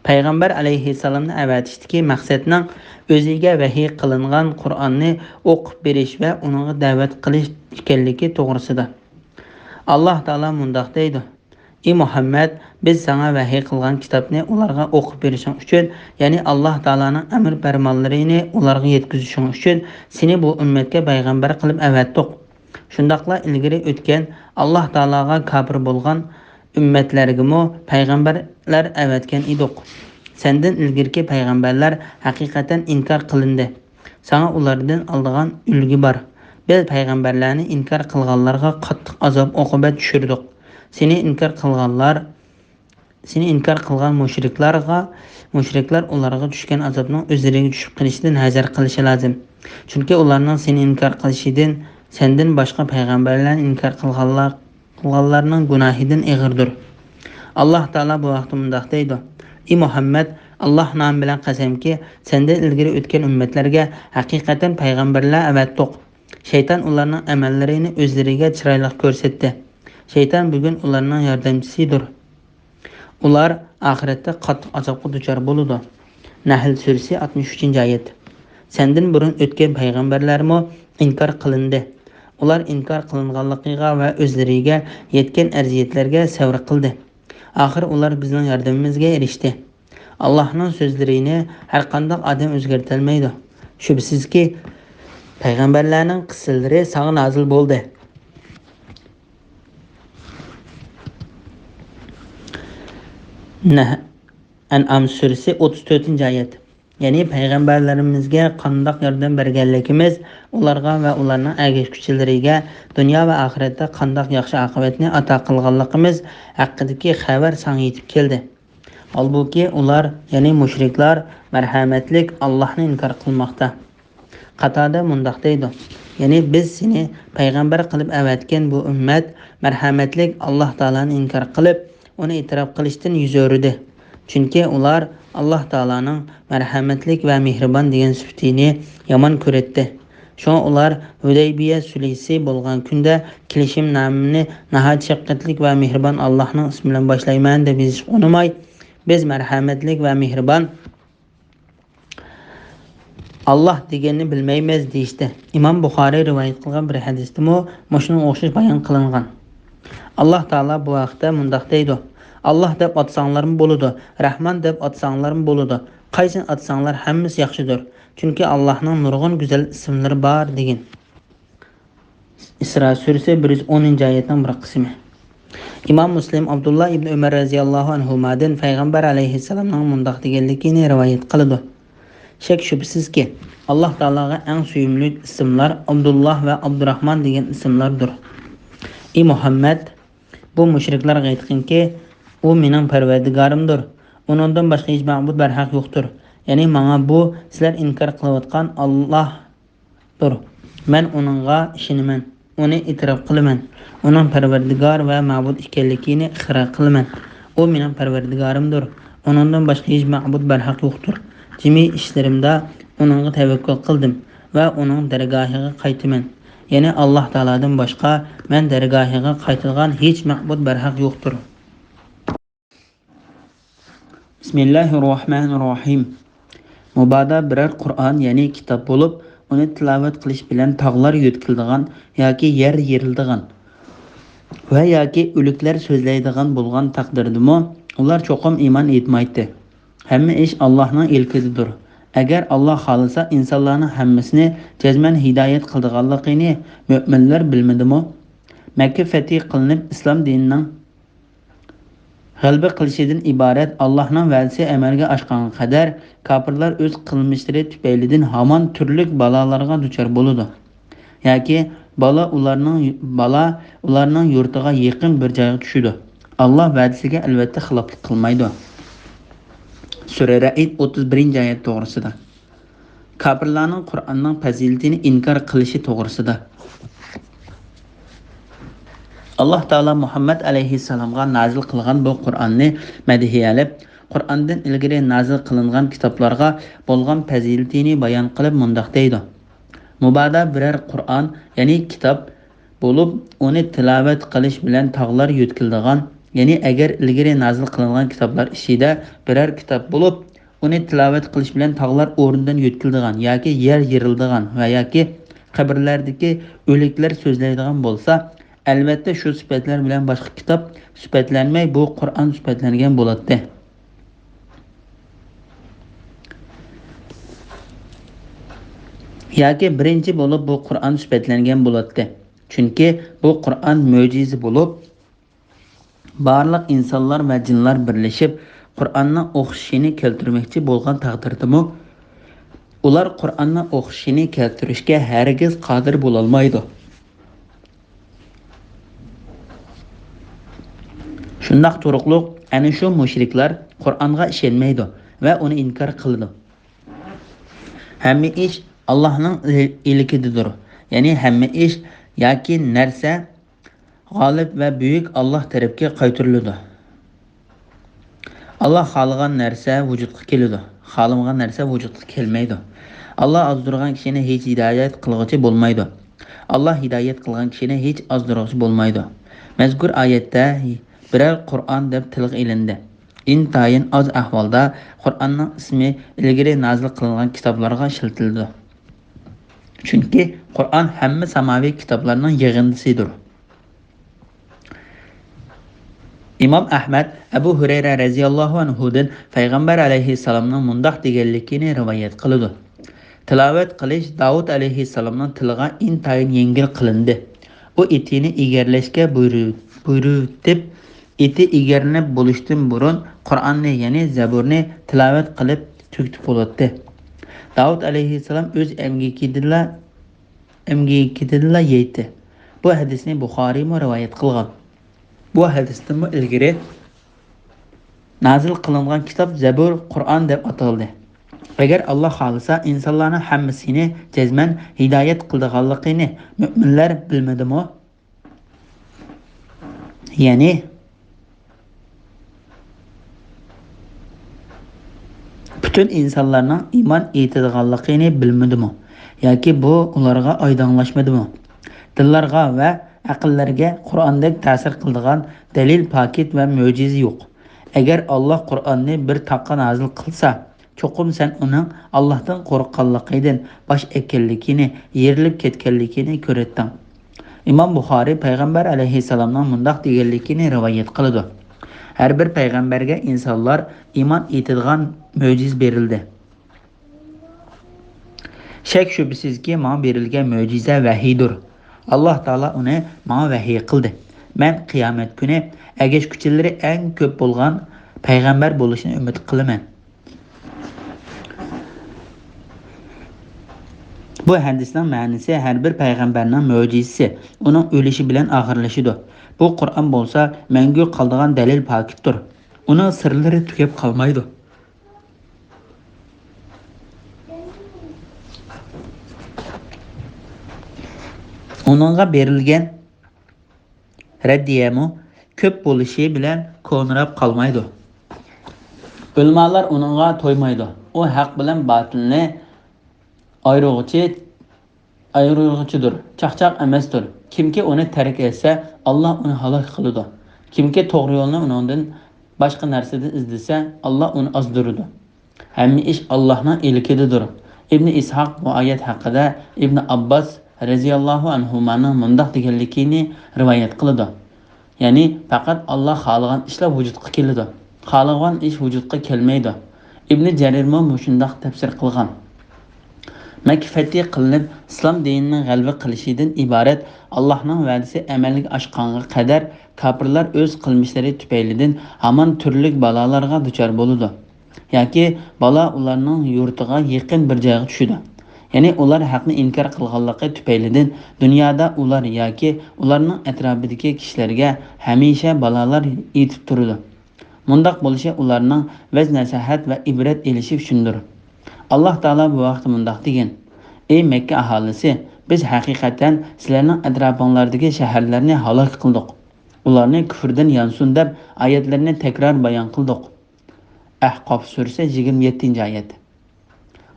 پەيغەمبەر ئەلەيھىسسالامنى ئەۋەتىشتىكى مەقسەتنىڭ ئۆزىگە ۋەھىي قىلىنغان قۇرئاننى ئوقۇپ بېرىش ۋە ئۇنىڭغا دەۋەت قىلىش ئىكەنلىكى توغرىسىدا. ئاللاھ تائالا مۇنداق دەيدۇ: ئى مۇھەممەد، بىز ساڭا ۋەھىي قىلغان كىتابنى ئۇلارغا ئوقۇپ بېرىشىڭ ئۈچۈن، يەنى ئاللاھ تائالانىڭ ئەمر پەرمانلىرىنى ئۇلارغا يەتكۈزۈشۈڭ ئۈچۈن سېنى بۇ ئۈممەتكە پەيغەمبەر قىلىپ ئەۋەتتۇق. شۇنداقلا ئىلگىرى ئۆتكەن، ئاللاھ تائالاغا كاپىر بولغان ئۈممەتلەرگىمۇ پەيغەمبەرلەر ئەۋەتكەن ئىدۇق. سەندىن ئىلگىرىكى پەيغەمبەرلەر ھەقىقەتەن ئىنكار قىلىندى. ساڭا ئۇلاردىن ئالدىغان ئۈلگە بار. بىز پەيغەمبەرلەرنى ئىنكار قىلغانلارغا قاتتىق ئازاب-ئوقۇبەت چۈشۈردۇق. سېنى ئىنكار قىلغانلار، سېنى ئىنكار قىلغان مۇشرىكلارغا، مۇشرىكلار ئۇلارغا چۈشكەن ئازابنىڭ ئۆزلىرىگە چۈشۈپ قېلىشىدىن ھەزەر قىلىشى لازىم. چۈنكى ئۇلارنىڭ سېنى ئىنكار قىلىشىدىن، سەندىن باشقا پەيغەمبەرلەرنى ئىنكار قىلغانلار، قىلغانلارنىڭ گۇناھىدىن ئېغىردۇر. ئاللاھ تائالا بۇ ھەقتە مۇنداق دەيدۇ: ئى مۇھەممەد، ئاللاھ نامى بىلەن قەسەمكى، سەندىن ئىلگىرى ئۆتكەن ئۈممەتلەرگە ھەقىقەتەن پەيغەمبەرلەر ئەۋەتتۇق. شەيتان ئۇلارنىڭ ئەمەللىرىنى ئۆزلىرىگە چىرايلىق كۆرسەتتى. شەيتان بۈگۈن ئۇلارنىڭ ياردەمچىسىدۇر. ئۇلار ئاخىرەتتە قاتتىق ئازابقا دۇچار بولىدۇ. نەھل سۈرىسى، ئاتمىش ئۈچىنچى ئايەت. سەندىن بۇرۇن ئۆتكەن پەيغەمبەرلەرمۇ ئىنكار قىلىندى. ئۇلار ئىنكار قىلىنغانلىقىغا ۋە ئۆزلىرىگە يەتكەن ئەزىيەتلەرگە سەۋر قىلدى. ئاخىر ئۇلار بىزنىڭ ياردىمىمىزگە ئېرىشتى. ئاللاھنىڭ سۆزلىرىنى ھەرقانداق ئادەم ئۆزگەرتەلمەيدۇ. شۈبھىسىزكى، پەيغەمبەرلەرنىڭ قىسسىلىرى ساڭا نازىل بولدى. نەھ-، ئەنئام سۈرىسى، ئوتتۇز تۆتىنچى ئايەت. يەنى پەيغەمبەرلىرىمىزگە قانداق ياردەم بەرگەنلىكىمىز، ئۇلارغا ۋە ئۇلارنىڭ ئەگەشكۈچىلىرىگە دۇنيا ۋە ئاخىرەتتە قانداق ياخشى ئاقىۋەتنى ئاتا قىلغانلىقىمىز ھەققىدىكى خەۋەر ساڭا يېتىپ كەلدى. ھالبۇكى، ئۇلار، يەنى مۇشرىكلار، مەرھەمەتلىك ئاللاھنى ئىنكار قىلماقتا. قاتادە مۇنداق دەيدۇ: يەنى بىز سېنى پەيغەمبەر قىلىپ ئەۋەتكەن بۇ ئۈممەت مەرھەمەتلىك ئاللاھ تائالانى ئىنكار قىلىپ، ئۇنى ئېتىراپ قىلىشتىن يۈز ئۆرۈدى. چۈنكى ئۇلار ئاللاھ تائالانىڭ مەرھەمەتلىك ۋە مېھرىبان دېگەن سۈپىتىنى يامان كۆرەتتى. شۇڭا ئۇلار ھۇدەيبىيە سۈلھىسى بولغان كۈندە كېلىشىمنامىنى ناھايىتى شەپقەتلىك ۋە مېھرىبان ئاللاھنىڭ ئىسمى بىلەن باشلايمەن دەپ يېزىشقا ئۇنىماي، بىز مەرھەمەتلىك ۋە مېھرىبان ئاللاھ دېگەننى بىلمەيمىز دېيىشتى. ئىمام بۇخارىي رىۋايەت قىلغان بىر ھەدىستىمۇ مۇشۇنىڭغا ئوخشاش بايان قىلىنغان. ئاللاھ تائالا بۇ ھەقتە مۇنداق دەيدۇ: ئاللاھ دەپ ئاتىساڭلارمۇ بولىدۇ، رەھمان دەپ ئاتىساڭلارمۇ بولىدۇ. قايسىنى ئاتىساڭلار ھەممىسى ياخشىدۇر. چۈنكى ئاللاھنىڭ نۇرغۇن گۈزەل ئىسىملىرى بار دېگىن. ئىسرا سۈرىسى، بىر يۈز ئونىنچى ئايەتنىڭ بىر قىسمى. ئىمام مۇسلىم ئابدۇللا ئىبن ئۆمەر رەزىياللاھۇ ئەنھۇمادىن پەيغەمبەر ئەلەيھىسسالامنىڭ مۇنداق دېگەنلىكىنى رىۋايەت قىلىدۇ: شەك شۈبھىسىزكى، ئاللاھ تائالاغا ئەڭ سۆيۈملۈك ئىسىملار ئابدۇللاھ ۋە ئابدۇراھمان دېگەن ئىسىملاردۇر. ئى مۇھەممەد، بۇ مۇشرىكلارغا ئېيتقىنكى، ئۇ مېنىڭ پەرۋەردىگارىمدۇر، ئۇنىڭدىن باشقا ھېچ مەبۇد بەرھەق يوقتۇر. يەنى ماڭا بۇ سىلەر ئىنكار قىلىۋاتقان ئاللاھتۇر. مەن ئۇنىڭغا ئىشىنىمەن، ئۇنى ئېتىراپ قىلىمەن، ئۇنىڭ پەرۋەردىگار ۋە مەبۇد ئىكەنلىكىنى ئىقرار قىلىمەن. ئۇ مېنىڭ پەرۋەردىگارىمدۇر، ئۇنىڭدىن باشقا ھېچ مەبۇد بەرھەق يوقتۇر. جىمى ئىشلىرىمدا ئۇنىڭغا تەۋەككۈل قىلدىم ۋە ئۇنىڭ دەرگاھىغا قايتىمەن. يەنى ئاللاھ تائالادىن باشقا مەن دەرگاھىغا قايتىدىغان ھېچ مەبۇد بەرھەق يوقتۇر. بىسمىللاھىررەھمانىررەھىم. مۇبادا بىرەر قۇرئان، يەنى كىتاب بولۇپ، ئۇنى تىلاۋەت قىلىش بىلەن تاغلار يۆتكىلىدىغان ياكى يەر يېرىلىدىغان ۋە ياكى ئۆلۈكلەر سۆزلەيدىغان بولغان تەقدىردىمۇ، ئۇلار چوقۇم ئىمان ئېيتمايتتى. ھەممە ئىش ئاللاھنىڭ ئىلكىدىدۇر. ئەگەر ئاللاھ خالىسا، ئىنسانلارنىڭ ھەممىسىنى جەزمەن ھىدايەت قىلىدىغانلىقىنى مۆمىنلەر بىلمىدىمۇ؟ مەككە فەتھى قىلىنىپ، ئىسلام دىنىنىڭ غەلىبە قىلىشىدىن ئىبارەت ئاللاھنىڭ ۋەدىسى ئەمەلگە ئاشقانغا قەدەر، كاپىرلار ئۆز قىلمىشلىرى تۈپەيلىدىن ھامان تۈرلۈك بالالارغا دۇچار بولىدۇ. ياكى بالا ئۇلارنىڭ، بالا ئۇلارنىڭ يۇرتىغا يېقىن بىر جايغا چۈشىدۇ. ئاللاھ ۋەدىسىگە ئەلۋەتتە خىلاپلىق قىلمايدۇ. سۈرە رەئد، ئوتتۇز بىرىنچى ئايەت توغرىسىدا. كاپىرلارنىڭ قۇرئاننىڭ پەزىلىتىنى ئىنكار قىلىشى توغرىسىدا. ئاللاھ تائالا مۇھەممەد ئەلەيھىسسالامغا نازىل قىلغان بۇ قۇرئاننى مەدھىيەلەپ، قۇرئاندىن ئىلگىرى نازىل قىلىنغان كىتابلارغا بولغان پەزىلىتىنى بايان قىلىپ مۇنداق دەيدۇ: مۇبادا بىرەر قۇرئان، يەنى كىتاب بولۇپ، ئۇنى تىلاۋەت قىلىش بىلەن تاغلار يۆتكىلىدىغان، يەنى ئەگەر ئىلگىرى نازىل قىلىنغان كىتابلار ئىچىدە بىرەر كىتاب بولۇپ، ئۇنى تىلاۋەت قىلىش بىلەن تاغلار ئورنىدىن يۆتكىلىدىغان ياكى يەر يېرىلىدىغان ۋە ياكى قەبرىلەردىكى ئۆلۈكلەر سۆزلەيدىغان بولسا، ئەلۋەتتە شۇ سۈپەتلەر بىلەن باشقا كىتاب سۈپەتلەنمەي، بۇ قۇرئان سۈپەتلەنگەن بولاتتى. ياكى بىرىنچى بولۇپ بۇ قۇرئان سۈپەتلەنگەن بولاتتى. چۈنكى بۇ قۇرئان مۆجىزە بولۇپ، بارلىق ئىنسانلار ۋە جىنلار بىرلىشىپ قۇرئاننىڭ ئوخشىشىنى كەلتۈرمەكچى بولغان تەقدىردىمۇ، ئۇلار قۇرئاننىڭ ئوخشىشىنى كەلتۈرۈشكە ھەرگىز قادىر بولالمايدۇ. شۇنداق تۇرۇقلۇق، ئەنە شۇ مۇشرىكلار قۇرئانغا ئىشەنمەيدۇ ۋە ئۇنى ئىنكار قىلىدۇ. ھەممە ئىش ئاللاھنىڭ ئىلكىدىدۇر. يەنى ھەممە ئىش ياكى نەرسە غالىب ۋە بۈيۈك ئاللاھ تەرەپكە قايتۇرۇلىدۇ. ئاللاھ خالىغان نەرسە ۋۇجۇدقا كېلىدۇ، خالىمىغان نەرسە ۋۇجۇدقا كەلمەيدۇ. ئاللاھ ئازدۇرغان كىشىنى ھېچ ھىدايەت قىلغۇچى بولمايدۇ. ئاللاھ ھىدايەت قىلغان كىشىنى ھېچ ئازدۇرغۇچى بولمايدۇ. مەزكۇر ئايەتتە بىرەر قۇرئان دەپ تىلغا ئېلىندى. ئىنتايىن ئاز ئەھۋالدا قۇرئاننىڭ ئىسمى ئىلگىرى نازىل قىلىنغان كىتابلارغا ئىشلىتىلىدۇ. چۈنكى قۇرئان ھەممە ساماۋى كىتابلارنىڭ يىغىندىسىدۇر. ئىمام ئەھمەد ئەبۇ ھۇرەيرە رەزىياللاھۇ ئەنھۇدىن پەيغەمبەر ئەلەيھىسسالامنىڭ مۇنداق دېگەنلىكىنى رىۋايەت قىلىدۇ: تىلاۋەت قىلىش داۋۇت ئەلەيھىسسالامنىڭ تىلىغا ئىنتايىن يەڭگىل قىلىندى. ئۇ ئېتىنى ئېگەرلەشكە بۇيرۇ-، بۇيرۇۋېتىپ، ئېتى ئېگەرلىنىپ بولۇشتىن بۇرۇن قۇرئاننى، يەنى زەبۇرنى تىلاۋەت قىلىپ تۈگىتىپ بولاتتى. داۋۇت ئەلەيھىسسالام ئۆز ئەمگىكىدىلا، ئەمگىكىدىلا يەيتتى. بۇ ھەدىسنى بۇخارىيمۇ رىۋايەت قىلغان. بۇ ھەدىستىنمۇ ئىلگىرى نازىل قىلىنغان كىتاب زەبۇر، قۇرئان دەپ ئاتالدى. ئەگەر ئاللاھ خالىسا، ئىنسانلارنىڭ ھەممىسىنى جەزمەن ھىدايەت قىلىدىغانلىقىنى مۆمىنلەر بىلمىدىمۇ؟ يەنى پۈتۈن ئىنسانلارنىڭ ئىمان ئېيتىدىغانلىقىنى بىلمىدىمۇ؟ ياكى بۇ ئۇلارغا ئايدىڭلاشمىدىمۇ؟ دىللارغا ۋە ئەقىللەرگە قۇرئاندەك تەسىر قىلىدىغان دەلىل، پاكىت ۋە مۆجىزە يوق. ئەگەر ئاللاھ قۇرئاننى بىر تاغقا نازىل قىلسا، چوقۇم سەن ئۇنىڭ ئاللاھتىن قورققانلىقىدىن باش ئەگكەنلىكىنى، يېرىلىپ كەتكەنلىكىنى كۆرەتتىڭ. ئىمام بۇخارىي پەيغەمبەر ئەلەيھىسسالامنىڭ مۇنداق دېگەنلىكىنى رىۋايەت قىلىدۇ: ھەر بىر پەيغەمبەرگە ئىنسانلار ئىمان ئېيتىدىغان مۆجىزە بېرىلدى. شەك-شۈبھىسىزكى، ماڭا بېرىلگەن مۆجىزە ۋەھىيدۇر. ئاللاھ تائالا ئۇنى ماڭا ۋەھىي قىلدى. مەن قىيامەت كۈنى ئەگەشكۈچىلىرى ئەڭ كۆپ بولغان پەيغەمبەر بولۇشنى ئۈمىد قىلىمەن. بۇ ھەدىسنىڭ مەنىسى ھەر بىر پەيغەمبەرنىڭ مۆجىزىسى ئۇنىڭ ئۆلۈشى بىلەن ئاخىرلىشىدۇ. بۇ قۇرئان بولسا مەڭگۈ قالىدىغان دەلىل پاكىتتۇر. ئۇنىڭ سىرلىرى تۈگەپ قالمايدۇ. ئۇنىڭغا بېرىلگەن رەددىيەمۇ كۆپ بولۇشى بىلەن كونىراپ قالمايدۇ. ئۆلىمالار ئۇنىڭغا تويمايدۇ. ئۇ ھەق بىلەن باتىلنى ئايرىغۇچى، ئايرىغۇچىدۇر، چاقچاق ئەمەستۇر. كىمكى ئۇنى تەرك ئەتسە، ئاللا ئۇنى ھالاك قىلىدۇ. كىمكى توغرا يولنى ئۇنىڭدىن باشقا نەرسىدىن ئىزدىسە، ئاللا ئۇنى ئازدۇرىدۇ. ھەممە ئىش ئاللاھنىڭ ئىلكىدىدۇر. ئىبنى ئىسھاق بۇ ئايەت ھەققىدە ئىبنى ئابباس رەزىياللاھۇ ئەنھۇمانىڭ مۇنداق دېگەنلىكىنى رىۋايەت قىلىدۇ. يەنى، پەقەت ئاللا خالىغان ئىشلا ۋۇجۇدقا كېلىدۇ. خالىغان ئىش ۋۇجۇدقا كەلمەيدۇ. ئىبنى جەرىرمۇ مۇشۇنداق تەپسىر قىلغان. مەككە فەتھى قىلىنىپ، ئىسلام دىنىنىڭ غەلىبە قىلىشىدىن ئىبارەت ئاللاھنىڭ ۋەدىسى ئەمەلگە ئاشقانغا قەدەر كاپىرلار ئۆز قىلمىشلىرى تۈپەيلىدىن ھامان تۈرلۈك بالالارغا دۇچار بولىدۇ. ياكى بالا ئۇلارنىڭ يۇرتىغا يېقىن بىر جايغا چۈشىدۇ. يەنى ئۇلار ھەقنى ئىنكار قىلغانلىقى تۈپەيلىدىن دۇنيادا ئۇلار ياكى ئۇلارنىڭ ئەتراپىدىكى كىشىلەرگە ھەمىشە بالالار يېتىپ تۇرىدۇ. مۇنداق بولۇشى ئۇلارنىڭ ۋەز-نەسىھەت ۋە ئىبرەت ئېلىشى ئۈچۈندۇر. ئاللاھ تائالا بۇ ھەقتە مۇنداق دېگەن: ئەي مەككە ئاھالىسى، بىز ھەقىقەتەن سىلەرنىڭ ئەتراپىڭلاردىكى شەھەرلەرنى ھالاك قىلدۇق. ئۇلارنى كۈفرىدىن يانسۇن دەپ ئايەتلەرنى تەكرار بايان قىلدۇق. ئەھقاف سۈرىسى، يىگىرمە يەتتىنچى ئايەت.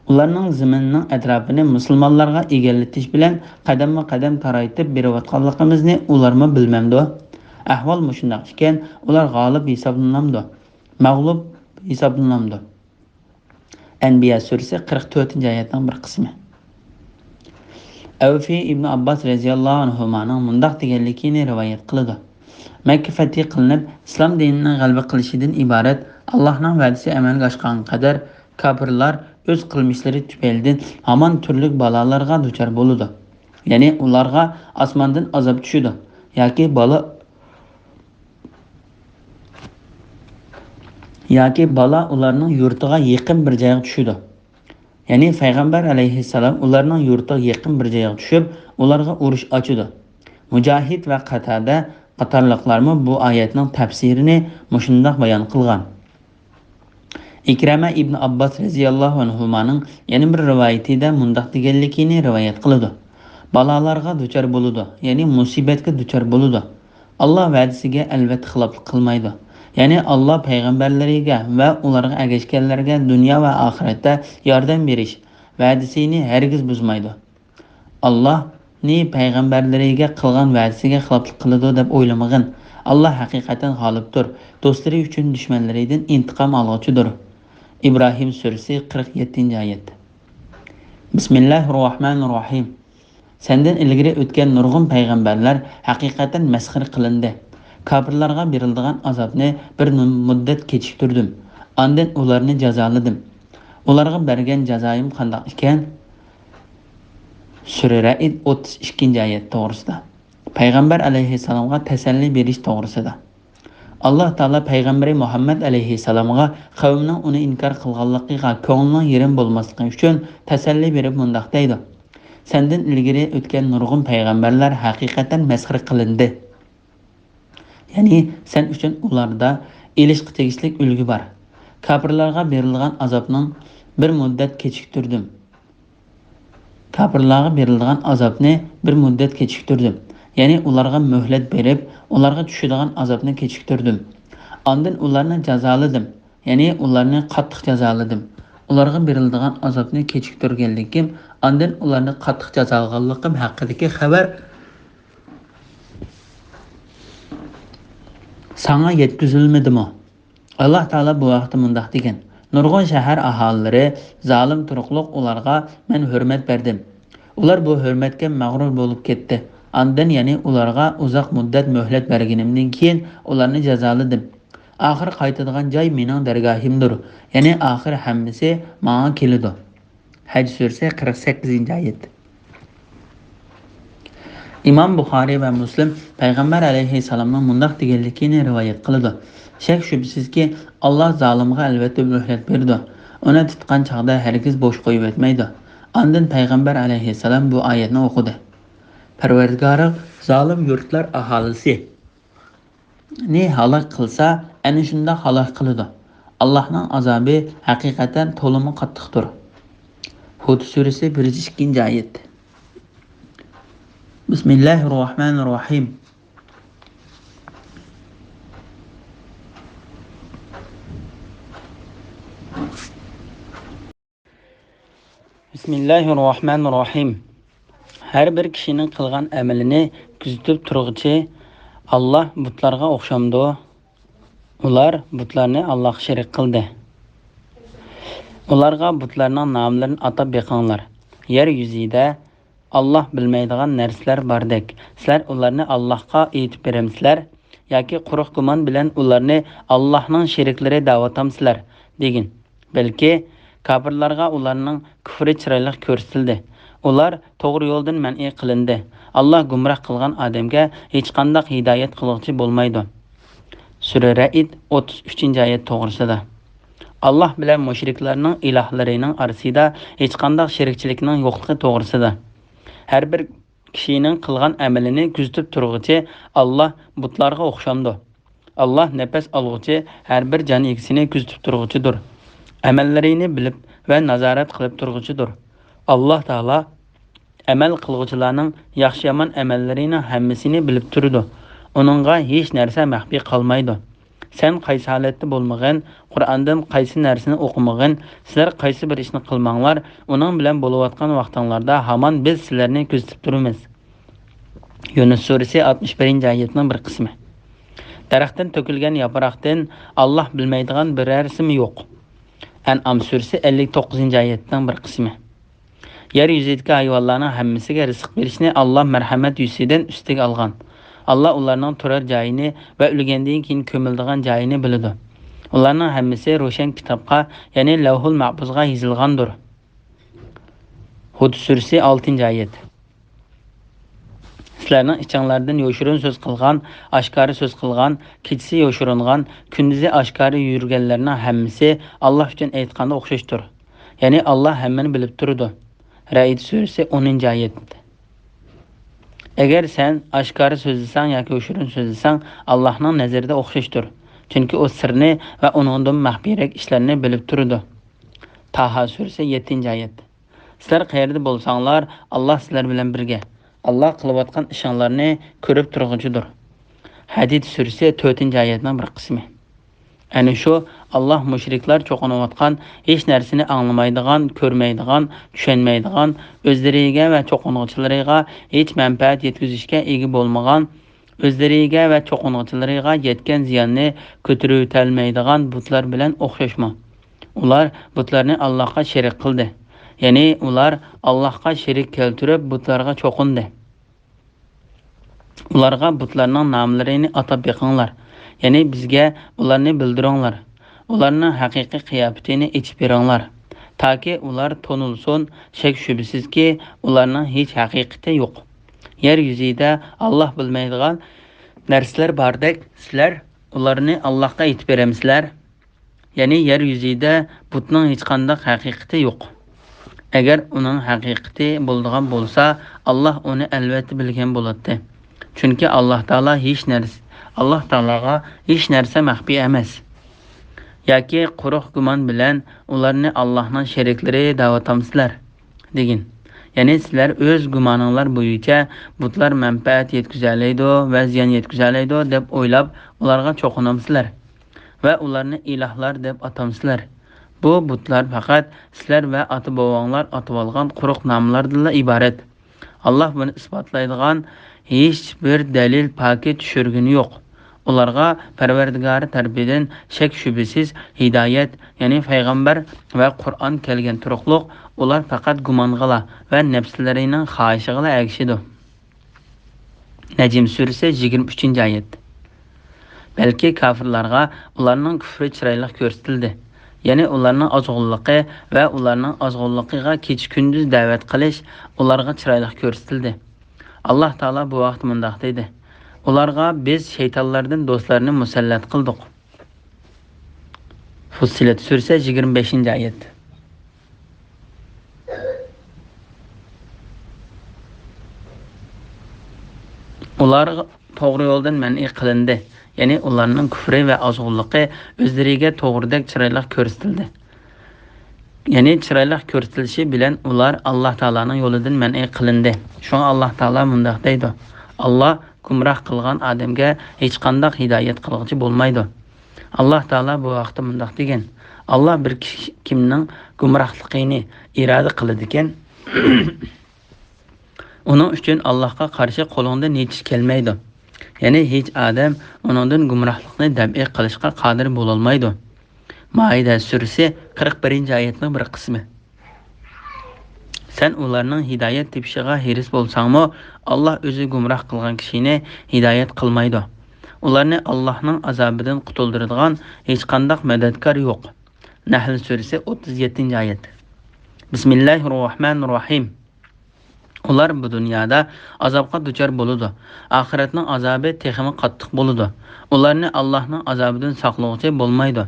ئۇلارنىڭ زېمىننىڭ ئەتراپىنى مۇسۇلمانلارغا ئىگىلىتىش بىلەن قەدەممۇ قەدەم تارايتىپ بېرىۋاتقانلىقىمىزنى ئۇلارمۇ بىلمەمدۇ؟ ئەھۋال مۇشۇنداق ئىكەن، ئۇلار غالىب ھېسابلىنامدۇ؟ مەغلۇپ ھېسابلىنامدۇ؟ ئەنبىيا سۈرىسى، قىرىق تۆتىنچى ئايەتنىڭ بىر قىسمى. ئەۋفى ئىبنى ئابباس رەزىياللاھۇ ئەنھۇمانىڭ مۇنداق دېگەنلىكىنى رىۋايەت قىلىدۇ: مەككە فەتھى قىلىنىپ، ئىسلام دىنىنىڭ غەلىبە قىلىشىدىن ئىبارەت ئاللاھنىڭ ۋەدىسى ئەمەلگە ئاشقانغا قەدەر كاپىرلار ئۆز قىلمىشلىرى تۈپەيلىدىن ھامان تۈرلۈك بالالارغا دۇچار بولىدۇ. يەنى ئۇلارغا ئاسماندىن ئازاب چۈشىدۇ ياكى بالا ياكى بالا ئۇلارنىڭ يۇرتىغا يېقىن بىر جايغا چۈشىدۇ. يەنى پەيغەمبەر ئەلەيھىسسالام ئۇلارنىڭ يۇرتىغا يېقىن بىر جايغا چۈشۈپ، ئۇلارغا ئۇرۇش ئاچىدۇ. مۇجاھىد ۋە قاتادە قاتارلىقلارمۇ بۇ ئايەتنىڭ تەپسىرىنى مۇشۇنداق بايان قىلغان. ئىكرەمە ئىبنى ئابباس رەزىياللاھۇ ئەنھۇمانىڭ يەنە بىر رىۋايىتىدە مۇنداق دېگەنلىكىنى رىۋايەت قىلىدۇ: بالالارغا دۇچار بولىدۇ، يەنى مۇسىبەتكە دۇچار بولىدۇ. ئاللا ۋەدىسىگە ئەلۋەتتە خىلاپلىق قىلمايدۇ. يەنى ئاللا پەيغەمبەرلىرىگە ۋە ئۇلارغا ئەگەشكەنلەرگە دۇنيا ۋە ئاخىرەتتە ياردەم بېرىش ۋەدىسىنى ھەرگىز بۇزمايدۇ. ئاللانى پەيغەمبەرلىرىگە قىلغان ۋەدىسىگە خىلاپلىق قىلىدۇ دەپ ئويلىمىغىن. ئاللا ھەقىقەتەن غالىبتۇر، دوستلىرى ئۈچۈن دۈشمەنلىرىدىن ئىنتىقام ئالغۇچىدۇر. ئىبراھىم سۈرىسى، قىرىق يەتتىنچى ئايەت. بىسمىللاھىرراھمانىرراھىم. سەندىن ئىلگىرى ئۆتكەن نۇرغۇن پەيغەمبەرلەر ھەقىقەتەن مەسخىرە قىلىندى. كاپىرلارغا بېرىلىدىغان ئازابنى بىر نۇ-، مۇددەت كېچىكتۈردۈم. ئاندىن ئۇلارنى جازالىدىم. ئۇلارغا بەرگەن جازايىم قانداق ئىكەن؟ سۈرە رەئد، ئوتتۇز ئىككىنچى ئايەت توغرىسىدا. پەيغەمبەر ئەلەيھىسسالامغا تەسەللى بېرىش توغرىسىدا. ئاللا تائالا پەيغەمبىرى مۇھەممەد ئەلەيھىسسالامغا قەۋمىنىڭ ئۇنى ئىنكار قىلغانلىقىغا كۆڭلىنىڭ يېرىم بولماسلىقى ئۈچۈن تەسەللى بېرىپ مۇنداق دەيدۇ: سەندىن ئىلگىرى ئۆتكەن نۇرغۇن پەيغەمبەرلەر ھەقىقەتەن مەسخىرە قىلىندى. يەنى سەن ئۈچۈن ئۇلاردا ئېلىشقا تېگىشلىك ئۈلگە بار. كاپىرلارغا بېرىلغان ئازابنىڭ بىر مۇددەت كېچىكتۈردۈم. كاپىرلارغا بېرىلىدىغان ئازابنى بىر مۇددەت كېچىكتۈردۈم. يەنى ئۇلارغا مۆھلەت بېرىپ، ئۇلارغا چۈشىدىغان ئازابنى كېچىكتۈردۈم. ئاندىن ئۇلارنى جازالىدىم. يەنى ئۇلارنى قاتتىق جازالىدىم. ئۇلارغا بېرىلىدىغان ئازابنى كېچىكتۈرگەنلىكىم، ئاندىن ئۇلارنى قاتتىق جازالىغانلىقىم ھەققىدىكى خەۋەر ساڭا يەتكۈزۈلمىدىمۇ؟ ئاللا تائالا بۇ ھەقتە مۇنداق دېگەن: نۇرغۇن شەھەر ئاھالىلىرى زالىم تۇرۇقلۇق ئۇلارغا مەن ھۆرمەت بەردىم. ئۇلار بۇ ھۆرمەتكە مەغرۇر بولۇپ كەتتى. ئاندىن يەنى ئۇلارغا ئۇزاق مۇددەت مۆھلەت بەرگىنىمدىن كېيىن ئۇلارنى جازالىدىم. ئاخىر قايتىدىغان جاي مېنىڭ دەرگاھىمدۇر، يەنى ئاخىر ھەممىسى ماڭا كېلىدۇ. ھەج سۈرىسى، قىرىق سەككىزىنچى ئايەت. ئىمام بۇخارىي ۋە مۇسلىم پەيغەمبەر ئەلەيھىسسالامنىڭ مۇنداق دېگەنلىكىنى رىۋايەت قىلىدۇ: شەك-شۈبھىسىزكى، ئاللا زالىمغا ئەلۋەتتە مۆھلەت بېرىدۇ. ئۇنى تۇتقان چاغدا ھەرگىز بوش قويۇۋەتمەيدۇ. ئاندىن پەيغەمبەر ئەلەيھىسسالام بۇ ئايەتنى ئوقۇدى: پەرۋەردىگارىڭ زالىم يۇرتلار ئاھالىسىنى ھالاك قىلسا، ئەنە شۇنداق ھالاك قىلىدۇ. ئاللاھنىڭ ئازابى ھەقىقەتەن تولىمۇ قاتتىقتۇر. ھۇد سۈرىسى بىر يۈز ئىككىنچى ئايەت. بىسمىللاھىر راھمانىر راھىم. بىسمىللاھىر راھمانىر راھىم. ھەر بىر كىشىنىڭ قىلغان ئەمىلىنى كۆزىتىپ تۇرغۇچى ئاللاھ بۇتلارغا ئوخشامدۇ؟ ئۇلار بۇتلارنى ئاللاھقا شېرىك قىلدى. ئۇلارغا بۇتلارنىڭ ناملىرىنى ئاتاپ بېقىڭلار. يەر يۈزىدە ئاللاھ بىلمەيدىغان نەرسىلەر باردەك، سىلەر ئۇلارنى ئاللاھقا ئېيتىپ بېرەمسىلەر ياكى قۇرۇق گۇمان بىلەن ئۇلارنى ئاللاھنىڭ شېرىكلىرى دەۋاتامسىلەر؟ دېگىن. بەلكى كاپىرلارغا ئۇلارنىڭ كۇفرى چىرايلىق كۆرسىتىلدى. ئۇلار توغرا يولدىن مەنئى قىلىندى. ئاللاھ گۇمراھ قىلغان ئادەمگە ھېچقانداق ھىدايەت قىلغۇچى بولمايدۇ. سۈرە رەئد، ئوتتۇز ئۈچىنچى ئايەت توغرىسىدا. ئاللاھ بىلەن مۇشرىكلارنىڭ ئىلاھلىرىنىڭ ئارىسىدا ھېچقانداق شېرىكچىلىكنىڭ يوقلۇقى توغرىسىدا. ھەر بىر كىشىنىڭ قىلغان ئەمىلىنى كۆزىتىپ تۇرغۇچى ئاللاھ بۇتلارغا ئوخشامدۇ؟ ئاللاھ نەپەس ئالغۇچى ھەر بىر جان ئىگىسىنى كۆزىتىپ تۇرغۇچىدۇر. ئەمەللىرىنى بىلىپ ۋە نازارەت قىلىپ تۇرغۇچىدۇر. ئاللاھ تائالا ئەمەل قىلغۇچىلارنىڭ ياخشى-يامان ئەمەللىرىنىڭ ھەممىسىنى بىلىپ تۇرىدۇ. ئۇنىڭغا ھېچ نەرسە مەخپىي قالمايدۇ. سەن قايسى ھالەتتە بولمىغىن، قۇرئاندىن قايسى نەرسىنى ئوقۇمىغىن، سىلەر قايسى بىر ئىشنى قىلماڭلار، ئۇنىڭ بىلەن بولۇۋاتقان ۋاقتىڭلاردا ھامان بىز سىلەرنى كۆزىتىپ تۇرىمىز. يۇنۇس سۈرىسى ئاتمىش بىرىنچى ئايەتنىڭ بىر قىسمى. دەرەختىن تۆكۈلگەن ياپراقتىن ئاللاھ بىلمەيدىغان بىرەرسىمۇ يوق. ئەنئام سۈرىسى ئەللىك توققۇزىنچى ئايەتنىڭ بىر قىسمى. يەر يۈزىدىكى ھايۋانلارنىڭ ھەممىسىگە رىزىق بېرىشنى ئاللاھ مەرھەمەت يۈزىسىدىن ئۈستىگە ئالغان. ئاللاھ ئۇلارنىڭ تۇرار جايىنى ۋە ئۆلگەندىن كېيىن كۆمۈلىدىغان جايىنى بىلىدۇ. ئۇلارنىڭ ھەممىسى روشەن كىتابقا، يەنى لەۋھۇل مەھپۇزغا يېزىلغاندۇر. ھۇد سۈرىسى ئالتىنچى ئايەت. سىلەرنىڭ ئىچىڭلاردىن يوشۇرۇن سۆز قىلغان، ئاشكارا سۆز قىلغان، كېچىسى يوشۇرۇنغان، كۈندۈزى ئاشكارا يۈرگەنلەرنىڭ ھەممىسى ئاللاھ ئۈچۈن ئېيتقاندا ئوخشاشتۇر. يەنى ئاللاھ ھەممىنى بىلىپ تۇرىدۇ. رەئد سۈرىسى ئونىنچى ئايەت. ئەگەر سەن ئاشكارا سۆزلىسەڭ ياكى يوشۇرۇن سۆزلىسەڭ، ئاللاھنىڭ نەزىرىدە ئوخشاشتۇر. چۈنكى ئۇ سىرنى ۋە ئۇنىڭدىن مەخپىيرەك ئىشلارنى بىلىپ تۇرىدۇ. تاھا سۈرىسى يەتتىنچى ئايەت. سىلەر قەيەردە بولساڭلار، ئاللاھ سىلەر بىلەن بىرگە. ئاللاھ قىلىۋاتقان ئىشىڭلارنى كۆرۈپ تۇرغۇچىدۇر. ھەدىد سۈرىسى تۆتىنچى ئايەتنىڭ بىر قىسمى. ئەنە شۇ ئاللاھ مۇشرىكلار چوقۇنۇۋاتقان، ھېچ نەرسىنى ئاڭلىمايدىغان، كۆرمەيدىغان، چۈشەنمەيدىغان، ئۆزلىرىگە ۋە چوقۇنغۇچىلىرىغا ھېچ مەنپەئەت يەتكۈزۈشكە ئىگە بولمىغان، ئۆزلىرىگە ۋە چوقۇنغۇچىلىرىغا يەتكەن زىياننى كۆتۈرۈۋېتەلمەيدىغان بۇتلار بىلەن ئوخشاشمۇ؟ ئۇلار بۇتلارنى ئاللاھقا شېرىك قىلدى. يەنى ئۇلار ئاللاھقا شېرىك كەلتۈرۈپ بۇتلارغا چوقۇندى. ئۇلارغا بۇتلارنىڭ ناملىرىنى ئاتاپ بېقىڭلار. يەنى بىزگە ئۇلارنى بىلدۈرۈڭلار. ئۇلارنىڭ ھەقىقىي قىياپىتىنى ئېچىپ بېرىڭلار. تاكى ئۇلار تونۇلسۇن، شەك-شۈبھىسىزكى، ئۇلارنىڭ ھېچ ھەقىقىتى يوق. يەر يۈزىدە ئاللاھ بىلمەيدىغان نەرسىلەر باردەك، سىلەر ئۇلارنى ئاللاھقا ئېيتىپ بېرەمسىلەر؟ يەنى يەر يۈزىدە بۇتنىڭ ھېچقانداق ھەقىقىتى يوق. ئەگەر ئۇنىڭ ھەقىقىتى بولىدىغان بولسا، ئاللاھ ئۇنى ئەلۋەتتە بىلگەن بولاتتى. چۈنكى ئاللاھ تائالا ھېچ نەرسە، ئاللاھ تائالاغا ھېچ نەرسە مەخپىي ئەمەس. ياكى قۇرۇق گۇمان بىلەن ئۇلارنى ئاللاھنىڭ شېرىكلىرى دەۋاتامسىلەر؟ دېگىن. يەنى سىلەر ئۆز گۇمانىڭلار بويىچە بۇتلار مەنپەئەت يەتكۈزەلەيدۇ ۋە زىيان يەتكۈزەلەيدۇ دەپ ئويلاپ ئۇلارغا چوقۇنامسىلەر؟ ۋە ئۇلارنى ئىلاھلار دەپ ئاتامسىلەر؟ بۇ بۇتلار پەقەت سىلەر ۋە ئاتا-بوۋاڭلار ئاتىۋالغان قۇرۇق ناملاردىنلا ئىبارەت. ئاللاھ بۇنى ئىسپاتلايدىغان ھېچبىر دەلىل پاكىت چۈشۈرگىنى يوق. ئۇلارغا پەرۋەردىگارى تەرىپىدىن شەك-شۈبھىسىز ھىدايەت، يەنى پەيغەمبەر ۋە قۇرئان كەلگەن تۇرۇقلۇق، ئۇلار پەقەت گۇمانغىلا ۋە نەپسلىرىنىڭ خاھىشىغىلا ئەگىشىدۇ. نەجم سۈرىسى يىگىرمە ئۈچىنچى ئايەت. بەلكى كاپىرلارغا ئۇلارنىڭ كۈفرى چىرايلىق كۆرسىتىلدى. يەنى ئۇلارنىڭ ئازغۇنلۇقى ۋە ئۇلارنىڭ ئازغۇنلۇقىغا كېچە-كۈندۈز دەۋەت قىلىش ئۇلارغا چىرايلىق كۆرسىتىلدى. ئاللاھ تائالا بۇ ھەقتە مۇنداق دېدى: ئۇلارغا بىز شەيتانلاردىن دوستلارنى مۇسەللەت قىلدۇق. فۇسسىلەت سۈرىسى يىگىرمە بەشىنچى ئايەت. ئۇلار توغرا يولدىن مەنئى قىلىندى. يەنى ئۇلارنىڭ كۈفرى ۋە ئازغۇنلۇقى ئۆزلىرىگە توغرىدەك چىرايلىق كۆرسىتىلدى. يەنى چىرايلىق كۆرسىتىلىشى بىلەن ئۇلار ئاللاھ تائالانىڭ يولىدىن مەنئى قىلىندى. شۇڭا ئاللاھ تائالا مۇنداق دەيدۇ: «ئاللاھ گۇمراھ قىلغان ئادەمگە ھېچقانداق ھىدايەت قىلغۇچى بولمايدۇ.» ئاللاھ تائالا بۇ ھەقتە مۇنداق دېگەن: «ئاللاھ بىر كىشى كىمنىڭ گۇمراھلىقىنى ئىرادە قىلىدىكەن، ئۇنىڭ ئۈچۈن ئاللاھقا قارشى قولۇڭدىن ھېچ ئىش كەلمەيدۇ.» يەنى ھېچ ئادەم ئۇنىڭدىن گۇمراھلىقنى دەپئى قىلىشقا قادىر بولالمايدۇ. مائىدە سۈرىسى، قىرىق بىرىنچى ئايەتنىڭ بىر قىسمى. سەن ئۇلارنىڭ ھىدايەت تېپىشىغا ھېرىس بولساڭمۇ، ئاللاھ ئۆزى گۇمراھ قىلغان كىشىنى ھىدايەت قىلمايدۇ. ئۇلارنى ئاللاھنىڭ ئازابىدىن قۇتۇلدۇرىدىغان ھېچقانداق مەدەتكار يوق. نەھل سۈرىسى، ئوتتۇز يەتتىنچى ئايەت. بىسمىللاھىررەھمانىررەھىم. ئۇلار بۇ دۇنيادا ئازابقا دۇچار بولىدۇ. ئاخىرەتنىڭ ئازابى تېخىمۇ قاتتىق بولىدۇ. ئۇلارنى ئاللاھنىڭ ئازابىدىن ساقلىغۇچى بولمايدۇ.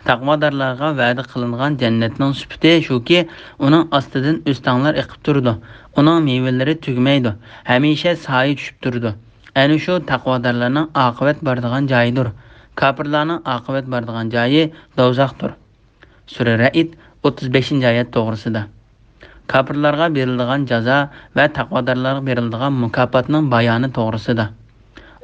تەقۋادارلارغا ۋەدە قىلىنغان جەننەتنىڭ سۈپىتى شۇكى، ئۇنىڭ ئاستىدىن ئۆستەڭلەر ئېقىپ تۇرىدۇ. ئۇنىڭ مېۋىلىرى تۈگىمەيدۇ. ھەمىشە سايە چۈشۈپ تۇرىدۇ. ئەنە شۇ تەقۋادارلارنىڭ ئاقىۋەت بارىدىغان جايىدۇر. كاپىرلارنىڭ ئاقىۋەت بارىدىغان جايى دوزاختۇر. سۈرە رەئد، ئوتتۇز بەشىنچى ئايەت توغرىسىدا. كاپىرلارغا بېرىلىدىغان جازا ۋە تەقۋادارلارغا بېرىلىدىغان مۇكاپاتنىڭ بايانى توغرىسىدا.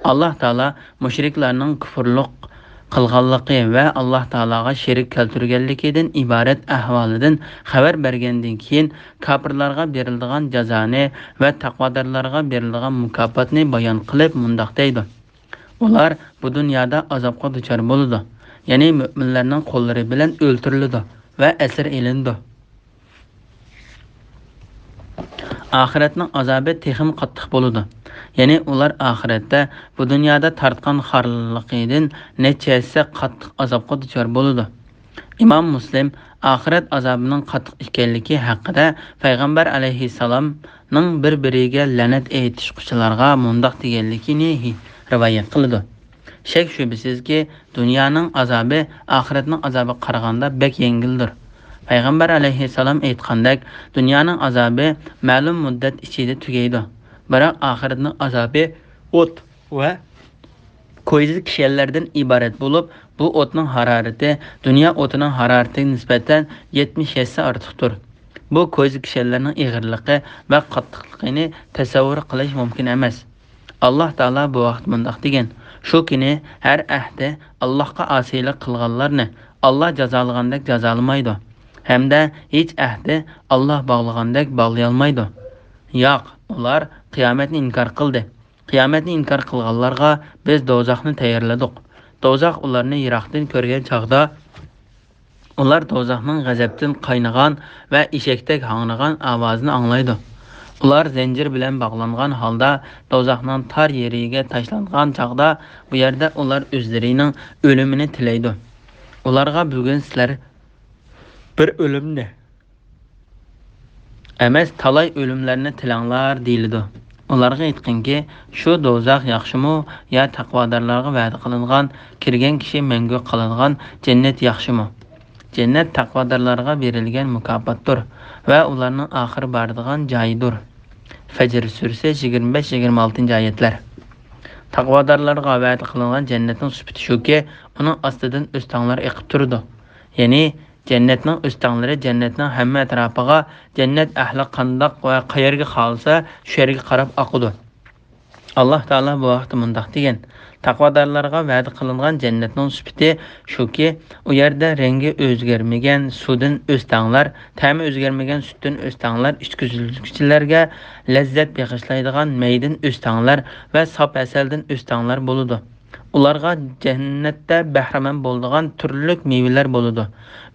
ئاللاھ تائالا مۇشرىكلارنىڭ كۇفرلۇق قىلغانلىقى ۋە ئاللاھ تائالاغا شېرىك كەلتۈرگەنلىكىدىن ئىبارەت ئەھۋالىدىن خەۋەر بەرگەندىن كېيىن، كاپىرلارغا بېرىلىدىغان جازانى ۋە تەقۋادارلارغا بېرىلىدىغان مۇكاپاتنى بايان قىلىپ مۇنداق دەيدۇ: ئۇلار بۇ دۇنيادا ئازابقا دۇچار بولىدۇ، يەنى مۆمىنلەرنىڭ قوللىرى بىلەن ئۆلتۈرۈلىدۇ ۋە ئەسىر ئېلىنىدۇ. ئاخىرەتنىڭ ئازابى تېخىمۇ قاتتىق بولىدۇ. يەنى ئۇلار ئاخىرەتتە بۇ دۇنيادا تارتقان خارلىقىدىن نەچچە ھەسسە قاتتىق ئازابقا دۇچار بولىدۇ. ئىمام مۇسلىم ئاخىرەت ئازابىنىڭ قاتتىق ئىكەنلىكى ھەققىدە پەيغەمبەر ئەلەيھىسسالامنىڭ بىر-بىرىگە لەنەت ئېيتىشقۇچىلارغا مۇنداق دېگەنلىكىنى رىۋايەت قىلىدۇ: شەك-شۈبھىسىزكى، دۇنيانىڭ ئازابى ئاخىرەتنىڭ ئازابىغا قارىغاندا بەك يەڭگىلدۇر. پەيغەمبەر ئەلەيھىسسالام ئېيتقاندەك، دۇنيانىڭ ئازابى مەلۇم مۇددەت ئىچىدە تۈگەيدۇ. بىراق ئاخىرەتنىڭ ئازابى ئوت ۋە كويزا كىشەنلەردىن ئىبارەت بولۇپ، بۇ ئوتنىڭ ھارارىتى دۇنيا ئوتىنىڭ ھارارىتىگە نىسبەتەن يەتمىش ھەسسە ئارتۇقتۇر. بۇ كويزا كىشەنلەرنىڭ ئېغىرلىقى ۋە قاتتىقلىقىنى تەسەۋۋۇر قىلىش مۇمكىن ئەمەس. ئاللاھ تائالا بۇ ھەقتە مۇنداق دېگەن: شۇ كۈنى ھەر ئەھدى ئاللاھقا ئاسىيلىق قىلغانلارنى ئاللاھ جازالىغاندەك جازالىمايدۇ ھەمدە ھېچ ئەھدى ئاللاھ باغلىغاندەك باغلىيالمايدۇ. ياق، ئۇلار قىيامەتنى ئىنكار قىلدى. قىيامەتنى ئىنكار قىلغانلارغا بىز دوزاخنى تەييارلىدۇق. دوزاخ ئۇلارنى يىراقتىن كۆرگەن چاغدا، ئۇلار دوزاخنىڭ غەزەپتىن قاينىغان ۋە ئېشەكتەك ھاڭرىغان ئاۋازىنى ئاڭلايدۇ. ئۇلار زەنجىر بىلەن باغلانغان ھالدا دوزاخنىڭ تار يېرىگە تاشلانغان چاغدا، بۇ يەردە ئۇلار ئۆزلىرىنىڭ ئۆلۈمىنى تىلەيدۇ. ئۇلارغا: بۈگۈن سىلەر بىر ئۆلۈمنى ئەمەس، تالاي ئۆلۈملەرنى تىلەڭلار دېيىلىدۇ. ئۇلارغا ئېيتقىنكى، شۇ دوزاخ ياخشىمۇ يا تەقۋادارلارغا ۋەدە قىلىنغان، كىرگەن كىشى مەڭگۈ قالىدىغان جەننەت ياخشىمۇ؟ جەننەت تەقۋادارلارغا بېرىلگەن مۇكاپاتتۇر ۋە ئۇلارنىڭ ئاخىرى بارىدىغان جايىدۇر. فەجر سۈرىسى، يىگىرمە بەش، يىگىرمە ئالتىنچى ئايەتلەر. تەقۋادارلارغا ۋەدە قىلىنغان جەننەتنىڭ سۈپىتى شۇكى، ئۇنىڭ ئاستىدىن ئۆستەڭلار ئېقىپ تۇرىدۇ. يەنى جەننەتنىڭ ئۆستەڭلىرى جەننەتنىڭ ھەممە ئەتراپىغا، جەننەت ئەھلى قانداق ۋە قەيەرگە خالىسا، شۇ يەرگە قاراپ ئاقىدۇ. ئاللاھ تائالا بۇ ھەقتە مۇنداق دېگەن: تەقۋادارلارغا ۋەدە قىلىنغان جەننەتنىڭ سۈپىتى شۇكى، ئۇ يەردە رەڭگى ئۆزگەرمىگەن سۇدىن ئۆستەڭلەر، تەمى ئۆزگەرمىگەن سۈتتىن ئۆستەڭلەر، ئىچكۈزگۈچىلەرگە لەززەت بېغىشلايدىغان مەيدىن ئۆستەڭلەر ۋە ساپ ھەسەلدىن ئۆستەڭلەر بولىدۇ. ئۇلارغا جەننەتتە بەھرىمەن بولىدىغان تۈرلۈك مېۋىلەر بولىدۇ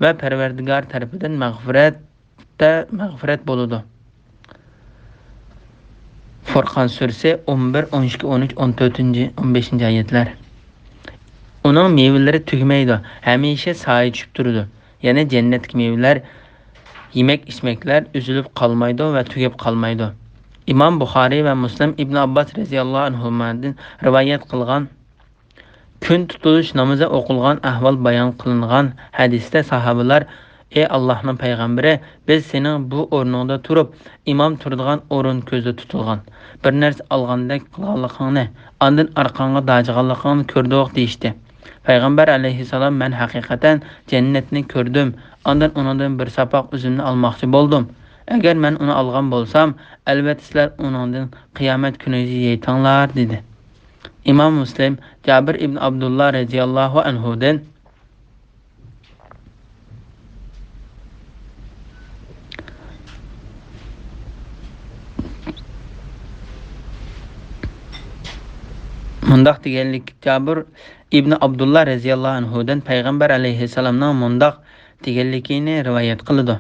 ۋە پەرۋەردىگار تەرىپىدىن مەغپىرەتتە مەغپىرەت بولىدۇ. فۇرقان سۈرىسى، ئون بىر، ئون ئىككى، ئون ئۈچ، ئون تۆتىنچى، ئون بەشىنچى ئايەتلەر. ئۇنىڭ مېۋىلىرى تۈگىمەيدۇ، ھەمىشە سايە چۈشۈپ تۇرىدۇ. يەنى جەننەتتىكى مېۋىلەر، يېمەك-ئىچمەكلەر ئۈزۈلۈپ قالمايدۇ ۋە تۈگەپ قالمايدۇ. ئىمام بۇخارىي ۋە مۇسلىم ئىبن ئابباس رەزىياللاھۇ ئەنھۇمادىن رىۋايەت قىلغان، كۈن تۇتۇلۇش نامىزى ئوقۇلغان ئەھۋال بايان قىلىنغان ھەدىستە ساھابىلار ئى ئاللاھنىڭ پەيغەمبىرى، بىز سېنىڭ بۇ ئورنۇڭدا تۇرۇپ، ئىمام تۇرىدىغان ئورۇن كۆزدە تۇتۇلغان بىر نەرسە ئالغاندەك قىلغانلىقىڭنى، ئاندىن ئارقاڭغا داجىغانلىقىڭنى كۆردۇق دېيىشتى. پەيغەمبەر ئەلەيھىسسالام، مەن ھەقىقەتەن جەننەتنى كۆردۈم، ئاندىن ئۇنىڭدىن بىر ساپاق ئۈزۈمنى ئالماقچى بولدۇم. ئەگەر مەن ئۇنى ئالغان بولسام، ئەلۋەتتە سىلەر ئۇنىڭدىن قىيامەت كۈنىگىچە يەيتىڭلار، دېدى. ئىمام مۇسلىم جابىر ئىبن ئابدۇللا رەزىياللاھۇ ئەنھۇدىن مۇنداق دېگەنلىك، جابىر ئىبن ئابدۇللا رەزىياللاھۇ ئەنھۇدىن پەيغەمبەر ئەلەيھىسسالامنىڭ مۇنداق دېگەنلىكىنى رىۋايەت قىلىدۇ.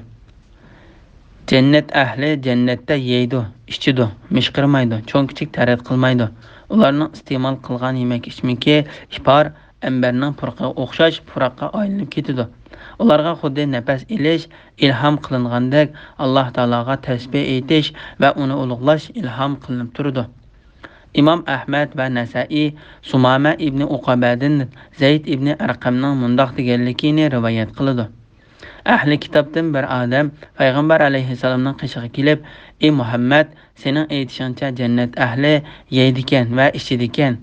جەننەت ئەھلى جەننەتتە يەيدۇ، ئىچىدۇ، مىشقىرمايدۇ، چوڭ-كىچىك تەرەت قىلمايدۇ. ئۇلارنىڭ ئىستېمال قىلغان يېمەك-ئىچمىكى ئىپار، ئەمبەرنىڭ پۇرىقىغا ئوخشاش پۇراققا ئايلىنىپ كېتىدۇ. ئۇلارغا خۇددى نەپەس ئېلىش ئىلھام قىلىنغاندەك، ئاللاھ تائالاغا تەسبىھ ئېيتىش ۋە ئۇنى ئۇلۇغلاش ئىلھام قىلىنىپ تۇرىدۇ. ئىمام ئەھمەد ۋە نەسائىي سۇمامە ئىبنى ئۇقابەدىن زەيد ئىبنى ئەرقەمنىڭ مۇنداق دېگەنلىكىنى رىۋايەت قىلىدۇ. ئەھلى كىتابتىن بىر ئادەم پەيغەمبەر ئەلەيھىسسالامنىڭ قېشىغا كېلىپ، ئى مۇھەممەد، سېنىڭ ئېيتىشىڭچە جەننەت ئەھلى يەيدىكەن ۋە ئىچىدىكەن،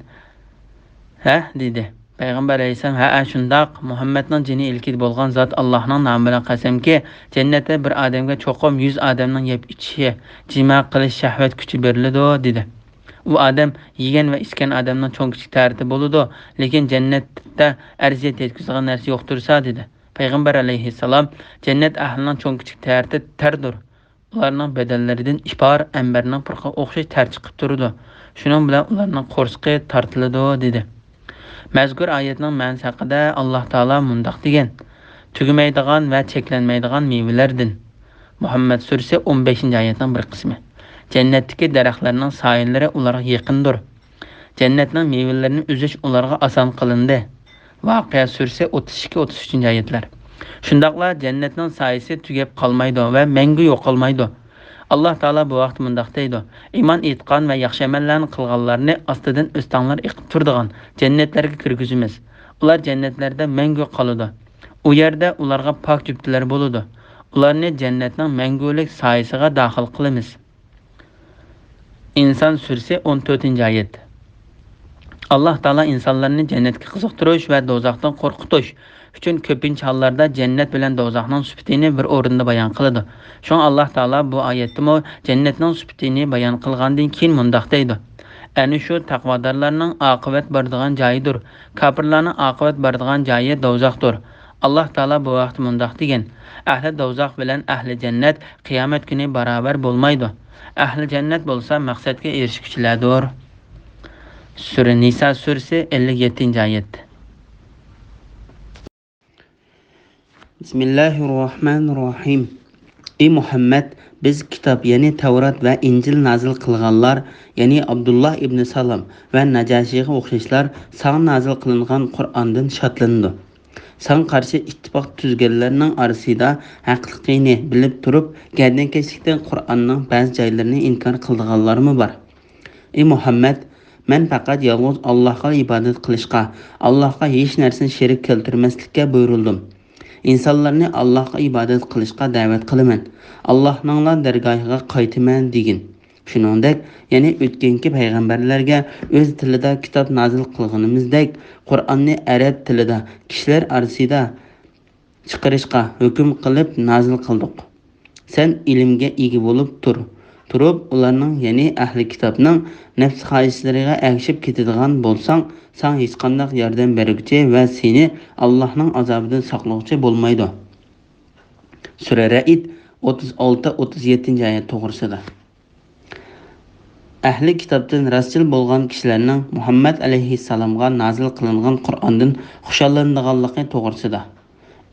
ھە؟ دېدى. پەيغەمبەر ئەلەيھىسسالام، ھەئە، شۇنداق، مۇھەممەدنىڭ جېنى ئىلكىدە بولغان زات ئاللاھنىڭ نامى بىلەن قەسەمكى، جەننەتتە بىر ئادەمگە چوقۇم يۈز ئادەمنىڭ يەپ ئىچىشى، جىما قىلىش شەھۋەت كۈچى بېرىلىدۇ، دېدى. ئۇ ئادەم يېگەن ۋە ئىچكەن ئادەمنىڭ چوڭ-كىچىك تەرىتى بولىدۇ، لېكىن جەننەتتە ئەرزىيەت يەتكۈزىدىغان نەرسە يوقتۇرسا، دېدى. پەيغەمبەر ئەلەيھىسسالام، جەننەت ئەھلىنىڭ چوڭ-كىچىك تەرىتى تەردۇر. ئۇلارنىڭ بەدەنلىرىدىن ئىپار، ئەمبەرنىڭ پۇرىقىغا ئوخشاش تەر چىقىپ تۇرىدۇ. شۇنىڭ بىلەن ئۇلارنىڭ قورسىقى تارتىلىدۇ، دېدى. مەزكۇر ئايەتنىڭ مەنىسى ھەققىدە ئاللاھ تائالا مۇنداق دېگەن، تۈگىمەيدىغان ۋە چەكلەنمەيدىغان مېۋىلەردىن. مۇھەممەد سۈرىسى ئون بەشىنچى ئايەتنىڭ بىر قىسمى. جەننەتتىكى دەرەخلەرنىڭ سايىلىرى ئۇلارغا يېقىندۇر. جەننەتنىڭ مېۋىلىرىنى ئۈزۈش ئۇلارغا ئاسان قىلىندى. ۋاقىئە سۈرىسى ئوتتۇز ئىككى، ئوتتۇز ئۈچىنچى ئايەتلەر. شۇنداقلا جەننەتنىڭ سايىسى تۈگەپ قالمايدۇ ۋە مەڭگۈ يوقالمايدۇ. ئاللاھ تائالا بۇ ھەقتە مۇنداق دەيدۇ، ئىمان ئېيتقان ۋە ياخشى ئەمەللەرنى قىلغانلارنى ئاستىدىن ئۆستەڭلەر ئېقىپ تۇرىدىغان جەننەتلەرگە كىرگۈزىمىز. ئۇلار جەننەتلەردە مەڭگۈ قالىدۇ. ئۇ يەردە ئۇلارغا پاك جۈپتىلەر بولىدۇ. ئۇلارنى جەننەتنىڭ مەڭگۈلۈك سايىسىغا داخىل قىلىمىز. ئىنسان سۈرىسى، ئون تۆتىنچى ئايەت. ئاللاھ تائالا ئىنسانلارنى جەننەتكە قىزىقتۇرۇش ۋە دوزاختىن قورقۇتۇش ئۈچۈن كۆپىنچە ھاللاردا جەننەت بىلەن دوزاخنىڭ سۈپىتىنى بىر ئورۇندا بايان قىلىدۇ. شۇڭا ئاللاھ تائالا بۇ ئايەتتىمۇ جەننەتنىڭ سۈپىتىنى بايان قىلغاندىن كېيىن مۇنداق دەيدۇ، ئەنە شۇ تەقۋادارلارنىڭ ئاقىۋەت بارىدىغان جايىدۇر، كاپىرلارنىڭ ئاقىۋەت بارىدىغان جايى دوزاختۇر. ئاللاھ تائالا بۇ ھەقتە مۇنداق دېگەن، ئەھلى دوزاخ بىلەن ئەھلى جەننەت قىيامەت كۈنى باراۋەر بولمايدۇ. ئەھلى جەننەت بولسا مەقسەتكە ئېرىشكۈچىلەردۇر. سۈرە نىسا سۈرىسى، ئەللىك يەتتىنچى ئايەت. بىسمىللاھىررەھمانىررەھىم. ئى مۇھەممەد، بىز كىتاب، يەنى تەۋرات ۋە ئىنجىل نازىل قىلغانلار، يەنى ئابدۇللا ئىبنى سالام ۋە نەجاشىغا ئوخشاشلار ساڭا نازىل قىلىنغان قۇرئاندىن شادلىنىدۇ. ساڭا قارشى ئىتتىپاق تۈزگەنلەرنىڭ ئارىسىدا ھەقلىقىنى بىلىپ تۇرۇپ، گەردەنكەشلىكتە قۇرئاننىڭ بەزى جايلىرىنى ئىنكار قىلىدىغانلارمۇ بار. ئى مۇھەممەد، مەن پەقەت يالغۇز ئاللاھقا ئىبادەت قىلىشقا، ئاللاھقا ھېچ نەرسىنى شېرىك كەلتۈرمەسلىككە بۇيرۇلدۇم. ئىنسانلارنى ئاللاھقا ئىبادەت قىلىشقا دەۋەت قىلىمەن. ئاللاھنىڭلا دەرگاھىغا قايتىمەن دېگىن. شۇنىڭدەك، يەنى ئۆتكەنكى پەيغەمبەرلەرگە ئۆز تىلىدا كىتاب نازىل قىلغىنىمىزدەك، قۇرئاننى ئەرەب تىلىدا كىشىلەر ئارىسىدا چىقىرىشقا ھۆكۈم قىلىپ نازىل قىلدۇق. سەن ئىلىمگە ئىگە بولۇپ تۇر. تۇرۇپ ئۇلارنىڭ، يەنى ئەھلى كىتابنىڭ نەپسى خاھىشلىرىغا ئەگىشىپ كېتىدىغان بولساڭ، ساڭا ھېچقانداق ياردەم بەرگۈچى ۋە سېنى ئاللاھنىڭ ئازابىدىن ساقلىغۇچى بولمايدۇ. سۈرە رەئد، ئوتتۇز ئالتە، ئوتتۇز يەتتىنچى ئايەت توغرىسىدا. ئەھلى كىتابتىن راستچىل بولغان كىشىلەرنىڭ مۇھەممەد ئەلەيھىسسالامغا نازىل قىلىنغان قۇرئاندىن خۇشاللىنىدىغانلىقى توغرىسىدا.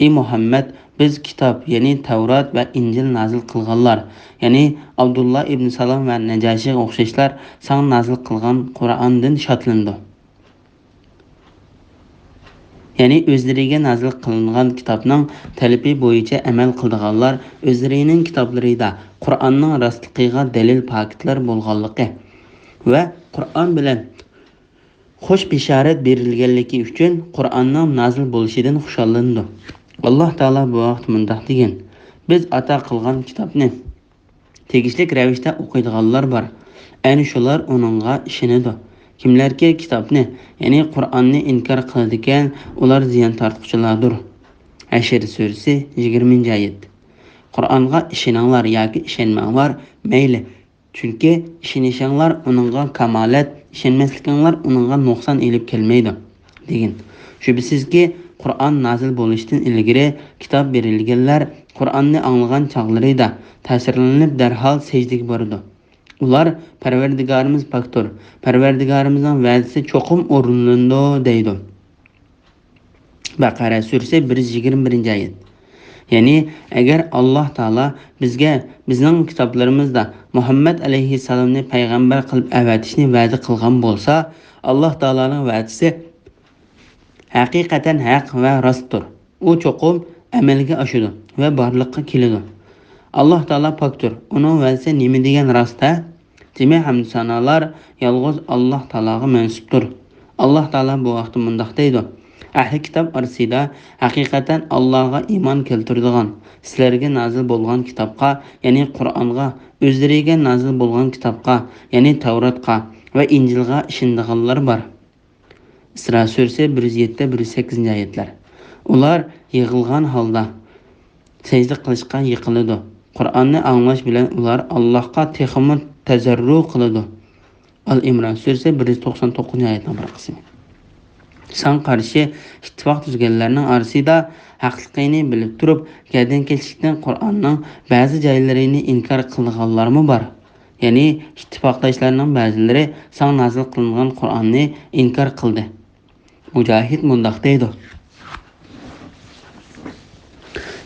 ئى مۇھەممەد، بىز كىتاب، يەنى تەۋرات ۋە ئىنجىل نازىل قىلغانلار، يەنى ئابدۇللا ئىبنى سالام ۋە نەجاشىغا ئوخشاشلار ساڭا نازىل قىلغان قۇرئاندىن شادلىنىدۇ. يەنى ئۆزلىرىگە نازىل قىلىنغان كىتابنىڭ تەلىپى بويىچە ئەمەل قىلىدىغانلار ئۆزلىرىنىڭ كىتابلىرىدا قۇرئاننىڭ راستلىقىغا دەلىل پاكىتلار بولغانلىقى ۋە قۇرئان بىلەن خۇش بېشارەت بېرىلگەنلىكى ئۈچۈن قۇرئاننىڭ نازىل بولۇشىدىن خۇشاللىنىدۇ. ئاللاھ تائالا بۇ ھەقتە مۇنداق دېگەن: بىز ئاتا قىلغان كىتابنى تېگىشلىك رەۋىشتە ئوقۇيدىغانلار بار. ئەنە شۇلار ئۇنىڭغا ئىشىنىدۇ. كىملەركى كىتابنى، يەنى قۇرئاننى ئىنكار قىلىدىكەن، ئۇلار زىيان تارتقۇچىلاردۇر. ھەشر سۈرىسى، يىگىرمىنچى ئايەت. قۇرئانغا ئىشىنىڭلار ياكى ئىشەنمەڭلار، مەيلى. چۈنكى ئىشىنىشىڭلار ئۇنىڭغا كامالەت، ئىشەنمەسلىكىڭلار ئۇنىڭغا نۇقسان ئېلىپ كەلمەيدۇ، دېگىن. شۈبھىسىزكى، قۇرئان نازىل بولۇشتىن ئىلگىرى كىتاب بېرىلگەنلەر قۇرئاننى ئاڭلىغان چاغلىرىدا تەسىرلىنىپ دەرھال سەجدىگە بارىدۇ. ئۇلار: پەرۋەردىگارىمىز پاكتۇر، پەرۋەردىگارىمىزنىڭ ۋەدىسى چوقۇم ئورۇنلىنىدۇ، دەيدۇ. بەقەرە سۈرىسى، بىر يۈز يىگىرمە بىرىنچى ئايەت. يەنى، ئەگەر ئاللاھ تائالا بىزگە بىزنىڭ كىتابلىرىمىزدا مۇھەممەد ئەلەيھىسسالامنى پەيغەمبەر قىلىپ ئەۋەتىشنى ۋەدە قىلغان بولسا، ئاللاھ تائالانىڭ ۋەدىسى ھەقىقەتەن ھەق ۋە راستتۇر. ئۇ چوقۇم ئەمەلگە ئاشىدۇ ۋە بارلىققا كېلىدۇ. ئاللاھ تائالا پاكتۇر. ئۇنىڭ ۋەدىسى نېمە دېگەن راست، ھە؟ جىمى ھەمدۇ سانالار يالغۇز ئاللاھ تائالاغا مەنسۇپتۇر. ئاللاھ تائالا بۇ ھەقتە مۇنداق دەيدۇ: ئەھلى كىتاب ئارىسىدا ھەقىقەتەن ئاللاھقا ئىمان كەلتۈرىدىغان، سىلەرگە نازىل بولغان كىتابقا، يەنى قۇرئانغا، ئۆزلىرىگە نازىل بولغان كىتابقا، يەنى تەۋراتقا ۋە ئىنجىلغا ئىشىنىدىغانلار بار. ئىسرا سۈرىسى، بىر يۈز يەتتە، بىر يۈز سەككىزىنچى ئايەتلەر. ئۇلار يىغلىغان ھالدا سەجدە قىلىشقا يىقىلىدۇ. قۇرئاننى ئاڭلاش بىلەن ئۇلار ئاللاھقا تېخىمۇ تەزەررۇ قىلىدۇ. ئال ئىمران سۈرىسى، بىر يۈز توقسان توققۇزىنچى ئايەتنىڭ بىر قىسمى. ساڭا قارشى ئىتتىپاق تۈزگەنلەرنىڭ ئارىسىدا ھەقلىقىنى بىلىپ تۇرۇپ، گەدەنكەشلىكتىن قۇرئاننىڭ بەزى جايلىرىنى ئىنكار قىلىدىغانلارمۇ بار. يەنى ئىتتىپاقداشلارنىڭ بەزىلىرى ساڭا نازىل قىلىنغان قۇرئاننى ئىنكار قىلدى. مۇجاھىد مۇنداق دەيدۇ: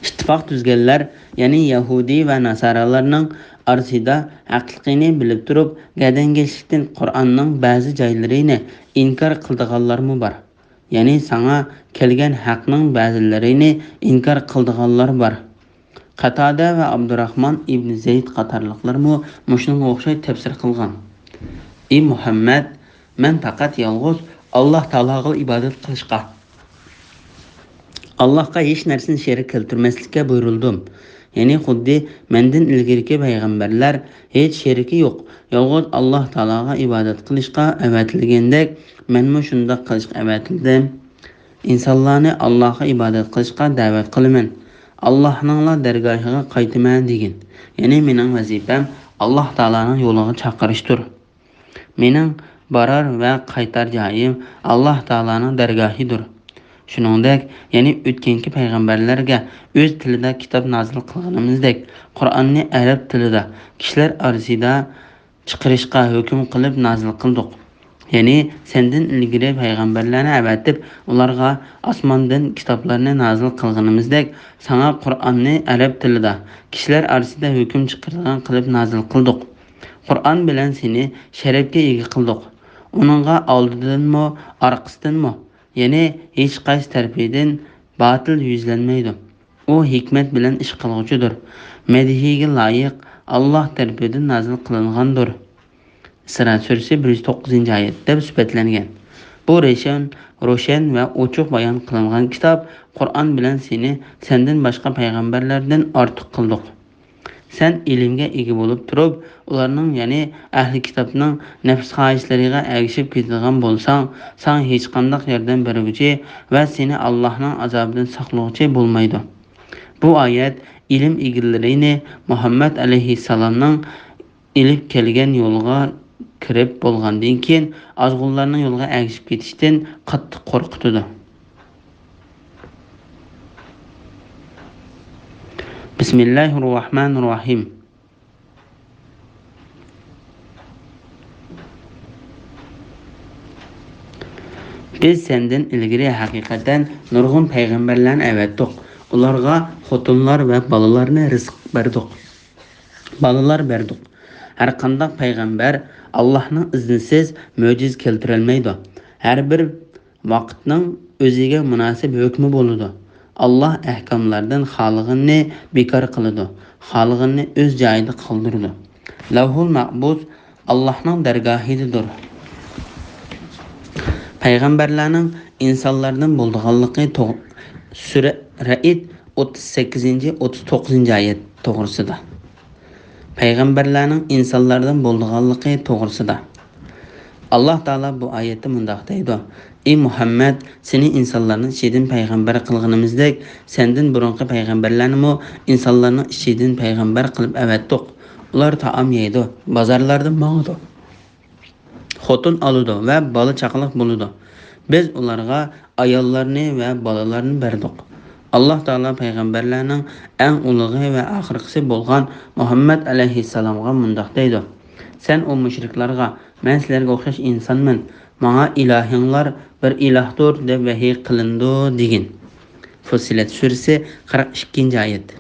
ئىتتىپاق تۈزگەنلەر، يەنى يەھۇدىي ۋە ناسارالارنىڭ ئارىسىدا ھەقلىقىنى بىلىپ تۇرۇپ، گەدەنكەشلىكتىن قۇرئاننىڭ بەزى جايلىرىنى ئىنكار قىلىدىغانلارمۇ بار. يەنى ساڭا كەلگەن ھەقنىڭ بەزىلىرىنى ئىنكار قىلىدىغانلار بار. قاتادە ۋە ئابدۇراخمان ئىبنى زەيد قاتارلىقلارمۇ مۇشۇنىڭغا ئوخشاش تەپسىر قىلغان: ئى مۇھەممەد، مەن پەقەت يالغۇز ئاللاھ تائالاغىلا ئىبادەت قىلىشقا، ئاللاھقا ھېچ نەرسىنى شېرىك كەلتۈرمەسلىككە بۇيرۇلدۇم. يەنى خۇددى مەندىن ئىلگىرىكى پەيغەمبەرلەر ھېچ شېرىكى يوق، يالغۇز ئاللاھ تائالاغا ئىبادەت قىلىشقا ئەۋەتىلگەندەك، مەنمۇ شۇنداق قىلىشقا ئەۋەتىلدىم. ئىنسانلارنى ئاللاھقا ئىبادەت قىلىشقا دەۋەت قىلىمەن. ئاللاھنىڭلا دەرگاھىغا قايتىمەن، دېگىن. يەنى مېنىڭ ۋەزىپەم ئاللاھ تائالانىڭ يولىغا چاقىرىشتۇر. مېنىڭ بارار ۋە قايتار جايىم ئاللاھ تائالانىڭ دەرگاھىدۇر. شۇنىڭدەك، يەنى ئۆتكەنكى پەيغەمبەرلەرگە ئۆز تىلىدا كىتاب نازىل قىلغىنىمىزدەك، قۇرئاننى ئەرەب تىلىدا كىشىلەر ئارىسىدا چىقىرىشقا ھۆكۈم قىلىپ نازىل قىلدۇق. يەنى سەندىن ئىلگىرى پەيغەمبەرلەرنى ئەۋەتىپ، ئۇلارغا ئاسماندىن كىتابلارنى نازىل قىلغىنىمىزدەك، ساڭا قۇرئاننى ئەرەب تىلىدا كىشىلەر ئارىسىدا ھۆكۈم چىقىرىدىغان قىلىپ نازىل قىلدۇق. قۇرئان بىلەن سېنى شەرەپكە ئىگە قىلدۇق. ئۇنىڭغا ئالدىدىنمۇ، ئارقىسىدىنمۇ، يەنى ھېچقايسى تەرىپىدىن باتىل يۈزلەنمەيدۇ. ئۇ ھېكمەت بىلەن ئىش قىلغۇچىدۇر. مەدھىيگە لايىق، ئاللاھ تەرىپىدىن نازىل قىلىنغاندۇر. ئىسرا سۈرىسى، بىر يۈز توققۇزىنچى ئايەت، دەپ سۈپەتلەنگەن. بۇ روشەن، روشەن ۋە ئوچۇق بايان قىلىنغان كىتاب قۇرئان بىلەن سېنى سەندىن باشقا پەيغەمبەرلەردىن ئارتۇق قىلدۇق. سەن ئىلىمگە ئىگە بولۇپ تۇرۇپ، ئۇلارنىڭ، يەنى ئەھلى كىتابنىڭ نەپس خاھىشلىرىغا ئەگىشىپ كېتىدىغان بولساڭ، ساڭا ھېچقانداق ياردەم بەرگۈچى ۋە سېنى ئاللاھنىڭ ئازابىدىن ساقلىغۇچى بولمايدۇ. بۇ ئايەت ئىلىم ئىگىلىرىنى مۇھەممەد ئەلەيھىسسالامنىڭ ئېلىپ كەلگەن يولغا كىرىپ بولغاندىن كېيىن، ئازغۇنلارنىڭ يولىغا ئەگىشىپ كېتىشتىن قاتتىق قورقۇتىدۇ. بىسمىللاھىررەھمانىررەھىم. بىز سەندىن ئىلگىرى ھەقىقەتەن نۇرغۇن پەيغەمبەرلەرنى ئەۋەتتۇق. ئۇلارغا خوتۇنلار ۋە بالىلارنى رىزىق بەردۇق. بالىلار بەردۇق. ھەرقانداق پەيغەمبەر ئاللاھنىڭ ئىزنىسىز مۆجىزە كەلتۈرەلمەيدۇ. ھەر بىر ۋاقىتنىڭ ئۆزىگە مۇناسىپ ھۆكمى بولىدۇ. ئاللاھ ئەھكاملاردىن خالىغىنىنى بىكار قىلىدۇ، خالىغىنىنى ئۆز جايىدا قالدۇرىدۇ. لەۋھۇل مەھپۇز ئاللاھنىڭ دەرگاھىدىدۇر. پەيغەمبەرلەرنىڭ ئىنسانلاردىن بولىدىغانلىقى توغ-، سۈرە-، رەئىد ئوتتۇز سەككىزىنچى، ئوتتۇز توققۇزىنچى ئايەت توغرىسىدا. پەيغەمبەرلەرنىڭ ئىنسانلاردىن بولىدىغانلىقى توغرىسىدا. ئاللاھ تائالا بۇ ئايەتتە مۇنداق دەيدۇ: ئى مۇھەممەد، سېنى ئىنسانلارنىڭ ئىچىدىن پەيغەمبەر قىلغىنىمىزدەك، سەندىن بۇرۇنقى پەيغەمبەرلەرنىمۇ ئىنسانلارنىڭ ئىچىدىن پەيغەمبەر قىلىپ ئەۋەتتۇق. ئۇلار تائام يەيدۇ، بازارلاردا ماڭىدۇ، خوتۇن ئالىدۇ ۋە بالا-چاقىلىق بولىدۇ. بىز ئۇلارغا ئاياللارنى ۋە بالىلارنى بەردۇق. ئاللاھ تائالا پەيغەمبەرلەرنىڭ ئەڭ ئۇلۇغى ۋە ئاخىرقىسى بولغان مۇھەممەد ئەلەيھىسسالامغا مۇنداق دەيدۇ: سەن ئۇ مۇشرىكلارغا، مەن سىلەرگە ئوخشاش ئىنسانمەن، ماڭا ئىلاھىڭلار بىر ئىلاھتۇر دەپ ۋەھىي قىلىنىدۇ دېگىن. فۇسسىلەت سۈرىسى، قىرىق ئىككىنچى ئايەت.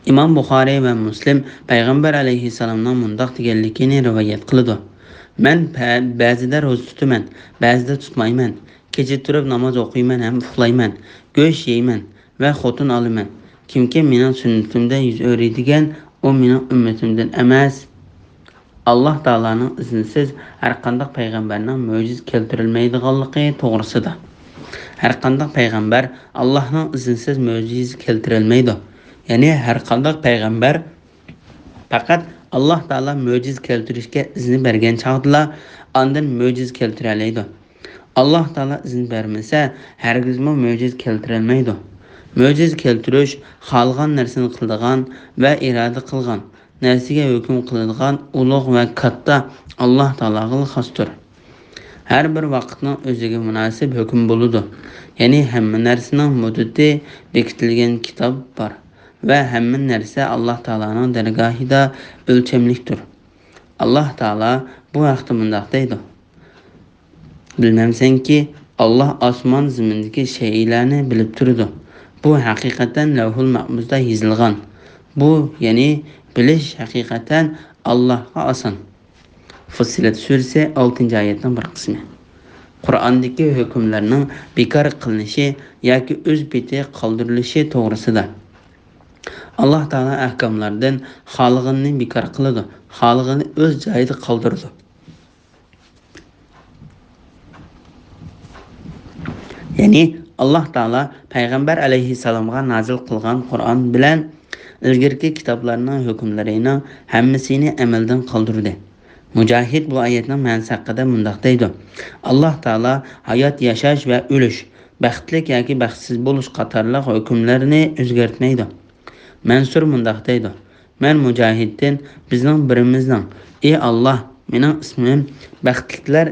ئىمام بۇخارىي ۋە مۇسلىم پەيغەمبەر ئەلەيھىسسالامنىڭ مۇنداق دېگەنلىكىنى رىۋايەت قىلىدۇ: مەن پە-، بەزىدە روزا تۇتىمەن، بەزىدە تۇتمايمەن، كېچە تۇرۇپ ناماز ئوقۇيمەن ھەم ئۇخلايمەن، گۆش يەيمەن ۋە خوتۇن ئالىمەن. كىمكى مېنىڭ سۈننىتىمدە يۈز ئۆرۈيدىگەن، ئۇ مېنىڭ ئۈممىتىمدىن ئەمەس. ئاللاھ تائالانىڭ ئىزنىسىز ھەرقانداق پەيغەمبەرنىڭ مۆجىزە كەلتۈرەلمەيدىغانلىقى توغرىسىدا. ھەرقانداق پەيغەمبەر ئاللاھنىڭ ئىزنىسىز مۆجىزە كەلتۈرەلمەيدۇ. يەنى ھەرقانداق پەيغەمبەر پەقەت ئاللاھ تائالا مۆجىزە كەلتۈرۈشكە ئىزنى بەرگەن چاغدىلا ئاندىن مۆجىزە كەلتۈرەلەيدۇ. ئاللاھ تائالا ئىزىن بەرمىسە، ھەرگىزمۇ مۆجىزە كەلتۈرەلمەيدۇ. مۆجىزە كەلتۈرۈش خالىغان نەرسىنى قىلىدىغان ۋە ئىرادە قىلغان نەرسىگە ھۆكۈم قىلىدىغان ئۇلۇغ ۋە كاتتا ئاللاھ تائالاغىلا خاستۇر. ھەر بىر ۋاقىتنىڭ ئۆزىگە مۇناسىپ ھۆكمى بولىدۇ. يەنى ھەممە نەرسىنىڭ مۇددىتى بېكىتىلگەن كىتاب بار ۋە ھەممە نەرسە ئاللاھ تائالانىڭ دەرگاھىدا ئۆلچەملىكتۇر. ئاللاھ تائالا بۇ ھەقتە مۇنداق دەيدۇ: بىلمەمسەنكى، ئاللاھ ئاسمان زېمىندىكى شەيئىلەرنى بىلىپ تۇرىدۇ. بۇ ھەقىقەتەن لەۋھۇل مەھپۇزدا يېزىلغان. بۇ، يەنى بىلىش ھەقىقەتەن ئاللاھقا ئاسان. فۇسسىلەت سۈرىسى، ئالتىنچى ئايەتنىڭ بىر قىسمى. قۇرئاندىكى ھۆكۈملەرنىڭ بىكار قىلىنىشى ياكى ئۆز پېتى قالدۇرۇلۇشى توغرىسىدا. ئاللاھ تائالا ئەھكاملاردىن خالىغىنىنى بىكار قىلىدۇ، خالىغىنىنى ئۆز جايىدا قالدۇرىدۇ. يەنى، ئاللاھ تائالا پەيغەمبەر ئەلەيھىسسالامغا نازىل قىلغان قۇرئان بىلەن ئىلگىرىكى كىتابلارنىڭ ھۆكۈملىرىنىڭ ھەممىسىنى ئەمەلدىن قالدۇردى. مۇجاھىد بۇ ئايەتنىڭ مەنىسى ھەققىدە مۇنداق دەيدۇ: ئاللاھ تائالا ھايات ياشاش ۋە ئۆلۈش، بەختلىك ياكى بەختسىز بولۇش قاتارلىق ھۆكۈملەرنى ئۆزگەرتمەيدۇ. مەنسۇر مۇنداق دەيدۇ: مەن مۇجاھىدتىن بىزنىڭ بىرىمىزنىڭ، ئى ئاللاھ، مېنىڭ ئىسمىم بەختلىكلەر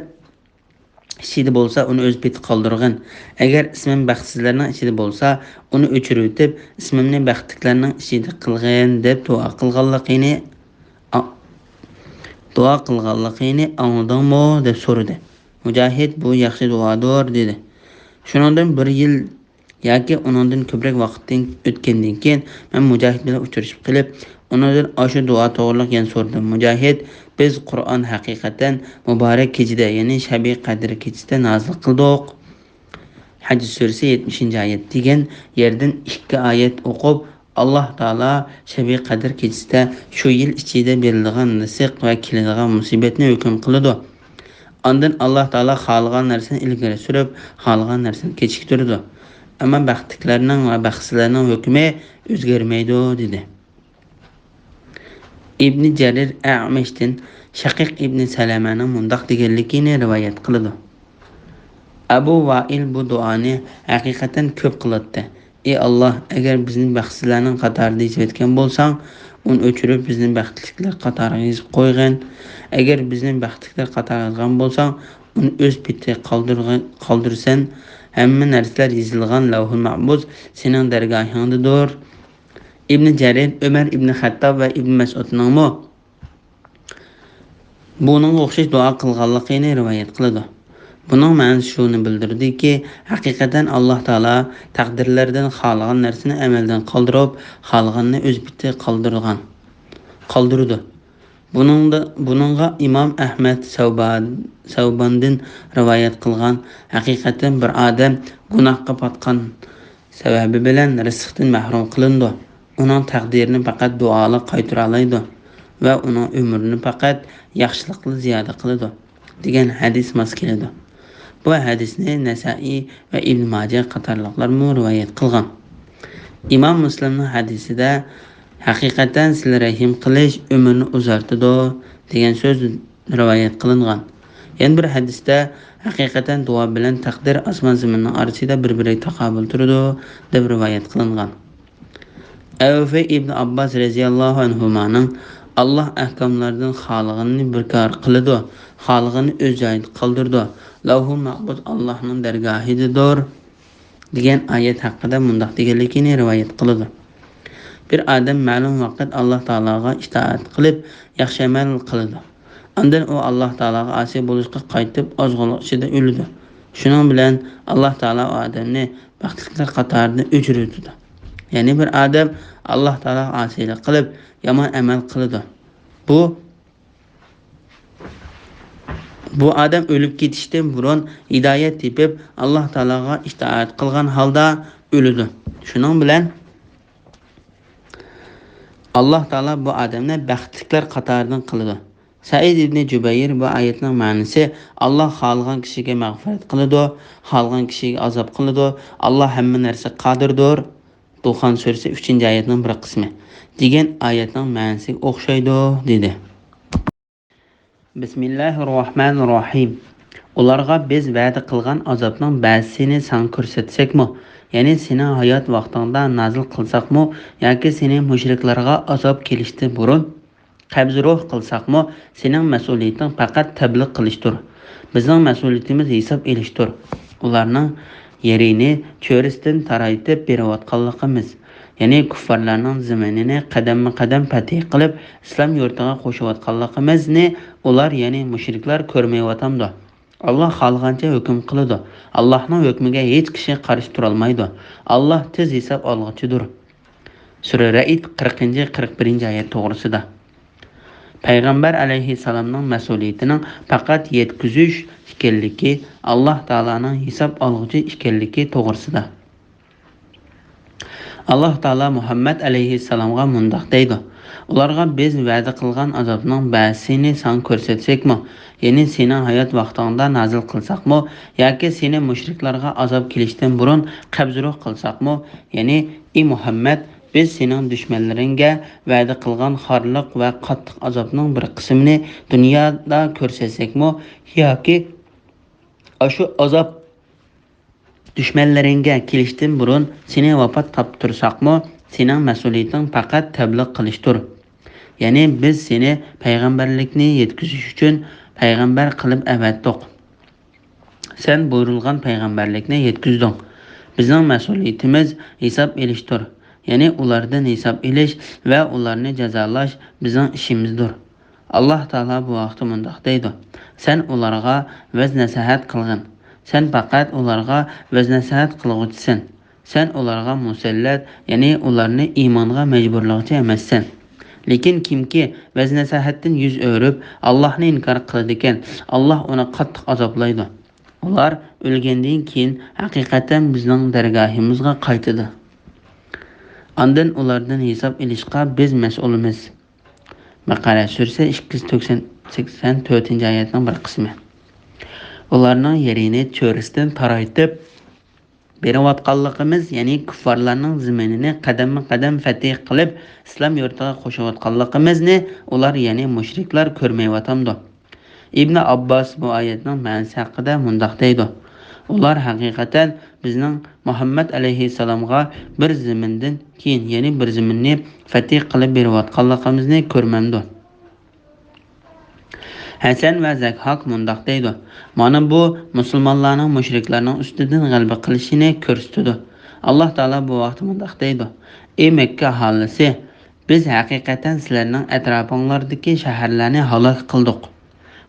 ئىچىدە بولسا، ئۇنى ئۆز پېتى قالدۇرغىن. ئەگەر ئىسمىم بەختسىزلەرنىڭ ئىچىدە بولسا، ئۇنى ئۆچۈرۈۋېتىپ، ئىسمىمنى بەختلىكلەرنىڭ ئىچىدە قىلغىن، دەپ دۇئا قىلغانلىقىنى، ئا-، دۇئا قىلغانلىقىنى ئاڭلىدىڭمۇ؟ دەپ سورىدى. مۇجاھىد: بۇ ياخشى دۇئادۇر، دېدى. شۇنىڭدىن بىر يىل ياكى ئۇنىڭدىن كۆپرەك ۋاقىتتىن ئۆتكەندىن كېيىن، مەن مۇجاھىد بىلەن ئۇچرىشىپ قېلىپ، ئۇنىڭدىن ئاشۇ دۇئا توغرىلىق يەنە سورىدىم. مۇجاھىد: بىز قۇرئان ھەقىقەتەن مۇبارەك كېچىدە، يەنى شەبى قەدىر كېچىسىدە نازىل قىلدۇق. ھەج سۈرىسى، يەتمىشىنچى ئايەت، دېگەن يەردىن ئىككى ئايەت ئوقۇپ، ئاللاھ تائالا شەبى قەدىر كېچىسىدە شۇ يىل ئىچىدە بېرىلىدىغان رىزىق ۋە كېلىدىغان مۇسىبەتنى ھۆكۈم قىلىدۇ. ئاندىن ئاللاھ تائالا خالىغان نەرسىنى ئىلگىرى سۈرۈپ، خالىغان نەرسىنى كېچىكتۈرىدۇ. ئەمما بەختلىكلەرنىڭ ۋە بەختسىزلەرنىڭ ھۆكمى ئۆزگەرمەيدۇ، دېدى. ئىبنى جەرىر ئەمەشتىن شەقىق ئىبنى سەلەمەنىڭ مۇنداق دېگەنلىكىنى رىۋايەت قىلىدۇ: ئەبۇ ۋائىل بۇ دۇئانى ھەقىقەتەن كۆپ قىلاتتى. ئى ئاللاھ، ئەگەر بىزنى بەختسىزلەرنىڭ قاتارىدا يېزىۋەتكەن بولساڭ، ئۇنى ئۆچۈرۈپ، بىزنى بەختلىكلەر قاتارىغا يېزىپ قويغىن. ئەگەر بىزنى بەختلىكلەر قاتارىغا يازغان بولساڭ، ئۇنى ئۆز پېتى قالدۇرغا-، قالدۇرىسەن. ھەممە نەرسىلەر يېزىلغان لەۋھۇل مەھپۇز سېنىڭ دەرگاھىڭدىدۇر. ئىبنى جەرىر ئۆمەر ئىبنى خەتتاب ۋە ئىبنى مەسئۇدنىڭمۇ بۇنىڭغا ئوخشاش دۇئا قىلغانلىقىنى رىۋايەت قىلىدۇ. بۇنىڭ مەنىسى شۇنى بىلدۈرىدۇكى، ھەقىقەتەن ئاللاھ تائالا تەقدىرلەردىن خالىغان نەرسىنى ئەمەلدىن قالدۇرۇپ، خالىغىنىنى ئۆز پېتى قالدۇرغان، قالدۇرىدۇ. بۇنىڭدا، بۇنىڭغا ئىمام ئەھمەد سەۋبان-، سەۋباندىن رىۋايەت قىلغان، ھەقىقەتەن بىر ئادەم گۇناھقا پاتقان سەۋەبى بىلەن رىزىقتىن مەھرۇم قىلىنىدۇ. ئۇنىڭ تەقدىرىنى پەقەت دۇئالار قايتۇرالايدۇ ۋە ئۇنىڭ ئۆمرىنى پەقەت ياخشىلىقلا زىيادە قىلىدۇ، دېگەن ھەدىس ماس كېلىدۇ. بۇ ھەدىسنى نەسائىي ۋە ئىبن ماجە قاتارلىقلارمۇ رىۋايەت قىلغان. ئىمام مۇسلىمنىڭ ھەدىسىدە، «ھەقىقەتەن سىلە رەھىم قىلىش ئۆمۈرنى ئۇزارتىدۇ» دېگەن سۆز رىۋايەت قىلىنغان. يەنە بىر ھەدىستە، «ھەقىقەتەن دۇئا بىلەن تەقدىر ئاسمان زېمىننىڭ ئارىسىدا بىر-بىرىگە تاقابىل تۇرىدۇ» دەپ رىۋايەت قىلىنغان. ئەۋفى ئىبن ئابباس رەزىياللاھۇ ئەنھۇمانىڭ، «ئاللاھ ئەھكاملاردىن خالىغىنىنى بىركار قىلىدۇ، خالىغىنىنى ئۆز جايىدا قالدۇرىدۇ، لەۋھۇل مەھپۇز ئاللاھنىڭ دەرگاھىدىدۇر» دېگەن ئايەت ھەققىدە مۇنداق دېگەنلىكىنى رىۋايەت قىلىدۇ: بىر ئادەم مەلۇم ۋاقىت ئاللاھ تائالاغا ئىتائەت قىلىپ، ياخشى ئەمەل قىلىدۇ. ئاندىن ئۇ ئاللاھ تائالاغا ئاسىي بولۇشقا قايتىپ، ئازغۇنلۇق ئىچىدە ئۆلىدۇ. شۇنىڭ بىلەن ئاللاھ تائالا ئۇ ئادەمنى بەختلىكلەر قاتارىدىن ئۆچۈرۈۋېتىدۇ. يەنى بىر ئادەم ئاللاھ تائالاغا ئاسىيلىق قىلىپ، يامان ئەمەل قىلىدۇ. بۇ، بۇ ئادەم ئۆلۈپ كېتىشتىن بۇرۇن ھىدايەت تېپىپ، ئاللاھ تائالاغا ئىتائەت قىلغان ھالدا ئۆلىدۇ. شۇنىڭ بىلەن ئاللاھ تائالا بۇ ئادەمنى بەختلىكلەر قاتارىدىن قىلىدۇ. سەئىد ئىبنى جۇبەير بۇ ئايەتنىڭ مەنىسى، «ئاللاھ خالىغان كىشىگە مەغپىرەت قىلىدۇ، خالىغان كىشىگە ئازاب قىلىدۇ، ئاللاھ ھەممە نەرسىگە قادىردۇر.» دۇخان سۈرىسى ئۈچىنچى ئايەتنىڭ بىر قىسمى دېگەن ئايەتنىڭ مەنىسىگە ئوخشايدۇ، دېدى. بىسمىللاھىررەھمانىررەھىم. ئۇلارغا بىز ۋەدە قىلغان ئازابنىڭ بەزىسىنى ساڭا كۆرسەتسەكمۇ، يەنى سېنىڭ ھايات ۋاقتىڭدا نازىل قىلساقمۇ ياكى سېنى مۇشرىكلارغا ئازاب كېلىشتىن بۇرۇن قەبزى روھ قىلساقمۇ، سېنىڭ مەسئۇلىيىتىڭ پەقەت تەبلىغ قىلىشتۇر. بىزنىڭ مەسئۇلىيىتىمىز ھېساب ئېلىشتۇر. ئۇلارنىڭ يېرىنى چۆرىسىدىن تارايتىپ بېرىۋاتقانلىقىمىز، يەنى كۇففارلارنىڭ زېمىنىنى قەدەممۇ قەدەم پەتھى قىلىپ، ئىسلام يۇرتىغا قوشۇۋاتقانلىقىمىزنى ئۇلار، يەنى مۇشرىكلار كۆرمەيۋاتامدۇ؟ ئاللاھ خالىغانچە ھۆكۈم قىلىدۇ. ئاللاھنىڭ ھۆكمىگە ھېچ كىشى قارشى تۇرالمايدۇ. ئاللاھ تېز ھېساب ئالغۇچىدۇر. سۈرە رەئد، قىرىقىنچى، قىرىق بىرىنچى ئايەت توغرىسىدا. پەيغەمبەر ئەلەيھىسسالامنىڭ مەسئۇلىيىتىنىڭ پەقەت يەتكۈزۈش ئىكەنلىكى، ئاللاھ تائالانىڭ ھېساب ئالغۇچى ئىكەنلىكى توغرىسىدا. ئاللاھ تائالا مۇھەممەد ئەلەيھىسسالامغا مۇنداق دەيدۇ: ئۇلارغا بىز ۋەدە قىلغان ئازابنىڭ بەزىسىنى ساڭا كۆرسەتسەكمۇ، يەنى سېنىڭ ھايات ۋاقتىڭدا نازىل قىلساقمۇ ياكى سېنى مۇشرىكلارغا ئازاب كېلىشتىن بۇرۇن قەبزى روھ قىلساقمۇ، يەنى، ئى مۇھەممەد، بىز سېنىڭ دۈشمەنلىرىڭگە ۋەدە قىلغان خارلىق ۋە قاتتىق ئازابنىڭ بىر قىسمىنى دۇنيادا كۆرسەتسەكمۇ ياكى ئاشۇ ئازاب دۈشمەنلىرىڭگە كېلىشتىن بۇرۇن سېنى ۋاپات تاپتۇرساقمۇ، سېنىڭ مەسئۇلىيىتىڭ پەقەت تەبلىغ قىلىشتۇر. يەنى بىز سېنى پەيغەمبەرلىكنى يەتكۈزۈش ئۈچۈن پەيغەمبەر قىلىپ ئەۋەتتۇق. سەن بۇيرۇلغان پەيغەمبەرلىكنى يەتكۈزدۈڭ. بىزنىڭ مەسئۇلىيىتىمىز ھېساب ئېلىشتۇر. يەنى ئۇلاردىن ھېساب ئېلىش ۋە ئۇلارنى جازالاش بىزنىڭ ئىشىمىزدۇر. ئاللاھ تائالا بۇ ھەقتە مۇنداق دەيدۇ: سەن ئۇلارغا ۋەز-نەسىھەت قىلغىن. سەن پەقەت ئۇلارغا ۋەز-نەسىھەت قىلغۇچىسەن. سەن ئۇلارغا مۇسەللەت، يەنى ئۇلارنى ئىمانغا مەجبۇرلىغۇچى ئەمەسسەن. لېكىن كىمكى ۋەز-نەسىھەتتىن يۈز ئۆرۈپ، ئاللاھنى ئىنكار قىلىدىكەن، ئاللاھ ئۇنى قاتتىق ئازابلايدۇ. ئۇلار ئۆلگەندىن كېيىن ھەقىقەتەن بىزنىڭ دەرگاھىمىزغا قايتىدۇ. ئاندىن ئۇلاردىن ھېساب ئېلىشقا بىز مەسئۇلمىز. بەقەرە سۈرىسى ئىككى يۈز سەكسەن تۆتىنچى ئايەتنىڭ بىر قىسمى. ئۇلارنىڭ يېرىنى چۆرىسىدىن تارايتىپ بېرىۋاتقانلىقىمىز، يەنى كۇففارلارنىڭ زېمىنىنى قەدەممۇ قەدەم فەتھى قىلىپ، ئىسلام يۇرتىغا قوشۇۋاتقانلىقىمىزنى ئۇلار، يەنى مۇشرىكلار كۆرمەيۋاتامدۇ؟ ئىبنى ئابباس بۇ ئايەتنىڭ مەنىسى ھەققىدە مۇنداق دەيدۇ: ئۇلار ھەقىقەتەن بىزنىڭ مۇھەممەد ئەلەيھىسسالامغا بىر زېمىندىن كېيىن يەنە بىر زېمىننى فەتھى قىلىپ بېرىۋاتقانلىقىمىزنى كۆرمەمدۇ؟ ھەسەن ۋە زەھھاك مۇنداق دەيدۇ: مانا بۇ مۇسۇلمانلارنىڭ مۇشرىكلارنىڭ ئۈستىدىن غەلىبە قىلىشىنى كۆرسىتىدۇ. ئاللاھ تائالا بۇ ھەقتە مۇنداق دەيدۇ: ئى مەككە ئاھالىسى، بىز ھەقىقەتەن سىلەرنىڭ ئەتراپىڭلاردىكى شەھەرلەرنى ھالاك قىلدۇق.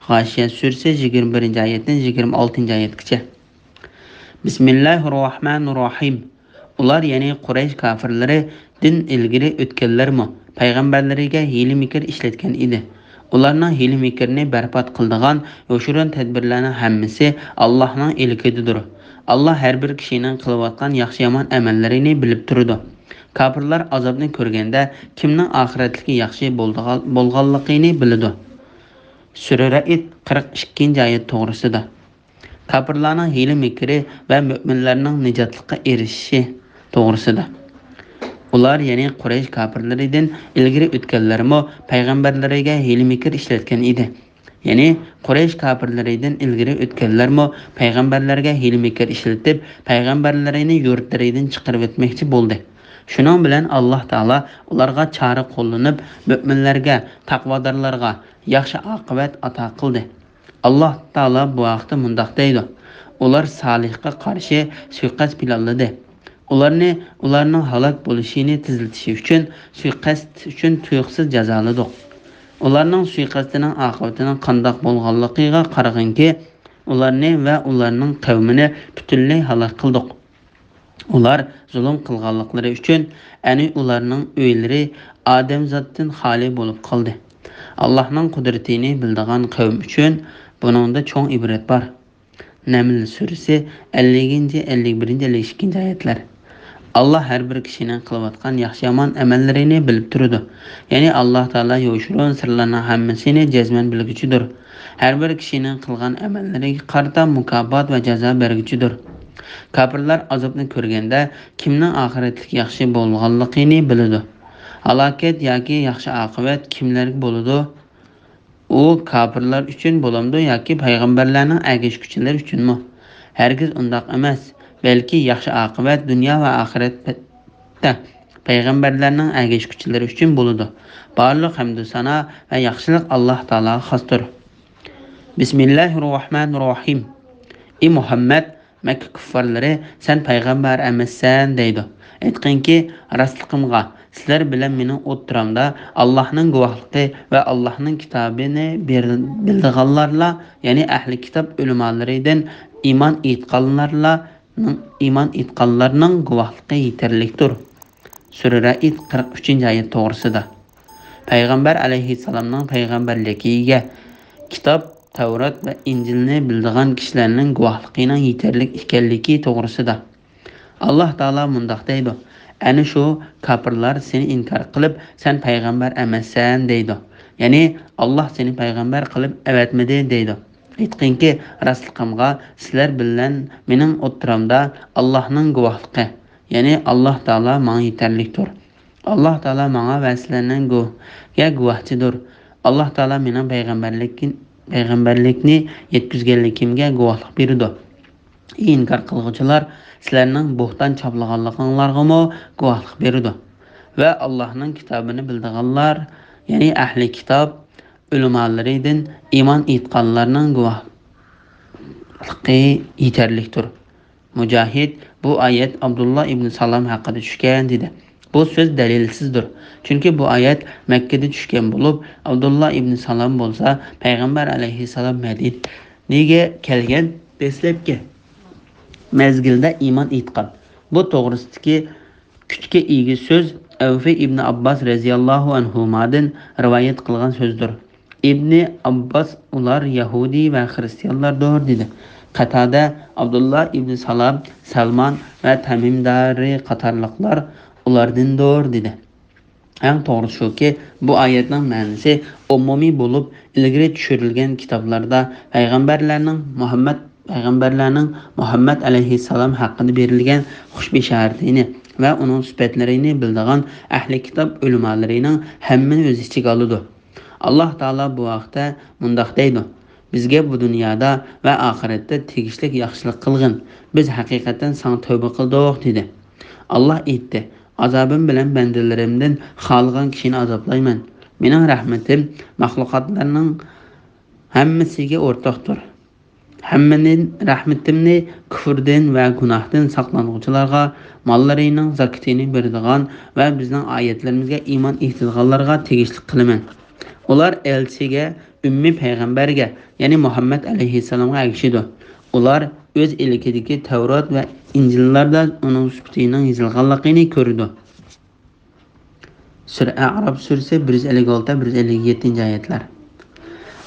غاشىيە سۈرىسى يىگىرمە بىرىنچى ئايەتتىن يىگىرمە ئالتىنچى ئايەتكىچە. بىسمىللاھىررەھمانىررەھىم. ئۇلار، يەنى قۇرەيش كاپىرلىرى، دىن ئىلگىرى ئۆتكەنلەرمۇ پەيغەمبەرلىرىگە ھىيلە-مىكىر ئىشلەتكەن ئىدى. ئۇلارنىڭ ھىيلە-مىكرىنى بەربات قىلىدىغان يوشۇرۇن تەدبىرلەرنىڭ ھەممىسى ئاللاھنىڭ ئىلكىدىدۇر. ئاللاھ ھەر بىر كىشىنىڭ قىلىۋاتقان ياخشى-يامان ئەمەللىرىنى بىلىپ تۇرىدۇ. كاپىرلار ئازابنى كۆرگەندە كىمنىڭ ئاخىرەتلىكى ياخشى بولىدىغان، بولغانلىقىنى بىلىدۇ. سۈرە رەئد، قىرىق ئىككىنچى ئايەت توغرىسىدا. كاپىرلارنىڭ ھىيلە-مىكرى ۋە مۆمىنلەرنىڭ نىجاتلىققا ئېرىشىشى توغرىسىدا. ئۇلار، يەنى قۇرەيش كاپىرلىرىدىن ئىلگىرى ئۆتكەنلەرمۇ پەيغەمبەرلىرىگە ھىيلە-مىكىر ئىشلەتكەن ئىدى. يەنى قۇرەيش كاپىرلىرىدىن ئىلگىرى ئۆتكەنلەرمۇ پەيغەمبەرلەرگە ھىيلە-مىكىر ئىشلىتىپ، پەيغەمبەرلىرىنى يۇرتلىرىدىن چىقىرىۋەتمەكچى بولدى. شۇنىڭ بىلەن ئاللاھ تائالا ئۇلارغا چارە قوللىنىپ، مۆمىنلەرگە، تەقۋادارلارغا ياخشى ئاقىۋەت ئاتا قىلدى. ئاللاھ تائالا بۇ ھەقتە مۇنداق دەيدۇ: ئۇلار سالىھقا قارشى سۇيىقەست پىلانلىدى. ئۇلارنى، ئۇلارنىڭ ھالاك بولۇشىنى تېزلىتىش ئۈچۈن سۇيىقەست ئۈچۈن تۇيۇقسىز جازالىدۇق. ئۇلارنىڭ سۇيىقەستىنىڭ ئاقىۋىتىنىڭ قانداق بولغانلىقىغا قارىغىنكى، ئۇلارنى ۋە ئۇلارنىڭ قەۋمىنى پۈتۈنلەي ھالاك قىلدۇق. ئۇلار زۇلۇم قىلغانلىقلىرى ئۈچۈن ئەنە ئۇلارنىڭ ئۆيلىرى ئادەمزاتتىن خالىي بولۇپ قالدى. ئاللاھنىڭ قۇدرىتىنى بىلىدىغان قەۋم ئۈچۈن بۇنىڭدا چوڭ ئىبرەت بار. نەمل سۈرىسى ئەللىكىنچى، ئەللىك بىرىنچى، ئەللىك ئىككىنچى ئايەتلەر. ئاللاھ ھەر بىر كىشىنىڭ قىلىۋاتقان ياخشى-يامان ئەمەللىرىنى بىلىپ تۇرىدۇ. يەنى ئاللاھ تائالا يوشۇرۇن سىرلارنىڭ ھەممىسىنى جەزمەن بىلگۈچىدۇر. ھەر بىر كىشىنىڭ قىلغان ئەمەللىرىگە قارىتا مۇكاپات ۋە جازا بەرگۈچىدۇر. كاپىرلار ئازابنى كۆرگەندە، كىمنىڭ ئاخىرەتلىك ياخشى بولغانلىقىنى بىلىدۇ. ھالاكەت ياكى ياخشى ئاقىۋەت كىملەرگە بولىدۇ؟ ئۇ كاپىرلار ئۈچۈن بولامدۇ ياكى پەيغەمبەرلەرنىڭ ئەگەشكۈچىلىرى ئۈچۈنمۇ؟ ھەرگىز ئۇنداق ئەمەس. بەلكى ياخشى ئاقىۋەت دۇنيا ۋە ئاخىرەتتە پەيغەمبەرلەرنىڭ ئەگەشكۈچىلىرى ئۈچۈن بولىدۇ. بارلىق ھەمدۇسانا ۋە ياخشىلىق ئاللاھ تائالاغا خاستۇر. بىسمىللاھىررەھمانىررەھىم. ئى مۇھەممەد، مەككە كۇففارلىرى، سەن پەيغەمبەر ئەمەسسەن، دەيدۇ. ئېيتقىنكى، راستلىقىمغا، سىلەر بىلەن مېنىڭ ئوتتۇرامدا ئاللاھنىڭ گۇۋاھلىقى ۋە ئاللاھنىڭ كىتابىنى بىر-، بىلىدىغانلارلا، يەنى ئەھلى كىتاب ئۆلىمالىرىدىن ئىمان ئېيتقانلارلا، ئىمان ئېيتقانلارنىڭ گۇۋاھلىقى يېتەرلىكتۇر. سۈرە رەئد، قىرىق ئۈچىنچى ئايەت توغرىسىدا. پەيغەمبەر ئەلەيھىسسالامنىڭ پەيغەمبەرلىكىگە كىتاب، تەۋرات ۋە ئىنجىلنى بىلىدىغان كىشىلەرنىڭ گۇۋاھلىقىنىڭ يېتەرلىك ئىكەنلىكى توغرىسىدا. ئاللاھ تائالا مۇنداق دەيدۇ: ئەنە شۇ كاپىرلار سېنى ئىنكار قىلىپ، سەن پەيغەمبەر ئەمەسسەن، دەيدۇ. يەنى، ئاللاھ سېنى پەيغەمبەر قىلىپ ئەۋەتمىدى، دەيدۇ. ئېيتقىنكى، راستلىقىمغا، سىلەر بىلەن مېنىڭ ئوتتۇرامدا ئاللاھنىڭ گۇۋاھلىقى، يەنى ئاللاھ تائالا ماڭا يېتەرلىكتۇر. ئاللاھ تائالا ماڭا ۋە سىلەرنىڭ گۇ-، گە گۇۋاھچىدۇر. ئاللاھ تائالا مېنىڭ پەيغەمبەرلىكىم-، پەيغەمبەرلىكنى يەتكۈزگەنلىكىمگە گۇۋاھلىق بېرىدۇ. ئى ئىنكار قىلغۇچىلار، سىلەرنىڭ بۇھتان چاپلىغانلىقىڭلارغىمۇ گۇۋاھلىق بېرىدۇ. ۋە ئاللاھنىڭ كىتابىنى بىلىدىغانلار، يەنى ئەھلى كىتاب ئۆلىمالىرىدىن ئىمان ئېيتقانلارنىڭ گۇۋاھلىقى يېتەرلىكتۇر. مۇجاھىد، بۇ ئايەت ئابدۇللا ئىبنى سالام ھەققىدە چۈشكەن، دېدى. بۇ سۆز دەلىلسىزدۇر. چۈنكى بۇ ئايەت مەككىدە چۈشكەن بولۇپ، ئابدۇللا ئىبنى سالام بولسا پەيغەمبەر ئەلەيھىسسالام مەدىنىگە كەلگەن دەسلەپكى مەزگىلدە ئىمان ئېيتقان. بۇ توغرىسىدىكى كۈچكە ئىگە سۆز ئەۋفى ئىبنى ئابباس رەزىياللاھۇ ئەنھۇمادىن رىۋايەت قىلغان سۆزدۇر. ئىبنى ئابباس، ئۇلار يەھۇدىي ۋە خىرىستىيانلاردۇر، دېدى. قەتادە، ئابدۇللا ئىبنى سالام، سەلمان ۋە تەمىم دارى قاتارلىقلار ئۇلاردىندۇر، دېدى. ئەڭ توغرىسى شۇكى، بۇ ئايەتنىڭ مەنىسى ئومۇمىي بولۇپ، ئىلگىرى چۈشۈرۈلگەن كىتابلاردا پەيغەمبەرلەرنىڭ مۇھەممەد، پەيغەمبەرلەرنىڭ مۇھەممەد ئەلەيھىسسالام ھەققىدە بېرىلگەن خۇش بېشارىتىنى ۋە ئۇنىڭ سۈپەتلىرىنى بىلىدىغان ئەھلى كىتاب ئۆلىمالىرىنىڭ ھەممىنى ئۆز ئىچىگە ئالىدۇ. ئاللاھ تائالا بۇ ھەقتە مۇنداق دەيدۇ: بىزگە بۇ دۇنيادا ۋە ئاخىرەتتە تېگىشلىك ياخشىلىق قىلغىن، بىز ھەقىقەتەن ساڭا تەۋبە قىلدۇق، دېدى. ئاللاھ ئېيتتى: ئازابىم بىلەن بەندىلىرىمدىن خالىغان كىشىنى ئازابلايمەن. مېنىڭ رەھمىتىم مەخلۇقاتلارنىڭ ھەممىسىگە ئورتاقتۇر. ھەممىنى، رەھمىتىمنى كۇفرىدىن ۋە گۇناھتىن ساقلانغۇچىلارغا، ماللىرىنىڭ زاكىتىنى بېرىدىغان ۋە بىزنىڭ ئايەتلىرىمىزگە ئىمان ئېيتىدىغانلارغا تېگىشلىك قىلىمەن. ئۇلار ئەلچىگە، ئۈممى پەيغەمبەرگە، يەنى مۇھەممەد ئەلەيھىسسالامغا ئەگىشىدۇ. ئۇلار ئۆز ئىلكىدىكى تەۋرات ۋە ئىنجىللاردا ئۇنىڭ سۈپىتىنىڭ يېزىلغانلىقىنى كۆرىدۇ. سۈرە ئەئراف سۈرىسى بىر يۈز ئەللىك ئالتە، بىر يۈز ئەللىك يەتتىنچى ئايەتلەر.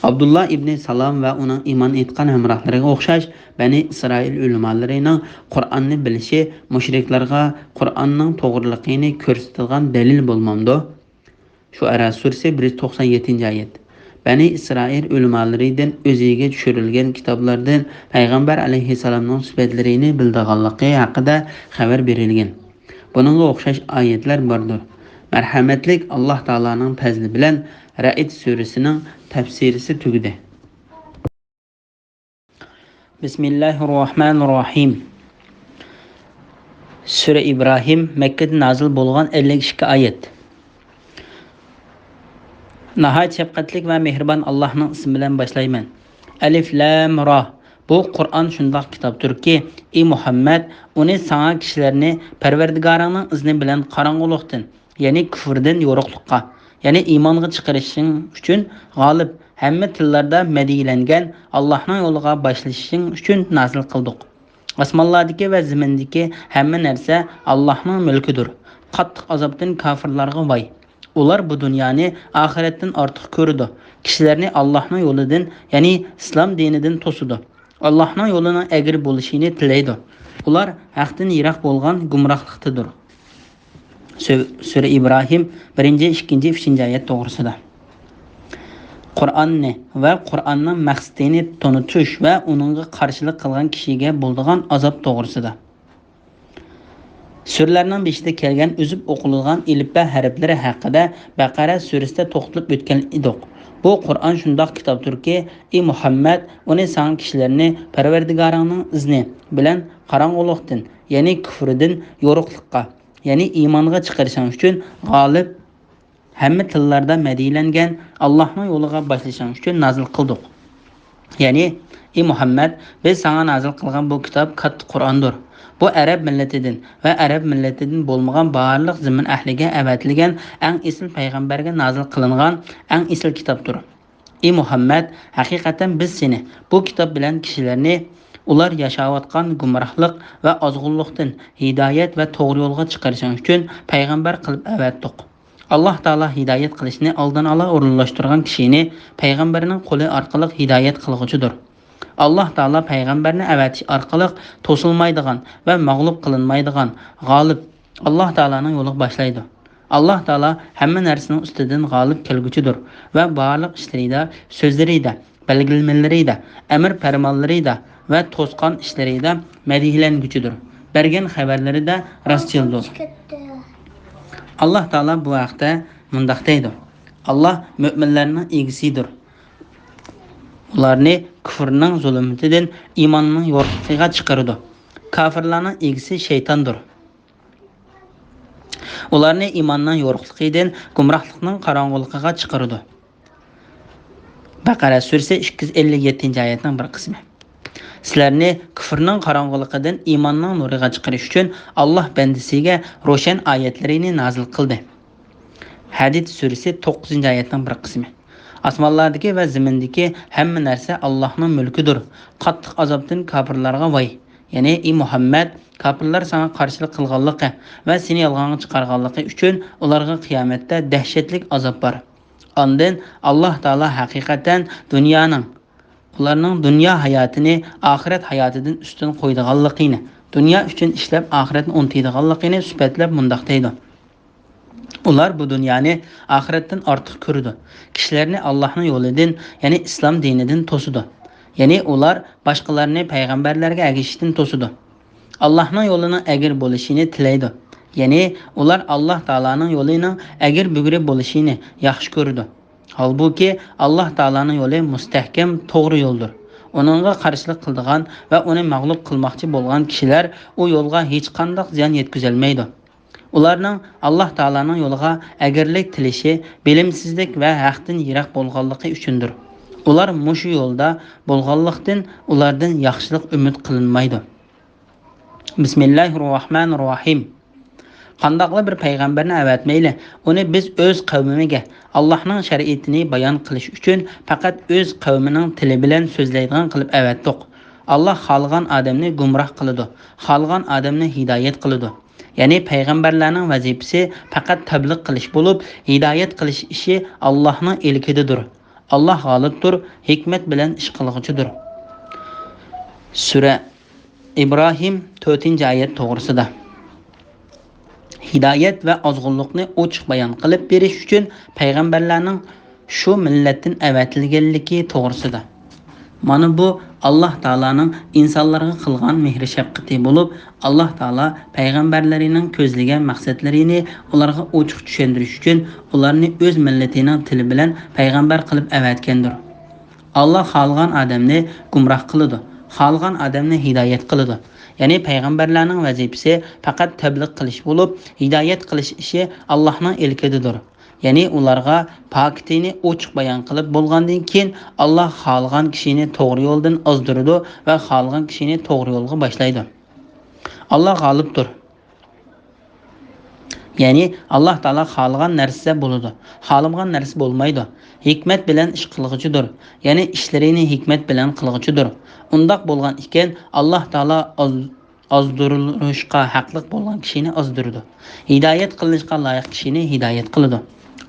ئابدۇللا ئىبنى سالام ۋە ئۇنىڭ ئىمان ئېيتقان ھەمراھلىرىغا ئوخشاش، بەنى ئىسرائىل ئۆلىمالىرىنىڭ قۇرئاننى بىلىشى مۇشرىكلارغا قۇرئاننىڭ توغرىلىقىنى كۆرسىتىدىغان دەلىل بولمامدۇ؟ شۇئەرا سۈرىسى بىر يۈز توقسان يەتتىنچى ئايەت. بەنى ئىسرائىل ئۆلىمالىرىدىن ئۆزىگە چۈشۈرۈلگەن كىتابلاردىن پەيغەمبەر ئەلەيھىسسالامنىڭ سۈپەتلىرىنى بىلىدىغانلىقى ھەققىدە خەۋەر بېرىلگەن. بۇنىڭغا ئوخشاش ئايەتلەر باردۇر. مەرھەمەتلىك ئاللاھ تائالانىڭ پەزلى بىلەن رەئد سۈرىسىنىڭ تەپسىرىسى تۈگىدى. بىسمىللاھىررەھمانىررەھىم. سۈرە ئىبراھىم، مەككىدە نازىل بولغان، ئەللىك ئىككى ئايەت. ناھايىتى شەپقەتلىك ۋە مېھرىبان ئاللاھنىڭ ئىسمى بىلەن باشلايمەن. ئەلىف لام را. بۇ قۇرئان شۇنداق كىتابتۇركى، ئى مۇھەممەد، ئۇنى ساڭا كىشىلەرنى پەرۋەردىگارىڭنىڭ ئىزنى بىلەن قاراڭغۇلۇقتىن، يەنى كۇفۇردىن يورۇقلۇققا، يەنى ئىمانغا چىقىرىشىڭ ئۈچۈن غالىب، ھەممە تىللاردا مەدھىيلەنگەن ئاللاھنىڭ يولىغا باشلىشىڭ ئۈچۈن نازىل قىلدۇق. ئاسمانلاردىكى ۋە زېمىندىكى ھەممە نەرسە ئاللاھنىڭ مۈلكىدۇر. قاتتىق ئازابتىن كاپىرلارغا ۋاي! ئۇلار بۇ دۇنيانى ئاخىرەتتىن ئارتۇق كۆرىدۇ. كىشىلەرنى ئاللاھنىڭ يولىدىن، يەنى ئىسلام دىنىدىن توسىدۇ. ئاللاھنىڭ يولىنىڭ ئەگرى بولۇشىنى تىلەيدۇ. ئۇلار ھەقتىن يىراق بولغان گۇمراھلىقتىدۇر. سۈ-، سۈرە ئىبراھىم، بىرىنچى، ئىككىنچى، ئۈچىنچى ئايەت توغرىسىدا. قۇرئاننى ۋە قۇرئاننىڭ مەقسىتىنى تونۇتۇش ۋە ئۇنىڭغا قارشىلىق قىلغان كىشىگە بولىدىغان ئازاب توغرىسىدا. سۈرىلەرنىڭ بېشىدا كەلگەن ئۈزۈپ ئوقۇلىدىغان ئېلىپبە ھەرپلىرى ھەققىدە بەقەرە سۈرىسىدە توختىلىپ ئۆتكەن ئىدۇق. بۇ قۇرئان شۇنداق كىتابتۇركى، ئى مۇھەممەد، ئۇنى ساڭا كىشىلەرنى پەرۋەردىگارىڭنىڭ ئىزنى بىلەن قاراڭغۇلۇقتىن، يەنى كۇفرىدىن يورۇقلۇققا، يەنى ئىمانغا چىقىرىشىڭ ئۈچۈن غالىب، ھەممە تىللاردا مەدھىيلەنگەن ئاللاھنىڭ يولىغا باشلىشىڭ ئۈچۈن نازىل قىلدۇق. يەنى، ئى مۇھەممەد، بىز ساڭا نازىل قىلغان بۇ كىتاب كاتتا قۇرئاندۇر. بۇ ئەرەب مىللىتىدىن ۋە ئەرەب مىللىتىدىن بولمىغان بارلىق زېمىن ئەھلىگە ئەۋەتىلگەن ئەڭ ئېسىل پەيغەمبەرگە نازىل قىلىنغان ئەڭ ئېسىل كىتابتۇر. ئى مۇھەممەد، ھەقىقەتەن بىز سېنى بۇ كىتاب بىلەن كىشىلەرنى ئۇلار ياشاۋاتقان گۇمراھلىق ۋە ئازغۇنلۇقتىن ھىدايەت ۋە توغرا يولغا چىقىرىشىڭ ئۈچۈن پەيغەمبەر قىلىپ ئەۋەتتۇق. ئاللاھ تائالا ھىدايەت قىلىشنى ئالدىن ئالا ئورۇنلاشتۇرغان كىشىنى پەيغەمبەرنىڭ قولى ئارقىلىق ھىدايەت قىلغۇچىدۇر. ئاللاھ تائالا پەيغەمبەرنى ئەۋەتىش ئارقىلىق توسۇلمايدىغان ۋە مەغلۇپ قىلىنمايدىغان، غالىب، ئاللاھ تائالانىڭ يولىغا باشلايدۇ. ئاللاھ تائالا ھەممە نەرسىنىڭ ئۈستىدىن غالىب كەلگۈچىدۇر ۋە بارلىق ئىشلىرىدا، سۆزلىرىدە، بەلگىلىمىلىرىدە، ئەمىر پەرمانلىرىدا ۋە توسقان ئىشلىرىدا مەدھىيلەنگۈچىدۇر. بەرگەن خەۋەرلىرىدە راستچىلدۇر. ئاللاھ تائالا بۇ ھەقتە مۇنداق دەيدۇ: ئاللاھ مۆمىنلەرنىڭ ئىگىسىدۇر. ئۇلارنى كۇفرنىڭ زۇلۇمىتىدىن ئىماننىڭ يورۇقلۇقىغا چىقىرىدۇ. كاپىرلارنىڭ ئىگىسى شەيتاندۇر. ئۇلارنى ئىماننىڭ يورۇقلۇقىدىن گۇمراھلىقنىڭ قاراڭغۇلۇقىغا چىقىرىدۇ. بەقەرە سۈرىسى ئىككى يۈز ئەللىك يەتتىنچى ئايەتنىڭ بىر قىسمى. سىلەرنى كۇفرنىڭ قاراڭغۇلۇقىدىن ئىماننىڭ نۇرىغا چىقىرىش ئۈچۈن ئاللاھ بەندىسىگە روشەن ئايەتلىرىنى نازىل قىلدى. ھەدىد سۈرىسى توققۇزىنچى ئايەتنىڭ بىر قىسمى. ئاسمانلاردىكى ۋە زېمىندىكى ھەممە نەرسە ئاللاھنىڭ مۈلكىدۇر. قاتتىق ئازابتىن كاپىرلارغا ۋاي! يەنى، ئى مۇھەممەد، كاپىرلار ساڭا قارشىلىق قىلغانلىقى ۋە سېنى يالغانغا چىقارغانلىقى ئۈچۈن ئۇلارغا قىيامەتتە دەھشەتلىك ئازاب بار. ئاندىن ئاللاھ تائالا ھەقىقەتەن دۇنيانىڭ، ئۇلارنىڭ دۇنيا ھاياتىنى ئاخىرەت ھاياتىدىن ئۈستۈن قويىدىغانلىقىنى، دۇنيا ئۈچۈن ئىشلەپ ئاخىرەتنى ئۇنتۇيدىغانلىقىنى سۈپەتلەپ مۇنداق دەيدۇ: ئۇلار بۇ دۇنيانى ئاخىرەتتىن ئارتۇق كۆرىدۇ. كىشىلەرنى ئاللاھنىڭ يولىدىن، يەنى ئىسلام دىنىدىن توسىدۇ. يەنى ئۇلار باشقىلارنى پەيغەمبەرلەرگە ئەگىشىشتىن توسىدۇ. ئاللاھنىڭ يولىنىڭ ئەگرى بولۇشىنى تىلەيدۇ. يەنى ئۇلار ئاللاھ تائالانىڭ يولىنىڭ ئەگرى-بۈگرى بولۇشىنى ياخشى كۆرىدۇ. ھالبۇكى، ئاللاھ تائالانىڭ يولى مۇستەھكەم، توغرا يولدۇر. ئۇنىڭغا قارشىلىق قىلىدىغان ۋە ئۇنى مەغلۇپ قىلماقچى بولغان كىشىلەر ئۇ يولغا ھېچقانداق زىيان يەتكۈزەلمەيدۇ. ئۇلارنىڭ ئاللاھ تائالانىڭ يولىغا ئەگرىلىك تىلىشى بىلىمسىزلىك ۋە ھەقتىن يىراق بولغانلىقى ئۈچۈندۇر. ئۇلار مۇشۇ يولدا بولغانلىقتىن، ئۇلاردىن ياخشىلىق ئۈمىد قىلىنمايدۇ. بىسمىللاھىررەھمانىررەھىم. قانداقلا بىر پەيغەمبەرنى ئەۋەتمەيلى، ئۇنى بىز ئۆز قەۋمىگە ئاللاھنىڭ شەرىئىتىنى بايان قىلىش ئۈچۈن پەقەت ئۆز قەۋمىنىڭ تىلى بىلەن سۆزلەيدىغان قىلىپ ئەۋەتتۇق. ئاللاھ خالىغان ئادەمنى گۇمراھ قىلىدۇ، خالىغان ئادەمنى ھىدايەت قىلىدۇ. يەنى پەيغەمبەرلەرنىڭ ۋەزىپىسى پەقەت تەبلىغ قىلىش بولۇپ، ھىدايەت قىلىش ئىشى ئاللاھنىڭ ئىلكىدىدۇر. ئاللاھ غالىبتۇر، ھېكمەت بىلەن ئىش قىلغۇچىدۇر. سۈرە ئىبراھىم، تۆتىنچى ئايەت توغرىسىدا. ھىدايەت ۋە ئازغۇنلۇقنى ئوچۇق بايان قىلىپ بېرىش ئۈچۈن پەيغەمبەرلەرنىڭ شۇ مىللەتتىن ئەۋەتىلگەنلىكى توغرىسىدا. مانا بۇ ئاللاھ تائالانىڭ ئىنسانلارغا قىلغان مېھرى-شەپقىتى بولۇپ، ئاللاھ تائالا پەيغەمبەرلىرىنىڭ كۆزلىگەن مەقسەتلىرىنى ئۇلارغا ئوچۇق چۈشەندۈرۈش ئۈچۈن، ئۇلارنى ئۆز مىللىتىنىڭ تىلى بىلەن پەيغەمبەر قىلىپ ئەۋەتكەندۇر. ئاللاھ خالىغان ئادەمنى گۇمراھ قىلىدۇ، خالىغان ئادەمنى ھىدايەت قىلىدۇ. يەنى پەيغەمبەرلەرنىڭ ۋەزىپىسى پەقەت تەبلىغ قىلىش بولۇپ، ھىدايەت قىلىش ئىشى ئاللاھنىڭ ئىلكىدىدۇر. يەنى ئۇلارغا پاكىتىنى ئوچۇق بايان قىلىپ بولغاندىن كېيىن، ئاللاھ خالىغان كىشىنى توغرا يولدىن ئازدۇرىدۇ ۋە خالىغان كىشىنى توغرا يولغا باشلايدۇ. ئاللاھ غالىبتۇر. يەنى ئاللاھ تائالا خالىغان نەرسە بولىدۇ، خالىمىغان نەرسە بولمايدۇ. ھېكمەت بىلەن ئىش قىلغۇچىدۇر. يەنى ئىشلىرىنى ھېكمەت بىلەن قىلغۇچىدۇر. ئۇنداق بولغان ئىكەن، ئاللاھ تائالا ئاز-، ئازدۇرۇلۇشقا ھەقلىق بولغان كىشىنى ئازدۇرىدۇ. ھىدايەت قىلىنىشقا لايىق كىشىنى ھىدايەت قىلىدۇ.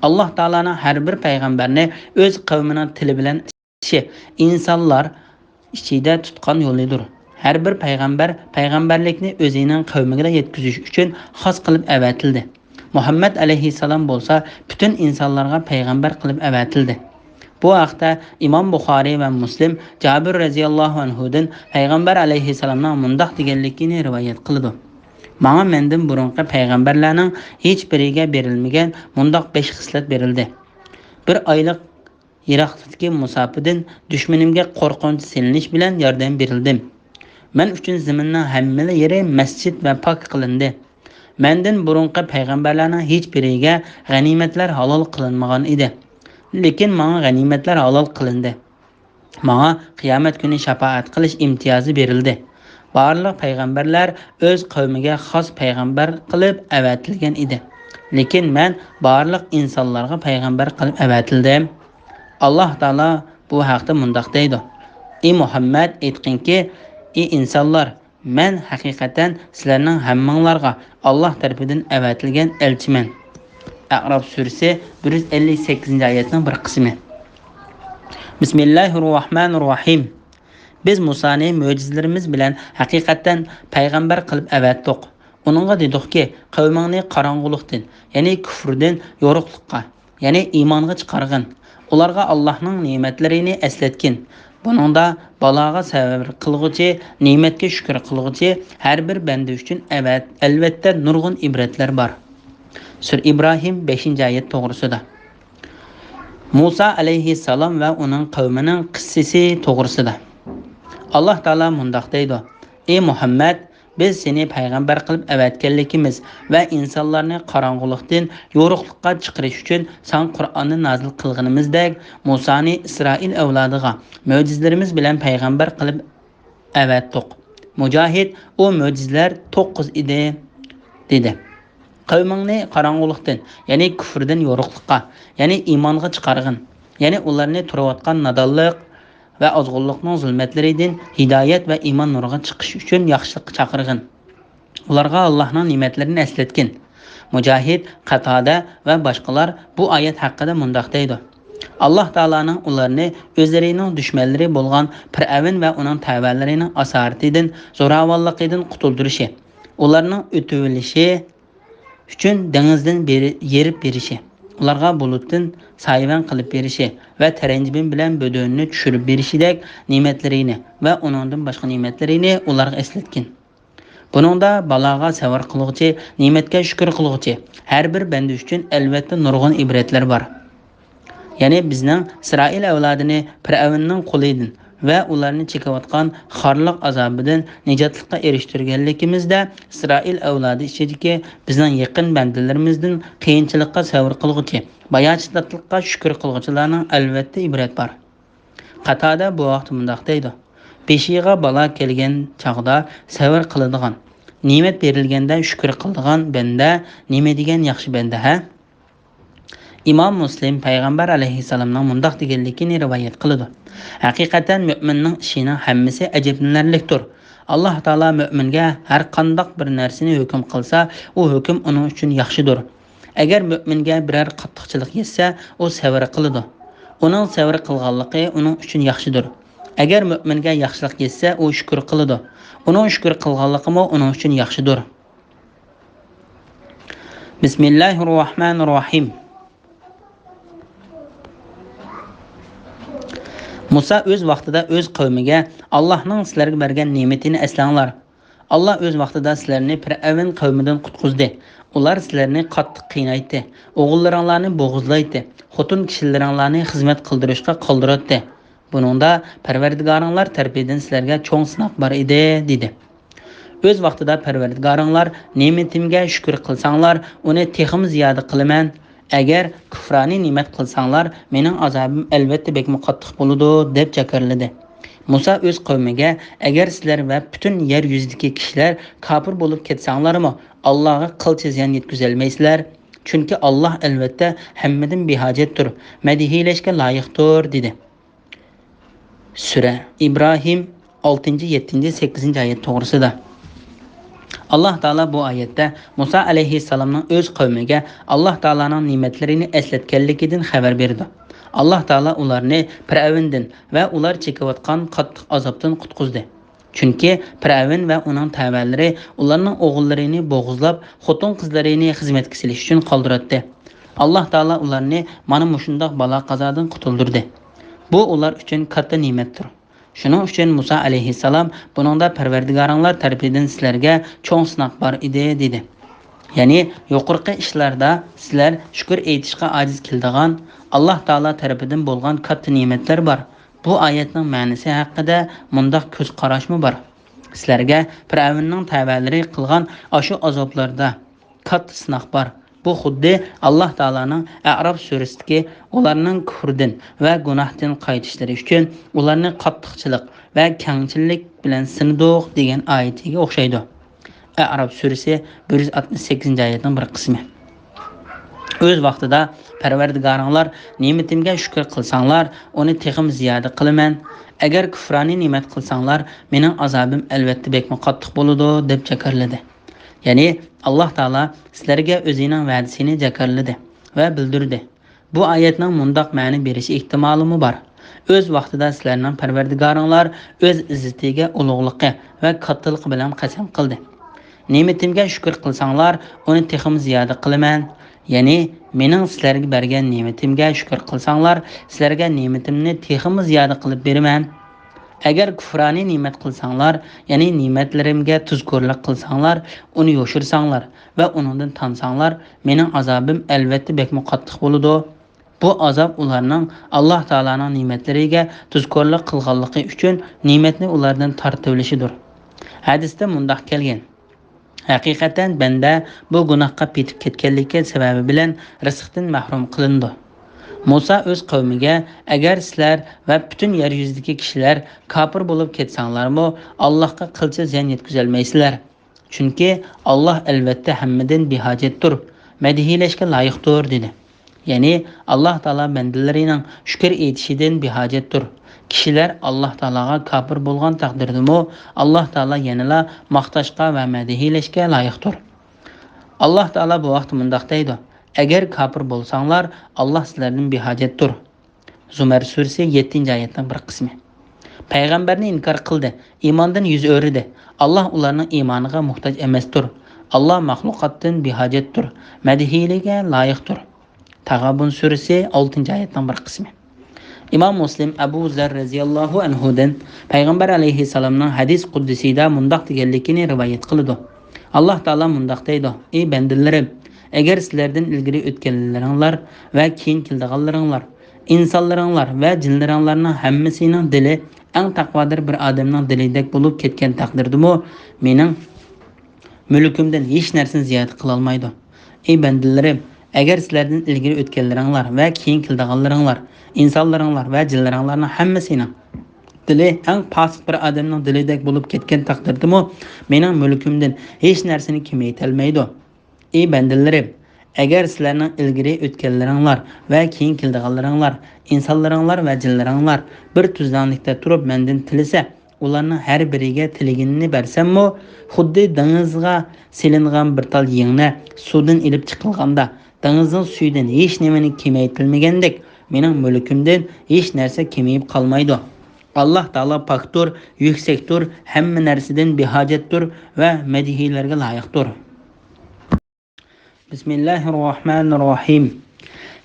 ئاللاھ تائالانىڭ ھەر بىر پەيغەمبەرنى ئۆز قەۋمىنىڭ تىلى بىلەن ئىشى، ئىنسانلار ئىچىدە تۇتقان يولىدۇر. ھەر بىر پەيغەمبەر پەيغەمبەرلىكنى ئۆزىنىڭ قەۋمىگىلا يەتكۈزۈش ئۈچۈن خاس قىلىپ ئەۋەتىلدى. مۇھەممەد ئەلەيھىسسالام بولسا پۈتۈن ئىنسانلارغا پەيغەمبەر قىلىپ ئەۋەتىلدى. بۇ ھەقتە ئىمام بۇخارىي ۋە مۇسلىم جابىر رەزىياللاھۇ ئەنھۇدىن پەيغەمبەر ئەلەيھىسسالامنىڭ مۇنداق دېگەنلىكىنى رىۋايەت قىلىدۇ: ماڭا مەندىن بۇرۇنقى پەيغەمبەرلەرنىڭ ھېچ بىرىگە بېرىلمىگەن مۇنداق بەش خىسلەت بېرىلدى. بىر ئايلىق يىراقلىقتىكى مۇساپىدىن دۈشمىنىمگە قورقۇنچ سېلىنىش بىلەن ياردەم بېرىلدىم. مەن ئۈچۈن زېمىننىڭ ھەممىلا يېرى مەسچىت ۋە پاك قىلىندى. مەندىن بۇرۇنقى پەيغەمبەرلەرنىڭ ھېچ بىرىگە غەنىيمەتلەر ھالال قىلىنمىغان ئىدى. لېكىن ماڭا غەنىيمەتلەر ھالال قىلىندى. ماڭا قىيامەت كۈنى شاپائەت قىلىش ئىمتىيازى بېرىلدى. بارلىق پەيغەمبەرلەر ئۆز قەۋمىگە خاس پەيغەمبەر قىلىپ ئەۋەتىلگەن ئىدى. لېكىن مەن بارلىق ئىنسانلارغا پەيغەمبەر قىلىپ ئەۋەتىلدىم. ئاللاھ تائالا بۇ ھەقتە مۇنداق دەيدۇ: ئى مۇھەممەد، ئېيتقىنكى، ئى ئىنسانلار، مەن ھەقىقەتەن سىلەرنىڭ ھەممىڭلارغا ئاللاھ تەرىپىدىن ئەۋەتىلگەن ئەلچىمەن. ئەئراف سۈرىسى بىر يۈز ئەللىك سەككىزىنچى ئايەتنىڭ بىر قىسمى. بىسمىللاھىررەھمانىررەھىم. بىز مۇسانى مۆجىزىلىرىمىز بىلەن ھەقىقەتەن پەيغەمبەر قىلىپ ئەۋەتتۇق. ئۇنىڭغا دېدۇقكى، قەۋمىڭنى قاراڭغۇلۇقتىن، يەنى كۈفرىدىن يورۇقلۇققا، يەنى ئىمانغا چىقارغىن. ئۇلارغا ئاللاھنىڭ نېمەتلىرىنى ئەسلەتكىن. بۇنىڭدا بالاغا سەۋر قىلغۇچى، نېمەتكە شۈكۈر قىلغۇچى ھەر بىر بەندە ئۈچۈن ئەۋەت-، ئەلۋەتتە نۇرغۇن ئىبرەتلەر بار. سۈرە ئىبراھىم، بەشىنچى ئايەت توغرىسىدا. مۇسا ئەلەيھىسسالام ۋە ئۇنىڭ قەۋمىنىڭ قىسسىسى توغرىسىدا. ئاللاھ تائالا مۇنداق دەيدۇ: ئى مۇھەممەد، بىز سېنى پەيغەمبەر قىلىپ ئەۋەتكەنلىكىمىز ۋە ئىنسانلارنى قاراڭغۇلۇقتىن يورۇقلۇققا چىقىرىش ئۈچۈن ساڭا قۇرئاننى نازىل قىلغىنىمىزدەك، مۇسانى ئىسرائىل ئەۋلادىغا مۆجىزىلىرىمىز بىلەن پەيغەمبەر قىلىپ ئەۋەتتۇق. مۇجاھىد، ئۇ مۆجىزىلەر توققۇز ئىدى، دېدى. قەۋمىڭنى قاراڭغۇلۇقتىن، يەنى كۈفرىدىن يورۇقلۇققا، يەنى ئىمانغا چىقارغىن. يەنى ئۇلارنى تۇرۇۋاتقان نادانلىق ۋە ئازغۇنلۇقنىڭ زۇلمەتلىرىدىن ھىدايەت ۋە ئىمان نۇرىغا چىقىش ئۈچۈن ياخشىلىققا چاقىرغىن. ئۇلارغا ئاللاھنىڭ نېمەتلىرىنى ئەسلەتكىن. مۇجاھىد، قاتادە ۋە باشقىلار بۇ ئايەت ھەققىدە مۇنداق دەيدۇ: ئاللاھ تائالانىڭ ئۇلارنى ئۆزلىرىنىڭ دۈشمەنلىرى بولغان پىرئەۋن ۋە ئۇنىڭ تەۋەلىرىنىڭ ئاسارىتىدىن، زوراۋانلىقىدىن قۇتۇلدۇرۇشى، ئۇلارنىڭ ئۆتۈۋېلىشى ئۈچۈن دېڭىزدىن بېرى-، يېرىپ بېرىشى، ئۇلارغا بۇلۇتتىن سايىۋەن قىلىپ بېرىشى ۋە تەرەنجىبىن بىلەن بۆدۈننى چۈشۈرۈپ بېرىشىدەك نېمەتلىرىنى ۋە ئۇنىڭدىن باشقا نېمەتلىرىنى ئۇلارغا ئەسلەتكىن. بۇنىڭدا بالاغا سەۋر قىلغۇچى، نېمەتكە شۈكۈر قىلغۇچى ھەر بىر بەندە ئۈچۈن ئەلۋەتتە نۇرغۇن ئىبرەتلەر بار. يەنى بىزنىڭ ئىسرائىل ئەۋلادىنى پىرئەۋننىڭ قولىدىن ۋە ئۇلارنى چېكىۋاتقان خارلىق ئازابىدىن نىجاتلىققا ئېرىشتۈرگەنلىكىمىزدە، ئىسرائىل ئەۋلادى ئىچىدىكى بىزنىڭ يېقىن بەندىلىرىمىزدىن قىيىنچىلىققا سەۋر قىلغۇچى، باياشاتلىققا شۈكۈر قىلغۇچىلارنىڭ ئەلۋەتتە ئىبرەت بار. قاتادە بۇ ھەقتە مۇنداق دەيدۇ: بېشىغا بالا كەلگەن چاغدا سەۋر قىلىدىغان، نېمەت بېرىلگەندە شۈكۈر قىلىدىغان بەندە نېمە دېگەن ياخشى بەندە ھە؟ ئىمام مۇسلىم پەيغەمبەر ئەلەيھىسسالامنىڭ مۇنداق دېگەنلىكىنى رىۋايەت قىلىدۇ: ھەقىقەتەن مۆمىننىڭ ئىشىنىڭ ھەممىسى ئەجەبلىنەرلىكتۇر. ئاللاھ تائالا مۆمىنگە ھەر قانداق بىر نەرسىنى ھۆكۈم قىلسا، ئۇ ھۆكۈم ئۇنىڭ ئۈچۈن ياخشىدۇر. ئەگەر مۆمىنگە بىرەر قاتتىقچىلىق يەتسە، ئۇ سەۋر قىلىدۇ. ئۇنىڭ سەۋر قىلغانلىقى ئۇنىڭ ئۈچۈن ياخشىدۇر. ئەگەر مۆمىنگە ياخشىلىق يەتسە، ئۇ شۈكۈر قىلىدۇ. ئۇنىڭ شۈكۈر قىلغانلىقىمۇ ئۇنىڭ ئۈچۈن ياخشىدۇر. بىسمىللاھىررەھمانىررەھىم. مۇسا ئۆز ۋاقتىدا ئۆز قەۋمىگە، ئاللاھنىڭ سىلەرگە بەرگەن نېمىتىنى ئەسلەڭلار. ئاللاھ ئۆز ۋاقتىدا سىلەرنى پىرئەۋن قەۋمىدىن قۇتقۇزدى. ئۇلار سىلەرنى قاتتىق قىينايتتى، ئوغۇللىرىڭلارنى بوغۇزلايتتى، خوتۇن كىشىلىرىڭلارنى خىزمەت قىلدۇرۇشقا قالدۇراتتى. بۇنىڭدا پەرۋەردىگارىڭلار تەرىپىدىن سىلەرگە چوڭ سىناق بار ئىدى، دېدى. ئۆز ۋاقتىدا پەرۋەردىگارىڭلار نېمىتىمگە شۈكۈر قىلساڭلار، ئۇنى تېخىمۇ زىيادە قىلىمەن. ئەگەر كۇفرانى نېمەت قىلساڭلار، مېنىڭ ئازابىم ئەلۋەتتە بەكمۇ قاتتىق بولىدۇ، دەپ جاكارلىدى. مۇسا ئۆز قەۋمىگە، ئەگەر سىلەر ۋە پۈتۈن يەر يۈزىدىكى كىشىلەر كاپىر بولۇپ كەتسەڭلارمۇ، ئاللاھقا قىلچە زىيان يەتكۈزەلمەيسىلەر. چۈنكى ئاللاھ ئەلۋەتتە ھەممىدىن بىھاجەتتۇر، مەدھىيلەشكە لايىقتۇر، دېدى. سۈرە ئىبراھىم، ئالتىنچى، يەتتىنچى، سەككىزىنچى ئايەت توغرىسىدا. ئاللاھ تائالا بۇ ئايەتتە مۇسا ئەلەيھىسسالامنىڭ ئۆز قەۋمىگە ئاللاھ تائالانىڭ نېمەتلىرىنى ئەسلەتكەنلىكىدىن خەۋەر بېرىدۇ. ئاللاھ تائالا ئۇلارنى پىرئەۋندىن ۋە ئۇلار چېكىۋاتقان قاتتىق ئازابتىن قۇتقۇزدى. چۈنكى پىرئەۋن ۋە ئۇنىڭ تەۋەلىرى ئۇلارنىڭ ئوغۇللىرىنى بوغۇزلاپ، خوتۇن-قىزلىرىنى خىزمەتكە سېلىش ئۈچۈن قالدۇراتتى. ئاللاھ تائالا ئۇلارنى مانا مۇشۇنداق بالا-قازادىن قۇتۇلدۇردى. بۇ ئۇلار ئۈچۈن كاتتا نېمەتتۇر. شۇنىڭ ئۈچۈن مۇسا ئەلەيھىسسالام بۇنىڭدا پەرۋەردىگارىڭلار تەرىپىدىن سىلەرگە چوڭ سىناق بار ئىدى، دېدى. يەنى يۇقىرىقى ئىشلاردا سىلەر شۈكۈر ئېيتىشقا ئاجىز كېلىدىغان، ئاللاھ تائالا تەرىپىدىن بولغان كاتتا نېمەتلەر بار. بۇ ئايەتنىڭ مەنىسى ھەققىدە مۇنداق كۆز قاراشمۇ بار. سىلەرگە پىرئەۋننىڭ تەۋەلىرى قىلغان ئاشۇ ئازابلاردا كاتتا سىناق بار. بۇ خۇددى ئاللاھ تائالانىڭ ئەئراف سۈرىسىدىكى ئۇلارنىڭ كۇفرىدىن ۋە گۇناھتىن قايتىشلىرى ئۈچۈن ئۇلارنى قاتتىقچىلىق ۋە كەڭچىللىك بىلەن سىنىدۇق دېگەن ئايىتىگە ئوخشايدۇ. ئەئراف سۈرىسى بىر يۈز ئاتمىش سەككىزىنچى ئايەتنىڭ بىر قىسمى. ئۆز ۋاقتىدا پەرۋەردىگارىڭلار نېمىتىمگە شۈكۈر قىلساڭلار، ئۇنى تېخىمۇ زىيادە قىلىمەن. ئەگەر كۇفرانى نېمەت قىلساڭلار، مېنىڭ ئازابىم ئەلۋەتتە بەكمۇ قاتتىق بولىدۇ، دەپ جاكارلىدى. يەنى ئاللاھ تائالا سىلەرگە ئۆزىنىڭ ۋەدىسىنى جاكارلىدى ۋە بىلدۈردى. بۇ ئايەتنىڭ مۇنداق مەنە بېرىش ئېھتىمالىمۇ بار. ئۆز ۋاقتىدا سىلەرنىڭ پەرۋەردىگارىڭلار ئۆز ئىززىتىگە، ئۇلۇغلۇقى ۋە كاتتىلىقى بىلەن قەسەم قىلدى. نېمىتىمگە شۈكۈر قىلساڭلار، ئۇنى تېخىمۇ زىيادە قىلىمەن. يەنى مېنىڭ سىلەرگە بەرگەن نېمىتىمگە شۈكۈر قىلساڭلار، سىلەرگە نېمىتىمنى تېخىمۇ زىيادە قىلىپ بېرىمەن. ئەگەر كۇفرانى نېمەت قىلساڭلار، يەنى نېمەتلىرىمگە تۇزكورلۇق قىلساڭلار، ئۇنى يوشۇرساڭلار ۋە ئۇنىڭدىن تانساڭلار، مېنىڭ ئازابىم ئەلۋەتتە بەكمۇ قاتتىق بولىدۇ. بۇ ئازاب ئۇلارنىڭ ئاللاھ تائالانىڭ نېمەتلىرىگە تۇزكورلۇق قىلغانلىقى ئۈچۈن نېمەتنى ئۇلاردىن تارتىۋېلىشىدۇر. ھەدىستە مۇنداق كەلگەن: ھەقىقەتەن بەندە بۇ گۇناھقا پېتىپ كەتكەنلىكى سەۋەبى بىلەن رىزىقتىن مەھرۇم قىلىنىدۇ. مۇسا ئۆز قەۋمىگە، ئەگەر سىلەر ۋە پۈتۈن يەر يۈزىدىكى كىشىلەر كاپىر بولۇپ كەتسەڭلارمۇ، ئاللاھقا قىلچە زىيان يەتكۈزەلمەيسىلەر. چۈنكى ئاللاھ ئەلۋەتتە ھەممىدىن بىھاجەتتۇر، مەدھىيلەشكە لايىقتۇر، دېدى. يەنى ئاللاھ تائالا بەندىلىرىنىڭ شۈكۈر ئېيتىشىدىن بىھاجەتتۇر. كىشىلەر ئاللاھ تائالاغا كاپىر بولغان تەقدىردىمۇ، ئاللاھ تائالا يەنىلا ماختاشقا ۋە مەدھىيلەشكە لايىقتۇر. ئاللاھ تائالا بۇ ھەقتە مۇنداق دەيدۇ: ئەگەر كاپىر بولساڭلار، ئاللاھ سىلەردىن بىھاجەتتۇر. زۇمەر سۈرىسى يەتتىنچى ئايەتنىڭ بىر قىسمى. پەيغەمبەرنى ئىنكار قىلدى، ئىماندىن يۈز ئۆرۈدى. ئاللاھ ئۇلارنىڭ ئىمانىغا موھتاج ئەمەستۇر. ئاللاھ مەخلۇقاتتىن بىھاجەتتۇر، مەدھىيلىككە لايىقتۇر. تاغابۇن سۈرىسى ئالتىنچى ئايەتنىڭ بىر قىسمى. ئىمام مۇسلىم ئەبۇ زەر رەزىياللاھۇ ئەنھۇدىن پەيغەمبەر ئەلەيھىسسالامنىڭ ھەدىس قۇدسىدا مۇنداق دېگەنلىكىنى رىۋايەت قىلىدۇ. ئاللاھ تائالا مۇنداق دەيدۇ: ئى بەندىلىرىم، ئەگەر سىلەردىن ئىلگىرى ئۆتكەنلىرىڭلار ۋە كېيىن كېلىدىغانلىرىڭلار، ئىنسانلىرىڭلار ۋە جىنلىرىڭلارنىڭ ھەممىسىنىڭ دىلى ئەڭ تەقۋادار بىر ئادەمنىڭ دىلىدەك بولۇپ كەتكەن تەقدىردىمۇ، مېنىڭ مۈلكۈمدىن ھېچ نەرسىنى زىيادە قىلالمايدۇ. ئى بەندىلىرىم، ئەگەر سىلەردىن ئىلگىرى ئۆتكەنلىرىڭلار ۋە كېيىن كېلىدىغانلىرىڭلار، ئىنسانلىرىڭلار ۋە جىنلىرىڭلارنىڭ ھەممىسىنىڭ دىلى ئەڭ پاسىق بىر ئادەمنىڭ دىلىدەك بولۇپ كەتكەن تەقدىردىمۇ، مېنىڭ مۈلكۈمدىن ھېچ نەرسىنى كېمەيتەلمەيدۇ. ئى بەندىلىرىم، ئەگەر سىلەرنىڭ ئىلگىرى ئۆتكەنلىرىڭلار ۋە كېيىن كېلىدىغانلىرىڭلار، ئىنسانلىرىڭلار ۋە جىنلىرىڭلار بىر تۈزلەڭلىكتە تۇرۇپ مەندىن تىلىسە، ئۇلارنىڭ ھەر بىرىگە تىلىگىنىنى بەرسەممۇ، خۇددى دېڭىزغا سېلىنغان بىر تال يىڭنە سۇدىن ئېلىپ چىقىلغاندا، دېڭىزنىڭ سۈيىدىن ھېچ نېمىنى كېمەيتەلمىگەندەك، مېنىڭ مۈلكۈمدىن ھېچ نەرسە كېمىيىپ قالمايدۇ. ئاللاھ تائالا پاكتۇر، يۈكسەكتۇر، ھەممە نەرسىدىن بىھاجەتتۇر ۋە مەدھىيلەرگە لايىقتۇر. بىسمىللاھىررەھمانىررەھىم.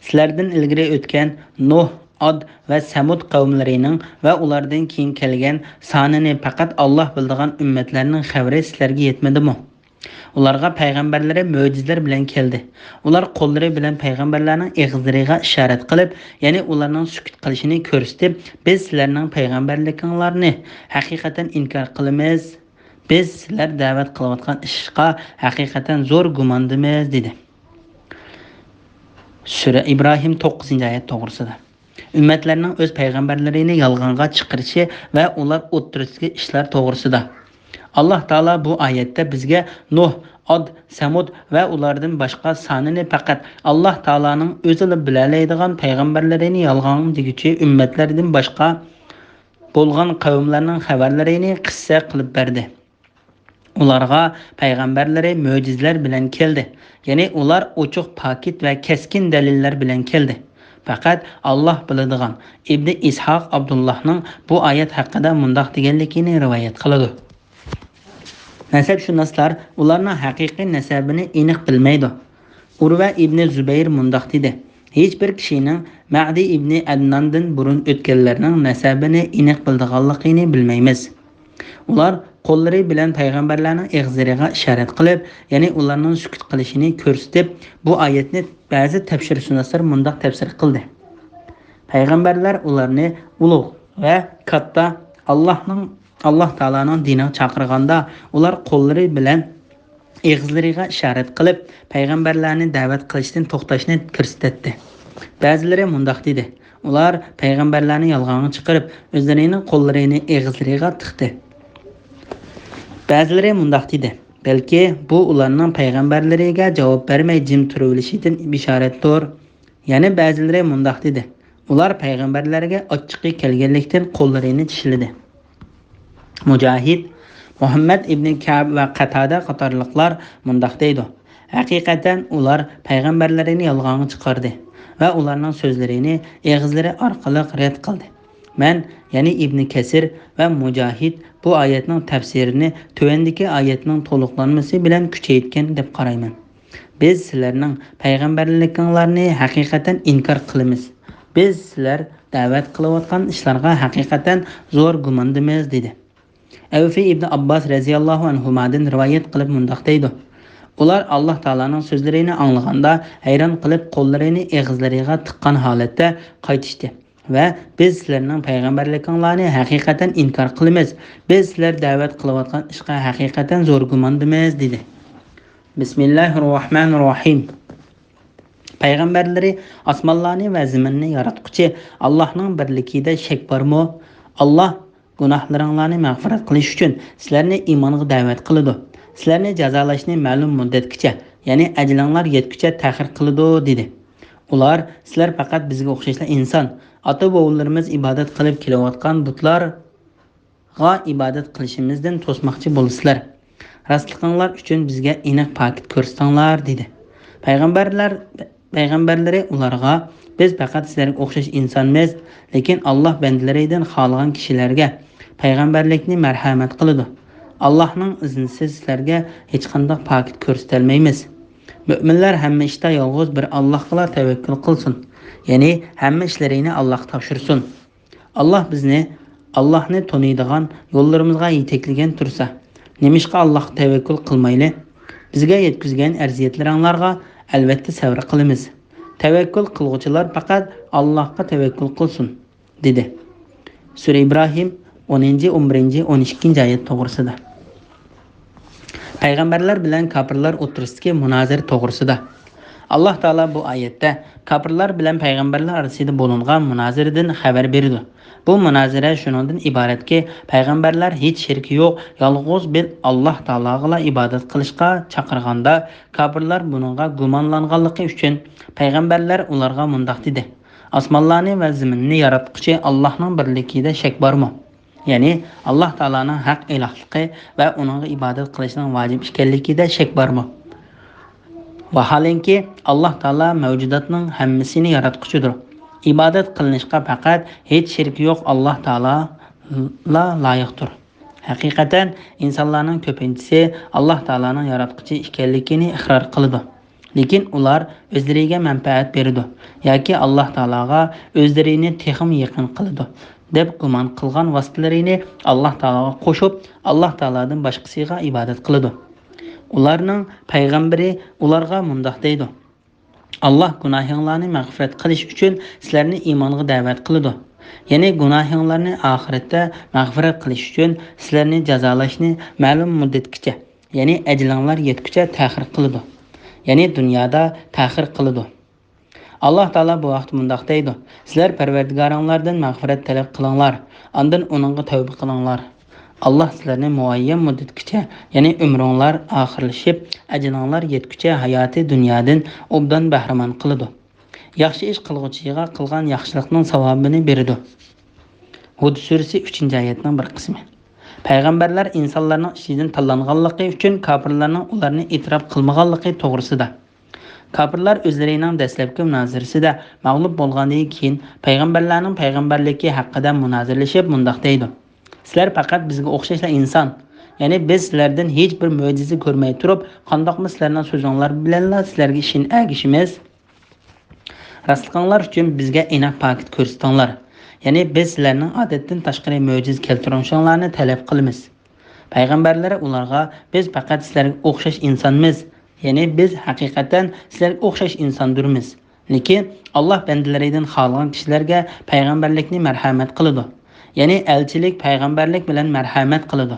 سىلەردىن ئىلگىرى ئۆتكەن نۇھ، ئاد ۋە سەمۇد قەۋملىرىنىڭ ۋە ئۇلاردىن كېيىن كەلگەن سانىنى پەقەت ئاللاھ بىلىدىغان ئۈممەتلەرنىڭ خەۋىرى سىلەرگە يەتمىدىمۇ؟ ئۇلارغا پەيغەمبەرلىرى مۆجىزىلەر بىلەن كەلدى. ئۇلار قوللىرى بىلەن پەيغەمبەرلەرنىڭ ئېغىزلىرىغا ئىشارەت قىلىپ، يەنى ئۇلارنىڭ سۈكۈت قىلىشىنى كۆرسىتىپ، بىز سىلەرنىڭ پەيغەمبەرلىكىڭلارنى ھەقىقەتەن ئىنكار قىلىمىز. بىز سىلەر دەۋەت قىلىۋاتقان ئىشقا ھەقىقەتەن زور گۇماندىمىز، دېدى. سۈرە ئىبراھىم، توققۇزىنچى ئايەت توغرىسىدا. ئۈممەتلەرنىڭ ئۆز پەيغەمبەرلىرىنى يالغانغا چىقىرىشى ۋە ئۇلار ئوتتۇرىسىدىكى ئىشلار توغرىسىدا. ئاللاھ تائالا بۇ ئايەتتە بىزگە نۇھ، ئاد، سەمۇد ۋە ئۇلاردىن باشقا سانىنى پەقەت ئاللاھ تائالانىڭ ئۆزىلا بىلەلەيدىغان پەيغەمبەرلىرىنى يالغان دېگۈچى ئۈممەتلەردىن باشقا بولغان قەۋملەرنىڭ خەۋەرلىرىنى قىسسە قىلىپ بەردى. ئۇلارغا پەيغەمبەرلىرى مۆجىزىلەر بىلەن كەلدى. يەنى ئۇلار ئوچۇق پاكىت ۋە كەسكىن دەلىللەر بىلەن كەلدى. پەقەت ئاللاھ بىلىدىغان. ئىبنى ئىسھاق ئابدۇللاھنىڭ بۇ ئايەت ھەققىدە مۇنداق دېگەنلىكىنى رىۋايەت قىلىدۇ. نەسەبشۇناسلار ئۇلارنىڭ ھەقىقىي نەسەبىنى ئېنىق بىلمەيدۇ. ئۇرۋە ئىبنى زۇبەير مۇنداق دېدى: ھېچ بىر كىشىنىڭ مەھدى ئىبنى ئەدناندىن بۇرۇن ئۆتكەنلەرنىڭ نەسەبىنى ئېنىق بىلىدىغانلىقىنى بىلمەيمىز. ئۇلار قوللىرى بىلەن پەيغەمبەرلەرنىڭ ئېغىزلىرىغا ئىشارەت قىلىپ، يەنى ئۇلارنىڭ سۈكۈت قىلىشىنى كۆرسىتىپ، بۇ ئايەتنى بەزى تەپسىرشۇناسلار مۇنداق تەپسىر قىلدى: پەيغەمبەرلەر ئۇلارنى ئۇلۇغ ۋە كاتتا، ئاللاھنىڭ، ئاللاھ تائالانىڭ دىنىغا چاقىرغاندا، ئۇلار قوللىرى بىلەن ئېغىزلىرىغا ئىشارەت قىلىپ، پەيغەمبەرلەرنى دەۋەت قىلىشتىن توختاشنى كۆرسىتەتتى. بەزىلىرى مۇنداق دېدى: ئۇلار پەيغەمبەرلەرنى يالغانغا چىقىرىپ، ئۆزلىرىنىڭ قوللىرىنى ئېغىزلىرىغا تىقتى. بەزىلىرى مۇنداق دېدى: بەلكى بۇ ئۇلارنىڭ پەيغەمبەرلىرىگە جاۋاب بەرمەي جىم تۇرۇۋېلىشىدىن ئىبارەتتۇر. يەنە بەزىلىرى مۇنداق دېدى: ئۇلار پەيغەمبەرلەرگە ئاچچىقى كەلگەنلىكتىن قوللىرىنى چىشلىدى. مۇجاھىد، مۇھەممەد ئىبنى كەئب ۋە قەتادە قاتارلىقلار مۇنداق دەيدۇ: ھەقىقەتەن ئۇلار پەيغەمبەرلىرىنى يالغانغا چىقاردى ۋە ئۇلارنىڭ سۆزلىرىنى ئېغىزلىرى ئارقىلىق رەت قىلدى. مەن، يەنى ئىبنى كەسىر ۋە مۇجاھىد بۇ ئايەتنىڭ تەپسىرىنى تۆۋەندىكى ئايەتنىڭ تولۇقلانمىسى بىلەن كۈچەيتكەن دەپ قارايمەن. بىز سىلەرنىڭ پەيغەمبەرلىكىڭلارنى ھەقىقەتەن ئىنكار قىلىمىز. بىز سىلەر دەۋەت قىلىۋاتقان ئىشلارغا ھەقىقەتەن زور گۇماندىمىز، دېدى. ئەۋفى ئىبنى ئابباس رەزىياللاھۇ ئەنھۇمادىن رىۋايەت قىلىپ مۇنداق دەيدۇ: ئۇلار ئاللاھ تائالانىڭ سۆزلىرىنى ئاڭلىغاندا ھەيران قېلىپ قوللىرىنى ئېغىزلىرىغا تىققان ھالەتتە قايتىشتى ۋە بىز سىلەرنىڭ پەيغەمبەرلىكىڭلارنى ھەقىقەتەن ئىنكار قىلىمىز. بىز سىلەر دەۋەت قىلىۋاتقان ئىشقا ھەقىقەتەن زور گۇماندىمىز، دېدى. بىسمىللاھىررەھمانىررەھىم. پەيغەمبەرلىرى ئاسمانلارنى ۋە زېمىننى ياراتقۇچى ئاللاھنىڭ بىرلىكىدە شەك بارمۇ؟ ئاللاھ گۇناھلىرىڭلارنى مەغپىرەت قىلىش ئۈچۈن سىلەرنى ئىمانغا دەۋەت قىلىدۇ. سىلەرنى جازالاشنى مەلۇم مۇددەتكىچە، يەنى ئەجىلىڭلار يەتكۈچە تەخىر قىلىدۇ، دېدى. ئۇلار، سىلەر پەقەت بىزگە ئوخشاشلا ئىنسان. ئاتا-بوۋىلىرىمىز ئىبادەت قىلىپ كېلىۋاتقان بۇتلار غا ئىبادەت قىلىشىمىزدىن توسماقچى بولىسىلەر. راستلىقىڭلار ئۈچۈن بىزگە ئېنىق پاكىت كۆرسىتىڭلار، دېدى. پەيغەمبەرلەر، پەيغەمبەرلىرى ئۇلارغا، بىز پەقەت سىلەرگە ئوخشاش ئىنسانمىز، لېكىن ئاللاھ بەندىلىرىدىن خالىغان كىشىلەرگە پەيغەمبەرلىكنى مەرھەمەت قىلىدۇ. ئاللاھنىڭ ئىزنىسىز سىلەرگە ھېچقانداق پاكىت كۆرسىتەلمەيمىز. مۆمىنلەر ھەممە ئىشتا يالغۇز بىر ئاللاھقىلا تەۋەككۈل قىلسۇن، يەنى ھەممە ئىشلىرىنى ئاللاھقا تاپشۇرسۇن. ئاللاھ بىزنى ئاللاھنى تونۇيدىغان، يوللىرىمىزغا يېتەكلىگەن تۇرسا، نېمىشقا ئاللاھقا تەۋەككۈل قىلمايلى؟ بىزگە يەتكۈزگەن ئەزىيەتلىرىڭلارغا ئەلۋەتتە سەۋر قىلىمىز. تەۋەككۈل قىلغۇچىلار پەقەت ئاللاھقا تەۋەككۈل قىلسۇن، دېدى. سۈرە ئىبراھىم، ئونىنچى، ئون بىرىنچى، ئون ئىككىنچى ئايەت توغرىسىدا. پەيغەمبەرلەر بىلەن كاپىرلار ئوتتۇرىسىدىكى مۇنازىرە توغرىسىدا. ئاللاھ تائالا بۇ ئايەتتە كاپىرلار بىلەن پەيغەمبەرلەر ئارىسىدا بولۇنغان مۇنازىرىدىن خەۋەر بېرىدۇ. بۇ مۇنازىرە شۇنىڭدىن ئىبارەتكى، پەيغەمبەرلەر ھېچ شېرىكى يوق، يالغۇز بىر ئاللاھ تائالاغىلا ئىبادەت قىلىشقا چاقىرغاندا، كاپىرلار بۇنىڭغا گۇمانلانغانلىقى ئۈچۈن، پەيغەمبەرلەر ئۇلارغا مۇنداق دېدى: ئاسمانلارنى ۋە زېمىننى ياراتقۇچى ئاللاھنىڭ بىرلىكىدە شەك بارمۇ؟ يەنى ئاللاھ تائالانىڭ ھەق ئىلاھلىقى ۋە ئۇنىڭغا ئىبادەت قىلىشنىڭ ۋاجىپ ئىكەنلىكىدە شەك بارمۇ؟ ۋاھالەنكى، ئاللاھ تائالا مەۋجۇداتنىڭ ھەممىسىنى ياراتقۇچىدۇر. ئىبادەت قىلىنىشقا پەقەت ھېچ شېرىكى يوق ئاللاھ تائالالا لايىقتۇر. ھەقىقەتەن، ئىنسانلارنىڭ كۆپىنچىسى ئاللاھ تائالانىڭ ياراتقۇچى ئىكەنلىكىنى ئىقرار قىلىدۇ. لېكىن ئۇلار ئۆزلىرىگە مەنپەئەت بېرىدۇ ياكى ئاللاھ تائالاغا ئۆزلىرىنى تېخىمۇ يېقىن قىلىدۇ دەپ گۇمان قىلغان ۋاسىتىلىرىنى ئاللاھ تائالاغا قوشۇپ، ئاللاھ تائالادىن باشقىسىغا ئىبادەت قىلىدۇ. ئۇلارنىڭ پەيغەمبىرى ئۇلارغا مۇنداق دەيدۇ: ئاللاھ گۇناھىڭلارنى مەغپىرەت قىلىش ئۈچۈن سىلەرنى ئىمانغا دەۋەت قىلىدۇ. يەنى گۇناھىڭلارنى ئاخىرەتتە مەغپىرەت قىلىش ئۈچۈن سىلەرنى جازالاشنى مەلۇم مۇددەتكىچە، يەنى ئەجىلىڭلار يەتكۈچە تەخىر قىلىدۇ. يەنى دۇنيادا تەخىر قىلىدۇ. ئاللاھ تائالا بۇ ھەقتە مۇنداق دەيدۇ: سىلەر پەرۋەردىگارىڭلاردىن مەغپىرەت تەلەپ قىلىڭلار، ئاندىن ئۇنىڭغا تەۋبە قىلىڭلار. ئاللاھ سىلەرنى مۇئەييەن مۇددەتكىچە، يەنى ئۆمرۈڭلار ئاخىرلىشىپ، ئەجىلىڭلار يەتكۈچە ھاياتى دۇنيادىن ئوبدان بەھرىمەن قىلىدۇ. ياخشى ئىش قىلغۇچىغا قىلغان ياخشىلىقنىڭ ساۋابىنى بېرىدۇ. ھۇد سۈرىسى، ئۈچىنچى ئايەتنىڭ بىر قىسمى. پەيغەمبەرلەر ئىنسانلارنىڭ ئىچىدىن تاللانغانلىقى ئۈچۈن كاپىرلارنىڭ ئۇلارنى ئېتىراپ قىلمىغانلىقى توغرىسىدا. كاپىرلار ئۆزلىرىنىڭ دەسلەپكى مۇنازىرىسىدە مەغلۇپ بولغاندىن كېيىن پەيغەمبەرلەرنىڭ پەيغەمبەرلىكى ھەققىدە مۇنازىرىلىشىپ مۇنداق دەيدۇ: سىلەر پەقەت بىزگە ئوخشاشلا ئىنسان، يەنى بىز سىلەردىن ھېچ بىر مۆجىزە كۆرمەي تۇرۇپ، قانداقمۇ سىلەرنىڭ سۆزۈڭلار بىلەنلا سىلەرگە ئىشىن-، ئەگىشىمىز؟ راستلىقىڭلار ئۈچۈن بىزگە ئېنىق پاكىت كۆرسىتىڭلار، يەنى بىز سىلەرنىڭ ئادەتتىن تاشقىرى مۆجىزە كەلتۈرۈشۈڭلارنى تەلەپ قىلىمىز. پەيغەمبەرلەر ئۇلارغا، بىز پەقەت سىلەرگە ئوخشاش ئىنسانمىز، يەنى بىز ھەقىقەتەن سىلەرگە ئوخشاش ئىنساندۇرمىز. لېكىن ئاللاھ بەندىلىرىدىن خالىغان كىشىلەرگە پەيغەمبەرلىكنى مەرھەمەت قىلىدۇ، يەنى ئەلچىلىك پەيغەمبەرلىك بىلەن مەرھەمەت قىلىدۇ.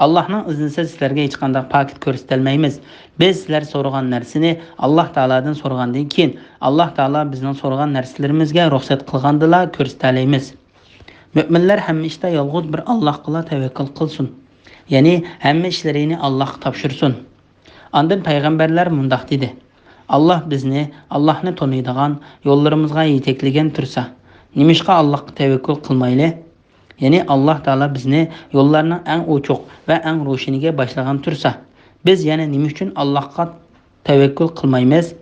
ئاللاھنىڭ ئىزنىسىز سىلەرگە ھېچقانداق پاكىت كۆرسىتەلمەيمىز. بىز سىلەر سورىغان نەرسىنى ئاللاھ تائالادىن سورىغاندىن كېيىن، ئاللاھ تائالا بىزنىڭ سورىغان نەرسىلىرىمىزگە رۇخسەت قىلغاندىلا كۆرسىتەلەيمىز. مۆمىنلەر ھەممە ئىشتا يالغۇز بىر ئاللاھقىلا تەۋەككۈل قىلسۇن. يەنى ھەممە ئىشلىرىنى ئاللاھقا تاپشۇرسۇن. ئاندىن پەيغەمبەرلەر مۇنداق دېدى: ئاللاھ بىزنى ئاللاھنى تونۇيدىغان، يوللىرىمىزغا يېتەكلىگەن تۇرسا، نېمىشقا ئاللاھقا تەۋەككۈل قىلمايلى؟ يەنى ئاللاھ تائالا بىزنى يوللارنىڭ ئەڭ ئوچۇق ۋە ئەڭ روشىنىگە باشلىغان تۇرسا، بىز يەنە نېمە ئۈچۈن ئاللاھقا تەۋەككۈل قىلمايمىز؟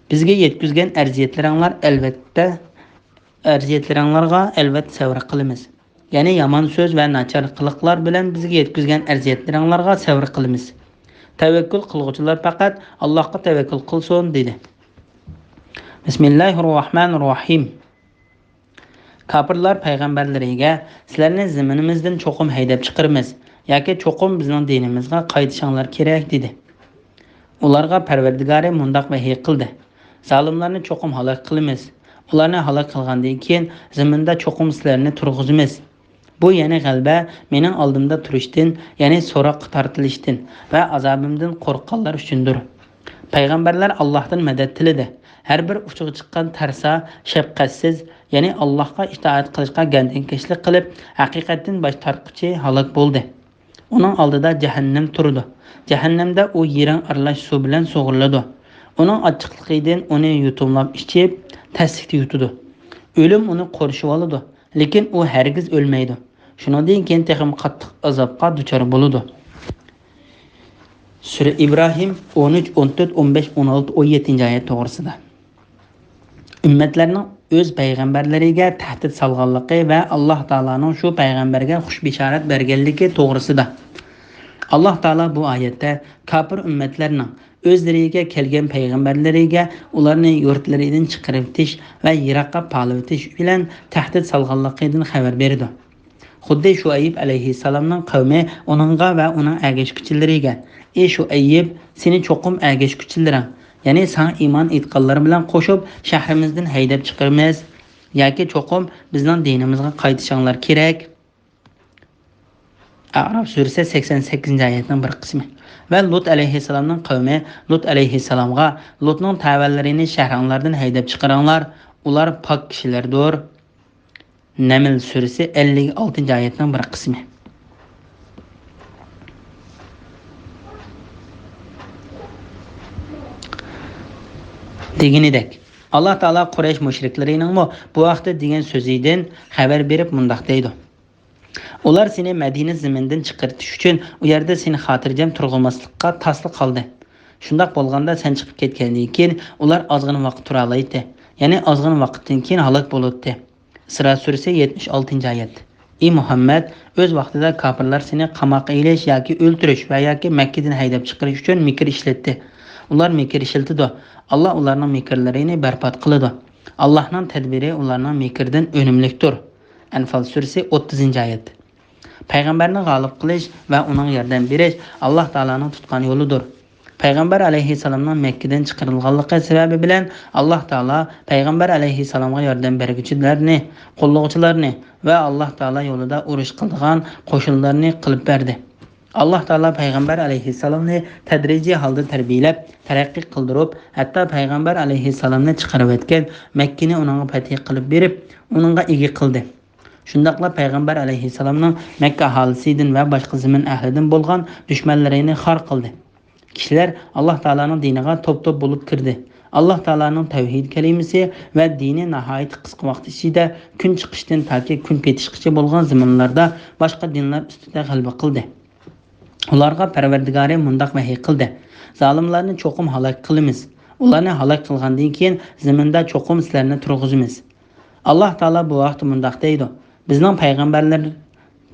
بىزگە يەتكۈزگەن ئەرزىيەتلىرىڭلار، ئەلۋەتتە، ئەرزىيەتلىرىڭلارغا ئەلۋەتتە سەۋر قىلىمىز. يەنى يامان سۆز ۋە ناچار قىلىقلار بىلەن بىزگە يەتكۈزگەن ئەرزىيەتلىرىڭلارغا سەۋر قىلىمىز. تەۋەككۈل قىلغۇچىلار پەقەت ئاللاھقا تەۋەككۈل قىلسۇن، دېدى. بىسمىللاھىررەھمانىررەھىم. كاپىرلار پەيغەمبەرلىرىگە، سىلەرنى زېمىنىمىزدىن چوقۇم ھەيدەپ چىقىرىمىز ياكى چوقۇم بىزنىڭ دىنىمىزغا قايتىشىڭلار كېرەك، دېدى. ئۇلارغا پەرۋەردىگارى مۇنداق ۋەھىي قىلدى: زالىملارنى چوقۇم ھالاك قىلىمىز. ئۇلارنى ھالاك قىلغاندىن كېيىن، زېمىندا چوقۇم سىلەرنى تۇرغۇزىمىز. بۇ يەنى غەلىبە مېنىڭ ئالدىمدا تۇرۇشتىن، يەنى سوراققا تارتىلىشتىن ۋە ئازابىمدىن قورققانلار ئۈچۈندۇر. پەيغەمبەرلەر ئاللاھتىن مەدەت تىلىدى. ھەر بىر ئۇچىغا چىققان تەرسا، شەپقەتسىز، يەنى ئاللاھقا ئىتائەت قىلىشقا گەندەكەشلىك قىلىپ، ھەقىقەتتىن باش تارتقۇچى ھالاك بولدى. ئۇنىڭ ئالدىدا جەھەننەم تۇرىدۇ. جەھەننەمدە ئۇ يىرىڭ ئارىلاش سۇ بىلەن سۇغۇرۇلىدۇ. ئۇنىڭ ئاچچىقلىقىدىن ئۇنى يۇتۇملاپ ئىچىپ، تەسلىكتە يۇتىدۇ. ئۆلۈم ئۇنى قورشىۋالىدۇ، لېكىن ئۇ ھەرگىز ئۆلمەيدۇ. شۇنىڭدىن كېيىن تېخىمۇ قاتتىق ئازابقا دۇچار بولىدۇ. سۈرە ئىبراھىم ئون ئۈچ، ئون تۆت، ئون بەش، ئون ئالتە، ئون يەتتىنچى ئايەت توغرىسىدا. ئۈممەتلەرنىڭ ئۆز پەيغەمبەرلىرىگە تەھدىت سالغانلىقى ۋە ئاللاھ تائالانىڭ شۇ پەيغەمبەرگە خۇش بېشارەت بەرگەنلىكى توغرىسىدا. ئاللاھ تائالا بۇ ئايەتتە كاپىر ئۈممەتلەرنىڭ ئۆزلىرىگە كەلگەن پەيغەمبەرلىرىگە ئۇلارنى يۇرتلىرىدىن چىقىرىۋېتىش ۋە يىراققا پالىۋېتىش بىلەن تەھدىت سالغانلىقىدىن خەۋەر بېرىدۇ. خۇددى شۇئەيب ئەلەيھىسسالامنىڭ قەۋمى ئۇنىڭغا ۋە ئۇنىڭ ئەگەشكۈچىلىرىگە، ئى شۇئەيب، سېنى چوقۇم ئەگەشكۈچىلىرىڭ، يەنى ساڭا ئىمان ئېيتقانلار بىلەن قوشۇپ شەھىرىمىزدىن ھەيدەپ چىقىرىمىز ياكى چوقۇم بىزنىڭ دىنىمىزغا قايتىشىڭلار كېرەك. ئەئراف سۈرىسى سەكسەن سەككىزىنچى ئايەتنىڭ بىر قىسمى. ۋە لۇت ئەلەيھىسسالامنىڭ قەۋمى لۇت ئەلەيھىسسالامغا، لۇتنىڭ تەۋەلىرىنى شەھىرىڭلاردىن ھەيدەپ چىقىرىڭلار، ئۇلار پاك كىشىلەردۇر. نەمل سۈرىسى ئەللىك ئالتىنچى ئايەتنىڭ بىر قىسمى. دېگىنىدەك، ئاللاھ تائالا قۇرەيش مۇشرىكلىرىنىڭمۇ بۇ ھەقتە دېگەن سۆزىدىن خەۋەر بېرىپ مۇنداق دەيدۇ: ئۇلار سېنى مەدىنە زېمىنىدىن چىقىرتىش ئۈچۈن ئۇ يەردە سېنى خاتىرجەم تۇرغۇزماسلىققا تاسلا قالدى. شۇنداق بولغاندا سەن چىقىپ كەتكەندىن كېيىن ئۇلار ئازغىنە ۋاقىت تۇرالايتتى. يەنى ئازغىنە ۋاقىتتىن كېيىن ھالاك بولاتتى. ئىسرا سۈرىسى يەتمىش ئالتىنچى ئايەت. ئى مۇھەممەد، ئۆز ۋاقتىدا كاپىرلار سېنى قاماققا ئېلىش ياكى ئۆلتۈرۈش ۋە ياكى مەككىدىن ھەيدەپ چىقىرىش ئۈچۈن مىكىر ئىشلەتتى. ئۇلار مىكىر ئىشلىتىدۇ. ئاللا ئۇلارنىڭ مىكىرلىرىنى بەربات قىلىدۇ. ئاللانىڭ تەدبىرى ئۇلارنىڭ مىكرىدىن ئۈنۈملۈكتۇر. ئەنفال سۈرىسى، ئوتتۇزىنچى ئايەت. پەيغەمبەرنى غالىب قىلىش ۋە ئۇنىڭغا ياردەم بېرىش ئاللا تائالانىڭ تۇتقان يولىدۇر. پەيغەمبەر ئەلەيھىسسالامنىڭ مەككىدىن چىقىرىلغانلىقى سەۋەبى بىلەن ئاللا تائالا پەيغەمبەر ئەلەيھىسسالامغا ياردەم بەرگۈچىلەرنى، قوللىغۇچىلارنى ۋە ئاللا تائالا يولىدا ئۇرۇش قىلىدىغان قوشۇنلارنى قىلىپ بەردى. ئاللا تائالا پەيغەمبەر ئەلەيھىسسالامنى تەدرىجىي ھالدا تەربىيەلەپ، تەرەققىي قىلدۇرۇپ، ھەتتا پەيغەمبەر ئەلەيھىسسالامنى چىقىرىۋەتكەن مەككىنى ئۇنىڭغا پەتھى قىلىپ بېرىپ، ئۇنىڭغا ئىگە قىلدى. شۇنداقلا پەيغەمبەر ئەلەيھىسسالامنىڭ مەككە ئاھالىسىدىن ۋە باشقا زېمىن ئەھلىدىن بولغان دۈشمەنلىرىنى خار قىلدى. كىشىلەر ئاللا تائالانىڭ دىنىغا توپ-توپ بولۇپ كىردى. ئاللا تائالانىڭ تەۋھىد كەلىمىسى ۋە دىنى ناھايىتى قىسقا ۋاقىت ئىچىدە كۈن چىقىشتىن تاكى كۈن پېتىشقىچە بولغان زېمىنلاردا باشقا دىنلار ئۈستىدە غەلىبە قىلدى. ئۇلارغا پەرۋەردىگارى مۇنداق ۋەھىي قىلدى: زالىملارنى چوقۇم ھالاك قىلىمىز. ئۇلارنى ھالاك قىلغاندىن كېيىن زېمىندا چوقۇم سىلەرنى تۇرغۇزىمىز. ئاللا تائالا بۇ ھەقتە مۇنداق دەيدۇ: بىزنىڭ پەيغەمبەرلەر،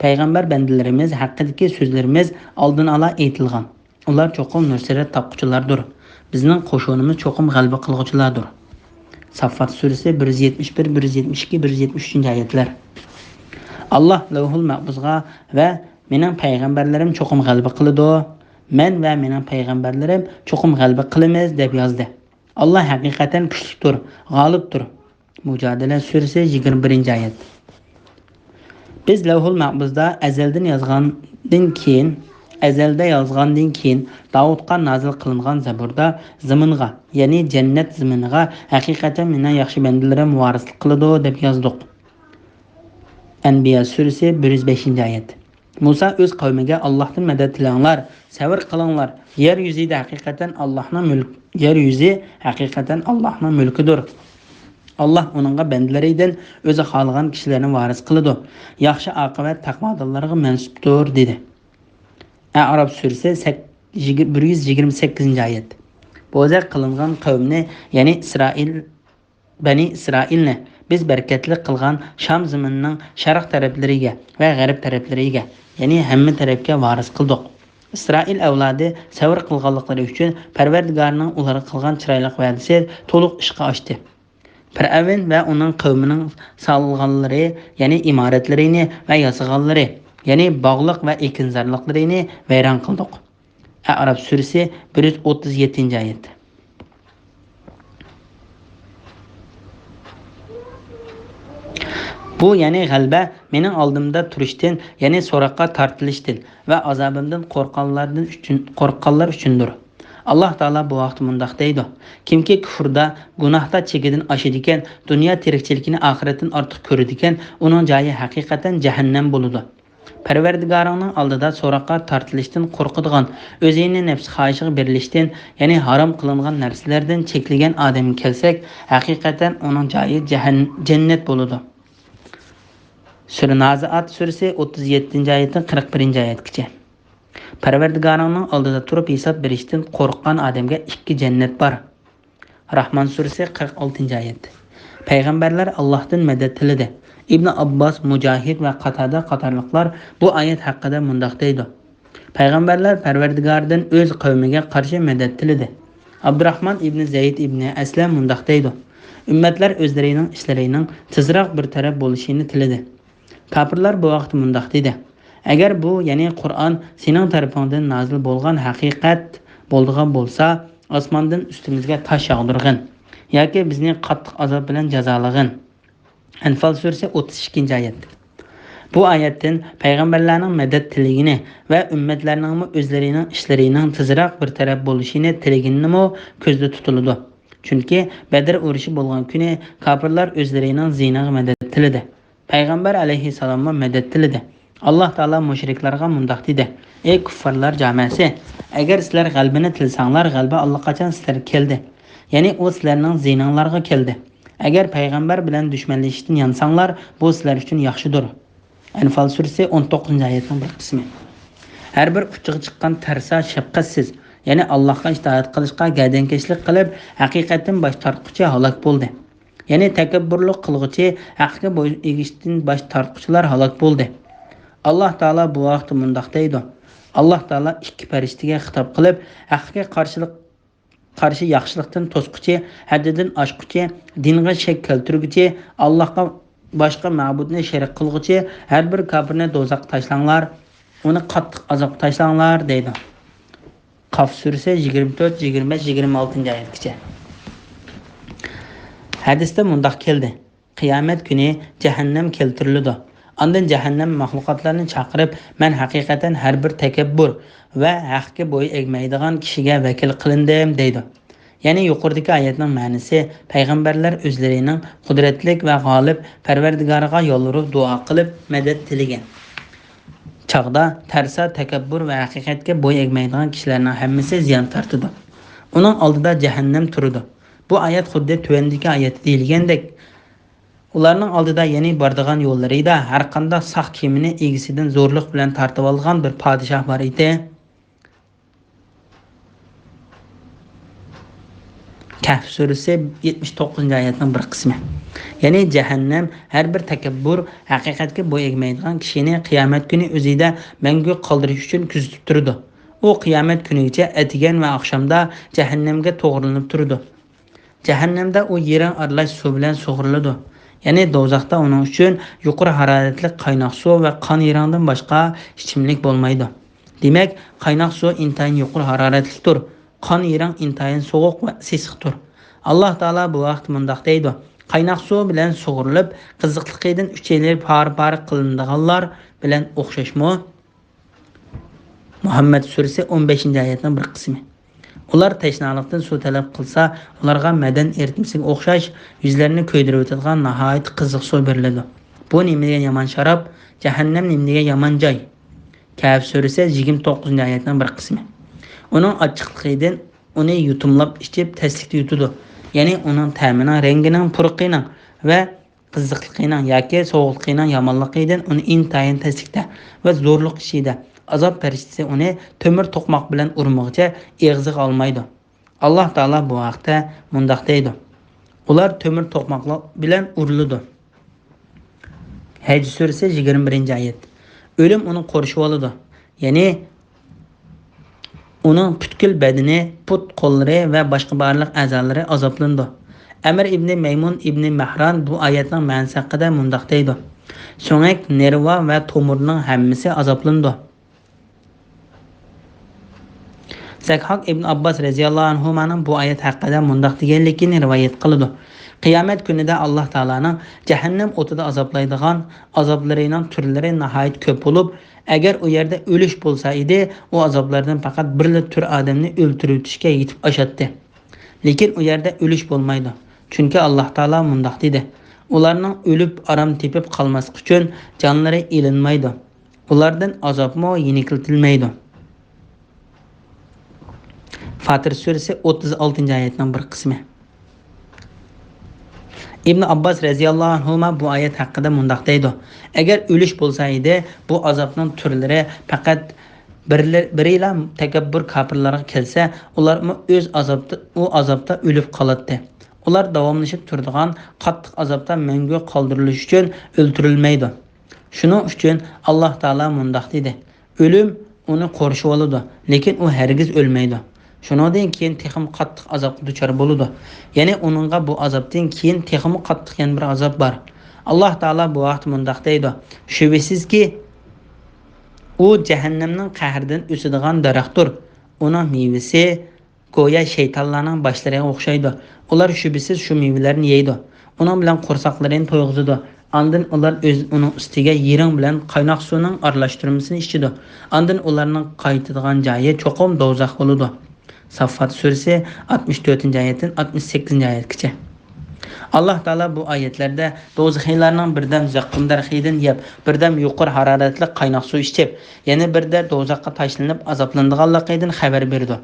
پەيغەمبەر بەندىلىرىمىز ھەققىدىكى سۆزلىرىمىز ئالدىن ئالا ئېيتىلغان. ئۇلار چوقۇم نۇسرەت تاپقۇچىلاردۇر. بىزنىڭ قوشۇنىمىز چوقۇم غەلىبە قىلغۇچىلاردۇر. ساففات سۈرىسى، بىر يۈز يەتمىش بىر، بىر يۈز يەتمىش ئىككى، بىر يۈز يەتمىش ئۈچىنچى ئايەتلەر. ئاللا لەۋھۇل مەھپۇزغا ۋە مېنىڭ پەيغەمبەرلىرىم چوقۇم غەلىبە قىلىدۇ، مەن ۋە مېنىڭ پەيغەمبەرلىرىم چوقۇم غەلىبە قىلىمىز دەپ يازدى. ئاللا ھەقىقەتەن كۈچلۈكتۇر، غالىبتۇر. مۇجادىلە سۈرىسى، يىگىرمە بىرىنچى ئايەت. بىز لەۋھۇل مەھپۇزدا ئەزەلدىن يازغاندىن كېيىن، ئەزەلدە يازغاندىن كېيىن داۋۇتقا نازىل قىلىنغان زەبۇردا زېمىنغا، يەنى جەننەت زېمىنىغا ھەقىقەتەن مېنىڭ ياخشى بەندىلىرىم ۋارىسلىق قىلىدۇ دەپ يازدۇق. ئەنبىيا سۈرىسى، بىر يۈز بەشىنچى ئايەت. مۇسا ئۆز قەۋمىگە: ئاللاھتىن مەدەت تىلەڭلار، سەۋر قىلىڭلار. يەر يۈزىدە ھەقىقەتەن ئاللاھنىڭ مۈلك-، يەر يۈزى ھەقىقەتەن ئاللاھنىڭ مۈلكىدۇر. ئاللاھ ئۇنىڭغا بەندىلىرىدىن ئۆزى خالىغان كىشىلەرنى ۋارىس قىلىدۇ. ياخشى ئاقىۋەت تەقۋادارلارغا مەنسۇپتۇر، دېدى. ئەئراف سۈرىسى، سەك-، يىگىر-، بىر يۈز يىگىرمە سەككىزىنچى ئايەت. بوزەك قىلىنغان قەۋمنى، يەنى ئىسرائىل، بەنى ئىسرائىلنى بىز بەرىكەتلىك قىلغان شام زېمىنىنىڭ شەرق تەرەپلىرىگە ۋە غەرب تەرەپلىرىگە، يەنى ھەممە تەرەپكە ۋارىس قىلدۇق. ئىسرائىل ئەۋلادى سەۋر قىلغانلىقلىرى ئۈچۈن پەرۋەردىگارنىڭ ئۇلارغا قىلغان چىرايلىق ۋەدىسى تولۇق ئىشقا ئاشتى. پىرئەۋن ۋە ئۇنىڭ قەۋمىنىڭ سالغانلىرى، يەنى ئىمارەتلىرىنى ۋە ياسىغانلىرى، يەنى باغلىق ۋە ئېكىنزارلىقلىرىنى ۋەيران قىلدۇق. ئەئراف سۈرىسى، بىر يۈز ئوتتۇز يەتتىنچى ئايەت. بۇ، يەنى غەلىبە مېنىڭ ئالدىمدا تۇرۇشتىن، يەنى سوراققا تارتىلىشتىن ۋە ئازابىمدىن قورققانلاردىن ئۈچۈن، قورققانلار ئۈچۈندۇر. ئاللاھ تائالا بۇ ھەقتە مۇنداق دەيدۇ: كىمكى كۇفردا، گۇناھتا چېكىدىن ئاشىدىكەن، دۇنيا تىرىكچىلىكىنى ئاخىرەتتىن ئارتۇق كۆرىدىكەن، ئۇنىڭ جايى ھەقىقەتەن جەھەننەم بولىدۇ. پەرۋەردىگارىڭنىڭ ئالدىدا سوراققا تارتىلىشتىن قورقىدىغان، ئۆزىنى نەپس خاھىشىغا بېرىلىشتىن، يەنى ھارام قىلىنغان نەرسىلەردىن چەكلىگەن ئادەمگە كەلسەك، ھەقىقەتەن ئۇنىڭ جايى جەھەن-، جەننەت بولىدۇ. سۈرە نازىئات سۈرىسى، ئوتتۇز يەتتىنچى ئايەتتىن قىرىق بىرىنچى ئايەتكىچە. پەرۋەردىگارىڭنىڭ ئالدىدا تۇرۇپ ھېساب بېرىشتىن قورققان ئادەمگە ئىككى جەننەت بار. راھمان سۈرىسى، قىرىق ئالتىنچى ئايەت. پەيغەمبەرلەر ئاللاھتىن مەدەت تىلىدى. ئىبنى ئابباس، مۇجاھىد ۋە قاتادە قاتارلىقلار بۇ ئايەت ھەققىدە مۇنداق دەيدۇ: پەيغەمبەرلەر پەرۋەردىگارىدىن ئۆز قەۋمىگە قارشى مەدەت تىلىدى. ئابدۇراھمان ئىبنى زەيد ئىبنى ئەسلەم مۇنداق دەيدۇ: ئۈممەتلەر ئۆزلىرىنىڭ ئىشلىرىنىڭ تېزراق بىر تەرەپ بولۇشىنى تىلىدى. كاپىرلار بۇ ھەقتە مۇنداق دېدى: ئەگەر بۇ، يەنى قۇرئان سېنىڭ تەرىپىڭدىن نازىل بولغان ھەقىقەت بولىدىغان بولسا، ئاسماندىن ئۈستىمىزگە تاش ياغدۇرغىن ياكى بىزنى قاتتىق ئازاب بىلەن جازالىغىن. ئەنفال سۈرىسى، ئوتتۇز ئىككىنچى ئايەت. بۇ ئايەتتىن پەيغەمبەرلەرنىڭ مەدەت تىلىگىنى ۋە ئۈممەتلەرنىڭمۇ ئۆزلىرىنىڭ ئىشلىرىنىڭ تېزراق بىر تەرەپ بولۇشىنى تىلىگىنىمۇ كۆزدە تۇتۇلىدۇ. چۈنكى بەدر ئۇرۇشى بولغان كۈنى كاپىرلار ئۆزلىرىنىڭ زىيىنىغا مەدەت تىلىدى. پەيغەمبەر ئەلەيھىسسالاممۇ مەدەت تىلىدى. ئاللاھ تائالا مۇشرىكلارغا مۇنداق دېدى: ئەي كۇففارلار جامەسى! ئەگەر سىلەر غەلىبىنى تىلىسەڭلار، غەلىبە ئاللىقاچان سىلەرگە كەلدى. يەنى ئۇ سىلەرنىڭ زىيىنىڭلارغا كەلدى. ئەگەر پەيغەمبەر بىلەن دۈشمەنلىشىشتىن يانساڭلار، بۇ سىلەر ئۈچۈن ياخشىدۇر. ئەنفال سۈرىسى، ئون توققۇزىنچى ئايەتنىڭ بىر قىسمى. ھەر بىر ئۇچىغا چىققان تەرسا شەپقەتسىز، يەنى ئاللاھقا ئىتائەت قىلىشقا گەدەنكەشلىك قىلىپ، ھەقىقەتتىن باش تارتقۇچى ھالاك بولدى. يەنى تەكەببۇرلۇق قىلغۇچى، ھەققە بويۇن ئېگىشتىن باش تارتقۇچىلار ھالاك بولدى. ئاللاھ تائالا بۇ ھەقتە مۇنداق دەيدۇ: ئاللاھ تائالا ئىككى پەرىشتىگە خىتاب قىلىپ، ھەققە قارشىلىق قارشى ياخشىلىقتىن توسقۇچى، ھەددىدىن ئاشقۇچى، دىنغا شەك كەلتۈرگۈچى، ئاللاھقا باشقا مەبۇدنى شېرىك قىلغۇچى ھەر بىر كاپىرنى دوزاخقا تاشلاڭلار، ئۇنى قاتتىق ئازابقا تاشلاڭلار دەيدۇ. قاف سۈرىسى يىگىرمە تۆت، يىگىرمە بەش، يىگىرمە ئالتىنچى ئايەتكىچە. ھەدىستە مۇنداق كەلدى: قىيامەت كۈنى جەھەننەم كەلتۈرۈلىدۇ. ئاندىن جەھەننەم مەخلۇقاتلارنى چاقىرىپ، مەن ھەقىقەتەن ھەر بىر تەكەببۇر ۋە ھەققە بويۇن ئەگمەيدىغان كىشىگە ۋەكىل قىلىندىم دەيدۇ. يەنى يۇقىرىدىكى ئايەتنىڭ مەنىسى، پەيغەمبەرلەر ئۆزلىرىنىڭ قۇدرەتلىك ۋە غالىب پەرۋەردىگارىغا يالۋۇرۇپ دۇئا قىلىپ مەدەت تىلىگەن چاغدا تەرسا، تەكەببۇر ۋە ھەقىقەتكە بويۇن ئەگمەيدىغان كىشىلەرنىڭ ھەممىسى زىيان تارتىدۇ. ئۇنىڭ ئالدىدا جەھەننەم تۇرىدۇ. بۇ ئايەت خۇددى تۆۋەندىكى ئايەتتە دېيىلگەندەك، ئۇلارنىڭ ئالدىدا، يەنى بارىدىغان يوللىرىدا ھەرقانداق ساق كېمىنى ئىگىسىدىن زورلۇق بىلەن تارتىۋالغان بىر پادىشاھ بار ئىدى. كەھف سۈرىسى يەتمىش توققۇزىنچى ئايەتنىڭ بىر قىسمى. يەنى جەھەننەم ھەر بىر تەكەببۇر، ھەقىقەتكە بويۇن ئەگمەيدىغان كىشىنى قىيامەت كۈنى ئۆزىدە مەڭگۈ قالدۇرۇش ئۈچۈن كۆزىتىپ تۇرىدۇ. ئۇ قىيامەت كۈنىگىچە ئەتىگەن ۋە ئاخشامدا جەھەننەمگە توغرىلىنىپ تۇرىدۇ. جەھەننەمدە ئۇ يىرىڭ ئارىلاش سۇ بىلەن سۇغۇرۇلىدۇ. يەنى دوزاختا ئۇنىڭ ئۈچۈن يۇقىرى ھارارەتلىك قايناق سۇ ۋە قان يىرىڭدىن باشقا ئىچىملىك بولمايدۇ. دېمەك، قايناق سۇ ئىنتايىن يۇقىرى ھارارەتلىكتۇر. قان يىرىڭ ئىنتايىن سوغۇق ۋە سېسىقتۇر. ئاللاھ تائالا بۇ ھەقتە مۇنداق دەيدۇ: قايناق سۇ بىلەن سۇغۇرۇلۇپ، قىزىقلىقىدىن ئۈچەيلىرى پارە-پارە قىلىنىدىغانلار بىلەن ئوخشاشمۇ؟ مۇھەممەد سۈرىسى ئون بەشىنچى ئايەتنىڭ بىر قىسمى. ئۇلار تەشنالىقتىن سۇ تەلەپ قىلسا، ئۇلارغا مەدەن ئېرىتمىسىگە ئوخشاش يۈزلەرنى كۆيدۈرۈۋېتىدىغان ناھايىتى قىزىق سۇ بېرىلىدۇ. بۇ نېمىدېگەن يامان شاراب، جەھەننەم نېمىدېگەن يامان جاي. كەھف سۈرىسى يىگىرمە توققۇزىنچى ئايەتنىڭ بىر قىسمى. ئۇنىڭ ئاچچىقلىقىدىن ئۇنى يۇتۇملاپ ئىچىپ تەسلىكتە يۇتىدۇ. يەنى ئۇنىڭ تەمىنىڭ، رەڭگىنىڭ، پۇرىقىنىڭ ۋە قىزىقلىقىنىڭ ياكى سوغۇقلۇقىنىڭ يامانلىقىدىن ئۇنى ئىنتايىن تەسلىكتە ۋە زورلۇق ئىچىدە، ئازاب پەرىشتىسى ئۇنى تۆمۈر توقماق بىلەن ئۇرمىغىچە ئېغىزىغا ئالمايدۇ. ئاللاھ تائالا بۇ ھەقتە مۇنداق دەيدۇ: ئۇلار تۆمۈر توقماقلار بىلەن ئۇرۇلىدۇ. ھەج سۈرىسى يىگىرمە بىرىنچى ئايەت. ئۆلۈم ئۇنى قورشىۋالىدۇ. يەنى ئۇنىڭ پۈتكۈل بەدىنى، پۇت، قوللىرى ۋە باشقا بارلىق ئەزالىرى ئازابلىنىدۇ. ئەمىر ئىبنى مەيمۇن ئىبنى مەھران بۇ ئايەتنىڭ مەنىسى ھەققىدە مۇنداق دەيدۇ: سۆڭەك، نېرۋا ۋە تومۇرنىڭ ھەممىسى ئازابلىنىدۇ. زەكھاك ئىبن ئابباس رەزىياللاھۇ ئەنھۇمانىڭ بۇ ئايەت ھەققىدە مۇنداق دېگەنلىكىنى رىۋايەت قىلىدۇ: قىيامەت كۈنىدە ئاللاھ تائالانىڭ جەھەننەم ئوتىدا ئازابلايدىغان ئازابلىرىنىڭ تۈرلىرى ناھايىتى كۆپ بولۇپ، ئەگەر ئۇ يەردە ئۆلۈش بولسا ئىدى، ئۇ ئازابلاردىن پەقەت بىرلا تۈر ئادەمنى ئۆلتۈرۈۋېتىشكە يېتىپ ئاشاتتى. لېكىن ئۇ يەردە ئۆلۈش بولمايدۇ. چۈنكى ئاللاھ تائالا مۇنداق دېدى: ئۇلارنىڭ ئۆلۈپ ئارام تېپىپ قالماسلىقى ئۈچۈن جانلىرى ئېلىنمايدۇ. ئۇلاردىن ئازابمۇ يېنىكلىتىلمەيدۇ. فاتىر سۈرىسى ئوتتۇز ئالتىنچى ئايەتنىڭ بىر قىسمى. ئىبن ئابباس رەزىياللاھۇ ئەنھۇما بۇ ئايەت ھەققىدە مۇنداق دەيدۇ: ئەگەر ئۆلۈش بولسا ئىدى، بۇ ئازابنىڭ تۈرلىرى پەقەت بىرلە-، بىرىلا تەكەببۇر كاپىرلارغا كەلسە، ئۇلارمۇ ئۆز ئازابتا، ئۇ ئازابتا ئۆلۈپ قالاتتى. ئۇلار داۋاملىشىپ تۇرىدىغان قاتتىق ئازابتا مەڭگۈ قالدۇرۇلۇش ئۈچۈن ئۆلتۈرۈلمەيدۇ. شۇنىڭ ئۈچۈن ئاللاھ تائالا مۇنداق دېدى: ئۆلۈم ئۇنى قورشىۋالىدۇ، لېكىن ئۇ ھەرگىز ئۆلمەيدۇ. شۇنىڭدىن كېيىن تېخىمۇ قاتتىق ئازابقا دۇچار بولىدۇ. يەنى ئۇنىڭغا بۇ ئازابتىن كېيىن تېخىمۇ قاتتىق يەنە بىر ئازاب بار. ئاللاھ تائالا بۇ ھەقتە مۇنداق دەيدۇ: شۈبھىسىزكى، ئۇ جەھەننەمنىڭ قەھرىدىن ئۆسىدىغان دەرەختۇر. ئۇنىڭ مېۋىسى گويا شەيتانلارنىڭ باشلىرىغا ئوخشايدۇ. ئۇلار شۈبھىسىز شۇ مېۋىلەرنى يەيدۇ. ئۇنىڭ بىلەن قورساقلىرىنى تويغۇزىدۇ. ئاندىن ئۇلار ئۆز-، ئۇنىڭ ئۈستىگە يىرىڭ بىلەن قايناق سۇنىڭ ئارىلاشتۇرمىسىنى ئىچىدۇ. ئاندىن ئۇلارنىڭ قايتىدىغان جايى چوقۇم دوزاخ بولىدۇ. ساففات سۈرىسى ئاتمىش تۆتىنچى ئايەتتىن ئاتمىش سەككىزىنچى ئايەتكىچە. ئاللاھ تائالا بۇ ئايەتلەردە دوزىخىيلارنىڭ بىردەم زەققۇم دەرىخىدىن يەپ، بىردەم يۇقىرى ھارارەتلىك قايناق سۇ ئىچىپ، يەنە بىردە دوزاخقا تاشلىنىپ ئازابلىنىدىغانلىقىدىن خەۋەر بېرىدۇ.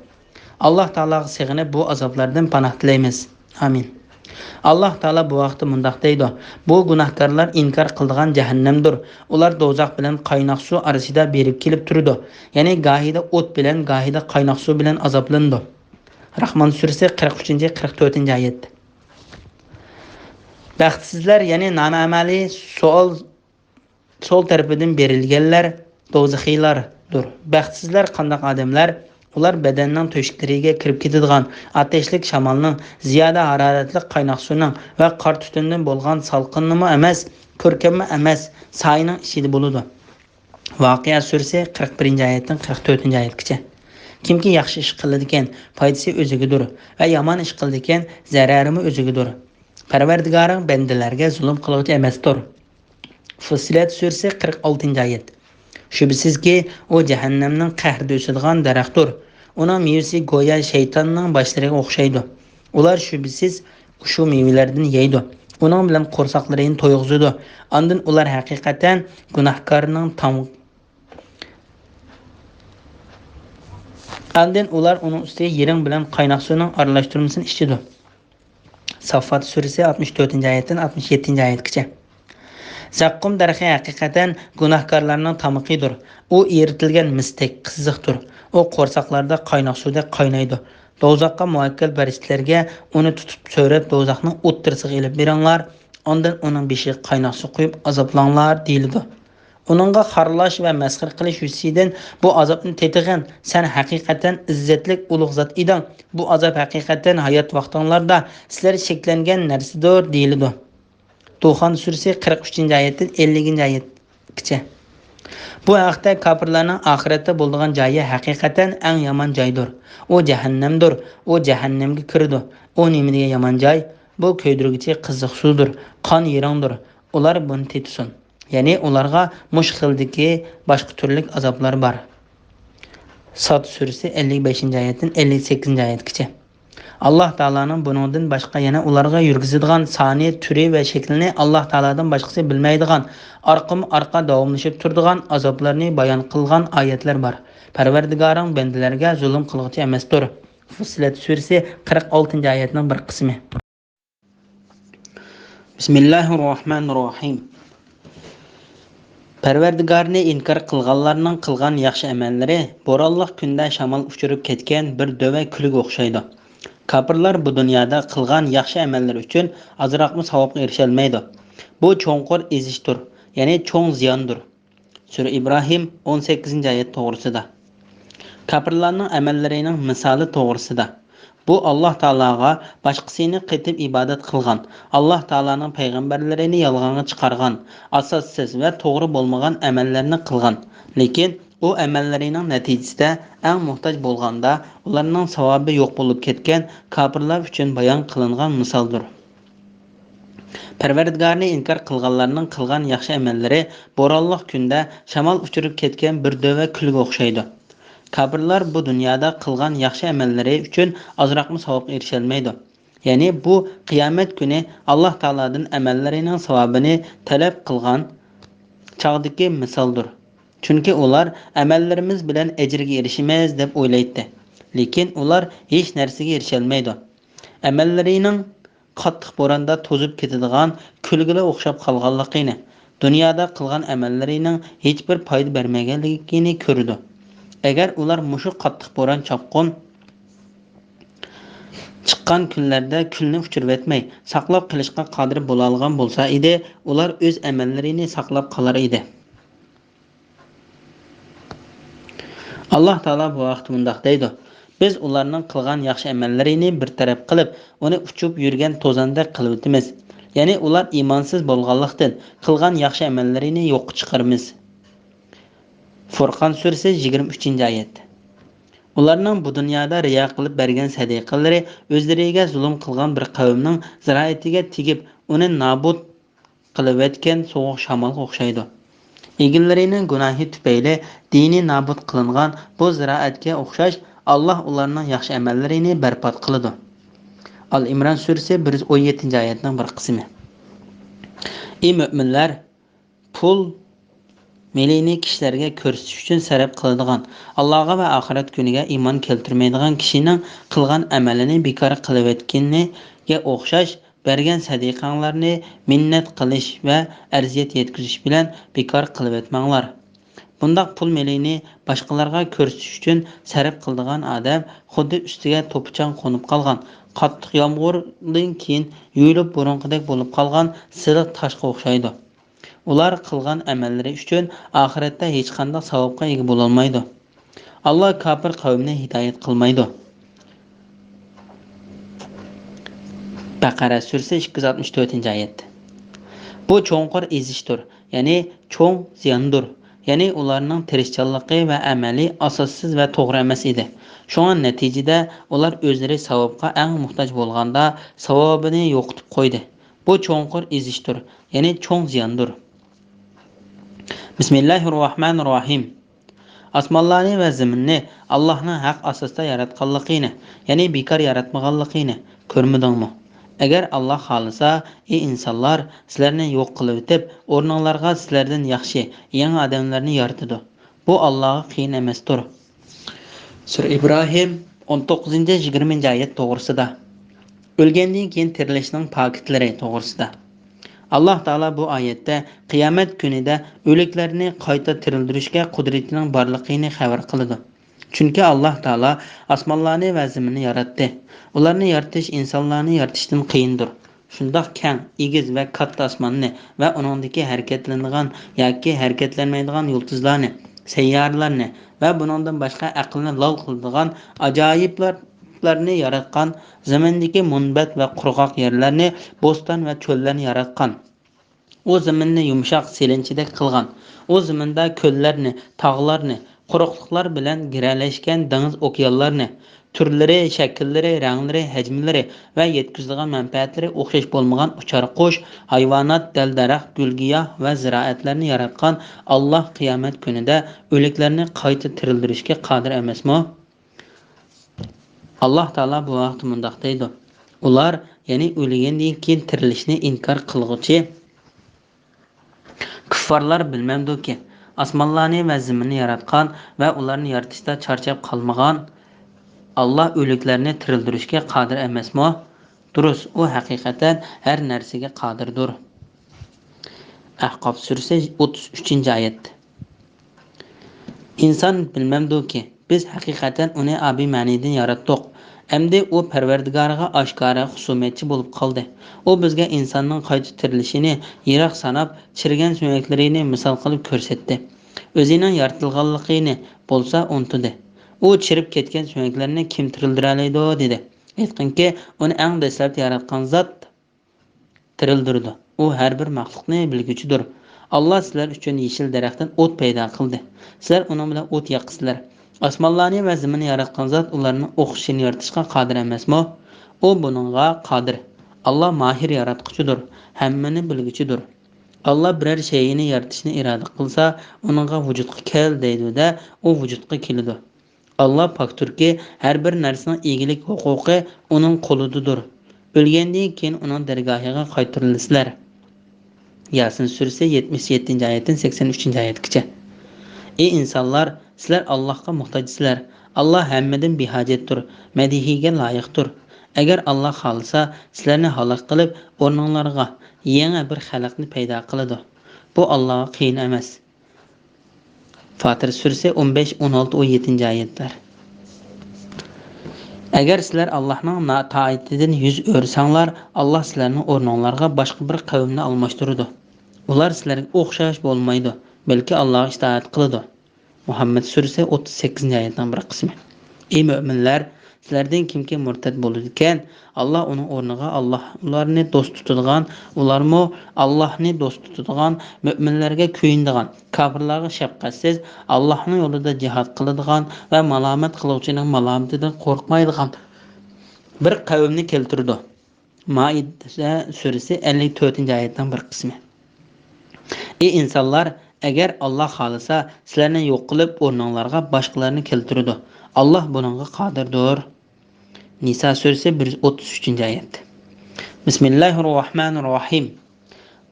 ئاللاھ تائالاغا سېغىنىپ، بۇ ئازابلاردىن پاناھ تىلەيمىز. ئامىن. ئاللاھ تائالا بۇ ھەقتە مۇنداق دەيدۇ: بۇ گۇناھكارلار ئىنكار قىلىدىغان جەھەننەمدۇر. ئۇلار دوزاخ بىلەن قايناق سۇ ئارىسىدا بېرىپ كېلىپ تۇرىدۇ. يەنى گاھىدا ئوت بىلەن، گاھىدا قايناق سۇ بىلەن ئازابلىنىدۇ. راھمان سۈرىسى قىرىق ئۈچىنچى، قىرىق تۆتىنچى ئايەت. بەختسىزلەر، يەنى نامەمەلى سوئال سول تەرىپىدىن بېرىلگەنلەر دوزىخىيلاردۇر. بەختسىزلەر قانداق ئادەملەر؟ ئۇلار بەدەننىڭ تۆشۈكلىرىگە كىرىپ كېتىدىغان ئاتەشلىك شامالنىڭ، زىيادە ھارارەتلىك قايناق سۇنىڭ ۋە قار تۈتۈندىن بولغان سالقىننىمۇ ئەمەس، كۆركەممۇ ئەمەس، سايىنىڭ ئىچىدە بولىدۇ. ۋاقىئە سۈرىسى قىرىق بىرىنچى ئايەتتىن قىرىق تۆتىنچى ئايەتكىچە. كىمكى ياخشى ئىش قىلىدىكەن، پايدىسى ئۆزىگىدۇر ۋە يامان ئىش قىلىدىكەن، زەرەرىمۇ ئۆزىگىدۇر. پەرۋەردىگارىڭ بەندىلەرگە زۇلۇم قىلغۇچى ئەمەستۇر. فۇسسىلەت سۈرىسى قىرىق ئالتىنچى ئايەت. شۈبھىسىزكى، ئۇ جەھەننەمنىڭ قەھرىدە ئۆسىدىغان دەرەختۇر. ئۇنىڭ مېۋىسى گويا شەيتاننىڭ باشلىرىغا ئوخشايدۇ. ئۇلار شۈبھىسىز شۇ مېۋىلەردىن يەيدۇ. ئۇنىڭ بىلەن قورساقلىرىنى تويغۇزىدۇ. ئاندىن ئۇلار ھەقىقەتەن گۇناھكارنىڭ تام-، ئاندىن ئۇلار ئۇنىڭ ئۈستىگە يىرىڭ بىلەن قايناق سۇنىڭ ئارىلاشتۇرمىسىنى ئىچىدۇ. ساففات سۈرىسى ئاتمىش تۆتىنچى ئايەتتىن ئاتمىش يەتتىنچى ئايەتكىچە. زەققۇم دەرىخى ھەقىقەتەن گۇناھكارلارنىڭ تامىقىدۇر. ئۇ ئېرىتىلگەن مىستەك قىزىقتۇر. ئۇ قورساقلاردا قايناق سۇدەك قاينايدۇ. دوزاخقا مۇۋەككىل پەرىشتىلەرگە ئۇنى تۇتۇپ سۆرەپ، دوزاخنىڭ ئوتتۇرىسىغا ئېلىپ بېرىڭلار، ئاندىن ئۇنىڭ بېشىغا قايناق سۇ قۇيۇپ ئازابلاڭلار، دېيىلىدۇ. ئۇنىڭغا خارلاش ۋە مەسخىرە قىلىش يۈزىسىدىن، بۇ ئازابنى تېتىغىن، سەن ھەقىقەتەن ئىززەتلىك ئۇلۇغ زات ئىدىڭ، بۇ ئازاب ھەقىقەتەن ھايات ۋاقتىڭلاردا سىلەر چەكلەنگەن نەرسىدۇر، دېيىلىدۇ. دۇخان سۈرىسى قىرىق ئۈچىنچى ئايەتتىن ئەللىكىنچى ئايەتكىچە. بۇ ھەقتە كاپىرلارنىڭ ئاخىرەتتە بولىدىغان جايى ھەقىقەتەن ئەڭ يامان جايدۇر. ئۇ جەھەننەمدۇر. ئۇ جەھەننەمگە كىرىدۇ. ئۇ نېمە دېگەن يامان جاي؟ بۇ كۆيدۈرگۈچى قىزىق سۇدۇر، قان يىرىڭدۇر. ئۇلار بۇنى تېتىسۇن. يەنى ئۇلارغا مۇشۇ خىلدىكى باشقا تۈرلۈك ئازابلار بار. ساد سۈرىسى ئەللىك بەشىنچى ئايەتتىن ئەللىك سەككىزىنچى ئايەتكىچە. ئاللاھ تائالانىڭ بۇنىڭدىن باشقا يەنە ئۇلارغا يۈرگۈزىدىغان سانى، تۈرى ۋە شەكلىنى ئاللاھ تائالادىن باشقىسى بىلمەيدىغان، ئارقىمۇ ئارقا داۋاملىشىپ تۇرىدىغان ئازابلارنى بايان قىلغان ئايەتلەر بار. پەرۋەردىگارىڭ بەندىلەرگە زۇلۇم قىلغۇچى ئەمەستۇر. فۇسسىلەت سۈرىسى قىرىق ئالتىنچى ئايەتنىڭ بىر قىسمى. بىسمىللاھىررەھمانىررەھىم. پەرۋەردىگارنى ئىنكار قىلغانلارنىڭ قىلغان ياخشى ئەمەللىرى بورانلىق كۈندە شامال ئۇچۇرۇپ كەتكەن بىر دۆۋە كۈلگە ئوخشايدۇ. كاپىرلار بۇ دۇنيادا قىلغان ياخشى ئەمەللىرى ئۈچۈن ئازراقمۇ ساۋابقا ئېرىشەلمەيدۇ. بۇ چوڭقۇر ئېزىشتۇر، يەنى چوڭ زىياندۇر. سۈرە ئىبراھىم، ئون سەككىزىنچى ئايەت توغرىسىدا. كاپىرلارنىڭ ئەمەللىرىنىڭ مىسالى توغرىسىدا. بۇ ئاللاھ تائالاغا باشقىسىنى قېتىپ ئىبادەت قىلغان، ئاللاھ تائالانىڭ پەيغەمبەرلىرىنى يالغانغا چىقارغان، ئاساسسىز ۋە توغرا بولمىغان ئەمەللەرنى قىلغان، لېكىن ئۇ ئەمەللىرىنىڭ نەتىجىسىدە ئەڭ موھتاج بولغاندا ئۇلارنىڭ ساۋابى يوق بولۇپ كەتكەن كاپىرلار ئۈچۈن بايان قىلىنغان مىسالدۇر. پەرۋەردىگارنى ئىنكار قىلغانلارنىڭ قىلغان ياخشى ئەمەللىرى بورانلىق كۈندە شامال ئۇچۇرۇپ كەتكەن بىر دۆۋە كۈلگە ئوخشايدۇ. كاپىرلار بۇ دۇنيادا قىلغان ياخشى ئەمەللىرى ئۈچۈن ئازراقمۇ ساۋابقا ئېرىشەلمەيدۇ. يەنى بۇ قىيامەت كۈنى ئاللاھ تائالادىن ئەمەللىرىنىڭ ساۋابىنى تەلەپ قىلغان چاغدىكى مىسالدۇر. چۈنكى ئۇلار ئەمەللىرىمىز بىلەن ئەجىرگە ئېرىشىمىز دەپ ئويلايتتى. لېكىن ئۇلار ھېچ نەرسىگە ئېرىشەلمەيدۇ. ئەمەللىرىنىڭ قاتتىق بوراندا توزۇپ كېتىدىغان كۈلگىلەر ئوخشاپ قالغانلىقىنى، دۇنيادا قىلغان ئەمەللىرىنىڭ ھېچبىر پايدا بەرمىگەنلىكىنى كۆرىدۇ. ئەگەر ئۇلار مۇشۇ قاتتىق بوران چاپقۇن چىققان كۈنلەردە كۈلنى ئۇچۇرۇۋەتمەي، ساقلاپ قېلىشقا قادىر بولالىغان بولسا ئىدى، ئۇلار ئۆز ئەمەللىرىنى ساقلاپ قالار ئىدى. ئاللاھ تائالا بۇ ھەقتە مۇنداق دەيدۇ: بىز ئۇلارنىڭ قىلغان ياخشى ئەمەللىرىنى بىر تەرەپ قىلىپ، ئۇنى ئۇچۇپ يۈرگەن توزاندەك قىلىۋېتىمىز. يەنى ئۇلار ئىمانسىز بولغانلىقتىن، قىلغان ياخشى ئەمەللىرىنى يوققا چىقىرىمىز. فۇرقان سۈرىسى، يىگىرمە ئۈچىنچى ئايەت. ئۇلارنىڭ بۇ دۇنيادا رىيا قىلىپ بەرگەن سەدىقىلىرى ئۆزلىرىگە زۇلۇم قىلغان بىر قەۋمنىڭ زىرائىتىگە تېگىپ، ئۇنى نابۇت قىلىۋەتكەن سوغۇق شامالغا ئوخشايدۇ. ئىگىلىرىنىڭ گۇناھى تۈپەيلى دىنى نابۇت قىلىنغان بۇ زىرائەتكە ئوخشاش، ئاللاھ ئۇلارنىڭ ياخشى ئەمەللىرىنى بەربات قىلىدۇ. ئال ئىمران سۈرىسى، بىر يۈز ئون يەتتىنچى ئايەتنىڭ بىر قىسمى. ئى مۆمىنلەر، پۇل مېلىنى كىشىلەرگە كۆرسىتىش ئۈچۈن سەرپ قىلىدىغان، ئاللاھقا ۋە ئاخىرەت كۈنىگە ئىمان كەلتۈرمەيدىغان كىشىنىڭ قىلغان ئەمىلىنى بىكار قىلىۋەتكىنىگە ئوخشاش، بەرگەن سەدىقەڭلارنى مىننەت قىلىش ۋە ئەرزىيەت يەتكۈزۈش بىلەن بىكار قىلىۋەتمەڭلار. بۇنداق پۇل مېلىنى باشقىلارغا كۆرسىتىش ئۈچۈن سەرپ قىلىدىغان ئادەم خۇددى ئۈستىگە توپا-چاڭ قونۇپ قالغان، قاتتىق يامغۇردىن كېيىن يۇيۇلۇپ بۇرۇنقىدەك بولۇپ قالغان سىلىق تاشقا ئوخشايدۇ. ئۇلار قىلغان ئەمەللىرى ئۈچۈن ئاخىرەتتە ھېچقانداق ساۋابقا ئىگە بولالمايدۇ. ئاللا كاپىر قەۋمنى ھىدايەت قىلمايدۇ. بەقەرە سۈرىسى ئىككى يۈز ئاتمىش تۆتىنچى ئايەت. بۇ چوڭقۇر ئېزىشتۇر، يەنى چوڭ زىياندۇر. يەنى ئۇلارنىڭ تىرىشچانلىقى ۋە ئەمەلى ئاساسسىز ۋە توغرا ئەمەس ئىدى. شۇڭا نەتىجىدە ئۇلار ئۆزلىرى ساۋابقا ئەڭ موھتاج بولغاندا ساۋابىنى يوقىتىپ قويدى. بۇ چوڭقۇر ئېزىشتۇر، يەنى چوڭ زىياندۇر. بىسمىللاھىررەھمانىررەھىم. ئاسمانلارنى ۋە زېمىننى ئاللاھنىڭ ھەق ئاساستا ياراتقانلىقىنى، يەنى بىكار ياراتمىغانلىقىنى كۆرمىدىڭمۇ؟ ئەگەر ئاللاھ خالىسا، ئى ئىنسانلار، سىلەرنى يوق قىلىۋېتىپ، ئورنۇڭلارغا سىلەردىن ياخشى، يېڭى ئادەملەرنى يارىتىدۇ. بۇ ئاللاھقا قىيىن ئەمەستۇر. سۈرە ئىبراھىم، ئون توققۇزىنچى، يىگىرمىنچى ئايەت توغرىسىدا. ئۆلگەندىن كېيىن تىرىلىشنىڭ پاكىتلىرى توغرىسىدا. ئاللاھ تائالا بۇ ئايەتتە قىيامەت كۈنىدە ئۆلۈكلەرنى قايتا تىرىلدۈرۈشكە قۇدرىتىنىڭ بارلىقىنى خەۋەر قىلىدۇ. چۈنكى ئاللاھ تائالا ئاسمانلارنى ۋە زېمىننى ياراتتى. ئۇلارنى يارىتىش ئىنسانلارنى يارىتىشتىن قىيىندۇر. شۇنداق كەڭ، ئېگىز ۋە كاتتا ئاسماننى ۋە ئۇنىڭدىكى ھەرىكەتلىنىدىغان ياكى ھەرىكەتلەنمەيدىغان يۇلتۇزلارنى، سەييارىلارنى ۋە بۇنىڭدىن باشقا ئەقىلنى لال قىلىدىغان ئاجايىپلارنى ياراتقان، زېمىندىكى مۇنبەت ۋە قۇرغاق يەرلەرنى، بوستان ۋە چۆللەرنى ياراتقان. ئۇ زېمىننى يۇمشاق سېلىنچىدەك قىلغان. ئۇ زېمىندا كۆللەرنى، تاغلارنى، قۇرۇقلۇقلار بىلەن گىرەلەشكەن دېڭىز ئوكيانلارنى، تۈرلىرى، شەكىللىرى، رەڭلىرى، ھەجىملىرى ۋە يەتكۈزىدىغان مەنپەئەتلىرى ئوخشاش بولمىغان ئۇچار قۇش، ھايۋانات، دەل-دەرەخ، گۈل-گىياھ ۋە زىرائەتلەرنى ياراتقان ئاللاھ قىيامەت كۈنىدە ئۆلۈكلەرنى قايتا تىرىلدۈرۈشكە قادىر ئەمەسمۇ؟ ئاللاھ تائالا بۇ ھەقتە مۇنداق دەيدۇ: ئۇلار، يەنى ئۆلگەندىن كېيىن تىرىلىشنى ئىنكار قىلغۇچى كۇففارلار بىلمەمدۇكى، ئاسمانلارنى ۋە زېمىننى ياراتقان ۋە ئۇلارنى يارىتىشتا چارچاپ قالمىغان ئاللاھ ئۆلۈكلەرنى تىرىلدۈرۈشكە قادىر ئەمەسمۇ؟ دۇرۇس، ئۇ ھەقىقەتەن ھەر نەرسىگە قادىردۇر. ئەھقاف سۈرىسى، ئوتتۇز ئۈچىنچى ئايەت. ئىنسان بىلمەمدۇكى، بىز ھەقىقەتەن ئۇنى ئابىمەنىدىن ياراتتۇق. ئەمدى ئۇ پەرۋەردىگارىغا ئاشكارا خۇسۇمەتچى بولۇپ قالدى. ئۇ بىزگە ئىنساننىڭ قايتا تىرىلىشىنى يىراق ساناپ، چىرىگەن سۆڭەكلىرىنى مىسال قىلىپ كۆرسەتتى. ئۆزىنىڭ يارىتىلغانلىقىنى بولسا ئۇنتۇدى. ئۇ چىرىپ كەتكەن سۆڭەكلەرنى كىم تىرىلدۈرەلەيدۇ؟ دېدى. ئېيتقىنكى، ئۇنى ئەڭ دەسلەپتە ياراتقان زات تىرىلدۈرىدۇ. ئۇ ھەر بىر مەخلۇقنى بىلگۈچىدۇر. ئاللا سىلەر ئۈچۈن يېشىل دەرەختىن ئوت پەيدا قىلدى. سىلەر ئۇنىڭ بىلەن ئوت ياقىسىلەر. ئاسمانلارنى ۋە زېمىننى ياراتقان زات ئۇلارنىڭ ئوخشىشىنى يارىتىشقا قادىر ئەمەسمۇ؟ ئۇ بۇنىڭغا قادىر. ئاللا ماھىر ياراتقۇچىدۇر، ھەممىنى بىلگۈچىدۇر. ئاللا بىرەر شەيئىنى يارىتىشنى ئىرادە قىلسا، ئۇنىڭغا ۋۇجۇدقا كەل دەيدۇ-دە، ئۇ ۋۇجۇدقا كېلىدۇ. ئاللا پاكتۇركى، ھەر بىر نەرسىنىڭ ئىگىلىك ھوقۇقى ئۇنىڭ قولىدىدۇر. ئۆلگەندىن كېيىن ئۇنىڭ دەرگاھىغا قايتۇرۇلىسىلەر. ياسىن سۈرىسى يەتمىش يەتتىنچى ئايەتتىن سەكسەن ئۈچىنچى ئايەتكىچە. ئى ئىنسانلار، سىلەر ئاللاھقا موھتاجسىلەر. ئاللا ھەممىدىن بىھاجەتتۇر، مەدھىيگە لايىقتۇر. ئەگەر ئاللا خالىسا، سىلەرنى ھالاك قىلىپ، ئورنۇڭلارغا يېڭى بىر خەلقنى پەيدا قىلىدۇ. بۇ ئاللاغا قىيىن ئەمەس. فاتىر سۈرىسى ئون بەش، ئون ئالتە، ئون يەتتىنچى ئايەتلەر. ئەگەر سىلەر ئاللاھنىڭ نا-، تائىتىدىن يۈز ئۆرۈسەڭلار، ئاللاھ سىلەرنىڭ ئورنۇڭلارغا باشقا بىر قەۋمنى ئالماشتۇرىدۇ. ئۇلار سىلەرگە ئوخشاش بولمايدۇ، بەلكى ئاللاھقا ئىتائەت قىلىدۇ. مۇھەممەد سۈرىسى ئوتتۇز سەككىزىنچى ئايەتنىڭ بىر قىسمى. ئى مۆمىنلەر، سىلەردىن كىمكى مۇرتەد بولىدىكەن، ئاللا ئۇنىڭ ئورنىغا ئاللا ئۇلارنى دوست تۇتىدىغان، ئۇلارمۇ ئاللاھنى دوست تۇتىدىغان، مۆمىنلەرگە كۆيۈنىدىغان، كاپىرلارغا شەپقەتسىز، ئاللاھنىڭ يولىدا جىھاد قىلىدىغان ۋە مالامەت قىلغۇچىنىڭ مالامىتىدىن قورقمايدىغان بىر قەۋمنى كەلتۈرىدۇ. مائىدە سۈرىسى ئەللىك تۆتىنچى ئايەتنىڭ بىر قىسمى. ئى ئىنسانلار، ئەگەر ئاللا خالىسا، سىلەرنى يوق قىلىپ، ئورنۇڭلارغا باشقىلارنى كەلتۈرىدۇ. ئاللا بۇنىڭغا قادىردۇر. نىسا سۈرىسى بىر يۈز ئوتتۇز ئۈچىنچى ئايەت. بىسمىللاھىررەھمانىررەھىم.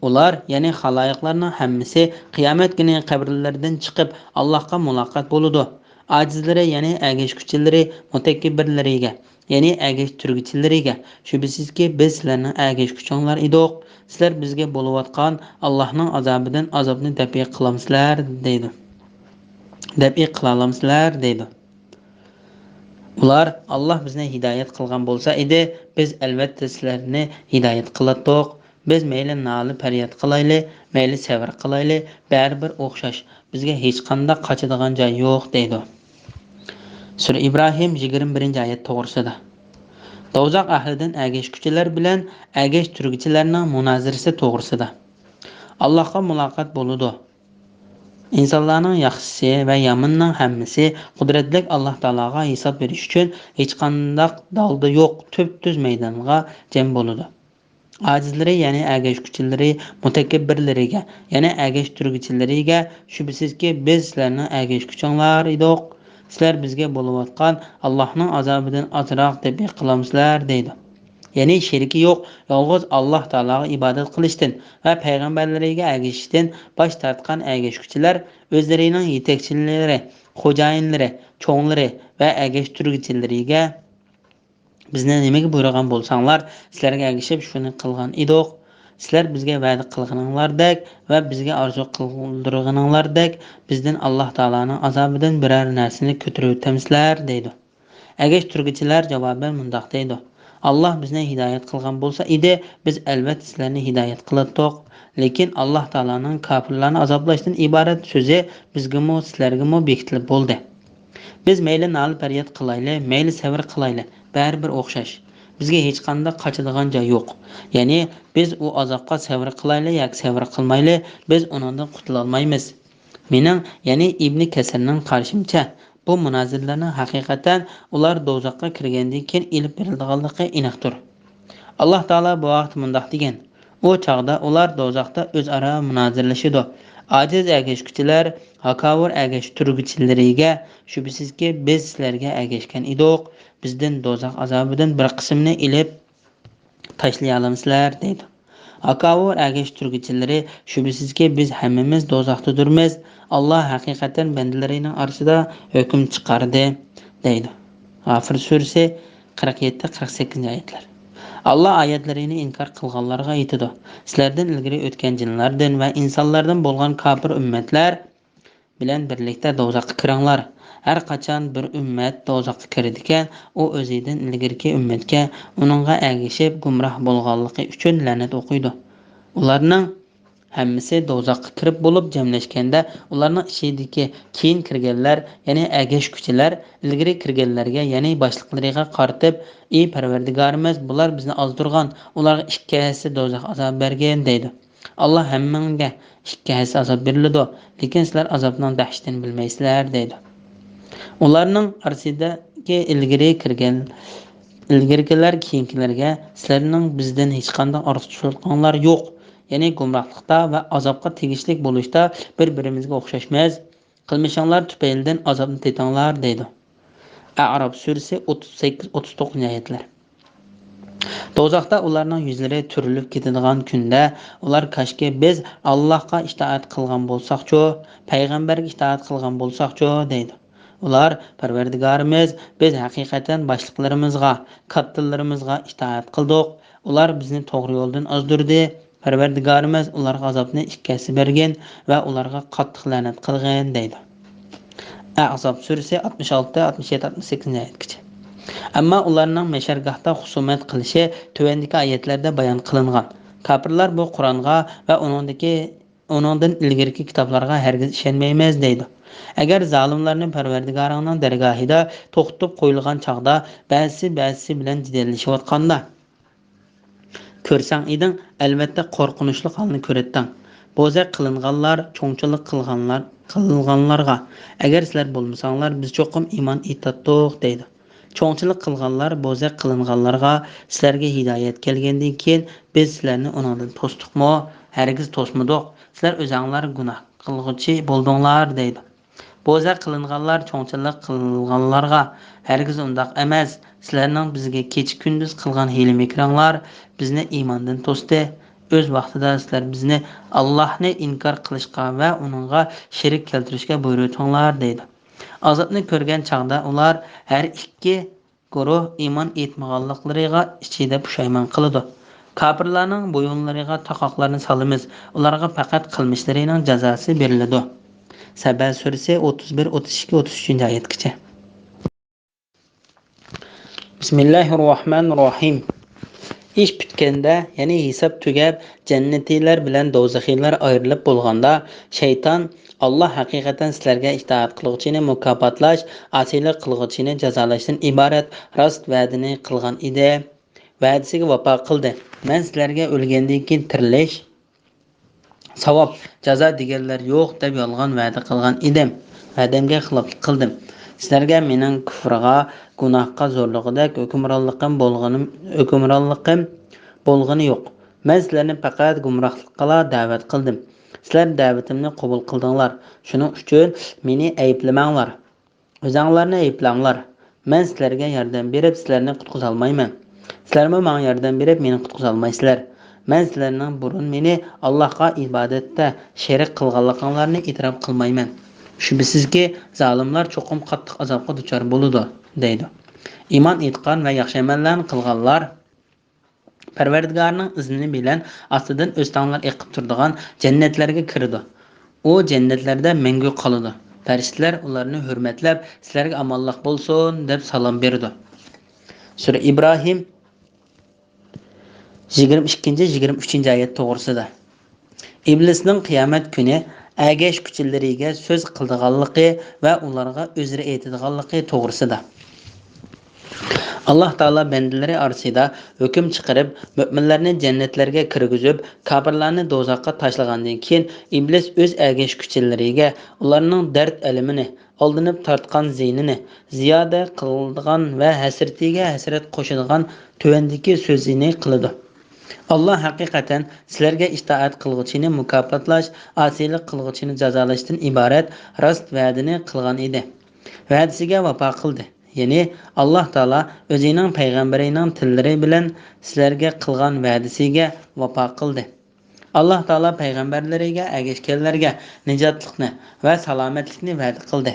ئۇلار، يەنى خالايىقلارنىڭ ھەممىسى قىيامەت كۈنى قەبرىلىرىدىن چىقىپ، ئاللاھقا مۇلاقات بولىدۇ. ئاجىزلىرى، يەنى ئەگەشكۈچىلىرى، مۇتەكەببىرلىرىگە، يەنى ئەگەشتۈرگۈچىلىرىگە، شۈبھىسىزكى، بىز سىلەرنىڭ ئەگەشكۈچىڭلار ئىدۇق، سىلەر بىزگە بولۇۋاتقان ئاللاھنىڭ ئازابىدىن ئازابنى دەپئى قىلامسىلەر؟ دەيدۇ. دەپئى قىلالامسىلەر؟ دەيدۇ. ئۇلار، ئاللاھ بىزنى ھىدايەت قىلغان بولسا ئىدى، بىز ئەلۋەتتە سىلەرنى ھىدايەت قىلاتتۇق. بىز مەيلى نالە-پەرياد قىلايلى، مەيلى سەۋر قىلايلى، بەرىبىر ئوخشاش، بىزگە ھېچقانداق قاچىدىغان جاي يوق، دەيدۇ. سۈرە ئىبراھىم، يىگىرمە بىرىنچى ئايەت توغرىسىدا. دوزاخ ئەھلىدىن ئەگەشكۈچىلەر بىلەن ئەگەشتۈرگۈچىلەرنىڭ مۇنازىرىسى توغرىسىدا. ئاللاھقا مۇلاقات بولىدۇ. ئىنسانلارنىڭ ياخشىسى ۋە يامىنىنىڭ ھەممىسى قۇدرەتلىك ئاللاھ تائالاغا ھېساب بېرىش ئۈچۈن ھېچقانداق دالدا يوق تۈپتۈز مەيدانغا جەم بولىدۇ. ئاجىزلىرى، يەنى ئەگەشكۈچىلىرى، مۇتەكەببىرلىرىگە، يەنى ئەگەشتۈرگۈچىلىرىگە، شۈبھىسىزكى، بىز سىلەرنىڭ ئەگەشكۈچىڭلار ئىدۇق. سىلەر بىزگە بولۇۋاتقان ئاللاھنىڭ ئازابىدىن ئازراق دەپ يىقىلامسىلەر؟ دەيدۇ. يەنى شېرىكى يوق، يالغۇز ئاللاھ تائالاغا ئىبادەت قىلىشتىن ۋە پەيغەمبەرلىرىگە ئەگىشىشتىن باش تارتقان ئەگەشكۈچىلەر ئۆزلىرىنىڭ يېتەكچىلىرى، خوجايىنلىرى، چوڭلىرى ۋە ئەگەشتۈرگۈچىلىرىگە، بىزنى نېمىگە بۇيرۇغان بولساڭلار، سىلەرگە ئەگىشىپ شۇنى قىلغان ئىدۇق. سىلەر بىزگە ۋەدە قىلغىنىڭلاردەك ۋە بىزگە ئارزۇ قىلدۇرغىنىڭلاردەك بىزدىن ئاللاھ تائالانىڭ ئازابىدىن بىرەر نەرسىنى كۆتۈرۈۋېتەمسىلەر؟ دەيدۇ. ئەگەشتۈرگۈچىلەر جاۋابەن مۇنداق دەيدۇ: ئاللاھ بىزنى ھىدايەت قىلغان بولسا ئىدى، بىز ئەلۋەتتە سىلەرنى ھىدايەت قىلاتتۇق. لېكىن ئاللاھ تائالانىڭ كاپىرلارنى ئازابلاشتىن ئىبارەت سۆزى بىزگىمۇ، سىلەرگىمۇ بېكىتىلىپ بولدى. بىز مەيلى نالە-پەرياد قىلايلى، مەيلى سەۋر قىلايلى، بەرىبىر ئوخشاش. بىزگە ھېچقانداق قاچىدىغان جاي يوق. يەنى بىز ئۇ ئازابقا سەۋر قىلايلى ياكى سەۋر قىلمايلى، بىز ئۇنىڭدىن قۇتۇلالمايمىز. مېنىڭ، يەنى ئىبنى كەسىرنىڭ قارىشىمچە، بۇ مۇنازىرىلەرنىڭ ھەقىقەتەن ئۇلار دوزاخقا كىرگەندىن كېيىن ئېلىپ بېرىلىدىغانلىقى ئېنىقتۇر. ئاللاھ تائالا بۇ ھەقتە مۇنداق دېگەن: ئۇ چاغدا ئۇلار دوزاختا ئۆزئارا مۇنازىرىلىشىدۇ. ئاجىز ئەگەشكۈچىلەر ھاكاۋۇر ئەگەشتۈرگۈچىلىرىگە، شۈبھىسىزكى، بىز سىلەرگە ئەگەشكەن ئىدۇق، بىزدىن دوزاخ ئازابىدىن بىر قىسمىنى ئېلىپ تاشلىيالامسىلەر؟ دەيدۇ. ھاكاۋۇر ئەگەشتۈرگۈچىلىرى، شۈبھىسىزكى، بىز ھەممىمىز دوزاختىدۇرمىز. ئاللاھ ھەقىقەتەن بەندىلىرىنىڭ ئارىسىدا ھۆكۈم چىقاردى، دەيدۇ. غافىر سۈرىسى، قىرىق يەتتە، قىرىق سەككىزىنچى ئايەتلەر. ئاللاھ ئايەتلىرىنى ئىنكار قىلغانلارغا ئېيتىدۇ: سىلەردىن ئىلگىرى ئۆتكەن جىنلاردىن ۋە ئىنسانلاردىن بولغان كاپىر ئۈممەتلەر بىلەن بىرلىكتە دوزاخقا كىرىڭلار. ھەر قاچان بىر ئۈممەت دوزاخقا كىرىدىكەن، ئۇ ئۆزىدىن ئىلگىرىكى ئۈممەتكە، ئۇنىڭغا ئەگىشىپ گۇمراھ بولغانلىقى ئۈچۈن لەنەت ئوقۇيدۇ. ئۇلارنىڭ ھەممىسى دوزاخقا كىرىپ بولۇپ جەملەشكەندە، ئۇلارنىڭ ئىچىدىكى كېيىن كىرگەنلەر، يەنى ئەگەشكۈچىلەر، ئىلگىرى كىرگەنلەرگە، يەنى باشلىقلىرىغا قارىتىپ: ئى پەرۋەردىگارىمىز، بۇلار بىزنى ئازدۇرغان، ئۇلارغا ئىككى ھەسسە دوزاخ ئازابى بەرگىن، دەيدۇ. ئاللاھ ھەممىڭگە ئىككى ھەسسە ئازاب بېرىلىدۇ، لېكىن سىلەر ئازابنىڭ دەھشىتىنى بىلمەيسىلەر، دەيدۇ. ئۇلارنىڭ ئارىسىدىكى ئىلگىرى كىرگەن، ئىلگىرىكىلەر كېيىنكىلەرگە: سىلەرنىڭ بىزدىن ھېچقانداق ئارتۇقچىلىقىڭلار يوق، يەنى گۇمراھلىقتا ۋە ئازابقا تېگىشلىك بولۇشتا بىر-بىرىمىزگە ئوخشاشمىز. قىلمىشىڭلار تۈپەيلىدىن ئازابنى تېتىڭلار، دەيدۇ. ئەئراپ سۈرىسى، ئوتتۇز سەككىز، ئوتتۇز توققۇزىنچى ئايەتلەر. دوزاختا ئۇلارنىڭ يۈزلىرى تۈرۈلۈپ كېتىدىغان كۈندە، ئۇلار: كاشكى بىز ئاللاھقا ئىتائەت قىلغان بولساقچۇ، پەيغەمبەرگە ئىتائەت قىلغان بولساقچۇ، دەيدۇ. ئۇلار: پەرۋەردىگارىمىز، بىز ھەقىقەتەن باشلىقلىرىمىزغا، كاتتىلىرىمىزغا ئىتائەت قىلدۇق. ئۇلار بىزنى توغرا يولدىن ئازدۇردى. پەرۋەردىگارىمىز، ئۇلارغا ئازابنى ئىككى ھەسسە بەرگىن ۋە ئۇلارغا قاتتىق لەنەت قىلغىن، دەيدۇ. ئەھزاب سۈرىسى، ئاتمىش ئالتە، ئاتمىش يەتتە، ئاتمىش سەككىزىنچى ئايەتكىچە. ئەمما ئۇلارنىڭ مەشەرگاھتا خۇسۇمەت قىلىشى تۆۋەندىكى ئايەتلەردە بايان قىلىنغان. كاپىرلار بۇ قۇرئانغا ۋە ئۇنىڭدىكى، ئۇنىڭدىن ئىلگىرىكى كىتابلارغا ھەرگىز ئىشەنمەيمىز، دەيدۇ. ئەگەر زالىملارنى پەرۋەردىگارىڭنىڭ دەرگاھىدا توختىتىپ قويۇلغان چاغدا، بەزىسى بەزىسى بىلەن جېدەللىشىۋاتقاندا، كۆرسەڭ ئىدىڭ، ئەلۋەتتە، قورقۇنچلۇق ھالنى كۆرەتتىڭ. بوزەك قىلىنغانلار، چوڭچىلىق قىلغانلار، قىلغانلارغا: ئەگەر سىلەر بولمىساڭلار، بىز چوقۇم ئىمان ئېيتاتتۇق، دەيدۇ. چوڭچىلىق قىلغانلار بوزەك قىلىنغانلارغا: سىلەرگە ھىدايەت كەلگەندىن كېيىن، بىز سىلەرنى ئۇنىڭدىن توستۇقمۇ؟ ھەرگىز توسمىدۇق. سىلەر ئۆزۈڭلار گۇناھ قىلغۇچى بولدۇڭلار، دەيدۇ. بوزەك قىلىنغانلار چوڭچىلىق قىلغانلارغا: ھەرگىز ئۇنداق ئەمەس، سىلەرنىڭ بىزگە كېچە-كۈندۈز قىلغان ھىيلە-مىكرىڭلار بىزنى ئىماندىن توستى. ئۆز ۋاقتىدا سىلەر بىزنى ئاللاھنى ئىنكار قىلىشقا ۋە ئۇنىڭغا شېرىك كەلتۈرۈشكە بۇيرۇتتۇڭلار، دەيدۇ. ئازابنى كۆرگەن چاغدا ئۇلار ھەر ئىككى گۇرۇھ ئىمان ئېيتمىغانلىقلىرىغا ئىچىدە پۇشايمان قىلىدۇ. كاپىرلارنىڭ بويۇنلىرىغا تاقاقلارنى سالىمىز، ئۇلارغا پەقەت قىلمىشلىرىنىڭ جازاسى بېرىلىدۇ. سەبە سۈرىسى، ئوتتۇز بىر، ئوتتۇز ئىككى، ئوتتۇز ئۈچىنچى ئايەتكىچە. بىسمىللاھىررەھمانىررەھىم. ئىش پۈتكەندە، يەنى ھېساب تۈگەپ، جەننىتىلەر بىلەن دوزىخىيلار ئايرىلىپ بولغاندا، شەيتان، «ئاللا ھەقىقەتەن سىلەرگە ئىتائەت قىلغۇچىنى مۇكاپاتلاش، ئاسىيلىق قىلغۇچىنى جازالاشتىن ئىبارەت راست ۋەدىنى قىلغان ئىدى. ۋەدىسىگە ۋاپا قىلدى. مەن سىلەرگە ئۆلگەندىن كېيىن تىرىلىش، ساۋاب، جازا دېگەنلەر يوق دەپ يالغان ۋەدە قىلغان ئىدىم. ۋەدەمگە خىلاپلىق قىلدىم. سىلەرگە مېنىڭ كۇفرغا، گۇناھقا زورلىغۇدەك ھۆكۈمرانلىقىم بولغىنىم، ھۆكۈمرانلىقىم بولغىنى يوق. مەن سىلەرنى پەقەت گۇمراھلىققىلا دەۋەت قىلدىم. سىلەر دەۋىتىمنى قوبۇل قىلدىڭلار. شۇنىڭ ئۈچۈن مېنى ئەيىبلىمەڭلار. ئۆزەڭلارنى ئەيىبلەڭلار. مەن سىلەرگە ياردەم بېرىپ، سىلەرنى قۇتقۇزالمايمەن. سىلەرمۇ ماڭا ياردەم بېرىپ، مېنى قۇتقۇزالمايسىلەر. مەن سىلەرنىڭ بۇرۇن مېنى ئاللاھقا ئىبادەتتە شېرىك قىلغانلىقىڭلارنى ئېتىراپ قىلمايمەن. شۈبھىسىزكى، زالىملار چوقۇم قاتتىق ئازابقا دۇچار بولىدۇ» دەيدۇ. ئىمان ئېيتقان ۋە ياخشى ئەمەللەرنى قىلغانلار پەرۋەردىگارنىڭ ئىزنى بىلەن ئاستىدىن ئۆستەڭلەر ئېقىپ تۇرىدىغان جەننەتلەرگە كىرىدۇ. ئۇ جەننەتلەردە مەڭگۈ قالىدۇ. پەرىشتىلەر ئۇلارنى ھۆرمەتلەپ، «سىلەرگە ئامانلىق بولسۇن» دەپ سالام بېرىدۇ. سۈرە ئىبراھىم، يىگىرمە ئىككىنچى، يىگىرمە ئۈچىنچى ئايەت توغرىسىدا. ئىبلىسنىڭ قىيامەت كۈنى ئەگەشكۈچىلىرىگە سۆز قىلىدىغانلىقى ۋە ئۇلارغا ئۆزرە ئېيتىدىغانلىقى توغرىسىدا. ئاللاھ تائالا بەندىلىرى ئارىسىدا ھۆكۈم چىقىرىپ، مۆمىنلەرنى جەننەتلەرگە كىرگۈزۈپ، كاپىرلارنى دوزاخقا تاشلىغاندىن كېيىن، ئىبلىس ئۆز ئەگەشكۈچىلىرىگە ئۇلارنىڭ دەرد ئەلىمىنى، ئالدىنىپ تارتقان زىيىنىنى زىيادە قىلىدىغان ۋە ھەسرىتىگە ھەسرەت قوشىدىغان تۆۋەندىكى سۆزىنى قىلىدۇ: «ئاللاھ ھەقىقەتەن سىلەرگە ئىتائەت قىلغۇچىنى مۇكاپاتلاش، ئاسىيلىق قىلغۇچىنى جازالاشتىن ئىبارەت راست ۋەدىنى قىلغان ئىدى. ۋەدىسىگە ۋاپا قىلدى.» يەنى ئاللاھ تائالا ئۆزىنىڭ پەيغەمبىرىنىڭ تىللىرى بىلەن سىلەرگە قىلغان ۋەدىسىگە ۋاپا قىلدى. ئاللاھ تائالا پەيغەمبەرلىرىگە ئەگەشكەنلەرگە نىجاتلىقنى ۋە سالامەتلىكنى ۋەدە قىلدى.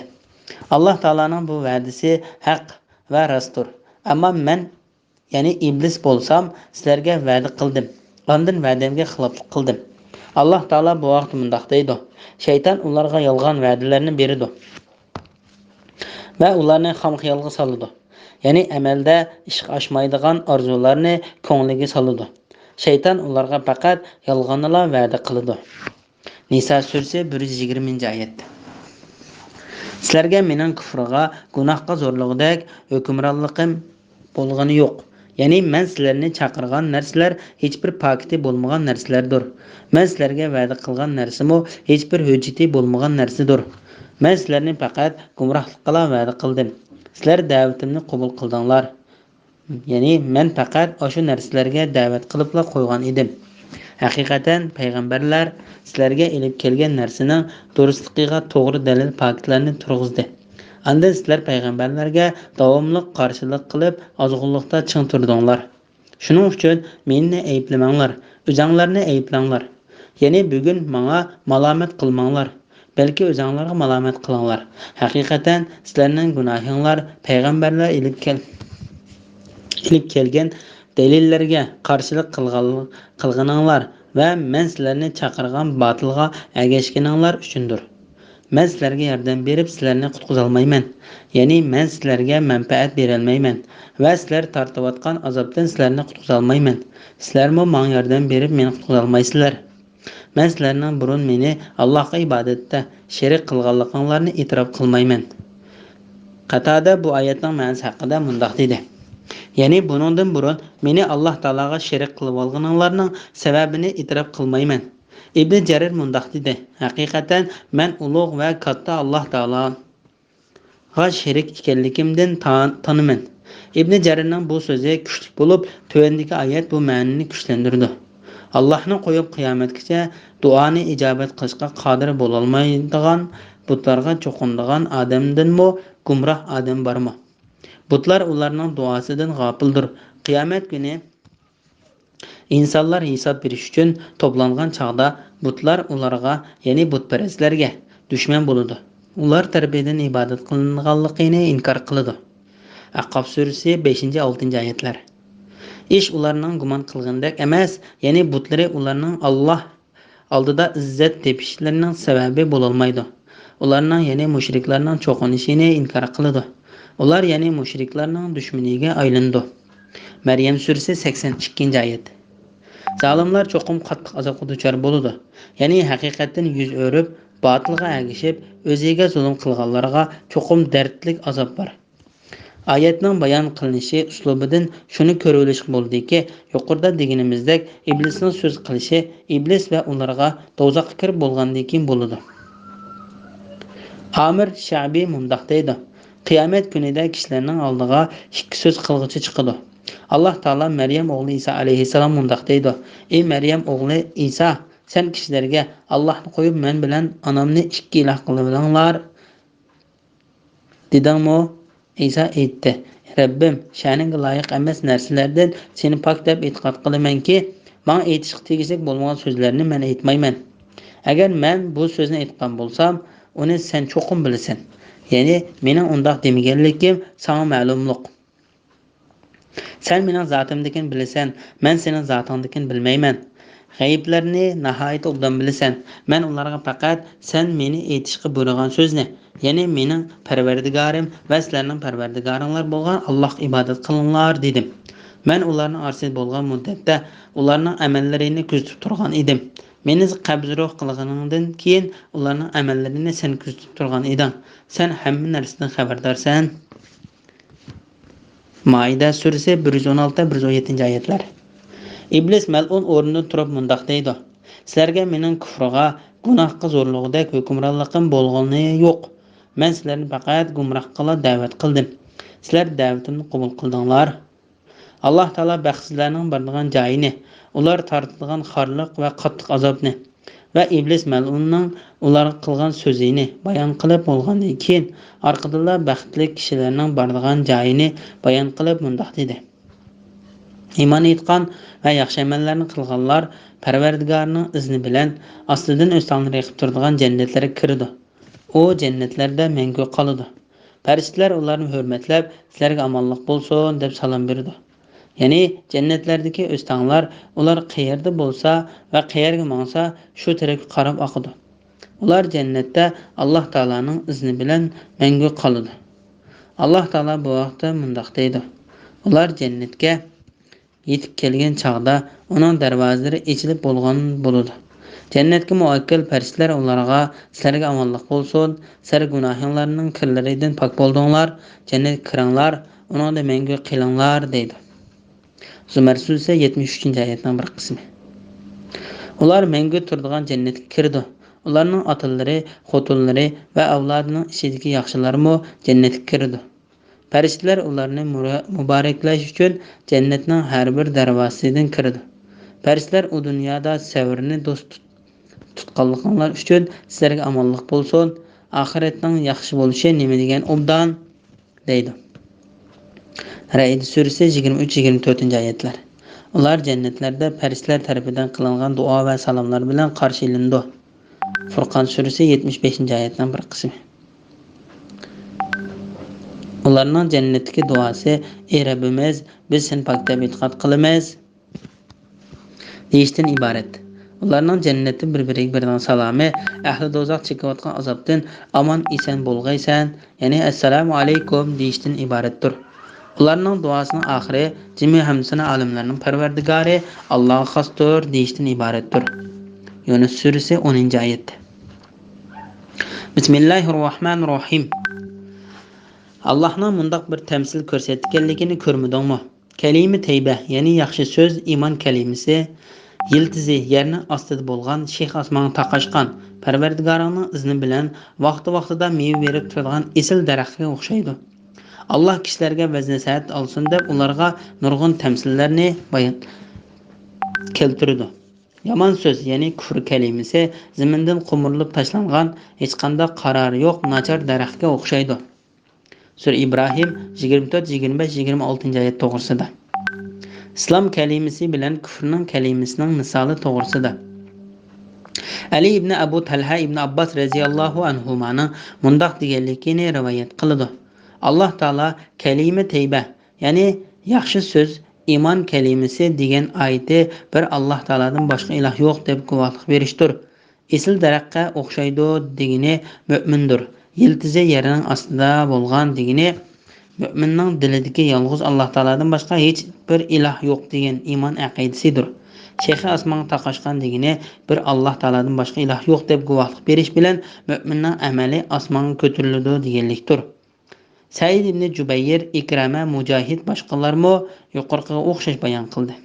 ئاللاھ تائالانىڭ بۇ ۋەدىسى ھەق ۋە راستتۇر. ئەمما مەن، يەنى ئىبلىس بولسام، سىلەرگە ۋەدە قىلدىم. ئاندىن ۋەدەمگە خىلاپلىق قىلدىم. ئاللاھ تائالا بۇ ھەقتە مۇنداق دەيدۇ: شەيتان ئۇلارغا يالغان ۋەدىلەرنى بېرىدۇ ۋە ئۇلارنى خام خىيالغا سالىدۇ. يەنى ئەمەلدە ئىشقا ئاشمايدىغان ئارزۇلارنى كۆڭلىگە سالىدۇ. شەيتان ئۇلارغا پەقەت يالغاننىلا ۋەدە قىلىدۇ. نىسا سۈرىسى، بىر يۈز يىگىرمىنچى ئايەت. سىلەرگە مېنىڭ كۇفرغا، گۇناھقا زورلىغۇدەك ھۆكۈمرانلىقىم بولغىنى يوق. يەنى مەن سىلەرنى چاقىرغان نەرسىلەر ھېچبىر پاكىتى بولمىغان نەرسىلەردۇر. مەن سىلەرگە ۋەدە قىلغان نەرسىمۇ ھېچبىر ھۆججىتى بولمىغان نەرسىدۇر. مەن سىلەرنى پەقەت گۇمراھلىققىلا ۋەدە قىلدىم. سىلەر دەۋىتىمنى قوبۇل قىلدىڭلار. يەنى مەن پەقەت ئاشۇ نەرسىلەرگە دەۋەت قىلىپلا قويغان ئىدىم. ھەقىقەتەن پەيغەمبەرلەر سىلەرگە ئېلىپ كەلگەن نەرسىنىڭ دۇرۇسلۇقىغا توغرا دەلىل پاكىتلارنى تۇرغۇزدى. ئاندىن سىلەر پەيغەمبەرلەرگە داۋاملىق قارشىلىق قىلىپ، ئازغۇنلۇقتا چىڭ تۇردۇڭلار. شۇنىڭ ئۈچۈن مېنى ئەيىبلىمەڭلار، ئۆزەڭلارنى ئەيىبلەڭلار. يەنى بۈگۈن ماڭا مالامەت قىلماڭلار، بەلكى ئۆزەڭلارغا مالامەت قىلىڭلار. ھەقىقەتەن سىلەرنىڭ گۇناھىڭلار پەيغەمبەرلەر ئېلىپ كەل-، ئېلىپ كەلگەن دەلىللەرگە قارشىلىق قىلغان-، قىلغىنىڭلار ۋە مەن سىلەرنى چاقىرغان باتىلغا ئەگەشكىنىڭلار ئۈچۈندۇر. مەن سىلەرگە ياردەم بېرىپ، سىلەرنى قۇتقۇزالمايمەن. يەنى مەن سىلەرگە مەنپەئەت بېرەلمەيمەن ۋە سىلەر تارتىۋاتقان ئازابتىن سىلەرنى قۇتقۇزالمايمەن. سىلەرمۇ ماڭا ياردەم بېرىپ، مېنى قۇتقۇزالمايسىلەر. مەن سىلەرنىڭ بۇرۇن مېنى ئاللاھقا ئىبادەتتە شېرىك قىلغانلىقىڭلارنى ئېتىراپ قىلمايمەن. قاتادە بۇ ئايەتنىڭ مەنىسى ھەققىدە مۇنداق دېدى: يەنى بۇنىڭدىن بۇرۇن مېنى ئاللاھ تائالاغا شېرىك قىلىۋالغىنىڭلارنىڭ سەۋەبىنى ئېتىراپ قىلمايمەن. ئىبنى جەرىر مۇنداق دېدى: ھەقىقەتەن مەن ئۇلۇغ ۋە كاتتا ئاللاھ تائالاغا شېرىك ئىكەنلىكىمدىن تا-، تانىمەن. ئىبنى جەرىرنىڭ بۇ سۆزى كۈچلۈك بولۇپ، تۆۋەندىكى ئايەت بۇ مەنىنى كۈچلەندۈرىدۇ: ئاللاھنى قويۇپ قىيامەتكىچە دۇئانى ئىجابەت قىلىشقا قادىر بولالمايدىغان بۇتلارغا چوقۇنىدىغان ئادەمدىنمۇ گۇمراھ ئادەم بارمۇ؟ بۇتلار ئۇلارنىڭ دۇئاسىدىن غاپىلدۇر. قىيامەت كۈنى ئىنسانلار ھېساب بېرىش ئۈچۈن توپلانغان چاغدا، بۇتلار ئۇلارغا، يەنى بۇتپەرەسلەرگە دۈشمەن بولىدۇ. ئۇلار تەرىپىدىن ئىبادەت قىلىنغانلىقىنى ئىنكار قىلىدۇ. ئەھقاف سۈرىسى، بەشىنچى، ئالتىنچى ئايەتلەر. ئىش ئۇلارنىڭ گۇمان قىلغىنىدەك ئەمەس، يەنى بۇتلىرى ئۇلارنىڭ ئاللاھ ئالدىدا ئىززەت تېپىشلىرىنىڭ سەۋەبى بولالمايدۇ. ئۇلارنىڭ، يەنى مۇشرىكلارنىڭ چوقۇنۇشىنى ئىنكار قىلىدۇ. ئۇلار، يەنى مۇشرىكلارنىڭ دۈشمىنىگە ئايلىنىدۇ. مەريەم سۈرىسى سەكسەن ئىككىنچى ئايەت. زالىملار چوقۇم قاتتىق ئازابقا دۇچار بولىدۇ. يەنى ھەقىقەتتىن يۈز ئۆرۈپ، باتىلغا ئەگىشىپ، ئۆزىگە زۇلۇم قىلغانلارغا چوقۇم دەردلىك ئازاب بار. ئايەتنىڭ بايان قىلىنىشى ئۇسلۇبىدىن شۇنى كۆرۈۋېلىشقا بولىدۇكى، يۇقىرىدا دېگىنىمىزدەك ئىبلىسنىڭ سۆز قىلىشى ئىبلىس ۋە ئۇلارغا دوزاخقا كىرىپ بولغاندىن كېيىن بولىدۇ. ئامىر شەبى مۇنداق دەيدۇ: قىيامەت كۈنىدە كىشىلەرنىڭ ئالدىغا ئىككى سۆز قىلغۇچى چىقىدۇ. ئاللاھ تائالا مەريەم ئوغلى ئىسا ئەلەيھىسسالام مۇنداق دەيدۇ: ئى مەريەم ئوغلى ئىسا، سەن كىشىلەرگە، ئاللاھنى قويۇپ، مەن بىلەن ئانامنى ئىككى ئىلاھ قىلىۋېلىڭلار، دېدىڭمۇ؟ ئىسا ئېيتتى: رەببىم، شەنىڭگە لايىق ئەمەس نەرسىلەردىن سېنى پاك دەپ ئېتىقاد قىلىمەنكى، ماڭا ئېيتىشقا تېگىشلىك بولمىغان سۆزلەرنى مەن ئېيتمايمەن. ئەگەر مەن بۇ سۆزنى ئېيتقان بولسام، ئۇنى سەن چوقۇم بىلىسەن. يەنى مېنىڭ ئۇنداق دېمىگەنلىكىم ساڭا مەلۇملۇق. سەن مېنىڭ زاتىمدىكىنى بىلىسەن، مەن سېنىڭ زاتىڭدىكىنى بىلمەيمەن. غەيىبلەرنى ناھايىتى ئوبدان بىلىسەن. مەن ئۇلارغا پەقەت سەن مېنى ئېيتىشقا بۇيرۇغان سۆزنى، يەنى مېنىڭ پەرۋەردىگارىم ۋە سىلەرنىڭ پەرۋەردىگارىڭلار بولغان ئاللاھقا ئىبادەت قىلىڭلار، دېدىم. مەن ئۇلارنىڭ ئارىسىدا بولغان مۇددەتتە ئۇلارنىڭ ئەمەللىرىنى كۆزىتىپ تۇرغان ئىدىم. مېنى قەبزى روھ قىلغىنىڭدىن كېيىن ئۇلارنىڭ ئەمەللىرىنى سەن كۆزىتىپ تۇرغان ئىدىڭ. سەن ھەممە نەرسىدىن خەۋەردارسەن. مائىدە سۈرىسى بىر يۈز ئون ئالتە، بىر يۈز ئون يەتتىنچى ئايەتلەر. ئىبلىس مەلئۇن ئورنىدىن تۇرۇپ مۇنداق دەيدۇ: سىلەرگە مېنىڭ كۇفرىغا، گۇناھقا زورلىغۇدەك ھۆكۈمرانلىقىم بولغىنى يوق. مەن سىلەرنى پەقەت گۇمراھقىلا دەۋەت قىلدىم. سىلەر دەۋىتىمنى قوبۇل قىلدىڭلار. ئاللاھ تائالا بەختسىزلەرنىڭ بارىدىغان جايىنى، ئۇلار تارتىدىغان خارلىق ۋە قاتتىق ئازابنى ۋە ئىبلىس مەلئۇننىڭ ئۇلارغا قىلغان سۆزىنى بايان قىلىپ بولغاندىن كېيىن، ئارقىدىنلا بەختلىك كىشىلەرنىڭ بارىدىغان جايىنى بايان قىلىپ مۇنداق دېدى: ئىمان ئېيتقان ۋە ياخشى ئەمەللەرنى قىلغانلار پەرۋەردىگارىنىڭ ئىزنى بىلەن ئاستىدىن ئۆستەڭلىرى ئېقىپ تۇرىدىغان جەننەتلەرگە كىرىدۇ. ئۇ جەننەتلەردە مەڭگۈ قالىدۇ. پەرىشتىلەر ئۇلارنى ھۆرمەتلەپ، سىلەرگە ئامانلىق بولسۇن، دەپ سالام بېرىدۇ. يەنى جەننەتلەردىكى ئۆستەڭلەر ئۇلار قەيەردە بولسا ۋە قەيەرگە ماڭسا، شۇ تەرەپكە قاراپ ئاقىدۇ. ئۇلار جەننەتتە ئاللاھ تائالانىڭ ئىزنى بىلەن مەڭگۈ قالىدۇ. ئاللاھ تائالا بۇ ھەقتە مۇنداق دەيدۇ: ئۇلار جەننەتكە يېتىپ كەلگەن چاغدا ئۇنىڭ دەرۋازىلىرى ئېچىلىپ بولغان بولىدۇ. جەننەتكە مۇئەككەل پەرىشتىلەر ئۇلارغا، سىلەرگە ئامانلىق بولسۇن، سىلەر گۇناھىڭلارنىڭ كىرلىرىدىن پاك بولدۇڭلار، جەننەتكە كىرىڭلار، ئۇنىڭدا مەڭگۈ قېلىڭلار، دەيدۇ. زۇمەر سۈرىسى يەتمىش ئۈچىنچى ئايەتنىڭ بىر قىسمى. ئۇلار مەڭگۈ تۇرىدىغان جەننەتكە كىرىدۇ. ئۇلارنىڭ ئاتىلىرى، خوتۇنلىرى ۋە ئەۋلادىنىڭ ئىچىدىكى ياخشىلارمۇ جەننەتكە كىرىدۇ. پەرىشتىلەر ئۇلارنى مۇرا-، مۇبارەكلەش ئۈچۈن جەننەتنىڭ ھەر بىر دەرۋازىسىدىن كىرىدۇ. پەرىشتىلەر ئۇ دۇنيادا سەۋرنى دوست تۇت-، تۇتقانلىقىڭلار ئۈچۈن سىلەرگە ئامانلىق بولسۇن، ئاخىرەتنىڭ ياخشى بولۇشى نېمە دېگەن ئوبدان، دەيدۇ. رەئد سۈرىسى يىگىرمە ئۈچ، يىگىرمە تۆتىنچى ئايەتلەر. ئۇلار جەننەتلەردە پەرىشتىلەر تەرىپىدىن قىلىنغان دۇئا ۋە سالاملار بىلەن قارشى ئېلىنىدۇ. فۇرقان سۈرىسى يەتمىش بەشىنچى ئايەتنىڭ بىر قىسمى. ئۇلارنىڭ جەننەتتىكى دۇئاسى، ئى رەببىمىز، بىز سېنى پاك دەپ ئېتىقاد قىلىمىز، دېيىشتىن ئىبارەت. ئۇلارنىڭ جەننەتتە بىر-بىرىگە بېرىدىغان سالامى، ئەھلى دوزاخ چېكىۋاتقان ئازابتىن ئامان-ئېسەن بولغايسەن، يەنى ئەسسالامۇ ئەلەيكۇم دېيىشتىن ئىبارەتتۇر. ئۇلارنىڭ دۇئاسىنىڭ ئاخىرى جىمى ھەمدۇسانا ئالەملەرنىڭ پەرۋەردىگارى ئاللاغا خاستۇر دېيىشتىن ئىبارەتتۇر. يۇنۇس سۈرىسى ئونىنچى ئايەت. بىسمىللاھىررەھمانىررەھىم. ئاللاھنىڭ مۇنداق بىر تەمسىل كۆرسەتكەنلىكىنى كۆرمىدىڭمۇ؟ كەلىمە تەيبە، يەنى ياخشى سۆز، ئىمان كەلىمىسى، يىلتىزى يەرنىڭ ئاستىدا بولغان، شېخى ئاسمانغا تاقاشقان، پەرۋەردىگارىڭنىڭ ئىزنى بىلەن ۋاقتى-ۋاقتىدا مېۋە بېرىپ تۇرىدىغان ئېسىل دەرەخكە ئوخشايدۇ. ئاللاھ كىشىلەرگە ۋەز-نەسىھەت ئالسۇن دەپ، ئۇلارغا نۇرغۇن تەمسىللەرنى بايان كەلتۈرىدۇ. يامان سۆز، يەنى كۇفر كەلىمىسى، زېمىندىن قومۇرۇلۇپ تاشلانغان، ھېچقانداق قارارى يوق، ناچار دەرەخكە ئوخشايدۇ. سۈرە ئىبراھىم يىگىرمە تۆت، يىگىرمە بەش، يىگىرمە ئالتىنچى ئايەت توغرىسىدا. ئىسلام كەلىمىسى بىلەن كۇفرنىڭ كەلىمىسىنىڭ مىسالى توغرىسىدا. ئەلى ئىبنى ئەبۇ تەلھە ئىبنى ئابباس رەزىياللاھۇ ئەنھۇمانىڭ مۇنداق دېگەنلىكىنى رىۋايەت قىلىدۇ. ئاللاھ تائالا كەلىمە تەيبە، يەنى ياخشى سۆز، ئىمان كەلىمىسى دېگەن ئايىتى بىر ئاللاھ تائالادىن باشقا ئىلاھ يوق دەپ گۇۋاھلىق بېرىشتۇر. ئېسىل دەرەخكە ئوخشايدۇ دېگىنى مۆمىندۇر. يىلتىزى يەرنىڭ ئاستىدا بولغان دېگىنى مۆمىننىڭ دىلىدىكى يالغۇز ئاللا تائالادىن باشقا ھېچ بىر ئىلاھ يوق دېگەن ئىمان ئەقىدىسىدۇر. شېخى ئاسمانغا تاقاشقان دېگىنى بىر ئاللا تائالادىن باشقا ئىلاھ يوق دەپ گۇۋاھلىق بېرىش بىلەن مۆمىننىڭ ئەمەلى ئاسمانغا كۆتۈرۈلىدۇ دېگەنلىكتۇر. سەئىد ئىبنى جۇبەير، ئىكرەمە، مۇجاھىد، باشقىلارمۇ يۇقىرىقىغا ئوخشاش بايان قىلدى.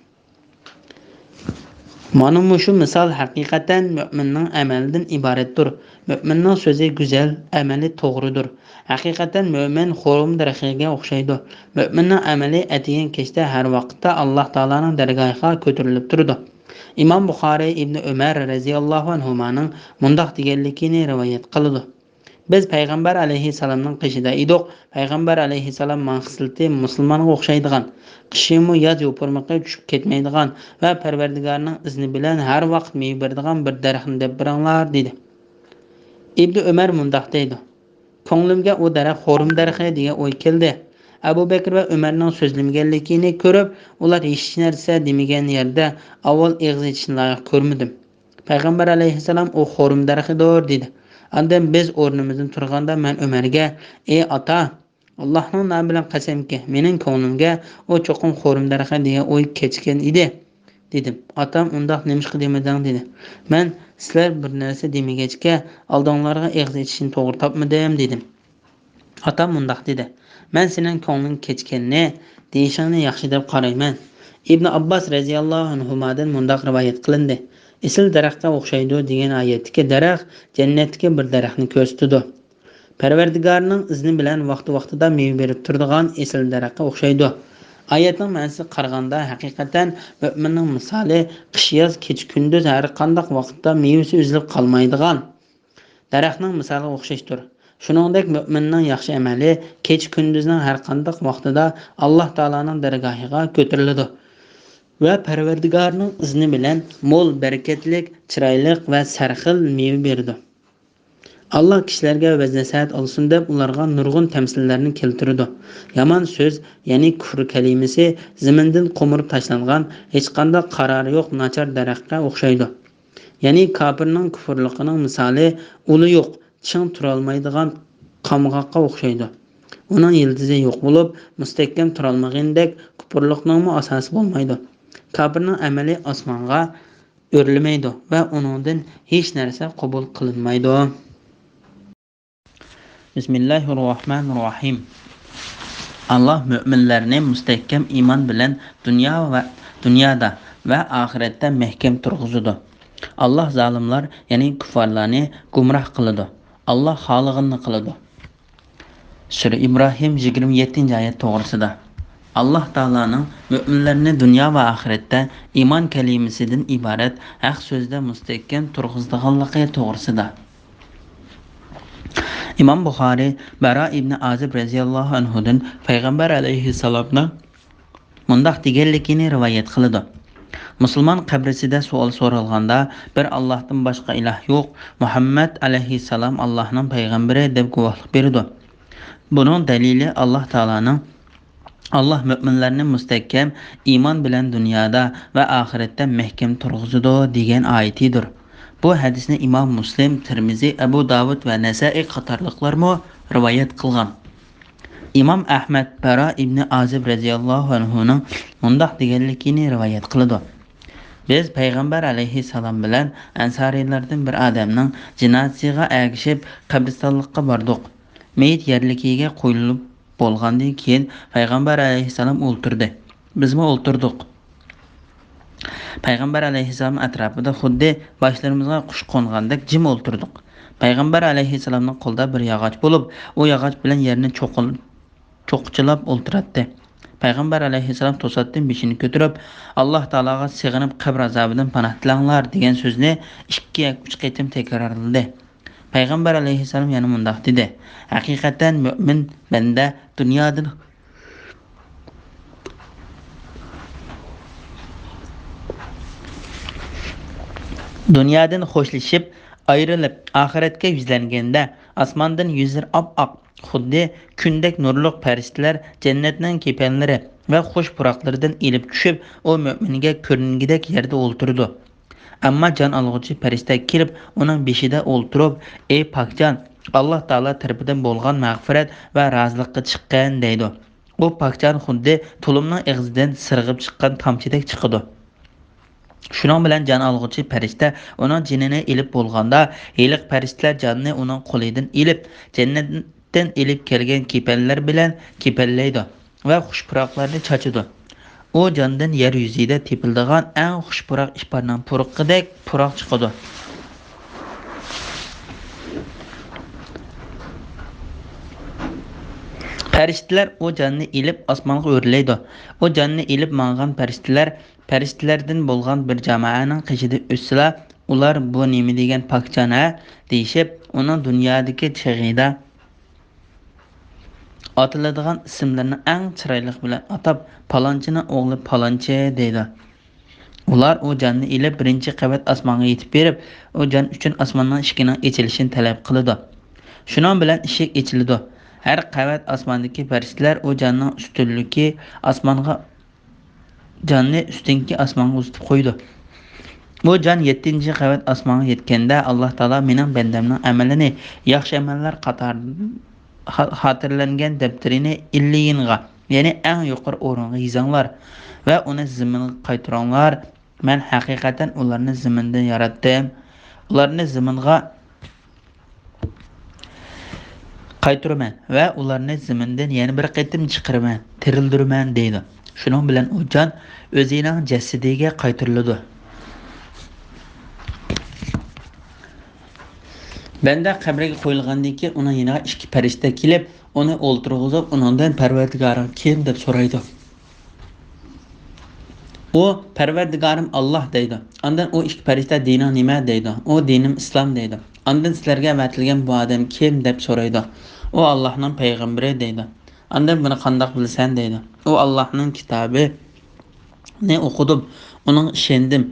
مانا مۇشۇ مىسال ھەقىقەتەن مۆمىننىڭ ئەمەلىدىن ئىبارەتتۇر. مۆمىننىڭ سۆزى گۈزەل، ئەمەلى توغرىدۇر. ھەقىقەتەن مۆمىن خورما دەرىخىگە ئوخشايدۇ. مۆمىننىڭ ئەمەلى ئەتىگەن كەچتە ھەر ۋاقىتتا ئاللا تائالانىڭ دەرگاھىغا كۆتۈرۈلۈپ تۇرىدۇ. ئىمام بۇخارىي ئىبنى ئۆمەر رەزىياللاھۇ ئەنھۇمانىڭ مۇنداق دېگەنلىكىنى رىۋايەت قىلىدۇ. بىز پەيغەمبەر ئەلەيھىسسالامنىڭ قېشىدا ئىدۇق. پەيغەمبەر ئەلەيھىسسالام ماڭا خىسلىتى مۇسۇلمانغا ئوخشايدىغان، قىشىمۇ ياز يوپۇرمىقى چۈشۈپ كەتمەيدىغان ۋە پەرۋەردىگارنىڭ ئىزنى بىلەن ھەر ۋاقىت مېۋە بېرىدىغان بىر دەرەخنى دەپ بېرىڭلار، دېدى. ئىبنى ئۆمەر مۇنداق دەيدۇ، كۆڭلۈمگە ئۇ دەرەخ خورما دەرىخى دېگەن ئوي كەلدى. ئەبۇ بەكرى ۋە ئۆمەرنىڭ سۆزلىمىگەنلىكىنى كۆرۈپ، ئۇلار ھېچ نەرسە دېمىگەن يەردە ئاۋۋال ئېغىز ئېچىشنى لايىق كۆرمىدىم. پەيغەمبەر ئەلەيھىسسالام ئۇ خورما دەرىخىدۇر دېدى. ئاندىن بىز ئورنىمىزدىن تۇرغاندا مەن ئۆمەرگە، ئى ئاتا، ئاللاھنىڭ نامى بىلەن قەسەمكى، مېنىڭ كۆڭلۈمگە ئۇ چوقۇم خورما دەرىخى دېگەن ئوي كەچكەن ئىدى، دېدىم. ئاتام ئۇنداق نېمىشقا دېمىدىڭ دېدى. مەن سىلەر بىر نەرسە دېمىگەچكە ئالدىڭلارغا ئېغىز ئېچىشنى توغرا تاپمىدىم دېدىم. ئاتام مۇنداق دېدى، مەن سېنىڭ كۆڭلۈڭ كەچكەننى دېيىشىڭنى ياخشى دەپ قارايمەن. ئىبنى ئابباس رەزىياللاھۇ ئەنھۇمادىن مۇنداق رىۋايەت قىلىندى، ئېسىل دەرەخكە ئوخشايدۇ دېگەن ئايەتتىكى دەرەخ جەننەتتىكى بىر دەرەخنى كۆرسىتىدۇ. پەرۋەردىگارنىڭ ئىزنى بىلەن ۋاقتى-ۋاقتىدا مېۋە بېرىپ تۇرىدىغان ئېسىل دەرەخكە ئوخشايدۇ. ئايەتنىڭ مەنىسىگە قارىغاندا، ھەقىقەتەن مۆمىننىڭ مىسالى قىش-ياز، كېچە-كۈندۈز ھەر قانداق ۋاقىتتا مېۋىسى ئۈزۈلۈپ قالمايدىغان دەرەخنىڭ مىسالىغا ئوخشاشتۇر. شۇنىڭدەك مۆمىننىڭ ياخشى ئەمەلى كېچە-كۈندۈزنىڭ ھەر قانداق ۋاقتىدا ئاللاھ تائالانىڭ دەرگاھىغا كۆتۈرۈلىدۇ ۋە پەرۋەردىگارنىڭ ئىزنى بىلەن مول بەرىكەتلىك، چىرايلىق ۋە سەرخىل مېۋە بېرىدۇ. ئاللاھ كىشىلەرگە ۋەز-نەسىھەت ئالسۇن دەپ ئۇلارغا نۇرغۇن تەمسىللەرنى كەلتۈرىدۇ. يامان سۆز، يەنى كۇفر كەلىمىسى زېمىندىن قومۇرۇپ تاشلانغان ھېچقانداق قارارى يوق ناچار دەرەخكە ئوخشايدۇ. يەنى كاپىرنىڭ كۇفرلۇقىنىڭ مىسالى ئۇلى يوق، چىڭ تۇرالمايدىغان قامغاققا ئوخشايدۇ. ئۇنىڭ يىلتىزى يوق بولۇپ، مۇستەھكەم تۇرالمىغىنىدەك، كۇپۇرلۇقنىڭمۇ ئاساسى بولمايدۇ. كاپىرنىڭ ئەمەلى ئاسمانغا ئۆرلىمەيدۇ ۋە ئۇنىڭدىن ھېچ نەرسە قوبۇل قىلىنمايدۇ. بىسمىللاھىررەھمانىررەھىم. ئاللاھ مۆمىنلەرنى مۇستەھكەم ئىمان بىلەن دۇنيا ۋە، دۇنيادا ۋە ئاخىرەتتە مەھكەم تۇرغۇزىدۇ. ئاللاھ زالىملار، يەنى كۇففارلارنى گۇمراھ قىلىدۇ. ئاللاھ خالىغىنىنى قىلىدۇ. سۈرە ئىبراھىم، يىگىرمە يەتتىنچى ئايەت توغرىسىدا. ئاللاھ تائالانىڭ مۆمىنلەرنى دۇنيا ۋە ئاخىرەتتە ئىمان كەلىمىسىدىن ئىبارەت ھەق سۆزدە مۇستەھكەم تۇرغۇزىدىغانلىقى توغرىسىدا. ئىمام بۇخارىي بەرا ئىبنى ئازىب رەزىياللاھۇ ئەنھۇدىن پەيغەمبەر ئەلەيھىسسالامنىڭ مۇنداق دېگەنلىكىنى رىۋايەت قىلىدۇ. مۇسۇلمان قەبرىسىدە سوئال سورالغاندا، بىر ئاللاھتىن باشقا ئىلاھ يوق، مۇھەممەد ئەلەيھىسسالام ئاللاھنىڭ پەيغەمبىرى دەپ گۇۋاھلىق بېرىدۇ. بۇنىڭ دەلىلى ئاللاھ تائالانىڭ، ئاللاھ مۆمىنلەرنى مۇستەھكەم ئىمان بىلەن دۇنيادا ۋە ئاخىرەتتە مەھكەم تۇرغۇزىدۇ دېگەن ئايىتىدۇر. بۇ ھەدىسنى ئىمام مۇسلىم، تىرمىزى، ئەبۇ داۋۇد ۋە نەسائىي قاتارلىقلارمۇ رىۋايەت قىلغان. ئىمام ئەھمەد بەرا ئىبنى ئازىب رەزىياللاھۇ ئەنھۇنىڭ مۇنداق دېگەنلىكىنى رىۋايەت قىلىدۇ. بىز پەيغەمبەر ئەلەيھىسسالام بىلەن ئەنسارىيلاردىن بىر ئادەمنىڭ جىنازىسىغا ئەگىشىپ قەبرىستانلىققا باردۇق. مېيىت يەرلىكىگە قويۇلۇپ بولغاندىن كېيىن پەيغەمبەر ئەلەيھىسسالام ئولتۇردى. بىزمۇ ئولتۇردۇق. پەيغەمبەر ئەلەيھىسسالام ئەتراپىدا خۇددى باشلىرىمىزغا قۇش قونغاندەك جىم ئولتۇردۇق. پەيغەمبەر ئەلەيھىسسالامنىڭ قولىدا بىر ياغاچ بولۇپ، ئۇ ياغاچ بىلەن يەرنى چوقۇل-، چوقچىلاپ ئولتۇراتتى. پەيغەمبەر ئەلەيھىسسالام توساتتىن بېشىنى كۆتۈرۈپ، ئاللاھ تائالاغا سېغىنىپ، قەبرە ئازابىدىن پاناھ تىلەڭلار دېگەن سۆزنى ئىككى ياكى ئۈچ قېتىم تەكرارلىدى. پەيغەمبەر ئەلەيھىسسالام يەنە مۇنداق دېدى، ھەقىقەتەن مۆمىن بەندە دۇنيادىن، دۇنيادىن خوشلىشىپ، ئايرىلىپ، ئاخىرەتكە يۈزلەنگەندە، ئاسماندىن يۈزلىرى ئاپئاق، خۇددى كۈندەك نۇرلۇق پەرىشتىلەر جەننەتنىڭ كېپەنلىرى ۋە خۇش پۇراقلىرىدىن ئېلىپ چۈشۈپ، ئۇ مۆمىنگە كۆرۈنگۈدەك يەردە ئولتۇرىدۇ. ئەمما جان ئالغۇچى پەرىشتە كېلىپ، ئۇنىڭ بېشىدا ئولتۇرۇپ، ئى پاكجان، ئاللا تائالا تەرىپىدىن بولغان مەغپىرەت ۋە رازىلىققا چىققەن دەيدۇ. ئۇ پاك جان خۇددى تۇلۇمنىڭ ئېغىزىدىن سىرغىپ چىققان تامچىدەك چىقىدۇ. شۇنىڭ بىلەن جان ئالغۇچى پەرىشتە ئۇنىڭ جېنىنى ئېلىپ بولغاندا، ھېلىقى پەرىشتىلەر جاننى ئۇنىڭ قولىدىن ئېلىپ، جەننەتتىن ئېلىپ كەلگەن كېپەنلەر بىلەن كېپەنلەيدۇ ۋە خۇش پۇراقلارنى چاچىدۇ. ئۇ جاندىن يەر يۈزىدە تېپىلىدىغان ئەڭ خۇش پۇراق ئىپارنىڭ پۇرىقىدەك پۇراق چىقىدۇ. پەرىشتىلەر ئۇ جاننى ئېلىپ ئاسمانغا ئۆرلەيدۇ. ئۇ جاننى ئېلىپ ماڭغان پەرىشتىلەر پەرىشتىلەردىن بولغان بىر جامائەنىڭ قېشىدا ئۆتسىلا، ئۇلار «بۇ نېمە دېگەن پاك جان ھە؟» دېيىشىپ، ئۇنىڭ دۇنيادىكى چېغىدا ئاتىلىدىغان ئىسىملىرىنى ئەڭ چىرايلىق بىلەن ئاتاپ، «پالانچىنىڭ ئوغلى پالانچى» دەيدۇ. ئۇلار ئۇ جاننى ئېلىپ، بىرىنچى قەۋەت ئاسمانغا يېتىپ بېرىپ، ئۇ جان ئۈچۈن ئاسماننىڭ ئىشىكىنىڭ ئېچىلىشىنى تەلەپ قىلىدۇ. شۇنىڭ بىلەن ئىشىك ئېچىلىدۇ. ھەر قەۋەت ئاسماندىكى پەرىشتىلەر ئۇ جاننىڭ ئۈستۈنلۈكى ئاسمانغا جاننى ئۈستۈنكى ئاسمانغا ئۇزىتىپ قويىدۇ. بۇ جان يەتتىنچى قەۋەت ئاسمانغا يەتكەندە، ئاللا تائالا مېنىڭ بەندەمنىڭ ئەمىلىنى، ياخشى ئەمەللەر قاتارىدا خا-، خاتىرىلەنگەن دەپتىرىنى ئىللىيىنغا، يەنى ئەڭ يۇقىرى ئورۇنغا يېزىڭلار ۋە ئۇنى زېمىنغا قايتۇرۇڭلار. مەن ھەقىقەتەن ئۇلارنى زېمىندىن ياراتتىم. ئۇلارنى زېمىنغا قايتۇرىمەن ۋە ئۇلارنى زېمىندىن يەنە بىر قېتىم چىقىرىمەن، تىرىلدۈرىمەن دەيدۇ. شۇنىڭ بىلەن ئۇ جان ئۆزىنىڭ جەسىتىگە قايتۇرۇلىدۇ. بەندە قەبرىگە قويۇلغاندىن كېيىن ئۇنىڭ يېنىغا ئىككى پەرىشتە كېلىپ، ئۇنى ئولتۇرغۇزۇپ، ئۇنىڭدىن «پەرۋەردىگارىڭ كىم؟» دەپ سورايدۇ. ئۇ «پەرۋەردىگارىم ئاللا» دەيدۇ. ئاندىن ئۇ ئىككى پەرىشتە «دىنىڭ نېمە؟» دەيدۇ. ئۇ «دىنىم ئىسلام» دەيدۇ. ئاندىن «سىلەرگە ۋەدىلىگەن بۇ ئادەم كىم؟» دەپ سورايدۇ. ئۇ «ئاللانىڭ پەيغەمبىرى» دەيدۇ. ئاندىن «بۇنى قانداق بىلىسەن؟» دەيدۇ. ئۇ «ئاللانىڭ كىتابىنى ئوقۇدۇم، ئۇنىڭغا ئىشەندىم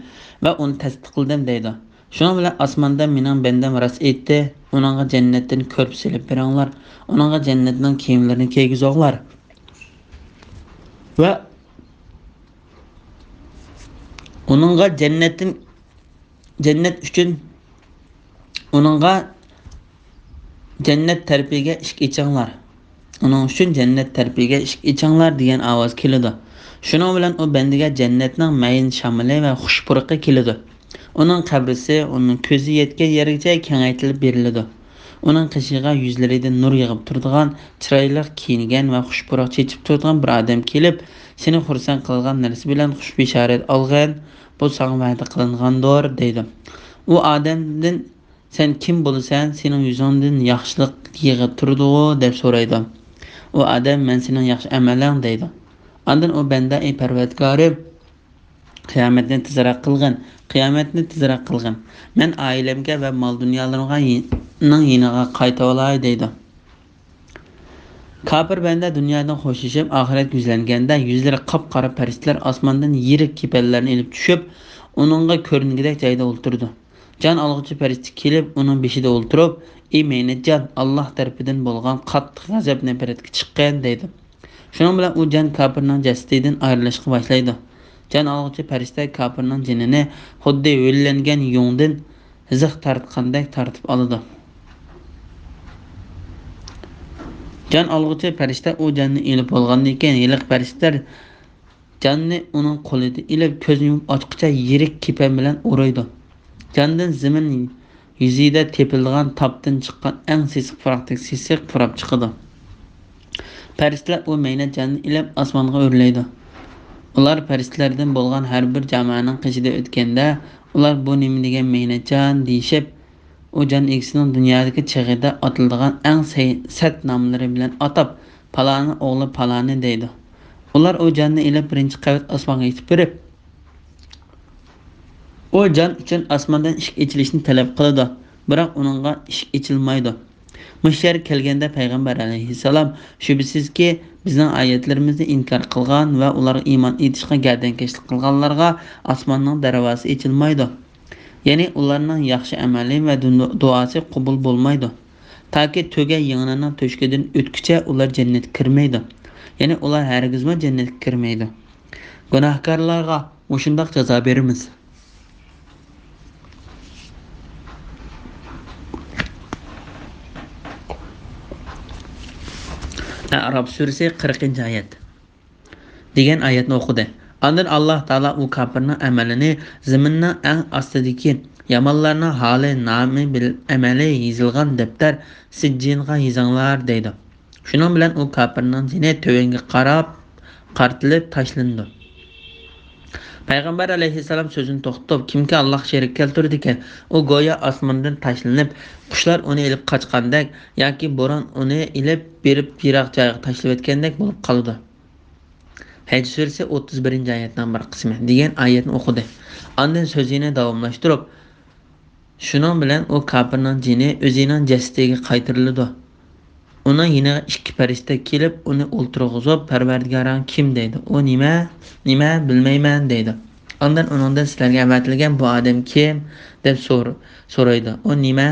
ۋە ئۇنى تەستىقلىدىم» دەيدۇ. شۇنىڭ بىلەن ئاسماندا «مېنىڭ بەندەم راست ئېيتتى، ئۇنىڭغا جەننەتتىن كۆرپە سېلىپ بېرىڭلار، ئۇنىڭغا جەننەتنىڭ كىيىملىرىنى كىيگۈزۈڭلار ۋە ئۇنىڭغا جەننەتتىن، جەننەت ئۈچۈن، ئۇنىڭغا جەننەت تەرىپىگە ئىشىك ئېچىڭلار، ئۇنىڭ ئۈچۈن جەننەت تەرىپىگە ئىشىك ئېچىڭلار» دېگەن ئاۋاز كېلىدۇ. شۇنىڭ بىلەن ئۇ بەندىگە جەننەتنىڭ مەيىن شامىلى ۋە خۇش پۇرىقى كېلىدۇ. ئۇنىڭ قەبرىسى ئۇنىڭ كۆزى يەتكەن يەرگىچە كېڭەيتىلىپ بېرىلىدۇ. ئۇنىڭ قېشىغا يۈزلىرىدىن نۇر يېغىپ تۇرىدىغان، چىرايلىق كىيىنگەن ۋە خۇش پۇراق چېچىپ تۇرىدىغان بىر ئادەم كېلىپ، «سېنى خۇرسەن قىلىدىغان نەرسە بىلەن خۇش بېشارەت ئالغىن، بۇ ساڭا ۋەدە قىلىنغاندۇر» دەيدۇ. ئۇ ئادەمدىن «سەن كىم بولىسەن؟ سېنىڭ يۈزۈڭدىن ياخشىلىق يېغىپ تۇرىدىغۇ؟» دەپ سورايدۇ. ئۇ ئادەم «مەن سېنىڭ ياخشى ئەمەلىڭ» دەيدۇ. ئاندىن ئۇ بەندە «ئەي پەرۋەردىگارىم، قىيامەتنى تېزرەك قىلغىن، قىيامەتنى تېزرەك قىلغىن، مەن ئائىلەمگە ۋە مال-دۇنيالىرىمغا يېنىڭ يېنىغا قايتىۋالاي» دەيدۇ. كاپىر بەندە دۇنيادىن خوشلىشىپ، ئاخىرەتكە يۈزلەنگەندە، يۈزلىرى قاپقارا پەرىشتىلەر ئاسماندىن يىرىك كېپەنلەرنى ئېلىپ چۈشۈپ، ئۇنىڭغا كۆرۈنگۈدەك جايدا ئولتۇرىدۇ. جان ئالغۇچى پەرىشتە كېلىپ، ئۇنىڭ بېشىدا ئولتۇرۇپ، «ئى مەينەت جان، ئاللا تەرىپىدىن بولغان قاتتىق غەزەپ نەپرەتكە چىققىن» دەيدۇ. شۇنىڭ بىلەن ئۇ جان كاپىرنىڭ جەسىتىدىن ئايرىلىشقا باشلايدۇ. جان ئالغۇچى پەرىشتە كاپىرنىڭ جېنىنى خۇددى ھۆللەنگەن يۇڭدىن زىخ تارتقاندەك تارتىپ ئالىدۇ. جان ئالغۇچى پەرىشتە ئۇ جاننى ئېلىپ بولغاندىن كېيىن، ھېلىقى پەرىشتىلەر جاننى ئۇنىڭ قولىدا ئېلىپ، كۆزنى يۇمۇپ ئاچقۇچە يىرىك كېپەن بىلەن ئورايدۇ. جاندىن زېمىن يۈزىدە تېپىلىدىغان تاپتىن چىققان ئەڭ سېسىق پۇراقتەك سېسىق پۇراپ چىقىدۇ. پەرىشتىلەر ئۇ مەينەت جاننى ئېلىپ ئاسمانغا ئۆرلەيدۇ. ئۇلار پەرىشتىلەردىن بولغان ھەر بىر جامائەنىڭ قېشىدا ئۆتكەندە، ئۇلار «بۇ نېمە دېگەن مەينەت جان؟» دېيىشىپ، ئۇ جان ئىگىسىنىڭ دۇنيادىكى چېغىدا ئاتىلىدىغان ئەڭ سەي-، سەت ناملىرى بىلەن ئاتاپ، «پالانى ئوغلى پالانى» دەيدۇ. ئۇلار ئۇ جاننى ئېلىپ بىرىنچى قەۋەت ئاسمانغا يېتىپ بېرىپ، ئۇ جان ئۈچۈن ئاسماندىن ئىشىك ئېچىلىشنى تەلەپ قىلىدۇ، بىراق ئۇنىڭغا ئىشىك ئېچىلمايدۇ. مۇشۇ يەرگە كەلگەندە پەيغەمبەر ئەلەيھىسسالام، شۈبھىسىزكى، بىزنىڭ ئايەتلىرىمىزنى ئىنكار قىلغان ۋە ئۇلارغا ئىمان ئېيتىشقا گەردەنكەشلىك قىلغانلارغا ئاسماننىڭ دەرۋازىسى ئېچىلمايدۇ. يەنى ئۇلارنىڭ ياخشى ئەمەلى ۋە دۇ-، دۇئاسى قوبۇل بولمايدۇ. تاكى تۆگە يىڭنىنىڭ تۆشۈكىدىن ئۆتكۈچە ئۇلار جەننەتكە كىرمەيدۇ. يەنى ئۇلار ھەرگىزمۇ جەننەتكە كىرمەيدۇ. گۇناھكارلارغا مۇشۇنداق جازا بېرىمىز. ئەئراف سۈرىسى، قىرىقىنچى ئايەت. دېگەن ئايەتنى ئوقۇدى. ئاندىن ئاللاھ تائالا ئۇ كاپىرنىڭ ئەمەلىنى زېمىننىڭ ئەڭ ئاستىدىكى يامانلارنىڭ ھالى نامى بىل-، ئەمەلى يېزىلغان دەپتەر سىججىنغا يېزىڭلار دەيدۇ. شۇنىڭ بىلەن ئۇ كاپىرنىڭ جېنى تۆۋەنگە قاراپ قارىتىلىپ تاشلىنىدۇ. پەيغەمبەر ئەلەيھىسسالام سۆزىنى توختىتىپ، كىمكى ئاللاھقا شېرىك كەلتۈرىدىكەن، ئۇ گويا ئاسماندىن تاشلىنىپ، قۇشلار ئۇنى ئېلىپ قاچقاندەك ياكى بوران ئۇنى ئېلىپ بېرىپ يىراق جايغا تاشلىۋەتكەندەك بولۇپ قالىدۇ. ھەج سۈرىسى، ئوتتۇز بىرىنچى ئايەتنىڭ بىر قىسمى، دېگەن ئايەتنى ئوقۇدى. ئاندىن سۆزىنى داۋاملاشتۇرۇپ، شۇنىڭ بىلەن ئۇ كاپىرنىڭ جېنى ئۆزىنىڭ جەسىتىگە قايتۇرۇلىدۇ. ئۇنىڭ يېنىغا ئىككى پەرىشتە كېلىپ، ئۇنى ئولتۇرغۇزۇپ، پەرۋەردىگارىڭ كىم؟ دەيدۇ. ئۇ نېمە؟ نېمە؟ بىلمەيمەن دەيدۇ. ئاندىن ئۇنىڭدىن سىلەرگە ئەۋەتىلگەن بۇ ئادەم كىم؟ دەپ سور-، سورايدۇ. ئۇ نېمە؟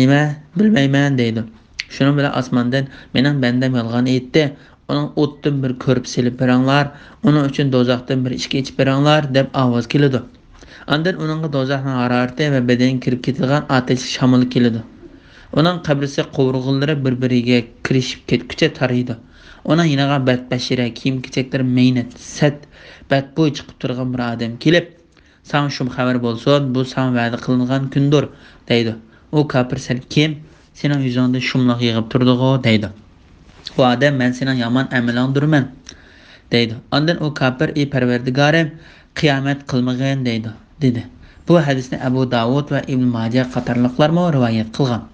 نېمە؟ بىلمەيمەن دەيدۇ. شۇنىڭ بىلەن ئاسماندىن مېنىڭ بەندەم يالغان ئېيتتى. ئۇنىڭ ئوتتىن بىر كۆرپە سېلىپ بېرىڭلار، ئۇنىڭ ئۈچۈن دوزاختىن بىر ئىچكى ئېچىپ بېرىڭلار دەپ ئاۋاز كېلىدۇ. ئاندىن ئۇنىڭغا دوزاخنىڭ ھارارىتى ۋە بەدىنىگە كىرىپ كېتىدىغان ئاتەشلىك شامىلى كېلىدۇ. ئۇنىڭ قەبرىسى قوۋۇرغىلىرى بىر-بىرىگە كىرىشىپ كەتكۈچە تارىيدۇ. ئۇنىڭ يېنىغا بەتبەشىرە، كىيىم-كېچەكلىرى مەينەت، سەت، بەتبۇي چىقىپ تۇرغان بىر ئادەم كېلىپ، ساڭا شۇم خەۋەر بولسۇن، بۇ ساڭا ۋەدە قىلىنغان كۈندۇر، دەيدۇ. ئۇ كاپىر، سەن كىم؟ سېنىڭ يۈزۈڭدە شۇملۇق يېغىپ تۇرىدىغۇ، دەيدۇ. ئۇ ئادەم، مەن سېنىڭ يامان ئەمىلىڭدۇرمەن، دەيدۇ. ئاندىن ئۇ كاپىر، ئى پەرۋەردىگارىم، قىيامەت قىلمىغىن، دەيدۇ، دېدى. بۇ ھەدىسنى ئەبۇ داۋۇد ۋە ئىبن ماجە قاتارلىقلارمۇ رىۋايەت قىلغان.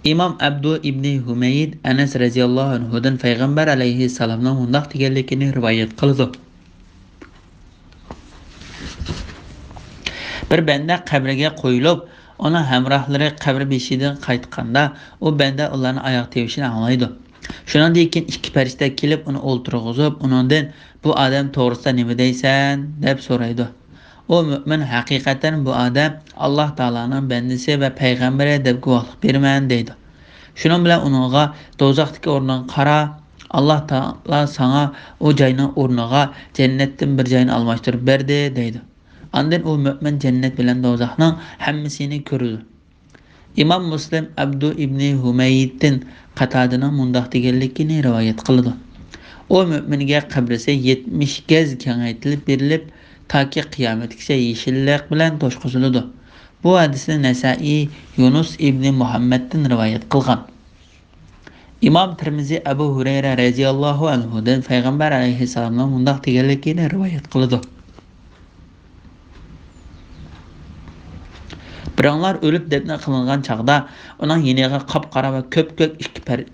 ئىمام ئەبدۇ ئىبنى ھۈمەيد ئەنەس رەزىياللاھۇ ئەنھۇدىن پەيغەمبەر ئەلەيھىسسالامنىڭ مۇنداق دېگەنلىكىنى رىۋايەت قىلىدۇ. بىر بەندە قەبرىگە قويۇلۇپ، ئۇنىڭ ھەمراھلىرى قەبرە بېشىدىن قايتقاندا، ئۇ بەندە ئۇلارنىڭ ئاياغ تىۋىشىنى ئاڭلايدۇ. شۇنىڭدىن كېيىن ئىككى پەرىشتە كېلىپ، ئۇنى ئولتۇرغۇزۇپ، ئۇنىڭدىن، بۇ ئادەم توغرىسىدا نېمە دەيسەن؟ دەپ سورايدۇ. ئۇ مۆمىن، ھەقىقەتەن بۇ ئادەم ئاللاھ تائالانىڭ بەندىسى ۋە پەيغەمبىرى دەپ گۇۋاھلىق بېرىمەن، دەيدۇ. شۇنىڭ بىلەن ئۇنىڭغا، دوزاختىكى ئورنۇڭغا قارا، ئاللاھ تائالا ساڭا ئۇ جاينىڭ ئورنىغا جەننەتتىن بىر جاينى ئالماشتۇرۇپ بەردى، دەيدۇ. ئاندىن ئۇ مۆمىن جەننەت بىلەن دوزاخنىڭ ھەممىسىنى كۆرىدۇ. ئىمام مۇسلىم ئەبدۇ ئىبنى ھۇمەيدتىن قاتادىنىڭ مۇنداق دېگەنلىكىنى رىۋايەت قىلىدۇ. ئۇ مۆمىنگە قەبرىسى يەتمىش گەز كېڭەيتىلىپ بېرىلىپ، تاكى قىيامەتكىچە يېشىللىق بىلەن توشقۇزۇلىدۇ. بۇ ھەدىسنى نەسائىي يۇنۇس ئىبنى مۇھەممەدتىن رىۋايەت قىلغان. ئىمام تىرمىزى ئەبۇ ھۇرەيرە رەزىياللاھۇ ئەنھۇدىن پەيغەمبەر ئەلەيھىسسالامنىڭ مۇنداق دېگەنلىكىنى رىۋايەت قىلىدۇ. بىراڭلار ئۆلۈپ دەپنە قىلىنغان چاغدا ئۇنىڭ يېنىغا قاپقارا ۋە كۆپكۆك ئىككى پەر-،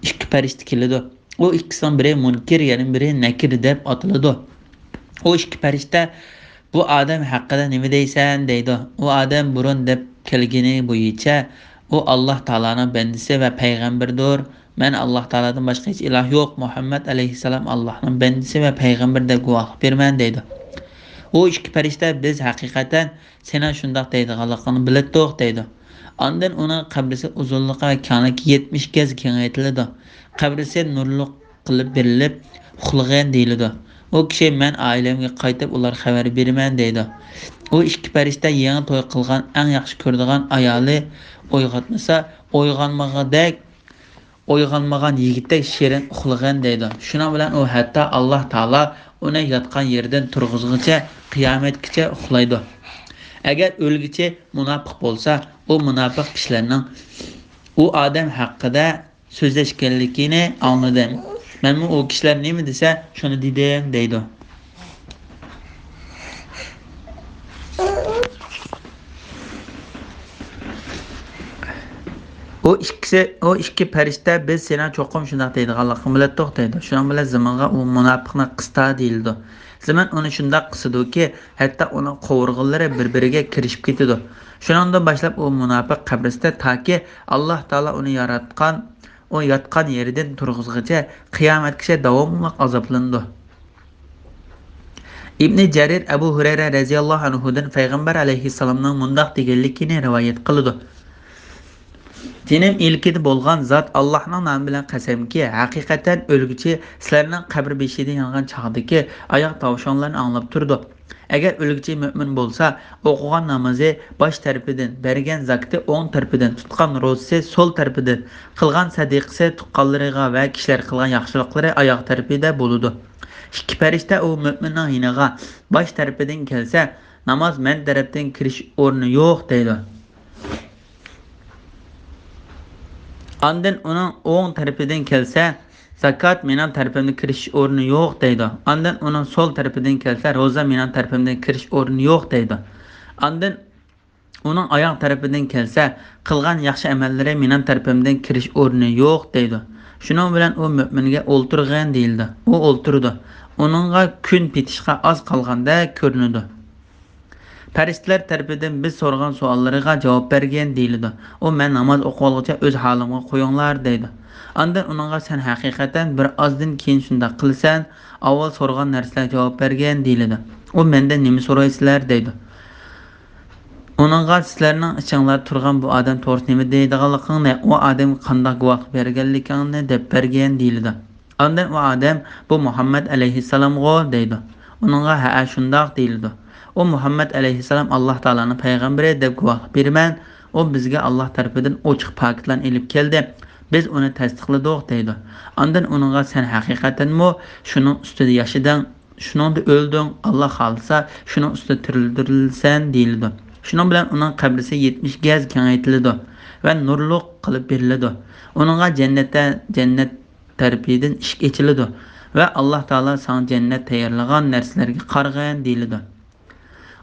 ئىككى پەرىشتە كېلىدۇ. ئۇ ئىككىسىنىڭ بىرى مۇنكىر، يەنە بىرى نەكىر دەپ ئاتىلىدۇ. ئۇ ئىككى پەرىشتە، بۇ ئادەم ھەققىدە نېمە دەيسەن؟ دەيدۇ. ئۇ ئادەم بۇرۇن دەپ كەلگىنى بويىچە، ئۇ ئاللاھ تائالانىڭ بەندىسى ۋە پەيغەمبىرىدۇر. مەن ئاللاھ تائالادىن باشقا ھېچ ئىلاھ يوق، مۇھەممەد ئەلەيھىسسالام ئاللاھنىڭ بەندىسى ۋە پەيغەمبىرى دەپ گۇۋاھلىق بېرىمەن، دەيدۇ. ئۇ ئىككى پەرىشتە، بىز ھەقىقەتەن سېنىڭ شۇنداق دەيدىغانلىقىڭنى بىلەتتۇق، دەيدۇ. ئاندىن ئۇنىڭ قەبرىسى ئۇزۇنلۇقى ۋە كەڭلىكى يەتمىش گەز كېڭەيتىلىدۇ. قەبرىسى نۇرلۇق قىلىپ بېرىلىپ، ئۇخلىغىن دېيىلىدۇ. ئۇ كىشى، مەن ئائىلەمگە قايتىپ، ئۇلارغا خەۋەر بېرىمەن، دەيدۇ. ئۇ ئىككى پەرىشتە يېڭى توي قىلغان، ئەڭ ياخشى كۆرىدىغان ئايالى ئويغاتمىسا، ئويغانمىغۇدەك، ئويغانمىغان يىگىتتەك شېرىن ئۇخلىغىن، دەيدۇ. شۇنىڭ بىلەن ئۇ ھەتتا ئاللاھ تائالا ئۇنى ياتقان يېرىدىن تۇرغۇزغىچە، قىيامەتكىچە ئۇخلايدۇ. ئەگەر ئۆلگۈچى مۇناپىق بولسا، ئۇ مۇناپىق كىشىلەرنىڭ ئۇ ئادەم ھەققىدە سۆزلەشكەنلىكىنى ئاڭلىدىم. مەنمۇ ئۇ كىشىلەر نېمە دېسە، شۇنى دېدىم، دەيدۇ. ئۇ ئىككىسى، ئۇ ئىككى پەرىشتە، بىز سېنىڭ چوقۇم شۇنداق دەيدىغانلىقىڭنى بىلەتتۇق، دەيدۇ. شۇنىڭ بىلەن زېمىنغا ئۇ مۇناپىقنى قىستا دېيىلىدۇ. زېمىن ئۇنى شۇنداق قىسىدۇكى، ھەتتا ئۇنىڭ قوۋۇرغىلىرى بىر-بىرىگە كىرىشىپ كېتىدۇ. شۇنىڭدىن باشلاپ ئۇ مۇناپىق قەبرىسىدە تاكى ئاللاھ تائالا ئۇنى ياراتقان، ئۇ ياتقان يېرىدىن تۇرغۇزغىچە قىيامەتكىچە داۋاملىق ئازابلىنىدۇ. ئىبنى جەرىر ئەبۇ ھۇرەيرە رەزىياللاھۇ ئەنھۇدىن پەيغەمبەر ئەلەيھىسسالامنىڭ مۇنداق دېگەنلىكىنى رىۋايەت قىلىدۇ. جېنىم ئىلكىدە بولغان زات ئاللاھنىڭ نامى بىلەن قەسەمكى، ھەقىقەتەن ئۆلگۈچى سىلەرنىڭ قەبرە بېشىدا يانغان چاغدىكى ئاياق تاۋۇشۇڭلارنى ئاڭلاپ تۇرىدۇ. ئەگەر ئۆلگۈچى مۆمىن بولسا، ئوقۇغان نامىزى باش تەرىپىدىن، بەرگەن زاكىتى ئوڭ تەرىپىدىن، تۇتقان روزىسى سول تەرىپىدىن، قىلغان سەدىقىسى تۇغقانلىرىغا ۋە كىشىلەرگە قىلغان ياخشىلىقلىرى ئاياغ تەرىپىدە بولىدۇ. ئىككى پەرىشتە ئۇ مۆمىننىڭ يېنىغا باش تەرىپىدىن كەلسە، ناماز مەن تەرەپتىن كىرىش ئورنى يوق دەيدۇ. ئاندىن ئۇنىڭ ئوڭ تەرىپىدىن كەلسە، زاكات مېنىڭ تەرىپىمدىن كىرىش ئورنى يوق دەيدۇ. ئاندىن ئۇنىڭ سول تەرىپىدىن كەلسە، روزا مېنىڭ تەرىپىمدىن كىرىش ئورنى يوق دەيدۇ. ئاندىن ئۇنىڭ ئاياغ تەرىپىدىن كەلسە، قىلغان ياخشى ئەمەللىرى مېنىڭ تەرىپىمدىن كىرىش ئورنى يوق دەيدۇ. شۇنىڭ بىلەن ئۇ مۆمىنگە ئولتۇرغىن دېيىلىدۇ. ئۇ ئولتۇرىدۇ. ئۇنىڭغا كۈن پېتىشقا ئاز قالغاندەك كۆرۈنىدۇ. پەرىشتىلەر تەرىپىدىن بىز سورىغان سوئاللىرىغا جاۋاب بەرگىن دېيىلىدۇ. ئۇ مەن ناماز ئوقۇۋالغۇچە ئۆز ھالىمغا قويۇڭلار دەيدۇ. ئاندىن ئۇنىڭغا سەن ھەقىقەتەن بىر ئازدىن كېيىن شۇنداق قىلىسەن، ئاۋۋال سورىغان نەرسىلەرگە جاۋاب بەرگىن دېيىلىدۇ. ئۇ مەندىن نېمە سورايسىلەر دەيدۇ. ئۇنىڭغا سىلەرنىڭ ئىچىڭلاردا تۇرغان بۇ ئادەم توغرىسىدا نېمە دەيدىغانلىقىڭنى، ئۇ ئادەمگە قانداق گۇۋاھلىق بەرگەنلىكىڭنى دەپ بەرگىن دېيىلىدۇ. ئاندىن ئۇ ئادەم بۇ مۇھەممەد ئەلەيھىسسالامغۇ دەيدۇ. ئۇنىڭغا ھەئە شۇنداق دېيىلىدۇ. ئۇ مۇھەممەد ئەلەيھىسسالام ئاللاھ تائالانىڭ پەيغەمبىرى دەپ گۇۋاھلىق بېرىمەن. ئۇ بىزگە ئاللاھ تەرىپىدىن ئوچۇق پاكىتلارنى ئېلىپ كەلدى. بىز ئۇنى تەستىقلىدۇق دەيدۇ. ئاندىن ئۇنىڭغا سەن ھەقىقەتەنمۇ شۇنىڭ ئۈستىدە ياشىدىڭ، شۇنىڭدا ئۆلدۈڭ، ئاللاھ خالىسا شۇنىڭ ئۈستىدە تىرىلدۈرۈلىسەن دېيىلىدۇ. شۇنىڭ بىلەن ئۇنىڭ قەبرىسى يەتمىش گەز كېڭەيتىلىدۇ ۋە نۇرلۇق قىلىپ بېرىلىدۇ. ئۇنىڭغا جەننەتتە، جەننەت تەرىپىدىن ئىشىك ئېچىلىدۇ ۋە ئاللاھ تائالا ساڭا جەننەت تەييارلىغان نەرسىلەرگە قارىغىن دېيىلىدۇ.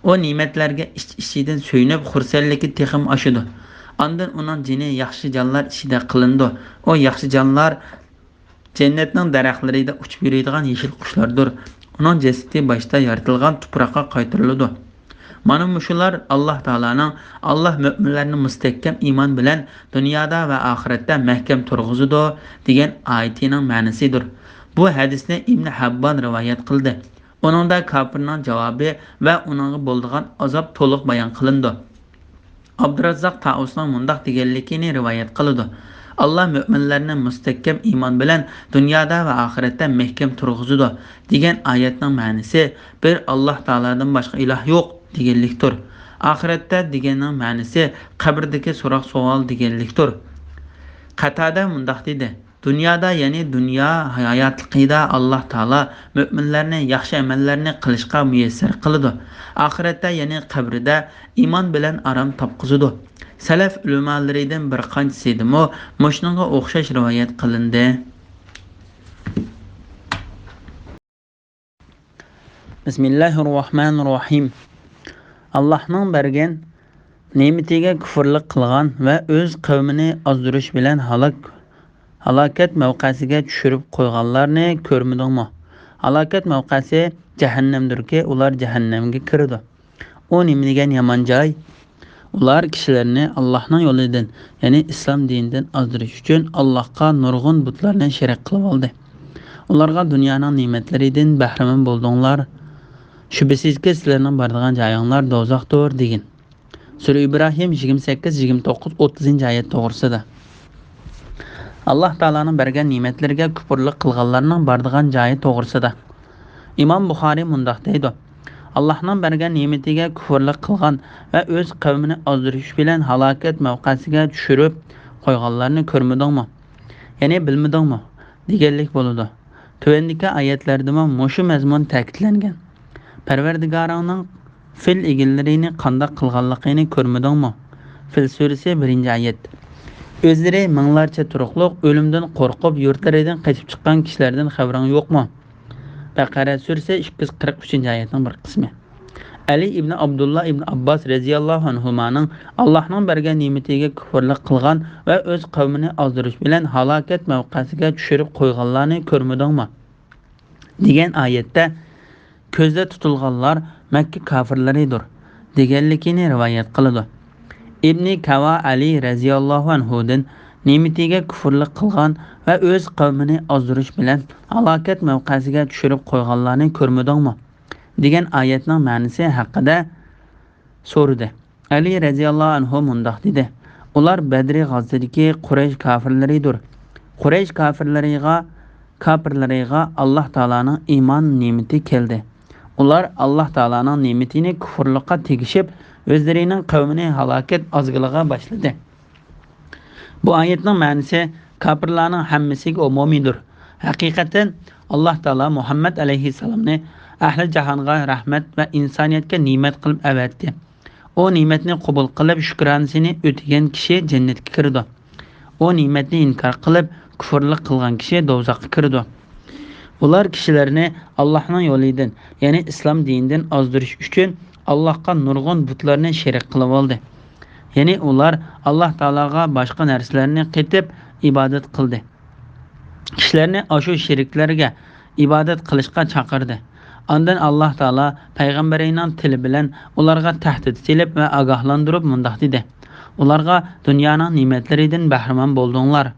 ئۇ نېمەتلەرگە ئىچ-ئىچىدىن سۆيۈنۈپ، خۇرسەنلىكى تېخىمۇ ئاشىدۇ. ئاندىن ئۇنىڭ جېنى ياخشى جانلار ئىچىدە قىلىنىدۇ. ئۇ ياخشى جانلار جەننەتنىڭ دەرەخلىرىدە ئۇچۇپ يۈرىدىغان يېشىل قۇشلاردۇر. ئۇنىڭ جەسىتى باشتا يارىتىلغان تۇپراققا قايتۇرۇلىدۇ. مانا مۇشۇلار ئاللاھ تائالانىڭ «ئاللاھ مۆمىنلەرنى مۇستەھكەم ئىمان بىلەن دۇنيادا ۋە ئاخىرەتتە مەھكەم تۇرغۇزىدۇ» دېگەن ئايىتىنىڭ مەنىسىدۇر. بۇ ھەدىسنى ئىبن ھەببان رىۋايەت قىلدى. ئۇنىڭدا كاپىرنىڭ جاۋابى ۋە ئۇنىڭغا بولىدىغان ئازاب تولۇق بايان قىلىنىدۇ. ئابدۇراززاق تائۇسنىڭ مۇنداق دېگەنلىكىنى رىۋايەت قىلىدۇ: «ئاللاھ مۆمىنلەرنى مۇستەھكەم ئىمان بىلەن دۇنيادا ۋە ئاخىرەتتە مەھكەم تۇرغۇزىدۇ» دېگەن ئايەتنىڭ مەنىسى بىر ئاللاھ تائالادىن باشقا ئىلاھ يوق دېگەنلىكتۇر. ئاخىرەتتە دېگەننىڭ مەنىسى قەبرىدىكى سوراق-سوئال دېگەنلىكتۇر. قەتادە مۇنداق دېدى: دۇنيادا، يەنى دۇنيا ھاياتلىقىدا ئاللاھ تائالا مۆمىنلەرنى ياخشى ئەمەللەرنى قىلىشقا مۇيەسسەر قىلىدۇ. ئاخىرەتتە، يەنى قەبرىدە ئىمان بىلەن ئارام تاپقۇزىدۇ. سەلەف ئۆلىمالىرىدىن بىر قانچىسىدىمۇ مۇشۇنىڭغا ئوخشاش رىۋايەت قىلىندى. بىسمىللاھىر راھمانىر راھىم. ئاللاھنىڭ بەرگەن نېمىتىگە كۇفرلۇق قىلغان ۋە ئۆز قەۋمىنى ئازدۇرۇش بىلەن ھالاك، ھالاكەت مەۋقەسىگە چۈشۈرۈپ قويغانلارنى كۆرمىدىڭمۇ؟ ھالاكەت مەۋقەسى جەھەننەمدۇركى، ئۇلار جەھەننەمگە كىرىدۇ. ئۇ نېمە دېگەن يامان جاي! ئۇلار كىشىلەرنى ئاللاھنىڭ يولىدىن، يەنى ئىسلام دىنىدىن ئازدۇرۇش ئۈچۈن ئاللاھقا نۇرغۇن بۇتلارنى شېرىك قىلىۋالدى. ئۇلارغا دۇنيانىڭ نېمەتلىرىدىن بەھرىمەن بولدۇڭلار. شۈبھىسىزكى، سىلەرنىڭ بارىدىغان جايىڭلار دوزاختۇر، دېگىن. سۈرە ئىبراھىم يىگىرمە سەككىز، يىگىرمە توققۇز، ئوتتۇزىنچى ئايەت توغرىسىدا. ئاللاھ تائالانىڭ بەرگەن نېمەتلىرىگە كۇپۇرلۇق قىلغانلارنىڭ بارىدىغان جايى توغرىسىدا. ئىمام بۇخارىي مۇنداق دەيدۇ: «ئاللاھنىڭ بەرگەن نېمىتىگە كۇپۇرلۇق قىلغان ۋە ئۆز قەۋمىنى ئازدۇرۇش بىلەن ھالاكەت مەۋقەسىگە چۈشۈرۈپ قويغانلارنى كۆرمىدىڭمۇ؟ يەنى بىلمىدىڭمۇ؟» دېگەنلىك بولىدۇ. تۆۋەندىكى ئايەتلەردىمۇ مۇشۇ مەزمۇن تەكىتلەنگەن. پەرۋەردىگارىڭنىڭ فىل ئىگىلىرىنى قانداق قىلغانلىقىنى كۆرمىدىڭمۇ؟ فىل سۈرىسى، بىرىنچى ئايەت. ئۆزلىرى مىڭلارچە تۇرۇقلۇق ئۆلۈمدىن قورقۇپ يۇرتلىرىدىن قېچىپ چىققان كىشىلەردىن خەۋىرىڭ يوقمۇ؟ بەقەرە سۈرىسى، ئىككى يۈز قىرىق ئۈچىنچى ئايەتنىڭ بىر قىسمى. ئەلى ئىبنى ئابدۇللا ئىبنى ئابباس رەزىياللاھۇ ئەنھۇمانىڭ ئاللاھنىڭ بەرگەن نېمىتىگە كۇپۇرلۇق قىلغان ۋە ئۆز قەۋمىنى ئازدۇرۇش بىلەن ھالاكەت مەۋقەسىگە چۈشۈرۈپ قويغانلارنى كۆرمىدىڭمۇ؟ دېگەن ئايەتتە كۆزدە تۇتۇلغانلار مەككە كاپىرلىرىدۇر دېگەنلىكىنى رىۋايەت قىلىدۇ. ئىبنى كەۋا ئەلى رەزىياللاھۇ ئەنھۇدىن نېمىتىگە كۇفۇرلۇق قىلغان ۋە ئۆز قەۋمىنى ئازدۇرۇش بىلەن ھالاكەت مەۋقەسىگە چۈشۈرۈپ قويغانلارنى كۆرمىدىڭمۇ؟ دېگەن ئايەتنىڭ مەنىسى ھەققىدە سورىدى. ئەلى رەزىياللاھۇ ئەنھۇ مۇنداق دېدى: ئۇلار بەدرى غازىتىدىكى قۇرەيش كاپىرلىرىدۇر. قۇرەيش كاپىرلىرىغا، كاپىرلىرىغا ئاللاھ تائالانىڭ ئىمان نېمىتى كەلدى. ئۇلار ئاللاھ تائالانىڭ نېمىتىنى كۇفرلۇققا تېگىشىپ، ئۆزلىرىنىڭ قەۋمىنى ھالاكەت ئازگىلىغا باشلىدى. بۇ ئايەتنىڭ مەنىسى كاپىرلارنىڭ ھەممىسىگە ئومۇمىيدۇر. ھەقىقەتەن، ئاللاھ تائالا مۇھەممەد ئەلەيھىسسالامنى ئەھلى جاھانغا رەھمەت ۋە ئىنسانىيەتكە نېمەت قىلىپ ئەۋەتتى. ئۇ نېمەتنى قوبۇل قىلىپ، شۈكرانىسىنى ئۆتىگەن كىشى جەننەتكە كىرىدۇ. ئۇ نېمەتنى ئىنكار قىلىپ، كۇفرلۇق قىلغان كىشى دوزاخقا كىرىدۇ. ئۇلار كىشىلەرنى ئاللاھنىڭ يولىدىن، يەنى ئىسلام دىنىدىن ئازدۇرۇش ئۈچۈن، ئاللاھقا نۇرغۇن بۇتلارنى شېرىك قىلىۋالدى. يەنى ئۇلار ئاللاھ تائالاغا باشقا نەرسىلەرنى قېتىپ ئىبادەت قىلدى. كىشىلەرنى ئاشۇ شېرىكلەرگە ئىبادەت قىلىشقا چاقىردى. ئاندىن ئاللاھ تائالا پەيغەمبىرىنىڭ تىلى بىلەن ئۇلارغا تەھدىت سېلىپ ۋە ئاگاھلاندۇرۇپ مۇنداق دېدى: ئۇلارغا، دۇنيانىڭ نېمەتلىرىدىن بەھرىمەن بولدۇڭلار.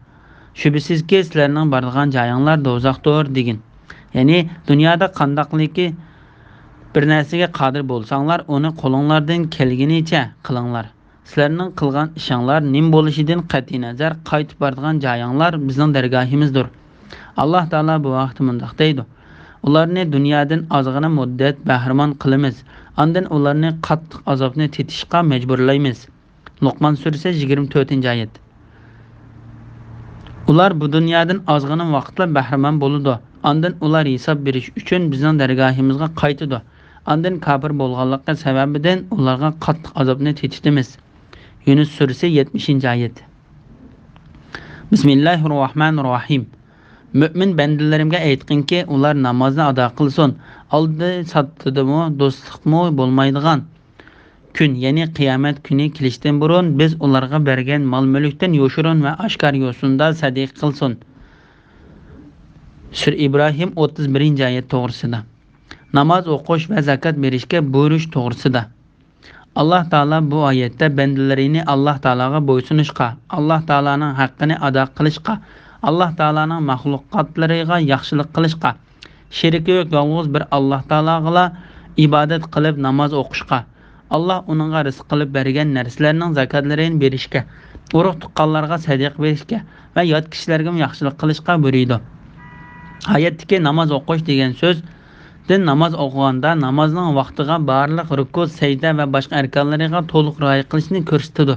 شۈبھىسىزكى، سىلەرنىڭ بارىدىغان جايىڭلار دوزاختۇر، دېگىن. يەنى دۇنيادا قانداقلىكى بىر نەرسىگە قادىر بولساڭلار، ئۇنى قولۇڭلاردىن كەلگىنىچە قىلىڭلار. سىلەرنىڭ قىلغان ئىشىڭلار نېمە بولۇشىدىن قەتئىينەزەر، قايتىپ بارىدىغان جايىڭلار بىزنىڭ دەرگاھىمىزدۇر. ئاللاھ تائالا بۇ ھەقتە مۇنداق دەيدۇ: ئۇلارنى دۇنيادىن ئازغىنە مۇددەت بەھرىمەن قىلىمىز، ئاندىن ئۇلارنى قاتتىق ئازابنى تېتىشقا مەجبۇرلايمىز. لوقمان سۈرىسى، يىگىرمە تۆتىنچى ئايەت. ئۇلار بۇ دۇنيادىن ئازغىنە ۋاقىتلا بەھرىمەن بولىدۇ. ئاندىن ئۇلار ھېساب بېرىش ئۈچۈن بىزنىڭ دەرگاھىمىزغا قايتىدۇ. ئاندىن كاپىر بولغانلىقى سەۋەبىدىن ئۇلارغا قاتتىق ئازابنى تېتىتىمىز. يۇنۇس سۈرىسى، يەتمىشىنچى ئايەت. بىسمىللاھىر راھمانىر راھىم. مۆمىن بەندىلىرىمگە ئېيتقىنكى، ئۇلار نامازنى ئادا قىلسۇن. ئالدى ساتتىدىمۇ، دوستلۇقمۇ بولمايدىغان كۈن، يەنى قىيامەت كۈنى كېلىشتىن بۇرۇن، بىز ئۇلارغا بەرگەن مال-مۈلۈكتىن يوشۇرۇن ۋە ئاشكارا يوسۇندا سەدىقە قىلسۇن. سۈرە ئىبراھىم، ئوتتۇز بىرىنچى ئايەت توغرىسىدا. ناماز ئوقۇش ۋە زاكات بېرىشكە بۇيرۇش توغرىسىدا. ئاللاھ تائالا بۇ ئايەتتە بەندىلىرىنى ئاللاھ تائالاغا بويسۇنۇشقا، ئاللاھ تائالانىڭ ھەققىنى ئادا قىلىشقا، ئاللاھ تائالانىڭ مەخلۇقاتلىرىغا ياخشىلىق قىلىشقا، شېرىكى يوق يالغۇز بىر ئاللاھ تائالاغىلا ئىبادەت قىلىپ ناماز ئوقۇشقا، ئاللاھ ئۇنىڭغا رىزىق قىلىپ بەرگەن نەرسىلەرنىڭ زاكاتلىرىنى بېرىشكە، ئۇرۇق-تۇغقانلارغا سەدىقە بېرىشكە ۋە يات كىشىلەرگىمۇ ياخشىلىق قىلىشقا بۇيرۇيدۇ. ئايەتتىكى ناماز ئوقۇش دېگەن سۆز دىن ناماز ئوقۇغاندا نامازنىڭ ۋاقتىغا، بارلىق رۇكۇ، سەجدە ۋە باشقا ئەركانلىرىغا تولۇق رىئايە قىلىشنى كۆرسىتىدۇ.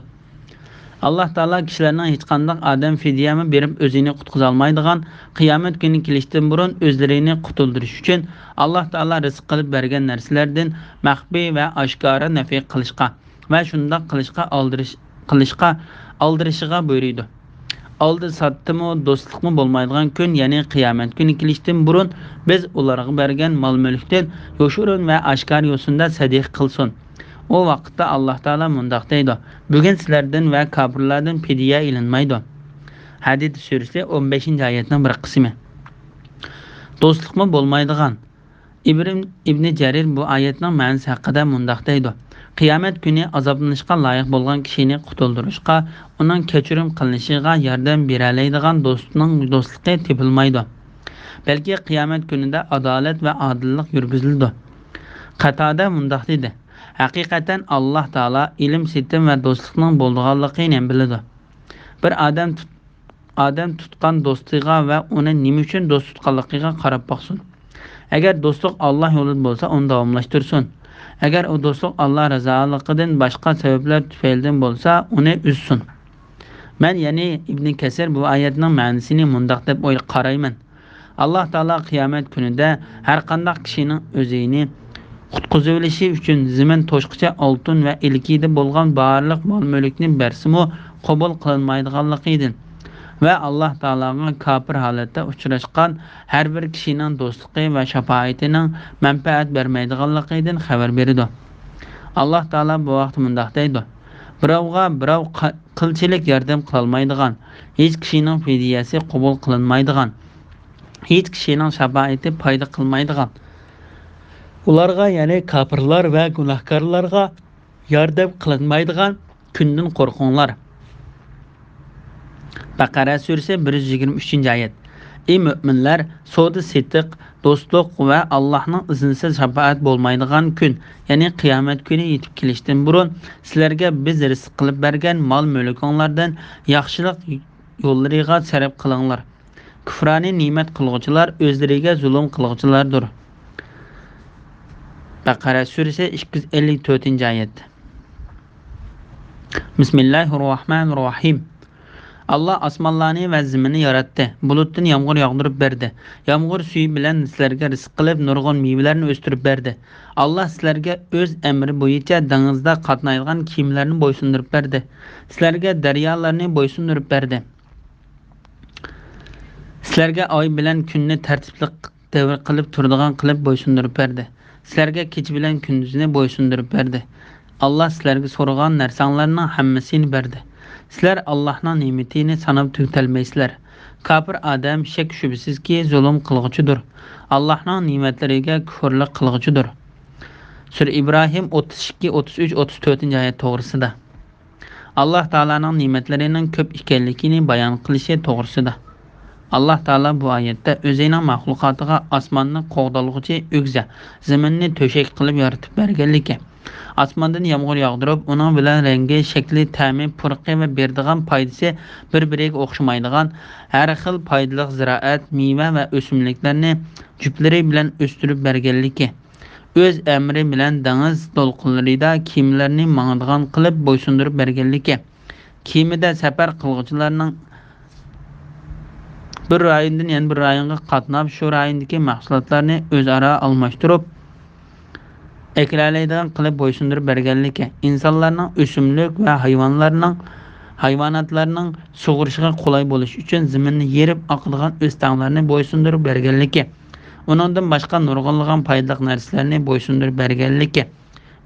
ئاللاھ تائالا كىشىلەرنىڭ ھېچقانداق ئادەم فىدىيەمۇ بېرىپ ئۆزىنى قۇتقۇزالمايدىغان، قىيامەت كۈنى كېلىشتىن بۇرۇن ئۆزلىرىنى قۇتۇلدۇرۇش ئۈچۈن ئاللاھ تائالا رىزىق قىلىپ بەرگەن نەرسىلەردىن مەخپىي ۋە ئاشكارا نەپىقە قىلىشقا ۋە شۇنداق قىلىشقا ئالدىرىش، قىلىشقا ئالدىرىشىغا بۇيرۇيدۇ. ئالدى ساتتىمۇ، دوستلۇقمۇ بولمايدىغان كۈن، يەنى قىيامەت كۈنى كېلىشتىن بۇرۇن، بىز ئۇلارغا بەرگەن مال-مۈلۈكتىن يوشۇرۇن ۋە ئاشكارا يوسۇندا سەدىقە قىلسۇن. ئۇ ۋاقىتتا ئاللاھ تائالا مۇنداق دەيدۇ: بۈگۈن سىلەردىن ۋە كاپىرلاردىن پىدىيە ئېلىنمايدۇ. ھەدىد سۈرىسى، ئون بەشىنچى ئايەتنىڭ بىر قىسمى. دوستلۇقمۇ بولمايدىغان. ئىبرىم ئىبنى جەرىر بۇ ئايەتنىڭ مەنىسى ھەققىدە مۇنداق دەيدۇ: قىيامەت كۈنى ئازابلىنىشقا لايىق بولغان كىشىنى قۇتۇلدۇرۇشقا، ئۇنىڭ كەچۈرۈم قىلىنىشىغا ياردەم بېرەلەيدىغان دوستنىڭ دوستلۇقى تېپىلمايدۇ. بەلكى قىيامەت كۈنىدە ئادالەت ۋە ئادىللىق يۈرگۈزۈلىدۇ. قاتادە مۇنداق دېدى: ھەقىقەتەن ئاللاھ تائالا ئىلىم سېتىم ۋە دوستلۇقنىڭ بولىدىغانلىقىنى بىلىدۇ. بىر ئادەم تۇت-، ئادەم تۇتقان دوستىغا ۋە ئۇنى نېمە ئۈچۈن دوست تۇتقانلىقىغا قاراپ باقسۇن. ئەگەر دوستلۇق ئاللاھ يولىدا بولسا، ئۇنى داۋاملاشتۇرسۇن. ئەگەر ئۇ دوستلۇق ئاللاھ رىزالىقىدىن باشقا سەۋەبلەر تۈپەيلىدىن بولسا، ئۇنى ئۈزسۇن. مەن، يەنى ئىبنى كەسىر بۇ ئايەتنىڭ مەنىسىنى مۇنداق دەپ ئويلا-، قارايمەن. ئاللاھ تائالا قىيامەت كۈنىدە ھەرقانداق كىشىنىڭ ئۆزىنى قۇتقۇزۇۋېلىشى ئۈچۈن زېمىن توشقىچە ئالتۇن ۋە ئىلكىدە بولغان بارلىق مال-مۈلۈكنى بەرسىمۇ قوبۇل قىلىنمايدىغانلىقىدىن ۋە ئاللاھ تائالاغا كاپىر ھالەتتە ئۇچراشقان ھەر بىر كىشىنىڭ دوستلۇقى ۋە شاپائىتىنىڭ مەنپەئەت بەرمەيدىغانلىقىدىن خەۋەر بېرىدۇ. ئاللاھ تائالا بۇ ھەقتە مۇنداق دەيدۇ: بىراۋغا بىراۋ قا-، قىلچىلىك ياردەم قىلالمايدىغان، ھېچ كىشىنىڭ پىدىيەسى قوبۇل قىلىنمايدىغان، ھېچ كىشىنىڭ شاپائىتى پايدا قىلمايدىغان، ئۇلارغا، يەنى كاپىرلار ۋە گۇناھكارلارغا ياردەم قىلىنمايدىغان كۈندىن قورقۇڭلار. بەقەرە سۈرىسى، بىر يۈز يىگىرمە ئۈچىنچى ئايەت. ئى مۆمىنلەر، سودا-سېتىق، دوستلۇق ۋە ئاللاھنىڭ ئىزنىسىز شاپائەت بولمايدىغان كۈن، يەنى قىيامەت كۈنى يېتىپ كېلىشتىن بۇرۇن، سىلەرگە بىز رىزىق قىلىپ بەرگەن مال-مۈلكۈڭلاردىن ياخشىلىق يوللىرىغا سەرپ قىلىڭلار. كۇفرانى نېمەت قىلغۇچىلار ئۆزلىرىگە زۇلۇم قىلغۇچىلاردۇر. بەقەرە سۈرىسى ئىككى يۈز ئەللىك تۆتىنچى ئايەت. بىسمىللاھىررەھمانىررەھىم. ئاللا ئاسمانلارنى ۋە زېمىننى ياراتتى. بۇلۇتتىن يامغۇر ياغدۇرۇپ بەردى. يامغۇر سۈيى بىلەن سىلەرگە رىزىق قىلىپ، نۇرغۇن مېۋىلەرنى ئۆستۈرۈپ بەردى. ئاللا سىلەرگە ئۆز ئەمرى بويىچە دېڭىزدا قاتنايدىغان كېمىلەرنى بويسۇندۇرۇپ بەردى. سىلەرگە دەريالارنى بويسۇندۇرۇپ بەردى. سىلەرگە ئاي بىلەن كۈننى تەرتىپلىق دەۋر قىلىپ تۇرىدىغان قىلىپ بويسۇندۇرۇپ بەردى. سىلەرگە كېچە بىلەن كۈندۈزنى بويسۇندۇرۇپ بەردى. ئاللا سىلەرگە سورىغان نەرسەڭلارنىڭ ھەممىسىنى بەردى. سىلەر ئاللانىڭ نېمىتىنى ساناپ تۈگىتەلمەيسىلەر. كاپىر ئادەم شەك-شۈبھىسىزكى زۇلۇم قىلغۇچىدۇر. ئاللانىڭ نېمەتلىرىگە كۇفرلۇق قىلغۇچىدۇر. سۈرە ئىبراھىم ئوتتۇز ئىككى، ئوتتۇز ئۈچ، ئوتتۇز تۆتىنچى ئايەت توغرىسىدا. ئاللا تائالانىڭ نېمەتلىرىنىڭ كۆپ ئىكەنلىكىنى بايان قىلىشى توغرىسىدا. ئاللا تائالا بۇ ئايەتتە ئۆزىنىڭ مەخلۇقاتىغا ئاسماننى قوغدالغۇچى ئۆگزە، زېمىننى تۆشەك قىلىپ يارىتىپ بەرگەنلىكى، ئاسماندىن يامغۇر ياغدۇرۇپ، ئۇنىڭ بىلەن رەڭگى، شەكلى، تەمى، پۇرىقى ۋە بېرىدىغان پايدىسى بىر-بىرىگە ئوخشىمايدىغان ھەر خىل پايدىلىق زىرائەت، مېۋە ۋە ئۆسۈملۈكلەرنى جۈپلىرى بىلەن ئۆستۈرۈپ بەرگەنلىكى، ئۆز ئەمرى بىلەن دېڭىز دولقۇنلىرىدا كېمىلەرنى ماڭىدىغان قىلىپ بويسۇندۇرۇپ بەرگەنلىكى، كېمىدە سەپەر قىلغۇچىلارنىڭ بىر رايوندىن يەنە بىر رايونغا قاتناپ، شۇ رايوندىكى مەھسۇلاتلارنى ئۆزئارا ئالماشتۇرۇپ، ئەكېلەلەيدىغان قىلىپ بويسۇندۇرۇپ بەرگەنلىكى، ئىنسانلارنىڭ، ئۆسۈملۈك ۋە ھايۋانلارنىڭ، ھايۋاناتلارنىڭ سۇغىرىشىغا قولاي بولۇش ئۈچۈن زېمىننى يېرىپ ئاقىدىغان ئۆستەڭلارنى بويسۇندۇرۇپ بەرگەنلىكى، ئۇنىڭدىن باشقا نۇرغۇنلىغان پايدىلىق نەرسىلەرنى بويسۇندۇرۇپ بەرگەنلىكى،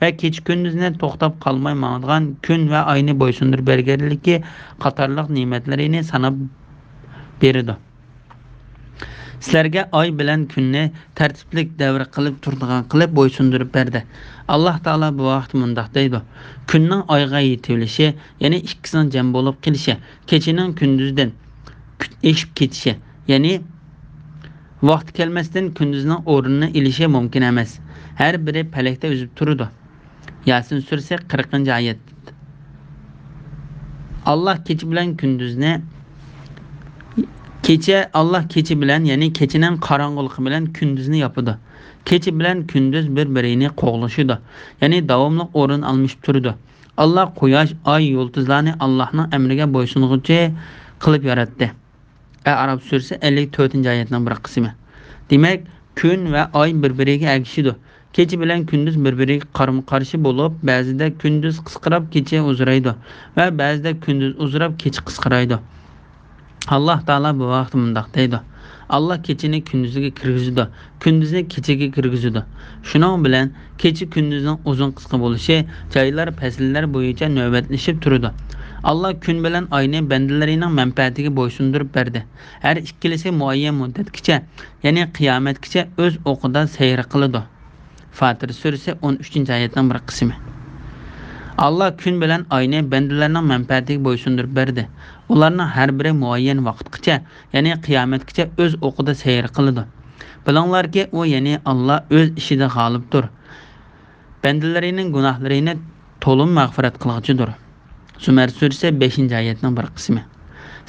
ۋە كېچە-كۈندۈزنى توختاپ قالماي ماڭىدىغان كۈن ۋە ئاينى بويسۇندۇرۇپ بەرگەنلىكى قاتارلىق نېمەتلىرىنى ساناپ بېرىدۇ. سىلەرگە ئاي بىلەن كۈننى تەرتىپلىك دەۋر قىلىپ تۇرىدىغان قىلىپ بويسۇندۇرۇپ بەردى. ئاللا تائالا بۇ ھەقتە مۇنداق دەيدۇ: كۈننىڭ ئايغا يېتىۋېلىشى، يەنى ئىككىسىنىڭ جەم بولۇپ قېلىشى، كېچىنىڭ كۈندۈزدىن ئېشىپ كېتىشى، يەنى ۋاقتى كەلمەستىن كۈندۈزنىڭ ئورنىنى ئېلىشى مۇمكىن ئەمەس. ھەر بىرى پەلەكتە ئۈزۈپ تۇرىدۇ. ياسىن سۈرىسى، قىرىقىنچى ئايەت. ئاللا كېچە بىلەن كۈندۈزنى، كېچە، ئاللا كېچە بىلەن، يەنى كېچىنىڭ قاراڭغۇلۇقى بىلەن كۈندۈزنى ياپىدۇ. كېچە بىلەن كۈندۈز بىر-بىرىنى قوغلىشىدۇ، يەنى داۋاملىق ئورۇن ئالمىشىپ تۇرىدۇ. ئاللا قۇياش، ئاي، يۇلتۇزلارنى ئاللانىڭ ئەمرىگە بويسۇنغۇچى قىلىپ ياراتتى. ئەئراف سۈرىسى ئەللىك تۆتىنچى ئايەتنىڭ بىر قىسمى. دېمەك، كۈن ۋە ئاي بىر-بىرىگە ئەگىشىدۇ. كېچە بىلەن كۈندۈز بىر-بىرىگە قارىمۇ-قارشى بولۇپ، بەزىدە كۈندۈز قىسقىراپ كېچە ئۇزىرايدۇ ۋە بەزىدە كۈندۈز ئۇزىراپ كېچە قىسقىرايدۇ. ئاللا تائالا بۇ ھەقتە مۇنداق دەيدۇ: ئاللا كېچىنى كۈندۈزگە كىرگۈزىدۇ، كۈندۈزنى كېچىگە كىرگۈزىدۇ. شۇنىڭ بىلەن كېچە-كۈندۈزنىڭ ئۇزۇن-قىسقا بولۇشى، جايلار، پەسىللەر بويىچە نۆۋەتلىشىپ تۇرىدۇ. ئاللا كۈن بىلەن ئاينى بەندىلىرىنىڭ مەنپەئەتىگە بويسۇندۇرۇپ بەردى. ھەر ئىككىلىسى مۇئەييەن مۇددەتكىچە، يەنى قىيامەتكىچە ئۆز ئوقىدا سەير قىلىدۇ. فاتىر سۈرىسى ئون ئۈچىنچى ئايەتنىڭ بىر قىسمى. ئاللا كۈن بىلەن ئاينى بەندىلەرنىڭ مەنپەئەتىگە بويسۇندۇرۇپ بەردى. ئۇلارنىڭ ھەر بىرى مۇئەييەن ۋاقىتقىچە، يەنى قىيامەتكىچە ئۆز ئوقىدا سەير قىلىدۇ. بىلىڭلاركى، ئۇ، يەنى ئاللا ئۆز ئىشىدا غالىبتۇر. بەندىلىرىنىڭ گۇناھلىرىنى تولىمۇ مەغپىرەت قىلغۇچىدۇر. زۇمەر سۈرىسى، بەشىنچى ئايەتنىڭ بىر قىسمى.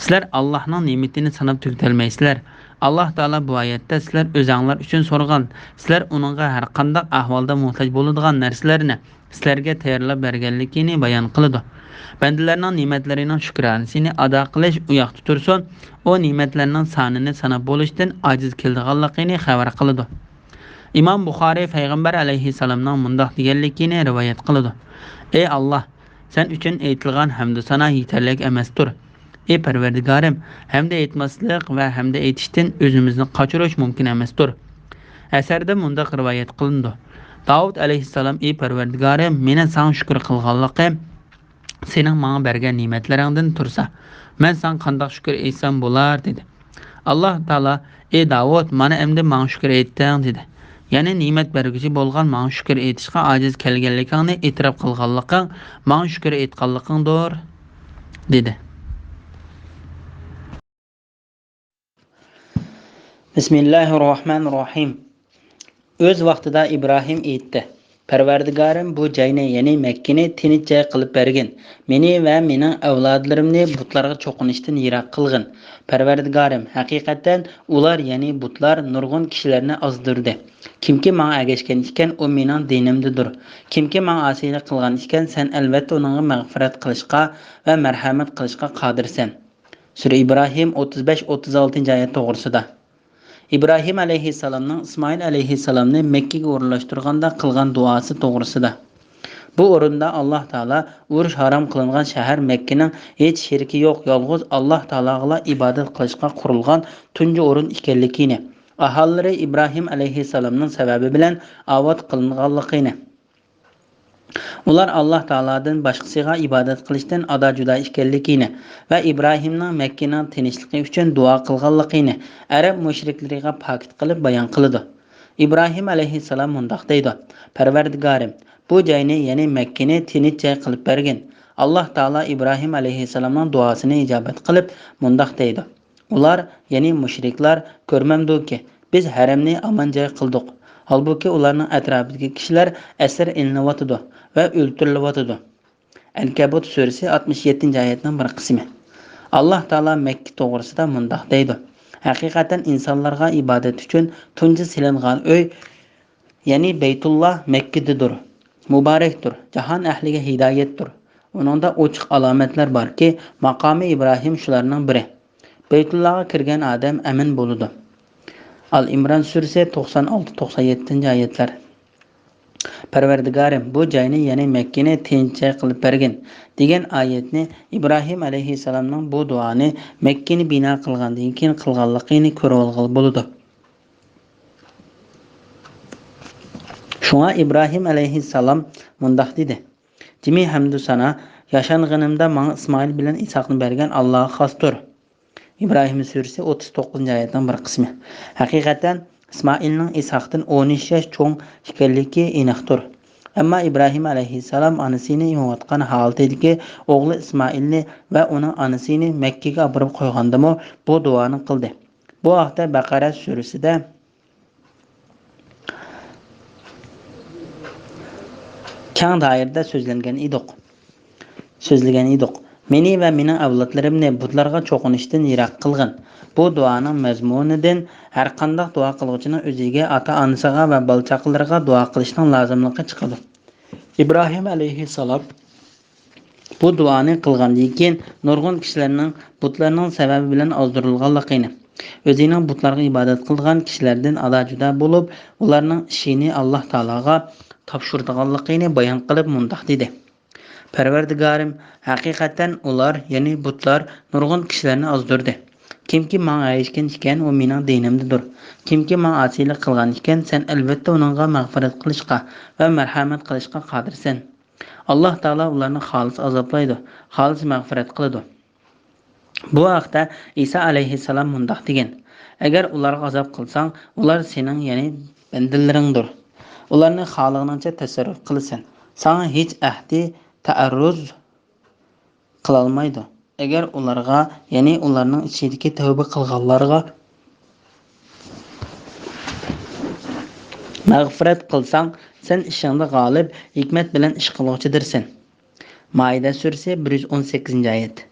سىلەر ئاللاھنىڭ نېمىتىنى ساناپ تۈگىتەلمەيسىلەر. ئاللاھ تائالا بۇ ئايەتتە سىلەر ئۆزەڭلار ئۈچۈن سورىغان، سىلەر ئۇنىڭغا ھەر قانداق ئەھۋالدا موھتاج بولىدىغان نەرسىلەرنى سىلەرگە تەييارلاپ بەرگەنلىكىنى بايان قىلىدۇ. بەندىلەرنىڭ نېمەتلىرىنىڭ شۈكرانىسىنى ئادا قىلىش ئۇ ياقتا تۇرسۇن، ئۇ نېمەتلەرنىڭ سانىنى ساناپ بولۇشتىن ئاجىز كېلىدىغانلىقىنى خەۋەر قىلىدۇ. ئىمام بۇخارىي پەيغەمبەر ئەلەيھىسسالامنىڭ مۇنداق دېگەنلىكىنى رىۋايەت قىلىدۇ: ئەي ئاللاھ، سەن ئۈچۈن ئېيتىلغان ھەمدۇ سانا يېتەرلىك ئەمەستۇر. ئەي پەرۋەردىگارىم، ھەمدە ئېيتماسلىق ۋە ھەمدە ئېيتىشتىن ئۆزىمىزنى قاچۇرۇش مۇمكىن ئەمەستۇر. ئەسەردە مۇنداق رىۋايەت قىلىنىدۇ: داۋۇت ئەلەيھىسسالام، ئەي پەرۋەردىگارىم، مېنى ساڭا شۈكۈر قىلغانلىقىم، سېنىڭ ماڭا بەرگەن نېمەتلىرىڭدىن تۇرسا، مەن ساڭا قانداق شۈكۈر ئېيتسام بولار؟ دېدى. ئاللاھ تائالا: ئەي داۋۇت، مانا ئەمدى ماڭا شۈكۈر ئېيتتىڭ، دېدى. يەنى نېمەت بەرگۈچى بولغان ماڭا شۈكۈر ئېيتىشقا ئاجىز كەلگەنلىكىڭنى ئېتىراپ قىلغانلىقىڭ ماڭا شۈكۈر ئېيتقانلىقىڭدۇر، دېدى. بىسمىللاھىررەھمانىررەھىم. ئۆز ۋاقتىدا ئىبراھىم ئېيتتى: پەرۋەردىگارىم، بۇ جاينى، يەنى مەككىنى تىنچ جاي قىلىپ بەرگىن. مېنى ۋە مېنىڭ ئەۋلادلىرىمنى بۇتلارغا چوقۇنۇشتىن يىراق قىلغىن. پەرۋەردىگارىم، ھەقىقەتەن ئۇلار، يەنى بۇتلار نۇرغۇن كىشىلەرنى ئازدۇردى. كىمكى ماڭا ئەگەشكەن ئىكەن، ئۇ مېنىڭ دىنىمدىدۇر. كىمكى ماڭا ئاسىيلىق قىلغان ئىكەن، سەن ئەلۋەتتە ئۇنىڭغا مەغپىرەت قىلىشقا ۋە مەرھەمەت قىلىشقا قادىرسەن. سۈرە ئىبراھىم ئوتتۇز بەش، ئوتتۇز ئالتىنچى ئايەت توغرىسىدا. ئىبراھىم ئەلەيھىسسالامنىڭ ئىسمائىل ئەلەيھىسسالامنى مەككىگە ئورۇنلاشتۇرغاندا قىلغان دۇئاسى توغرىسىدا. بۇ ئورۇندا ئاللاھ تائالا ئۇرۇش ھارام قىلىنغان شەھەر مەككىنىڭ ھېچ شېرىكى يوق، يالغۇز ئاللاھ تائالاغىلا ئىبادەت قىلىشقا قۇرۇلغان تۇنجى ئورۇن ئىكەنلىكىنى، ئاھالىلىرى ئىبراھىم ئەلەيھىسسالامنىڭ سەۋەبى بىلەن ئاۋات قىلىنغانلىقىنى، ئۇلار ئاللاھ تائالادىن باشقىسىغا ئىبادەت قىلىشتىن ئادا-جۇدا ئىكەنلىكىنى ۋە ئىبراھىمنىڭ مەككىنىڭ تىنچلىقى ئۈچۈن دۇئا قىلغانلىقىنى ئەرەب مۇشرىكلىرىغا پاكىت قىلىپ بايان قىلىدۇ. ئىبراھىم ئەلەيھىسسالام مۇنداق دەيدۇ: پەرۋەردىگارىم، بۇ جاينى، يەنى مەككىنى تىنچ جاي قىلىپ بەرگىن. ئاللاھ تائالا ئىبراھىم ئەلەيھىسسالامنىڭ دۇئاسىنى ئىجابەت قىلىپ مۇنداق دەيدۇ: ئۇلار، يەنى مۇشرىكلار، كۆرمەمدۇكى، بىز ھەرەمنى ئامان جاي قىلدۇق، ھالبۇكى، ئۇلارنىڭ ئەتراپىدىكى كىشىلەر ئەسىر ئېلىنىۋاتىدۇ ۋە ئۆلتۈرۈلۈۋاتىدۇ. ئەنكەبۇت سۈرىسى ئاتمىش يەتتىنچى ئايەتنىڭ بىر قىسمى. ئاللاھ تائالا مەككە توغرىسىدا مۇنداق دەيدۇ: ھەقىقەتەن ئىنسانلارغا ئىبادەت ئۈچۈن تۇنجى سېلىنغان ئۆي، يەنى بەيتۇللا مەككىدىدۇر. مۇبارەكتۇر، جاھان ئەھلىگە ھىدايەتتۇر. ئۇنىڭدا ئوچۇق ئالامەتلەر باركى، ماقامى ئىبراھىم شۇلارنىڭ بىرى. بەيتۇللاغا كىرگەن ئادەم ئەمىن بولىدۇ. ئال ئىمران سۈرىسى توقسان ئالتە، توقسان يەتتىنچى ئايەتلەر. پەرۋەردىگارىم، بۇ جاينى، يەنى مەككىنى تىنچ جاي قىلىپ بەرگىن، دېگەن ئايەتنى ئىبراھىم ئەلەيھىسسالامنىڭ بۇ دۇئانى مەككىنى بىنا قىلغاندىن كېيىن قىلغانلىقىنى كۆرۈۋالغىلى بولىدۇ. شۇڭا ئىبراھىم ئەلەيھىسسالام مۇنداق دېدى: جىمى ھەمدۇ سانا ياشانغىنىمدا ماڭا ئىسمائىل بىلەن ئىسھاقنى بەرگەن ئاللاغا خاستۇر. ئىبراھىم سۈرىسى ئوتتۇز توققۇزىنچى ئايەتنىڭ بىر قىسمى. ھەقىقەتەن ئىسمائىلنىڭ ئىسھاقتىن ئون ئۈچ ياش چوڭ ئىكەنلىكى ئېنىقتۇر. ئەمما ئىبراھىم ئەلەيھىسسالام ئانىسىنى يېڭىۋاتقان ھالىتىدىكى ئوغلى ئىسمائىلنى ۋە ئۇنىڭ ئانىسىنى مەككىگە ئاپىرىپ قويغاندىمۇ بۇ دۇئانى قىلدى. بۇ ھەقتە بەقەرە سۈرىسىدە كەڭ دائىرىدە سۆزلەنگەن ئىدۇق. سۆزلىگەن ئىدۇق. مېنى ۋە مېنىڭ ئەۋلادلىرىمنى بۇتلارغا چوقۇنۇشتىن يىراق قىلغىن. بۇ دۇئانىڭ مەزمۇنىدىن ھەرقانداق دۇئا قىلغۇچىنىڭ ئۆزىگە، ئاتا-ئانىسىغا ۋە بالا-چاقىلىرىغا دۇئا قىلىشنىڭ لازىملىقى چىقىدۇ. ئىبراھىم ئەلەيھىسسالام بۇ دۇئانى قىلغاندىن كېيىن نۇرغۇن كىشىلەرنىڭ بۇتلارنىڭ سەۋەبى بىلەن ئازدۇرۇلغانلىقىنى، ئۆزىنىڭ بۇتلارغا ئىبادەت قىلىدىغان كىشىلەردىن ئادا-جۇدا بولۇپ، ئۇلارنىڭ ئىشىنى ئاللاھ تائالاغا تاپشۇرىدىغانلىقىنى بايان قىلىپ مۇنداق دېدى: پەرۋەردىگارىم، ھەقىقەتەن ئۇلار، يەنى بۇتلار، نۇرغۇن كىشىلەرنى ئازدۇردى. كىمكى ماڭا ئەگەشكەن ئىكەن، ئۇ مېنىڭ دىنىمدىدۇر. كىمكى ماڭا ئاسىيلىق قىلغان ئىكەن، سەن ئەلۋەتتە ئۇنىڭغا مەغپىرەت قىلىشقا ۋە مەرھەمەت قىلىشقا قادىرسەن. ئاللاھ تائالا ئۇلارنى خالىس ئازابلايدۇ، خالىس مەغپىرەت قىلىدۇ. بۇ ھەقتە ئىسا ئەلەيھىسسالام مۇنداق دېگەن: ئەگەر ئۇلارغا ئازاب قىلساڭ، ئۇلار سېنىڭ، يەنى بەندىلىرىڭدۇر. ئۇلارنى خالىغىنىڭچە تەسەررۇپ قىلىسەن. ساڭا ھېچ ئەھدى تەئەررۇز قىلالمايدۇ. ئەگەر ئۇلارغا، يەنى ئۇلارنىڭ ئىچىدىكى تەۋبە قىلغانلارغا مەغپىرەت قىلساڭ، سەن ئىشىڭدا غالىب، ھېكمەت بىلەن ئىش قىلغۇچىدۇرسەن. مائىدە سۈرىسى، بىر يۈز ئون سەككىزىنچى ئايەت.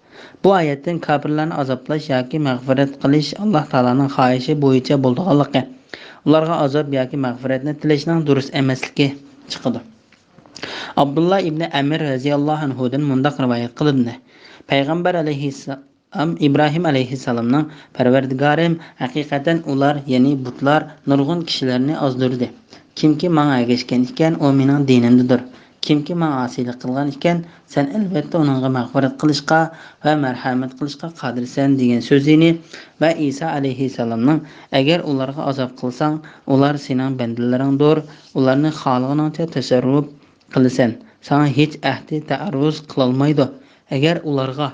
بۇ ئايەتتىن كاپىرلارنى ئازابلاش ياكى مەغپىرەت قىلىش ئاللاھ تائالانىڭ خاھىشى بويىچە بولىدىغانلىقى، ئۇلارغا ئازاب ياكى مەغپىرەتنى تىلەشنىڭ دۇرۇس ئەمەسلىكى چىقىدۇ. ئابدۇللا ئىبنى ئەمىر رەزىياللاھۇ ئەنھۇدىن مۇنداق رىۋايەت قىلىندى: پەيغەمبەر ئەلەيھىسسالام ئىبراھىم ئەلەيھىسسالامنىڭ، پەرۋەردىگارىم، ھەقىقەتەن ئۇلار، يەنى بۇتلار، نۇرغۇن كىشىلەرنى ئازدۇردى. كىمكى ماڭا ئەگەشكەن ئىكەن، ئۇ مېنىڭ دىنىمدىدۇر. كىمكى ماڭا ئاسىيلىق قىلغان ئىكەن، سەن ئەلۋەتتە ئۇنىڭغا مەغپىرەت قىلىشقا ۋە مەرھەمەت قىلىشقا قادىرسەن، دېگەن سۆزىنى ۋە ئىسا ئەلەيھىسسالامنىڭ، ئەگەر ئۇلارغا ئازاب قىلساڭ، ئۇلار سېنىڭ بەندىلىرىڭدۇر، ئۇلارنى خالىغىنىڭچە تەسەررۇپ قىلىسەن، ساڭا ھېچ ئەھدى تەئەررۇز قىلالمايدۇ. ئەگەر ئۇلارغا،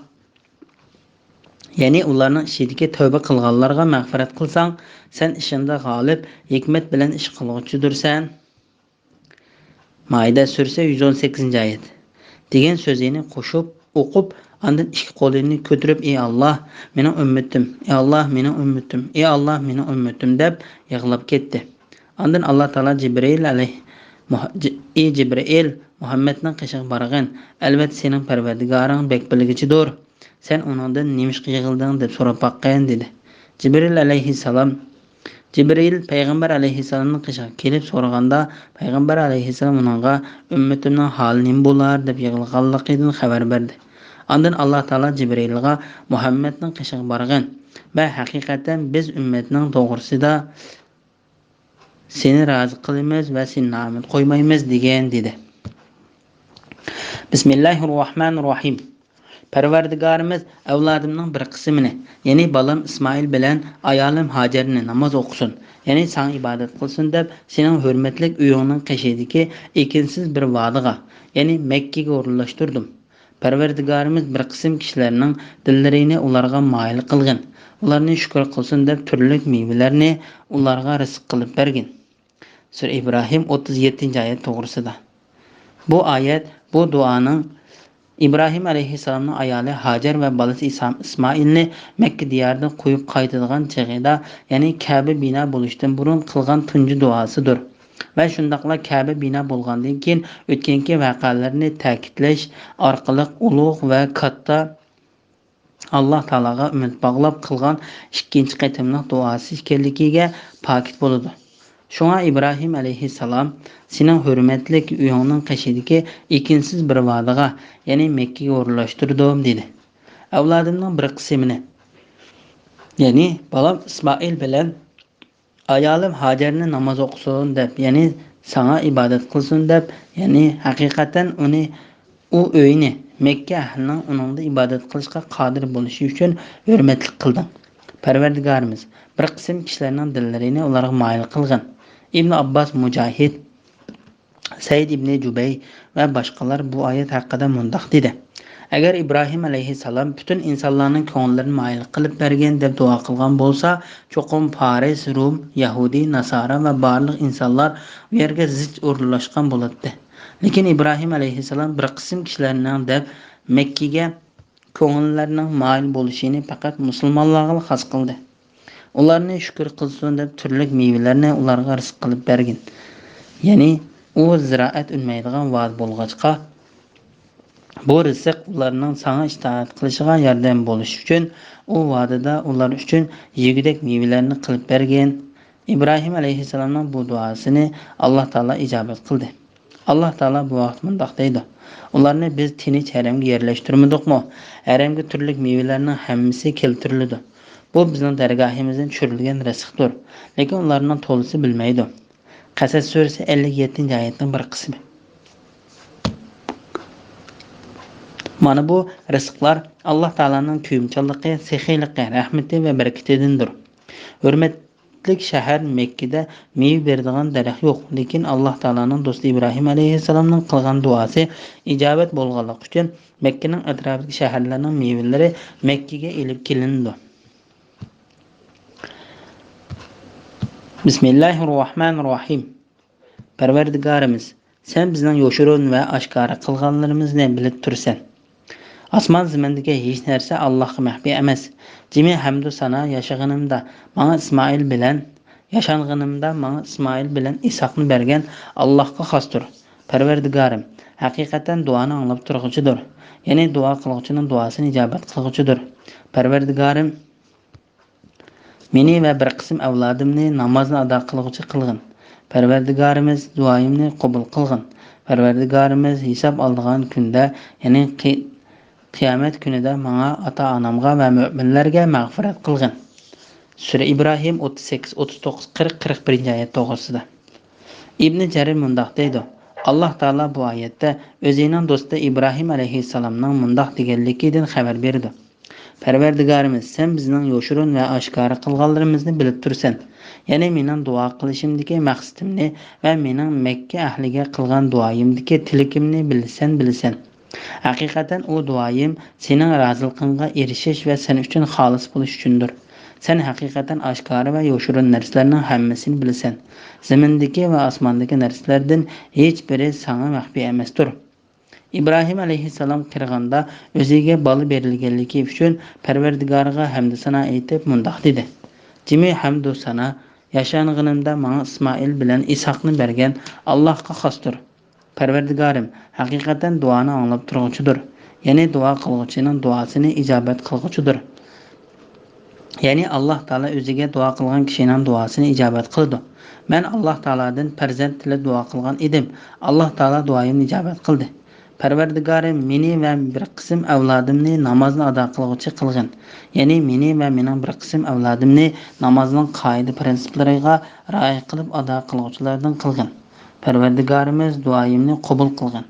يەنى ئۇلارنىڭ ئىچىدىكى تەۋبە قىلغانلارغا مەغپىرەت قىلساڭ، سەن ئىشىڭدا غالىب، ھېكمەت بىلەن ئىش قىلغۇچىدۇرسەن. مائىدە سۈرىسى، يۈز ئون سەككىزىنچى ئايەت. دېگەن سۆزىنى قوشۇپ ئوقۇپ، ئاندىن ئىككى قولىنى كۆتۈرۈپ، ئى ئاللاھ، مېنىڭ ئۈممىتىم، ئى ئاللاھ، مېنىڭ ئۈممىتىم، ئى ئاللاھ، مېنىڭ ئۈممىتىم، دەپ يىغلاپ كەتتى. ئاندىن ئاللاھ تائالا جىبرىئىل ئەلەيھ-، مۇھ-، جى-، ئى جىبرىئىل، مۇھەممەدنىڭ قېشىغا بارغىن، ئەلۋەتتە سېنىڭ پەرۋەردىگارىڭ بەك بىلگۈچىدۇر. سەن ئۇنىڭدىن نېمىشقا يىغلىدىڭ دەپ سوراپ باققىن، دېدى. جىبرىئىل ئەلەيھىسسالام، جىبرىئىل پەيغەمبەر ئەلەيھىسسالامنىڭ قېشىغا كېلىپ سورىغاندا، پەيغەمبەر ئەلەيھىسسالام ئۇنىڭغا ئۈممىتىمنىڭ ھالى نېمە بولار دەپ يىغلىغانلىقىدىن خەۋەر بەردى. ئاندىن ئاللا تائالا جىبرىئىلغا مۇھەممەدنىڭ قېشىغا بارغىن ۋە ھەقىقەتەن بىز ئۈممەتنىڭ توغرىسىدا سېنى رازى قىلىمىز ۋە سېنى نائۈمىد قويمايمىز دېگەن، دېدى. بىسمىللاھىررەھمانىررەھىم. پەرۋەردىگارىمىز ئەۋلادىمنىڭ بىر قىسمىنى، يەنى بالام ئىسمائىل بىلەن ئايالىم ھاجەرنى ناماز ئوقۇسۇن، يەنى ساڭا ئىبادەت قىلسۇن دەپ سېنىڭ ھۆرمەتلىك ئۆيۈڭنىڭ قېشىدىكى ئېكىنسىز بىر ۋادىغا، يەنى مەككىگە ئورۇنلاشتۇردۇم. پەرۋەردىگارىمىز بىر قىسىم كىشىلەرنىڭ دىللىرىنى ئۇلارغا مايىل قىلغىن، ئۇلارنى شۈكۈر قىلسۇن دەپ تۈرلۈك مېۋىلەرنى ئۇلارغا رىزىق قىلىپ بەرگىن. سۈرە ئىبراھىم ئوتتۇز يەتتىنچى ئايەت توغرىسىدا. بۇ ئايەت بۇ دۇئانىڭ ئىبراھىم ئەلەيھىسسالامنىڭ ئايالى ھاجەر ۋە بالىسى ئىسا-، ئىسمائىلنى مەككە دىيارىدىن قويۇپ قايتىدىغان چېغىدا، يەنى كەبە بىنا بولۇشتىن بۇرۇن قىلغان تۇنجى دۇئاسىدۇر. ۋە شۇنداقلا كەبە بىنا بولغاندىن كېيىن ئۆتكەنكى ۋەقەلەرنى تەكىتلەش ئارقىلىق ئۇلۇغ ۋە كاتتا ئاللا تائالاغا ئۈمىد باغلاپ قىلغان ئىككىنچى قېتىملىق دۇئاسى ئىكەنلىكىگە پاكىت بولىدۇ. شۇڭا ئىبراھىم ئەلەيھىسسالام سېنىڭ ھۆرمەتلىك ئۆيۈڭنىڭ قېشىدىكى ئېكىنسىز بىر ۋادىغا، يەنى مەككىگە ئورۇنلاشتۇردۇم، دېدى. ئەۋلادىمنىڭ بىر قىسمىنى، يەنى بالام ئىسمائىل بىلەن ئايالىم ھاجەرنى ناماز ئوقۇسۇن دەپ، يەنى ساڭا ئىبادەت قىلسۇن دەپ، يەنى ھەقىقەتەن ئۇنى، ئۇ ئۆينى، مەككە ئەھلىنىڭ ئۇنىڭدا ئىبادەت قىلىشقا قادىر بولۇشى ئۈچۈن ھۆرمەتلىك قىلدىڭ. پەرۋەردىگارىمىز، بىر قىسىم كىشىلەرنىڭ دىللىرىنى ئۇلارغا مايىل قىلغىن. ئىبنى ئابباس، مۇجاھىد، سەئىد ئىبنى جۇبەي ۋە باشقىلار بۇ ئايەت ھەققىدە مۇنداق دېدى: ئەگەر ئىبراھىم ئەلەيھىسسالام پۈتۈن ئىنسانلارنىڭ كۆڭۈللىرىنى مايىل قىلىپ بەرگىن دەپ دۇئا قىلغان بولسا، چوقۇم پارس، روم، يەھۇدىي، ناسارا ۋە بارلىق ئىنسانلار ئۇ يەرگە زىچ ئورۇنلاشقان بولاتتى. لېكىن ئىبراھىم ئەلەيھىسسالام بىر قىسىم كىشىلەرنىڭ دەپ مەككىگە كۆڭۈللەرنىڭ مايىل بولۇشىنى پەقەت مۇسۇلمانلارغىلا خاس قىلدى. ئۇلارنى شۈكۈر قىلسۇن دەپ تۈرلۈك مېۋىلەرنى ئۇلارغا رىزىق قىلىپ بەرگىن. يەنى ئۇ زىرائەت ئۈنمەيدىغان ۋادى بولغاچقا، بۇ رىزىق ئۇلارنىڭ ساڭا ئىتائەت قىلىشىغا ياردەم بولۇشى ئۈچۈن ئۇ ۋادىدا ئۇلار ئۈچۈن يېگۈدەك مېۋىلەرنى قىلىپ بەرگىن. ئىبراھىم ئەلەيھىسسالامنىڭ بۇ دۇئاسىنى ئاللا تائالا ئىجابەت قىلدى. ئاللا تائالا بۇ ۋاقىت مۇنداق دەيدۇ: ئۇلارنى بىز تىنچ ھەرەمگە يەرلەشتۈرمىدۇقمۇ؟ ھەرەمگە تۈرلۈك مېۋىلەرنىڭ ھەممىسى كەلتۈرۈلىدۇ. بۇ بىزنىڭ دەرگاھىمىزدىن چۈشۈرۈلگەن رىزىقتۇر. لېكىن ئۇلارنىڭ تولىسى بىلمەيدۇ. قەسەس سۈرىسى ئەللىك يەتتىنچى ئايەتنىڭ بىر قىسمى. مانا بۇ رىزىقلار ئاللا تائالانىڭ كۆيۈمچانلىقى، سېخىيلىقى، رەھمىتى ۋە بەرىكىتىدىندۇر. ھۆرمەتلىك شەھەر مەككىدە مېۋە بېرىدىغان دەرەخ يوق، لېكىن ئاللا تائالانىڭ دوستى ئىبراھىم ئەلەيھىسسالامنىڭ قىلغان دۇئاسى ئىجابەت بولغانلىقى ئۈچۈن مەككىنىڭ ئەتراپىدىكى شەھەرلەرنىڭ مېۋىلىرى مەككىگە ئېلىپ كېلىنىدۇ. بىسمىللاھىررەھمانىررەھىم. پەرۋەردىگارىمىز، سەن بىزنىڭ يوشۇرۇن ۋە ئاشكارا قىلغانلىرىمىزنى بىلىپ تۇرىسەن. ئاسمان زېمىندىكى ھېچ نەرسە ئاللاھقا مەخپىي ئەمەس. جىمى ھەمدۇ سانا ياشىغىنىمدا ماڭا ئىسمائىل بىلەن، ياشانغىنىمدا ماڭا ئىسمائىل بىلەن ئىسھاقنى بەرگەن ئاللاھقا خاستۇر. پەرۋەردىگارىم، ھەقىقەتەن دۇئانى ئاڭلاپ تۇرغۇچىدۇر. يەنى دۇئا قىلغۇچىنىڭ دۇئاسىنى ئىجابەت قىلغۇچىدۇر. پەرۋەردىگارىم، مېنى ۋە بىر قىسىم ئەۋلادىمنى نامازنى ئادا قىلغۇچى قىلغىن. پەرۋەردىگارىمىز، دۇئايىمنى قوبۇل قىلغىن. پەرۋەردىگارىمىز، ھېساب ئالىدىغان كۈندە، يەنى قى-، قىيامەت كۈنىدە ماڭا، ئاتا-ئانامغا ۋە مۆمىنلەرگە مەغپىرەت قىلغىن. سۈرە ئىبراھىم ئوتتۇز سەككىز، ئوتتۇز توققۇز، قىرىق، قىرىق بىرىنچى ئايەت توغرىسىدا. ئىبنى جەرىر مۇنداق دەيدۇ: ئاللاھ تائالا بۇ ئايەتتە ئۆزىنىڭ دوستى ئىبراھىم ئەلەيھىسسالامنىڭ مۇنداق دېگەنلىكىدىن خەۋەر بېرىدۇ. پەرۋەردىگارىمىز، سەن بىزنىڭ يوشۇرۇن ۋە ئاشكارا قىلغانلىرىمىزنى بىلىپ تۇرىسەن. يەنى مېنىڭ دۇئا قىلىشىمدىكى مەقسىتىمنى ۋە مېنىڭ مەككە ئەھلىگە قىلغان دۇئايىمدىكى تىلىكىمنى بىلىسەن، بىلىسەن. ھەقىقەتەن ئۇ دۇئايىم سېنىڭ رازىلىقىڭغا ئېرىشىش ۋە سەن ئۈچۈن خالىس بولۇش ئۈچۈندۇر. سەن ھەقىقەتەن ئاشكارا ۋە يوشۇرۇن نەرسىلەرنىڭ ھەممىسىنى بىلىسەن. زېمىندىكى ۋە ئاسماندىكى نەرسىلەردىن ھېچبىرى ساڭا مەخپىي ئەمەستۇر. ئىبراھىم ئەلەيھىسسالام قېرىغاندا ئۆزىگە بالا بېرىلگەنلىكى ئۈچۈن پەرۋەردىگارىغا ھەمدۇ سانا ئېيتىپ مۇنداق دېدى: جىمى ھەمدۇ سانا ياشانغىنىمدا ماڭا ئىسمائىل بىلەن ئىسھاقنى بەرگەن ئاللاھقا خاستۇر. پەرۋەردىگارىم ھەقىقەتەن دۇئانى ئاڭلاپ تۇرغۇچىدۇر. يەنى دۇئا قىلغۇچىنىڭ دۇئاسىنى ئىجابەت قىلغۇچىدۇر. يەنى ئاللاھ تائالا ئۆزىگە دۇئا قىلغان كىشىنىڭ دۇئاسىنى ئىجابەت قىلىدۇ. مەن ئاللاھ تائالادىن پەرزەنت تىلەپ دۇئا قىلغان ئىدىم. ئاللاھ تائالا دۇئايىمنى ئىجابەت قىلدى. پەرۋەردىگارىم، مېنى ۋە بىر قىسىم ئەۋلادىمنى نامازنى ئادا قىلغۇچى قىلغىن. يەنى مېنى ۋە مېنىڭ بىر قىسىم ئەۋلادىمنى نامازنىڭ قائىدە پىرىنسىپلىرىغا رىئايە قىلىپ ئادا قىلغۇچىلاردىن قىلغىن. پەرۋەردىگارىمىز دۇئايىمنى قوبۇل قىلغىن.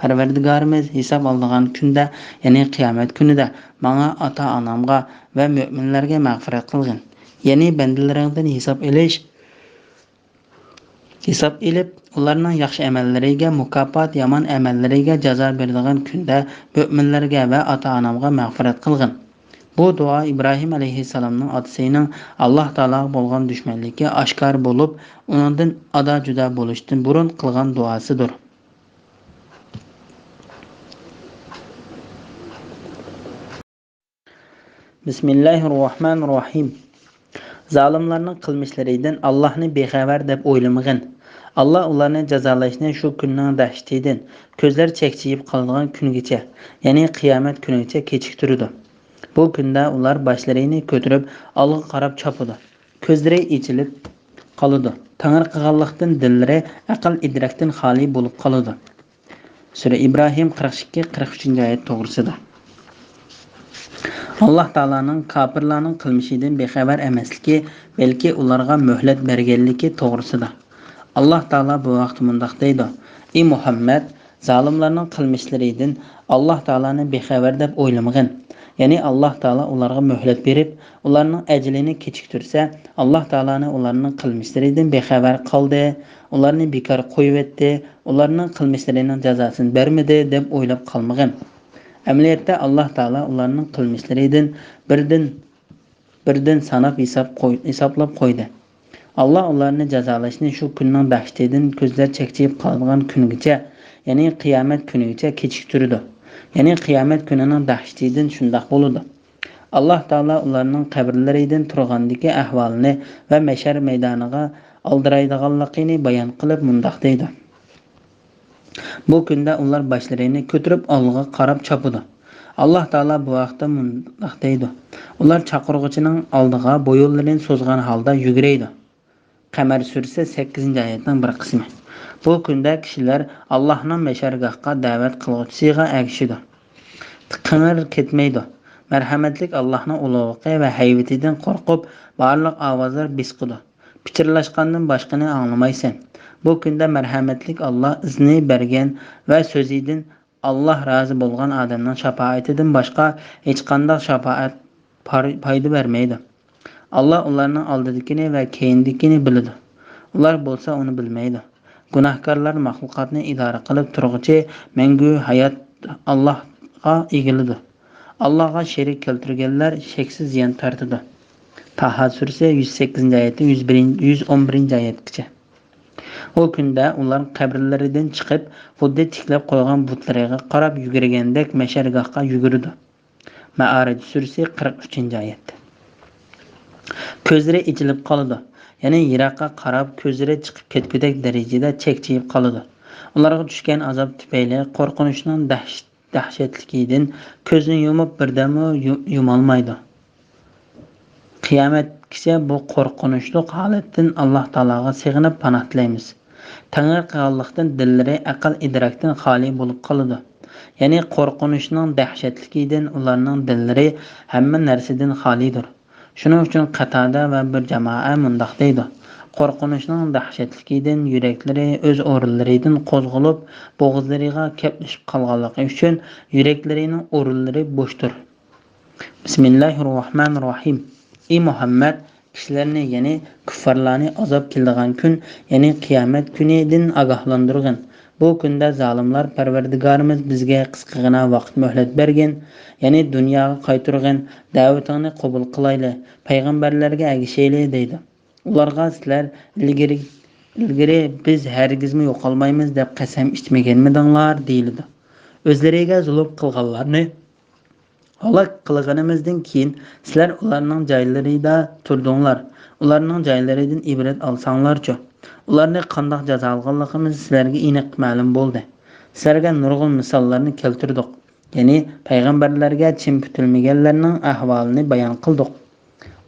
پەرۋەردىگارىمىز ھېساب ئالىدىغان كۈندە، يەنى قىيامەت كۈنىدە ماڭا، ئاتا-ئانامغا ۋە مۆمىنلەرگە مەغپىرەت قىلغىن. يەنى بەندىلىرىڭدىن ھېساب ئېلىش، ھېساب ئېلىپ، ئۇلارنىڭ ياخشى ئەمەللىرىگە مۇكاپات، يامان ئەمەللىرىگە جازا بېرىدىغان كۈندە مۆمىنلەرگە ۋە ئاتا-ئانامغا مەغپىرەت قىلغىن. بۇ دۇئا ئىبراھىم ئەلەيھىسسالامنىڭ ئاتىسىنىڭ ئاللاھ تائالاغا بولغان دۈشمەنلىكى ئاشكارا بولۇپ، ئۇنىڭدىن ئادا-جۇدا بولۇشتىن بۇرۇن قىلغان دۇئاسىدۇر. بىسمىللاھىررەھمانىررەھىم. زالىملارنىڭ قىلمىشلىرىدىن ئاللاھنى بىخەۋەر دەپ ئويلىمىغىن. ئاللاھ ئۇلارنى جازالاشنى شۇ كۈننىڭ دەھشىتىدىن، كۆزلەر چەكچىيىپ قالىدىغان كۈنگىچە، يەنى قىيامەت كۈنىگىچە كېچىكتۈرىدۇ. بۇ كۈندە ئۇلار باشلىرىنى كۆتۈرۈپ ئالغا قاراپ چاپىدۇ. كۆزلىرى ئېچىلىپ قالىدۇ. تەڭرى قىلغانلىقتىن دىللىرى ئەقىل ئىدراكتىن خالىي بولۇپ قالىدۇ. سۈرە ئىبراھىم قىرىق ئىككى، قىرىق ئۈچىنچى ئايەت توغرىسىدا. ئاللاھ تائالانىڭ كاپىرلارنىڭ قىلمىشىدىن بىخەۋەر ئەمەسلىكى، بەلكى ئۇلارغا مۆھلەت بەرگەنلىكى توغرىسىدا. ئاللاھ تائالا بۇ ھەقتە مۇنداق دەيدۇ: ئى مۇھەممەد، زالىملارنىڭ قىلمىشلىرىدىن ئاللاھ تائالانى بىخەۋەر دەپ ئويلىمىغىن. يەنى ئاللاھ تائالا ئۇلارغا مۆھلەت بېرىپ، ئۇلارنىڭ ئەجىلىنى كېچىكتۈرسە، ئاللاھ تائالانى ئۇلارنىڭ قىلمىشلىرىدىن بىخەۋەر قىلدى، ئۇلارنى بىكار قويۇۋەتتى، ئۇلارنىڭ قىلمىشلىرىنىڭ جازاسىنى بەرمىدى دەپ ئويلاپ قالمىغىن. ئەمەلىيەتتە، ئاللاھ تائالا ئۇلارنىڭ قىلمىشلىرىدىن بىردىن، بىردىن ساناپ ھېساب قوي-، ھېسابلاپ قويدى. ئاللاھ ئۇلارنى جازالاشنى شۇ كۈننىڭ دەھشىتىدىن كۆزلەر چەكچىيىپ قالىدىغان كۈنگىچە، يەنى قىيامەت كۈنىگىچە كېچىكتۈرىدۇ. يەنى قىيامەت كۈنىنىڭ دەھشىتىدىن شۇنداق بولىدۇ. ئاللاھ تائالا ئۇلارنىڭ قەبرىلىرىدىن تۇرغاندىكى ئەھۋالىنى ۋە مەھشەر مەيدانىغا ئالدىرايدىغانلىقىنى بايان قىلىپ مۇنداق دەيدۇ: بۇ كۈندە ئۇلار باشلىرىنى كۆتۈرۈپ ئالغا قاراپ چاپىدۇ. ئاللاھ تائالا بۇ ھەقتە مۇنداق دەيدۇ: ئۇلار چاقىرغۇچىنىڭ ئالدىغا بويۇنلىرىنى سوزغان ھالدا يۈگۈرەيدۇ. قەمەر سۈرىسى سەككىزىنچى ئايەتنىڭ بىر قىسمى. بۇ كۈندە كىشىلەر ئاللاھنىڭ مەھشەرگاھقا دەۋەت قىلغۇچىسىغا ئەگىشىدۇ. قىڭىر كەتمەيدۇ. مەرھەمەتلىك ئاللاھنىڭ ئۇلۇغلۇقى ۋە ھەيۋىتىدىن قورقۇپ، بارلىق ئاۋازلار بېسىقىدۇ. پىچىرلاشقاندىن باشقىنى ئاڭلىمايسەن. بۇ كۈندە مەرھەمەتلىك ئاللاھ ئىزنى بەرگەن ۋە سۆزىدىن ئاللاھ رازى بولغان ئادەمنىڭ شاپائىتىدىن باشقا ھېچقانداق شاپائەت پار-، پايدا بەرمەيدۇ. ئاللاھ ئۇلارنىڭ ئالدىدىكىنى ۋە كەينىدىكىنى بىلىدۇ. ئۇلار بولسا ئۇنى بىلمەيدۇ. گۇناھكارلار مەخلۇقاتنى ئىدارە قىلىپ تۇرغۇچى مەڭگۈ ھايات ئاللاھقا ئىگىلىدۇ. ئاللاھقا شېرىك كەلتۈرگەنلەر شەكسىز زىيان تارتىدۇ. تاھا سۈرىسى يۈز سەككىزىنچى ئايەتتىن يۈز بىرىنچى، يۈز ئون بىرىنچى ئايەتكىچە. ئۇ كۈندە ئۇلار قەبرىلىرىدىن چىقىپ، خۇددى تىكلەپ قويغان بۇتلىرىغا قاراپ يۈگۈرگەندەك مەھشەرگاھقا يۈگۈرىدۇ. مائارىج سۈرىسى قىرىق ئۈچىنچى ئايەت. كۆزلىرى ئېچىلىپ قالىدۇ. يەنى يىراققا قاراپ كۆزلىرى چىقىپ كەتكۈدەك دەرىجىدە چەكچىيىپ قالىدۇ. ئۇلارغا چۈشكەن ئازاب تۈپەيلى قورقۇنچنىڭ دەھش-، دەھشەتلىكىدىن كۆزنى يۇمۇپ بىردەممۇ يۇ-، يۇمالمايدۇ. قىيامەتكىچە بۇ قورقۇنچلۇق ھالەتتىن ئاللاھ تائالاغا سېغىنىپ پاناھ تىلەيمىز. تەڭرى قىلغانلىقتىن دىللىرى ئەقىل ئىدراكتىن خالىي بولۇپ قالىدۇ. يەنى قورقۇنچنىڭ دەھشەتلىكىدىن ئۇلارنىڭ دىللىرى ھەممە نەرسىدىن خالىيدۇر. شۇنىڭ ئۈچۈن قاتادە ۋە بىر جامائە مۇنداق دەيدۇ: قورقۇنچنىڭ دەھشەتلىكىدىن يۈرەكلىرى ئۆز ئورۇنلىرىدىن قوزغىلىپ، بوغۇزلىرىغا كەپلىشىپ قالغانلىقى ئۈچۈن يۈرەكلىرىنىڭ ئورۇنلىرى بوشتۇر. بىسمىللاھىررەھمانىررەھىم. ئى مۇھەممەد، كىشىلەرنى، يەنى كۇففارلارنى ئازاب كېلىدىغان كۈن، يەنى قىيامەت كۈنىدىن ئاگاھلاندۇرغىن. بۇ كۈندە زالىملار، پەرۋەردىگارىمىز بىزگە قىسقىغىنا ۋاقىت مۆھلەت بەرگىن، يەنى دۇنياغا قايتۇرغىن، دەۋىتىڭنى قوبۇل قىلايلى، پەيغەمبەرلەرگە ئەگىشەيلى دەيدۇ. ئۇلارغا سىلەر ئىلگىرى، ئىلگىرى بىز ھەرگىزمۇ يوقالمايمىز دەپ قەسەم ئىچمىگەنمىدىڭلار دېيىلىدۇ. ئۆزلىرىگە زۇلۇم قىلغانلارنى ھالاك قىلغىنىمىزدىن كېيىن، سىلەر ئۇلارنىڭ جايلىرىدا تۇردۇڭلار، ئۇلارنىڭ جايلىرىدىن ئىبرەت ئالساڭلارچۇ؟ ئۇلارنى قانداق جازالىغانلىقىمىز سىلەرگە ئېنىق مەلۇم بولدى. سىلەرگە نۇرغۇن مىساللارنى كەلتۈردۇق. يەنى پەيغەمبەرلەرگە چىن پۈتۈلمىگەنلەرنىڭ ئەھۋالىنى بايان قىلدۇق.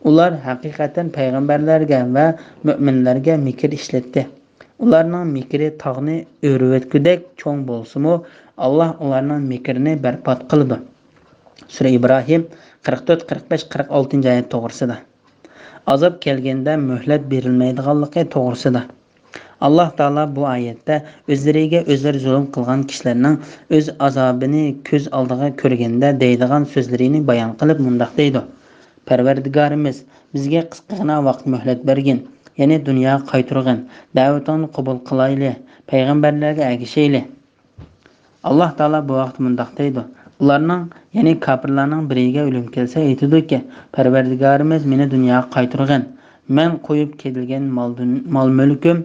ئۇلار ھەقىقەتەن پەيغەمبەرلەرگە ۋە مۆمىنلەرگە مىكىر ئىشلەتتى. ئۇلارنىڭ مىكرى تاغنى ئۆرۈۋەتكۈدەك چوڭ بولسىمۇ، ئاللاھ ئۇلارنىڭ مىكرىنى بەربات قىلىدۇ. سۈرە ئىبراھىم قىرىق تۆت، قىرىق بەش، قىرىق ئالتىنچى ئايەت توغرىسىدا. ئازاب كەلگەندە مۆھلەت بېرىلمەيدىغانلىقى توغرىسىدا. ئاللاھ تائالا بۇ ئايەتتە ئۆزلىرىگە ئۆزلىرى زۇلۇم قىلغان كىشىلەرنىڭ ئۆز ئازابىنى كۆز ئالدىغا كۆرگەندە دەيدىغان سۆزلىرىنى بايان قىلىپ مۇنداق دەيدۇ: پەرۋەردىگارىمىز، بىزگە قىسقىغىنا ۋاقىت مۆھلەت بەرگىن، يەنى دۇنياغا قايتۇرغىن، دەۋىتىڭنى قوبۇل قىلايلى، پەيغەمبەرلەرگە ئەگىشەيلى. ئاللاھ تائالا بۇ ھەقتە مۇنداق دەيدۇ: ئۇلارنىڭ، يەنى كاپىرلارنىڭ بىرىگە ئۆلۈم كەلسە ئېيتىدۇكى، پەرۋەردىگارىمىز، مېنى دۇنياغا قايتۇرغىن، مەن قويۇپ كېتىلگەن مال دۇن-، مال-مۈلكۈم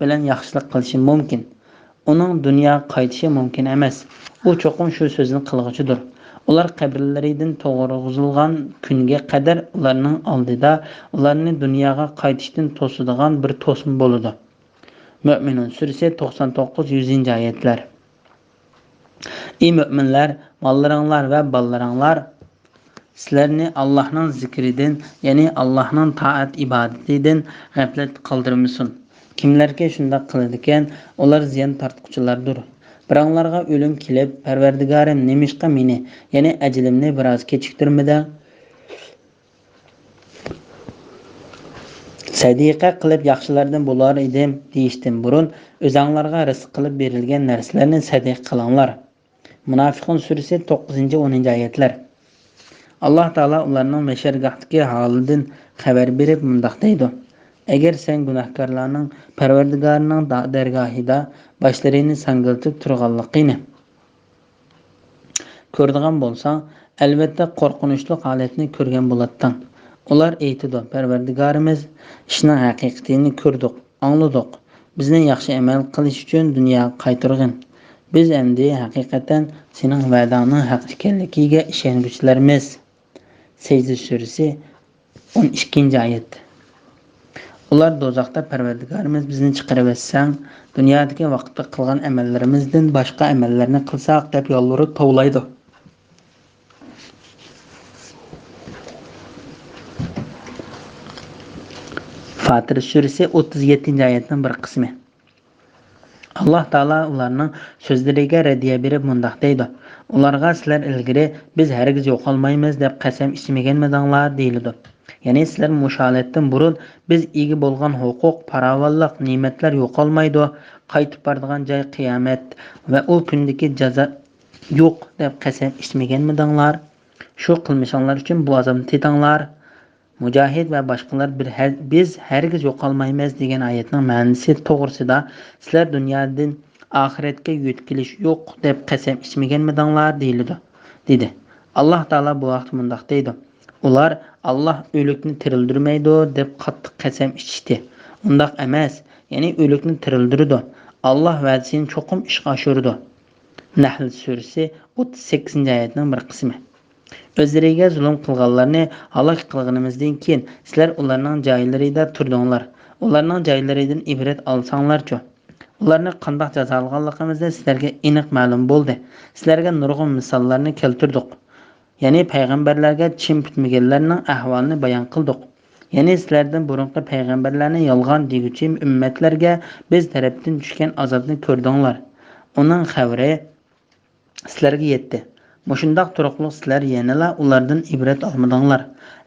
بىلەن ياخشىلىق قىلىشىم مۇمكىن. ئۇنىڭ دۇنياغا قايتىشى مۇمكىن ئەمەس. ئۇ چوقۇم شۇ سۆزنى قىلغۇچىدۇر. ئۇلار قەبرىلىرىدىن تۇرغۇزۇلغان كۈنگە قەدەر ئۇلارنىڭ ئالدىدا ئۇلارنى دۇنياغا قايتىشتىن توسىدىغان بىر توسما بولىدۇ. مۆمىنۇن سۈرىسى توقسان توققۇز، يۈزىنچى ئايەتلەر. ئى مۆمىنلەر، ماللىرىڭلار ۋە بالىلىرىڭلار سىلەرنى ئاللاھنىڭ زىكرىدىن، يەنى ئاللاھنىڭ تائەت ئىبادىتىدىن غەپلەت قالدۇرمىسۇن. كىملەركى شۇنداق قىلىدىكەن، ئۇلار زىيان تارتقۇچىلاردۇر. بىراڭلارغا ئۆلۈم كېلىپ، پەرۋەردىگارىم، نېمىشقا مېنى، يەنى ئەجىلىمنى بىراز كېچىكتۈرمىدىڭ؟ سەدىقە قىلىپ ياخشىلاردىن بولار ئىدىم دېيىشتىن بۇرۇن، ئۆزەڭلارغا رىزىق قىلىپ بېرىلگەن نەرسىلەرنى سەدىقە قىلىڭلار. مۇناپىقۇن سۈرىسى توققۇزىنچى، ئونىنچى ئايەتلەر. ئاللاھ تائالا ئۇلارنىڭ مەھشەرگاھتىكى ھالىدىن خەۋەر بېرىپ مۇنداق دەيدۇ: ئەگەر سەن گۇناھكارلارنىڭ پەرۋەردىگارىنىڭ دا-، دەرگاھىدا باشلىرىنى ساڭگىلىتىپ تۇرغانلىقىنى كۆرىدىغان بولساڭ، ئەلۋەتتە قورقۇنچلۇق ھالەتنى كۆرگەن بولاتتىڭ. ئۇلار ئېيتىدۇ: پەرۋەردىگارىمىز، ئىشنىڭ ھەقىقىتىنى كۆردۇق، ئاڭلىدۇق. بىزنى ياخشى ئەمەل قىلىش ئۈچۈن دۇنياغا قايتۇرغىن. بىز ئەمدى ھەقىقەتەن سېنىڭ ۋەدەڭنىڭ ھەق ئىكەنلىكىگە ئىشەنگۈچىلەرمىز. سەجدە سۈرىسى، ئون ئىككىنچى ئايەت. ئۇلار دوزاختا: پەرۋەردىگارىمىز، بىزنى چىقىرىۋەتسەڭ، دۇنيادىكى ۋاقىتتا قىلغان ئەمەللىرىمىزدىن باشقا ئەمەللەرنى قىلساق، دەپ يالۋۇرۇپ توۋلايدۇ. فاتىر سۈرىسى، ئوتتۇز يەتتىنچى ئايەتنىڭ بىر قىسمى. ئاللاھ تائالا ئۇلارنىڭ سۆزلىرىگە رەددىيە بېرىپ مۇنداق دەيدۇ: ئۇلارغا سىلەر ئىلگىرى «بىز ھەرگىز يوقالمايمىز» دەپ قەسەم ئىچمىگەنمىدىڭلار؟ دېيىلىدۇ. يەنى سىلەر مۇشۇ ھالەتتىن بۇرۇن بىز ئىگە بولغان ھوقۇق، پاراۋانلىق، نېمەتلەر يوقالمايدۇ، قايتىپ بارىدىغان جاي قىيامەت ۋە ئۇ كۈندىكى جازا يوق دەپ قەسەم ئىچمىگەنمىدىڭلار؟ شۇ قىلمىشىڭلار ئۈچۈن بۇ ئازابنى تېتىڭلار. مۇجاھىد ۋە باشقىلار بىر ھەر-، «بىز ھەرگىز يوقالمايمىز» دېگەن ئايەتنىڭ مەنىسى توغرىسىدا، سىلەر دۇنيادىن ئاخىرەتكە يۆتكىلىش يوق دەپ قەسەم ئىچمىگەنمىدىڭلار؟ دېيىلىدۇ، دېدى. ئاللاھ تائالا بۇ ھەقتە مۇنداق دەيدۇ: ئۇلار «ئاللاھ ئۆلۈكنى تىرىلدۈرمەيدۇ» دەپ قاتتىق قەسەم ئىچىشتى. ئۇنداق ئەمەس، يەنى ئۆلۈكنى تىرىلدۈرىدۇ. ئاللاھ ۋەدىسىنى چوقۇم ئىشقا ئاشۇرىدۇ. نەھل سۈرىسى، ئوتتۇز سەككىزىنچى ئايەتنىڭ بىر قىسمى. ئۆزلىرىگە زۇلۇم قىلغانلارنى ھالاك قىلغىنىمىزدىن كېيىن، سىلەر ئۇلارنىڭ جايلىرىدا تۇردۇڭلار. ئۇلارنىڭ جايلىرىدىن ئىبرەت ئالساڭلارچۇ؟ ئۇلارنى قانداق جازالىغانلىقىمىزنى سىلەرگە ئېنىق مەلۇم بولدى. سىلەرگە نۇرغۇن مىساللارنى كەلتۈردۇق. يەنى پەيغەمبەرلەرگە چىن پۈتمىگەنلەرنىڭ ئەھۋالىنى بايان قىلدۇق. يەنى سىلەردىن بۇرۇنقى پەيغەمبەرلەرنى يالغان دېگۈچى ئۈممەتلەرگە بىز تەرەپتىن چۈشكەن ئازابنى كۆردۈڭلار. ئۇنىڭ خەۋىرى سىلەرگە يەتتى. مۇشۇنداق تۇرۇقلۇق سىلەر يەنىلا ئۇلاردىن ئىبرەت ئالمىدىڭلار.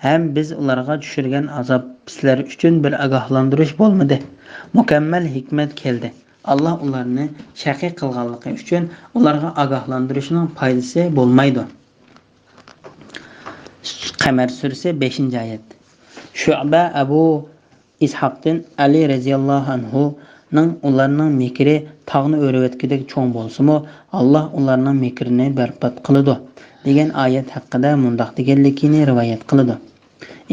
ھەم بىز ئۇلارغا چۈشۈرگەن ئازاب سىلەر ئۈچۈن بىر ئاگاھلاندۇرۇش بولمىدى. مۇكەممەل ھېكمەت كەلدى. ئاللاھ ئۇلارنى شەقىي قىلغانلىقى ئۈچۈن ئۇلارغا ئاگاھلاندۇرۇشنىڭ پايدىسى بولمايدۇ. قەمەر سۈرىسى، بەشىنچى ئايەت. شۇئبە ئەبۇ ئىسھاقتىن ئەلى رەزىياللاھۇ ئەنھۇنىڭ «ئۇلارنىڭ مىكرى تاغنى ئۆرۈۋەتكۈدەك چوڭ بولسىمۇ، ئاللاھ ئۇلارنىڭ مىكرىنى بەربات قىلىدۇ» دېگەن ئايەت ھەققىدە مۇنداق دېگەنلىكىنى رىۋايەت قىلىدۇ.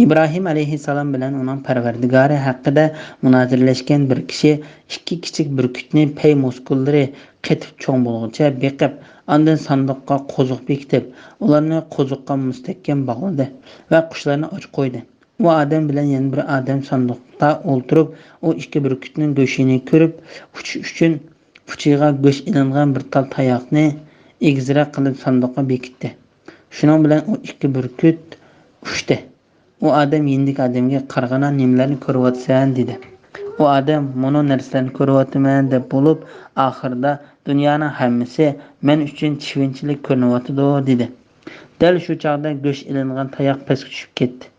ئىبراھىم ئەلەيھىسسالام بىلەن ئۇنىڭ پەرۋەردىگارى ھەققىدە مۇنازىرىلەشكەن بىر كىشى ئىككى كىچىك بۈركۈتنى پەي مۇسكۇللىرى قېتىپ چوڭ بولغۇچە بېقىپ، ئاندىن ساندۇققا قوزۇق بېكىتىپ، ئۇلارنى قوزۇققا مۇستەھكەم باغلىدى ۋە قۇشلارنى ئاچ قويدى. ئۇ ئادەم بىلەن يەنە بىر ئادەم ساندۇققا ئولتۇرۇپ، ئۇ ئىككى بۈركۈتنىڭ گۆشىنى كۆرۈپ، ئۇچۇش ئۈچۈن ئۇچىغا گۆش ئېلىنغان بىر تال تاياقنى ئېگىزرەك قىلىپ ساندۇققا بېكىتتى. شۇنىڭ بىلەن ئۇ ئىككى بۈركۈت ئۇچتى. ئۇ ئادەم يېنىدىكى ئادەمگە، «قارىغىنا، نېمىلەرنى كۆرۈۋاتىسەن؟» دېدى. ئۇ ئادەم، «مۇنۇ نەرسىلەرنى كۆرۈۋاتىمەن» دەپ بولۇپ، ئاخىرىدا، «دۇنيانىڭ ھەممىسى مەن ئۈچۈن چىۋىنچىلىك كۆرۈنۈۋاتىدۇ» دېدى. دەل شۇ چاغدا گۆش ئېلىنغان تاياق پەسكە چۈشۈپ كەتتى.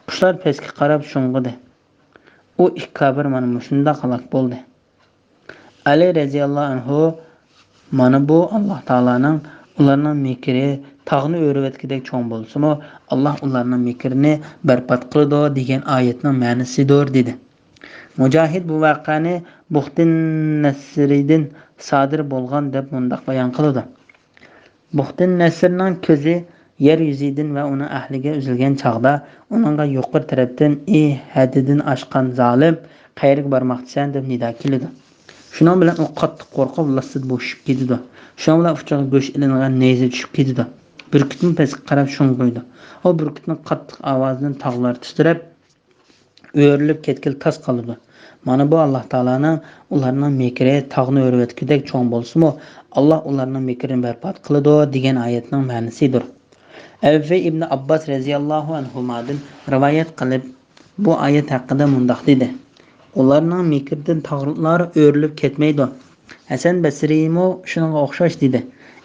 قۇشلار پەسكە قاراپ شۇڭغۇدى. ئۇ ئىككى كاپىر مانا مۇشۇنداق ھالاك بولدى. ئەلى رەزىياللاھۇ ئەنھۇ، «مانا بۇ ئاللاھ تائالانىڭ، ئۇلارنىڭ مېكرى تاغنى ئۆرۈۋەتكۈدەك چوڭ بولسىمۇ، ئاللاھ ئۇلارنىڭ مېكرىنى بەربات قىلىدۇ» دېگەن ئايەتنىڭ مەنىسىدۇر، دېدى. مۇجاھىد بۇ ۋەقەنى بۇختىن نەسرىدىن سادىر بولغان دەپ مۇنداق بايان قىلىدۇ. بۇختىن نەسرنىڭ كۆزى يەر يۈزىدىن ۋە ئۇنىڭ ئەھلىگە ئۈزۈلگەن چاغدا، ئۇنىڭغا يۇقىرى تەرەپتىن، «ئى ھەددىدىن ئاشقان زالىم، قەيەرگە بارماقچىسەن؟» دەپ نىدا كېلىدۇ. شۇنىڭ بىلەن ئۇ قاتتىق قورقۇپ، لاسسىدە بوشىشىپ كېتىدۇ. شۇنىڭ بىلەن ئۇچىغا گۆش ئېلىنغان نەيزە چۈشۈپ كېتىدۇ. بۈركۈتمۇ پەسكە قاراپ شۇڭغۇيدۇ. ئۇ بۈركۈتنىڭ قاتتىق ئاۋازىدىن تاغلار تىترەپ، ئۆرۈلۈپ كەتكىلى تاس قالىدۇ. مانا بۇ ئاللاھ تائالانىڭ، ئۇلارنىڭ مېكرى تاغنى ئۆرۈۋەتكۈدەك چوڭ بولسىمۇ، ئاللاھ ئۇلارنىڭ مېكرىنى بەربات قىلىدۇ دېگەن ئايەتنىڭ مەنىسىدۇر. ئەبۇ ئىبنى ئابباس رەزىياللاھۇ ئەنھۇمادىن رىۋايەت قىلىپ، بۇ ئايەت ھەققىدە مۇنداق دېدى: «ئۇلارنىڭ مېكرىدىن تاغلار ئۆرۈلۈپ كەتمەيدۇ.» ھەسەن بەسرىيمۇ شۇنىڭغا ئوخشاش دېدى.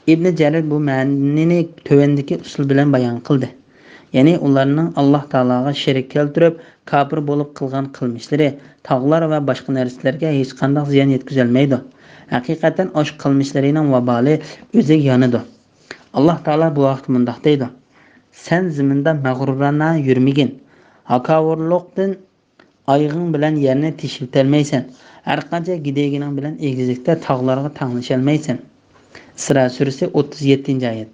ئىبنى جەرىر بۇ مەنىنى تۆۋەندىكى ئۇسۇل بىلەن بايان قىلدى. يەنى ئۇلارنىڭ ئاللاھ تائالاغا شېرىك كەلتۈرۈپ، كاپىر بولۇپ قىلغان قىلمىشلىرى تاغلار ۋە باشقا نەرسىلەرگە ھېچقانداق زىيان يەتكۈزەلمەيدۇ. ھەقىقەتەن ئاشۇ قىلمىشلىرىنىڭ ۋابالى ئۆزىگە يانىدۇ. ئاللاھ تائالا بۇ ھەقتە مۇنداق دەيدۇ: «سەن زېمىندا مەغرۇرانە يۈرمىگىن، ھاكاۋۇرلۇقتىن ئايىغىڭ بىلەن يەرنى تېشىۋېتەلمەيسەن، ھەرقانچە گىدىگىنىڭ بىلەن ئېگىزلىكتە تاغلارغا تەڭلىشەلمەيسەن.» ئىسرا سۈرىسى، ئوتتۇز يەتتىنچى ئايەت.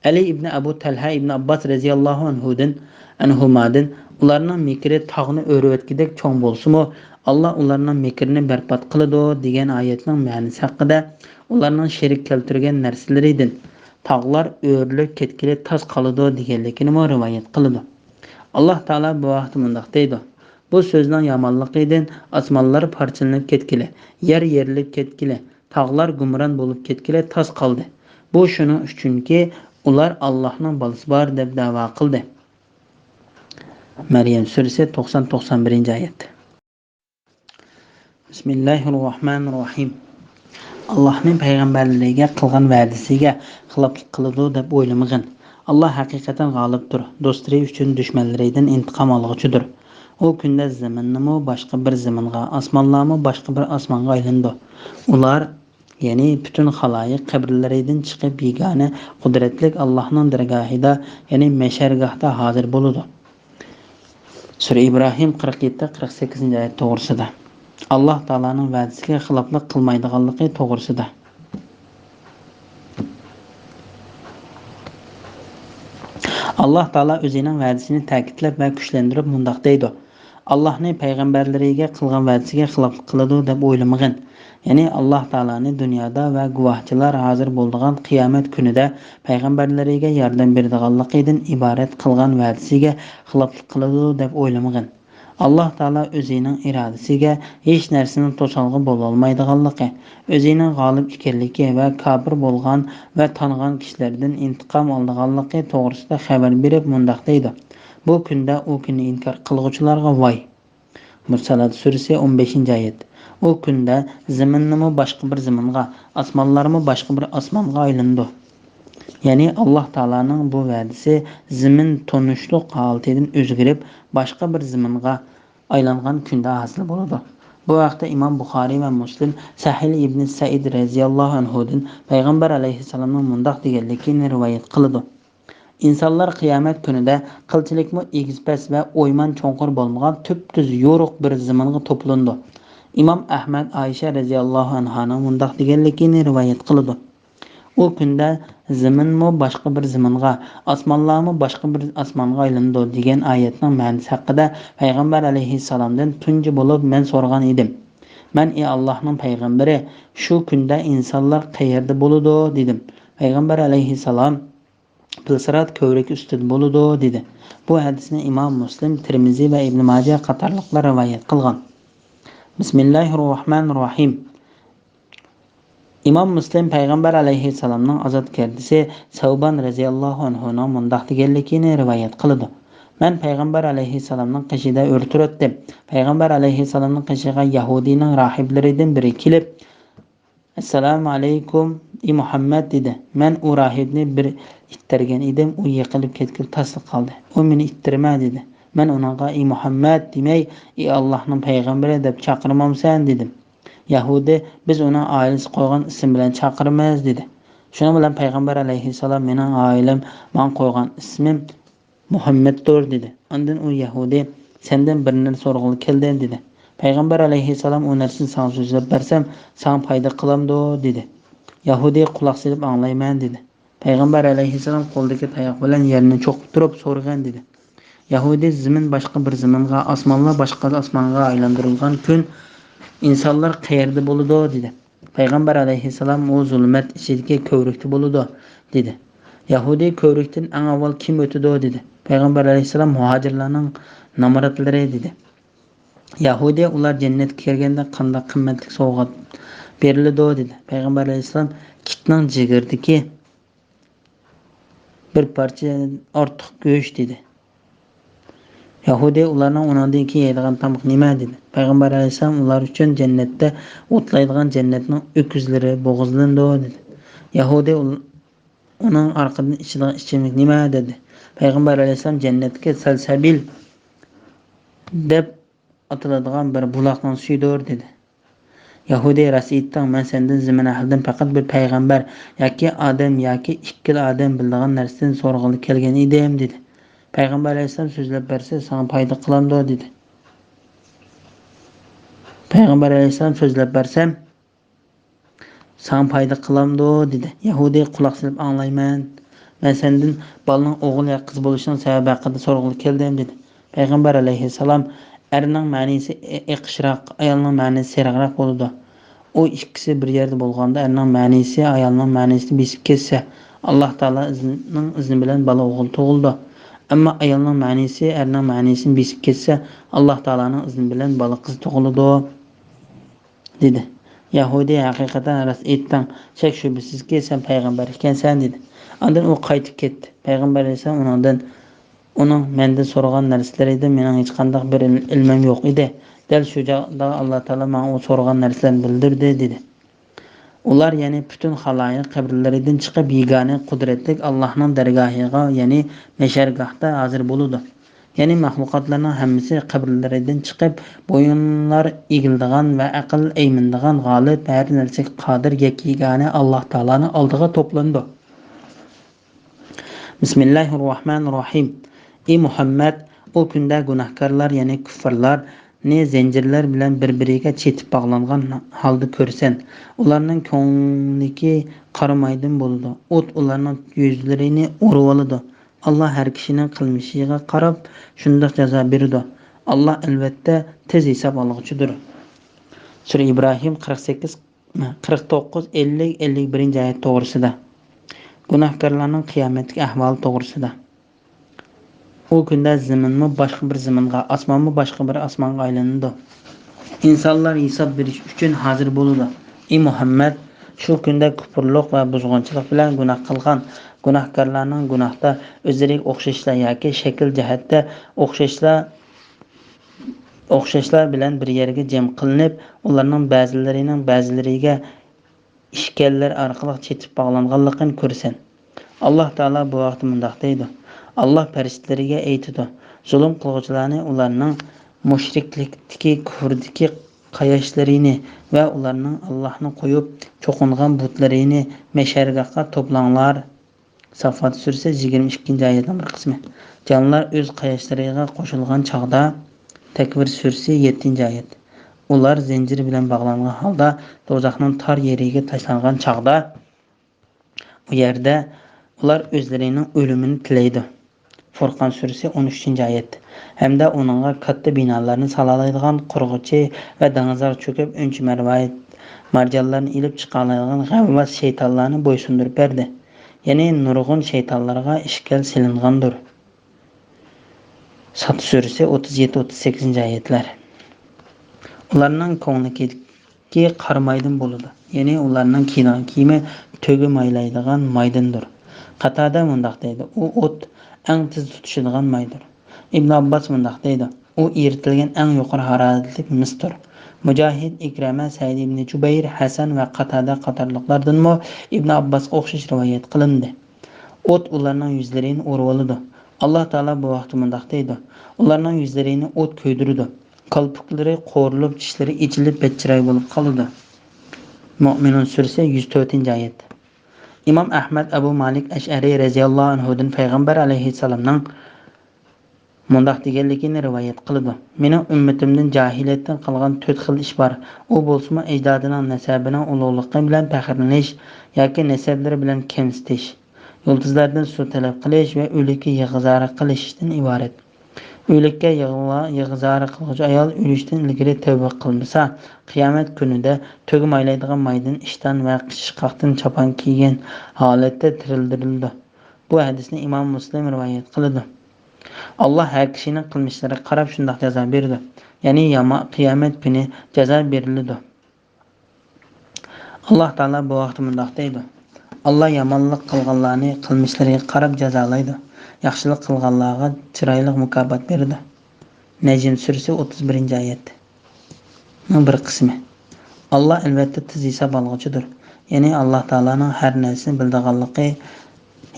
ئەلى ئىبنى ئەبۇ تەلھە ئىبنى ئابباس رەزىياللاھۇ ئەنھۇدىن، ئەنھۇمادىن، «ئۇلارنىڭ مېكرى تاغنى ئۆرۈۋەتكۈدەك چوڭ بولسىمۇ، ئاللاھ ئۇلارنىڭ مېكرىنى بەربات قىلىدۇ» دېگەن ئايەتنىڭ مەنىسى ھەققىدە، ئۇلارنىڭ شېرىك كەلتۈرگەن نەرسىلىرىدىن تاغلار ئۆرۈلۈپ كەتكىلى تاس قالىدۇ دېگەنلىكىنىمۇ رىۋايەت قىلىدۇ. ئاللاھ تائالا بۇ ھەقتە مۇنداق دەيدۇ: «بۇ سۆزنىڭ يامانلىقىدىن ئاسمانلار پارچىلىنىپ كەتكىلى، يەر يېرىلىپ كەتكىلى، تاغلار گۇمران بولۇپ كەتكىلى تاس قالدى. بۇ شۇنىڭ ئۈچۈنكى، ئۇلار ئاللاھنىڭ بالىسى بار دەپ دەۋا قىلدى.» مەريەم سۈرىسى، توقسان، توقسان بىرىنچى ئايەت. بىسمىللاھىررەھمانىررەھىم. ئاللاھنى پەيغەمبەرلىرىگە قىلغان ۋەدىسىگە خىلاپلىق قىلىدۇ دەپ ئويلىمىغىن. ئاللاھ ھەقىقەتەن غالىبتۇر، دوستلىرى ئۈچۈن دۈشمەنلىرىدىن ئىنتىقام ئالغۇچىدۇر. ئۇ كۈندە زېمىننىمۇ، باشقا بىر زېمىنغا، ئاسمانلارمۇ باشقا بىر ئاسمانغا ئايلىنىدۇ. ئۇلار، يەنى پۈتۈن خالايىق قەبرىلىرىدىن چىقىپ، يېگانە قۇدرەتلىك ئاللاھنىڭ دەرگاھىدا، يەنى مەشەرگاھتا ھازىر بولىدۇ. سۈرە ئىبراھىم قىرىق يەتتە، قىرىق سەككىزىنچى ئايەت توغرىسىدا. ئاللاھ تائالانىڭ ۋەدىسىگە خىلاپلىق قىلمايدىغانلىقى توغرىسىدا. ئاللاھ تائالا ئۆزىنىڭ ۋەدىسىنى تەكىتلەپ ۋە كۈچلەندۈرۈپ مۇنداق دەيدۇ: «ئاللاھنى پەيغەمبەرلىرىگە قىلغان ۋەدىسىگە خىلاپلىق قىلىدۇ دەپ ئويلىمىغىن.» يەنى ئاللاھ تائالانى دۇنيادا ۋە گۇۋاھچىلار ھازىر بولىدىغان قىيامەت كۈنىدە پەيغەمبەرلىرىگە ياردەم بېرىدىغانلىقىدىن ئىبارەت قىلغان ۋەدىسىگە خىلاپلىق قىلىدۇ دەپ ئويلىمىغىن. ئاللاھ تائالا ئۆزىنىڭ ئىرادىسىگە ھېچ نەرسىنىڭ توسالغۇ بولالمايدىغانلىقى، ئۆزىنىڭ غالىب ئىكەنلىكى ۋە كاپىر بولغان ۋە تانغان كىشىلەردىن ئىنتىقام ئالىدىغانلىقى توغرىسىدا خەۋەر بېرىپ مۇنداق دەيدۇ: «بۇ كۈندە ئۇ كۈننى ئىنكار قىلغۇچىلارغا ۋاي!» مۇرسالات سۈرىسى، ئون بەشىنچى ئايەت. ئۇ كۈندە زېمىننىمۇ باشقا بىر زېمىنغا، ئاسمانلارمۇ باشقا بىر ئاسمانغا ئايلىنىدۇ. يەنى ئاللاھ تائالانىڭ بۇ ۋەدىسى زېمىن تونۇشلۇق ھالىتىدىن ئۆزگىرىپ، باشقا بىر زېمىنغا ئايلانغان كۈندە ھاسىل بولىدۇ. بۇ ھەقتە ئىمام بۇخارىي ۋە مۇسلىم سەھىل ئىبنى سەئىد رەزىياللاھۇ ئەنھۇدىن پەيغەمبەر ئەلەيھىسسالامنىڭ مۇنداق دېگەنلىكىنى رىۋايەت قىلىدۇ: «ئىنسانلار قىيامەت كۈنىدە قىلچىلىكمۇ ئېگىز-پەس ۋە ئويمان چوڭقۇر بولمىغان تۈپتۈز يورۇق بىر زېمىنغا توپلىنىدۇ.» ئىمام ئەھمەد ئائىشە رەزىياللاھۇ ئەنھانىڭ مۇنداق دېگەنلىكىنى رىۋايەت قىلىدۇ: «ئۇ كۈندە زېمىنمۇ باشقا بىر زېمىنغا، ئاسمانلارمۇ باشقا بىر ئاسمانغا ئايلىنىدۇ» دېگەن ئايەتنىڭ مەنىسى ھەققىدە پەيغەمبەر ئەلەيھىسسالامدىن تۇنجى بولۇپ مەن سورىغان ئىدىم. مەن: «ئى ئاللاھنىڭ پەيغەمبىرى، شۇ كۈندە ئىنسانلار قەيەردە بولىدۇ؟» دېدىم. پەيغەمبەر ئەلەيھىسسالام: «پىلسىرات كۆۋرۈكى ئۈستىدە بولىدۇ» دېدى. بۇ ھەدىسنى ئىمام مۇسلىم، تىرمىزى ۋە ئىبنى ماجە قاتارلىقلار رىۋايەت قىلغان. بىسمىللاھىررەھمانىررەھىم. ئىمام مۇسلىم پەيغەمبەر ئەلەيھىسسالامنىڭ ئازادگەردىسى سەۋبان رەزىياللاھۇ ئەنھۇنىڭ مۇنداق دېگەنلىكىنى رىۋايەت قىلىدۇ. مەن پەيغەمبەر ئەلەيھىسسالامنىڭ قېشىدا ئۆرە تۇراتتىم. پەيغەمبەر ئەلەيھىسسالامنىڭ قېشىغا يەھۇدىينىڭ راھىبلىرىدىن بىرى كېلىپ، «ئەسسالامۇ ئەلەيكۇم، ئى مۇھەممەد» دېدى. مەن ئۇ راھىبنى بىر ئىتتەرگەن ئىدىم، ئۇ يىقىلىپ كەتكىلى تاسلا قالدى. ئۇ مېنى ئىتتىرمە دېدى. مەن ئۇنىڭغا «ئى مۇھەممەد» دېمەي، «ئى ئاللاھنىڭ پەيغەمبىرى» دەپ چاقىرمامسەن دېدىم. يەھۇدىي، «بىز ئۇنىڭ ئائىلىسى قويغان ئىسىم بىلەن چاقىرىمىز» دېدى. شۇنىڭ بىلەن پەيغەمبەر ئەلەيھىسسالام، «مېنىڭ ئائىلەم ماڭا قويغان ئىسمىم مۇھەممەدتۇر» دېدى. ئاندىن ئۇ يەھۇدىي، «سەندىن بىر نەرسە سورىغىلى كەلدىم» دېدى. پەيغەمبەر ئەلەيھىسسالام، «ئۇ نەرسىنى ساڭا سۆزلەپ بەرسەم، ساڭا پايدا قىلامدۇ؟» دېدى. يەھۇدىي، «قۇلاق سېلىپ ئاڭلايمەن» دېدى. پەيغەمبەر ئەلەيھىسسالام قولىدىكى تاياق بىلەن يەرنى چوقۇپ تۇرۇپ سورىغان دېدى. يەھۇدىي، «زېمىن باشقا بىر زېمىنغا، ئاسمانلار باشقا ئاسمانغا ئايلاندۇرۇلغان كۈن ئىنسانلار قەيەردە بولىدۇ؟» دېدى. پەيغەمبەر ئەلەيھىسسالام، «ئۇ زۇلمەت ئىچىدىكى كۆۋرۈكتە بولىدۇ» دېدى. يەھۇدىي، «كۆۋرۈكتىن ئەڭ ئاۋۋال كىم ئۆتىدۇ؟» دېدى. پەيغەمبەر ئەلەيھىسسالام، «مۇھاجىرلارنىڭ نامراتلىرى» دېدى. يەھۇدىي، «ئۇلار جەننەتكە كىرگەندە قانداق قىممەتلىك سوۋغات بېرىلىدۇ؟» دېدى. پەيغەمبەر ئەلەيھىسسالام، «كىتنىڭ جىگىرىدىكى بىر پارچە ئارتۇق گۆش» دېدى. يەھۇدىي، «ئۇلارنىڭ ئۇنىڭدىن كېيىن يەيدىغان تامىقى نېمە؟» دېدى. پەيغەمبەر ئەلەيھىسسالام، «ئۇلار ئۈچۈن جەننەتتە ئوتلايدىغان جەننەتنىڭ ئۆكۈزلىرى بوغۇزلىنىدۇ» دېدى. يەھۇدىي، «ئۇل-، ئۇنىڭ ئارقىدىن ئىچىدىغان ئىچىملىك نېمە؟» دېدى. پەيغەمبەر ئەلەيھىسسالام، «جەننەتتىكى سەلسەبىل دەپ ئاتىلىدىغان بىر بۇلاقنىڭ سۈيىدۇر» دېدى. يەھۇدىي، «راست ئېيتتىڭ، مەن سەندىن زېمىن ئەھلىدىن پەقەت بىر پەيغەمبەر ياكى ئادەم ياكى ئىككىلا ئادەم بىلىدىغان نەرسىدىن سورىغىلى كەلگەن ئىدىم» دېدى. پەيغەمبەر ئەلەيھىسسالام، «سۆزلەپ بەرسە ساڭا پايدا قىلامدۇ؟» دېدى. پەيغەمبەر ئەلەيھىسسالام، «سۆزلەپ بەرسەم ساڭا پايدا قىلامدۇ؟» دېدى. يەھۇدىي، «قۇلاق سېلىپ ئاڭلايمەن. مەن سەندىن بالىنىڭ ئوغۇل يا قىز بولۇشىنىڭ سەۋەبى ھەققىدە سورىغىلى كەلدىم» دېدى. پەيغەمبەر ئەلەيھىسسالام، «ئەرنىڭ مەنىسى ئېقىشراق، ئايالنىڭ مەنىسى سېرىقراق بولىدۇ. ئۇ ئىككىسى بىر يەردە بولغاندا ئەرنىڭ مەنىسى ئايالنىڭ مەنىسىنى بېسىپ كەتسە، ئاللاھ تائالانىڭ ئىزنى بىلەن بالا ئوغۇل تۇغۇلىدۇ. ئەمما ئايالنىڭ مەنىسى ئەرنىڭ مەنىسىنى بېسىپ كەتسە، ئاللاھ تائالانىڭ ئىزنى بىلەن بالا قىز تۇغۇلىدۇ» دېدى. يەھۇدىي، «ھەقىقەتەن راست ئېيتتىڭ، شەك-شۈبھىسىزكى، سەن پەيغەمبەر ئىكەنسەن» دېدى. ئاندىن ئۇ قايتىپ كەتتى. پەيغەمبەر ئەلەيھىسسالام ئۇنىڭدىن، «ئۇنىڭ مەندىن سورىغان نەرسىلىرىدىن مېنىڭ ھېچقانداق بىر ئىل-، ئىلمىم يوق ئىدى. دەل شۇ چاغدا ئاللاھ تائالا ماڭا ئۇ سورىغان نەرسىلەرنى بىلدۈردى» دېدى. ئۇلار، يەنى پۈتۈن خالايىق قەبرىلىرىدىن چىقىپ، يېگانە قۇدرەتلىك ئاللاھنىڭ دەرگاھىغا، يەنى مەھشەرگاھتا ھازىر بولىدۇ. يەنى مەخلۇقاتلارنىڭ ھەممىسى قەبرىلىرىدىن چىقىپ، بويۇنلار ئېگىلىدىغان ۋە ئەقىل ئەيمىنىدىغان غالىب، ھەر نەرسىگە قادىر يەككە يېگانە ئاللاھ تائالانىڭ ئالدىغا توپلىنىدۇ. بىسمىللاھىررەھمانىررەھىم. ئى مۇھەممەد، ئۇ كۈندە گۇناھكارلار، يەنى كۇففارلارنى زەنجىرلەر بىلەن بىر-بىرىگە چېتىپ باغلانغان ھالدا كۆرىسەن. ئۇلارنىڭ كۆڭلىكى قارامايدىن بولىدۇ. ئوت ئۇلارنىڭ يۈزلىرىنى ئورىۋالىدۇ. ئاللاھ ھەر كىشىنىڭ قىلمىشىغا قاراپ شۇنداق جازا بېرىدۇ. ئاللاھ، ئەلۋەتتە، تېز ھېساب ئالغۇچىدۇر. سۈرە ئىبراھىم قىرىق سەككىز، قىرىق توققۇز، ئەللىك، ئەللىك بىرىنچى ئايەت توغرىسىدا. گۇناھكارلارنىڭ قىيامەتتىكى ئەھۋالى توغرىسىدا. ئۇ كۈندە زېمىنمۇ باشقا بىر زېمىنغا، ئاسمانمۇ باشقا بىر ئاسمانغا ئايلىنىدۇ. ئىنسانلار ھېساب بېرىش ئۈچۈن ھازىر بولىدۇ. ئى مۇھەممەد، شۇ كۈندە كۇپۇرلۇق ۋە بۇزغۇنچىلىق بىلەن گۇناھ قىلغان گۇناھكارلارنىڭ گۇناھتا ئۆزلىرىگە ئوخشاشلار ياكى شەكىل جەھەتتە ئوخشاشلار، ئوخشاشلار بىلەن بىر يەرگە جەم قىلىنىپ، ئۇلارنىڭ بەزىلىرىنىڭ بەزىلىرىگە ئىشكەنلەر ئارقىلىق چېتىپ باغلانغانلىقىنى كۆرىسەن. ئاللاھ تائالا بۇ ھەقتە مۇنداق دەيدۇ، ئاللاھ پەرىشتىلىرىگە ئېيتىدۇ، زۇلۇم قىلغۇچىلارنى ئۇلارنىڭ مۇشرىكلىكتىكى، كۇفرىدىكى قاياشلىرىنى ۋە ئۇلارنىڭ ئاللاھنى قويۇپ چوقۇنغان بۇتلىرىنى مەھشەرگاھقا توپلاڭلار. ساففات سۈرىسى يىگىرمە ئىككىنچى ئايەتنىڭ بىر قىسمى. جانلار ئۆز قاياشلىرىغا قوشۇلغان چاغدا، تەكۋىر سۈرىسى يەتتىنچى ئايەت. ئۇلار زەنجىر بىلەن باغلانغان ھالدا دوزاخنىڭ تار يېرىگە تاشلانغان چاغدا، ئۇ يەردە ئۇلار ئۆزلىرىنىڭ ئۆلۈمىنى تىلەيدۇ. فۇرقان سۈرىسى ئون ئۈچىنچى ئايەت. ھەمدە ئۇنىڭغا كاتتا بىنالارنى سالالايدىغان قۇرغۇچى ۋە دېڭىزلارغا چۆكۈپ ئۈنچە-مەرۋايىت، مارجانلارنى ئېلىپ چىقالايدىغان غەۋۋاس شەيتانلارنى بويسۇندۇرۇپ بەردى. يەنى نۇرغۇن شەيتانلارغا ئىشكەل سېلىنغاندۇر. ساد سۈرىسى ئوتتۇز يەتتە، ئوتتۇز سەككىزىنچى ئايەتلەر. ئۇلارنىڭ كۆڭلىكى قارا مايدىن بولىدۇ. يەنى ئۇلارنىڭ كىيىدىغان كىيىمى تۆگە مايلايدىغان مايدىندۇر. قاتادە مۇنداق دەيدۇ: ئۇ ئوت ئەڭ تېز تۇتىشىدىغان مايدۇر. ئىبن ئابباس مۇنداق دەيدۇ: ئۇ ئېرىتىلگەن ئەڭ يۇقىرى ھارارەتلىك مىستۇر. مۇجاھىد، ئىكرىمە، سەئىد ئىبنى جۇبەير، ھەسەن ۋە قاتادە قاتارلىقلاردىنمۇ ئىبن ئابباسقا ئوخشاش رىۋايەت قىلىندى. ئوت ئۇلارنىڭ يۈزلىرىنى ئۇرۇۋالىدۇ. ئاللا تائالا بۇ ھەقتە مۇنداق دەيدۇ: ئۇلارنىڭ يۈزلىرىنى ئوت كۆيدۈرىدۇ. كالپۇكلىرى قورۇلۇپ، چىشلىرى ئېچىلىپ، بەتچىراي بولۇپ قالىدۇ. مۆمىنۇن سۈرىسى، يۈز تۆتىنچى ئايەت. ئىمام ئەھمەد ئەبۇ مالىك ئەشئەرى رەزىياللاھۇ ئەنھۇدىن پەيغەمبەر ئەلەيھىسسالامنىڭ مۇنداق دېگەنلىكىنى رىۋايەت قىلىدۇ: مېنىڭ ئۈممىتىمدىن جاھىلىيەتتىن قالغان تۆت خىل ئىش بار. ئۇ بولسىمۇ ئەجدادىنىڭ نەسەبىنىڭ ئۇلۇغلۇقى بىلەن پەخىرلىنىش ياكى نەسەبلىرى بىلەن كەمسىتىش، يۇلتۇزلاردىن سۇ تەلەپ قىلىش ۋە ئۆلۈككە يىغا-زارى قىلىشتىن ئىبارەت. ئۆلۈككە يىغا-، يىغا-زارى قىلغۇچى ئايال ئۆلۈشتىن ئىلگىرى تەۋبە قىلمىسا، قىيامەت كۈنىدە تۆگە مايلايدىغان مايدىن ئىشتان ۋە قىچىشقاقتىن چاپان كىيگەن ھالەتتە تىرىلدۈرۈلىدۇ. بۇ ھەدىسنى ئىمام مۇسلىم رىۋايەت قىلىدۇ. ئاللا ھەر كىشىنىڭ قىلمىشلىرىغا قاراپ شۇنداق جازا بېرىدۇ. يەنى ياما-، قىيامەت كۈنى جازا بېرىلىدۇ. ئاللا تائالا بۇ ھەقتە مۇنداق دەيدۇ: ئاللا يامانلىق قىلغانلارنى قىلمىشلىرىغا قاراپ جازالايدۇ، ياخشىلىق قىلغانلارغا چىرايلىق مۇكاپات بېرىدۇ. نەجم سۈرىسى، ئوتتۇز بىرىنچى ئايەتنىڭ بىر قىسمى. ئاللا ئەلۋەتتە تېز ھېساب ئالغۇچىدۇر. يەنى ئاللا تائالانىڭ ھەر نەرسىنى بىلىدىغانلىقى،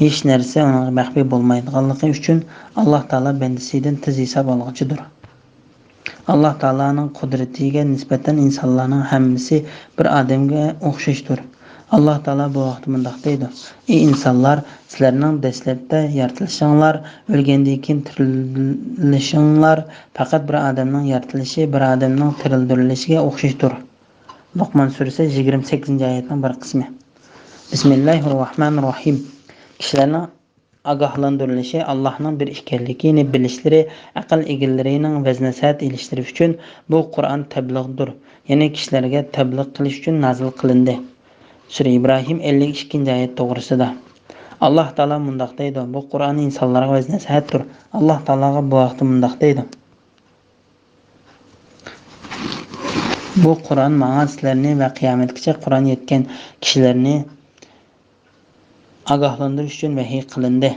ھېچ نەرسە ئۇنىڭغا مەخپىي بولمايدىغانلىقى ئۈچۈن ئاللا تائالا بەندىسىدىن تېز ھېساب ئالغۇچىدۇر. ئاللا تائالانىڭ قۇدرىتىگە نىسبەتەن ئىنسانلارنىڭ ھەممىسى بىر ئادەمگە ئوخشاشتۇر. ئاللا تائالا بۇ ھەقتە مۇنداق دەيدۇ: ئى ئىنسانلار، سىلەرنىڭ دەسلەپتە يارىتىلىشىڭلار، ئۆلگەندىن كېيىن تىرىلىشىڭلار پەقەت بىر ئادەمنىڭ يارىتىلىشى، بىر ئادەمنىڭ تىرىلدۈرۈلۈشىگە ئوخشاشتۇر. لوقمان سۈرىسى، يىگىرمە سەككىزىنچى ئايەتنىڭ بىر قىسمى. بىسمىللاھىررەھمانىررەھىم. كىشىلەرنىڭ ئاگاھلاندۇرۇلۇشى، ئاللاھنىڭ بىر ئىكەنلىكىنى بىلىشلىرى، ئەقىل ئىگىلىرىنىڭ ۋەز-نەسىھەت ئېلىشلىرى ئۈچۈن بۇ قۇرئان تەبلىغدۇر، يەنى كىشىلەرگە تەبلىغ قىلىش ئۈچۈن نازىل قىلىندى. سۈرە ئىبراھىم، ئەللىك ئىككىنچى ئايەت توغرىسىدا. ئاللاھ تائالا مۇنداق دەيدۇ: بۇ قۇرئان ئىنسانلارغا ۋەز-نەسىھەتتۇر. ئاللاھ تائالاغا بۇ ھەقتە مۇنداق دەيدۇ: بۇ قۇرئان ماڭا سىلەرنى ۋە قىيامەتكىچە قۇرئان يەتكەن كىشىلەرنى ئاگاھلاندۇرۇش ئۈچۈن ۋەھىي قىلىندى.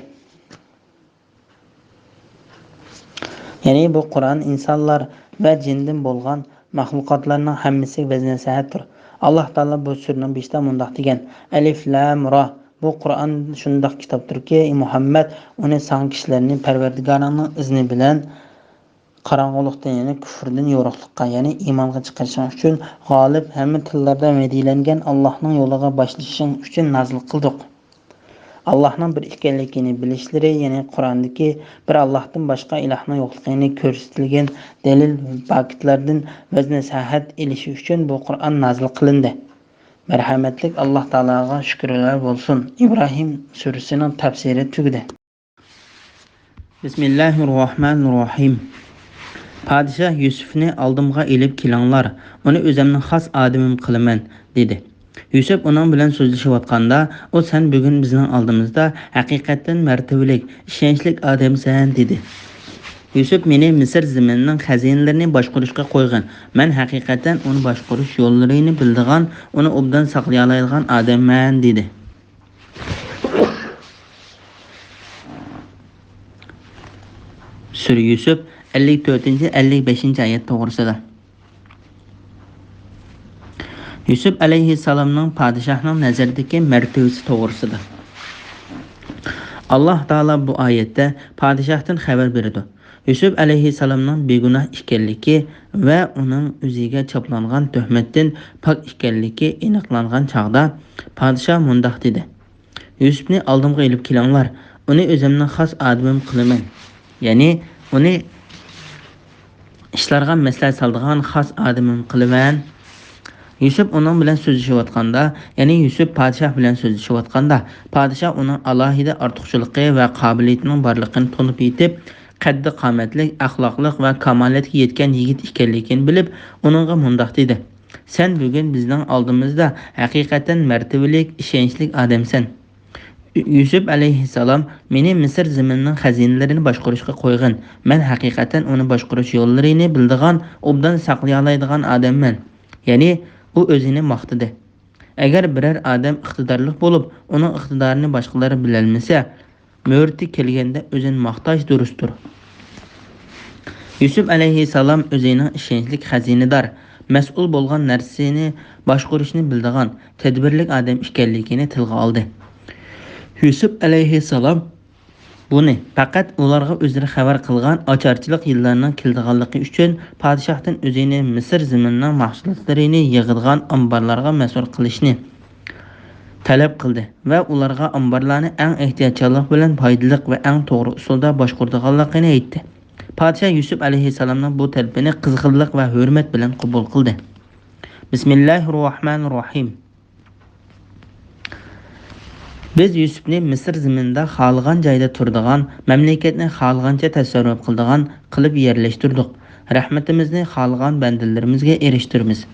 يەنى بۇ قۇرئان ئىنسانلار ۋە جىندىن بولغان مەخلۇقاتلارنىڭ ھەممىسىگە ۋەز-نەسىھەتتۇر. ئاللاھ تائالا بۇ سۈرىنىڭ بېشىدا مۇنداق دېگەن: ئەلىف لام را. بۇ قۇرئان شۇنداق كىتابتۇركى، ئى مۇھەممەد، ئۇنى ساڭا كىشىلەرنى پەرۋەردىگارىڭنىڭ ئىزنى بىلەن قاراڭغۇلۇقتىن، يەنى كۇفرىدىن يورۇقلۇققا، يەنى ئىمانغا چىقىرىشىڭ ئۈچۈن، غالىب، ھەممە تىللاردا ۋەھىيلەنگەن ئاللاھنىڭ يولىغا باشلىشىڭ ئۈچۈن نازىل قىلدۇق. ئاللاھنىڭ بىر ئىكەنلىكىنى بىلىشلىرى، يەنى قۇرئاندىكى بىر ئاللاھتىن باشقا ئىلاھنىڭ يوقلۇقىنى كۆرسىتىلگەن دەلىل، پاكىتلاردىن ۋەز-نەسىھەت ئېلىشى ئۈچۈن بۇ قۇرئان نازىل قىلىندى. مەرھەمەتلىك ئاللاھ تائالاغا شۈكۈرلەر بولسۇن. ئىبراھىم سۈرىسىنىڭ تەپسىرى تۈگىدى. بىسمىللاھىررەھمانىررەھىم. پادىشاھ يۈسۈپنى ئالدىمغا ئېلىپ كېلىڭلار، ئۇنى ئۆزۈمنىڭ خاس ئادىمىم قىلىمەن، دېدى. يۈسۈپ ئۇنىڭ بىلەن سۆزلىشىۋاتقاندا، ئۇ، سەن بۈگۈن بىزنىڭ ئالدىمىزدا ھەقىقەتەن مەرتىۋىلىك، ئىشەنچلىك ئادەمسەن، دېدى. يۈسۈپ، مېنى مىسىر زېمىنىنىڭ خەزىنىلىرىنى باشقۇرۇشقا قويغىن، مەن ھەقىقەتەن ئۇنى باشقۇرۇش يوللىرىنى بىلىدىغان، ئۇنى ئوبدان ساقلىيالايدىغان ئادەممەن، دېدى. سۈرە يۈسۈپ، ئەللىك تۆتىنچى، ئەللىك بەشىنچى ئايەت توغرىسىدا. يۈسۈپ ئەلەيھىسسالامنىڭ پادىشاھنىڭ نەزىرىدىكى مەرتىۋىسى توغرىسىدا. ئاللاھ تائالا بۇ ئايەتتە پادىشاھتىن خەۋەر بېرىدۇ. يۈسۈپ ئەلەيھىسسالامنىڭ بىگۇناھ ئىكەنلىكى ۋە ئۇنىڭ ئۆزىگە چاپلانغان تۆھمەتتىن پاك ئىكەنلىكى ئېنىقلانغان چاغدا، پادىشاھ مۇنداق دېدى: يۈسۈپنى ئالدىمغا ئېلىپ كېلىڭلار، ئۇنى ئۆزۈمنىڭ خاس ئادىمىم قىلىمەن. يەنى ئۇنى ئىشلارغا مەسلىھەت سالىدىغان خاس ئادىمىم قىلىمەن. يۈسۈپ ئۇنىڭ بىلەن سۆزلىشىۋاتقاندا، يەنى يۈسۈپ پادىشاھ بىلەن سۆزلىشىۋاتقاندا، پادىشاھ ئۇنىڭ ئالاھىدە ئارتۇقچىلىقى ۋە قابىلىيىتىنىڭ بارلىقىنى تونۇپ يېتىپ، قەددى قامەتلىك، ئەخلاقلىق ۋە كامالەتكە يەتكەن يىگىت ئىكەنلىكىنى بىلىپ، ئۇنىڭغا مۇنداق دېدى: سەن بۈگۈن بىزنىڭ ئالدىمىزدا ھەقىقەتەن مەرتىۋىلىك، ئىشەنچلىك ئادەمسەن. يۈسۈپ ئەلەيھىسسالام: «مېنى مىسىر زېمىنىنىڭ خەزىنىلىرىنى باشقۇرۇشقا قويغىن. مەن ھەقىقەتەن ئۇنى باشقۇرۇش يوللىرىنى بىلىدىغان، ئوبدان ساقلىيالايدىغان ئادەممەن.» يەنى ئۇ ئۆزىنى ماختىدى. ئەگەر بىرەر ئادەم ئىقتىدارلىق بولۇپ، ئۇنىڭ ئىقتىدارىنى باشقىلار بىلەلمىسە، مۆرىتى كەلگەندە ئۆزىنى ماختاش دۇرۇستۇر. يۈسۈپ ئەلەيھىسسالام ئۆزىنىڭ ئىشەنچلىك خەزىنىدار، مەسئۇل بولغان نەرسىنى باشقۇرۇشنى بىلىدىغان، تەدبىرلىك ئادەم ئىكەنلىكىنى تىلغا ئالدى. يۈسۈپ ئەلەيھىسسالام بۇنى پەقەت ئۇلارغا ئۆزلىرى خەۋەر قىلغان ئاچارچىلىق يىللارنىڭ كېلىدىغانلىقى ئۈچۈن پادىشاھتىن ئۆزىنى مىسىر زېمىنىنىڭ مەھسۇلاتلىرىنى يىغىدىغان ئامبارلارغا مەسئۇل قىلىشنى تەلەپ قىلدى ۋە ئۇلارغا ئامبارلارنى ئەڭ ئېھتىياتچانلىق بىلەن پايدىلىق ۋە ئەڭ توغرا ئۇسۇلدا باشقۇرىدىغانلىقىنى ئېيتتى. پادىشاھ يۈسۈپ ئەلەيھىسسالامنىڭ بۇ تەلىپىنى قىزغىنلىق ۋە ھۆرمەت بىلەن قوبۇل قىلدى. بىسمىللاھىررەھمانىررەھىم. بىز يۈسۈپنى مىسىر زېمىنىدا خالىغان جايدا تۇرىدىغان، مەملىكەتنى خالىغانچە تەسەررۇپ قىلىدىغان قىلىپ يەرلەشتۈردۇق. رەھمىتىمىزنى خالىغان بەندىلىرىمىزگە ئېرىشتۈرىمىز.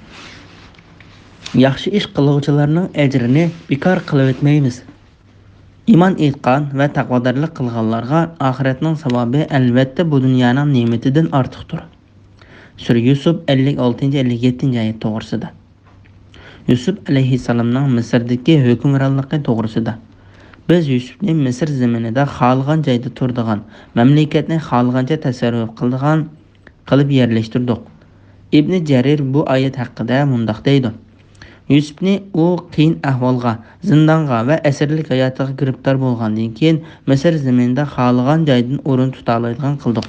ياخشى ئىش قىلغۇچىلارنىڭ ئەجرىنى بىكار قىلىۋەتمەيمىز. ئىمان ئېيتقان ۋە تەقۋادارلىق قىلغانلارغا ئاخىرەتنىڭ ساۋابى ئەلۋەتتە بۇ دۇنيانىڭ نېمىتىدىن ئارتۇقتۇر. سۈرە يۈسۈپ ئەللىك ئالتىنچى، ئەللىك يەتتىنچى ئايەت توغرىسىدا. يۈسۈپ ئەلەيھىسسالامنىڭ مىسىردىكى ھۆكۈمرانلىقى توغرىسىدا. بىز يۈسۈپنى مىسىر زېمىنىدا خالىغان جايدا تۇرىدىغان، مەملىكەتنى خالىغانچە تەسەررۇپ قىلىدىغان قىلىپ يەرلەشتۈردۇق. ئىبنى جەرىر بۇ ئايەت ھەققىدە مۇنداق دەيدۇ: يۈسۈپنى ئۇ قىيىن ئەھۋالغا، زىندانغا ۋە ئەسىرلىك ھاياتىغا گىرىپتار بولغاندىن كېيىن، مىسىر زېمىنىدا خالىغان جايدىن ئورۇن تۇتالايدىغان قىلدۇق.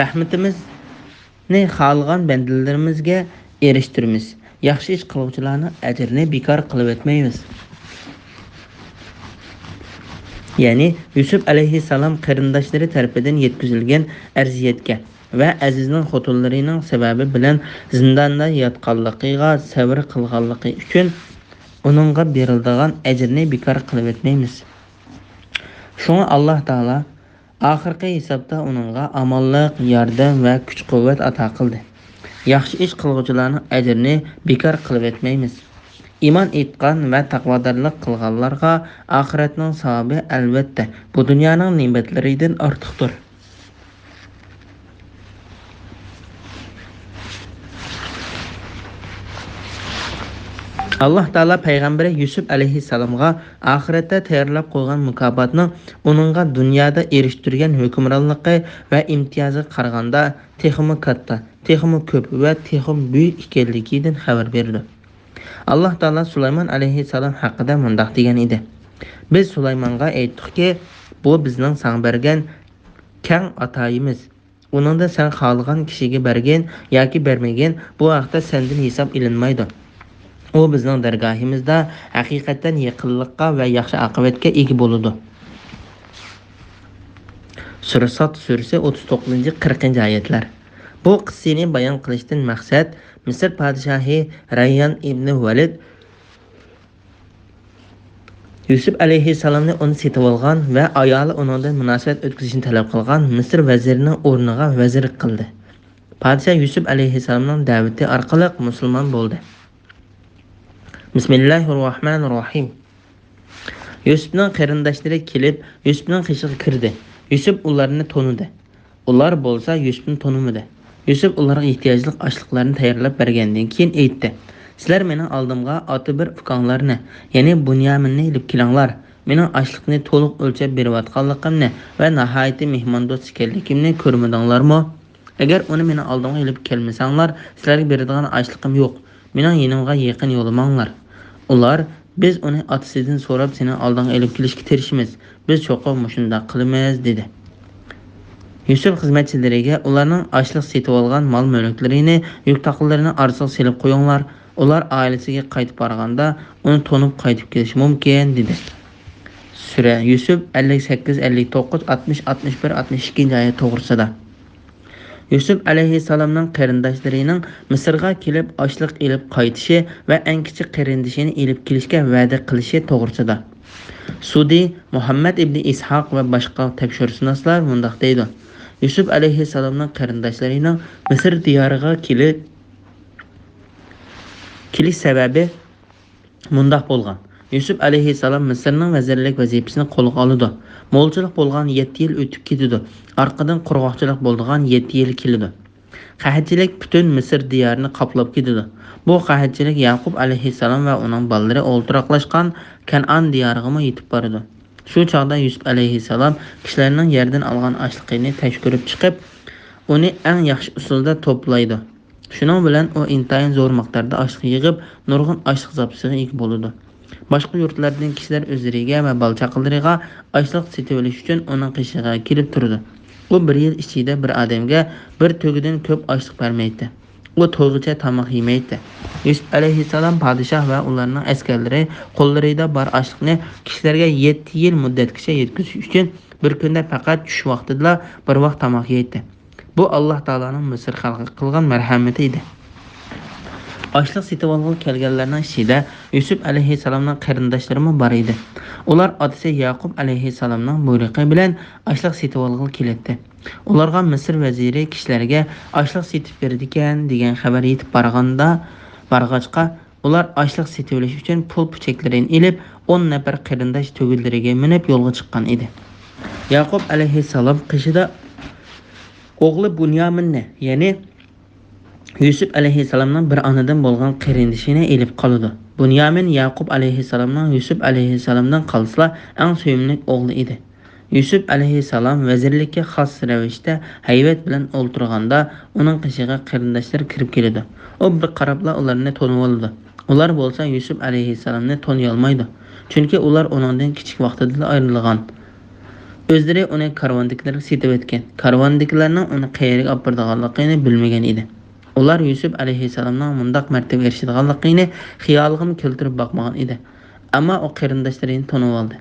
رەھمىتىمىزنى خالىغان بەندىلىرىمىزگە ئېرىشتۈرىمىز. ياخشى ئىش قىلغۇچىلارنىڭ ئەجرىنى بىكار قىلىۋەتمەيمىز. يەنى يۈسۈپ ئەلەيھىسسالام قېرىنداشلىرى تەرىپىدىن يەتكۈزۈلگەن ئەزىيەتكە ۋە ئەزىزنىڭ خوتۇنلىرىنىڭ سەۋەبى بىلەن زىنداندا ياتقانلىقىغا سەۋر قىلغانلىقى ئۈچۈن ئۇنىڭغا بېرىلىدىغان ئەجىرنى بىكار قىلىۋەتمەيمىز. شۇڭا ئاللاھ تائالا ئاخىرقى ھېسابتا ئۇنىڭغا ئامانلىق، ياردەم ۋە كۈچ-قۇۋۋەت ئاتا قىلدى. ياخشى ئىش قىلغۇچىلارنىڭ ئەجرىنى بىكار قىلىۋەتمەيمىز. ئىمان ئېيتقان ۋە تەقۋادارلىق قىلغانلارغا ئاخىرەتنىڭ ساۋابى ئەلۋەتتە بۇ دۇنيانىڭ نېمەتلىرىدىن ئارتۇقتۇر. ئاللاھ تائالا پەيغەمبىرى يۈسۈپ ئەلەيھىسسالامغا ئاخىرەتتە تەييارلاپ قويغان مۇكاپاتنىڭ ئۇنىڭغا دۇنيادا ئېرىشتۈرگەن ھۆكۈمرانلىقى ۋە ئىمتىيازىغا قارىغاندا تېخىمۇ كاتتا، تېخىمۇ كۆپ ۋە تېخىمۇ بۈيۈك ئىكەنلىكىدىن خەۋەر بېرىدۇ. ئاللاھ تائالا سۇلايمان ئەلەيھىسسالام ھەققىدە مۇنداق دېگەن ئىدى: بىز سۇلايمانغا ئېيتتۇقكى، بۇ بىزنىڭ ساڭا بەرگەن كەڭ ئاتايىمىز. ئۇنىڭدا سەن خالىغان كىشىگە بەرگىن ياكى بەرمىگىن، بۇ ھەقتە سەندىن ھېساب ئېلىنمايدۇ. ئۇ بىزنىڭ دەرگاھىمىزدا ھەقىقەتەن يېقىنلىققا ۋە ياخشى ئاقىۋەتكە ئىگە بولىدۇ. سۈرە ساد سۈرىسى ئوتتۇز توققۇزىنچى، قىرىقىنچى ئايەتلەر. بۇ قىسسىنى بايان قىلىشتىن مەقسەت مىسىر پادىشاھى رەييان ئىبنى ۋەلىد يۈسۈپ ئەلەيھىسسالامنى ئۇنى سېتىۋالغان ۋە ئايالى ئۇنىڭدىن مۇناسىۋەت ئۆتكۈزۈشنى تەلەپ قىلغان مىسىر ۋەزىرىنىڭ ئورنىغا ۋەزىرلىك قىلدى. پادىشاھ يۈسۈپ ئەلەيھىسسالامنىڭ دەۋىتى ئارقىلىق مۇسۇلمان بولدى. بىسمىللاھىررەھمانىررەھىم. يۈسۈپنىڭ قېرىنداشلىرى كېلىپ، يۈسۈپنىڭ قېشىغا كىردى. يۈسۈپ ئۇلارنى تونۇدى. ئۇلار بولسا يۈسۈپنى تونۇمىدى. يۈسۈپ ئۇلارغا ئېھتىياجلىق ئاشلىقلارنى تەييارلاپ بەرگەندىن كېيىن ئېيتتى: سىلەر مېنىڭ ئالدىمغا ئاتا بىر ئۇكاڭلارنى، يەنى بۇنيامىننى ئېلىپ كېلىڭلار. مېنىڭ ئاشلىقنى تولۇق ئۆلچەپ بېرىۋاتقانلىقىمنى ۋە ناھايىتى مېھماندوست ئىكەنلىكىمنى كۆرمىدىڭلارمۇ؟ ئەگەر ئۇنى مېنىڭ ئالدىمغا ئېلىپ كەلمىسەڭلار، سىلەرگە بېرىدىغان ئاشلىقىم يوق. مېنىڭ يېنىمغا يېقىن يولىماڭلار. ئۇلار: بىز ئۇنى ئاتىسىدىن سوراپ سېنىڭ ئالدىڭغا ئېلىپ كېلىشكە تىرىشىمىز. بىز چوقۇم مۇشۇنداق قىلىمىز، دېدى. يۈسۈپ خىزمەتچىلىرىگە: ئۇلارنىڭ ئاشلىق سېتىۋالغان مال-مۈلۈكلىرىنى، يۈك-تاقلىرىنى ئارىسىغا سېلىپ قويۇڭلار. ئۇلار ئائىلىسىگە قايتىپ بارغاندا ئۇنى تونۇپ قايتىپ كېلىشى مۇمكىن، دېدى. سۈرە يۈسۈپ ئەللىك سەككىز، ئەللىك توققۇز، ئاتمىش، ئاتمىش بىر، ئاتمىش ئىككىنچى ئايەت توغرىسىدا. يۈسۈپ ئەلەيھىسسالامنىڭ قېرىنداشلىرىنىڭ مىسىرغا كېلىپ ئاشلىق ئېلىپ قايتىشى ۋە ئەڭ كىچىك قېرىندىشىنى ئېلىپ كېلىشكە ۋەدە قىلىشى توغرىسىدا. سۇدى مۇھەممەد ئىبنى ئىسھاق ۋە باشقا تەكشۈرۈششۇناسلار مۇنداق دەيدۇ: يۈسۈپ ئەلەيھىسسالامنىڭ قېرىنداشلىرىنىڭ مىسىر دىيارىغا كېلىپ، كېلىش سەۋەبى مۇنداق بولغان. يۈسۈپ ئەلەيھىسسالام مىسىرنىڭ ۋەزىرلىك ۋەزىپىسىنى قولىغا ئالىدۇ. مولچىلىق بولغان يەتتە يىل ئۆتۈپ كېتىدۇ. ئارقىدىن قۇرغاقچىلىق بولىدىغان يەتتە يىل كېلىدۇ. قەھەتچىلىك پۈتۈن مىسىر دىيارىنى قاپلاپ كېتىدۇ. بۇ قەھەتچىلىك ياقۇپ ئەلەيھىسسالام ۋە ئۇنىڭ بالىلىرى ئولتۇراقلاشقان كەنئان دىيارىغىمۇ يېتىپ بارىدۇ. شۇ چاغدا يۈسۈپ ئەلەيھىسسالام كىشىلەرنىڭ يەردىن ئالغان ئاشلىقىنى تەكشۈرۈپ چىقىپ، ئۇنى ئەڭ ياخشى ئۇسۇلدا توپلايدۇ. شۇنىڭ بىلەن ئۇ ئىنتايىن زور مىقداردا ئاشلىق يىغىپ، نۇرغۇن ئاشلىق زاپىسىغا ئىگە بولىدۇ. باشقا يۇرتلاردىن كىشىلەر ئۆزلىرىگە ۋە بالا-چاقىلىرىغا ئاشلىق سېتىۋېلىش ئۈچۈن ئۇنىڭ قېشىغا كېلىپ تۇرىدۇ. ئۇ بىر يىل ئىچىدە بىر ئادەمگە بىر تۆگىدىن كۆپ ئاشلىق بەرمەيتتى. ئۇ تويغىچە تاماق يېمەيتتى. يۈسۈپ ئەلەيھىسسالام پادىشاھ ۋە ئۇلارنىڭ ئەسكەرلىرى قوللىرىدا بار ئاشلىقنى كىشىلەرگە يەتتە يىل مۇددەتكىچە يەتكۈزۈش ئۈچۈن بىر كۈندە پەقەت چۈش ۋاقتىدىلا بىر ۋاق تاماق يەيتتى. بۇ ئاللاھ تائالانىڭ مىسىر خەلقىگە قىلغان مەرھەمىتى ئىدى. ئاشلىق سېتىۋالغىلى كەلگەنلەرنىڭ ئىچىدە يۈسۈپ ئەلەيھىسسالامنىڭ قېرىنداشلىرىمۇ بار ئىدى. ئۇلار ئاتىسى ياقۇپ ئەلەيھىسسالامنىڭ بۇيرۇقى بىلەن ئاشلىق سېتىۋالغىلى كېلەتتى. ئۇلارغا مىسىر ۋەزىرى كىشىلەرگە ئاشلىق سېتىپ بېرىدىكەن دېگەن خەۋەر يېتىپ بارغاندا، بارغاچقا، ئۇلار ئاشلىق سېتىۋېلىش ئۈچۈن پۇل پۈچەكلىرىنى ئېلىپ، ئون نەپەر قېرىنداش تۆگىلىرىگە مىنىپ يولغا چىققان ئىدى. ياقۇپ ئەلەيھىسسالام قېشىدا ئوغلى بۇنيامىننى، يەنى يۈسۈپ ئەلەيھىسسالامنىڭ بىر ئانىدىن بولغان قېرىندىشىنى ئېلىپ قالىدۇ. بۇنيامىن ياقۇپ ئەلەيھىسسالامنىڭ يۈسۈپ ئەلەيھىسسالامدىن قالسىلا ئەڭ سۆيۈملۈك ئوغلى ئىدى. يۈسۈپ ئەلەيھىسسالام ۋەزىرلىككە خاس رەۋىشتە ھەيۋەت بىلەن ئولتۇرغاندا، ئۇنىڭ قېشىغا قېرىنداشلىرى كىرىپ كېلىدۇ. ئۇ بىر قاراپلا ئۇلارنى تونۇۋالىدۇ. ئۇلار بولسا يۈسۈپ ئەلەيھىسسالامنى تونۇيالمايدۇ. چۈنكى ئۇلار ئۇنىڭدىن كىچىك ۋاقتىدىلا ئايرىلغان. ئۆزلىرى ئۇنى كارۋاندىكىلەرگە سېتىۋەتكەن. كارۋاندىكىلەرنىڭ ئۇنى قەيەرگە ئاپىرىدىغانلىقىنى بىلمىگەن ئىدى. ئۇلار يۈسۈپ ئەلەيھىسسالامنىڭ مۇنداق مەرتىۋىگە ئېرىشىدىغانلىقىنى خىيالىغىمۇ كەلتۈرۈپ باقمىغان ئىدى. ئەمما ئۇ قېرىنداشلىرىنى تونۇۋالدى.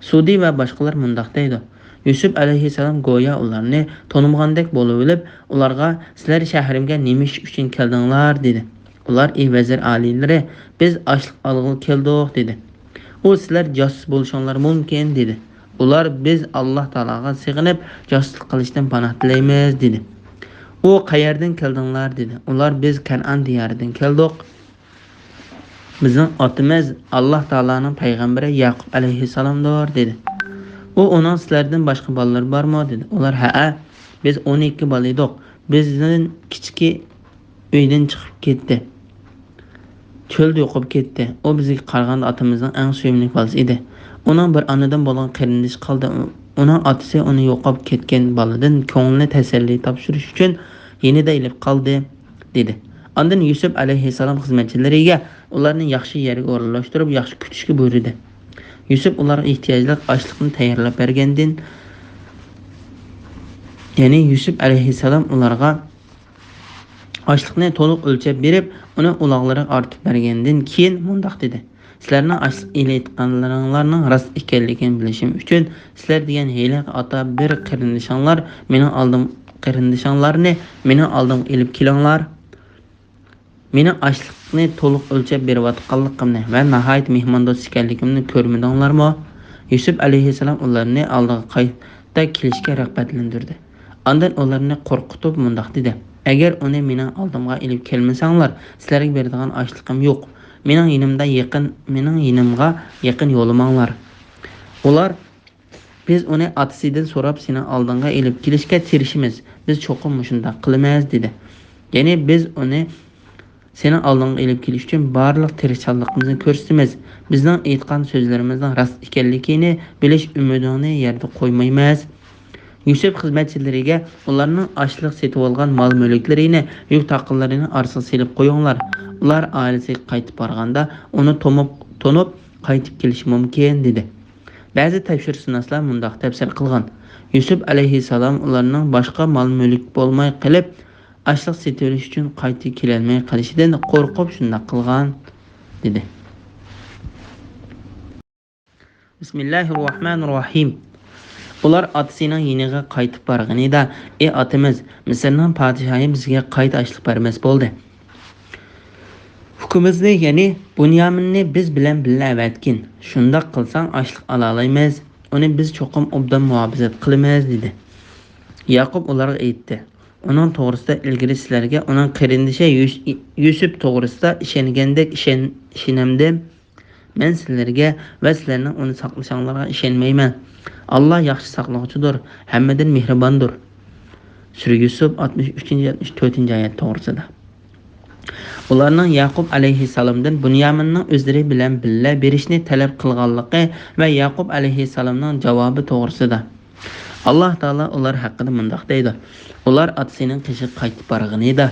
سۇدى ۋە باشقىلار مۇنداق دەيدۇ: يۈسۈپ ئەلەيھىسسالام گويا ئۇلارنى تونۇمىغاندەك بولۇۋېلىپ، ئۇلارغا، «سىلەر شەھىرىمگە نېمە ئىش ئۈچۈن كەلدىڭلار؟» دېدى. ئۇلار: «ئى ۋەزىر ئالىيلىرى، بىز ئاشلىق ئالغىلى كەلدۇق» دېدى. ئۇ: «سىلەر جاسۇس بولۇشۇڭلار مۇمكىن» دېدى. ئۇلار: «بىز ئاللاھ تائالاغا سېغىنىپ، جاسۇسلۇق قىلىشتىن پاناھ تىلەيمىز» دېدى. ئۇ: «قەيەردىن كەلدىڭلار؟» دېدى. ئۇلار: «بىز كەنئان دىيارىدىن كەلدۇق. بىزنىڭ ئاتىمىز ئاللاھ تائالانىڭ پەيغەمبىرى ياقۇپ ئەلەيھىسسالامدۇر» دېدى. ئۇ: «ئۇنىڭ سىلەردىن باشقا بالىلىرى بارمۇ؟» دېدى. ئۇلار: «ھەئە، بىز ئون ئىككى بالا ئىدۇق. بىزدىن كىچىكى ئۆيدىن چىقىپ كەتتى. چۆلدە يوقاپ كەتتى. ئۇ بىزگە قارىغاندا ئاتىمىزنىڭ ئەڭ سۆيۈملۈك بالىسى ئىدى. ئۇنىڭ بىر ئانىدىن بولغان قېرىندىشى قالدى. ئۇنىڭ ئاتىسى ئۇنى يوقاپ كەتكەن بالىدىن كۆڭلىنى تەسەللى تاپشۇرۇش ئۈچۈن يېنىدا ئېلىپ قالدى» دېدى. ئاندىن يۈسۈپ ئەلەيھىسسالام خىزمەتچىلىرىگە ئۇلارنى ياخشى يەرگە ئورۇنلاشتۇرۇپ، ياخشى كۈتۈشكە بۇيرۇدى. يۈسۈپ ئۇلارغا ئېھتىياجلىق ئاشلىقنى تەييارلاپ بەرگەندىن، يەنى يۈسۈپ ئەلەيھىسسالام ئۇلارغا ئاشلىقنى تولۇق ئۆلچەپ بېرىپ، ئۇنى ئۇلاغلىرىغا ئارتىپ بەرگەندىن كېيىن مۇنداق دېدى: «سىلەرنىڭ ئاشلىق ئېلىۋېتىدىغانلىرىڭلارنىڭ راست ئىكەنلىكىنى بىلىشىم ئۈچۈن، سىلەر دېگەن ھېلىقى ئاتا بىر قېرىندىشىڭلار مېنىڭ ئالدىم، قېرىندىشىڭلارنى مېنىڭ ئالدىمغا ئېلىپ كېلىڭلار. مېنىڭ ئاشلىقنى تولۇق ئۆلچەپ بېرىۋاتقانلىقىمنى ۋە ناھايىتى مېھماندوست ئىكەنلىكىمنى كۆرمىدىڭلارمۇ؟» يۈسۈپ ئەلەيھىسسالام ئۇلارنى ئالدىغا قايتا كېلىشكە رىغبەتلەندۈردى. ئاندىن ئۇلارنى قورقۇتۇپ مۇنداق دېدى: «ئەگەر ئۇنى مېنىڭ ئالدىمغا ئېلىپ كەلمىسەڭلار، سىلەرگە بېرىدىغان ئاشلىقىم يوق. مېنىڭ يېنىمدا يېقىن، مېنىڭ يېنىمغا يېقىن يولىماڭلار.» ئۇلار: «بىز ئۇنى ئاتىسىدىن سوراپ سېنىڭ ئالدىڭغا ئېلىپ كېلىشكە تىرىشىمىز. بىز چوقۇم مۇشۇنداق قىلىمىز» دېدى. يەنى: «بىز ئۇنى سېنىڭ ئالدىڭغا ئېلىپ كېلىش ئۈچۈن بارلىق تىرىشچانلىقىمىزنى كۆرسىتىمىز. بىزنىڭ ئېيتقان سۆزلىرىمىزنىڭ راست ئىكەنلىكىنى بىلىش ئۈمىدىڭنى يەردە قويمايمىز.» يۈسۈپ خىزمەتچىلىرىگە: «ئۇلارنىڭ ئاشلىق سېتىۋالغان مال-مۈلۈكلىرىنى، يۈك-تاقىلىرىنى ئارىسىغا سېلىپ قويۇڭلار. ئۇلار ئائىلىسىگە قايتىپ بارغاندا ئۇنى تومۇپ، تونۇپ قايتىپ كېلىشى مۇمكىن» دېدى. بەزى تەپسىرشۇناسلار مۇنداق تەپسىر قىلغان: يۈسۈپ ئەلەيھىسسالام ئۇلارنىڭ باشقا مال-مۈلۈك بولماي قېلىپ، ئاشلىق سېتىۋېلىش ئۈچۈن قايتا كېلەلمەي قېلىشىدىن قورقۇپ شۇنداق قىلغان، دېدى. بىسمىللاھىررەھمانىررەھىم. ئۇلار ئاتىسىنىڭ يېنىغا قايتىپ بارغىنىدا: «ئى ئاتىمىز، مىسىرنىڭ پادىشاھى بىزگە قايتا ئاشلىق بەرمەس بولدى. ئۇكىمىزنى، يەنى بۇنيامىننى بىز بىلەن بىللە ئەۋەتكىن. شۇنداق قىلساڭ ئاشلىق ئالالايمىز. ئۇنى بىز چوقۇم ئوبدان مۇھاپىزەت قىلىمىز» دېدى. ياقۇپ ئۇلارغا ئېيتتى: «ئۇنىڭ توغرىسىدا ئىلگىرى سىلەرگە ئۇنىڭ قېرىندىشى يۈس-، يۈسۈپ توغرىسىدا ئىشەنگەندەك ئىشەن-، ئىشىنەمدىم. مەن سىلەرگە ۋە سىلەرنىڭ ئۇنى ساقلىشىڭلارغا ئىشەنمەيمەن. ئاللا ياخشى ساقلىغۇچىدۇر، ھەممىدىن مېھرىباندۇر. سۈرە يۈسۈپ، ئاتمىش ئۈچىنچى، ئاتمىش تۆتىنچى ئايەت توغرىسىدا. ئۇلارنىڭ ياقۇپ ئەلەيھىسسالامدىن بۇنيامىننىڭ ئۆزلىرى بىلەن بىللە بېرىشنى تەلەپ قىلغانلىقى ۋە ياقۇپ ئەلەيھىسسالامنىڭ جاۋابى توغرىسىدا. ئاللا تائالا ئۇلار ھەققىدە مۇنداق دەيدۇ: ئۇلار ئاتىسىنىڭ قېشىغا قايتىپ بارغىنىدا،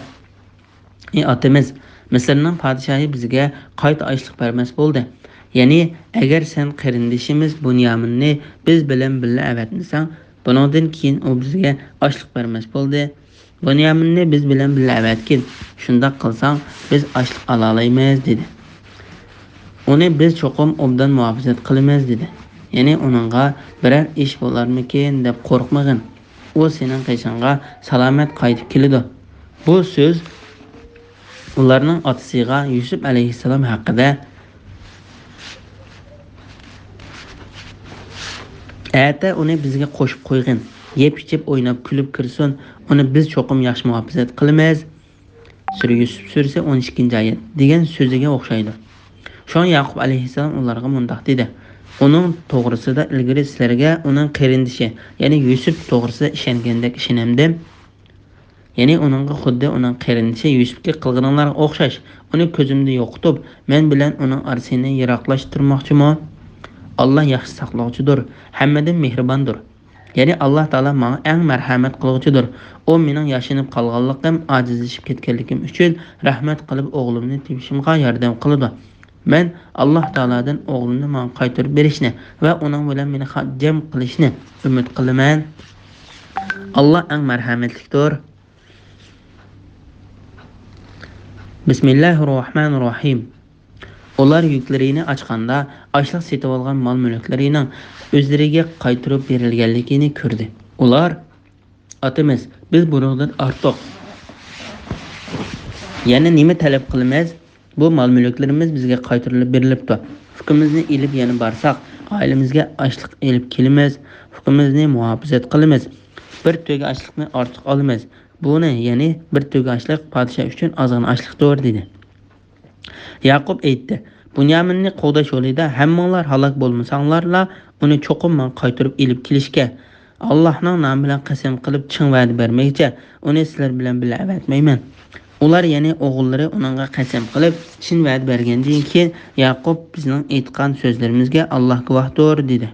ئى ئاتىمىز، مىسىرنىڭ پادىشاھى بىزگە قايتا ئاشلىق بەرمەس بولدى. يەنى، ئەگەر سەن قېرىندىشىمىز بۇنيامىننى بىز بىلەن بىللە ئەۋەتمىسەڭ، بۇنىڭدىن كېيىن ئۇ بىزگە ئاشلىق بەرمەس بولدى. بۇنيامىننى بىز بىلەن بىللە ئەۋەتكىن، شۇنداق قىلساڭ، بىز ئاشلىق ئالالايمىز، دېدى. ئۇنى بىز چوقۇم ئوبدان مۇھاپىزەت قىلىمىز، دېدى. يەنى ئۇنىڭغا بىرەر ئىش بولارمىكىن دەپ قورقمىغىن. ئۇ سېنىڭ قېشىڭغا سالامەت قايتىپ كېلىدۇ. بۇ سۆز ئۇلارنىڭ ئاتىسىغا يۈسۈپ ئەلەيھىسسالام ھەققىدە. ئەتە ئۇنى بىزگە قوشۇپ قويغىن. يەپ-ئىچىپ، ئويناپ، كۈلۈپ كىرسۇن. ئۇنى بىز چوقۇم ياخشى مۇھاپىزەت قىلىمىز. سۈرە يۈسۈپ سۈرىسى، ئون ئىككىنچى ئايەت دېگەن سۆزىگە ئوخشايدۇ. شۇڭا ياقۇپ ئەلەيھىسسالام ئۇلارغا مۇنداق دېدى: ئۇنىڭ توغرىسىدا ئىلگىرى سىلەرگە ئۇنىڭ قېرىندىشى، يەنى يۈسۈپ توغرىسىدا ئىشەنگەندەك ئىشىنەمدىم. يەنى ئۇنىڭغا خۇددى ئۇنىڭ قېرىندىشى يۈسۈپكە قىلغىنىڭلارغا ئوخشاش، ئۇنى كۆزۈمدە يوقىتىپ، مەن بىلەن ئۇنىڭ ئارىسىنى يىراقلاشتۇرماقچىمۇ؟ ئاللا ياخشى ساقلىغۇچىدۇر، ھەممىدىن مېھرىباندۇر. يەنى ئاللا تائالا ماڭا ئەڭ مەرھەمەت قىلغۇچىدۇر. ئۇ مېنىڭ ياشىنىپ قالغانلىقىم، ئاجىزلىشىپ كەتكەنلىكىم ئۈچۈن رەھمەت قىلىپ ئوغلۇمنى تېپىشىمغا ياردەم قىلىدۇ. مەن ئاللا تائالادىن ئوغلۇمنى ماڭا قايتۇرۇپ بېرىشنى ۋە ئۇنىڭ بىلەن مېنى خاتىرجەم قىلىشنى ئۈمىد قىلىمەن. ئاللا ئەڭ مەرھەمەتلىكتۇر. بىسمىللاھىررەھمانىررەھىم. ئۇلار يۈكلىرىنى ئاچقاندا، ئاشلىق سېتىۋالغان مال-مۈلۈكلىرىنىڭ ئۆزلىرىگە قايتۇرۇپ بېرىلگەنلىكىنى كۆردى. ئۇلار: ئاتىمىز، بىز بۇنىڭدىن ئارتۇق، يەنە نېمە تەلەپ قىلىمىز؟ بۇ مال-مۈلۈكلىرىمىز بىزگە قايتۇرۇلۇپ بېرىلىپتۇ. ئۇكىمىزنى ئېلىپ يەنە بارساق، ئائىلىمىزگە ئاشلىق ئېلىپ كېلىمىز. ئۇكىمىزنى مۇھاپىزەت قىلىمىز. بىر تۆگە ئاشلىقنى ئارتۇق ئالىمىز. بۇنى، يەنى بىر تۆگە ئاشلىق پادىشاھ ئۈچۈن ئازغىنە ئاشلىقتۇر، دېدى. ياقۇپ ئېيتتى: بۇنيامىننى قوغداش يولىدا ھەممىڭلار ھالاك بولمىساڭلارلا، ئۇنى چوقۇم ماڭا قايتۇرۇپ ئېلىپ كېلىشكە. ئاللاھنىڭ نامى بىلەن قەسەم قىلىپ، چىڭ ۋەدە بەرمىگىچە ئۇنى سىلەر بىلەن بىللە ئەۋەتمەيمەن. ئۇلار، يەنى ئوغۇللىرى، ئۇنىڭغا قەسەم قىلىپ، چىن ۋەدە بەرگەندىن كېيىن، ياقۇپ: بىزنىڭ ئېيتقان سۆزلىرىمىزگە ئاللاھ گۇۋاھتۇر، دېدى.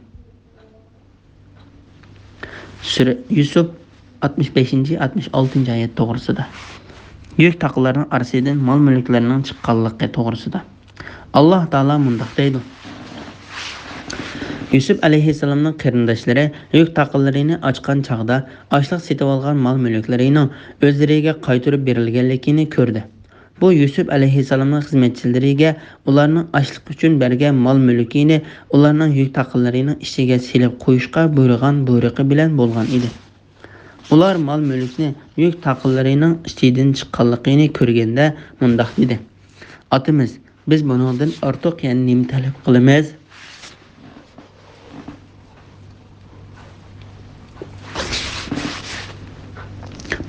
سۈرە يۈسۈپ، ئاتمىش بەشىنچى، ئاتمىش ئالتىنچى ئايەت توغرىسىدا. يۈك تاقىلارنىڭ ئارىسىدىن مال-مۈلۈكلەرنىڭ چىققانلىقى توغرىسىدا. ئاللاھ تائالا مۇنداق دەيدۇ: يۈسۈپ ئەلەيھىسسالامنىڭ قېرىنداشلىرى يۈك تاقىلىرىنى ئاچقان چاغدا، ئاشلىق سېتىۋالغان مال-مۈلۈكلىرىنىڭ ئۆزلىرىگە قايتۇرۇپ بېرىلگەنلىكىنى كۆردى. بۇ يۈسۈپ ئەلەيھىسسالامنىڭ خىزمەتچىلىرىگە ئۇلارنىڭ ئاشلىق ئۈچۈن بەرگەن مال-مۈلكىنى ئۇلارنىڭ يۈك تاقىلىرىنىڭ ئىچىگە سېلىپ قويۇشقا بۇيرۇغان بۇيرۇقى بىلەن بولغان ئىدى. ئۇلار مال-مۈلۈكنى يۈك تاقىلىرىنىڭ ئىچىدىن چىققانلىقىنى كۆرگەندە مۇنداق دېدى: ئاتىمىز، بىز بۇنىڭدىن ئارتۇق يەنە نېمە تەلەپ قىلىمىز؟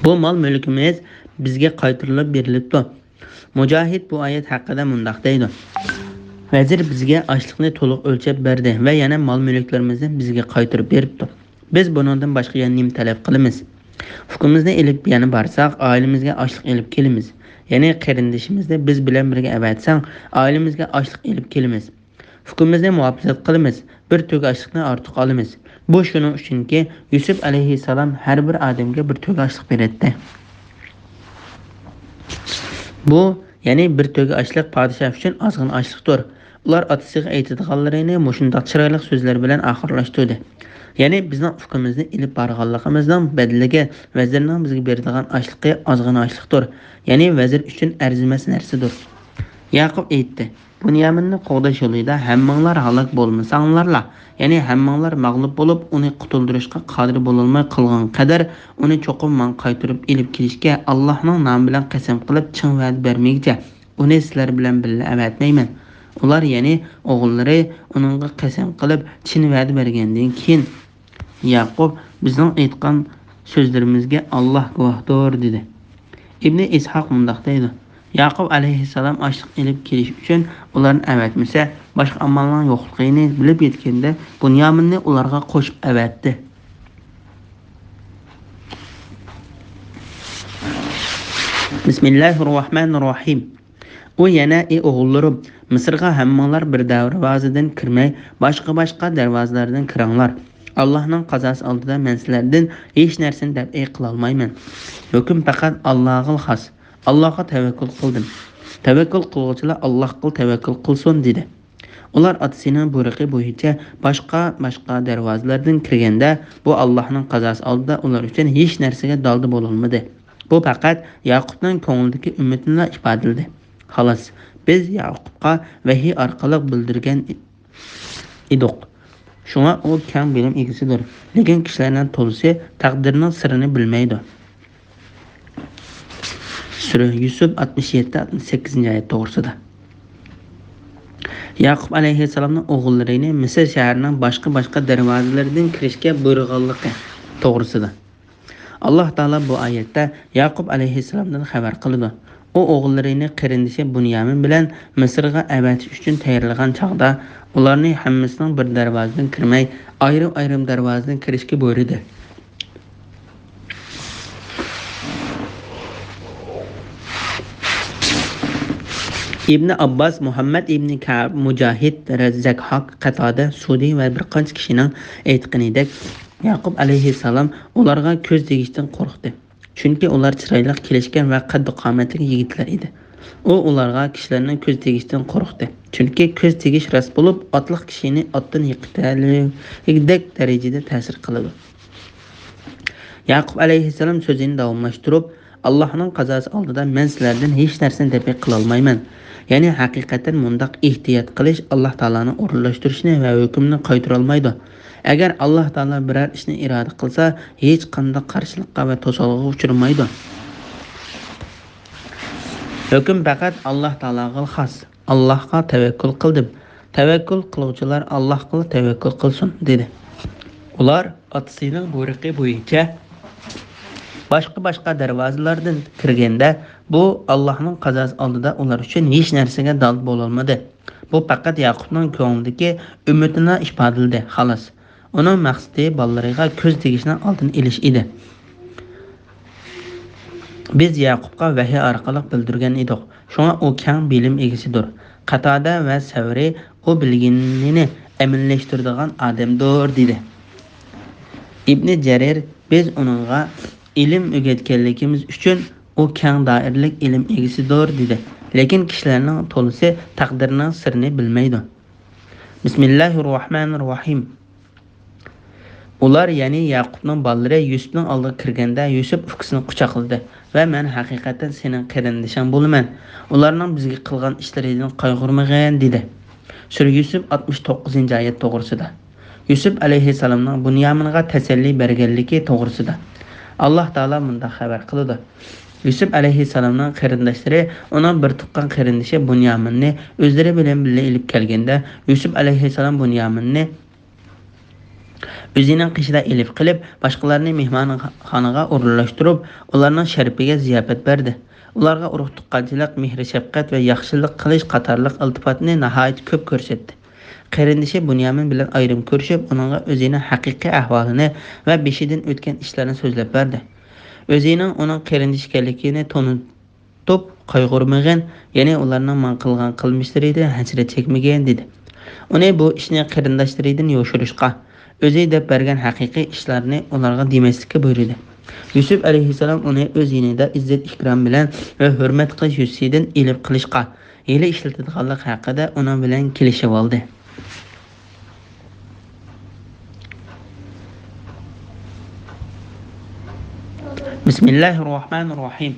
بۇ مال-مۈلكىمىز بىزگە قايتۇرۇلۇپ بېرىلىپتۇ. مۇجاھىد بۇ ئايەت ھەققىدە مۇنداق دەيدۇ: ۋەزىر بىزگە ئاشلىقنى تولۇق ئۆلچەپ بەردى ۋە يەنە مال-مۈلۈكلىرىمىزنى بىزگە قايتۇرۇپ بېرىپتۇ. بىز بۇنىڭدىن باشقا يەنە نېمە تەلەپ قىلىمىز؟ ئۇكىمىزنى ئېلىپ يەنە بارساق، ئائىلىمىزگە ئاشلىق ئېلىپ كېلىمىز. يەنى قېرىندىشىمىزنى بىز بىلەن بىرگە ئەۋەتسەڭ، ئائىلىمىزگە ئاشلىق ئېلىپ كېلىمىز. ئۇكىمىزنى مۇھاپىزەت قىلىمىز، بىر تۆگە ئاشلىقنى ئارتۇق ئالىمىز. بۇ شۇنىڭ ئۈچۈنكى، يۈسۈپ ئەلەيھىسسالام ھەر بىر ئادەمگە بىر تۆگە ئاشلىق بېرەتتى. بۇ، يەنى بىر تۆگە ئاشلىق پادىشاھ ئۈچۈن ئازغىنە ئاشلىقتۇر. ئۇلار ئاتىسىغا ئېيتىدىغانلىرىنى مۇشۇنداق چىرايلىق سۆزلەر بىلەن ئاخىرلاشتۇردى: يەنى بىزنىڭ ئۇكىمىزنى ئېلىپ بارغانلىقىمىزنىڭ بەدىلىگە ۋەزىرنىڭ بىزگە بېرىدىغان ئاشلىقى ئازغىنە ئاشلىقتۇر. يەنى ۋەزىر ئۈچۈن ئەرزىمەس نەرسىدۇر. ياقۇپ ئېيتتى: بۇنيامىننى قوغداش يولىدا ھەممىڭلار ھالاك بولمىساڭلارلا، يەنى ھەممىڭلار مەغلۇپ بولۇپ، ئۇنى قۇتۇلدۇرۇشقا قادىر بولالماي قالغان قەدەر، ئۇنى چوقۇم ماڭا قايتۇرۇپ ئېلىپ كېلىشكە ئاللاھنىڭ نامى بىلەن قەسەم قىلىپ، چىڭ ۋەدە بەرمىگۈچە ئۇنى سىلەر بىلەن بىللە ئەۋەتمەيمەن. ئۇلار، يەنى ئوغۇللىرى، ئۇنىڭغا قەسەم قىلىپ، چىن ۋەدە بەرگەندىن كېيىن، ياقۇپ: بىزنىڭ ئېيتقان سۆزلىرىمىزگە ئاللاھ گۇۋاھتۇر، دېدى. ئىبنى ئىسھاق مۇنداق دەيدۇ: ياقۇپ ئەلەيھىسسالام ئاشلىق ئېلىپ كېلىش ئۈچۈن ئۇلارنى ئەۋەتمىسە، باشقا ئامالنىڭ يوقلۇقىنى بىلىپ يەتكەندە، بۇنيامىننى ئۇلارغا قوشۇپ ئەۋەتتى. بىسمىللاھىررەھمانىررەھىم. ئۇ يەنە: «ئى ئوغۇللىرىم، مىسىرغا ھەممىڭلار بىر دەرۋازىدىن كىرمەي، باشقا-باشقا دەرۋازىلاردىن كىرىڭلار. ئاللاھنىڭ قازاسى ئالدىدا مەن سىلەردىن ھېچ نەرسىنى دەپئى قىلالمايمەن. ھۆكۈم پەقەت ئاللاغىلا خاس. ئاللاغا تەۋەككۈل قىلدىم. تەۋەككۈل قىلغۇچىلار ئاللاغىلا تەۋەككۈل قىلسۇن» دېدى. ئۇلار ئاتىسىنىڭ بۇيرۇقى بويىچە باشقا-باشقا دەرۋازىلاردىن كىرگەندە، بۇ ئاللاھنىڭ قازاسى ئالدىدا ئۇلار ئۈچۈن ھېچ نەرسىگە دالدا بولالمىدى. بۇ پەقەت ياقۇپنىڭ كۆڭلىدىكى ئۈمىدىنىلا ئىپادىلىدى. خالاس، بىز ياقۇپقا ۋەھىي ئارقىلىق بىلدۈرگەن ئىدۇق. شۇڭا ئۇ كەڭ بىلىم ئىگىسىدۇر. لېكىن كىشىلەرنىڭ تولىسى تەقدىرنىڭ سىرىنى بىلمەيدۇ. سۈرە يۈسۈپ ئاتمىش يەتتە، ئاتمىش سەككىزىنچى ئايەت توغرىسىدا. ياقۇپ ئەلەيھىسسالامنىڭ ئوغۇللىرىنى مىسىر شەھىرىنىڭ باشقا-باشقا دەرۋازىلىرىدىن كىرىشكە بۇيرۇغانلىقى توغرىسىدا. ئاللاھ تائالا بۇ ئايەتتە ياقۇپ ئەلەيھىسسالامدىن خەۋەر قىلىدۇ. ئۇ ئوغۇللىرىنى قېرىندىشى بۇنيامىن بىلەن مىسىرغا ئەۋەتىش ئۈچۈن تەييارلىغان چاغدا، ئۇلارنى ھەممىسىنىڭ بىر دەرۋازىدىن كىرمەي، ئايرىم-ئايرىم دەرۋازىدىن كىرىشكە بۇيرۇدى. ئىبنى ئابباس، مۇھەممەد ئىبنى كەئب، مۇجاھىد، زەكھاك، قەتادە، سۇدى ۋە بىر قانچە كىشىنىڭ ئېيتقىنىدەك، ياقۇپ ئەلەيھىسسالام ئۇلارغا كۆز تېگىشتىن قورقتى. چۈنكى ئۇلار چىرايلىق، كېلىشكەن ۋە قەددۇ-قامەتلىك يىگىتلەر ئىدى. ئۇ ئۇلارغا كىشىلەرنىڭ كۆز تېگىشتىن قورقتى. چۈنكى كۆز تېگىش راست بولۇپ، ئاتلىق كىشىنى ئاتتىن يىقىتەلىگۈدەك دەرىجىدە تەسىر قىلىدۇ. ياقۇپ ئەلەيھىسسالام سۆزىنى داۋاملاشتۇرۇپ، «ئاللاھنىڭ قازاسى ئالدىدا مەن سىلەردىن ھېچ نەرسىنى دەپئى قىلالمايمەن.» يەنى ھەقىقەتەن مۇنداق ئېھتىيات قىلىش ئاللاھ تائالانىڭ ئورۇنلاشتۇرۇشىنى ۋە ھۆكمىنى قايتۇرالمايدۇ. ئەگەر ئاللاھ تائالا بىرەر ئىشنى ئىرادە قىلسا، ھېچقانداق قارشىلىققا ۋە توسالغۇغا ئۇچرىمايدۇ. ھۆكۈم پەقەت ئاللاھ تائالاغىلا خاس. «ئاللاھقا تەۋەككۈل قىلدىم. تەۋەككۈل قىلغۇچىلار ئاللاھقىلا تەۋەككۈل قىلسۇن» دېدى. ئۇلار ئاتىسىنىڭ بۇيرۇقى بويىچە باشقا-باشقا دەرۋازىلاردىن كىرگەندە، بۇ ئاللاھنىڭ قازاسى ئالدىدا ئۇلار ئۈچۈن ھېچ نەرسىگە دال بولالمىدى. بۇ پەقەت ياقۇپنىڭ كۆڭلىدىكى ئۈمىدىنىلا ئىپادىلىدى، خالاس. ئۇنىڭ مەقسىتى بالىلىرىغا كۆز تېگىشنىڭ ئالدىنى ئېلىش ئىدى. «بىز ياقۇپقا ۋەھىي ئارقىلىق بىلدۈرگەن ئىدۇق، شۇڭا ئۇ كەڭ بىلىم ئىگىسىدۇر.» قاتادە ۋە سەۋرى ئۇ بىلگىنىنى ئەمەلىيلەشتۈرىدىغان ئادەمدۇر، دېدى. ئىبنى جەرىر: «بىز ئۇنىڭغا ئىلىم ئۆگەتكەنلىكىمىز ئۈچۈن ئۇ كەڭ دائىرىلىك ئىلىم ئىگىسىدۇر» دېدى. لېكىن كىشىلەرنىڭ تولىسى تەقدىرنىڭ سىرىنى بىلمەيدۇ. بىسمىللاھىررەھمانىررەھىم. ئۇلار، يەنى ياقۇپنىڭ بالىلىرى يۈسۈپنىڭ ئالدىغا كىرگەندە، يۈسۈپ ئۇكىسىنى قۇچاقلىدى ۋە «مەن ھەقىقەتەن سېنىڭ قېرىندىشىڭ بولىمەن. ئۇلارنىڭ بىزگە قىلغان ئىشلىرىدىن قايغۇرمىغىن» دېدى. سۈرە يۈسۈپ ئاتمىش توققۇزىنچى ئايەت توغرىسىدا. يۈسۈپ ئەلەيھىسسالامنىڭ بۇنيامىنغا تەسەللى بەرگەنلىكى توغرىسىدا. ئاللاھ تائالا مۇنداق خەۋەر قىلىدۇ. يۈسۈپ ئەلەيھىسسالامنىڭ قېرىنداشلىرى ئۇنىڭ بىر تۇغقان قېرىندىشى بۇنيامىننى ئۆزلىرى بىلەن بىللە ئېلىپ كەلگەندە، يۈسۈپ ئەلەيھىسسالام بۇنيامىننى ئۆزىنىڭ قېشىدا ئېلىپ قېلىپ، باشقىلارنى مېھمانخانىغا ئورۇنلاشتۇرۇپ، ئۇلارنىڭ شەرىپىگە زىياپەت بەردى. ئۇلارغا ئۇرۇق-تۇغقانچىلىق، مېھىر-شەپقەت ۋە ياخشىلىق قىلىش قاتارلىق ئىلتىپاتنى ناھايىتى كۆپ كۆرسەتتى. قېرىندىشى بۇنيامىن بىلەن ئايرىم كۆرۈشۈپ، ئۇنىڭغا ئۆزىنىڭ ھەقىقىي ئەھۋالىنى ۋە بېشىدىن ئۆتكەن ئىشلارنى سۆزلەپ بەردى. ئۆزىنىڭ ئۇنىڭ قېرىندىشى ئىكەنلىكىنى تونۇتۇپ، «قايغۇرمىغىن، يەنى ئۇلارنىڭ ماڭا قىلغان قىلمىشلىرىدىن ھەسرەت چەكمىگىن» دېدى. ئۇنى بۇ ئىشنى قېرىنداشلىرىدىن يوشۇرۇشقا، ئۆزى دەپ بەرگەن ھەقىقىي ئىشلارنى ئۇلارغا دېمەسلىككە بۇيرۇدى. يۈسۈپ ئەلەيھىسسالام ئۇنى ئۆز يېنىدا ئىززەت-ئىكرام بىلەن ۋە ھۆرمەت قىلىش يۈزىسىدىن ئېلىپ قېلىشقا، ھىيلە ئىشلىتىدىغانلىق ھەققىدە ئۇنىڭ بىلەن كېلىشىۋالدى. بىسمىللاھىررەھمانىررەھىم.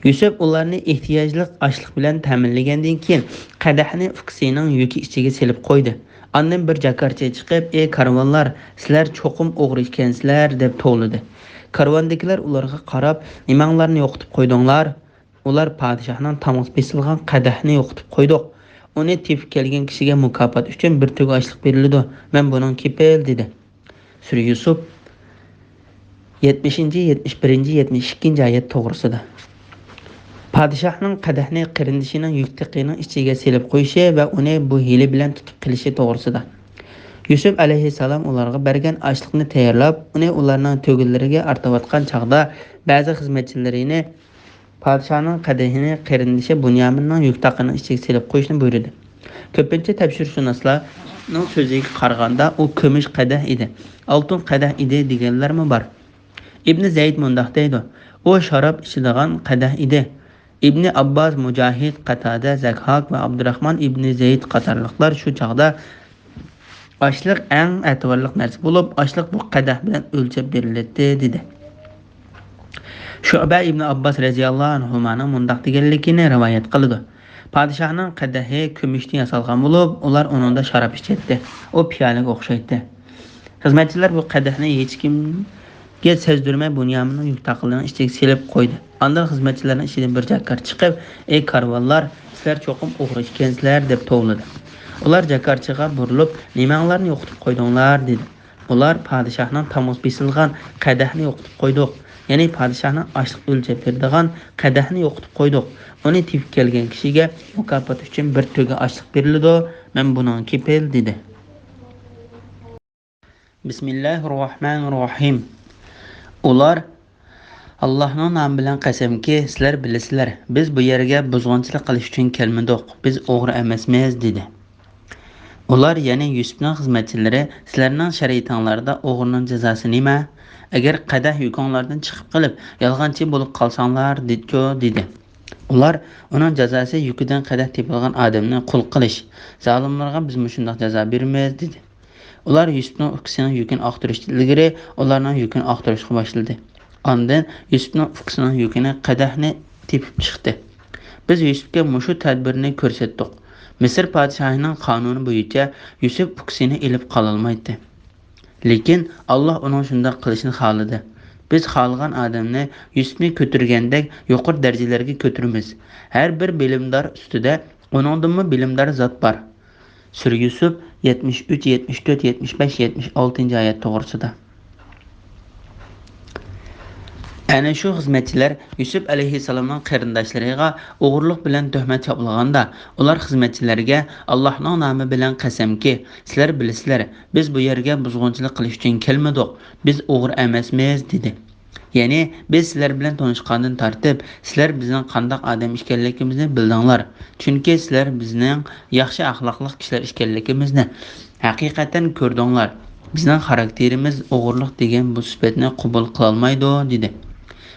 يۈسۈپ ئۇلارنى ئېھتىياجلىق ئاشلىق بىلەن تەمىنلىگەندىن كېيىن، قەدەھنى ئۇكىسىنىڭ يۈكى ئىچىگە سېلىپ قويدى. ئاندىن بىر جاكارچى چىقىپ، «ئى كارۋانلار، سىلەر چوقۇم ئوغرى ئىكەنسىلەر» دەپ توۋلىدى. كارۋاندىكىلەر ئۇلارغا قاراپ، «نېمەڭلارنى يوقىتىپ قويدۇڭلار؟» «ئۇلار پادىشاھنىڭ تامغىسى بېسىلغان قەدەھنى يوقىتىپ قويدۇق. ئۇنى تېپىپ كەلگەن كىشىگە مۇكاپات ئۈچۈن بىر تۆگە ئاشلىق بېرىلىدۇ. مەن بۇنىڭ كېپىل» دېدى. سۈرە يۈسۈپ، يەتمىشىنچى، يەتمىش بىرىنچى، يەتمىش ئىككىنچى ئايەت توغرىسىدا. پادىشاھنىڭ قەدەھنى قېرىندىشىنىڭ يۈكتىقىنىڭ ئىچىگە سېلىپ قويۇشى ۋە ئۇنى بۇ ھىيلە بىلەن تۇتۇپ قېلىشى توغرىسىدا. يۈسۈپ ئەلەيھىسسالام ئۇلارغا بەرگەن ئاشلىقنى تەييارلاپ، ئۇنى ئۇلارنىڭ تۆگىلىرىگە ئارتىۋاتقان چاغدا، بەزى خىزمەتچىلىرىنى پادىشاھنىڭ قەدىھىنى قېرىندىشى بۇنيامىننىڭ يۈكتاقىنىڭ ئىچىگە سېلىپ قويۇشنى بۇيرۇدى. كۆپىنچە تەپسىرشۇناسلارنىڭ سۆزىگە قارىغاندا، ئۇ كۈمۈش قەدەھ ئىدى، ئالتۇن قەدەھ ئىدى دېگەنلەرمۇ بار. ئىبنى زەيد مۇنداق دەيدۇ: «ئۇ شاراب ئىچىدىغان قەدەھ ئىدى.» ئىبنى ئابباس، مۇجاھىد، قاتادە، زەكھاك ۋە ئابدۇراخمان ئىبنى زەيد قاتارلىقلار شۇ چاغدا ئاشلىق ئەڭ ئەتىۋارلىق نەرسە بولۇپ، ئاشلىق بۇ قەدەھ بىلەن ئۆلچەپ بېرىلەتتى، دېدى. شۇئبە ئىبنى ئابباس رەزىياللاھۇ ئەنھۇمانىڭ مۇنداق دېگەنلىكىنى رىۋايەت قىلىدۇ: «پادىشاھنىڭ قەدىھى كۈمۈشتىن ياسالغان بولۇپ، ئۇلار ئۇنىڭدا شاراب ئىچەتتى. ئۇ پىيالىگە ئوخشايتتى.» خىزمەتچىلەر بۇ قەدەھنى ھېچكىمگە سەزدۈرمەي بۇنيامىننىڭ يۈكتاقىلىرىنىڭ ئىچىگە سېلىپ قويدى. ئاندىن خىزمەتچىلەرنىڭ ئىچىدىن بىر جاكار چىقىپ: «ئەي كارۋانلار، سىلەر چوقۇم ئوغرى ئىكەنسىلەر» دەپ توۋلىدى. ئۇلار جاكارچىغا بۇرۇلۇپ: «نېمەڭلارنى يوقىتىپ قويدۇڭلار؟» دېدى. ئۇلار: «پادىشاھنىڭ تامغىسى بېسىلغان قەدەھنى يوقىتىپ قويدۇق. يەنى پادىشاھنىڭ ئاشلىق ئۆلچەپ بېرىدىغان قەدەھنى يوقىتىپ قويدۇق. ئۇنى تېپىپ كەلگەن كىشىگە مۇكاپات ئۈچۈن بىر تۆگە ئاشلىق بېرىلىدۇ. مەن بۇنىڭغا كېپىل» دېدى. بىسمىللاھىررەھمانىررەھىم. ئۇلار: «ئاللاھنىڭ نامى بىلەن قەسەمكى، سىلەر بىلىسىلەر، بىز بۇ يەرگە بۇزغۇنچىلىق قىلىش ئۈچۈن كەلمىدۇق، بىز ئوغرى ئەمەسمىز» دېدى. ئۇلار، يەنى يۈسۈپنىڭ خىزمەتچىلىرى: «سىلەرنىڭ شەرىئىتىڭلاردا ئوغرىنىڭ جازاسى نېمە؟ ئەگەر قەدەھ يۈكۈڭلاردىن چىقىپ قېلىپ، يالغانچى بولۇپ قالساڭلارچۇ؟» دېدى. ئۇلار: «ئۇنىڭ جازاسى يۈكىدىن قەدەھ تېپىلغان ئادەمنى قۇل قىلىش. زالىملارغا بىز مۇشۇنداق جازا بېرىمىز» دېدى. ئۇلار يۈسۈپنىڭ ئۇكىسىنىڭ يۈكىنى ئاختۇرۇشتىن ئىلگىرى ئۇلارنىڭ يۈكىنى ئاختۇرۇشقا باشلىدى. ئاندىن يۈسۈپنىڭ ئۇكىسىنىڭ يۈكىنى قەدەھنى تېپىپ چىقتى. بىز يۈسۈپكە مۇشۇ تەدبىرنى كۆرسەتتۇق. مىسىر پادىشاھىنىڭ قانۇنى بويىچە يۈسۈپ ئۇكىسىنى ئېلىپ قالالمايتتى. لېكىن ئاللاھ ئۇنىڭ شۇنداق قىلىشىنى خالىدى. بىز خالىغان ئادەمنى يۈسۈپنى كۆتۈرگەندەك يۇقىرى دەرىجىلەرگە كۆتۈرىمىز. ھەر بىر بىلىمدار ئۈستىدە ئۇنىڭدىنمۇ بىلىمدار زات بار. سۈرە يۈسۈپ، يەتمىش ئۈچ، يەتمىش تۆت، يەتمىش بەش، يەتمىش ئالتىنچى ئايەت توغرىسىدا. ئەنە شۇ خىزمەتچىلەر يۈسۈپ ئەلەيھىسسالامنىڭ قېرىنداشلىرىغا ئوغرىلىق بىلەن تۆھمەت چاپلىغاندا، ئۇلار خىزمەتچىلەرگە: «ئاللاھنىڭ نامى بىلەن قەسەمكى، سىلەر بىلىسىلەر، بىز بۇ يەرگە بۇزغۇنچىلىق قىلىش ئۈچۈن كەلمىدۇق، بىز ئوغرى ئەمەسمىز» دېدى. يەنى، «بىز سىلەر بىلەن تونۇشقاندىن تارتىپ، سىلەر بىزنىڭ قانداق ئادەم ئىكەنلىكىمىزنى بىلدىڭلار. چۈنكى سىلەر بىزنىڭ ياخشى ئەخلاقلىق كىشىلەر ئىكەنلىكىمىزنى ھەقىقەتەن كۆردۈڭلار. بىزنىڭ خاراكتېرىمىز ئوغرىلىق دېگەن بۇ سۈپەتنى قوبۇل قىلالمايدۇ» دېدى.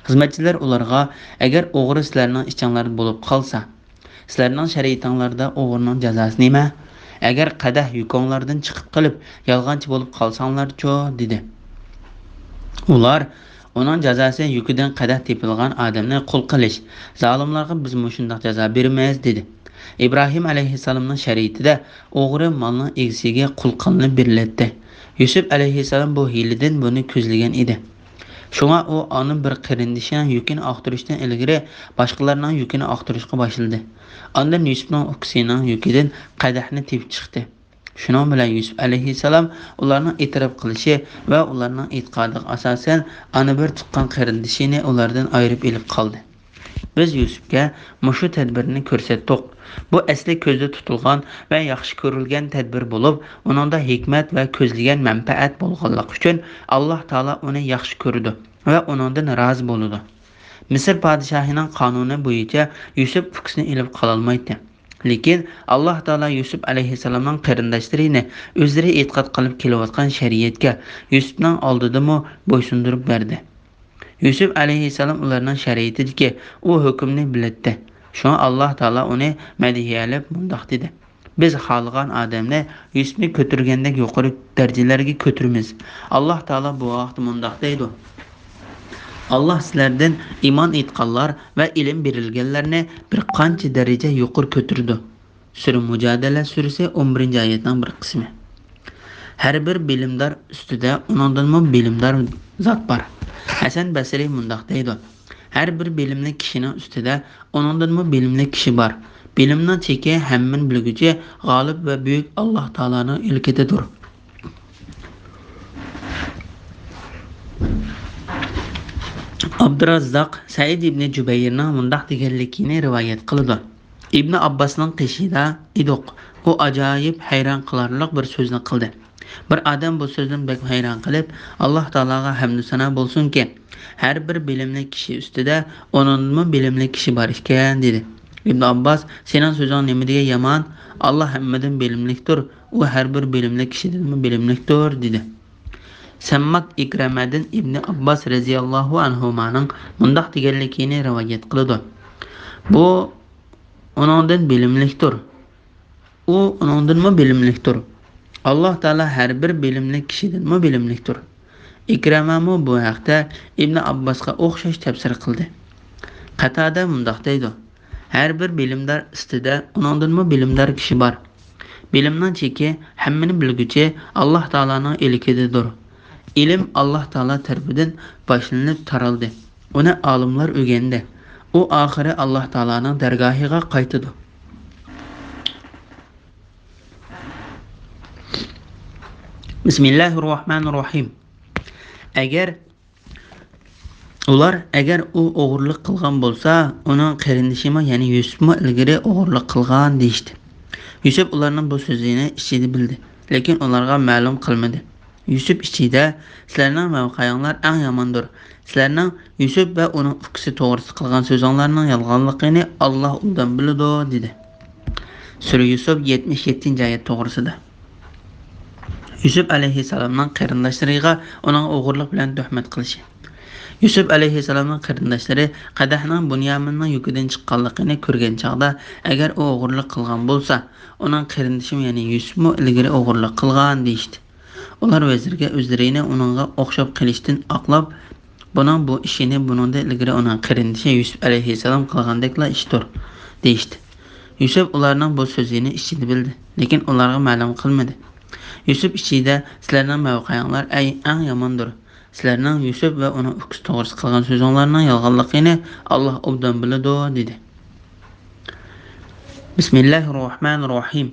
خىزمەتچىلەر ئۇلارغا: «ئەگەر ئوغرى سىلەرنىڭ ئىچىڭلاردا بولۇپ قالسا، سىلەرنىڭ شەرىئىتىڭلاردا ئوغرىنىڭ جازاسى نېمە؟ ئەگەر قەدەھ يۈكۈڭلاردىن چىقىپ قېلىپ، يالغانچى بولۇپ قالساڭلارچۇ؟» دېدى. ئۇلار: «ئۇنىڭ جازاسى يۈكىدىن قەدەھ تېپىلغان ئادەمنى قۇل قىلىش. زالىملارغا بىز مۇشۇنداق جازا بېرىمىز» دېدى. ئىبراھىم ئەلەيھىسسالامنىڭ شەرىئىتىدە ئوغرى مالنىڭ ئىگىسىگە قۇل قىلىنىپ بېرىلەتتى. يۈسۈپ ئەلەيھىسسالام بۇ ھىيلىدىن بۇنى كۆزلىگەن ئىدى. شۇڭا ئۇ ئانا بىر قېرىندىشىنىڭ يۈكىنى ئاختۇرۇشتىن ئىلگىرى باشقىلارنىڭ يۈكىنى ئاختۇرۇشقا باشلىدى. ئاندىن يۈسۈپنىڭ ئۇكىسىنىڭ يۈكىدىن قەدەھنى تېپىپ چىقتى. شۇنىڭ بىلەن يۈسۈپ ئەلەيھىسسالام ئۇلارنىڭ ئېتىراپ قىلىشى ۋە ئۇلارنىڭ ئېتىقادىغا ئاساسەن، ئانا بىر تۇغقان قېرىندىشىنى ئۇلاردىن ئايرىپ ئېلىپ قالدى. بىز يۈسۈپكە مۇشۇ تەدبىرنى كۆرسەتتۇق. بۇ ئەسلى كۆزدە تۇتۇلغان ۋە ياخشى كۆرۈلگەن تەدبىر بولۇپ، ئۇنىڭدا ھېكمەت ۋە كۆزلىگەن مەنپەئەت بولغانلىقى ئۈچۈن، ئاللاھ تائالا ئۇنى ياخشى كۆرىدۇ ۋە ئۇنىڭدىن رازى بولىدۇ. مىسىر پادىشاھىنىڭ قانۇنى بويىچە يۈسۈپ ئۇكىسىنى ئېلىپ قالالمايتتى. لېكىن ئاللاھ تائالا يۈسۈپ ئەلەيھىسسالامنىڭ قېرىنداشلىرىنى ئۆزلىرى ئېتىقاد قىلىپ كېلىۋاتقان شەرىئەتكە يۈسۈپنىڭ ئالدىدىمۇ بويسۇندۇرۇپ بەردى. يۈسۈپ ئەلەيھىسسالام ئۇلارنىڭ شەرىئىتىدىكى ئۇ ھۆكۈمنى بىلەتتى. شۇڭا ئاللاھ تائالا ئۇنى مەدھىيەلەپ مۇنداق دېدى: «بىز خالىغان ئادەمنى يۈسۈپنى كۆتۈرگەندەك يۇقىرى دەرىجىلەرگە كۆتۈرىمىز.» ئاللاھ تائالا بۇ ھەقتە مۇنداق دەيدۇ: «ئاللاھ سىلەردىن ئىمان ئېيتقانلار ۋە ئىلىم بېرىلگەنلەرنى بىر قانچە دەرىجە يۇقىرى كۆتۈرىدۇ.» سۈرە مۇجادىلە سۈرىسى، ئون بىرىنچى ئايەتنىڭ بىر قىسمى. ھەر بىر بىلىمدار ئۈستىدە ئۇنىڭدىنمۇ بىلىمدار زات بار. ھەسەن بەسرى مۇنداق دەيدۇ: «ھەر بىر بىلىملىك كىشىنىڭ ئۈستىدە ئۇنىڭدىنمۇ بىلىملىك كىشى بار. بىلىمنىڭ چېكى ھەممىنى بىلگۈچى، غالىب ۋە بۈيۈك ئاللاھ تائالانىڭ ئىلكىدىدۇر.» ئابدۇراززاق سەئىد ئىبنى جۇبەيرنىڭ مۇنداق دېگەنلىكىنى رىۋايەت قىلىدۇ: ئىبنى ئابباسنىڭ قېشىدا ئىدۇق. ئۇ ئاجايىپ ھەيران قالارلىق بىر سۆزنى قىلدى. بىر ئادەم بۇ سۆزدىن بەك ھەيران قېلىپ، «ئاللاھ تائالاغا ھەمدۇ سانا بولسۇنكى، ھەر بىر بىلىملىك كىشى ئۈستىدە ئۇنىڭدىنمۇ بىلىملىك كىشى بار ئىكەن» دېدى. ئىبنى ئابباس: «سېنىڭ سۆزۈڭ نېمە دېگەن يامان؟ ئاللاھ ھەممىدىن بىلىملىكتۇر، ئۇ ھەر بىر بىلىملىك كىشىدىنمۇ بىلىملىكتۇر» دېدى. سەمماك ئىكرىمەدىن ئىبنى ئابباس رەزىياللاھۇ ئەنھۇمانىڭ مۇنداق دېگەنلىكىنى رىۋايەت قىلىدۇ: بۇ ئۇنىڭدىن بىلىملىكتۇر. ئۇ ئۇنىڭدىنمۇ بىلىملىكتۇر. ئاللاھ تائالا ھەر بىر بىلىملىك كىشىدىنمۇ بىلىملىكتۇر. ئىكرىمەمۇ بۇ ھەقتە ئىبنى ئابباسقا ئوخشاش تەپسىر قىلدى. قاتادە مۇنداق دەيدۇ: ھەر بىر بىلىمدار ئۈستىدە ئۇنىڭدىنمۇ بىلىمدار كىشى بار. بىلىمنىڭ چېكى ھەممىنى بىلگۈچى ئاللاھ تائالانىڭ ئىلكىدىدۇر. ئىلىم ئاللاھ تائالا تەرىپىدىن باشلىنىپ تارالدى. ئۇنى ئالىملار ئۆگەندى. ئۇ ئاخىرى ئاللاھ تائالانىڭ دەرگاھىغا قايتىدۇ. بىسمىللاھىررەھمانىررەھىم. ئەگەر ئۇلار، ئەگەر ئۇ ئوغرىلىق قىلغان بولسا، ئۇنىڭ قېرىندىشىمۇ، يەنى يۈسۈپمۇ ئىلگىرى ئوغرىلىق قىلغان دېيىشتى. يۈسۈپ ئۇلارنىڭ بۇ سۆزىنى ئىچىدە بىلدى، لېكىن ئۇلارغا مەلۇم قىلمىدى. يۈسۈپ ئىچىدە: سىلەرنىڭ مەۋقەيىڭلار ئەڭ ياماندۇر. سىلەرنىڭ يۈسۈپ ۋە ئۇنىڭ ئۇكىسى توغرىسىدا قىلغان سۆزۈڭلارنىڭ يالغانلىقىنى ئاللاھ ئوبدان بىلىدۇ، دېدى. سۈرە يۈسۈپ، يەتمىش يەتتىنچى ئايەت توغرىسىدا. يۈسۈپ ئەلەيھىسسالامنىڭ قېرىنداشلىرىغا ئۇنىڭ ئوغرىلىق بىلەن تۆھمەت قىلىشى. يۈسۈپ ئەلەيھىسسالامنىڭ قېرىنداشلىرى قەدەھنىڭ بۇنيامىننىڭ يۈكىدىن چىققانلىقىنى كۆرگەن چاغدا، ئەگەر ئۇ ئوغرىلىق قىلغان بولسا، ئۇنىڭ قېرىندىشىمۇ، يەنى يۈسۈپمۇ ئىلگىرى ئوغرىلىق قىلغان دېيىشتى. ئۇلار ۋەزىرگە ئۆزلىرىنى ئۇنىڭغا ئوخشاپ قېلىشتىن ئاقلاپ، بۇنىڭ بۇ ئىشىنى بۇنىڭدىن ئىلگىرى ئۇنىڭ قېرىندىشى يۈسۈپ ئەلەيھىسسالام قىلغاندەكلا ئىشتۇر، دېيىشتى. يۈسۈپ ئۇلارنىڭ بۇ سۆزىنى ئىچىدە بىلدى، لېكىن ئۇلارغا مەلۇم قىلمىدى. يۈسۈپ ئىچىدە: سىلەرنىڭ مەۋقەيىڭلار ئەي ئەڭ ياماندۇر. سىلەرنىڭ يۈسۈپ ۋە ئۇنىڭ ئۇكىسى توغرىسىدا قىلغان سۆزۈڭلارنىڭ يالغانلىقىنى ئاللاھ ئوبدان بىلىدۇ، دېدى. بىسمىللاھىررەھمانىررەھىم.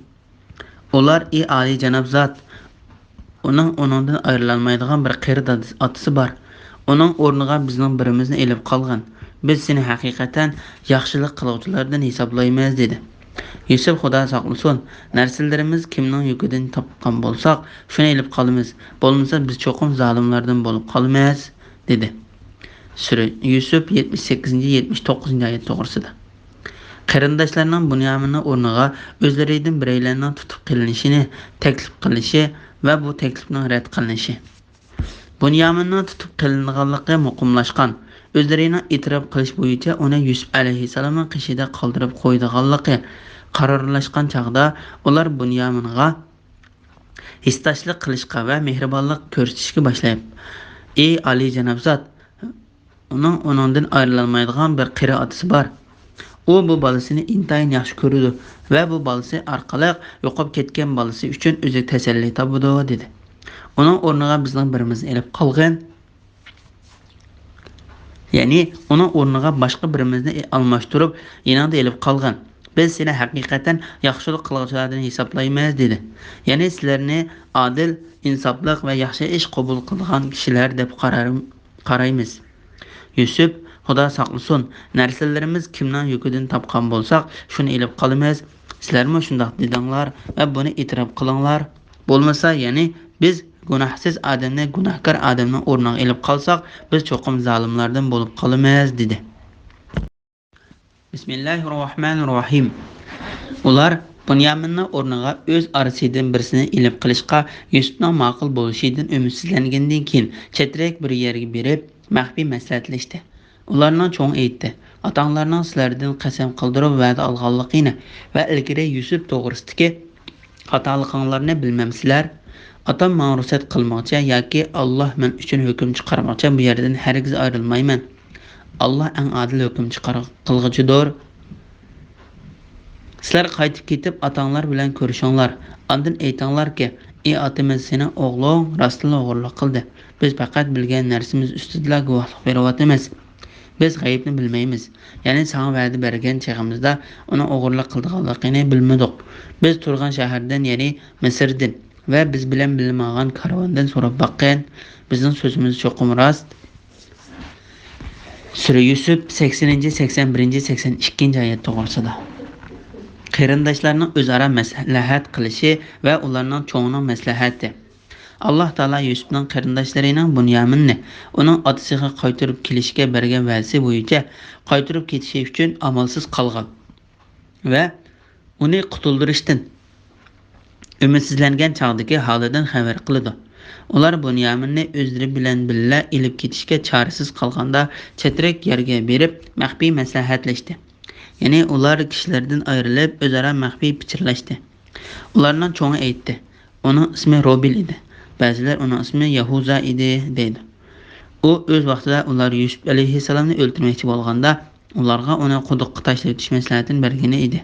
ئۇلار: ئى ئالىيجاناب زات، ئۇنىڭ، ئۇنىڭدىن ئايرىلالمايدىغان بىر قېرى دادىسى، ئاتىسى بار. ئۇنىڭ ئورنىغا بىزنىڭ بىرىمىزنى ئېلىپ قالغىن. بىز سېنى ھەقىقەتەن ياخشىلىق قىلغۇچىلاردىن ھېسابلايمىز، دېدى. يۈسۈپ: خۇدا ساقلىسۇن، نەرسىلىرىمىز كىمنىڭ يۈكىدىن تاپقان بولساق، شۇنى ئېلىپ قالىمىز. بولمىسا بىز چوقۇم زالىملاردىن بولۇپ قالىمىز، دېدى. سۈرە يۈسۈپ، يەتمىش سەككىزىنچى، يەتمىش توققۇزىنچى ئايەت توغرىسىدا. قېرىنداشلارنىڭ بۇنيامىننىڭ ئورنىغا ئۆزلىرىدىن بىرەيلەننىڭ تۇتۇپ قېلىنىشىنى تەكلىپ قىلىشى ۋە بۇ تەكلىپنىڭ رەت قىلىنىشى. بۇنيامىننىڭ تۇتۇپ قېلىنغانلىقى مۇقىملاشقان. ئۆزلىرىنىڭ ئېتىراپ قىلىش بويىچە ئۇنى يۈسۈپ ئەلەيھىسسالامنىڭ قېشىدا قالدۇرۇپ قويىدىغانلىقى قارارلاشقان چاغدا، ئۇلار بۇنيامىنغا ھېسداشلىق قىلىشقا ۋە مېھرىبانلىق كۆرسىتىشكە باشلاپ، ئى ئالىيجاناب زات، ئۇنىڭ، ئۇنىڭدىن ئايرىلالمايدىغان بىر قېرى ئاتىسى بار. ئۇ بۇ بالىسىنى ئىنتايىن ياخشى كۆرىدۇ ۋە بۇ بالىسى ئارقىلىق يوقاپ كەتكەن بالىسى ئۈچۈن ئۆزى تەسەللى تاپىدۇ، دېدى. ئۇنىڭ ئورنىغا بىزنىڭ بىرىمىزنى ئېلىپ قالغىن. يەنى ئۇنىڭ ئورنىغا باشقا بىرىمىزنى ئالماشتۇرۇپ، يېنىڭدا ئېلىپ قالغىن. بىز سېنى ھەقىقەتەن ياخشىلىق قىلغۇچىلاردىن ھېسابلايمىز، دېدى. يەنى سىلەرنى ئادىل، ئىنساپلىق ۋە ياخشى ئىش قوبۇل قىلىدىغان كىشىلەر دەپ قارار-، قارايمىز. يۈسۈپ: خۇدا ساقلىسۇن، نەرسىلىرىمىز كىمنىڭ يۈكىدىن تاپقان بولساق، شۇنى ئېلىپ قالىمىز. سىلەرمۇ شۇنداق دېدىڭلار ۋە بۇنى ئېتىراپ قىلىڭلار. بولمىسا، يەنى بىز گۇناھسىز ئادەمنى گۇناھكار ئادەمنىڭ ئورنىغا ئېلىپ قالساق، بىز چوقۇم زالىملاردىن بولۇپ قالىمىز، دېدى. بىسمىللاھىررەھمانىررەھىم. ئۇلار بۇنيامىننىڭ ئورنىغا ئۆز ئارىسىدىن بىرسىنى ئېلىپ قېلىشقا يۈسۈپنىڭ ماقۇل بولۇشىدىن ئۈمىدسىزلەنگەندىن كېيىن، چەترەك بىر يەرگە بېرىپ، مەخپىي مەسلىھەتلەشتى. ئۇلارنىڭ چوڭى ئېيتتى: ئاتاڭلارنىڭ سىلەردىن قەسەم قىلدۇرۇپ ۋەدە ئالغانلىقىنى ۋە ئىلگىرى يۈسۈپ توغرىسىدىكى خاتالىقىڭلارنى بىلمەمسىلەر؟ ئاتام ماڭا رۇخسەت قىلمىغۇچە ياكى ئاللاھ مەن ئۈچۈن ھۆكۈم چىقارمىغۇچە بۇ يەردىن ھەرگىز ئايرىلمايمەن. ئاللاھ ئەڭ ئادىل ھۆكۈم چىقار-، قىلغۇچىدۇر. سىلەر قايتىپ كېتىپ ئاتاڭلار بىلەن كۆرۈشۈڭلار. ئاندىن ئېيتىڭلاركى، ئى ئاتىمىز، سېنىڭ ئوغلۇڭ راستتىنلا ئوغرىلىق قىلدى. بىز پەقەت بىلگەن نەرسىمىز ئۈستىدىلا گۇۋاھلىق بېرىۋاتىمىز. بىز غەيىبنى بىلمەيمىز. يەنى ساڭا ۋەدە بەرگەن چېغىمىزدا ئۇنىڭ ئوغرىلىق قىلىدىغانلىقىنى بىلمىدۇق. بىز تۇرغان شەھەردىن، يەنى مىسىردىن ۋە بىز بىلەن بىللە ماڭغان كارۋاندىن سوراپ باققىن. بىزنىڭ سۆزىمىز چوقۇم راست. سۈرە يۈسۈپ سەكسىنىنچى، سەكسەن بىرىنچى، سەكسەن ئىككىنچى ئايەت توغرىسىدا. قېرىنداشلارنىڭ ئۆزئارا مەسلىھەت قىلىشى ۋە ئۇلارنىڭ چوڭىنىڭ مەسلىھەتى. ئاللاھ تائالا يۈسۈپنىڭ قېرىنداشلىرىنىڭ بۇنيامىننى ئۇنىڭ ئاتىسىغا قايتۇرۇپ كېلىشكە بەرگەن ۋەدىسى بويىچە قايتۇرۇپ كېتىشى ئۈچۈن ئامالسىز قالغان ۋە ئۇنى قۇتۇلدۇرۇشتىن ئۈمىدسىزلەنگەن چاغدىكى ھالىدىن خەۋەر قىلىدۇ. ئۇلار بۇنيامىننى ئۆزلىرى بىلەن بىللە ئېلىپ كېتىشكە چارىسىز قالغاندا، چەترەك يەرگە بېرىپ مەخپىي مەسلىھەتلەشتى. يەنى ئۇلار كىشىلەردىن ئايرىلىپ، ئۆزئارا مەخپىي پىچىرلاشتى. ئۇلارنىڭ چوڭى ئېيتتى، ئۇنىڭ ئىسمى روبىل ئىدى. بەزىلەر ئۇنىڭ ئىسمى يەھۇزا ئىدى، دەيدۇ. ئۇ ئۆز ۋاقتىدا ئۇلار يۈسۈپ ئەلەيھىسسالامنى ئۆلتۈرمەكچى بولغاندا، ئۇلارغا ئۇنى قۇدۇققا تاشلىۋېتىش مەسلىھەتىنى بەرگىنى ئىدى.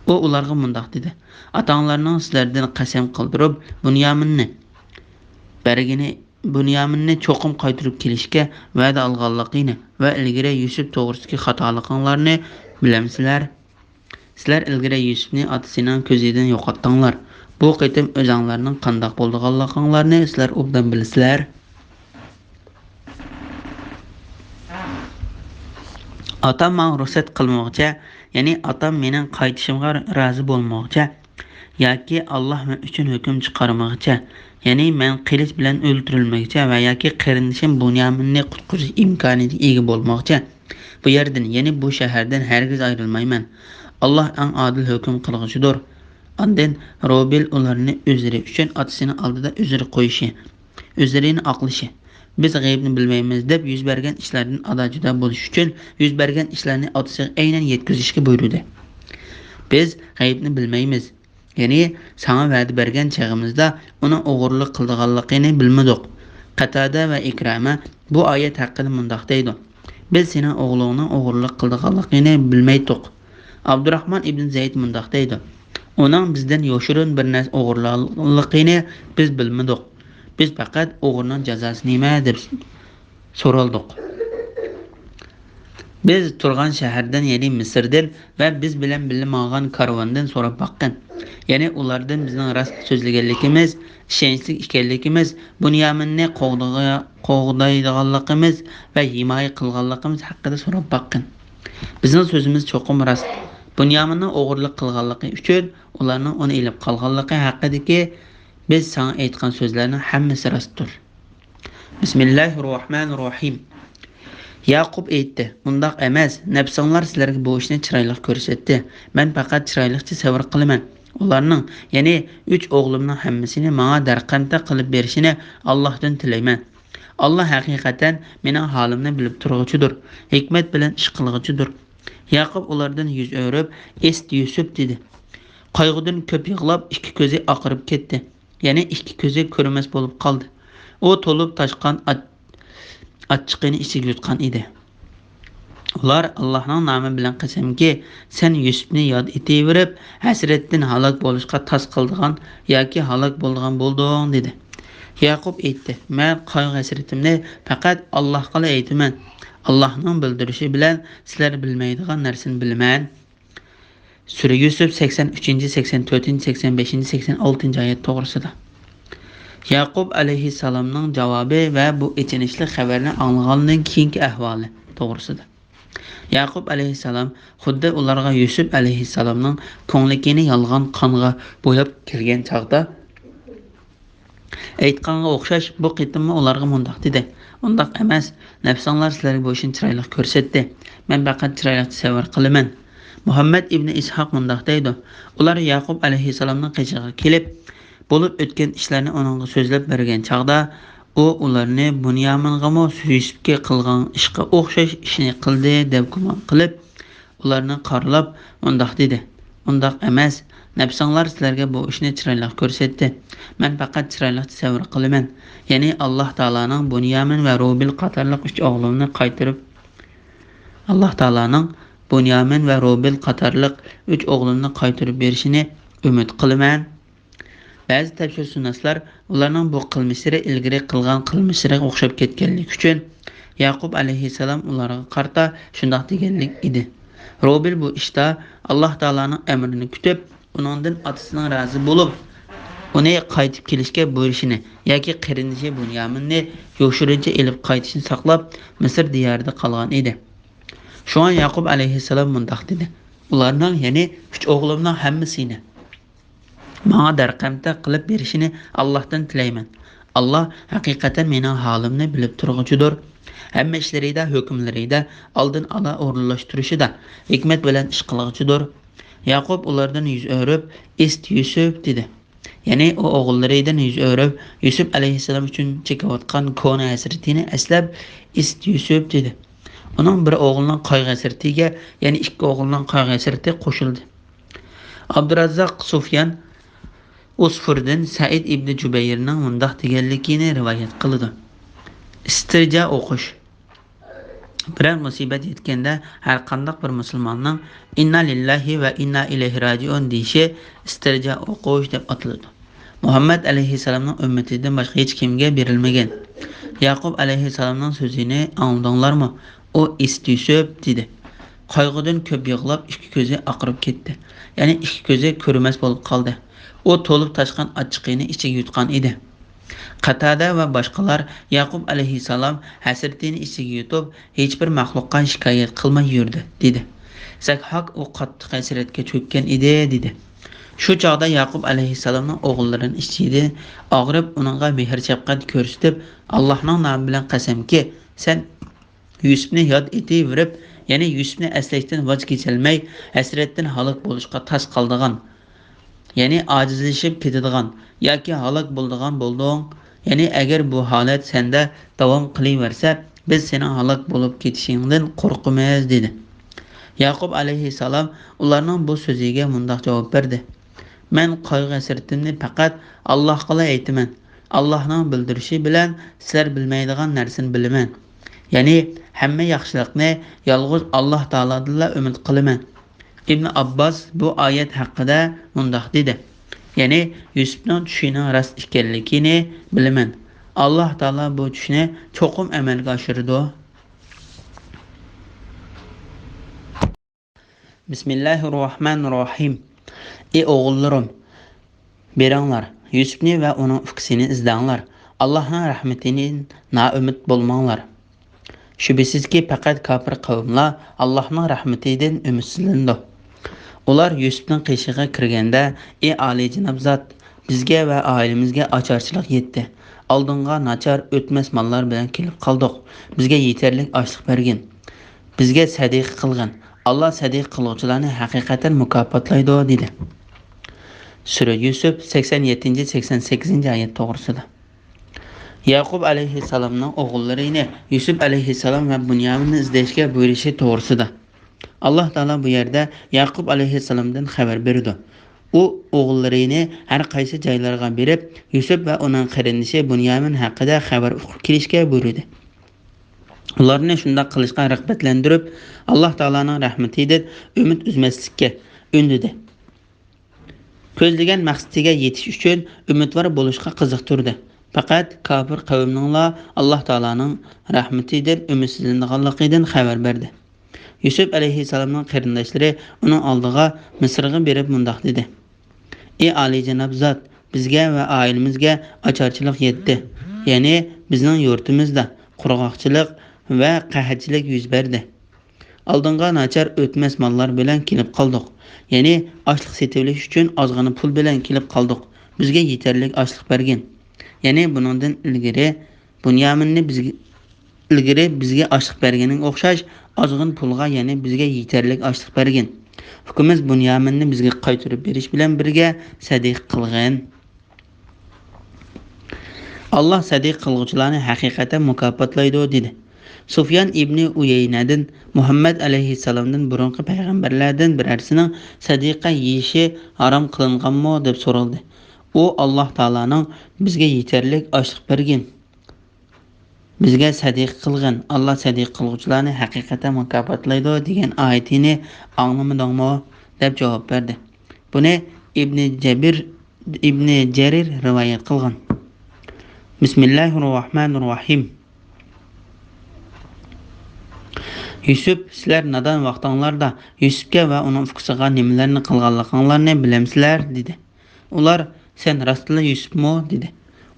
ئۇ ئۇلارغا مۇنداق دېدى، ئاتاڭلارنىڭ سىلەردىن قەسەم قىلدۇرۇپ، بۇنيامىننى بەرگىنى، بۇنيامىننى چوقۇم قايتۇرۇپ كېلىشكە ۋەدە ئالغانلىقىنى ۋە ئىلگىرى يۈسۈپ توغرىسىدىكى خاتالىقىڭلارنى بىلەمسىلەر؟ سىلەر ئىلگىرى يۈسۈپنى ئاتىسىنىڭ كۆزىدىن يوقاتتىڭلار. بۇ قېتىم ئۆزەڭلارنىڭ قانداق بولىدىغانلىقىڭلارنى سىلەر ئوبدان بىلىسىلەر. ئاتام ماڭا رۇخسەت قىلمىغۇچە، يەنى ئاتام مېنىڭ قايتىشىمغا رازى بولمىغۇچە، ياكى ئاللاھ مەن ئۈچۈن ھۆكۈم چىقارمىغۇچە، يەنى مەن قىلىچ بىلەن ئۆلتۈرۈلمىگۈچە ۋە ياكى قېرىندىشىم بۇنيامىننى قۇتقۇزۇش ئىمكانىيىتىگە ئىگە بولمىغۇچە، بۇ يەردىن، يەنى بۇ شەھەردىن ھەرگىز ئايرىلمايمەن. ئاللاھ ئەڭ ئادىل ھۆكۈم قىلغۇچىدۇر. ئاندىن روبىل ئۇلارنى ئۆزلىرى ئۈچۈن ئاتىسىنىڭ ئالدىدا ئۆزرە قويۇشى، ئۆزلىرىنى ئاقلىشى، بىز غەيىبنى بىلمەيمىز دەپ يۈز بەرگەن ئىشلاردىن ئادا-جۇدا بولۇش ئۈچۈن يۈز بەرگەن ئىشلارنى ئاتىسىغا ئەينەن يەتكۈزۈشكە بۇيرۇدى. بىز غەيىبنى بىلمەيمىز. يەنى ساڭا ۋەدە بەرگەن چېغىمىزدا ئۇنىڭ ئوغرىلىق قىلىدىغانلىقىنى بىلمىدۇق. قاتادە ۋە ئىكرامە بۇ ئايەت ھەققىدە مۇنداق دەيدۇ، بىز سېنىڭ ئوغلۇڭنىڭ ئوغرىلىق قىلىدىغانلىقىنى بىلمەيتتۇق. ئابدۇراخمان ئىبن زەيد مۇنداق دەيدۇ، ئۇنىڭ بىزدىن يوشۇرۇن بىر نەرسە ئوغرىلىغانلىقىنى بىز بىلمىدۇق. بىز پەقەت ئوغرىنىڭ جازاسى نېمە دەپ سورالدۇق. بىز تۇرغان شەھەردىن، يەنى مىسىردىن ۋە بىز بىلەن بىللە ماڭغان كارۋاندىن سوراپ باققىن. يەنى ئۇلاردىن بىزنىڭ راست سۆزلىگەنلىكىمىز، ئىشەنچلىك ئىكەنلىكىمىز، بۇنيامىننى قوغدىغا-، قوغدايدىغانلىقىمىز ۋە ھىمايە قىلغانلىقىمىز ھەققىدە سوراپ باققىن. بىزنىڭ سۆزىمىز چوقۇم راست. بۇنيامىننىڭ ئوغرىلىق قىلغانلىقى ئۈچۈن ئۇلارنىڭ ئۇنى ئېلىپ قالغانلىقى ھەققىدىكى بىز ساڭا ئېيتقان سۆزلەرنىڭ ھەممىسى راستتۇر. بىسمىللاھىررەھمانىررەھىم. ياقۇپ ئېيتتى، مۇنداق ئەمەس، نەپسىڭلار سىلەرگە بۇ ئىشنى چىرايلىق كۆرسەتتى. مەن پەقەت چىرايلىقچە سەۋر قىلىمەن. ئۇلارنىڭ، يەنى ئۈچ ئوغلۇمنىڭ ھەممىسىنى ماڭا دەرقەمتە قىلىپ بېرىشىنى ئاللاھتىن تىلەيمەن. ئاللاھ ھەقىقەتەن مېنىڭ ھالىمنى بىلىپ تۇرغۇچىدۇر، ھېكمەت بىلەن ئىش قىلغۇچىدۇر. ياقۇپ ئۇلاردىن يۈز ئۆرۈپ، ئېست يۈسۈپ دېدى. قايغۇدىن كۆپ يىغلاپ، ئىككى كۆزى ئاقىرىپ كەتتى. يەنى ئىككى كۆزى كۆرمەس بولۇپ قالدى. ئۇ تولۇپ تاشقان ئاچ-، ئاچچىقىنى ئىچىگە يۇتقان ئىدى. ئۇلار، ئاللاھنىڭ نامى بىلەن قەسەمكى، سەن يۈسۈپنى ياد ئېتىۋېرىپ، ھەسرەتتىن ھالاك بولۇشقا تاس قالىدىغان ياكى ھالاك بولىدىغان بولدۇڭ، دېدى. ياقۇپ ئېيتتى، مەن قايغۇ-ھەسرىتىمنى پەقەت ئاللاھقىلا ئېيتىمەن. ئاللاھنىڭ بىلدۈرۈشى بىلەن سىلەر بىلمەيدىغان نەرسىنى بىلىمەن. سۈرە يۈسۈپ سەكسەن ئۈچىنچى، سەكسەن تۆتىنچى، سەكسەن بەشىنچى، سەكسەن ئالتىنچى ئايەت توغرىسىدا. ياقۇپ ئەلەيھىسسالامنىڭ جاۋابى ۋە بۇ ئېچىنىشلىق خەۋەرنى ئاڭلىغاندىن كېيىنكى ئەھۋالى توغرىسىدا. ياقۇپ ئەلەيھىسسالام خۇددى ئۇلارغا يۈسۈپ ئەلەيھىسسالامنىڭ كۆڭلىكىنى يالغان قانغا بوياپ كىرگەن چاغدا، ئېيتقانغا ئوخشاش، بۇ قېتىممۇ ئۇلارغا مۇنداق دېدى، ئۇنداق ئەمەس، نەپسىڭلار سىلەرگە بۇ ئىشنى چىرايلىق كۆرسەتتى. مەن پەقەت چىرايلىقچە سەۋر قىلىمەن. مۇھەممەد ئىبنى ئىسھاق مۇنداق دەيدۇ، ئۇلار ياقۇپ ئەلەيھىسسالامنىڭ قېشىغا كېلىپ، بولۇپ ئۆتكەن ئىشلارنى ئۇنىڭغا سۆزلەپ بەرگەن چاغدا، ئۇ ئۇلارنى بۇنيامىنغىمۇ يۈسۈپكە قىلغان ئىشقا ئوخشاش ئىشنى قىلدى دەپ گۇمان قىلىپ، ئۇلارنى قارىلاپ مۇنداق دېدى، ئۇنداق ئەمەس، نەپسىڭلار سىلەرگە بۇ ئىشنى چىرايلىق كۆرسەتتى. مەن پەقەت چىرايلىقچە سەۋر قىلىمەن. يەنى ئاللاھ تائالانىڭ بۇنيامىن ۋە روبىل قاتارلىق ئۈچ ئوغلۇمنى قايتۇرۇپ، ئاللاھ تائالانىڭ بۇنيامىن ۋە روبىل قاتارلىق ئۈچ ئوغلۇمنى قايتۇرۇپ بېرىشىنى ئۈمىد قىلىمەن. بەزى تەپسىرشۇناسلار ئۇلارنىڭ بۇ قىلمىشلىرى ئىلگىرى قىلغان قىلمىشلىرىغا ئوخشاپ كەتكەنلىكى ئۈچۈن، ياقۇپ ئەلەيھىسسالام ئۇلارغا قارىتا شۇنداق دېگەنلىك ئىدى. روبىل بۇ ئىشتا ئاللاھ تائالانىڭ ئەمرىنى كۈتۈپ، ئۇنىڭدىن ئاتىسىنىڭ رازى بولۇپ، ئۇنى قايتىپ كېلىشكە بۇيرۇشىنى ياكى قېرىندىشى بۇنيامىننى يوشۇرۇنچە ئېلىپ قايتىشنى ساقلاپ، مىسىر دىيارىدا قالغان ئىدى. شۇڭا ياقۇپ ئەلەيھىسسالام مۇنداق دېدى: «ئۇلارنىڭ، يەنى ئۈچ ئوغلۇمنىڭ ھەممىسىنى ماڭا دەرقەمتە قىلىپ بېرىشىنى ئاللاھتىن تىلەيمەن. ئاللاھ ھەقىقەتەن مېنىڭ ھالىمنى بىلىپ تۇرغۇچىدۇر. ھەممە ئىشلىرىدا، ھۆكۈملىرىدە ئالدىن ئالا ئورۇنلاشتۇرۇشىدا ھېكمەت بىلەن ئىش قىلغۇچىدۇر.» ياقۇپ ئۇلاردىن يۈز ئۆرۈپ، «ئىست يۈسۈپ» دېدى. يەنى ئۇ ئوغۇللىرىدىن يۈز ئۆرۈپ، يۈسۈپ ئەلەيھىسسالام ئۈچۈن چېكىۋاتقان كونا ھەسرىتىنى ئەسلەپ، «ئىست يۈسۈپ» دېدى. ئۇنىڭ بىر ئوغلىنىڭ قايغۇ ھەسرىتىگە، يەنى ئىككى ئوغلىنىڭ قايغۇ ھەسرىتى قوشۇلدى. ئابدۇراززاق سۇفيان ئۇسفۇردىن سەئىد ئىبنى جۇبەيرنىڭ مۇنداق دېگەنلىكىنى رىۋايەت قىلىدۇ: ئىستىرجا ئوقۇش. بىرەر مۇسىبەت يەتكەندە، ھەرقانداق بىر مۇسۇلماننىڭ «ئىننا لىللاھى ۋە ئىننا ئىلەيھى راجىئۇن» دېيىشى ئىستىرجا ئوقۇش دەپ ئاتىلىدۇ. مۇھەممەد ئەلەيھىسسالامنىڭ ئۈممىتىدىن باشقا ھېچكىمگە بېرىلمىگەن. ياقۇپ ئەلەيھىسسالامنىڭ سۆزىنى ئاڭلىدىڭلارمۇ؟ ئۇ ئىست يۈسۈپ دېدى. قايغۇدىن كۆپ يىغلاپ، ئىككى كۆزى ئاقىرىپ كەتتى. يەنى ئىككى كۆزى كۆرمەس بولۇپ قالدى. ئۇ تولۇپ تاشقان ئاچچىقىنى ئىچىگە يۇتقان ئىدى. قاتادە ۋە باشقىلار ياقۇپ ئەلەيھىسسالام ھەسرىتىنى ئىچىگە يۇتۇپ، ھېچبىر مەخلۇققا شىكايەت قىلماي يۈردى، دېدى. زەكھاك ئۇ قاتتىق ھەسرەتكە چۆككەن ئىدى، دېدى. شۇ چاغدا ياقۇپ ئەلەيھىسسالامنىڭ ئوغۇللىرىنىڭ ئىچىدىن ئاغرىپ، ئۇنىڭغا مېھىر-شەپقەت كۆرسىتىپ، «ئاللاھنىڭ نامى بىلەن قەسەمكى، سەن يۈسۈپنى ياد ئېتىۋېرىپ، يەنى يۈسۈپنى ئەسلەشتىن ۋاز كېچەلمەي، ھەسرەتتىن ھالاك بولۇشقا تاس قالىدىغان، يەنى ئاجىزلىشىپ كېتىدىغان ياكى ھالاك بولىدىغان بولدۇڭ. يەنى ئەگەر بۇ ھالەت سەندە داۋام قىلىۋەرسە، بىز سېنىڭ ھالاك بولۇپ كېتىشىڭدىن قورقىمىز» دېدى. ياقۇپ ئەلەيھىسسالام ئۇلارنىڭ بۇ سۆزىگە مۇنداق جاۋاب بەردى: «مەن قايغۇ-ھەسرىتىمنى پەقەت ئاللاھقىلا ئېيتىمەن. ئاللاھنىڭ بىلدۈرۈشى بىلەن سىلەر بىلمەيدىغان نەرسىنى بىلىمەن. يەنى ھەممە ياخشىلىقنى يالغۇز ئاللاھ تائالادىنلا ئۈمىد قىلىمەن.» ئىبن ئابباس بۇ ئايەت ھەققىدە مۇنداق دېدى: يەنى يۈسۈپنىڭ چۈشىنىڭ راست ئىكەنلىكىنى بىلىمەن. ئاللاھ تائالا بۇ چۈشنى چوقۇم ئەمەلگە ئاشۇرىدۇ. بىسمىللاھىررەھمانىررەھىم. ئى ئوغۇللىرىم، بېرىڭلار، يۈسۈپنى ۋە ئۇنىڭ ئۇكىسىنى ئىزدەڭلار. ئاللاھنىڭ رەھمىتىدىن نائۈمىد بولماڭلار. شۈبھىسىزكى، پەقەت كاپىر قەۋملەر ئاللاھنىڭ رەھمىتىدىن ئۈمىدسىزلىنىدۇ. ئۇلار يۈسۈپنىڭ قېشىغا كىرگەندە: «ئى ئالىيجاناب زات، بىزگە ۋە ئائىلىمىزگە ئاچارچىلىق يەتتى. ئالدىڭغا ناچار، ئۆتمەس ماللار بىلەن كېلىپ قالدۇق. بىزگە يېتەرلىك ئاشلىق بەرگىن. بىزگە سەدىقە قىلغىن. ئاللا سەدىقە قىلغۇچىلارنى ھەقىقەتەن مۇكاپاتلايدۇ» دېدى. سۈرە يۈسۈپ، سەكسەن يەتتىنچى، سەكسەن سەككىزىنچى ئايەت توغرىسىدا. ياقۇپ ئەلەيھىسسالامنىڭ ئوغۇللىرىنى يۈسۈپ ئەلەيھىسسالام ۋە بۇنيامىننى ئىزدەشكە بۇيرۇشى توغرىسىدا. ئاللا تائالا بۇ يەردە ياقۇپ ئەلەيھىسسالامدىن خەۋەر بېرىدۇ. ئۇ ئوغۇللىرىنى ھەر قايسى جايلارغا بېرىپ، يۈسۈپ ۋە ئۇنىڭ قېرىندىشى بۇنيامىن ھەققىدە خەۋەر ئۇقۇپ كېلىشكە بۇيرۇدى. ئۇلارنى شۇنداق قىلىشقا رىغبەتلەندۈرۈپ، ئاللا تائالانىڭ رەھمىتىدىن ئۈمىد ئۈزمەسلىككە ئۈندىدى. كۆزلىگەن مەقسىتىگە يېتىش ئۈچۈن ئۈمىدۋار بولۇشقا قىزىقتۇردى. پەقەت كاپىر قەۋمنىڭلا ئاللا تائالانىڭ رەھمىتىدىن ئۈمىدسىزلىنىدىغانلىقىدىن خەۋەر بەردى. يۈسۈپ ئەلەيھىسسالامنىڭ قېرىنداشلىرى ئۇنىڭ ئالدىغا مىسىرغا بېرىپ مۇنداق دېدى: «ئى ئالىيجاناب زات، بىزگە ۋە ئائىلىمىزگە ئاچارچىلىق يەتتى. يەنى بىزنىڭ يۇرتىمىزدا قۇرغاقچىلىق ۋە قەھەتچىلىك يۈز بەردى. ئالدىڭغا ناچار، ئۆتمەس ماللار بىلەن كېلىپ قالدۇق. يەنى ئاشلىق سېتىۋېلىش ئۈچۈن ئازغىنە پۇل بىلەن كېلىپ قالدۇق. بىزگە يېتەرلىك ئاشلىق بەرگىن. يەنى بۇنىڭدىن ئىلگىرى بۇنيامىننى بىزگە، ئىلگىرى بىزگە ئاشلىق بەرگىنىڭگە ئوخشاش ئازغىنە پۇلغا يەنە بىزگە يېتەرلىك ئاشلىق بەرگىن. ئۇكىمىز بۇنيامىننى بىزگە قايتۇرۇپ بېرىش بىلەن بىرگە سەدىقە قىلغىن. ئاللا سەدىقە قىلغۇچىلارنى ھەقىقەتەن مۇكاپاتلايدۇ» دېدى. سۇفيان ئىبنى ئۇيەينەدىن مۇھەممەد ئەلەيھىسسالامدىن بۇرۇنقى پەيغەمبەرلەردىن بىرەرسىنىڭ سەدىقە يېيىشى ھارام قىلىنغانمۇ دەپ سورالدى. ئۇ ئاللا تائالانىڭ «بىزگە يېتەرلىك ئاشلىق بەرگىن، بىزگە سەدىقە قىلغىن، ئاللا سەدىقە قىلغۇچىلارنى ھەقىقەتەن مۇكاپاتلايدۇ» دېگەن ئايىتىنى ئاڭلىمىدىڭمۇ؟ دەپ جاۋاب بەردى. بۇنى ئىبنى جەبىر، ئىبنى جەرىر رىۋايەت قىلغان. بىسمىللاھىررەھمانىررەھىم. يۈسۈپ، سىلەر نادان ۋاقتىڭلاردا يۈسۈپكە ۋە ئۇنىڭ ئۇكىسىغا نېمىلەرنى قىلغانلىقىڭلارنى بىلەمسىلەر؟ دېدى. ئۇلار: «سەن راستلا يۈسۈپمۇ؟» دېدى.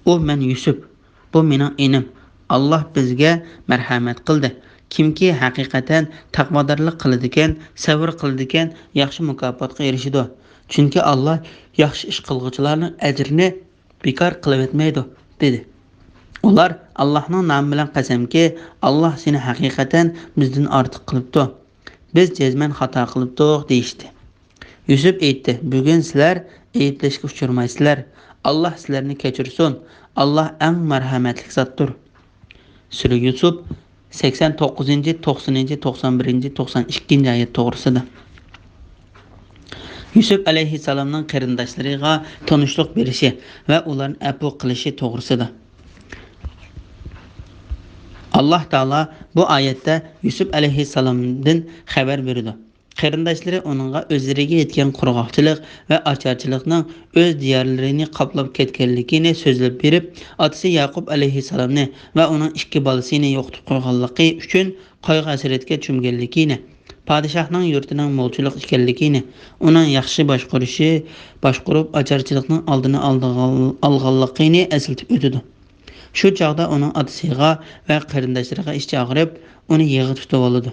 ئۇ: «مەن يۈسۈپ. بۇ مېنىڭ ئىنىم. ئاللاھ بىزگە مەرھەمەت قىلدى. كىمكى ھەقىقەتەن تەقۋادارلىق قىلىدىكەن، سەۋر قىلىدىكەن، ياخشى مۇكاپاتقا ئېرىشىدۇ. چۈنكى ئاللاھ ياخشى ئىش قىلغۇچىلارنىڭ ئەجرىنى بىكار قىلىۋەتمەيدۇ» دېدى. ئۇلار: «ئاللاھنىڭ نامى بىلەن قەسەمكى، ئاللاھ سېنى ھەقىقەتەن بىزدىن ئارتۇق قىلىپتۇ. بىز جەزمەن خاتا قىلىپتۇق» دېيىشتى. يۈسۈپ ئېيتتى: «بۈگۈن سىلەر ئەيىبلەشكە ئۇچرىمايسىلەر. ئاللاھ سىلەرنى كەچۈرسۇن. ئاللاھ ئەڭ مەرھەمەتلىك زاتتۇر.» سۈرە يۈسۈپ، سەكسەن توققۇزىنچى، توقسىنىنچى، توقسان بىرىنچى، توقسان ئىككىنچى ئايەت توغرىسىدا. يۈسۈپ ئەلەيھىسسالامنىڭ قېرىنداشلىرىغا تونۇشلۇق بېرىشى ۋە ئۇلارنى ئەپۇ قىلىشى توغرىسىدا. ئاللاھ تائالا بۇ ئايەتتە يۈسۈپ ئەلەيھىسسالامدىن خەۋەر بېرىدۇ. قېرىنداشلىرى ئۇنىڭغا ئۆزلىرىگە يەتكەن قۇرغاقچىلىق ۋە ئاچارچىلىقنىڭ ئۆز دىيارلىرىنى قاپلاپ كەتكەنلىكىنى سۆزلەپ بېرىپ، ئاتىسى ياقۇپ ئەلەيھىسسالامنى ۋە ئۇنىڭ ئىككى بالىسىنى يوقىتىپ قويغانلىقى ئۈچۈن قايغۇ-ھەسرەتكە چۆمگەنلىكىنى، پادىشاھنىڭ يۇرتىنىڭ مولچىلىق ئىكەنلىكىنى، ئۇنىڭ ياخشى باشقۇرۇشى، باشقۇرۇپ ئاچارچىلىقنىڭ ئالدىنى ئالدىغان-، ئالغانلىقىنى ئەسلىتىپ ئۆتىدۇ. شۇ چاغدا ئۇنىڭ ئاتىسىغا ۋە قېرىنداشلىرىغا ئىچى ئاغرىپ، ئۇنى يىغا تۇتۇۋالىدۇ.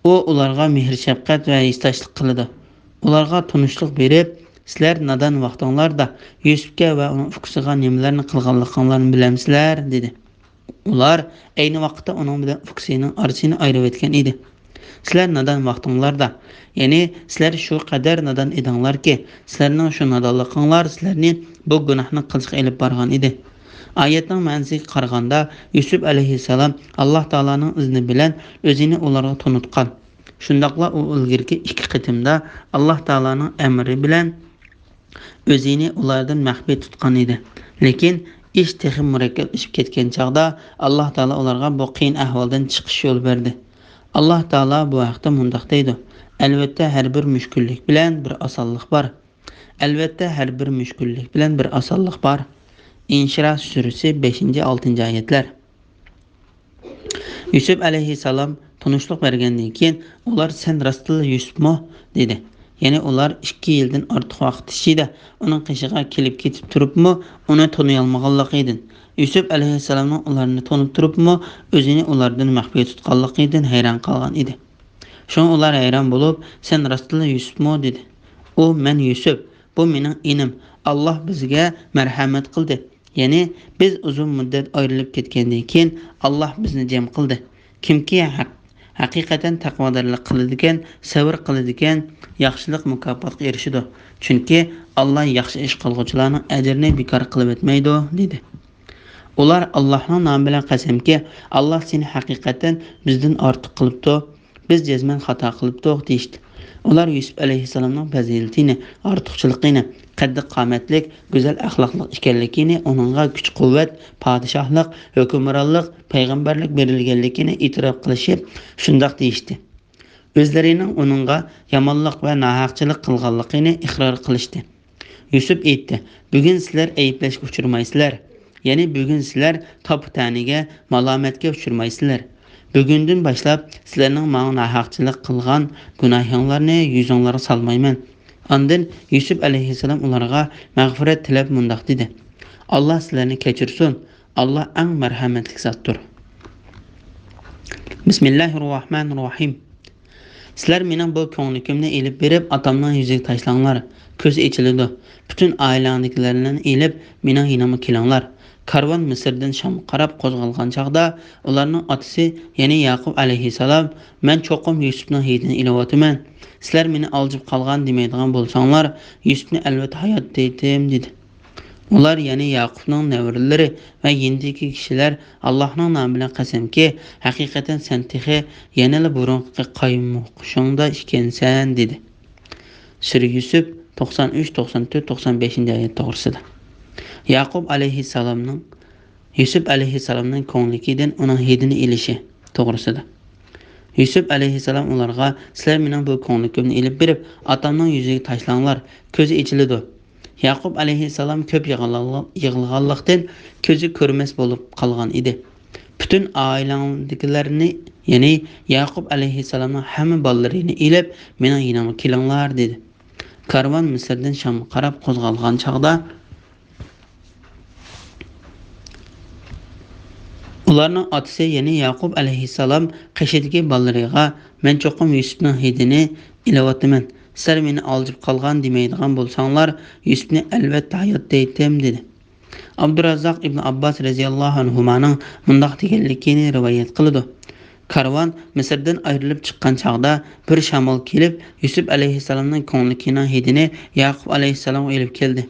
ئۇ ئۇلارغا مېھىر-شەپقەت ۋە ھېسداشلىق قىلىدۇ. ئۇلارغا تونۇشلۇق بېرىپ، «سىلەر نادان ۋاقتىڭلاردا يۈسۈپكە ۋە ئۇنىڭ ئۇكىسىغا نېمىلەرنى قىلغانلىقىڭلارنى بىلەمسىلەر؟» دېدى. ئۇلار ئەينى ۋاقىتتا ئۇنىڭ بىلەن ئۇكىسىنىڭ ئارىسىنى ئايرىۋەتكەن ئىدى. «سىلەر نادان ۋاقتىڭلاردا، يەنى سىلەر شۇ قەدەر نادان ئىدىڭلاركى، سىلەرنىڭ شۇ نادانلىقىڭلار سىلەرنى بۇ گۇناھنى قىلىشقا ئېلىپ بارغان ئىدى.» ئايەتنىڭ مەنىسىگە قارىغاندا، يۈسۈپ ئەلەيھىسسالام ئاللاھ تائالانىڭ ئىزنى بىلەن ئۆزىنى ئۇلارغا تونۇتقان. شۇنداقلا ئۇ ئىلگىرىكى ئىككى قېتىمدا ئاللاھ تائالانىڭ ئەمرى بىلەن ئۆزىنى ئۇلاردىن مەخپىي تۇتقان ئىدى. لېكىن ئىش تېخى مۇرەككەپلىشىپ كەتكەن چاغدا ئاللاھ تائالا ئۇلارغا بۇ قىيىن ئەھۋالدىن چىقىش يولى بەردى. ئاللاھ تائالا بۇ ھەقتە مۇنداق دەيدۇ: «ئەلۋەتتە، ھەر بىر مۈشكۈللۈك بىلەن بىر ئاسانلىق بار. ئەلۋەتتە، ھەر بىر مۈشكۈللۈك بىلەن بىر ئاسانلىق بار.» ئىنشىرا سۈرىسى، بەشىنچى، ئالتىنچى ئايەتلەر. يۈسۈپ ئەلەيھىسسالام تونۇشلۇق بەرگەندىن كېيىن، ئۇلار: «سەن راستتىنلا يۈسۈپمۇ؟» دېدى. يەنى ئۇلار ئىككى يىلدىن ئارتۇق ۋاقىت ئىچىدە ئۇنىڭ قېشىغا كېلىپ كېتىپ تۇرۇپمۇ ئۇنى تونۇيالمىغانلىقىدىن، يۈسۈپ ئەلەيھىسسالامنىڭ ئۇلارنى تونۇپ تۇرۇپمۇ ئۆزىنى ئۇلاردىن مەخپىي تۇتقانلىقىدىن ھەيران قالغان ئىدى. شۇڭا ئۇلار ھەيران بولۇپ: «سەن راستتىنلا يۈسۈپمۇ؟» دېدى. ئۇ: «مەن يۈسۈپ، بۇ مېنىڭ ئىنىم. ئاللاھ بىزگە مەرھەمەت قىلدى. يەنى بىز ئۇزۇن مۇددەت ئايرىلىپ كەتكەندىن كېيىن ئاللاھ بىزنى جەم قىلدى. كىمكى ھەق-، ھەقىقەتەن تەقۋادارلىق قىلىدىكەن، سەۋر قىلىدىكەن، ياخشىلىق مۇكاپاتقا ئېرىشىدۇ. چۈنكى ئاللاھ ياخشى ئىش قىلغۇچىلارنىڭ ئەجرىنى بىكار قىلىۋەتمەيدۇ» دېدى. ئۇلار: «ئاللاھنىڭ نامى بىلەن قەسەمكى، ئاللاھ سېنى ھەقىقەتەن بىزدىن ئارتۇق قىلىپتۇ. بىز جەزمەن خاتا قىلىپتۇق» دېيىشتى. ئۇلار يۈسۈپ ئەلەيھىسسالامنىڭ پەزىلىتىنى، ئارتۇقچىلىقىنى، قەددى-قامەتلىك، گۈزەل ئەخلاقلىق ئىكەنلىكىنى، ئۇنىڭغا كۈچ-قۇۋۋەت، پادىشاھلىق، ھۆكۈمرانلىق، پەيغەمبەرلىك بېرىلگەنلىكىنى ئېتىراپ قىلىشىپ، شۇنداق دېيىشتى. ئۆزلىرىنىڭ ئۇنىڭغا يامانلىق ۋە ناھەقچىلىق قىلغانلىقىنى ئىقرار قىلىشتى. يۈسۈپ ئېيتتى: «بۈگۈن سىلەر ئەيىبلەشكە ئۇچرىمايسىلەر. يەنى بۈگۈن سىلەر تاپا-تەنىگە، مالامەتكە ئۇچرىمايسىلەر. بۈگۈندىن باشلاپ سىلەرنىڭ ماڭا ناھەقچىلىق قىلغان گۇناھىڭلارنى يۈزۈڭلارغا سالمايمەن.» ئاندىن يۈسۈپ ئەلەيھىسسالام ئۇلارغا مەغپىرەت تىلەپ مۇنداق دېدى: «ئاللاھ سىلەرنى كەچۈرسۇن. ئاللاھ ئەڭ مەرھەمەتلىك زاتتۇر.» بىسمىللاھىررەھمانىررەھىم. سىلەر مېنىڭ بۇ كۆڭلىكىمنى ئېلىپ بېرىپ، ئاتامنىڭ يۈزىگە تاشلاڭلار. كۆزى ئېچىلىدۇ. پۈتۈن ئائىلەڭدىكىلەرنى ئېلىپ، مېنىڭ يېنىمغا كېلىڭلار. كارۋان مىسىردىن شامغا قاراپ قوزغالغان چاغدا، ئۇلارنىڭ ئاتىسى، يەنى ياقۇپ ئەلەيھىسسالام: «مەن چوقۇم يۈسۈپنىڭ ھىدىنى ئېلىۋاتىمەن. سىلەر مېنى ئالجىپ قالغان دېمەيدىغان بولساڭلار، يۈسۈپنى ئەلۋەتتە ھايات دېيتتىم» دېدى. ئۇلار، يەنى ياقۇپنىڭ نەۋرىلىرى ۋە يېنىدىكى كىشىلەر ئاللاھنىڭ نامى بىلەن قەسەمكى، ھەقىقەتەن سەن تېخى يەنىلا بۇرۇنقى قايمۇقۇشۇڭدا ئىكەنسەن، دېدى. سۈرە يۈسۈپ، توقسان ئۈچ، توقسان تۆت، توقسان بەشىنچى ئايەت توغرىسىدا. ياقۇپ ئەلەيھىسسالامنىڭ، يۈسۈپ ئەلەيھىسسالامنىڭ كۆڭلىكىدىن ئۇنىڭ ھىدىنى ئېلىشى توغرىسىدا. يۈسۈپ ئەلەيھىسسالام ئۇلارغا: «سىلەر مېنىڭ بۇ كۆڭلىكىمنى ئېلىپ بېرىپ، ئاتامنىڭ يۈزىگە تاشلاڭلار، كۆزى ئېچىلىدۇ.» ياقۇپ ئەلەيھىسسالام كۆپ يىغلىغانلىقتىن كۆزى كۆرمەس بولۇپ قالغان ئىدى. پۈتۈن ئائىلەڭدىكىلەرنى، يەنى ياقۇپ ئەلەيھىسسالامنىڭ ھەممە بالىلىرىنى ئېلىپ، مېنىڭ يېنىمغا كېلىڭلار، دېدى. كارۋان مىسىردىن شامغا قاراپ قوزغالغان چاغدا، ئۇلارنىڭ ئاتىسى، يەنى ياقۇپ ئەلەيھىسسالام قېشىدىكى بالىلىرىغا، «مەن چوقۇم يۈسۈپنىڭ ھىدىنى ئېلىۋاتىمەن، سىلەر مېنى ئالجىپ قالغان دېمەيدىغان بولساڭلار، يۈسۈپنى ئەلۋەتتە ھايات دەيتتىم» دېدى. ئابدۇراززاق ئىبن ئابباس رەزىياللاھۇ ئەنھۇمانىڭ مۇنداق دېگەنلىكىنى رىۋايەت قىلىدۇ: كارۋان مىسىردىن ئايرىلىپ چىققان چاغدا، بىر شامال كېلىپ، يۈسۈپ ئەلەيھىسسالامنىڭ كۆڭلىكىنىڭ ھىدىنى ياقۇپ ئەلەيھىسسالامغا ئېلىپ كەلدى.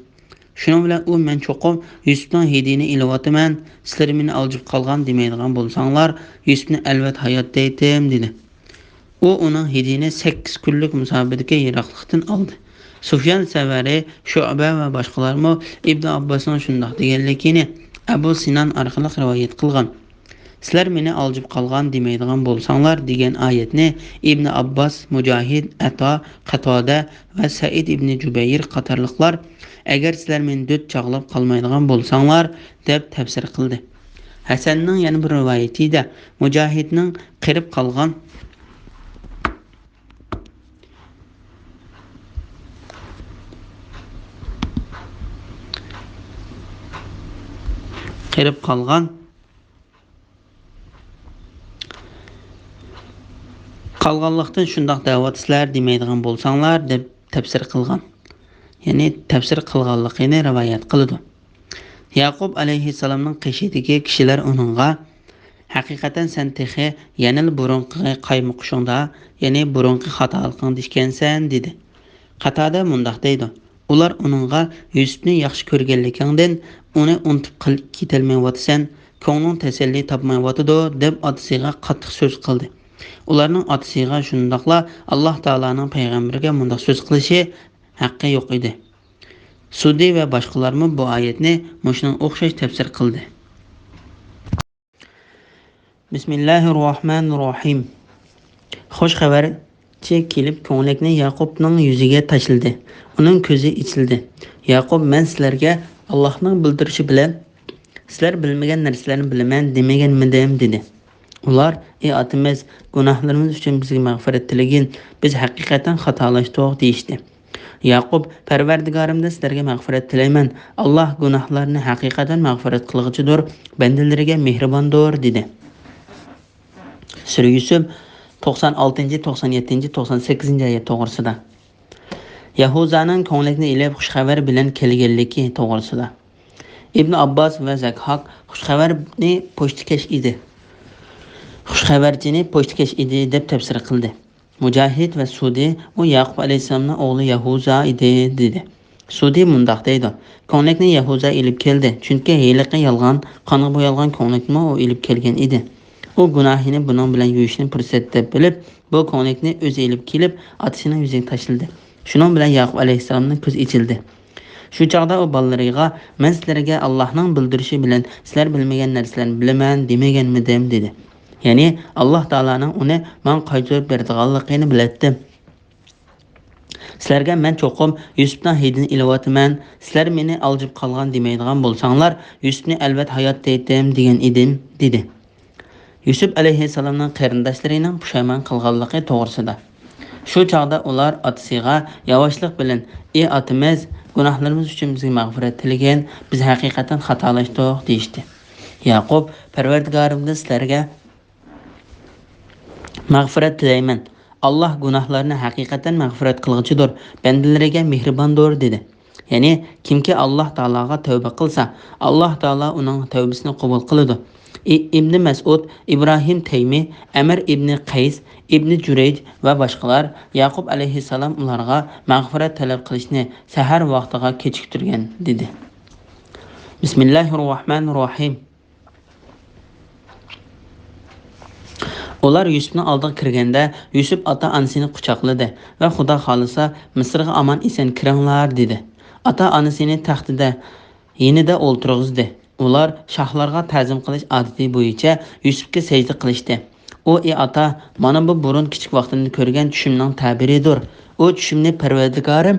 شۇنىڭ بىلەن ئۇ، «مەن چوقۇم يۈسۈپنىڭ ھىدىنى ئېلىۋاتىمەن، سىلەر مېنى ئالجىپ قالغان دېمەيدىغان بولساڭلار، يۈسۈپنى ئەلۋەتتە ھايات دەيتتىم» دېدى. ئۇ ئۇنىڭ ھىدىنى سەككىز كۈنلۈك مۇساپىدىكى يىراقلىقتىن ئالدى. سۇفيان سەۋەرى، شۇئبە ۋە باشقىلارمۇ ئىبن ئابباسنىڭ شۇنداق دېگەنلىكىنى ئەبۇ سىنان ئارقىلىق رىۋايەت قىلغان. «سىلەر مېنى ئالجىپ قالغان دېمەيدىغان بولساڭلار» دېگەن ئايەتنى ئىبن ئابباس، مۇجاھىد، ئەتا، قاتادە ۋە سەئىد ئىبنى جۇبەير قاتارلىقلار، «ئەگەر سىلەر مېنى دۆت چاغلاپ قالمايدىغان بولساڭلار» دەپ تەپسىر قىلدى. ھەسەننىڭ يەنە بىر رىۋايىتىدە، مۇجاھىدنىڭ قېرىپ قالغان قېرىپ قالغان، قالغانلىقتىن شۇنداق دەۋاتىسىلەر دېمەيدىغان بولساڭلار، دەپ تەپسىر قىلغان. يەنى تەپسىر قىلغانلىقىنى رىۋايەت قىلىدۇ. ياقۇپ ئەلەيھىسسالامنىڭ قېشىدىكى كىشىلەر ئۇنىڭغا، «ھەقىقەتەن سەن تېخى يەنىلا بۇرۇنقى قايمۇقۇشۇڭدا، يەنى بۇرۇنقى خاتالىقىڭدا ئىكەنسەن» دېدى. قاتادە مۇنداق دەيدۇ: ئۇلار ئۇنىڭغا، «يۈسۈپنى ياخشى كۆرگەنلىكىڭدىن ئۇنى ئۇنتۇپ قىل-، كېتەلمەيۋاتىسەن، كۆڭلۈڭ تەسەللى تاپمايۋاتىدۇ» دەپ ئاتىسىغا قاتتىق سۆز قىلدى. ئۇلارنىڭ ئاتىسىغا شۇنداقلا ئاللاھ تائالانىڭ پەيغەمبىرىگە مۇنداق سۆز قىلىشى ھەققى يوق ئىدى. سۇدى ۋە باشقىلارمۇ بۇ ئايەتنى مۇشۇنىڭغا ئوخشاش تەپسىر قىلدى. بىسمىللاھىر راھمانىر راھىم. خۇش خەۋەرچى كېلىپ، كۆڭلەكنى ياقۇپنىڭ يۈزىگە تاشلىدى. ئۇنىڭ كۆزى ئېچىلدى. ياقۇپ، «مەن سىلەرگە ئاللاھنىڭ بىلدۈرۈشى بىلەن سىلەر بىلمىگەن نەرسىلەرنى بىلىمەن دېمىگەنمىدىم؟» دېدى. ئۇلار، «ئى ئاتىمىز، گۇناھلىرىمىز ئۈچۈن بىزگە مەغپىرەت تىلىگىن، بىز ھەقىقەتەن خاتالاشتۇق» دېيىشتى. ياقۇپ، «پەرۋەردىگارىمدىن سىلەرگە مەغپىرەت تىلەيمەن. ئاللاھ گۇناھلارنى ھەقىقەتەن مەغپىرەت قىلغۇچىدۇر، بەندىلىرىگە مېھرىباندۇر» دېدى. سۈرە يۈسۈپ، توقسان ئالتىنچى، توقسان يەتتىنچى، توقسان سەككىزىنچى ئايەت توغرىسىدا. يەھۇزانىڭ كۆڭلەكنى ئېلىپ خۇش خەۋەر بىلەن كەلگەنلىكى توغرىسىدا. ئىبن ئابباس ۋە زەكھاك خۇش خەۋەرنى پوچتىكەش ئىدى. خۇش خەۋەرچىنى پوچتىكەش ئىدى دەپ تەپسىر قىلدى. مۇجاھىد ۋە سۇدى، ئۇ ياقۇپ ئەلەيھىسسالامنىڭ ئوغلى يەھۇزا ئىدى، دېدى. سۇدى مۇنداق دەيدۇ: كۆڭلەكنى يەھۇزا ئېلىپ كەلدى، چۈنكى ھېلىقى يالغان، قانغا بويالغان كۆڭلەكنىمۇ ئۇ ئېلىپ كەلگەن ئىدى. ئۇ گۇناھىنى بۇنىڭ بىلەن يۇيۇشنى پۇرسەت دەپ بىلىپ، بۇ كۆڭلەكنى ئۆزى ئېلىپ كېلىپ، ئاتىسىنىڭ يۈزىگە تاشلىدى. شۇنىڭ بىلەن ياقۇپ ئەلەيھىسسالامنىڭ كۆزى ئېچىلدى. شۇ چاغدا ئۇ بالىلىرىغا، مەن سىلەرگە ئاللاھنىڭ بىلدۈرۈشى بىلەن سىلەر بىلمىگەن نەرسىلەرنى بىلىمەن دېمىگەنمىدىم؟ دېدى. يەنى، ئاللاھ تائالانىڭ ئۇنى ماڭا قايتۇرۇپ بېرىدىغانلىقىنى بىلەتتىم. سىلەرگە مەن چوقۇم يۈسۈپنىڭ ھىدىنى ئېلىۋاتىمەن، سىلەر مېنى ئالجىپ قالغان دېمەيدىغان بولساڭلار، يۈسۈپنى ئەلۋەت ھايات دەيتتىم دېگەن ئىدىم، دېدى. يۈسۈپ ئەلەيھىسسالامنىڭ قېرىنداشلىرىنىڭ پۇشايمان قىلغانلىقى توغرىسىدا. شۇ چاغدا ئۇلار ئاتىسىغا ياۋاشلىق بىلەن، ئى ئاتىمىز، گۇناھلىرىمىز ئۈچۈن بىزگە مەغپىرەت تىلىگىن، بىز ھەقىقەتەن خاتالاشتۇق، دېيىشتى. ياقۇپ، پەرۋەردىگارىمدىن سىلەرگە مەغپىرەت تىلەيمەن. ئاللاھ گۇناھلارنى ھەقىقەتەن مەغپىرەت قىلغۇچىدۇر، بەندىلىرىگە مېھرىباندۇر، دېدى. يەنى، كىمكى ئاللاھ تائالاغا تەۋبە قىلسا، ئاللاھ تائالا ئۇنىڭ تەۋبىسىنى قوبۇل قىلىدۇ. ئى-، ئىبنى مەسئۇد، ئىبراھىم تەيمى، ئەمىر ئىبنى قەيس، ئىبنى جۇرەيج ۋە باشقىلار ياقۇپ ئەلەيھىسسالام ئۇلارغا مەغپىرەت تەلەپ قىلىشنى سەھەر ۋاقتىغا كېچىكتۈرگەن، دېدى. بىسمىللاھىر راھمانىر راھىم. ئۇلار يۈسۈپنىڭ ئالدىغا كىرگەندە، يۈسۈپ ئاتا-ئانىسىنى قۇچاقلىدى ۋە، «خۇدا خالىسا، مىسىرغا ئامان-ئېسەن كىرىڭلار» دېدى. ئاتا-ئانىسىنى تەختىدە يېنىدا ئولتۇرغۇزدى. ئۇلار شاھلارغا تەزىم قىلىش ئادىتى بويىچە يۈسۈپكە سەجدە قىلىشتى. ئۇ، «ئى ئاتا، مانا بۇ بۇرۇن كىچىك ۋاقتىمدا كۆرگەن چۈشۈمنىڭ تەبىرىدۇر. ئۇ چۈشۈمنى پەرۋەردىگارىم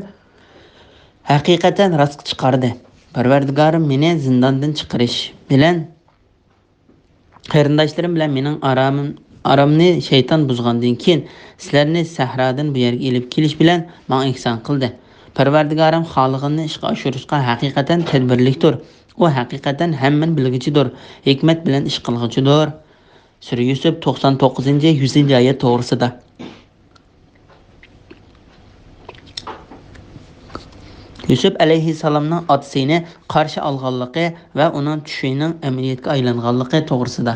ھەقىقەتەن راستقا چىقاردى. پەرۋەردىگارىم مېنى زىنداندىن چىقىرىش بىلەن، قېرىنداشلىرىم بىلەن مېنىڭ ئارامىم، ئارامنى شەيتان بۇزغاندىن كېيىن، سىلەرنى سەھرادىن بۇ يەرگە ئېلىپ كېلىش بىلەن ماڭا ئېھسان قىلدى. پەرۋەردىگارىم خالىغىنىنى ئىشقا ئاشۇرۇشقا ھەقىقەتەن تەدبىرلىكتۇر. ئۇ ھەقىقەتەن ھەممىنى بىلگۈچىدۇر، ھېكمەت بىلەن ئىش قىلغۇچىدۇر. سۈرە يۈسۈپ، توقسان توققۇزىنچى، يۈزىنچى ئايەت توغرىسىدا. يۈسۈپ ئەلەيھىسسالامنىڭ ئاتىسىنى قارشى ئالغانلىقى ۋە ئۇنىڭ چۈشىنىڭ ئەمەلىيەتكە ئايلانغانلىقى توغرىسىدا.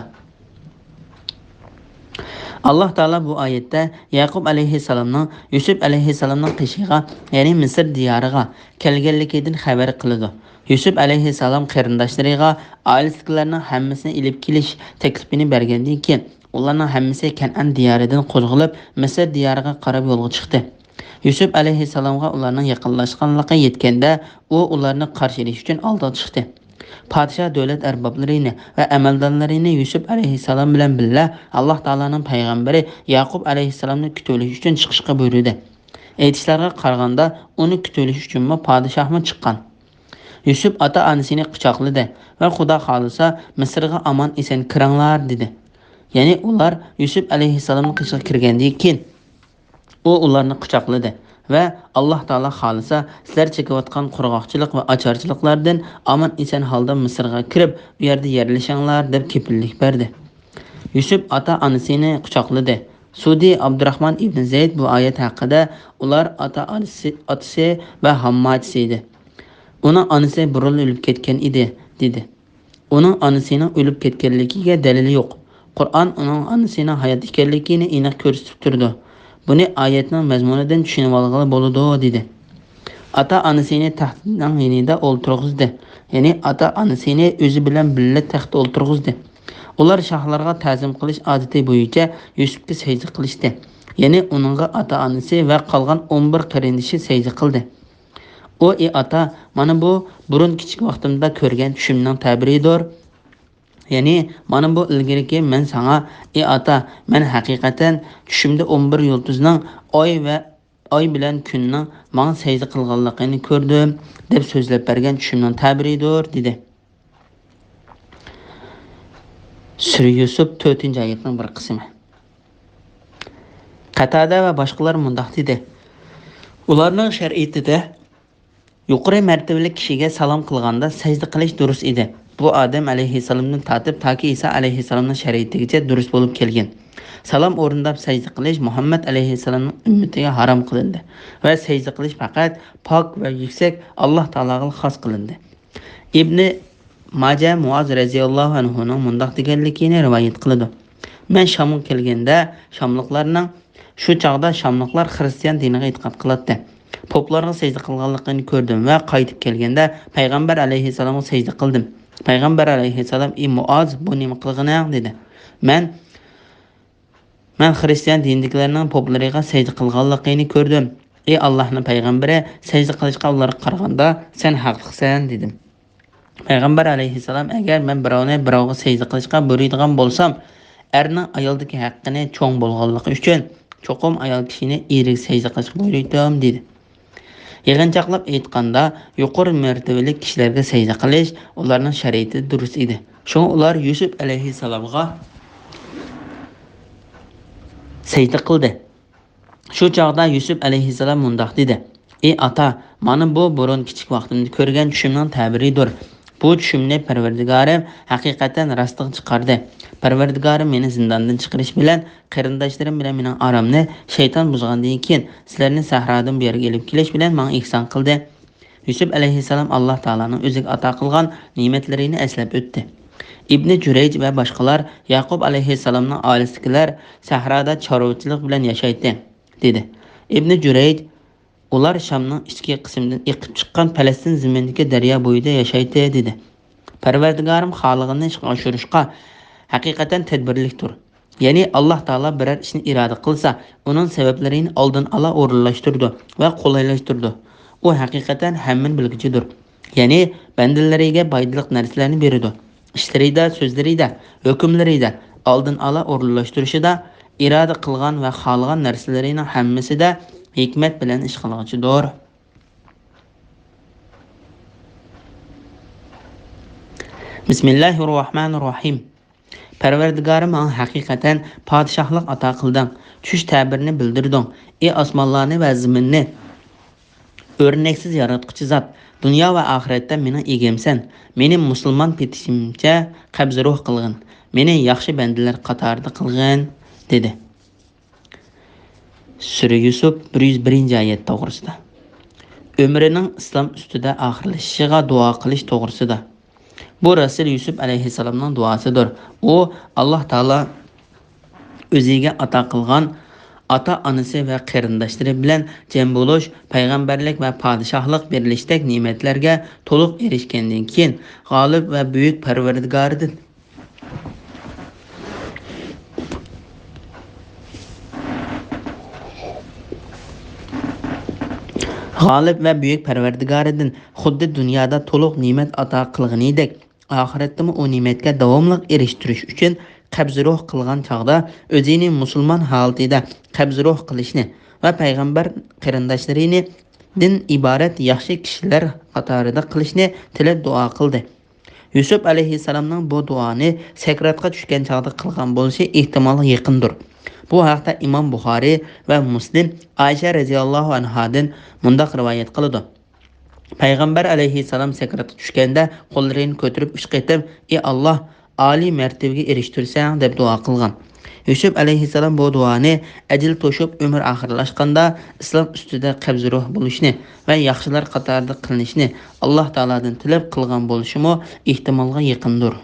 ئاللاھ تائالا بۇ ئايەتتە يەقۇب ئەلەيھىسسالامنىڭ يۈسۈپ ئەلەيھىسسالامنىڭ قېشىغا، يەنى مىسىر دىيارىغا كەلگەنلىكىدىن خەۋەر قىلىدۇ. يۈسۈپ ئەلەيھىسسالام قېرىنداشلىرىغا ئائىلىسىدىكىلەرنىڭ ھەممىسىنى ئېلىپ كېلىش تەكلىپىنى بەرگەندىن كېيىن، ئۇلارنىڭ ھەممىسى كەنئان دىيارىدىن قوزغىلىپ، مىسىر دىيارىغا قاراپ يولغا چىقتى. يۈسۈپ ئەلەيھىسسالامغا ئۇلارنىڭ يېقىنلاشقانلىقى يەتكەندە، ئۇ ئۇلارنى قارشى ئېلىش ئۈچۈن ئالدىغا چىقتى. پادىشاھ دۆلەت ئەربابلىرىنى ۋە ئەمەلدارلىرىنى يۈسۈپ ئەلەيھىسسالام بىلەن بىللە ئاللاھ تائالانىڭ پەيغەمبىرى ياقۇپ ئەلەيھىسسالامنى كۈتۈۋېلىش ئۈچۈن چىقىشقا بۇيرۇدى. ئېيتىشلارغا قارىغاندا، ئۇنى كۈتۈۋېلىش ئۈچۈنمۇ پادىشاھمۇ چىققان. يۈسۈپ ئاتا-ئانىسىنى قۇچاقلىدى ۋە «خۇدا خالىسا، مىسىرغا ئامان-ئېسەن كىرىڭلار» دېدى. يەنى ئۇلار يۈسۈپ ئەلەيھىسسالامنىڭ قېشىغا كىرگەندىن كېيىن، ئۇ ئۇلارنى قۇچاقلىدى ۋە «ئاللاھ تائالا خالىسا، سىلەر چېكىۋاتقان قۇرغاقچىلىق ۋە ئاچارچىلىقلاردىن ئامان-ئېسەن ھالدا مىسىرغا كىرىپ، ئۇ يەردە يەرلىشىڭلار» دەپ كېپىللىك بەردى. يۈسۈپ ئاتا-ئانىسىنى قۇچاقلىدى. سۇدى ئابدۇراخمان ئىبن زەيد بۇ ئايەت ھەققىدە، ئۇلار ئاتا-ئانىسى، ئاتىسى ۋە ھامماچىسى ئىدى. ئۇنىڭ ئانىسى بۇرۇن ئۆلۈپ كەتكەن ئىدى، دېدى. ئۇنىڭ ئانىسىنىڭ ئۆلۈپ كەتكەنلىكىگە دەلىل يوق. قۇرئان ئۇنىڭ ئانىسىنىڭ ھايات ئىكەنلىكىنى ئېنىق كۆرسىتىپ تۇرىدۇ. بۇنى ئايەتنىڭ مەزمۇنىدىن چۈشىنىۋالغىلى بولىدۇ، دېدى. ئاتا-ئانىسىنى تەختنىڭ يېنىدا ئولتۇرغۇزدى. يەنى ئاتا-ئانىسىنى ئۆزى بىلەن بىللە تەختتە ئولتۇرغۇزدى. ئۇلار شاھلارغا تەزىم قىلىش ئادىتى بويىچە يۈسۈپكە سەجدە قىلىشتى. يەنى ئۇنىڭغا ئاتا-ئانىسى ۋە قالغان ئون بىر قېرىندىشى سەجدە قىلدى. ئۇ، ئى ئاتا، مانا بۇ بۇرۇن كىچىك ۋاقتىمدا كۆرگەن چۈشۈمنىڭ تەبىرىدۇر. يەنى، مانا بۇ ئىلگىرىكى مەن ساڭا، ئى ئاتا، مەن ھەقىقەتەن چۈشۈمدە ئون بىر يۇلتۇزنىڭ، ئاي ۋە، ئاي بىلەن كۈننىڭ ماڭا سەجدە قىلغانلىقىنى كۆردۈم، دەپ سۆزلەپ بەرگەن چۈشۈمنىڭ تەبىرىدۇر، دېدى. سۈرە يۈسۈپ، تۆتىنچى ئايەتنىڭ بىر قىسمى. قەتادە ۋە باشقىلار مۇنداق دېدى: ئۇلارنىڭ شەرىئىتىدە يۇقىرى مەرتىۋىلىك كىشىگە سالام قىلغاندا سەجدە قىلىش دۇرۇس ئىدى. بۇ ئادەم ئەلەيھىسسالامدىن تارتىپ تاكى ئىسا ئەلەيھىسسالامنىڭ شەرىئىتىگىچە دۇرۇس بولۇپ كەلگەن. سالام ئورۇنداپ سەجدە قىلىش مۇھەممەد ئەلەيھىسسالامنىڭ ئۈممىتىگە ھارام قىلىندى ۋە سەجدە قىلىش پەقەت پاك ۋە يۈكسەك ئاللاھ تائالاغىلا خاس قىلىندى. ئىبنى ماجە مۇئاز رەزىياللاھۇ ئەنھۇنىڭ مۇنداق دېگەنلىكىنى رىۋايەت قىلىدۇ: مەن شامغا كەلگەندە، شاملىقلارنىڭ، شۇ چاغدا شاملىقلار خىرىستىيان دىنىغا ئېتىقاد قىلاتتى. پوپلارغا سەجدە قىلغانلىقىنى كۆردۈم ۋە قايتىپ كەلگەندە پەيغەمبەر ئەلەيھىسسالامغا سەجدە قىلدىم. پەيغەمبەر ئەلەيھىسسالام: ئى مۇئاز، بۇ نېمە قىلغىنىڭ؟ دېدى. مەن مەن خىرىستىيان دىنىدىكىلەرنىڭ پوپلىرىغا سەجدە قىلغانلىقىنى كۆردۈم. ئى ئاللاھنىڭ پەيغەمبىرى، سەجدە قىلىشقا ئۇلارغا قارىغاندا سەن ھەقلىقسەن، دېدىم. پەيغەمبەر ئەلەيھىسسالام: ئەگەر مەن بىراۋنى بىراۋغا سەجدە قىلىشقا بۇيرۇيدىغان بولسام، ئەرنىڭ ئايالدىكى ھەققىنى چوڭ بولغانلىقى ئۈچۈن، چوقۇم ئايال كىشىنى ئېرىگە سەجدە قىلىشقا بۇيرۇيتتۇم، دېدى. يىغىنچاقلاپ ئېيتقاندا، يۇقىرى مەرتىۋىلىك كىشىلەرگە سەجدە قىلىش ئۇلارنىڭ شەرىئىتىدە دۇرۇس ئىدى. شۇڭا ئۇلار يۈسۈپ ئەلەيھىسسالامغا سەجدە قىلدى. شۇ چاغدا يۈسۈپ ئەلەيھىسسالام مۇنداق دېدى: ئى ئاتا، مانا بۇ بۇرۇن كىچىك ۋاقتىمدا كۆرگەن چۈشۈمنىڭ تەبىرىدۇر. بۇ چۈشۈمنى پەرۋەردىگارىم ھەقىقەتەن راستىغا چىقاردى. پەرۋەردىگارىم مېنى زىنداندىن چىقىرىش بىلەن، قېرىنداشلىرىم بىلەن مېنىڭ ئارامنى شەيتان بۇزغاندىن كېيىن، سىلەرنى سەھرادىن بۇ يەرگە ئېلىپ كېلىش بىلەن ماڭا ئېھسان قىلدى. يۈسۈپ ئەلەيھىسسالام ئاللاھ تائالانىڭ ئۆزىگە ئاتا قىلغان نېمەتلىرىنى ئەسلەپ ئۆتتى. ئىبنى جۈرەيج ۋە باشقىلار ياقۇپ ئەلەيھىسسالامنىڭ ئائىلىسىدىكىلەر سەھرادا چارۋىچىلىق بىلەن ياشايتتى، دېدى. ئىبنى جۈرەيج: ئۇلار شامنىڭ ئىچكى قىسمىدىن ئېقىپ چىققان پەلەستىن زېمىنىدىكى دەريا بويىدا ياشايتتى، دېدى. پەرۋەردىگارىم خالىغىنىنى ئىشقا ئاشۇرۇشقا ھەقىقەتەن تەدبىرلىكتۇر. يەنى ئاللاھ تائالا بىرەر ئىشنى ئىرادە قىلسا، ئۇنىڭ سەۋەبلىرىنى ئالدىن ئالا ئورۇنلاشتۇرىدۇ ۋە قولايلاشتۇرىدۇ. ئۇ ھەقىقەتەن ھەممىنى بىلگۈچىدۇر. يەنى بەندىلىرىگە پايدىلىق نەرسىلەرنى بېرىدۇ. ئىشلىرىدا، سۆزلىرىدە، ھۆكۈملىرىدە، ئالدىن ئالا ئورۇنلاشتۇرۇشىدا، ئىرادە قىلغان ۋە خالىغان نەرسىلىرىنىڭ ھەممىسىدە ھېكمەت بىلەن ئىش قىلغۇچىدۇر. بىسمىللاھىررەھمانىررەھىم. پەرۋەردىگارىم، ماڭا ھەقىقەتەن پادىشاھلىق ئاتا قىلدىڭ، چۈش تەبىرىنى بىلدۈردۈڭ. ئى ئاسمانلارنى ۋە زېمىننى ئۆرنەكسىز ياراتقۇچى زات، دۇنيا ۋە ئاخىرەتتە مېنىڭ ئىگەمسەن، مېنى مۇسۇلمان پېتىشىمچە قەبزى روھ قىلغىن، مېنى ياخشى بەندىلەر قاتارىدا قىلغىن، دېدى. سۈرە يۈسۈپ، بىر يۈز بىرىنچى ئايەت توغرىسىدا. ئۆمرىنىڭ ئىسلام ئۈستىدە ئاخىرلىشىشىغا دۇئا قىلىش توغرىسىدا. بۇ رەسۇل يۈسۈپ ئەلەيھىسسالامنىڭ دۇئاسىدۇر. ئۇ، ئاللاھ تائالا ئۆزىگە ئاتا قىلغان ئاتا-ئانىسى ۋە قېرىنداشلىرى بىلەن جەم بولۇش، پەيغەمبەرلىك ۋە پادىشاھلىق بېرىلىشتەك نېمەتلەرگە تولۇق ئېرىشكەندىن كېيىن، غالىب ۋە بۈيۈك پەرۋەردىگارىدىن غالىب ۋە بۈيۈك پەرۋەردىگارىدىن خۇددى دۇنيادا تولۇق نېمەت ئاتا قىلغىنىدەك، ئاخىرەتتىمۇ ئۇ نېمەتكە داۋاملىق ئېرىشتۈرۈش ئۈچۈن قەبزى روھ قىلغان چاغدا ئۆزىنى مۇسۇلمان ھالىتىدە قەبزى روھ قىلىشنى ۋە پەيغەمبەر قېرىنداشلىرىنى دىن ئىبارەت ياخشى كىشىلەر قاتارىدا قىلىشنى تىلەپ دۇئا قىلدى. يۈسۈپ ئەلەيھىسسالامنىڭ بۇ دۇئانى سەكراتقا چۈشكەن چاغدا قىلغان بولۇشى ئېھتىمالغا يېقىندۇر. بۇ ھەقتە ئىمام بۇخارىي ۋە مۇسلىم ئائىشە رەزىياللاھۇ ئەنھادىن مۇنداق رىۋايەت قىلىدۇ: پەيغەمبەر ئەلەيھىسسالام سەكراتقا چۈشكەندە قوللىرىنى كۆتۈرۈپ ئۈچ قېتىم، «ئى ئاللاھ، ئالىي مەرتىۋىگە ئېرىشتۈرسەڭ» دەپ دۇئا قىلغان. يۈسۈپ ئەلەيھىسسالام بۇ دۇئانى ئەجىل توشۇپ ئۆمۈر ئاخىرلاشقاندا ئىسلام ئۈستىدە قەبزى روھ بولۇشنى ۋە ياخشىلار قاتارىدا قىلىنىشنى ئاللاھ تائالادىن تىلەپ قىلغان بولۇشىمۇ ئېھتىمالغا يېقىندۇر.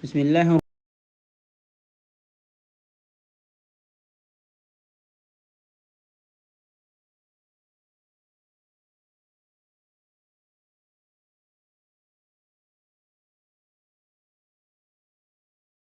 بسم الله